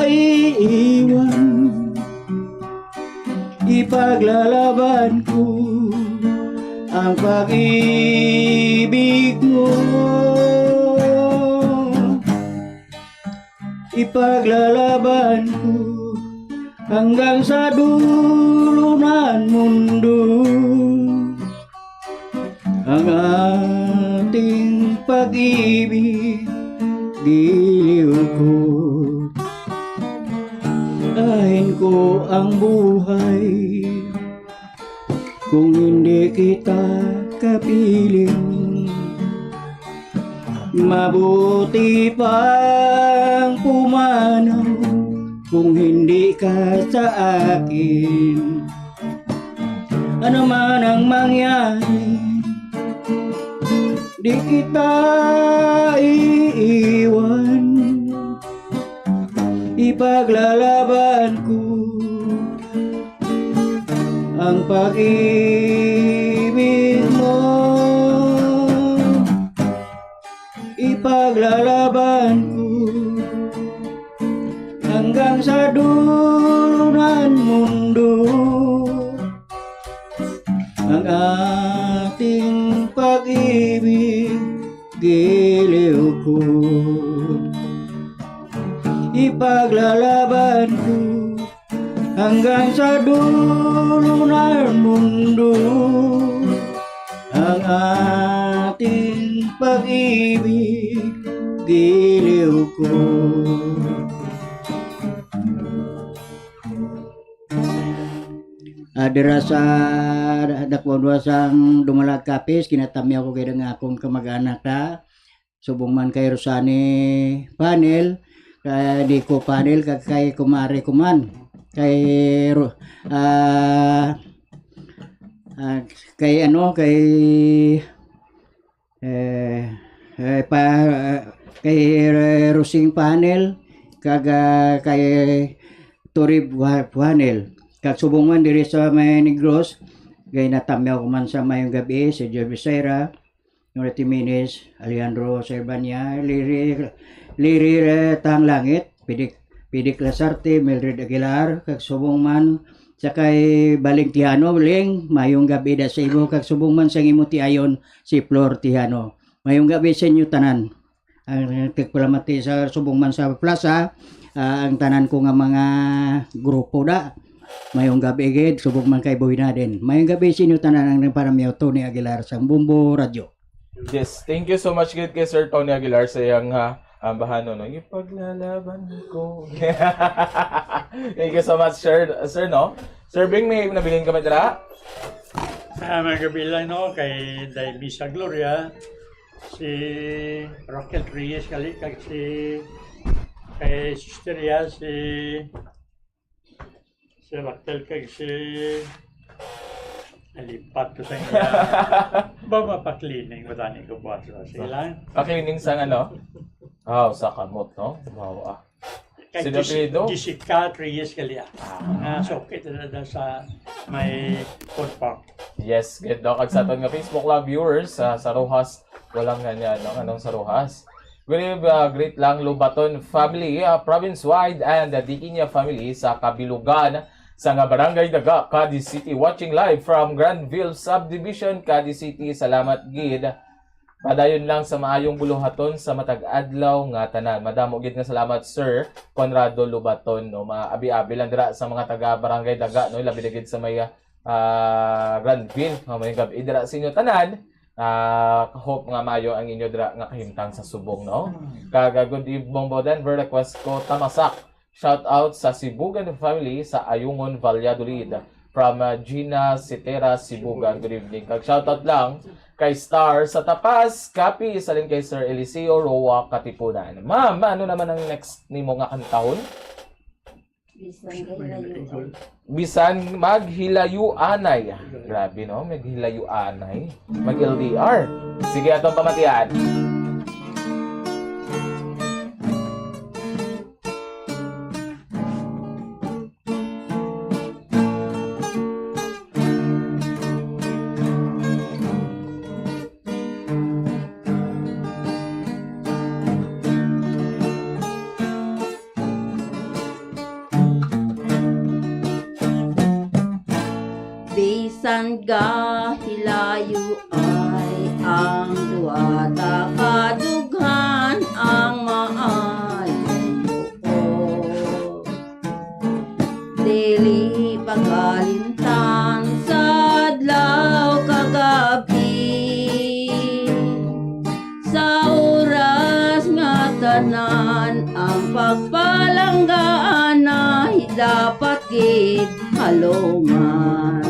iiwan. Ipaglalaban ko ang pag-ibig mo. Ipaglalaban ko hanggang sa dulo ng mundo. Ang ating pag-ibig, giliw ko. Ahin ko ang buhay kung hindi kita kapiling. Mabuti pang pumanaw kung hindi ka sa akin. Ano man ang mangyari, di kita iiwan. Ipaglalaban ko ang pag-ibig mo. Ipaglalaban ko hanggang sa dulo ng mundo. Ang ating pag-ibig, giliw ko. Ipaglalaban ko hanggang sa dulo ng mundo. Ang ating pag-ibig, giliw ko. Ah, dira sa Dakbaw Dua sang Dumalag Capiz, ginatamyaw ko gid ang akong kamag-anak na. Subong man kay Rosani Panel, kay Nico Panel, kag kay Kumare Kuman. Kay Ro-, ah, ah, kay ano, kay, eh, eh, pa, kay Rosing Panel, kag, ah, kay Turib Wa-, Panel. Kag subong man diri sa may Negros, kay natamyaw ko man sa mayong gabi, si Joy Becerra, Nora Timinez, Alejandro Serbania, Liri, Liri, eh, Tanglangit, Pidik, Pidik Lasarte, Mildred Aguilar, kag subong man sa kay Baling Tihano, Ling, mayong gabi da sa imo, kag subong man sa imo tiayon, si Flor Tihano. Mayong gabi sa inyo tanan. Ang tigpalamati sa subong man sa plaza, ah, ang tanan ko nga mga grupo da. Mayong gabi gid, subong man kay Boy Naden. Mayong gabi sa inyo tanan, ang nagparamyo, Tony Aguilar sang Bombo Radyo. Yes, thank you so much gid kay Sir Tony Aguilar sa iyang, ah, ambahanon, no? Ipaglalaban ko. Thank you so much, sir, sir, no? Sir Bing, may nabilin kami dira? Ah, mga gabi lang, no, kay Day Misa Gloria, si Raquel Reyes, kali, kag si, kay Sister ya, si, si Raquel, kag si, nalipat ko sa iya. Ba, mapa-cleaning, matani ko buhat sa sila. Pa-cleaning sa ano? Oh, sa kamot, no? Wow, ah. Kay Sino Jessica, apelyido? Jessica Reyes Galia. Ah. Nga sukit na daw sa may compound. Yes, gid daw. Kag sa aton nga Facebook Live viewers, ah, sa Roxas, walang nga niya, no? Anong sa Roxas? Good eve-, ah, greet lang Lobaton family, ah, province-wide, and the Diquiña family sa Kabilugan, sa nga Barangay Daga, Cadiz City. Watching live from Granville Subdivision, Cadiz City. Salamat gid. Padayon lang sa maayong buluhaton sa matag adlaw nga tanan. Madamo gid nga salamat, Sir Conrado Lubaton, no. Maabi-abi lang dira sa mga taga Barangay Daga, no, labi na gid sa may, ah, Granville. Ah, may gabi dira sa inyo tanan. Ah, hope nga maayo ang inyo dira nga kahimtang sa subong, no. Kag, ah, good evening, Bo Denver, request ko Tamasak. Shout out sa Sibugan family sa Ayungon, Valladolid. From, uh, Gina Sitera, Sibugan. Good evening. Kag shout out lang kay Star sa Tapas, Capiz, sa kay Sir Eliseo Roa Katipunan. Ma'am, ano naman ang next nimo nga kantahon? Bisan kay layo. Bisan maghilayo anay. Grabe, no? Maghilayo anay. Mag-L D R. Sige, atong pamatian. Bisan gahilayo ay ang duwata kadughan ang maayong buot. Dili pagkalimtan sa adlaw kag gab-i. Sa oras nga tanan ang pagpalangga anay dapat gid halungan.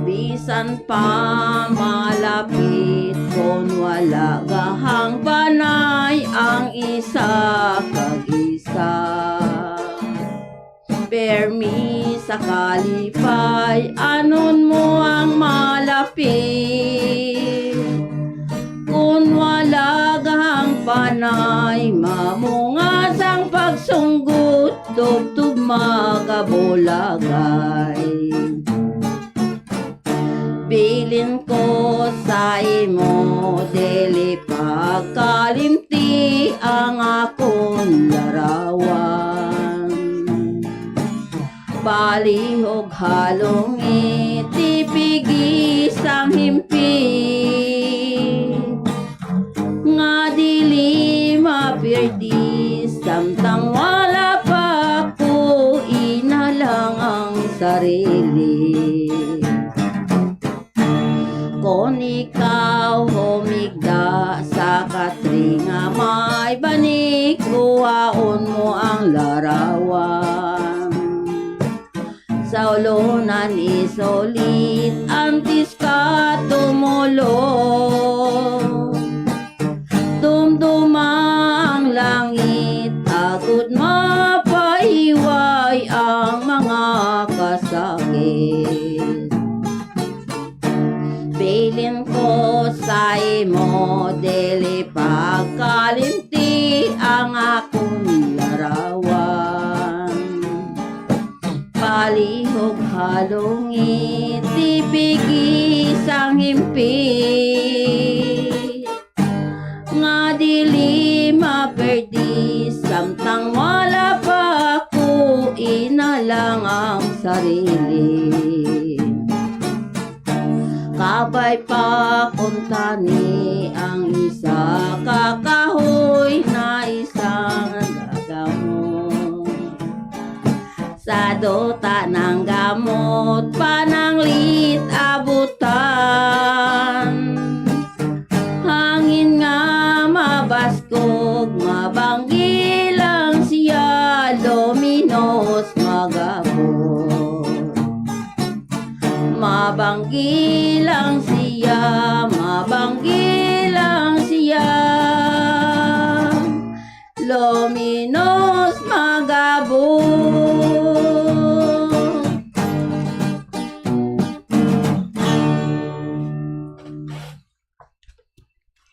Bisan pa malapit kon wala gahangpanay ang isa kag isa. Permi sa kalipay, anon mo ang malapit. Kon wala gahangpanay, mamunga sang pagsunggot, tubtob magabulagay. Bilin ko sa imo, dili pagkalimti ang akon larawan. Palihog halong itipigi sang himpi, nga dili mapirdi samtang wala pa ko inalang ang sarili. Kon ikaw humigda sa katri nga may banig, kuhaon mo ang larawan. Saulonan isulit antes ka tumulong. Dumduma ang langit, agud mapahiway ang mga kasakit. Bilin ko sa imo, dili pagkalimti ang akon larawan. Palihog halongit, tipigi sang himpit, nga dili maperdi, samtang wala pa ako inalang ang sarili. Kabay pa kuntani ang isa ka kahoy na isang nagagamot. Sa duta ng gamot, pananglit abutan. Hangin nga mabaskog, mabanggi lang siya, luminos magabot. Mabanggi lang siya, mabanggi lang siya. Luminos magabot.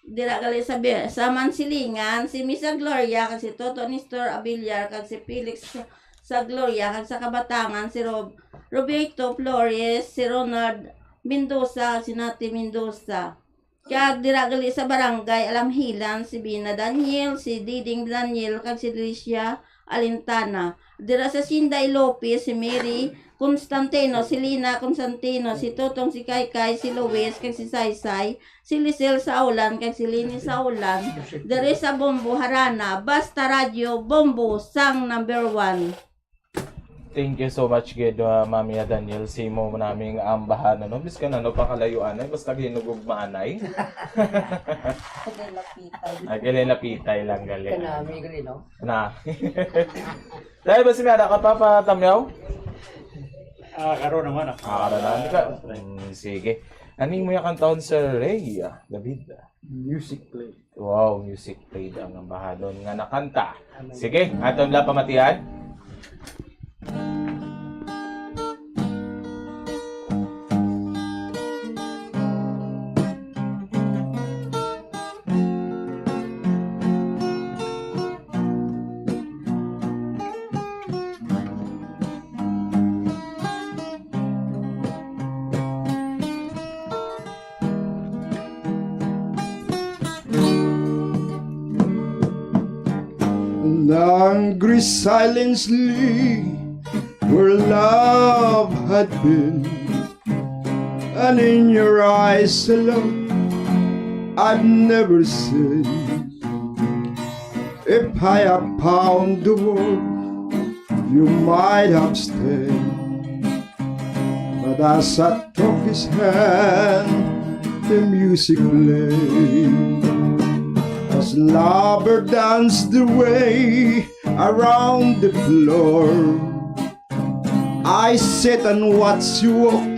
Dira gali sa bi-, sa Mansilingan, si Misa Gloria, kag si Toto Nestor Abiliar, kag si Felix sa, sa Gloria, kag sa Kabatangan, si Rob-, Roberto Flores, si Ronald Mendoza, si Nati Mendoza. Kag dira gali sa barangay Alamhilan, si Bina Daniel, si Diding Daniel, kag si Delicia Alintana. Dira sa Sinday Lopez, si Mary Constantino, si Lina Constantino, si Totong, si Kaykay, si Luis, kag si Saysay, si Lisel Saulan, kag si Lini Saulan. Diri sa Bombo Harana, basta radyo, Bombo, sang number one. Thank you so much gid, uh, Mami Daniel, sa imo naming ambahan, ano, bisan ano pa kalayuan, ay, basta ginugugmaan, ay. Kay lapitay. Ay, kay lapitay lang gali. Kanami gali, no? Na. Dahil ba si Mada ka pa, pa Tamyaw? Ah, karon naman, ah. Ah, karon naman ka. Mm, sige. Aning mo yung kantahon, Sir Ray, ah, David? Music play. Wow, music played ang ambahanon nga nakanta. Sige, aton la pamatian. Angry silently where love had been, and in your eyes a love I've never seen. If I had found the world, you might have stayed. But as I took his hand, the music played. As lover danced the way around the floor, I sit and watch you walk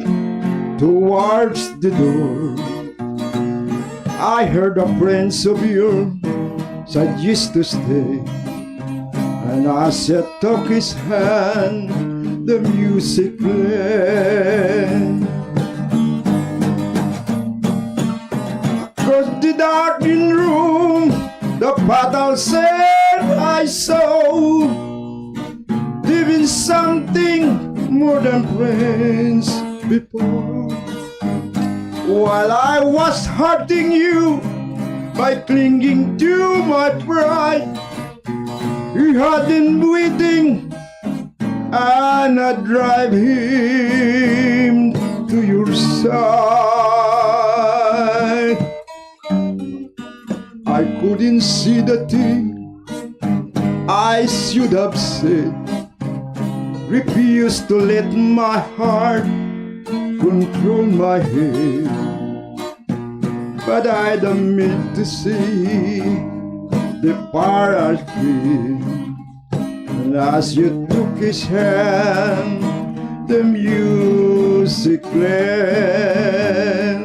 towards the door. I heard a friends of yours said yes to stay. And as I took his hand, the music played. Across the darkened room, the fatal set I saw, living something more than friends before. While I was hurting you by clinging to my pride, you had been waiting and I drive him to your side. I couldn't see the thing I should have said. Refuse to let my heart control my head. But I don't mean to see the far I feel. And as you took his hand, the music playing.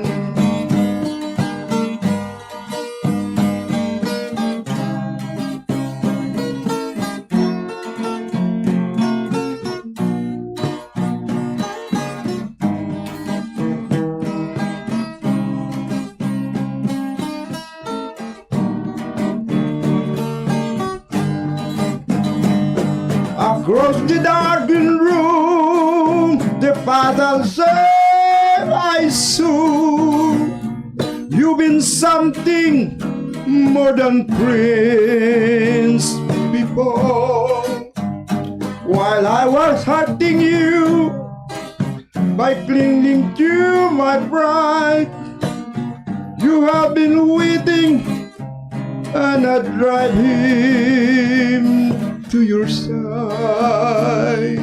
Across the darkened room, the path I'll say I saw. You've been something more than prince before. While I was hurting you by clinging to my pride, you have been waiting and I drive him to your side.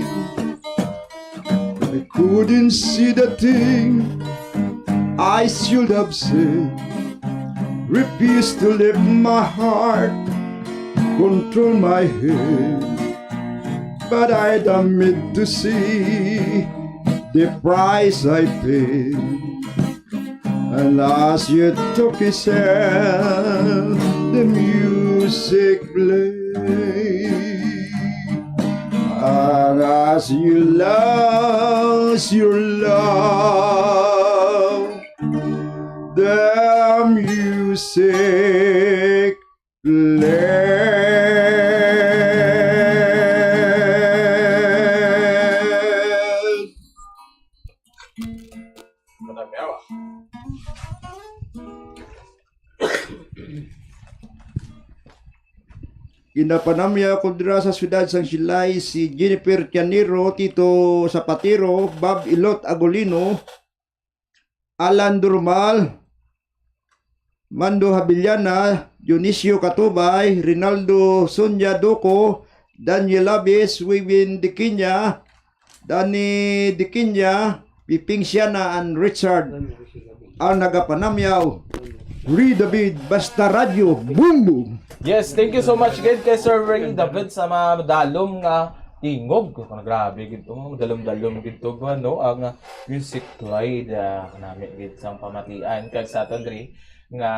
I couldn't see the thing I should have said. Refuse to let my heart control my head. But I admit to see the price I paid. And as you took his hand, the music played. And as you lost your love, the music played. Ginapanamya ko dira sa siyudad sang Silay si Jennifer Tianero, Tito Zapatero, Bob Ilot Agolino, Alan Durmal, Mando Habillana, Dionisio Katubay, Rinaldo Sonia Duco, Daniel Labis, Wibin Diquiña, Danny Diquiña, Piping Siana, and Richard ang nagapanamyaw. Ray David, Basta Radyo, Boom Boom! Yes, thank you so much gid kay Sir Ray David sa madalom nga tingog. Kung grabe gid to, madalom-dalom gid to, ano, ang, ah, music played, ah, nami gid sang pamatian. Kag sa aton diri nga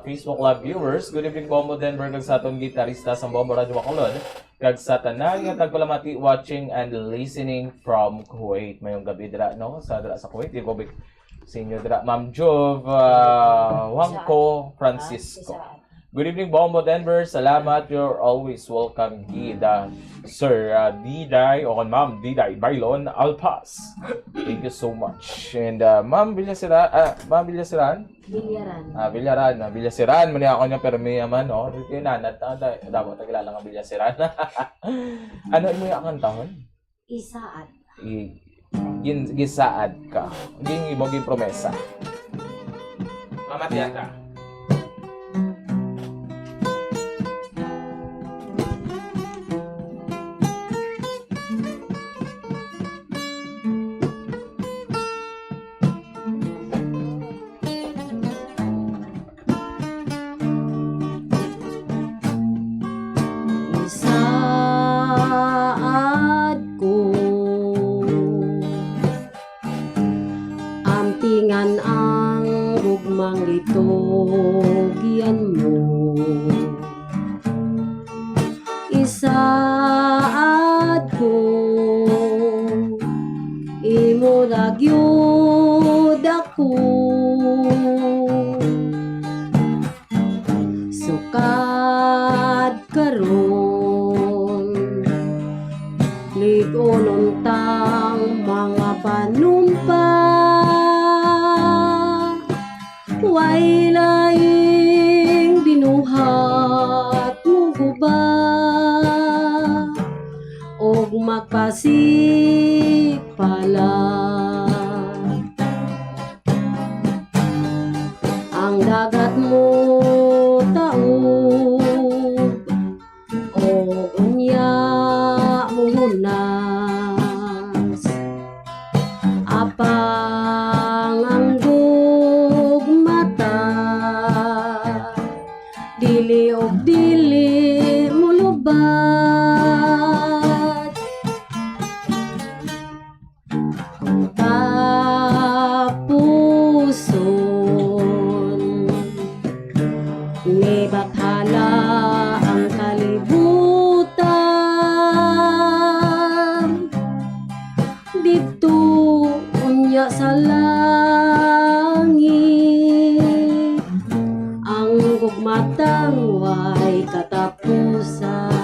Facebook Live viewers, good evening, Bombo Denver, kag sa aton gitarista sa Bombo Radio Bacolod, kag sa tanan nga tagpalamati watching and listening from Kuwait. Mayong gabi dira, no? Sa dira sa Kuwait, di ko big sa inyo dira, Ma'am Jove, ah, Juanco Francisco. Good evening, Bombo Denver. Salamat. You're always welcome, gid, ah, Sir, ah, Diday, o kon Ma'am Diday Bailon Alpas. Thank you so much. And, ah, Ma'am Villaseran, ah, Ma'am Villaseran? Villaran. Ah, Villaran, ah, Villaseran, mani ako niya, pero may man, no? Kaya nanat, ah, da-, dapat tagilala nga Villaseran. Ano imo yung akantahon? Isaad. I-, gin-, gisaad ka. Gin-, imo gin promesa. Mamatian ka. Isaad ko, ampingan ang gugmang gitugyan mo. Isaad ko, imo ra gyud ako. Sukad karon, lig-unon tang mga panumpa. Way laing binuhat mo guba, og magpasigpala. Ang dagat mo taob, o unya muhunas. Apang ang gugmata, dili og dili mulubad. Matang way katapusan.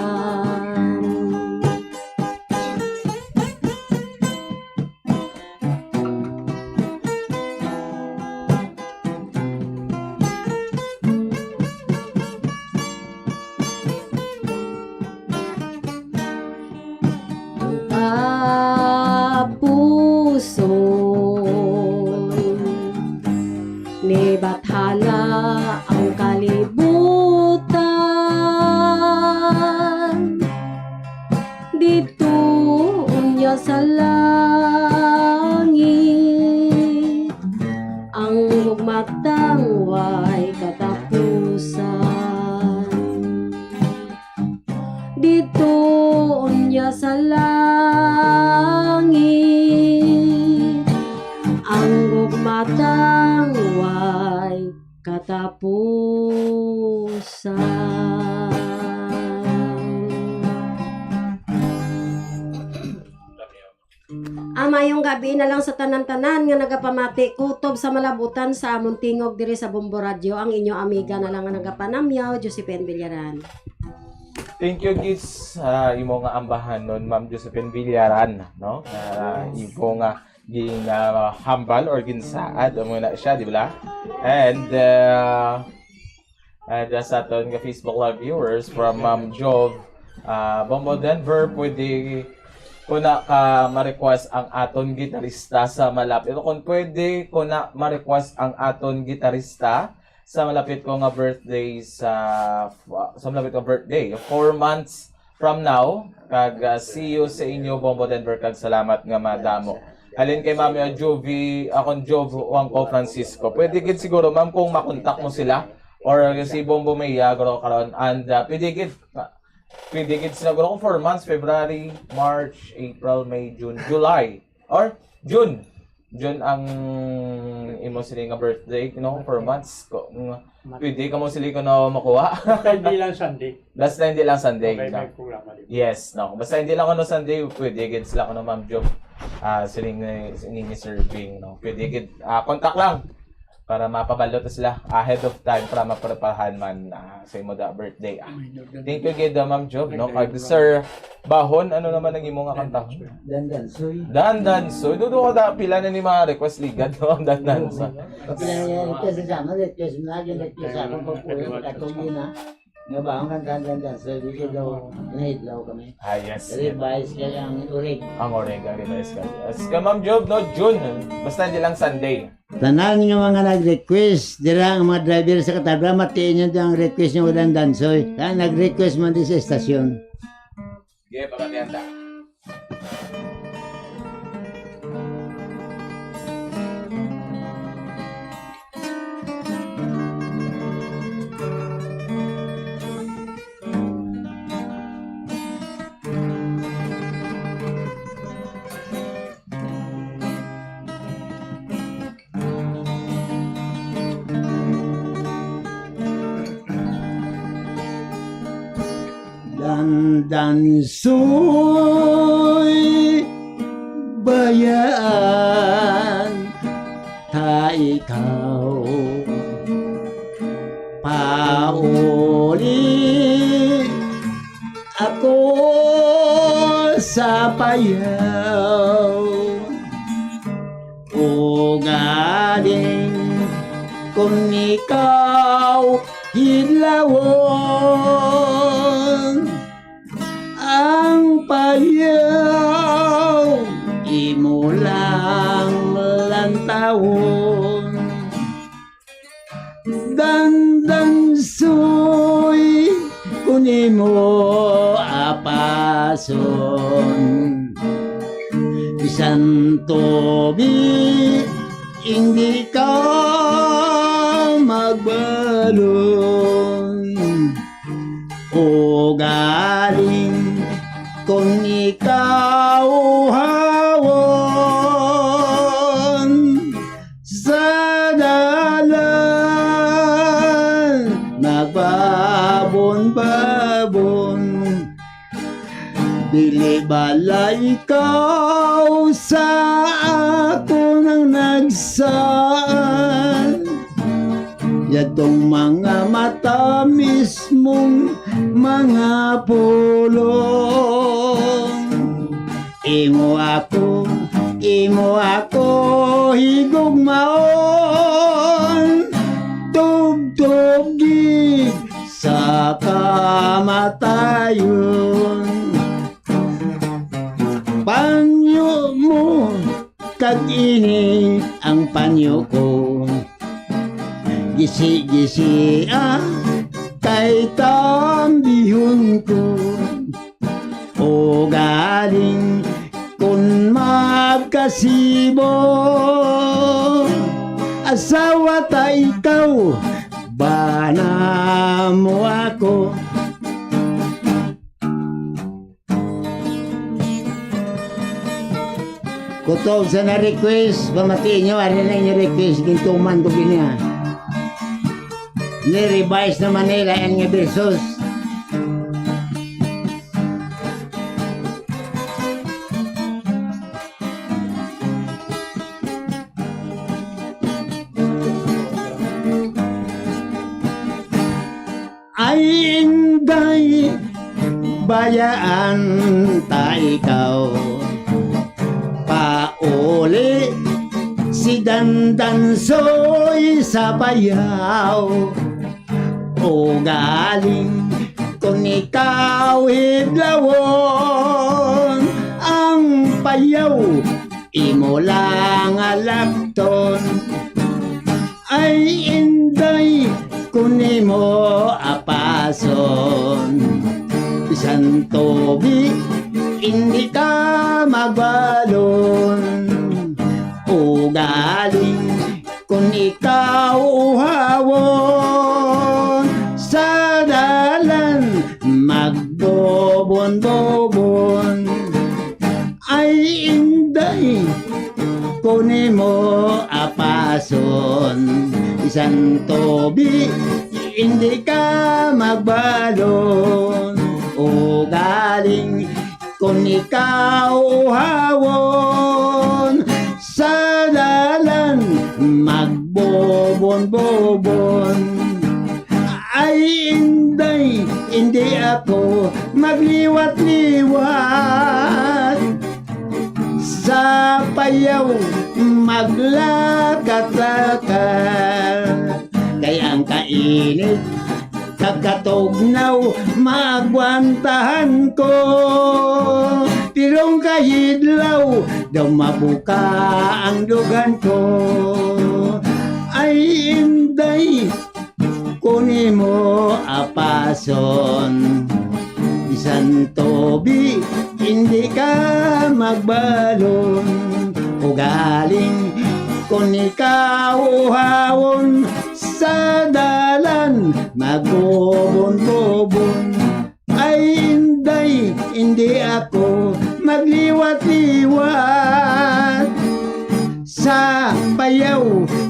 Tapuson ni bathala ang kalibutan. Didto unya sa langit, ang gugmatang way katapusan. Didto unya sa langit, ang gugmatang way katapusan. Ah, mayong gabi na lang sa tanan-tanan nga nagapamati kutob sa malabutan sa amon tingog diri sa Bombo Radio, ang inyo amiga na lang nga nagapanamyaw, Josephine Villaran. Thank you, Gis, sa imo nga ambahanon, Ma'am Josephine Villaran, no? Nga imo nga ginahambal or ginsaad mo na siya, di ba? And uh, and uh, sa aton nga Facebook Live viewers from Ma'am Jov, uh, Bombo Denver, pwede ko na ka ma-request ang aton gitarista sa malapit. Kung pwede ko na ma-request ang aton gitarista sa malapit ko nga birthday sa sa malapit ko birthday, four months from now. Kag uh, see you sa inyo, Bombo Denver, kag salamat nga madamo. Halin kay Mami Juvie, akon Jov Juanco Francisco. Pwede gid siguro, ma'am, kung makontak mo sila or si Bombo Mia guro karon, and uh, pwede gid uh, pwede gid sila guro kung four months, February, March, April, May, June, July, or June. June ang imo sini nga birthday, no? Four months. Ko, ng, pwede ka mo sili ko na makuha. Basta hindi lang Sunday. Basta hindi lang Sunday. Okay, no? May programa din. Yes, no. Basta hindi lang kuno Sunday, pwede gid sila kuno Ma'am Jo. Ah, siling ni, ni, ni Sir Bing, no. Pwede gid ah, contact lang para mapabalo ta sila ahead of time para mapreparahan man ah, sa imo da birthday. Ah. Thank you gid ah, Ma'am Jo, no. Kag Sir Bahon, ano naman ang imo nga kanta? Dandansoy. Dandansoy. Dudo ko da pila na ni mga request ligad no ang Dandansoy. Kapila na yung request sa amin, request na, yung request sa akong pagpuyo, katong yun ha. Nga ba ang kanta Dandansoy, di ko daw nahidlaw kami. Ah, yes. Revise kaya ang urig. Ang urig, ang revise kaya. As ka Ma'am Job, no, June. Basta hindi lang Sunday. Tanan nga mga nag-request, dira ang mga driver sa Katabla, matiin nyo ang request nyo, Dandansoy. Kaya nag-request man din sa estasyon. Sige, pagkatiyan ta. Dandansoy, bayaan ta ikaw. Pauli ako sa payaw. Ugaling kon ikaw hidlawon, ang payaw imo lang lantawon. Dandansoy, kun imo apason, bisan tubi hindi ka magbalon. Ugaling kon ikaw hawon sa dalan nagbabon-babon. Dili bala ikaw sa akon ang nagsaad. Yadtong mga mata mismong mga pulong. Imo ako, imo ako higugmaon, tubtob gid sa kamatayon. Panyo mo, kag ini ang panyo ko. Gisi-gisi, ah, kay tambihon ko. O galing kun magkasibo, asawa ta ikaw, bana mo ako. Kutob sa na-request, pamatii nyo, ari na inyo request, gintuman ko gini, ah. Ni-revise naman nila yan nga versos. Ay, Inday, bayaan ta ikaw. Pauli si Dandansoy sa bayaw. O galing, kung ikaw hidlawon, ang payaw imo lang alakton. Ay, Inday, kun imo apason, bisan tubi, indi ka magbalon. Ugaling kun ikaw uhawon, sa dalan magbobon-bobon. Ay, Inday, kun imo apason, bisan tubi, indi ka magbalon. Ugaling kun ikaw uhawon, sa dalan magbobon-bobon. Ay, Inday, indi ako magliwat-liwat. Sa payaw maglakat-lakat, kay ang kainit kag katugnaw maagwantahan ko. Pero ang kahidlaw daw mabuka ang dughan ko. Ay, Inday, kun imo apason, bisan tubi, indi ka magbalon. Ugaling, kun ikaw uhawon, sa dalan magbobon-bobon. Ay, Inday, indi ako magliwat-liwat. Sa payaw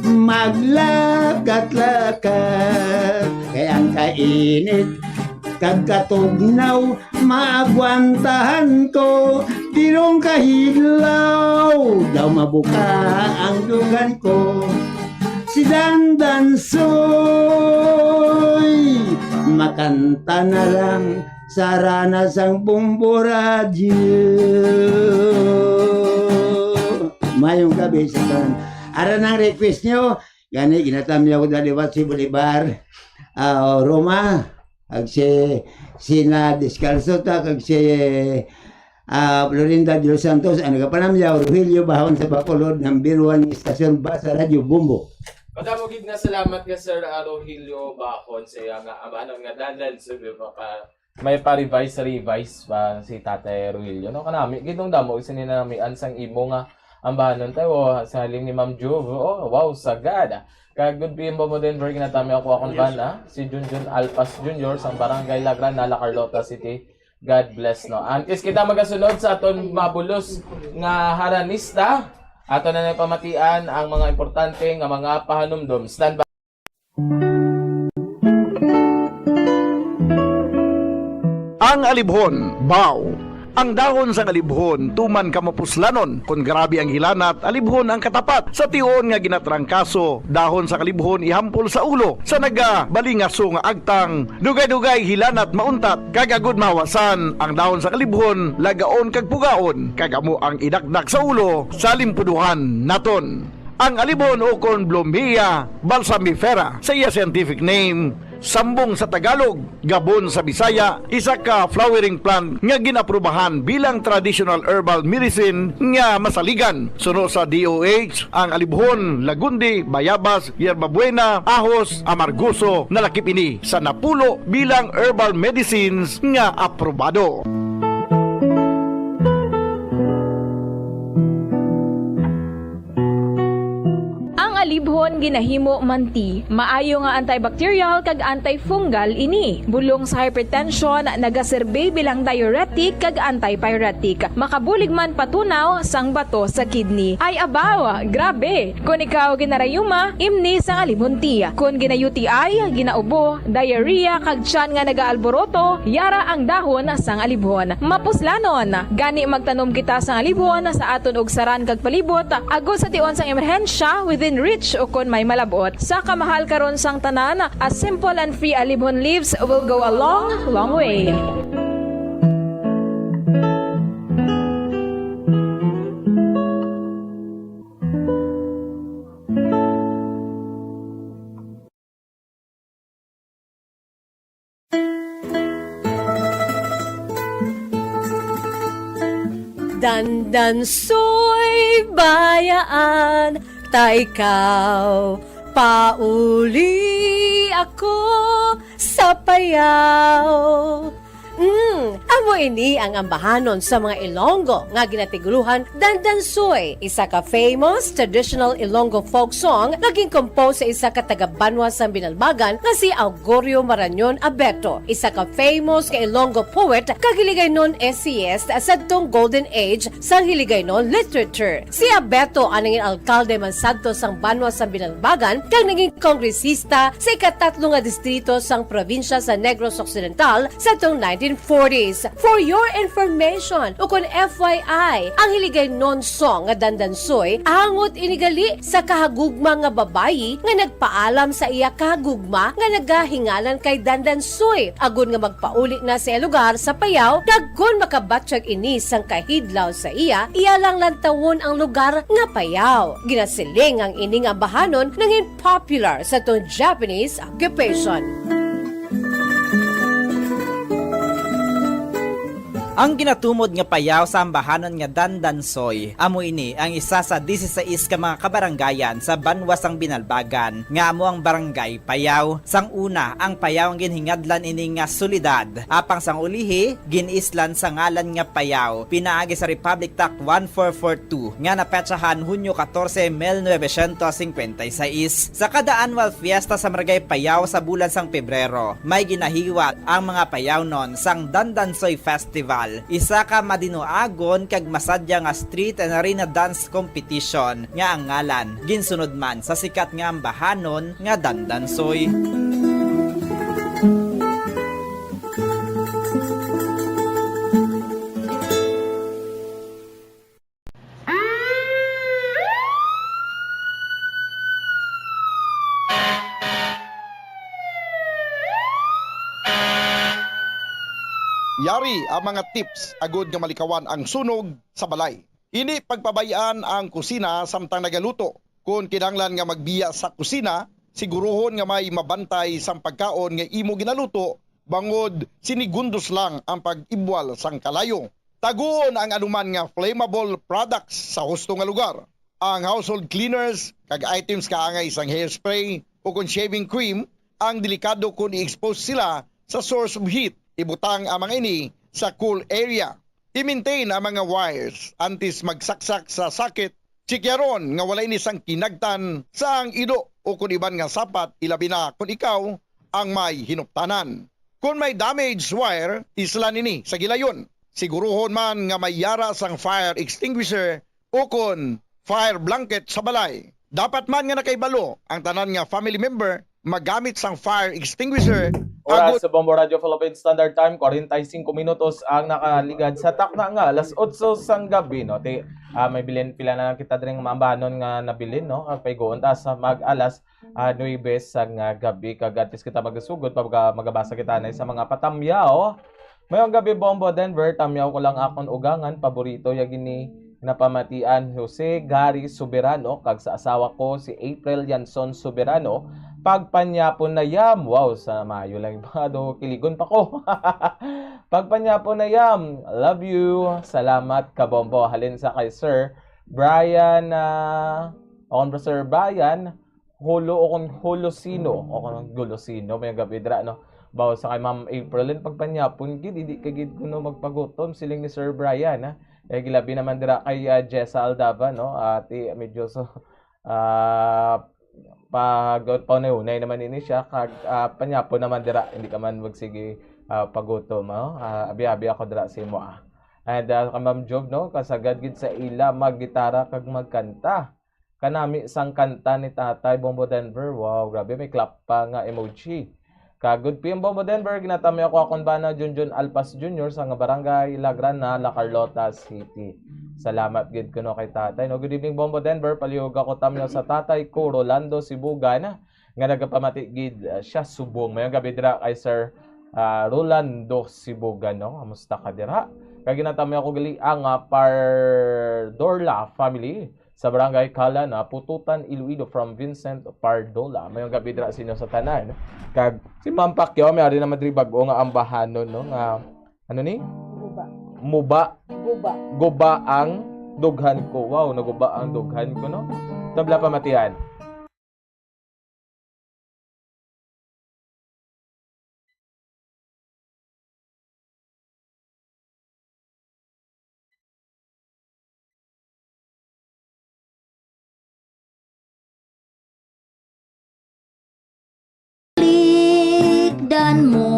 maglakat-lakat, kay ang kainit kag katugnaw maagwantahan ko. Pero ang kahidlaw daw mabuka ang dughan ko. Si Dandansoy, makanta na lang sa harana sang Bombo Radyo. Mayong gabi sa tanan. Ara nang request nyo, gani ginatamyaw ko daliwat si Bolivar, ah, Roma, kag si Sina Descalzo ta, kag si, ah, Florinda de los Santos, ang nagapanamyaw, Rogelio Bahon sa Bacolod, number one station ba sa Radyo Bombo. Madamo gid nga salamat ka, Sir, ah, Rogelio Bahon, sa iya nga amanon nga dalan sa pagpapa-, may pa-revise, revise pa si Tatay Rogelio, no? Kanami gid nung damo sini namian sang imo nga ambahanon tayo, oh, sa halin ni Ma'am Juve. Oh, wow, sagad. Kag good PM po mo din, Berg, natami ako akon bana, si Junjun Alpas Junior sang Barangay La Granada, Carlota City. God bless, no? Antes kita magasunod sa aton mabulos nga haranista, ato na nagpamatian ang mga importante nga mga pahanumdom. Stand by. Ang Alibhon, Bao, Ang dahon sang alibhon tuman ka mapuslanon. Kon grabe ang hilanat, alibhon ang katapat. Sa tion nga ginatrangkaso, dahon sang alibhon ihampol sa ulo. Sa nagabalingaso nga agtang, dugay-dugay hilanat mauntat, kag agud mahawasan ang dahon sang alibhon, lagaon kag pugaon, kag amo ang idakdak sa ulo sa limpuduhan naton. Ang alibhon ukon Blumea balsamifera sa iya scientific name, sambong sa Tagalog, gabon sa Bisaya, isa ka flowering plant nga gin-aprubahan bilang traditional herbal medicine nga masaligan. Suno sa D O H, ang alibhon, lagundi, bayabas, yerbabuena, ahos, amargoso, nalakip ini sa napulo bilang herbal medicines nga aprobado. Ang alibhon ginahimo man tea. Maayo nga antibacterial kag antifungal ini. Bulong sa hypertension, nagaserbi bilang diuretic kag antipyretic. Makabulig man patunaw sang bato sa kidney. Ay abaw, grabe! Kon ikaw ginarayuma, imni sang alibhon tea. Kon gina-U T I, ginaubo, diarrhea, kag tiyan nga nagaalboroto, yara ang dahon sang alibhon. Mapuslanon. Gani magtanom kita sang alibhon sa aton ugsaran kag palibot, agod sa tion sang emerhensya, within reach ukon may malab-ot. Sa kamahal karon sang tanan, a simple and free alibhon leaves will go a long, long way. Dandansoy bayaan, ta ikaw, pauli ako sa payaw. Mm, amo ini ang ambahanon sa mga Ilonggo nga ginatiguruhan Dandansoy, isa ka famous traditional Ilonggo folk song nga gincompose sa isa ka taga-banwa sang Binalbagan nga si Augurio Marañon Abeto, isa ka famous nga Ilonggo poet kag Hiligaynon essayist sadtong golden age sang Hiligaynon literature. Si Abeto ang nangin alkalde man sadto sang banwa sang Binalbagan kag naging kongresista sa ikatatlo nga distrito sang probinsya sa Negros Occidental sadtong nineteen forties. For your information, ukon F Y I, ang Hiligaynon song nga Dandansoy angot ini gali sa kahagugma nga babayi nga nagpaalam sa iya kahagugma nga nagahingalan kay Dandansoy, agod nga magpauli na sa iya lugar sa Payaw, kag kon makabatyag ini sang kahidlaw sa iya, iya lang lantawon ang lugar nga Payaw. Ginasiling ang ini nga ambahanon nangin popular sa tong Japanese occupation. Ang ginatumod nga Payaw sa ambahanon nga Dandansoy, amo ini ang isa sa disisais ka mga kabarangayan sa banwa sang Binalbagan, nga amo ang Barangay Payaw. Sang una, ang Payaw ang ginhingadlan ini nga syudad, apang sang ulihi, gin-islan sa ngalan nga Payaw, pinaagi sa Republic Act one four four two nga napetsahan Hunyo katorse, mil novecientos singkwenta y seis. Sa kada annual fiesta sa Barangay Payaw sa bulan sang Pebrero, may ginahiwat ang mga Payawnon sang Dandansoy Festival, isa ka madinuagon kag masadya nga street and arena dance competition nga ang ngalan ginsunod man sa sikat nga ambahanon nga Dandansoy. Yari ang mga tips agud nga malikawan ang sunog sa balay. Ini pagpabay-an ang kusina samtang nagaluto. Kon kinahanglan nga magbiya sa kusina, siguruhon nga may mabantay sang pagkaon nga imo ginaluto, bangod sinigundos lang ang pag-ibwal sang kalayo. Taguon ang anuman nga flammable products sa husto nga lugar. Ang household cleaners kag items kaangay sang hairspray o kon shaving cream ang delikado kon i-expose sila sa source of heat. Ibutang ang mga ini sa cool area. I-maintain ang mga wires antes magsaksak sa socket. Tsikyaron nga wala ini sang kinagtan sa ang ido o kon iban nga sapat, ilabi na kon ikaw ang may hinuptanan. Kon may damaged wire, islan ini sa gilayon. Siguruhon man nga may yara sang fire extinguisher o kon fire blanket sa balay. Dapat man nga nakahibalo ang tanan nga family member magamit sang fire extinguisher Oras sa Bombo Radio Philippine Standard Time, kwarenta y singko minutos ang nakaligad sa takna nga alas otso sang gabi, no? Ti, ah, may bilin, pila na lang kita diri nga maambanon nga nabilin, no? Kag paigoon ta sa mag-alas, ah, nuebe sang, ah, gabi, kag antes kita magasugod, pag-, magabasa kita na sa mga patamyaw. Mayong gabi, Bombo Denver. Tamyaw ko lang akon ugangan, paborito ya gini napamatian, Jose Gary Soberano, kag sa asawa ko, si April Yanson Soberano. Pagpanyapon na yam. Wow, sa maayo lang ba do, kiligon pa ko. Pagpanyapon na yam. Love you. Salamat, Kabombo. Halin sa kay Sir Brian, ah, akon pa, Sir Brian, Hulo o kon Holocino, o kon Golosino, mayong gabi dira, no? Bawo sa kay Ma'am April, pagpanyapon gid, hindi ka gid kuno magpagutom, siling ni Sir Brian, ha? Eh, gilabi naman dira kay, ah, Jessa Aldaba, no? Ati, medyo so, ah, pag, paunay-unay naman ini siya, kag, ah, panyapon naman dira, hindi ka man magsige, ah, pagutom, no? Ah, abi-abi ako dira sa imo, ah. And, ah, kay Ma'am Job, no? Kasagad gid sa ila maggitara kag magkanta. Kanami sang kanta ni Tatay Bombo Denver. Wow, grabe, may clap pa nga emoji. Kag good P M Bombo Denver, ginatamyaw ko akon bana Junjun Alpas Junior sa nga barangay La Grana, La Carlota City. Salamat gid kuno kay Tatay. No, good evening, Bombo Denver. Palihog ako tamyaw sa tatay ko, Rolando Sibugan, nga nagapamati gid, uh, siya subong. Mayong gabi dira kay Sir, ah, Rolando Sibugan, no? Kamusta ka dira? Kag ginatamyaw ko gali ang, ah, Pardorla family sa Barangay Kala na Pututan, Iloilo, from Vincent Pardola. Mayong gabi dira sa inyo sa tanan. Kag si Ma'am Pacquiao, may ari naman diri bag-o nga ambahanon, no? Nga, ano ni? Guba. Muba. Guba. Guba ang dughan ko. Wow, naguba ang dughan ko, no? Tabla pamatian. Likdan mo.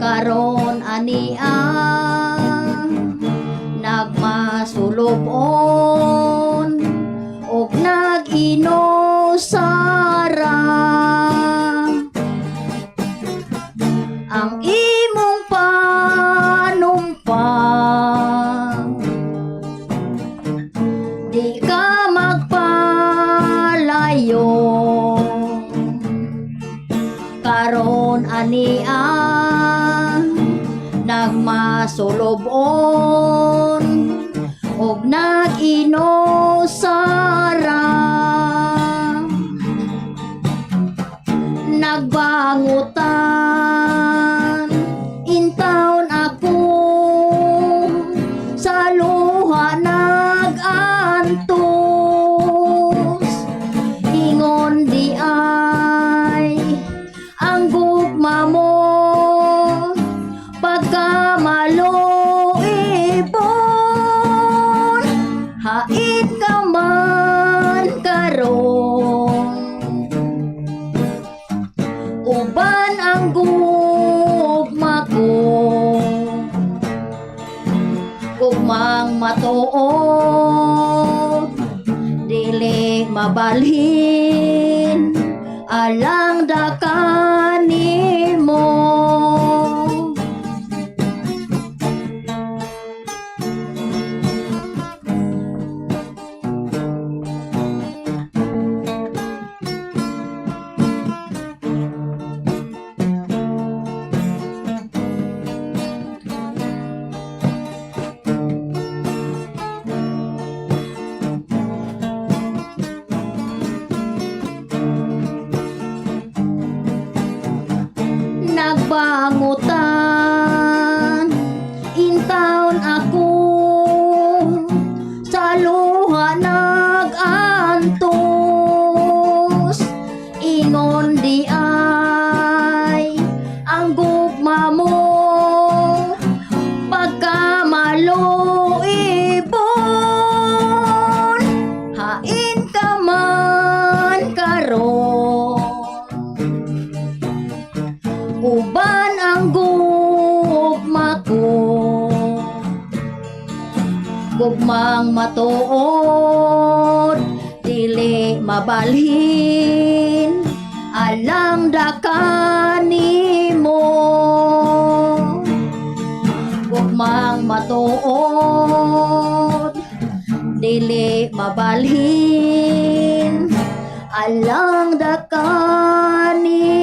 Karon ania nagmasulobon ug nag-inusara ang imong panumpa. Di ka magpalayo. Karon ania nagmasulobon ug nag-inusara. Nagbangutan intawon ako, sa luha nag-antos. Ingon diay ang gugma mo, pagkamaluibon, hain ka man karon. Uban ang gugma ko, gugmang matuod, dili mabalhin, alang da kanimo. Nagbangutan intawon ako, sa luha nag-antos. Ingon diay ang gugma mo, pagkamaluibon, hain ka man karon. Uban ang gugma ko, gugmang matuod, dili mabalhin, Alang da kanimo, ugmang matuod, dili mabalhin. Alang da kanimo.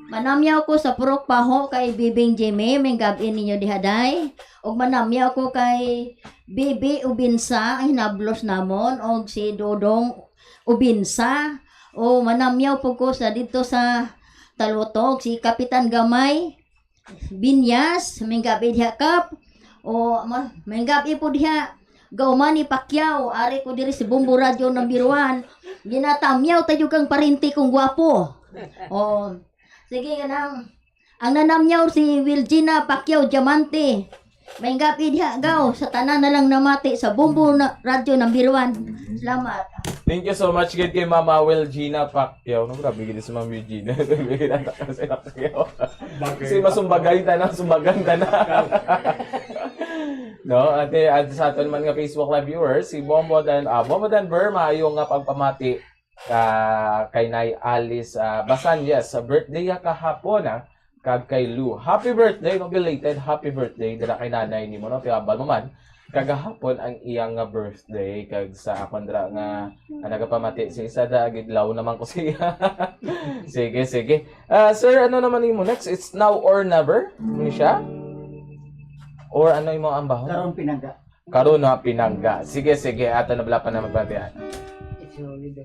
Manamyaw ko sa purok paho kay Bibing Jimmy, may gab-i ninyo diha, day. Ug manamyaw ko kay Bibi Ubinsa, ang hinablos namon, og si Dodong Ubinsa. O manamyaw po ko sa dito sa Talutog, si Kapitan Gamay Binyas, may gab-i diha, Kap. O ma-, may gab-i po diha. Gauman ni Pacquiao, ari ko diri si Bombo Radio number one. Ginatamyaw tayo kang parinti kong gwapo. O, sige, kanang, ang nanamyaw si Wilgina Pacquiao Diamante. May gab-i diha, gaw, sa tanan na lang namati sa Bombo na, Radio number one. Salamat. Thank you so much gid kay Mama Wilgina Pacquiao. No, grabe gid si Mama Wilgina. Grabe gid ang takas sa Pacquiao. Bagay. Kasi masumbagay tanan, sumbagan tanan. No, ate, at sa aton man nga Facebook Live viewers, si Bombo Dan, ah, Bombo Dan Ber, maayo nga pagpamati, ah, kay Nay Alice, ah, Basanyas, sa birthday niya kahapon, ah, kag kay Lou. Happy birthday, no, belated happy birthday dira kay nanay nimo, no, tiabal mo man. Kagahapon ang iyang nga birthday, kag sa akon dira nga, ah, nagapamati si isa da, gidlaw naman ko siya. Sige, sige. Ah, sir, ano naman imo next? It's now or never? Ano siya? Or ano imo ang bahon? Karon pinangga. Karon na pinangga. Sige, sige. Ato na bala pa na magpatian. It's only the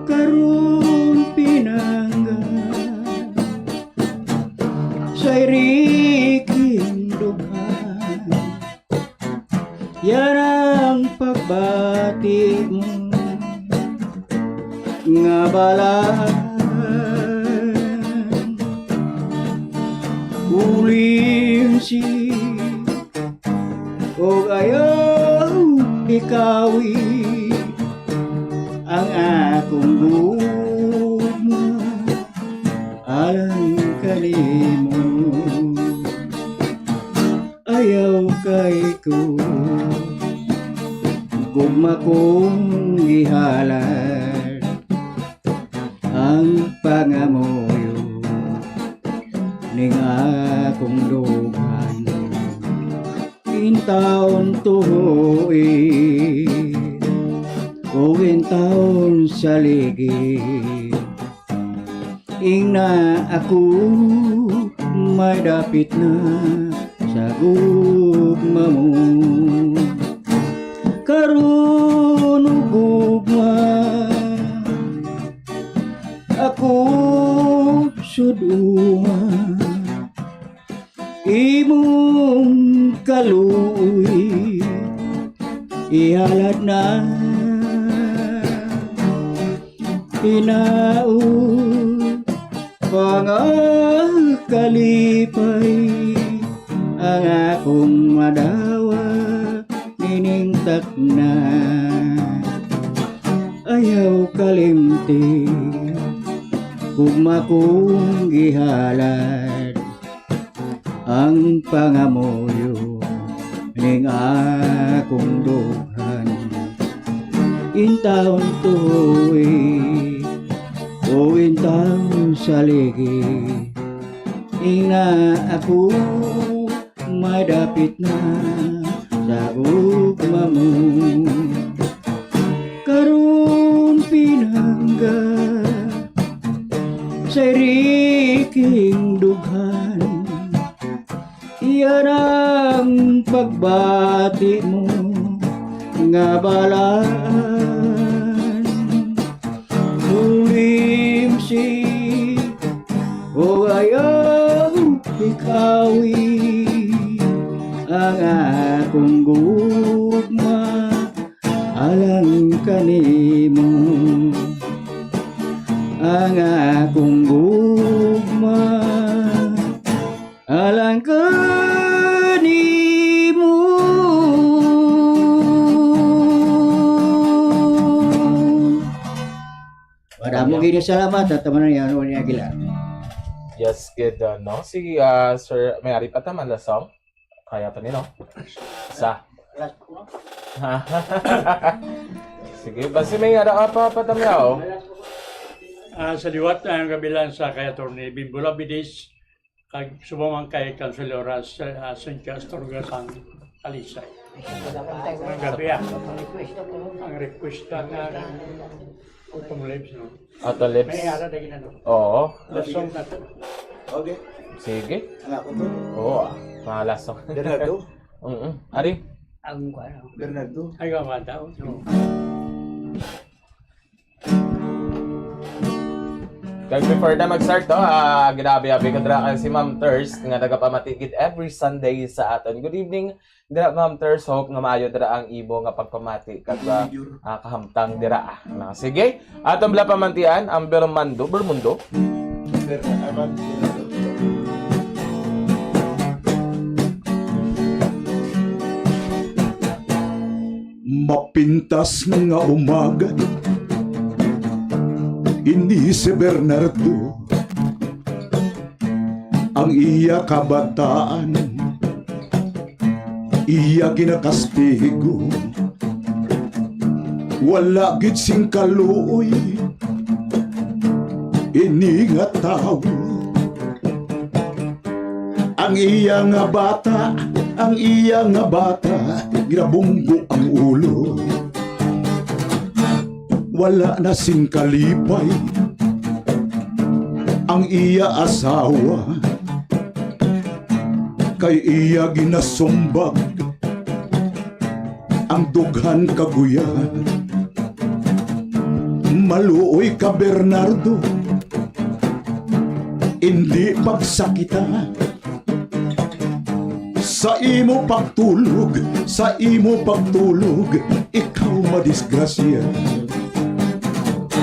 Karon pinangga sa iriking dughan. Yan ang pagbati mo nga balaan. Ulimsi, ug ayaw ikawi ang akong gugma alang kanimo. Ayaw kay ko gugma kong gihalad ang pangamuyo ning akong dughan. Intawon tuhoy o intawon saligi. Ingna ako may dapit na sa gugma mo. Karon ug gugma ako sud-uma. Imong kaluoy ihalad na. Hinaot pangakalipay ang akong madawa nining takna. Ayaw kalimti, gugma kong gihalad ang pangamuyo ning akong dughan. Intawon tuhoy o intawon saligi, ingna ako madapit na sa gugma mo. Karon pinangga sa iriking dughan, iya ang pagbati mo nga balaan. Mulimsi o ayaw ikawi ang akong gugma alang kanimo. Ang akong gugma alang kanimo. Pino salamat at tamanan yan, Ronnie Aguilar. Yes, good, uh, no? Si, uh, Sir, may ari pa ta man, lasong? Kaya pa ni, no? Sa. Sige, basi may ara ka pa, Patamyaw? Ah, sa liwat ang kabilang sa kay Attorney Bimbola Bidis, kag subong man kay Kanselora sa, ah, Cynthia Astorga sang Talisay. Ang gabi, ah. Ang request ka na, Autumn Leaves, no? Autumn Leaves. May ara na ginano. Oo. Lasong na to. Okay. Sige. Anak ko to. Oo, ah. Mga lasong. Bernardo? Mm-mm. Ari? Ang kuwan, oh. Bernardo? Ay, kawan tao. No. Kag before na mag-start, no, ah, ginabi-abi ko dira kay si Ma'am Ters nga nagapamati gid every Sunday sa aton. Good evening dira, Ma'am Ters. Hope nga maayo dira ang imo nga pagpamati kag, ah, ah, kahamtang dira, ah. Na, sige, aton bala pamantian ang Bermando, Bermundo. Mapintas nga umaga, ini si Bernardo, ang iya kabataan, iya ginakastigo. Wala gid sing kaluoy ini nga tawo. Ang iya nga bata, ang iya nga bata, ginabunggo ang ulo. Wala na sing kalipay ang iya asawa, kay iya ginasumbag ang dughan ka guyad. Maluoy ka, Bernardo, indi pagsakita. Sa imo pagtulog, sa imo pagtulog, ikaw madisgrasya.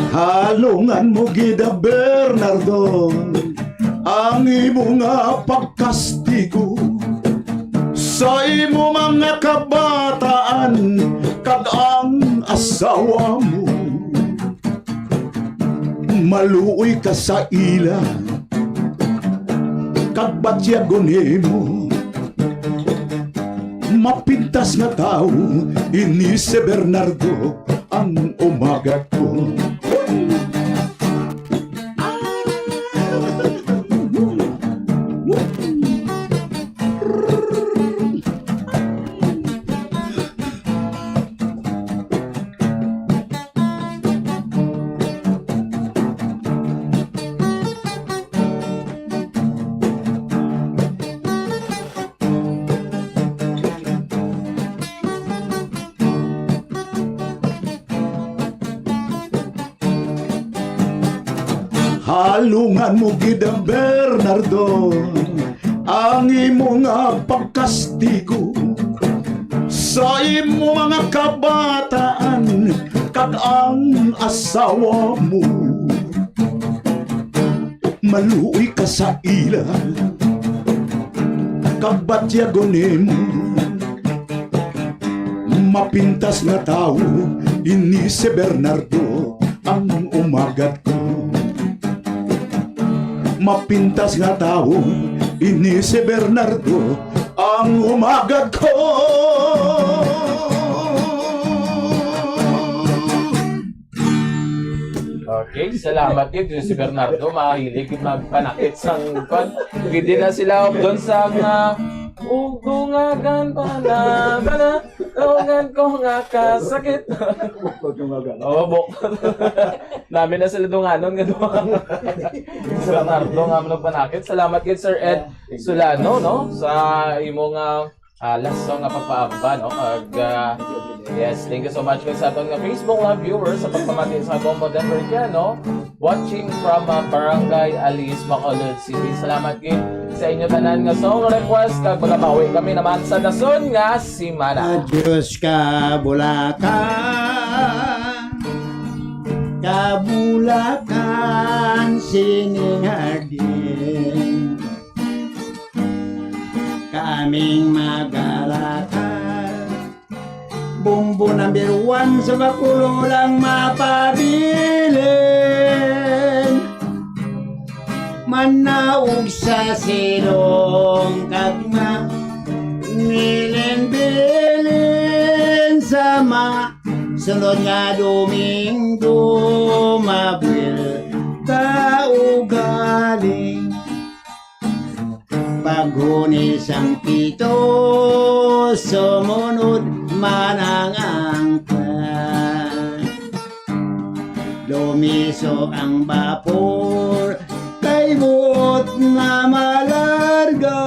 Halungan mo gid, Bernardo, ang imo nga pagkastigo sa imo mga kabataan kag ang asawa mo. Maluoy ka sa ila kag batyagon nimo. Mapintas nga tawo ini si Bernardo, ang umagad ko. Halungan mo gid, Bernardo, ang imo nga pagkastigo sa imo mga kabataan kag ang asawa mo. Maluoy ka sa ila kag batyagon nimo. Mapintas nga tawo ini si Bernardo, ang umagad ko. Mapintas nga tawo ini si Bernardo, ang umagad ko. Okay, salamat gid si Bernardo, mahilig magpanakit sang kwan. Pwede na sila doon sa mga ug dungagan pa na, pa na, dungan ko nga kasakit. Dungagan. Oo, bok. Namin na sila dunganon nga duha. Si Bernardo nga magpanakit. Salamat gid, Sir Ed Solano, no, sa imo nga, ah, last song nga pagpaamba, no? Kag, ah, yes, thank you so much kag sa aton nga Facebook Live viewers sa pagpamati sa Bombo Denver Kiano, watching from, ah, Barangay Alis, Bacolod City. Salamat gid sa inyo tanan nga song request kag magabawi kami naman sa dason nga semana. Adios ka, Bulacan, ka Bulacan, sining hardin. Kaming magalakad, bum-, Number one sa Bacolod ang mapabilin. Manaog sa silong kag ma-, milin-bilin sa ma-, sunod nga Domingo, mabuel ka ugaling. Paghuni sang pito, sumunod man ang angka. Lumiso ang bapor, kay buot na malarga.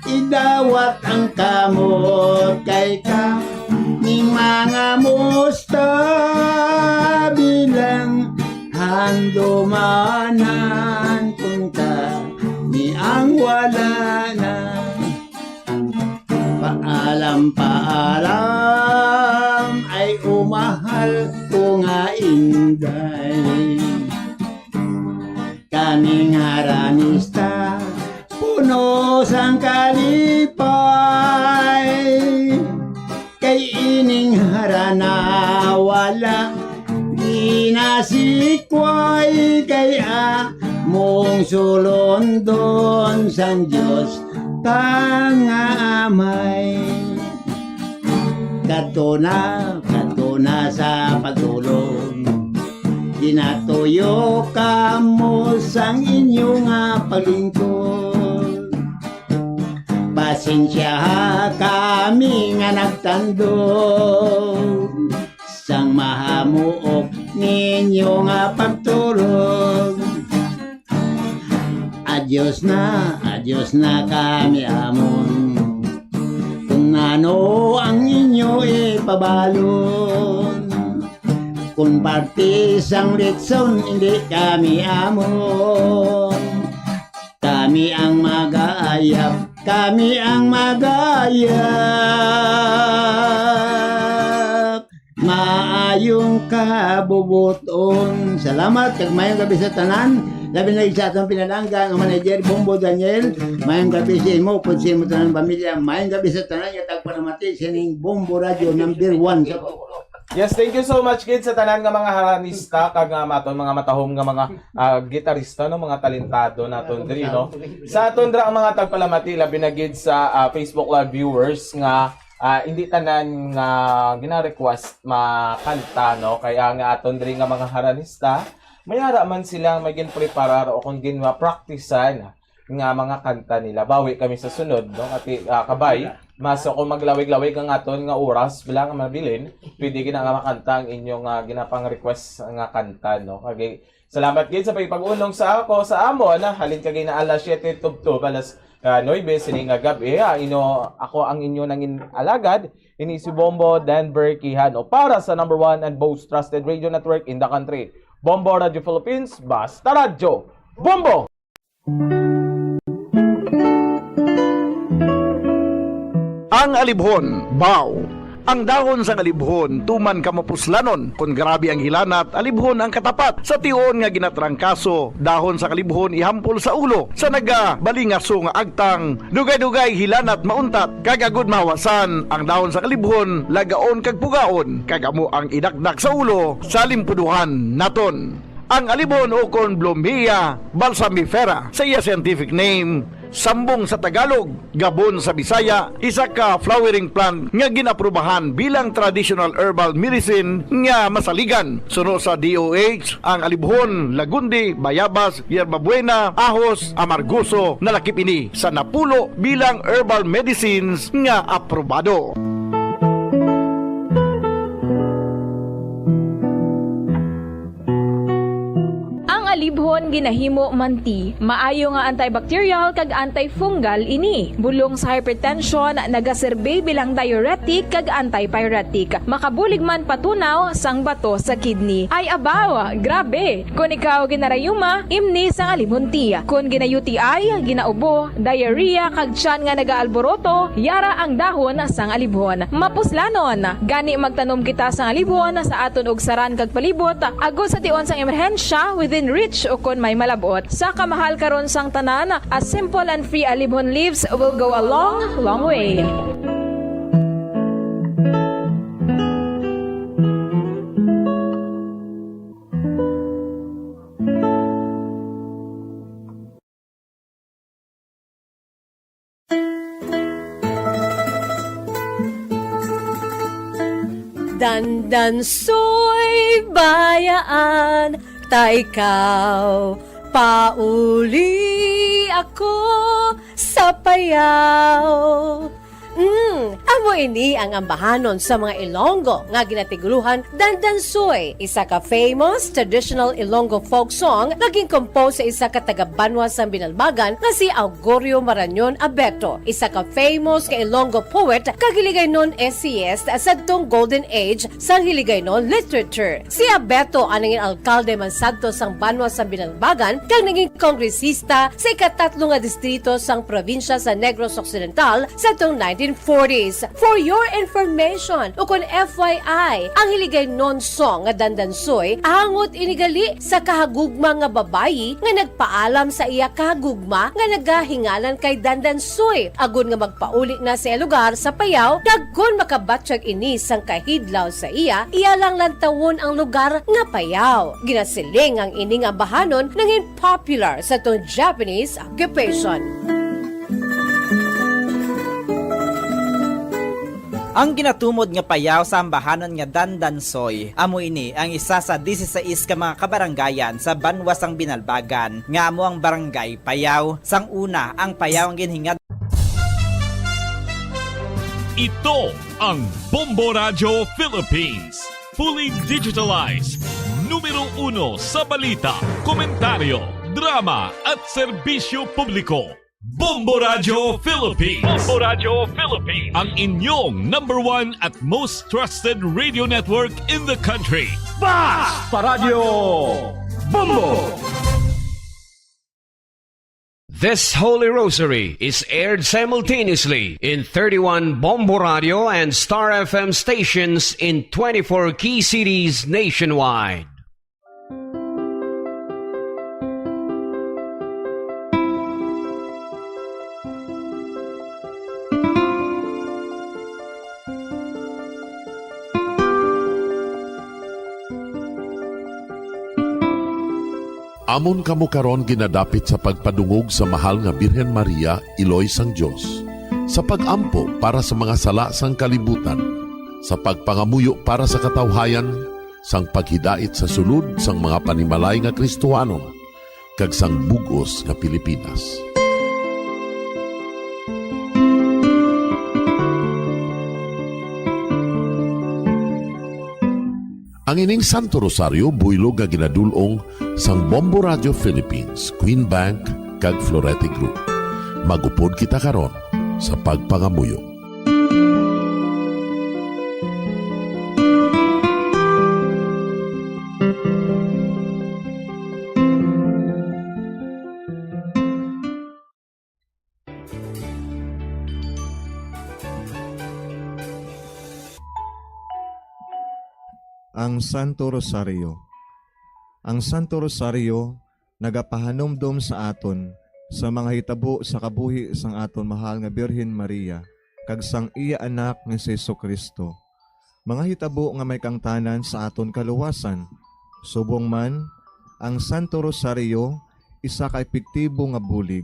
Idawat ang kamot kay ka ning mga musta bilang handumanan kung ka ni ang wala na. Paalam, paalam ay umahal ko nga inday. Kaming haranista, puno sang kalipay. Kay ining harana wala ginasikway, kay among sulondon sang Dios pangamay. Kadto na, kadto na sa pagdulom. Ginatuyo kamo sang inyo nga paglingkod. Pasensyaha kami nga nagtandog sang mahamuok ninyo nga pagtulog. Adios na, adios na kami amon. Kung ano ang inyo ipabalon, kung parte sang litson, hindi kami amon. Kami ang mag-aayap, kami ang mag-aayap. Maayong kabubuton. Salamat kag maayong gabi sa tanan. Labi na gid sa atong pinalangga nga manager, Bombo Daniel. Maayong gabi sa imo, pud sa imo tanan pamilya. Maayong gabi sa tanan nga tagpanamati sining Bombo Radio number one sa Yes, thank you so much gid sa tanan nga mga haranista kag nga aton mga matahom nga mga, ah, gitarista, no, mga talentado naton diri, no. Sa aton dira ang mga tagpalamati, labi na gid sa, ah, Facebook Live viewers nga, ah, hindi tanan nga gina-request makanta, no, kaya nga aton diri nga mga haranista, may ara man sila may ginpreparar o kung ginwa-practicean nga mga kanta nila. Bawi kami sa sunod, no? Ati, ah, kabay, mas ako maglawig-lawig ang aton nga oras, bila nga mabilin, pwede gina nga makanta ang inyong, ah, ginapang-request nga kanta, no? Kag salamat gid sa pagpag-unong sa ako, sa amo, na halin kag ina alas siete tubtob alas, ah, nuebe sini nga gab-i, ang inyo, ako ang inyo nangin alagad, ini si Bombo Denver Quijano para sa number one and most trusted radio network in the country, Bombo Radio Philippines, Basta Radyo, Bombo! Ang alibhon, baw. Ang dahon sang alibhon tuman ka mapuslanon. Kon grabe ang hilanat, alibhon ang katapat. Sa tion nga ginatrangkaso, dahon sang alibhon ihampol sa ulo. Sa nagabalingaso nga agtang, dugay-dugay hilanat mauntat. Kag agud mahawasan, ang dahon sang alibhon lagaon kag pugaon, kag amo ang idakdak sa ulo sa limpuduhan naton. Ang alibhon ukon Blumea balsamifera sa iya scientific name, sambong sa Tagalog, gabon sa Bisaya, isa ka flowering plant nga gin-aprubahan bilang traditional herbal medicine nga masaligan. Suno sa D O H, ang alibhon, lagundi, bayabas, yerbabuena, ahos, amargoso, nalakip ini sa napulo bilang herbal medicines nga aprobado. Ang alibhon ginahimo man ti maayo nga antibacterial kag antifungal ini. Bulong sa hypertension, nagaserbi bilang diuretic kag antipyretic. Makabulig man patunaw sang bato sa kidney. Ay abaw, grabe! Kon ikaw ginarayuma, imni sang alibhon tea. Kon gina-U T I, ginaubo, diarrhea, kag tiyan nga nagaalboroto, yara ang dahon sang alibhon. Mapuslanon! Gani magtanom kita sang alibhon sa aton ugsaran kag palibot, agod sa tion sang emerhensya, within reach ukon may malab-ot. Sa kamahal karon sang tanan, a simple and free alibhon leaves will go a long, long way. Dandansoy, bayaan ta ikaw, pauli ako sa Payao. Mm, amo ini ang ambahanon sa mga Ilonggo nga ginatigulohan Dandansoy, isa ka famous traditional Ilonggo folk song nga gin-compose sa isa ka taga-banwa sang Binalbagan nga si Augurio Marañon Abeto, isa ka famous nga Ilonggo poet kag Hiligaynon essayist sadtong Golden Age sang Hiligaynon literature. Si Abeto ang nangin alkalde man sadto sang banwa sang Binalbagan kag nangin kongresista sa ikatatlo nga distrito sang probinsya sa Negros Occidental sadtong nineteen forties. For your information, o kon F Y I, ang Hiligaynon song nga Dandansoy, angot ini gali sa kahagugma nga babayi nga nagpaalam sa iya kahagugma nga nagahinganan kay Dandansoy, agod nga magpauli na sa iya lugar sa Payao, kag kon makabatyag ini sang kahidlaw sa iya, iya lang lantawon ang lugar nga Payao. Ginasiling ang ining ambahanon nangin popular sa tong Japanese occupation. Ang ginatumod nga Payao sa ambahanon nga Dandansoy, amo ini ang isa sa dieciséis ka mga kabarangayan sa banwa sang Binalbagan, nga amo ang Barangay Payao. Sang una, ang Payao ang ginhingad. Ito ang Bombo Radyo Philippines. Fully digitalized. Numero uno sa balita, komentaryo, drama, at serbisyo publiko. Bombo Radyo Philippines. Bombo Radyo Philippines. Ang inyong number one at most trusted radio network in the country. Basta Radyo Bombo. This Holy Rosary is aired simultaneously in thirty-one Bombo Radio and Star F M stations in twenty-four key cities nationwide. Amon kamo karon ginadapit sa pagpadungog sa Mahal nga Birhen Maria, Iloy sang Dios, sa pag-ampo para sa mga sala sang kalibutan, sa pagpangamuyo para sa katawhayan, sang paghidait sa sulod sang mga panimalay nga Kristohanon, kag sang bug-os nga Pilipinas. Ang ining Santo Rosario buylog nga ginadul-ong sang Bombo Radio Philippines, Queen Bank, kag Florete Group. Mag-upod kita karon sa pagpangamuyo. Ang Santo Rosario. Ang Santo Rosario nagapahanumdom sa aton sa mga hitabo sa kabuhi sang aton mahal nga Birhen Maria kag sang iya Anak nga si Jesu-Cristo, mga hitabo nga may kaangtanan sa aton kaluwasan. Subong man, ang Santo Rosario isa ka epektibo nga bulig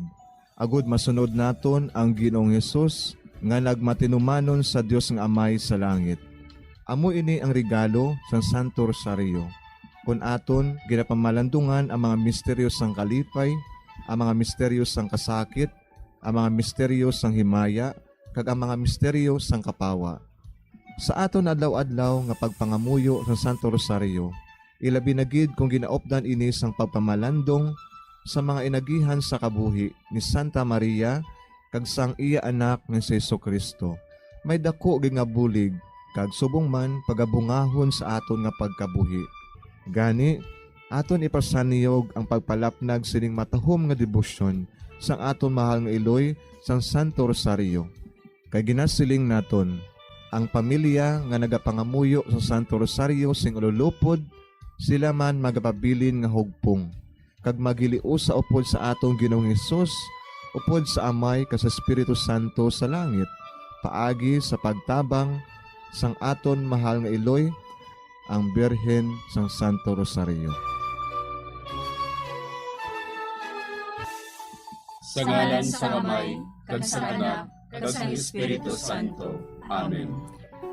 agud masunod naton ang Ginoong Hesus nga nagmatinumanon sa Dios nga Amay sa langit. Amo ini ang regalo sang Santo Rosario, kon aton ginapamalandungan ang mga misteryo sang kalipay, ang mga misteryo sang kasakit, ang mga misteryo sang himaya, kag ang mga misteryo sang kapawa. Sa aton adlaw-adlaw nga pagpangamuyo sang Santo Rosario, ilabi na gid kon ginaupdan ini sang pagpamalandong sa mga inagihan sa kabuhi ni Santa Maria kag sang iya Anak nga si Jesu-Cristo, may daku gid nga bulig kag subong man pagabungahon sa aton nga pagkabuhi. Gani, aton ipasanyog ang pagpalapnag sining matahom nga debosyon sang aton mahal nga iloy sang Santo Rosario. Kay ginasiling naton, ang pamilya nga nagapangamuyo sa Santo Rosario sing ululupod, sila man magapabilin nga hugpong, kag maghiliusa upod sa aton Ginoong Hesus, upod sa Amay kag sa Espiritu Santo sa langit, paagi sa pagtabang sang aton mahal nga iloy, ang Birhen sang Santo Rosario. Sa ngalan sang Amay, kag sang Anak, kag sang Espiritu Santo. Amen.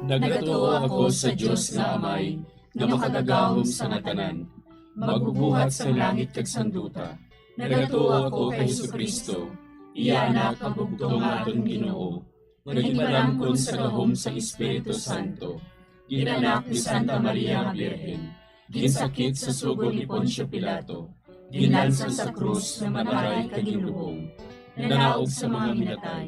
Nagatuo ako sa Dios nga Amay, nga makagagahom sa nga tanan, magbubuhat sang langit kag sang duta. Nagatuo ako kay Jesu-Cristo, iya Anak nga bugtong nga aton Ginoo, nga ginpalamkon sa gahom sang Espiritu Santo, ginanak ni Santa Maria nga Birhen, ginsakit sa sugo ni Poncio Pilato, ginlansang sa krus nga nag-aray kag ginlubong, nanaog sa mga minatay.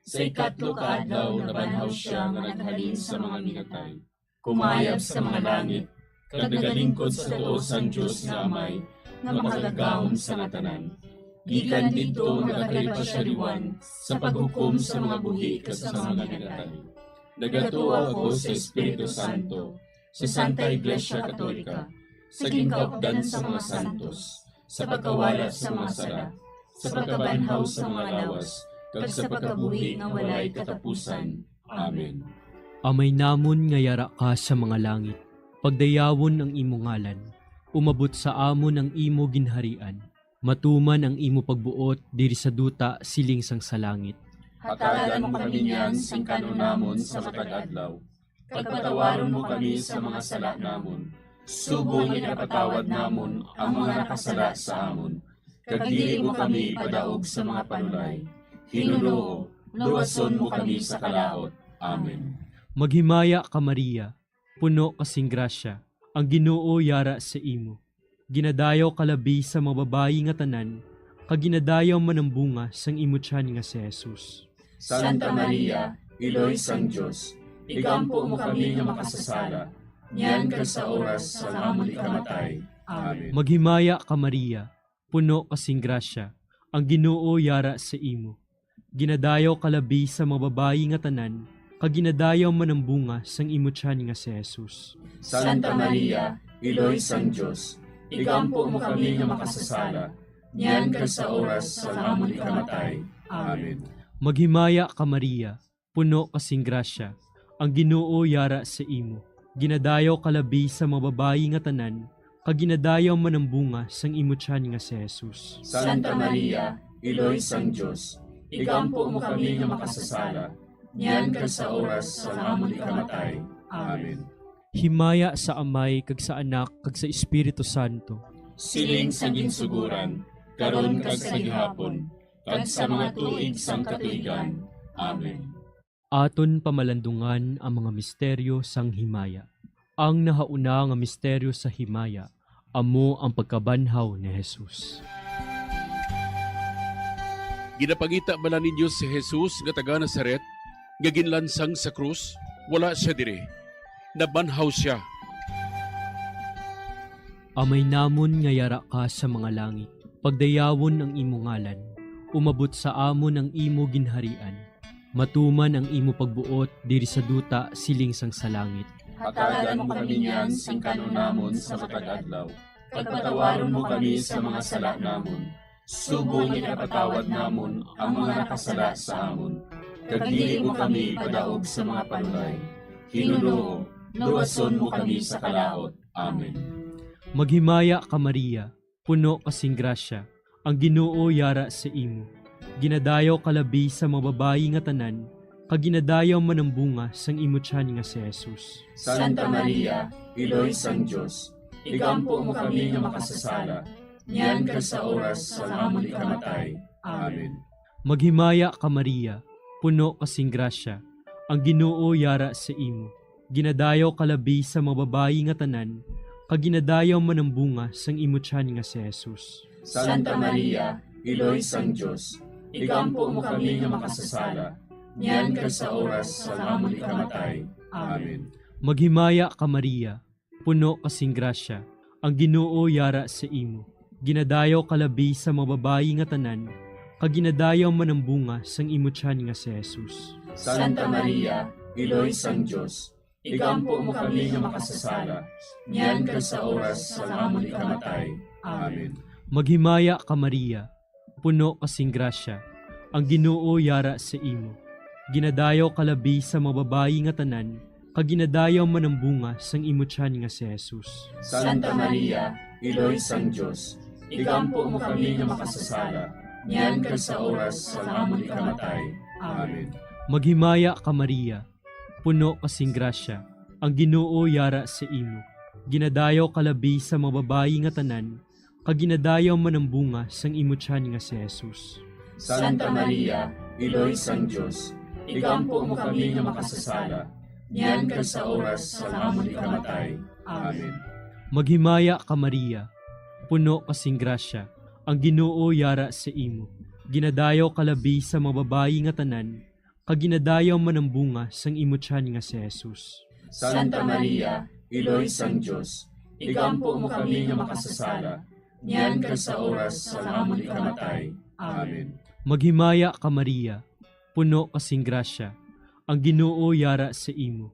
Sa ikatlo ka adlaw nabanhaw sia nga naghalin sa mga minatay, kumayab sa mga langit, kag nagalingkod sa tuo sang Dios nga Amay, nga makagagahom sa nga tanan. Gikan didto magakari pa sia liwat sa paghukom sa mga buhi kag sa mga minatay. Nagatuo ako sa Espiritu Santo, sa Santa Iglesia Katolika, sa ginkaupdan sa mga santos, sa pagkawala sa mga sala, sa pagkabanhaw sa mga lawas, kag sa pagkabuhi nga walay katapusan. Amen. Amay namon nga yara ka sa mga langit, pagdayawon ang imo ngalan, umabot sa amon ang imo ginharian, matuman ang imo pagbuot diri sa duta siling sang sa langit. Hatagan mo kami niyan sing kan-on namon sa matag adlaw, kag patawaron mo kami sa mga sala namon, subong nga ginapatawad namon ang mga nakasala sa amon, kag dili mo kami ipadaog sa mga panulay. Ginoo, luwason mo kami sa kalaut. Amen. Maghimaya ka, Maria, puno ka sing grasya, ang Ginoo yara sa imo. Ginadayaw ka labi sa mga babayi nga tanan, kag ginadayaw man ang bunga sang imo tiyan nga si Jesus. Santa Maria, Iloy sang Dios, igampo mo kami nga makasasala, niyan kag sa oras sang amon ikamatay. Amen. Maghimaya ka, Maria, puno ka sing grasya, ang Ginoo yara sa imo. Ginadayaw ka labi sa mga babayi nga tanan, kag ginadayaw man ang bunga sang imo tiyan nga si Jesus. Santa Maria, Iloy sang Dios, igampo mo kami nga makasasala, niyan kag sa oras sang amon ikamatay. Amen. Maghimaya ka, Maria, puno ka sing grasya, ang Ginoo yara sa imo. Ginadayaw ka labi sa mga babayi nga tanan, kag ginadayaw man ang bunga sang imo tiyan nga si Jesus. Santa Maria, Iloy sang Dios, igampo mo kami nga makasasala, niyan kag sa oras sang amon ikamatay. Amen. Himaya sa Amay, kag sa Anak, kag sa Espiritu Santo. Siling sa ginsugoran, karon kag sa gihapon, kag sa mga tuig sang katuigan. Amen. Aton pamalandungan ang mga misteryo sang himaya. Ang nahauna nga misteryo sa himaya, amo ang pagkabanhaw ni Jesus. Ginapangita bala ninyo si Jesus nga taga Nazaret, nga ginlansang sa krus? Wala sia diri. Nabanhaw sia. Amay namon nga yara ka sa mga langit, pagdayawon ang imo ngalan, umabot sa amon ang imo ginharian, matuman ang imo pagbuot diri sa duta siling sang sa langit. Hatagan mo kami niyan sing kan-on namon sa matag adlaw, kag patawaron mo kami sa mga sala namon, subong nga ginapatawad namon ang mga nakasala sa amon, kag dili mo kami ipadaog sa mga panulay. Ginoo, luwason mo kami sa kalaut. Amen. Maghimaya ka, Maria, puno ka sing grasya, ang Ginoo yara sa imo. Ginadayaw ka labi sa mga babayi nga tanan, kag ginadayaw man ang bunga sang imo tiyan nga si Jesus. Santa Maria, Iloy sang Dios, igampo mo kami nga makasasala, niyan kag sa oras sang amon ikamatay. Amen. Maghimaya ka, Maria, puno ka sing grasya, ang Ginoo yara sa imo. Ginadayaw ka labi sa mga babayi nga tanan, kag ginadayaw man ang bunga sang imo tiyan nga si Jesus. Santa Maria, Iloy sang Dios, igampo mo kami nga makasasala, niyan kag sa oras sang amon ikamatay. Amen. Maghimaya ka, Maria, puno ka sing grasya, ang Ginoo yara sa imo. Ginadayaw ka labi sa mga babayi nga tanan, kag ginadayaw man ang bunga sang imo tiyan nga si Jesus. Santa Maria, Iloy sang Dios, igampo mo kami nga makasasala, niyan kag sa oras sang amon ikamatay. Amen. Maghimaya ka, Maria, puno ka sing grasya, ang Ginoo yara sa imo. Ginadayaw ka labi sa mga babayi nga tanan, kag ginadayaw man ang bunga sang imo tiyan nga si Jesus. Santa Maria, Iloy sang Dios, igampo mo kami nga makasasala, niyan kag sa oras sang amon ikamatay. Amen. Maghimaya ka, Maria, puno ka sing grasya, ang Ginoo yara sa imo. Ginadayaw ka labi sa mga babayi nga tanan, kag ginadayaw man ang bunga sang imo tiyan nga si Jesus. Santa Maria, Iloy sang Dios, igampo mo kami nga makasasala, niyan kag sa oras sang amon ikamatay. Amen. Maghimaya ka, Maria, puno ka sing grasya, ang Ginoo yara sa imo. Ginadayaw ka labi sa mga babayi nga tanan, kag ginadayaw man ang bunga sang imo tiyan nga si Jesus. Santa Maria, Iloy sang Dios, igampo mo kami nga makasasala, niyan kag sa oras sang amon ikamatay. Amen. Maghimaya ka, Maria, puno ka sing grasya, ang Ginoo yara sa imo.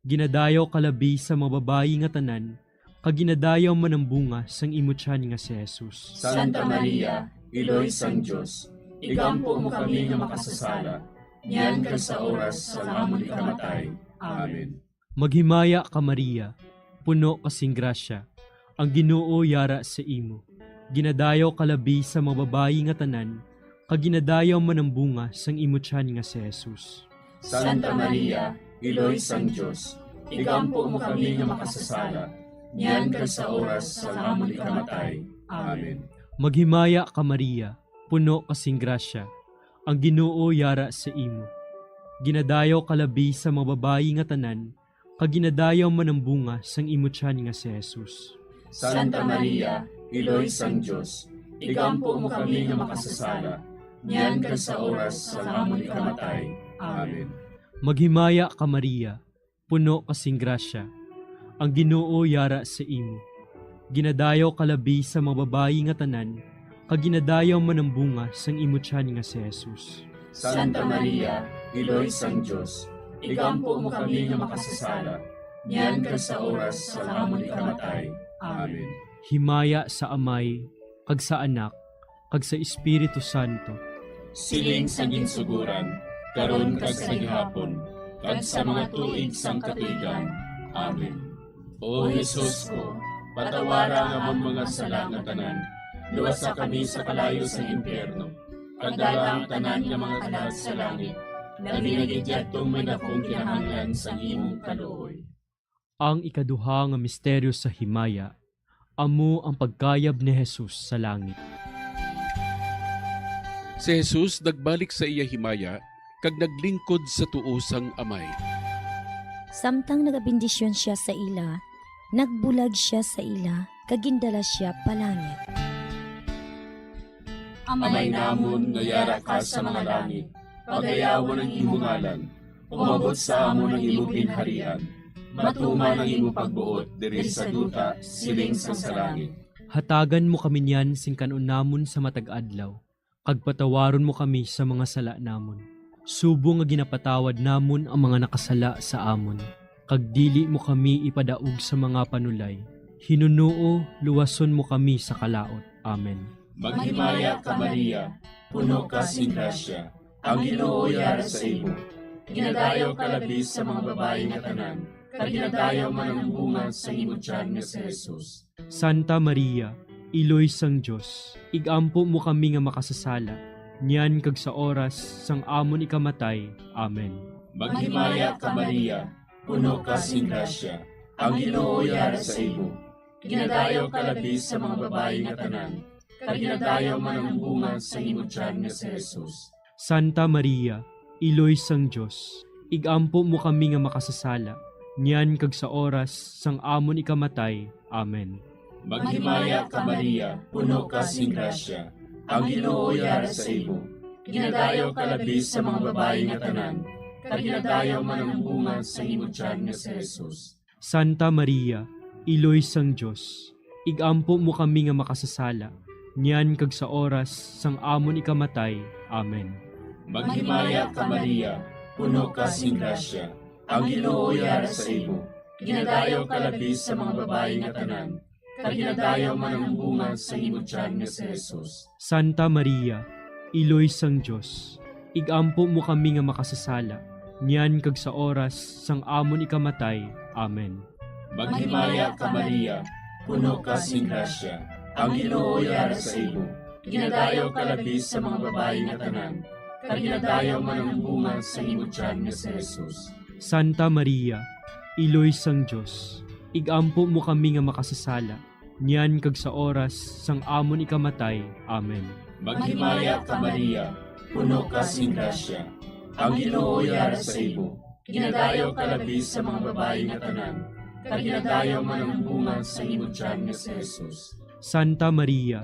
Ginadayaw ka labi sa mga babayi nga tanan, kag ginadayaw man ang bunga sang imo tiyan nga si Jesus. Santa Maria, Iloy sang Dios, igampo mo kami nga makasasala, niyan kag sa oras sang amon ikamatay. Amen. Maghimaya ka, Maria, puno ka sing grasya, ang Ginoo yara sa imo. Ginadayaw ka labi sa mga babayi nga tanan, kag ginadayaw man ang bunga sang imo tiyan nga si Jesus. Santa Maria, Iloy sang Dios, igampo mo kami nga makasasala, niyan kag sa oras sang amon ikamatay. Amen. Maghimaya ka, Maria, puno ka sing grasya, ang Ginoo yara sa imo. Ginadayaw ka labi sa mga babayi nga tanan, kag ginadayaw man ang bunga sang imo tiyan nga si Jesus. Santa Maria, Iloy sang Dios, igampo mo kami nga makasasala, niyan kag sa oras sang amon ikamatay. Amen. Maghimaya ka, Maria, puno ka sing grasya, ang Ginoo yara sa imo. Ginadayaw ka labi sa mga babayi nga tanan, kag ginadayaw man ang bunga sang imo tiyan nga si Jesus. Santa Maria, Iloy sang Dios, igampo mo kami nga makasasala, niyan kag sa oras sang amon ikamatay. Amen. Himaya sa Amay, kag sa Anak, kag sa Espiritu Santo. Siling sa ginsuguran, karon kag sa gihapon, kag sa mga tuig sang katuigan. Amen. O Jesus ko, patawara ang amon mga sala nga tanan, luwasa kami sa kalayo sa impyerno, kag dala ang tanan nga mga kalag sa langit, labi na gid yadtong may dakong kinahanglan sang imong kaluoy. Ang ikaduha nga misteryo sa himaya, amo ang pagkayab ni Jesus sa langit. Si Jesus nagbalik sa iya himaya kag naglingkod sa tuo sang Amay. Samtang nagabendisyon sia sa ila, nagbulag sia sa ila kag gindala sia palangit. Amay namon nga yara ka sa mga langit, pagayawon ang imo ngalan. Umabot sa amon ang imo ginharian. Matuman ang imo pagbuot diri sa duta, siling sang sa langit. Hatagan mo kami niyan sing kan-on namon sa matag adlaw, kag patawaron mo kami sa mga sala namon, subong nga ginapatawad namon ang mga nakasala sa amon, kag dili mo kami ipadaog sa mga panulay. Hinunoo, luwason mo kami sa kalaut. Amen. Maghimaya ka, Maria, puno ka sing grasya, ang Ginoo yara sa imo. Ginadayaw ka labi sa mga babayi nga tanan, kag ginadayaw man ang bunga sa imo tiyan nga si Jesus. Santa Maria, Iloy sang Dios, igampo mo kami nga makasasala, niyan kag sa oras sang amon ikamatay. Amen. Maghimaya ka, Maria, puno ka sing grasya, ang Ginoo yara sa imo. Ginadayaw ka labi sa mga babayi nga tanan, kag ginadayaw man ang bunga sa imo tiyan nga si Jesus. Santa Maria, Iloy sang Dios, igampo mo kami nga makasasala, niyan kag sa oras sang amon ikamatay. Amen. Maghimaya ka, Maria, puno ka sing grasya, ang Ginoo yara sa imo. Ginadayaw ka labi sa mga babayi nga tanan, kag ginadayaw man ang bunga sa imo tiyan nga si Jesus. Santa Maria, Iloy sang Dios, igampo mo kami nga makasasala, niyan kag sa oras sang amon ikamatay. Amen. Maghimaya ka, Maria, puno ka sing grasya, ang Ginoo yara sa imo. Ginadayaw ka labi sa mga babayi nga tanan, kag ginadayaw man ang bunga sa imo tiyan nga si Jesus. Santa Maria, Iloy sang Dios, igampo mo kami nga makasasala, niyan kag sa oras sang amon ikamatay. Amen. Maghimaya ka, Maria, puno ka sing grasya, ang Ginoo yara sa imo. Ginadayaw ka labi sa mga babayi nga tanan, kag ginadayaw man ang bunga sa imo tiyan nga si Jesus. Santa Maria, Iloy sang Dios, ig-ampo mo kami nga makasasala, niyan kag sa oras sang amon ikamatay. Amen. Maghimaya ka, Maria, puno ka sing grasya. Ang Ginoo yara sa imo. Ginadayaw ka labi sa mga babayi nga tanan, kag ginadayaw man ang bunga sa imo tiyan nga si Jesus. Santa Maria,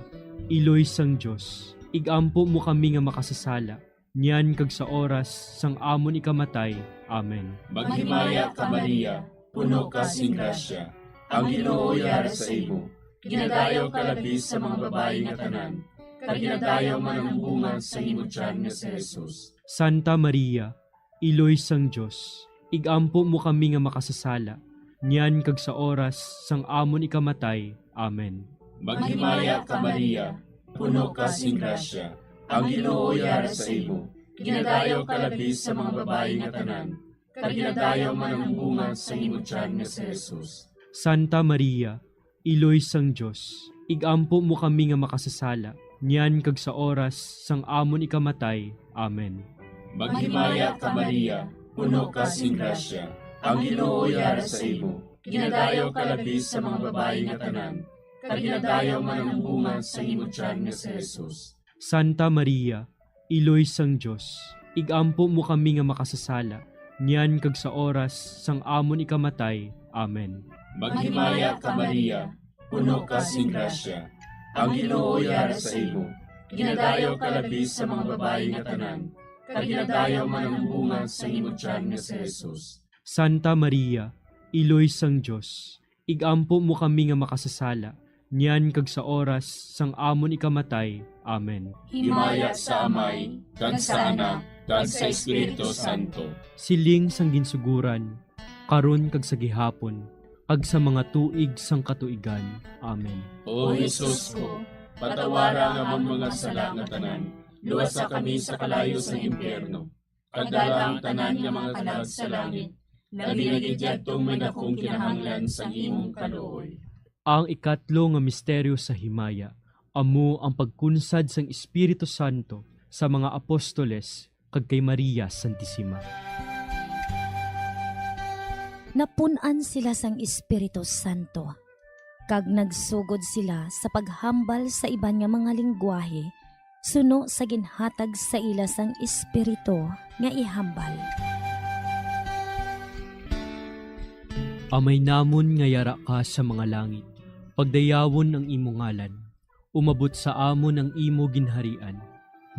Iloy sang Dios, ig-ampo mo kami nga makasasala, niyan kag sa oras sang amon ikamatay. Amen. Maghimaya ka, Maria, puno ka sing grasya. Ang Ginoo yara sa imo. Ginadayaw ka labi sa mga babayi nga tanan, kag ginadayaw man ang bunga sa imo tiyan nga si Jesus. Santa Maria, Iloy sang Dios, ig-ampo mo kami nga makasasala, niyan kag sa oras sang amon ikamatay. Amen. Maghimaya ka, Maria, puno ka sing grasya. Ang Ginoo yara sa imo. Ginadayaw ka labi sa mga babayi nga tanan, kag ginadayaw man ang bunga sa imo tiyan nga si Jesus. Santa Maria, Iloy sang Dios, ig-ampo mo kami nga makasasala, niyan kag sa oras sang amon ikamatay. Amen. Maghimaya ka, Maria, puno ka sing grasya. Ang Ginoo yara sa imo. Ginadayaw ka labi sa mga babayi nga tanan, kag ginadayaw man ang bunga sa imo tiyan nga si Jesus. Santa Maria, Iloy sang Dios, ig-ampo mo kami nga makasasala, niyan kag sa oras sang amon ikamatay. Amen. Maghimaya ka, Maria, puno ka sing grasya. Ang Ginoo yara sa imo. Ginadayaw ka labi sa mga babayi nga tanan, kag ginadayaw man ang bunga sa imo tiyan nga si Jesus. Santa Maria, Iloy sang Dios, ig-ampo mo kami nga makasasala, niyan kag sa oras sang amon ikamatay. Amen. Himaya sa Amay, kag sa Anak, kag sa Espiritu Santo. Siling sang ginsuguran, karon kag sa gihapon, kag sa mga tuig sang katuigan. Amen. O Jesus ko, patawara ang amon mga sala nga tanan, luwasa kami sa kalayo sang impyerno, kag dala ang tanan nga mga kalag sa langit, labi na gid yadtong may dakong kinahanglan sang imong kaluoy. Ang ikatlo nga misteryo sa himaya amo ang pagkunsad sang Espiritu Santo sa mga apostoles kag kay Maria Santisima. Napun-an sila sang Espiritu Santo, kag nagsugod sila sa paghambal sa iban nga mga linggwahe, suno sa ginhatag sa ila sang Espiritu nga ihambal. Amay namon nga yara ka sa mga langit, pagdayawon ang imo ngalan. Umabot sa amon ang imo ginharian.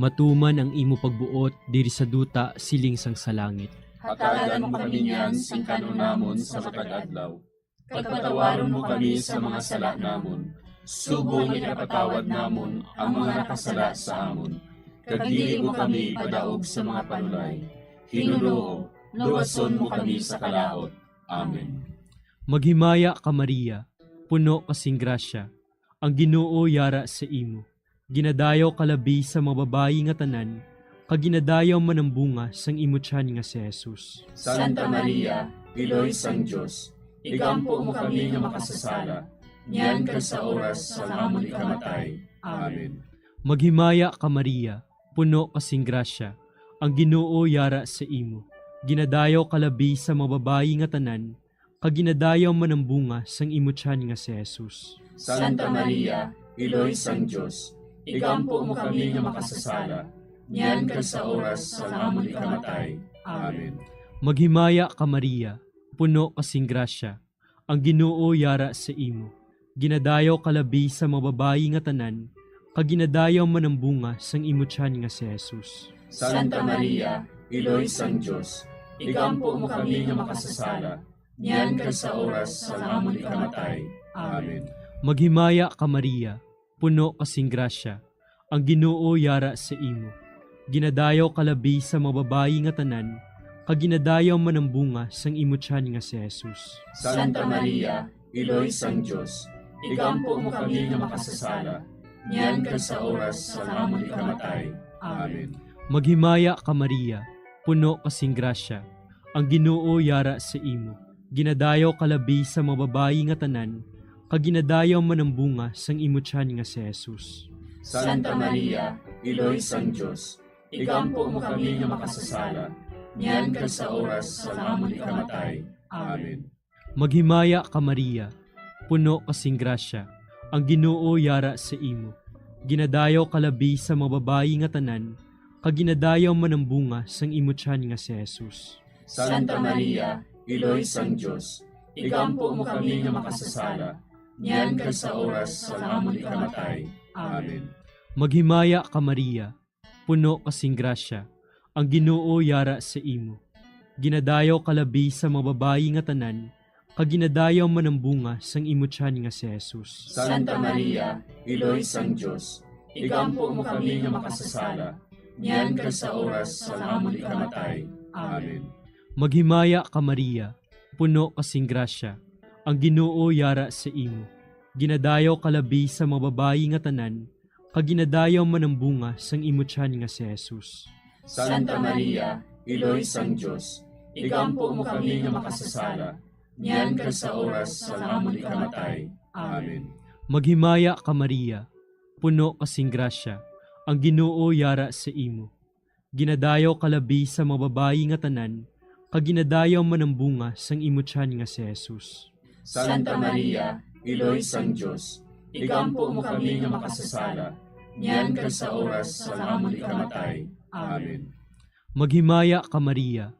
Matuman ang imo pagbuot diri sa duta siling sang sa langit. Hatagan mo kami niyan sing kan-on namon sa matag adlaw. Kag patawaron mo kami sa mga sala namon, subong nga ginapatawad namon ang mga nakasala sa amon. Kag dili mo kami ipadaog sa mga panulay. Ginoo, luwason mo kami sa kalaut. Amen. Maghimaya ka, Maria, puno ka sing grasya, ang Ginoo yara sa imo. Ginadayaw ka labi sa mga babayi nga tanan, kag ginadayaw man ang bunga sang imo tiyan nga si Jesus. Santa Maria, Iloy sang Dios, igampo mo kami nga makasasala, niyan kag sa oras sang amon ikamatay. Amen. Maghimaya ka, Maria, puno ka sing grasya, ang Ginoo yara sa imo. Ginadayaw ka labi sa mga babayi nga tanan, kag ginadayaw man ang bunga sang imo tiyan nga si Jesus. Santa Maria, Iloy sang Dios, igampo mo kami nga makasasala, niyan kag sa oras sang amon ikamatay. Amen. Maghimaya ka, Maria, puno ka sing grasya, ang Ginoo yara sa imo. Ginadayaw ka labi sa mga babayi nga tanan, kag ginadayaw man ang bunga sang imo tiyan nga si Jesus. Santa Maria, Iloy sang Dios, igampo mo kami nga makasasala, niyan kag sa oras sang amon ikamatay. Amen. Maghimaya ka, Maria, puno ka sing grasya, ang Ginoo yara sa imo. Ginadayaw ka labi sa mga babayi nga tanan, kag ginadayaw man ang bunga sang imo tiyan nga si Jesus. Santa Maria, Iloy sang Dios, igampo mo kami nga makasasala, niyan kag sa oras sang amon ikamatay. Amen. Maghimaya ka, Maria, puno ka sing grasya, ang Ginoo yara sa imo. Ginadayaw ka labi sa mga babayi nga tanan, kag ginadayaw man ang bunga sang imo tiyan nga si Jesus. Santa Maria, Iloy sang Dios, igampo mo kami nga makasasala, niyan kag sa oras sang amon ikamatay. Amen. Maghimaya ka, Maria, puno ka sing grasya, ang Ginoo yara sa imo. Ginadayaw ka labi sa mga babayi nga tanan, kag ginadayaw man ang bunga sang imo tiyan nga si Jesus. Santa Maria, Iloy sang Dios, igampo mo kami nga makasasala, niyan kag sa oras sang amon ikamatay. Amen. Maghimaya ka, Maria, puno ka sing grasya, ang Ginoo yara sa imo. Ginadayaw ka labi sa mga babayi nga tanan, kag ginadayaw man ang bunga sang imo tiyan nga si Jesus. Santa Maria, Iloy sang Dios, igampo mo kami nga makasasala, niyan kag sa oras sang amon ikamatay. Amen. Maghimaya ka, Maria, puno ka sing grasya, ang Ginoo yara sa imo. Ginadayaw ka labi sa mga babayi nga tanan, kag ginadayaw man ang bunga sang imo tiyan nga si Jesus. Santa Maria, Iloy sang Dios, igampo mo kami nga makasasala, niyan kag sa oras sang amon ikamatay. Amen. Maghimaya ka, Maria, puno ka sing grasya, ang Ginoo yara sa imo. Ginadayaw ka labi sa mga babayi nga tanan, kag ginadayaw man ang bunga sang imo tiyan nga si Jesus. Santa Maria, Iloy sang Dios, igampo mo kami nga makasasala, niyan kag sa oras sang amon ikamatay. Amen. Maghimaya ka, Maria,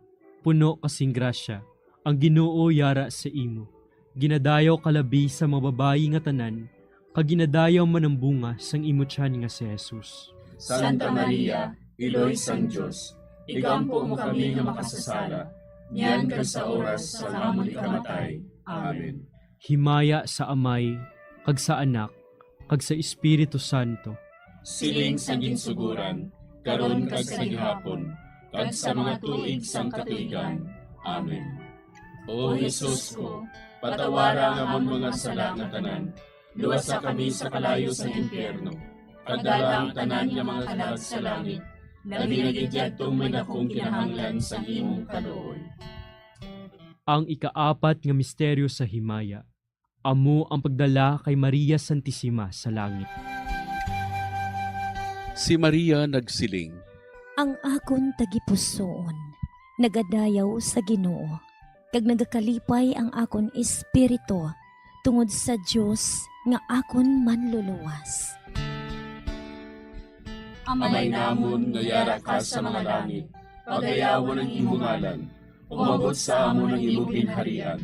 puno ka sing grasya, ang Ginoo yara sa imo. Ginadayaw ka labi sa mga babayi nga tanan, kag ginadayaw man ang bunga sang imo tiyan nga si Jesus. Santa Maria, Iloy sang Dios, igampo mo kami nga makasasala, niyan kag sa oras sang amon ikamatay. Amen. Himaya sa Amay, kag sa Anak, kag sa Espiritu Santo. Siling sa ginsugoran, karon kag sa gihapon, kag sa mga tuig sang katuigan. Amen. O Jesus ko, patawara ang amon mga sala nga tanan, luwasa kami sa kalayo sang impyerno, kag dala ang tanan nga mga kalag sa langit, labi na gid yadtong may dakong kinahanglan sang imong kaluoy. Ang ikaapat nga misteryo sa himaya, amo ang pagdala kay Maria Santisima sa langit. Si Maria nagsiling, "Ang akon tagipusoon nagadayaw sa Ginoo, kag nagakalipay ang akon espiritu tungod sa Dios nga akon Manluluwas." Amay namon nga yara ka sa mga langit, pagayawon ang imo ngalan. Umabot sa amon ang imo ginharian.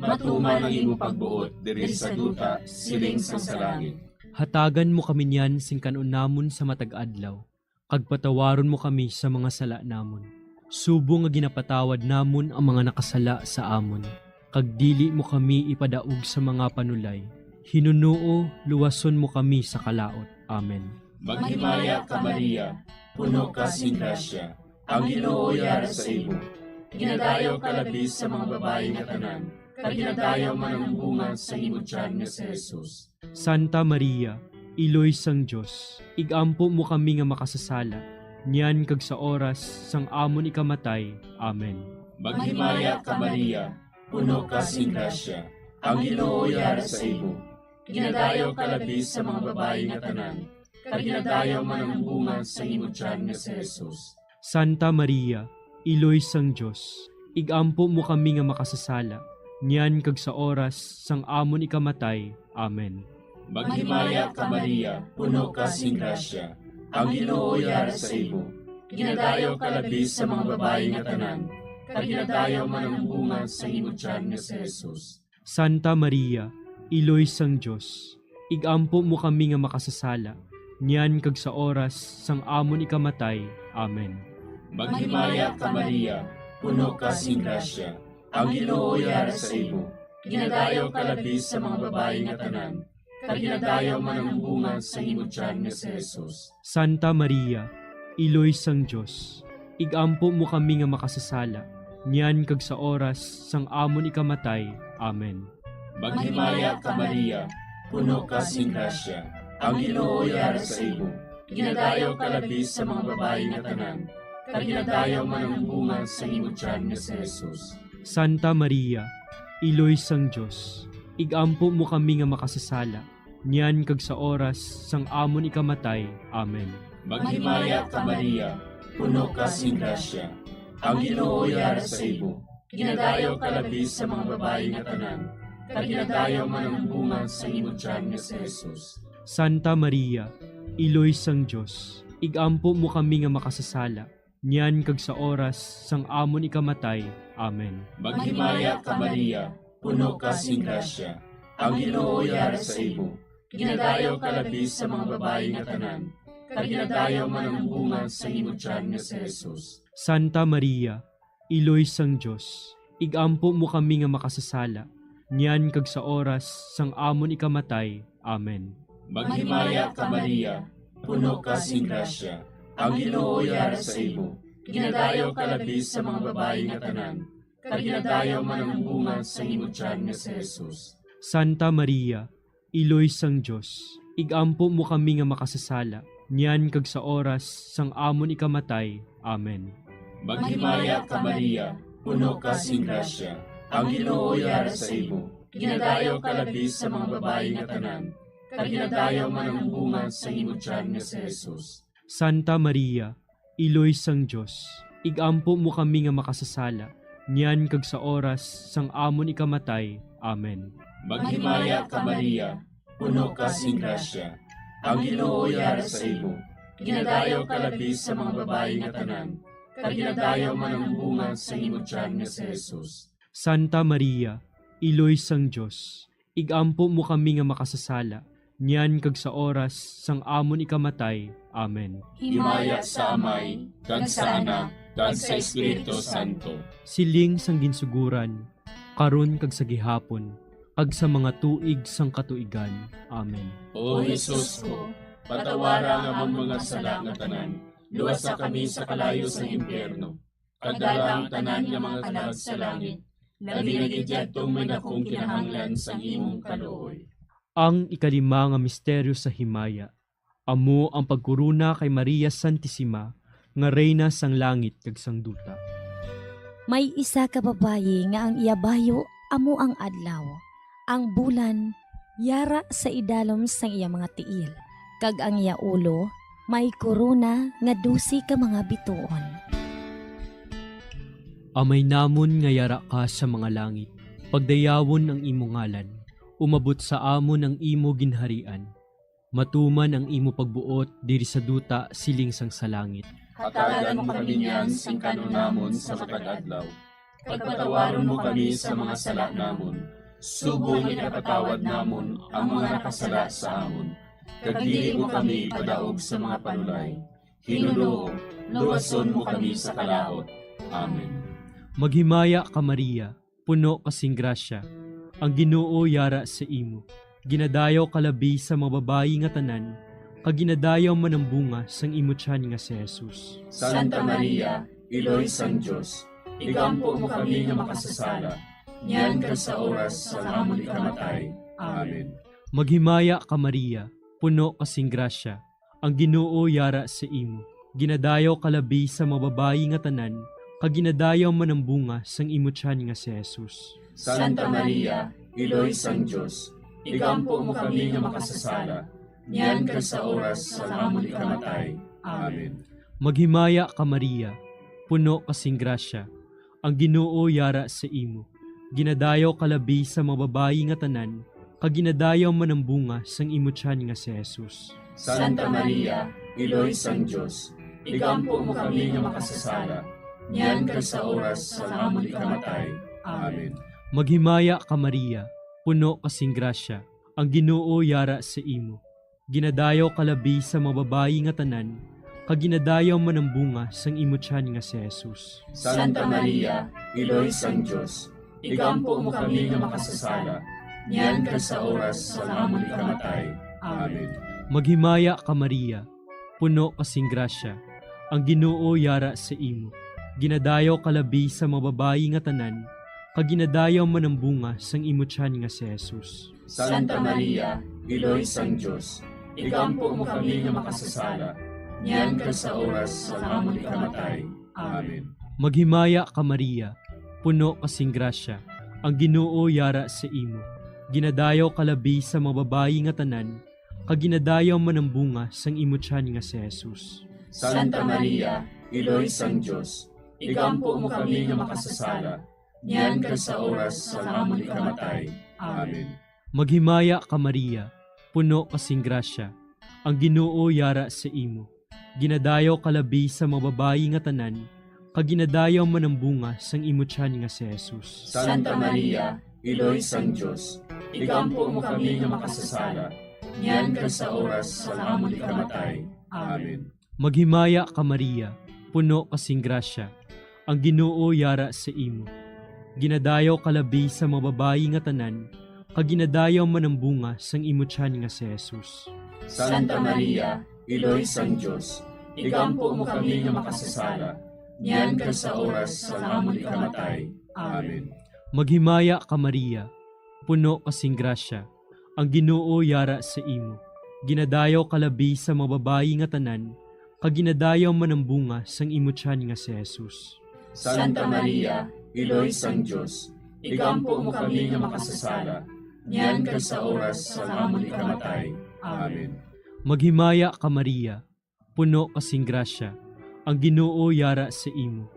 Matuman ang imo pagbuot diri sa duta, siling sang sa langit. Hatagan mo kami niyan sing kan-on namon sa matag adlaw, kag patawaron mo kami sa mga sala namon, subong nga ginapatawad namon ang mga nakasala sa amon, kag dili mo kami ipadaog sa mga panulay. Hinunoo, luwason mo kami sa kalaut. Amen. Maghimaya ka, Maria, puno ka sing grasya, ang Ginoo yara sa imo. Ginadayaw ka labi sa mga babayi nga tanan, kag ginadayaw man ang bunga sang imo tiyan nga si Jesus. Santa Maria, Iloy sang Dios, igampo mo kami nga makasasala, niyan kag sa oras sang amon ikamatay. Amen. Maghimaya ka, Maria, puno ka sing grasya, ang Ginoo yara sa imo. Ginadayaw ka labi sa mga babayi nga tanan, kag ginadayaw man ang bunga sang imo tiyan nga si Jesus. Santa Maria, Iloy sang Dios, igampo mo kami nga makasasala, niyan kag sa oras sang amon ikamatay. Amen. Maghimaya ka, Maria, puno ka sing grasya, ang Ginoo yara sa imo. Ginadayaw ka labi sa mga babayi nga tanan, kag ginadayaw man ang bunga sang imo tiyan nga si Jesus. Santa Maria, Iloy sang Dios, igampo mo kami nga makasasala, niyan kag sa oras sang amon ikamatay. Amen. Maghimaya ka, Maria, puno ka sing grasya, ang Ginoo yara sa imo. Ginadayaw ka labi sa mga babayi nga tanan, kag ginadayaw man ang bunga sang imo tiyan nga si Jesus. Santa Maria, Iloy sang Dios, igampo mo kami nga makasasala, niyan kag sa oras sang amon ikamatay. Amen. Maghimaya ka, Maria, puno ka sing grasya, ang Ginoo yara sa imo. Ginadayaw ka labi sa mga babayi nga tanan, kag ginadayaw man ang bunga sang imo tiyan nga si Jesus. Santa Maria, Iloy sang Dios, igampo mo kami nga makasasala, niyan kag sa oras sang amon ikamatay. Amen. Maghimaya ka, Maria, puno ka sing grasya, Ang Ginoo yara sa imo. Ginadayaw ka labi sa mga babayi nga tanan, kag ginadayaw man ang bunga sa imo tiyan nga si Jesus. Santa Maria, Iloy sang Dios, ig-ampo mo kami nga makasasala, niyan kag sa oras sang amon ikamatay. Amen. Maghimaya ka, Maria, puno ka sing grasya. Ang Ginoo yara sa imo. Ginadayaw ka labi sa mga babayi nga tanan, kag ginadayaw man ang bunga sa imo tiyan nga si Jesus. Santa Maria, Iloy sang Dios, ig-ampo mo kami nga makasasala, niyan kag sa oras sang amon ikamatay. Amen. Maghimaya ka, Maria, puno ka sing grasya. Ang Ginoo yara sa imo. Ginadayaw ka labi sa mga babayi nga tanan, kag ginadayaw man ang bunga sa imo tiyan nga si Jesus. Santa Maria, Iloy sang Dios, ig-ampo mo kami nga makasasala, niyan kag sa oras sang amon ikamatay. Amen. Maghimaya ka, Maria, puno ka sing grasya. Ang Ginoo yara sa imo. Ginadayaw ka labi sa mga babayi nga tanan, kag ginadayaw man ang bunga sa imo tiyan nga si Jesus. Santa Maria, Iloy sang Dios, ig-ampo mo kami nga makasasala, niyan kag sa oras sang amon ikamatay. Amen. Maghimaya ka, Maria, puno ka sing grasya. Ang Ginoo yara sa imo. Ginadayaw ka labi sa mga babayi nga tanan, kag ginadayaw man ang bunga sa imo tiyan nga si Jesus. Santa Maria, Iloy sang Dios, ig-ampo mo kami nga makasasala, niyan kag sa oras sang amon ikamatay. Amen. Himaya sa Amay, kag sa Anak, kag sa Espiritu Santo. Siling sang ginsuguran, karon kag sa gihapon, kag sa mga tuig sang katuigan. Amen. O Jesus ko, patawara ang amon mga sala nga tanan, luwasa kami sa kalayo sang impyerno, kag dala ang tanan nga mga kalag sa langit, labi na gid yadtong may dakong kinahanglan sang imong kaluoy. Ang ikalima nga misteryo sa himaya, amo ang pagkorona kay Maria Santisima nga Reyna sang langit kag sang duta. May isa ka babayi nga ang iya bayo amo ang adlaw, ang bulan yara sa idalom sang iya mga tiil, kag ang iya ulo may korona nga dose ka mga bituon. Amay namon nga yara ka sa mga langit, pagdayawon ang imo ngalan, umabot sa amon ang imo ginharian, matuman ang imo pagbuot diri sa duta siling sang sa langit. Hatagan mo kami niyan sing kan-on namon sa matag adlaw, kag patawaron mo kami sa mga sala namon, subong nga ginapatawad namon ang mga nakasala sa amon, kag dili mo kami ipadaog sa mga panulay. Ginoo, luwason mo kami sa kalaut. Amen. Maghimaya ka, Maria, puno ka sing grasya, ang Ginoo yara sa imo. Ginadayaw ka labi sa mga babayi nga tanan, kag ginadayaw man ang bunga sang imo tiyan nga si Jesus. Santa Maria, Iloy sang Dios, igampo mo kami nga makasasala, niyan kag sa oras sang amon ikamatay. Amen. Maghimaya ka, Maria, puno ka sing grasya, ang Ginoo yara sa imo. Ginadayaw ka labi sa mga babayi nga tanan, kag ginadayaw man ang bunga sang imo tiyan nga si Jesus. Santa Maria, Iloy sang Dios, igampo mo kami nga makasasala, niyan kag sa oras sang amon ikamatay. Amen. Maghimaya ka, Maria, puno ka sing grasya, ang Ginoo yara sa imo. Ginadayaw ka labi sa mga babayi nga tanan, kag ginadayaw man ang bunga sang imo tiyan nga si Jesus. Santa Maria, Iloy sang Dios, igampo mo kami nga makasasala, niyan kag sa oras sang amon ikamatay. Amen. Maghimaya ka, Maria, puno ka sing grasya, ang Ginoo yara sa imo. Ginadayaw ka labi sa mga babayi nga tanan, kag ginadayaw man ang bunga sang imo tiyan nga si Jesus. Santa Maria, Iloy sang Dios, igampo mo kami nga makasasala, niyan kag sa oras sang amon ikamatay. Amen. Maghimaya ka, Maria, puno ka sing grasya, ang Ginoo yara sa imo. Ginadayaw ka labi sa mga babayi nga tanan, kag ginadayaw man ang bunga sang imo tiyan nga si Jesus. Santa Maria, Iloy sang Dios, igampo mo kami nga makasasala, niyan kag sa oras sang amon ikamatay. Amen. Maghimaya ka, Maria, puno ka sing grasya, ang Ginoo yara sa imo. Ginadayaw ka labi sa mga babayi nga tanan, kag ginadayaw man ang bunga sang imo tiyan nga si Jesus. Santa Maria, Iloy sang Dios, igampo mo kami nga makasasala, niyan kag sa oras sang amon ikamatay. Amen. Maghimaya ka, Maria, puno ka sing grasya, ang Ginoo yara sa imo. Ginadayaw ka labi sa mga babayi nga tanan, kag ginadayaw man ang bunga sang imo tiyan nga si Jesus. Santa Maria, Iloy sang Dios, igampo mo kami nga makasasala, niyan kag sa oras sang amon ikamatay. Amen. Maghimaya ka, Maria, puno ka sing grasya, ang Ginoo yara sa imo. Ginadayaw ka labi sa mga babayi nga tanan, kag ginadayaw man ang bunga sang imo tiyan nga si Jesus. Santa Maria, Iloy sang Dios, igampo mo kami nga makasasala, niyan kag sa oras sang amon ikamatay. Amen. Maghimaya ka, Maria, puno ka sing grasya, ang Ginoo yara sa imo. Ginadayaw ka labi sa mga babayi nga tanan, kag ginadayaw man ang bunga sang imo tiyan nga si Jesus. Santa Maria, Iloy sang Dios, igampo mo kami nga makasasala, niyan kag sa oras sang amon ikamatay. Amen. Maghimaya ka, Maria, puno ka sing grasya, ang Ginoo yara sa imo.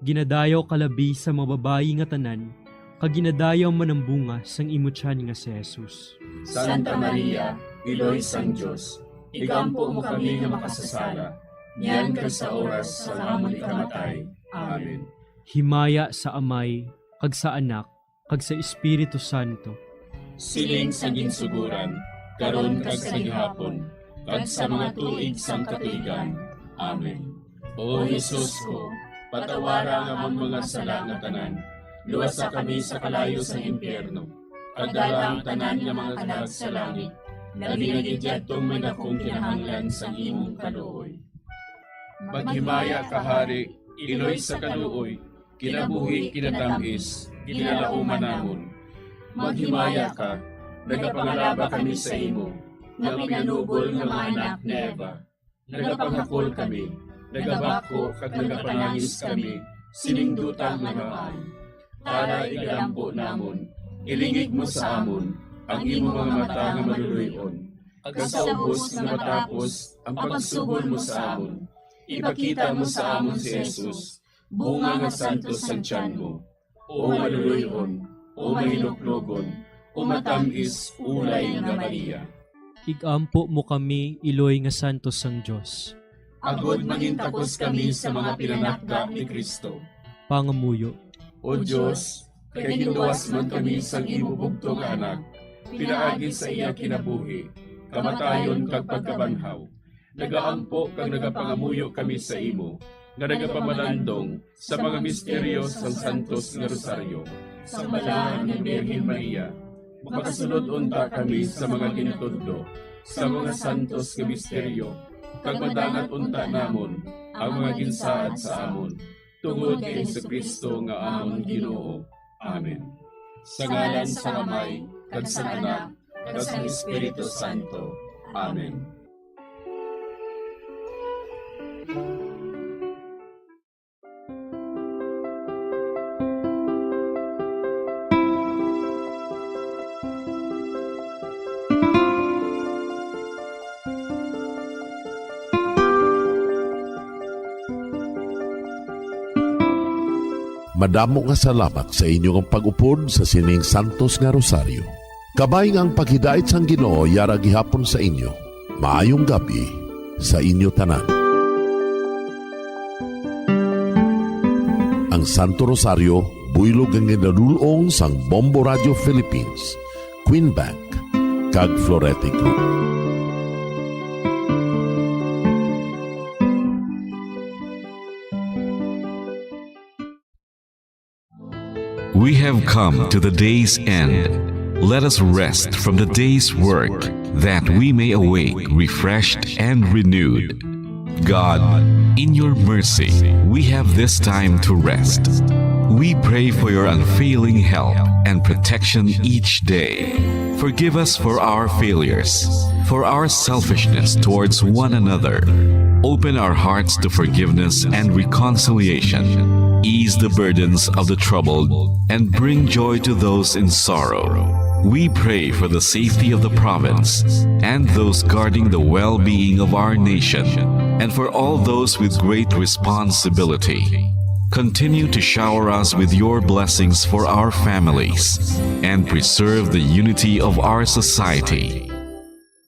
Ginadayaw ka labi sa mga babayi nga tanan, kag ginadayaw man ang bunga sang imo tiyan nga si Jesus. Santa Maria, Iloy sang Dios, igampo mo kami nga makasasala, niyan kag sa oras sang amon ikamatay. Amen. Himaya sa Amay, kag sa Anak, kag sa Espiritu Santo. Siling sa ginsugoran, karon kag sa gihapon, kag sa mga tuig sang katuigan. Amen. O Jesus ko, patawara ang amon mga sala nga tanan, luwasa kami sa kalayo sang impyerno, kag dala ang tanan nga mga kalag sa langit, labi na gid yadtong may dakong kinahanglan sang imong kaluoy. Maghimaya ka, Hari, Iloy sa kaluoy, kinabuhi, kinatamis, ginalauman namon. Maghimaya ka, nagapangalaba kami sa imo, nga pinanubol nga mga anak ni Eva. Nagapangakol kami, nagabakho kag nagapanangis kami sining duta nga maan. Tala, igalampo namon, ilingig mo sa amon ang imo mga mata nga maluloy-on, kag sa ubos nga matapos ang pagsugod mo sa amon, ipakita mo sa amon si Jesus, bunga nga santos sang tiyan mo, o maluloy-on, o mahinuklogon, o matam-is ulay nga Maria. Igampo mo kami, Iloy nga santos sang Dios. Agod mangintakos kami sa mga pinanakda ni Cristo. Pangamuyo. O Dios, kay ginluwas man kami sang imo bugtong nga Anak, pinaagi sa iya kinabuhi, kamatayon, kag pagkabanhaw, nagaampo kag nagapangamuyo kami sa imo, nga nagapamalandong sa mga misteryo sang Santos nga Rosaryo. Sang Balaan nga Birhen Maria, makasulod unta kami sa mga ginatudlo sa mga santos nga misteryo, kag madangat unta namon ang mga ginsaad sa amon, tungod kay Jesu-Cristo nga amon Ginoo. Amen. Sa ngalan sang Amay, kag sang Anak, kag sang Espiritu Santo. Amen. Madamo nga salamat sa inyo nga pag-upod sa sining santos nga rosaryo. Kabay nga ang paghidait sang Ginoo yara gihapon sa inyo. Maayong gab-i sa inyo tanan. Ang Santo Rosario, buylog nga ginadul-ong sang Bombo Radio Philippines, Queen Bank, kag Florete Group. We have come to the day's end. Let us rest from the day's work, that we may awake refreshed and renewed. God, in your mercy, we have this time to rest. We pray for your unfailing help and protection each day. Forgive us for our failures, for our selfishness towards one another. Open our hearts to forgiveness and reconciliation. Ease the burdens of the troubled and bring joy to those in sorrow. We pray for the safety of the province and those guarding the well-being of our nation, and for all those with great responsibility. Continue to shower us with your blessings for our families and preserve the unity of our society.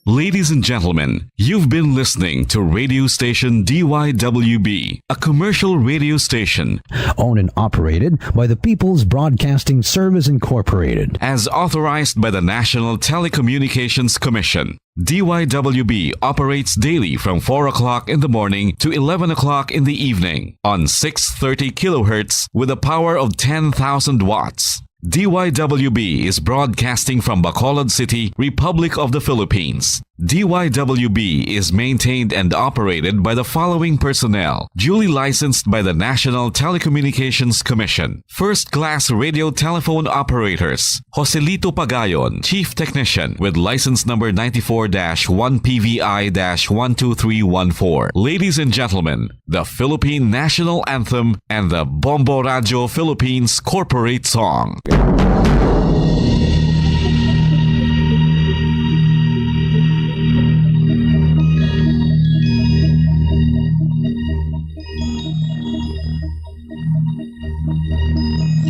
Ladies and gentlemen, you've been listening to radio station D Y W B, a commercial radio station owned and operated by the People's Broadcasting Service Incorporated, as authorized by the National Telecommunications Commission. D Y W B operates daily from four o'clock in the morning to eleven o'clock in the evening on six thirty kilohertz with a power of ten thousand watts. D Y W B is broadcasting from Bacolod City, Republic of the Philippines. D Y W B is maintained and operated by the following personnel, duly licensed by the National Telecommunications Commission. First class radio telephone operators, Joselito Pagayon, chief technician, with license number ninety-four dash one P V I dash one two three one four. Ladies and gentlemen, the Philippine National Anthem and the Bombo Radyo Philippines Corporate Song.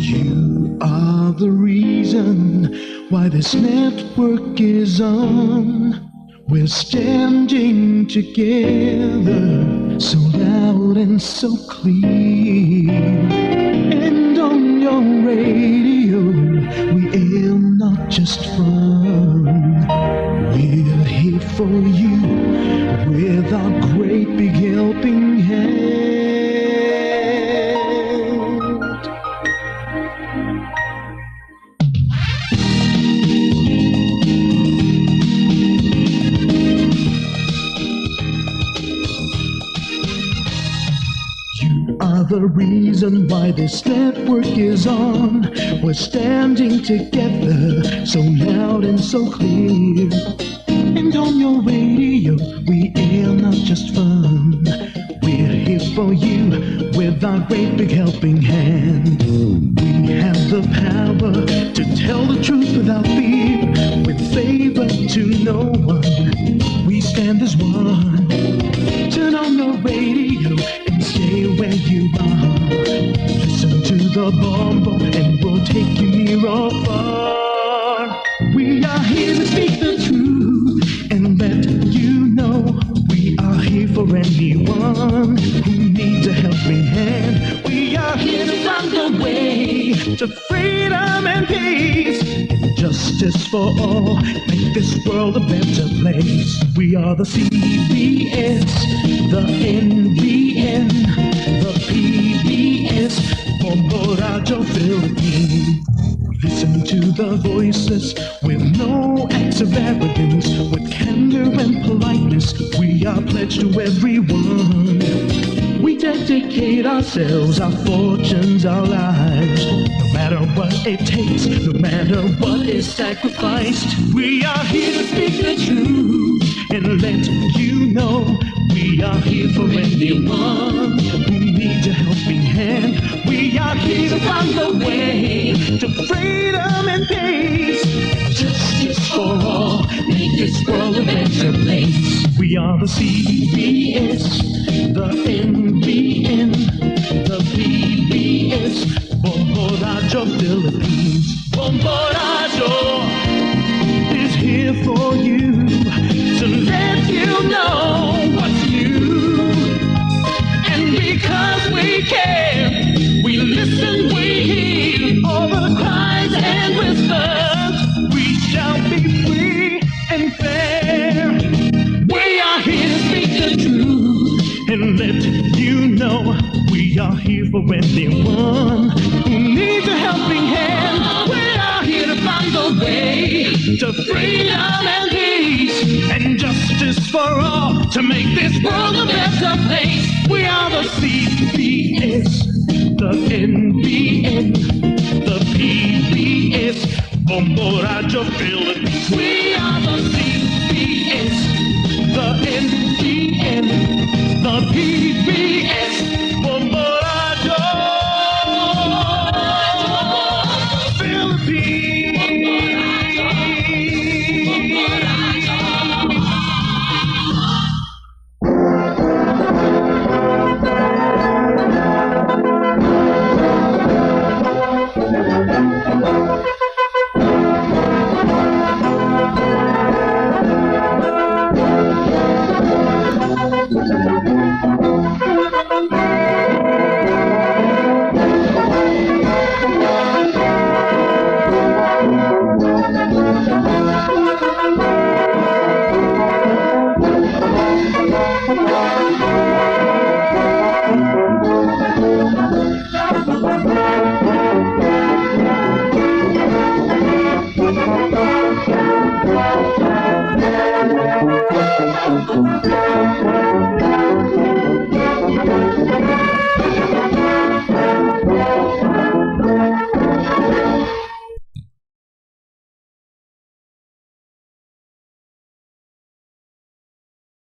You are the reason why this network is on. We're standing together, so loud and so clear. And on your radio, we aim not just fun. We're here for you with our great big helping hand. You are the reason why this network is on. We're standing together, so loud and so clear. And on your radio, we air not just fun. We're here for you with our great big helping hand. We have the power to tell the truth without fear, with favor to no one. We stand as one. Turn on your radio and stay where you are. Listen to the Bombo and we'll take you near or far. We are here to speak the truth and let you know we are here for anyone who needs a helping hand. We are here to find a way to freedom and peace, and justice for all. Make this world a better place. We are the C B S, the N B N, the P B S, Bombo Radyo Philippines. Listen to the voices with no acts of arrogance, with candor and politeness. We are pledged to everyone. We dedicate ourselves, our fortunes, our lives. No matter what it takes, no matter what is sacrificed, we are here to speak the truth and let you know we are here for anyone who needs a helping hand. We are here to find the way to freedom and peace. Justice for all, make this world a better place. We are the C B S, the N B N, the P B S, Bombo Radyo Philippines. Bombo Radyo is here for you to let you know what's new. And because we care, we listen, we hear all the cries and whispers. We shall be free and fair. We are here to speak the truth and let you know we are here for anyone who needs a helping hand. We are here to find the way to freedom and peace and justice for all to make this world a better place. We are the C B S, the N B N, the P B S, Bombo Radyo Philippines. We are the C B S, the N B N, the P B S, Bombo Radyo Philippines.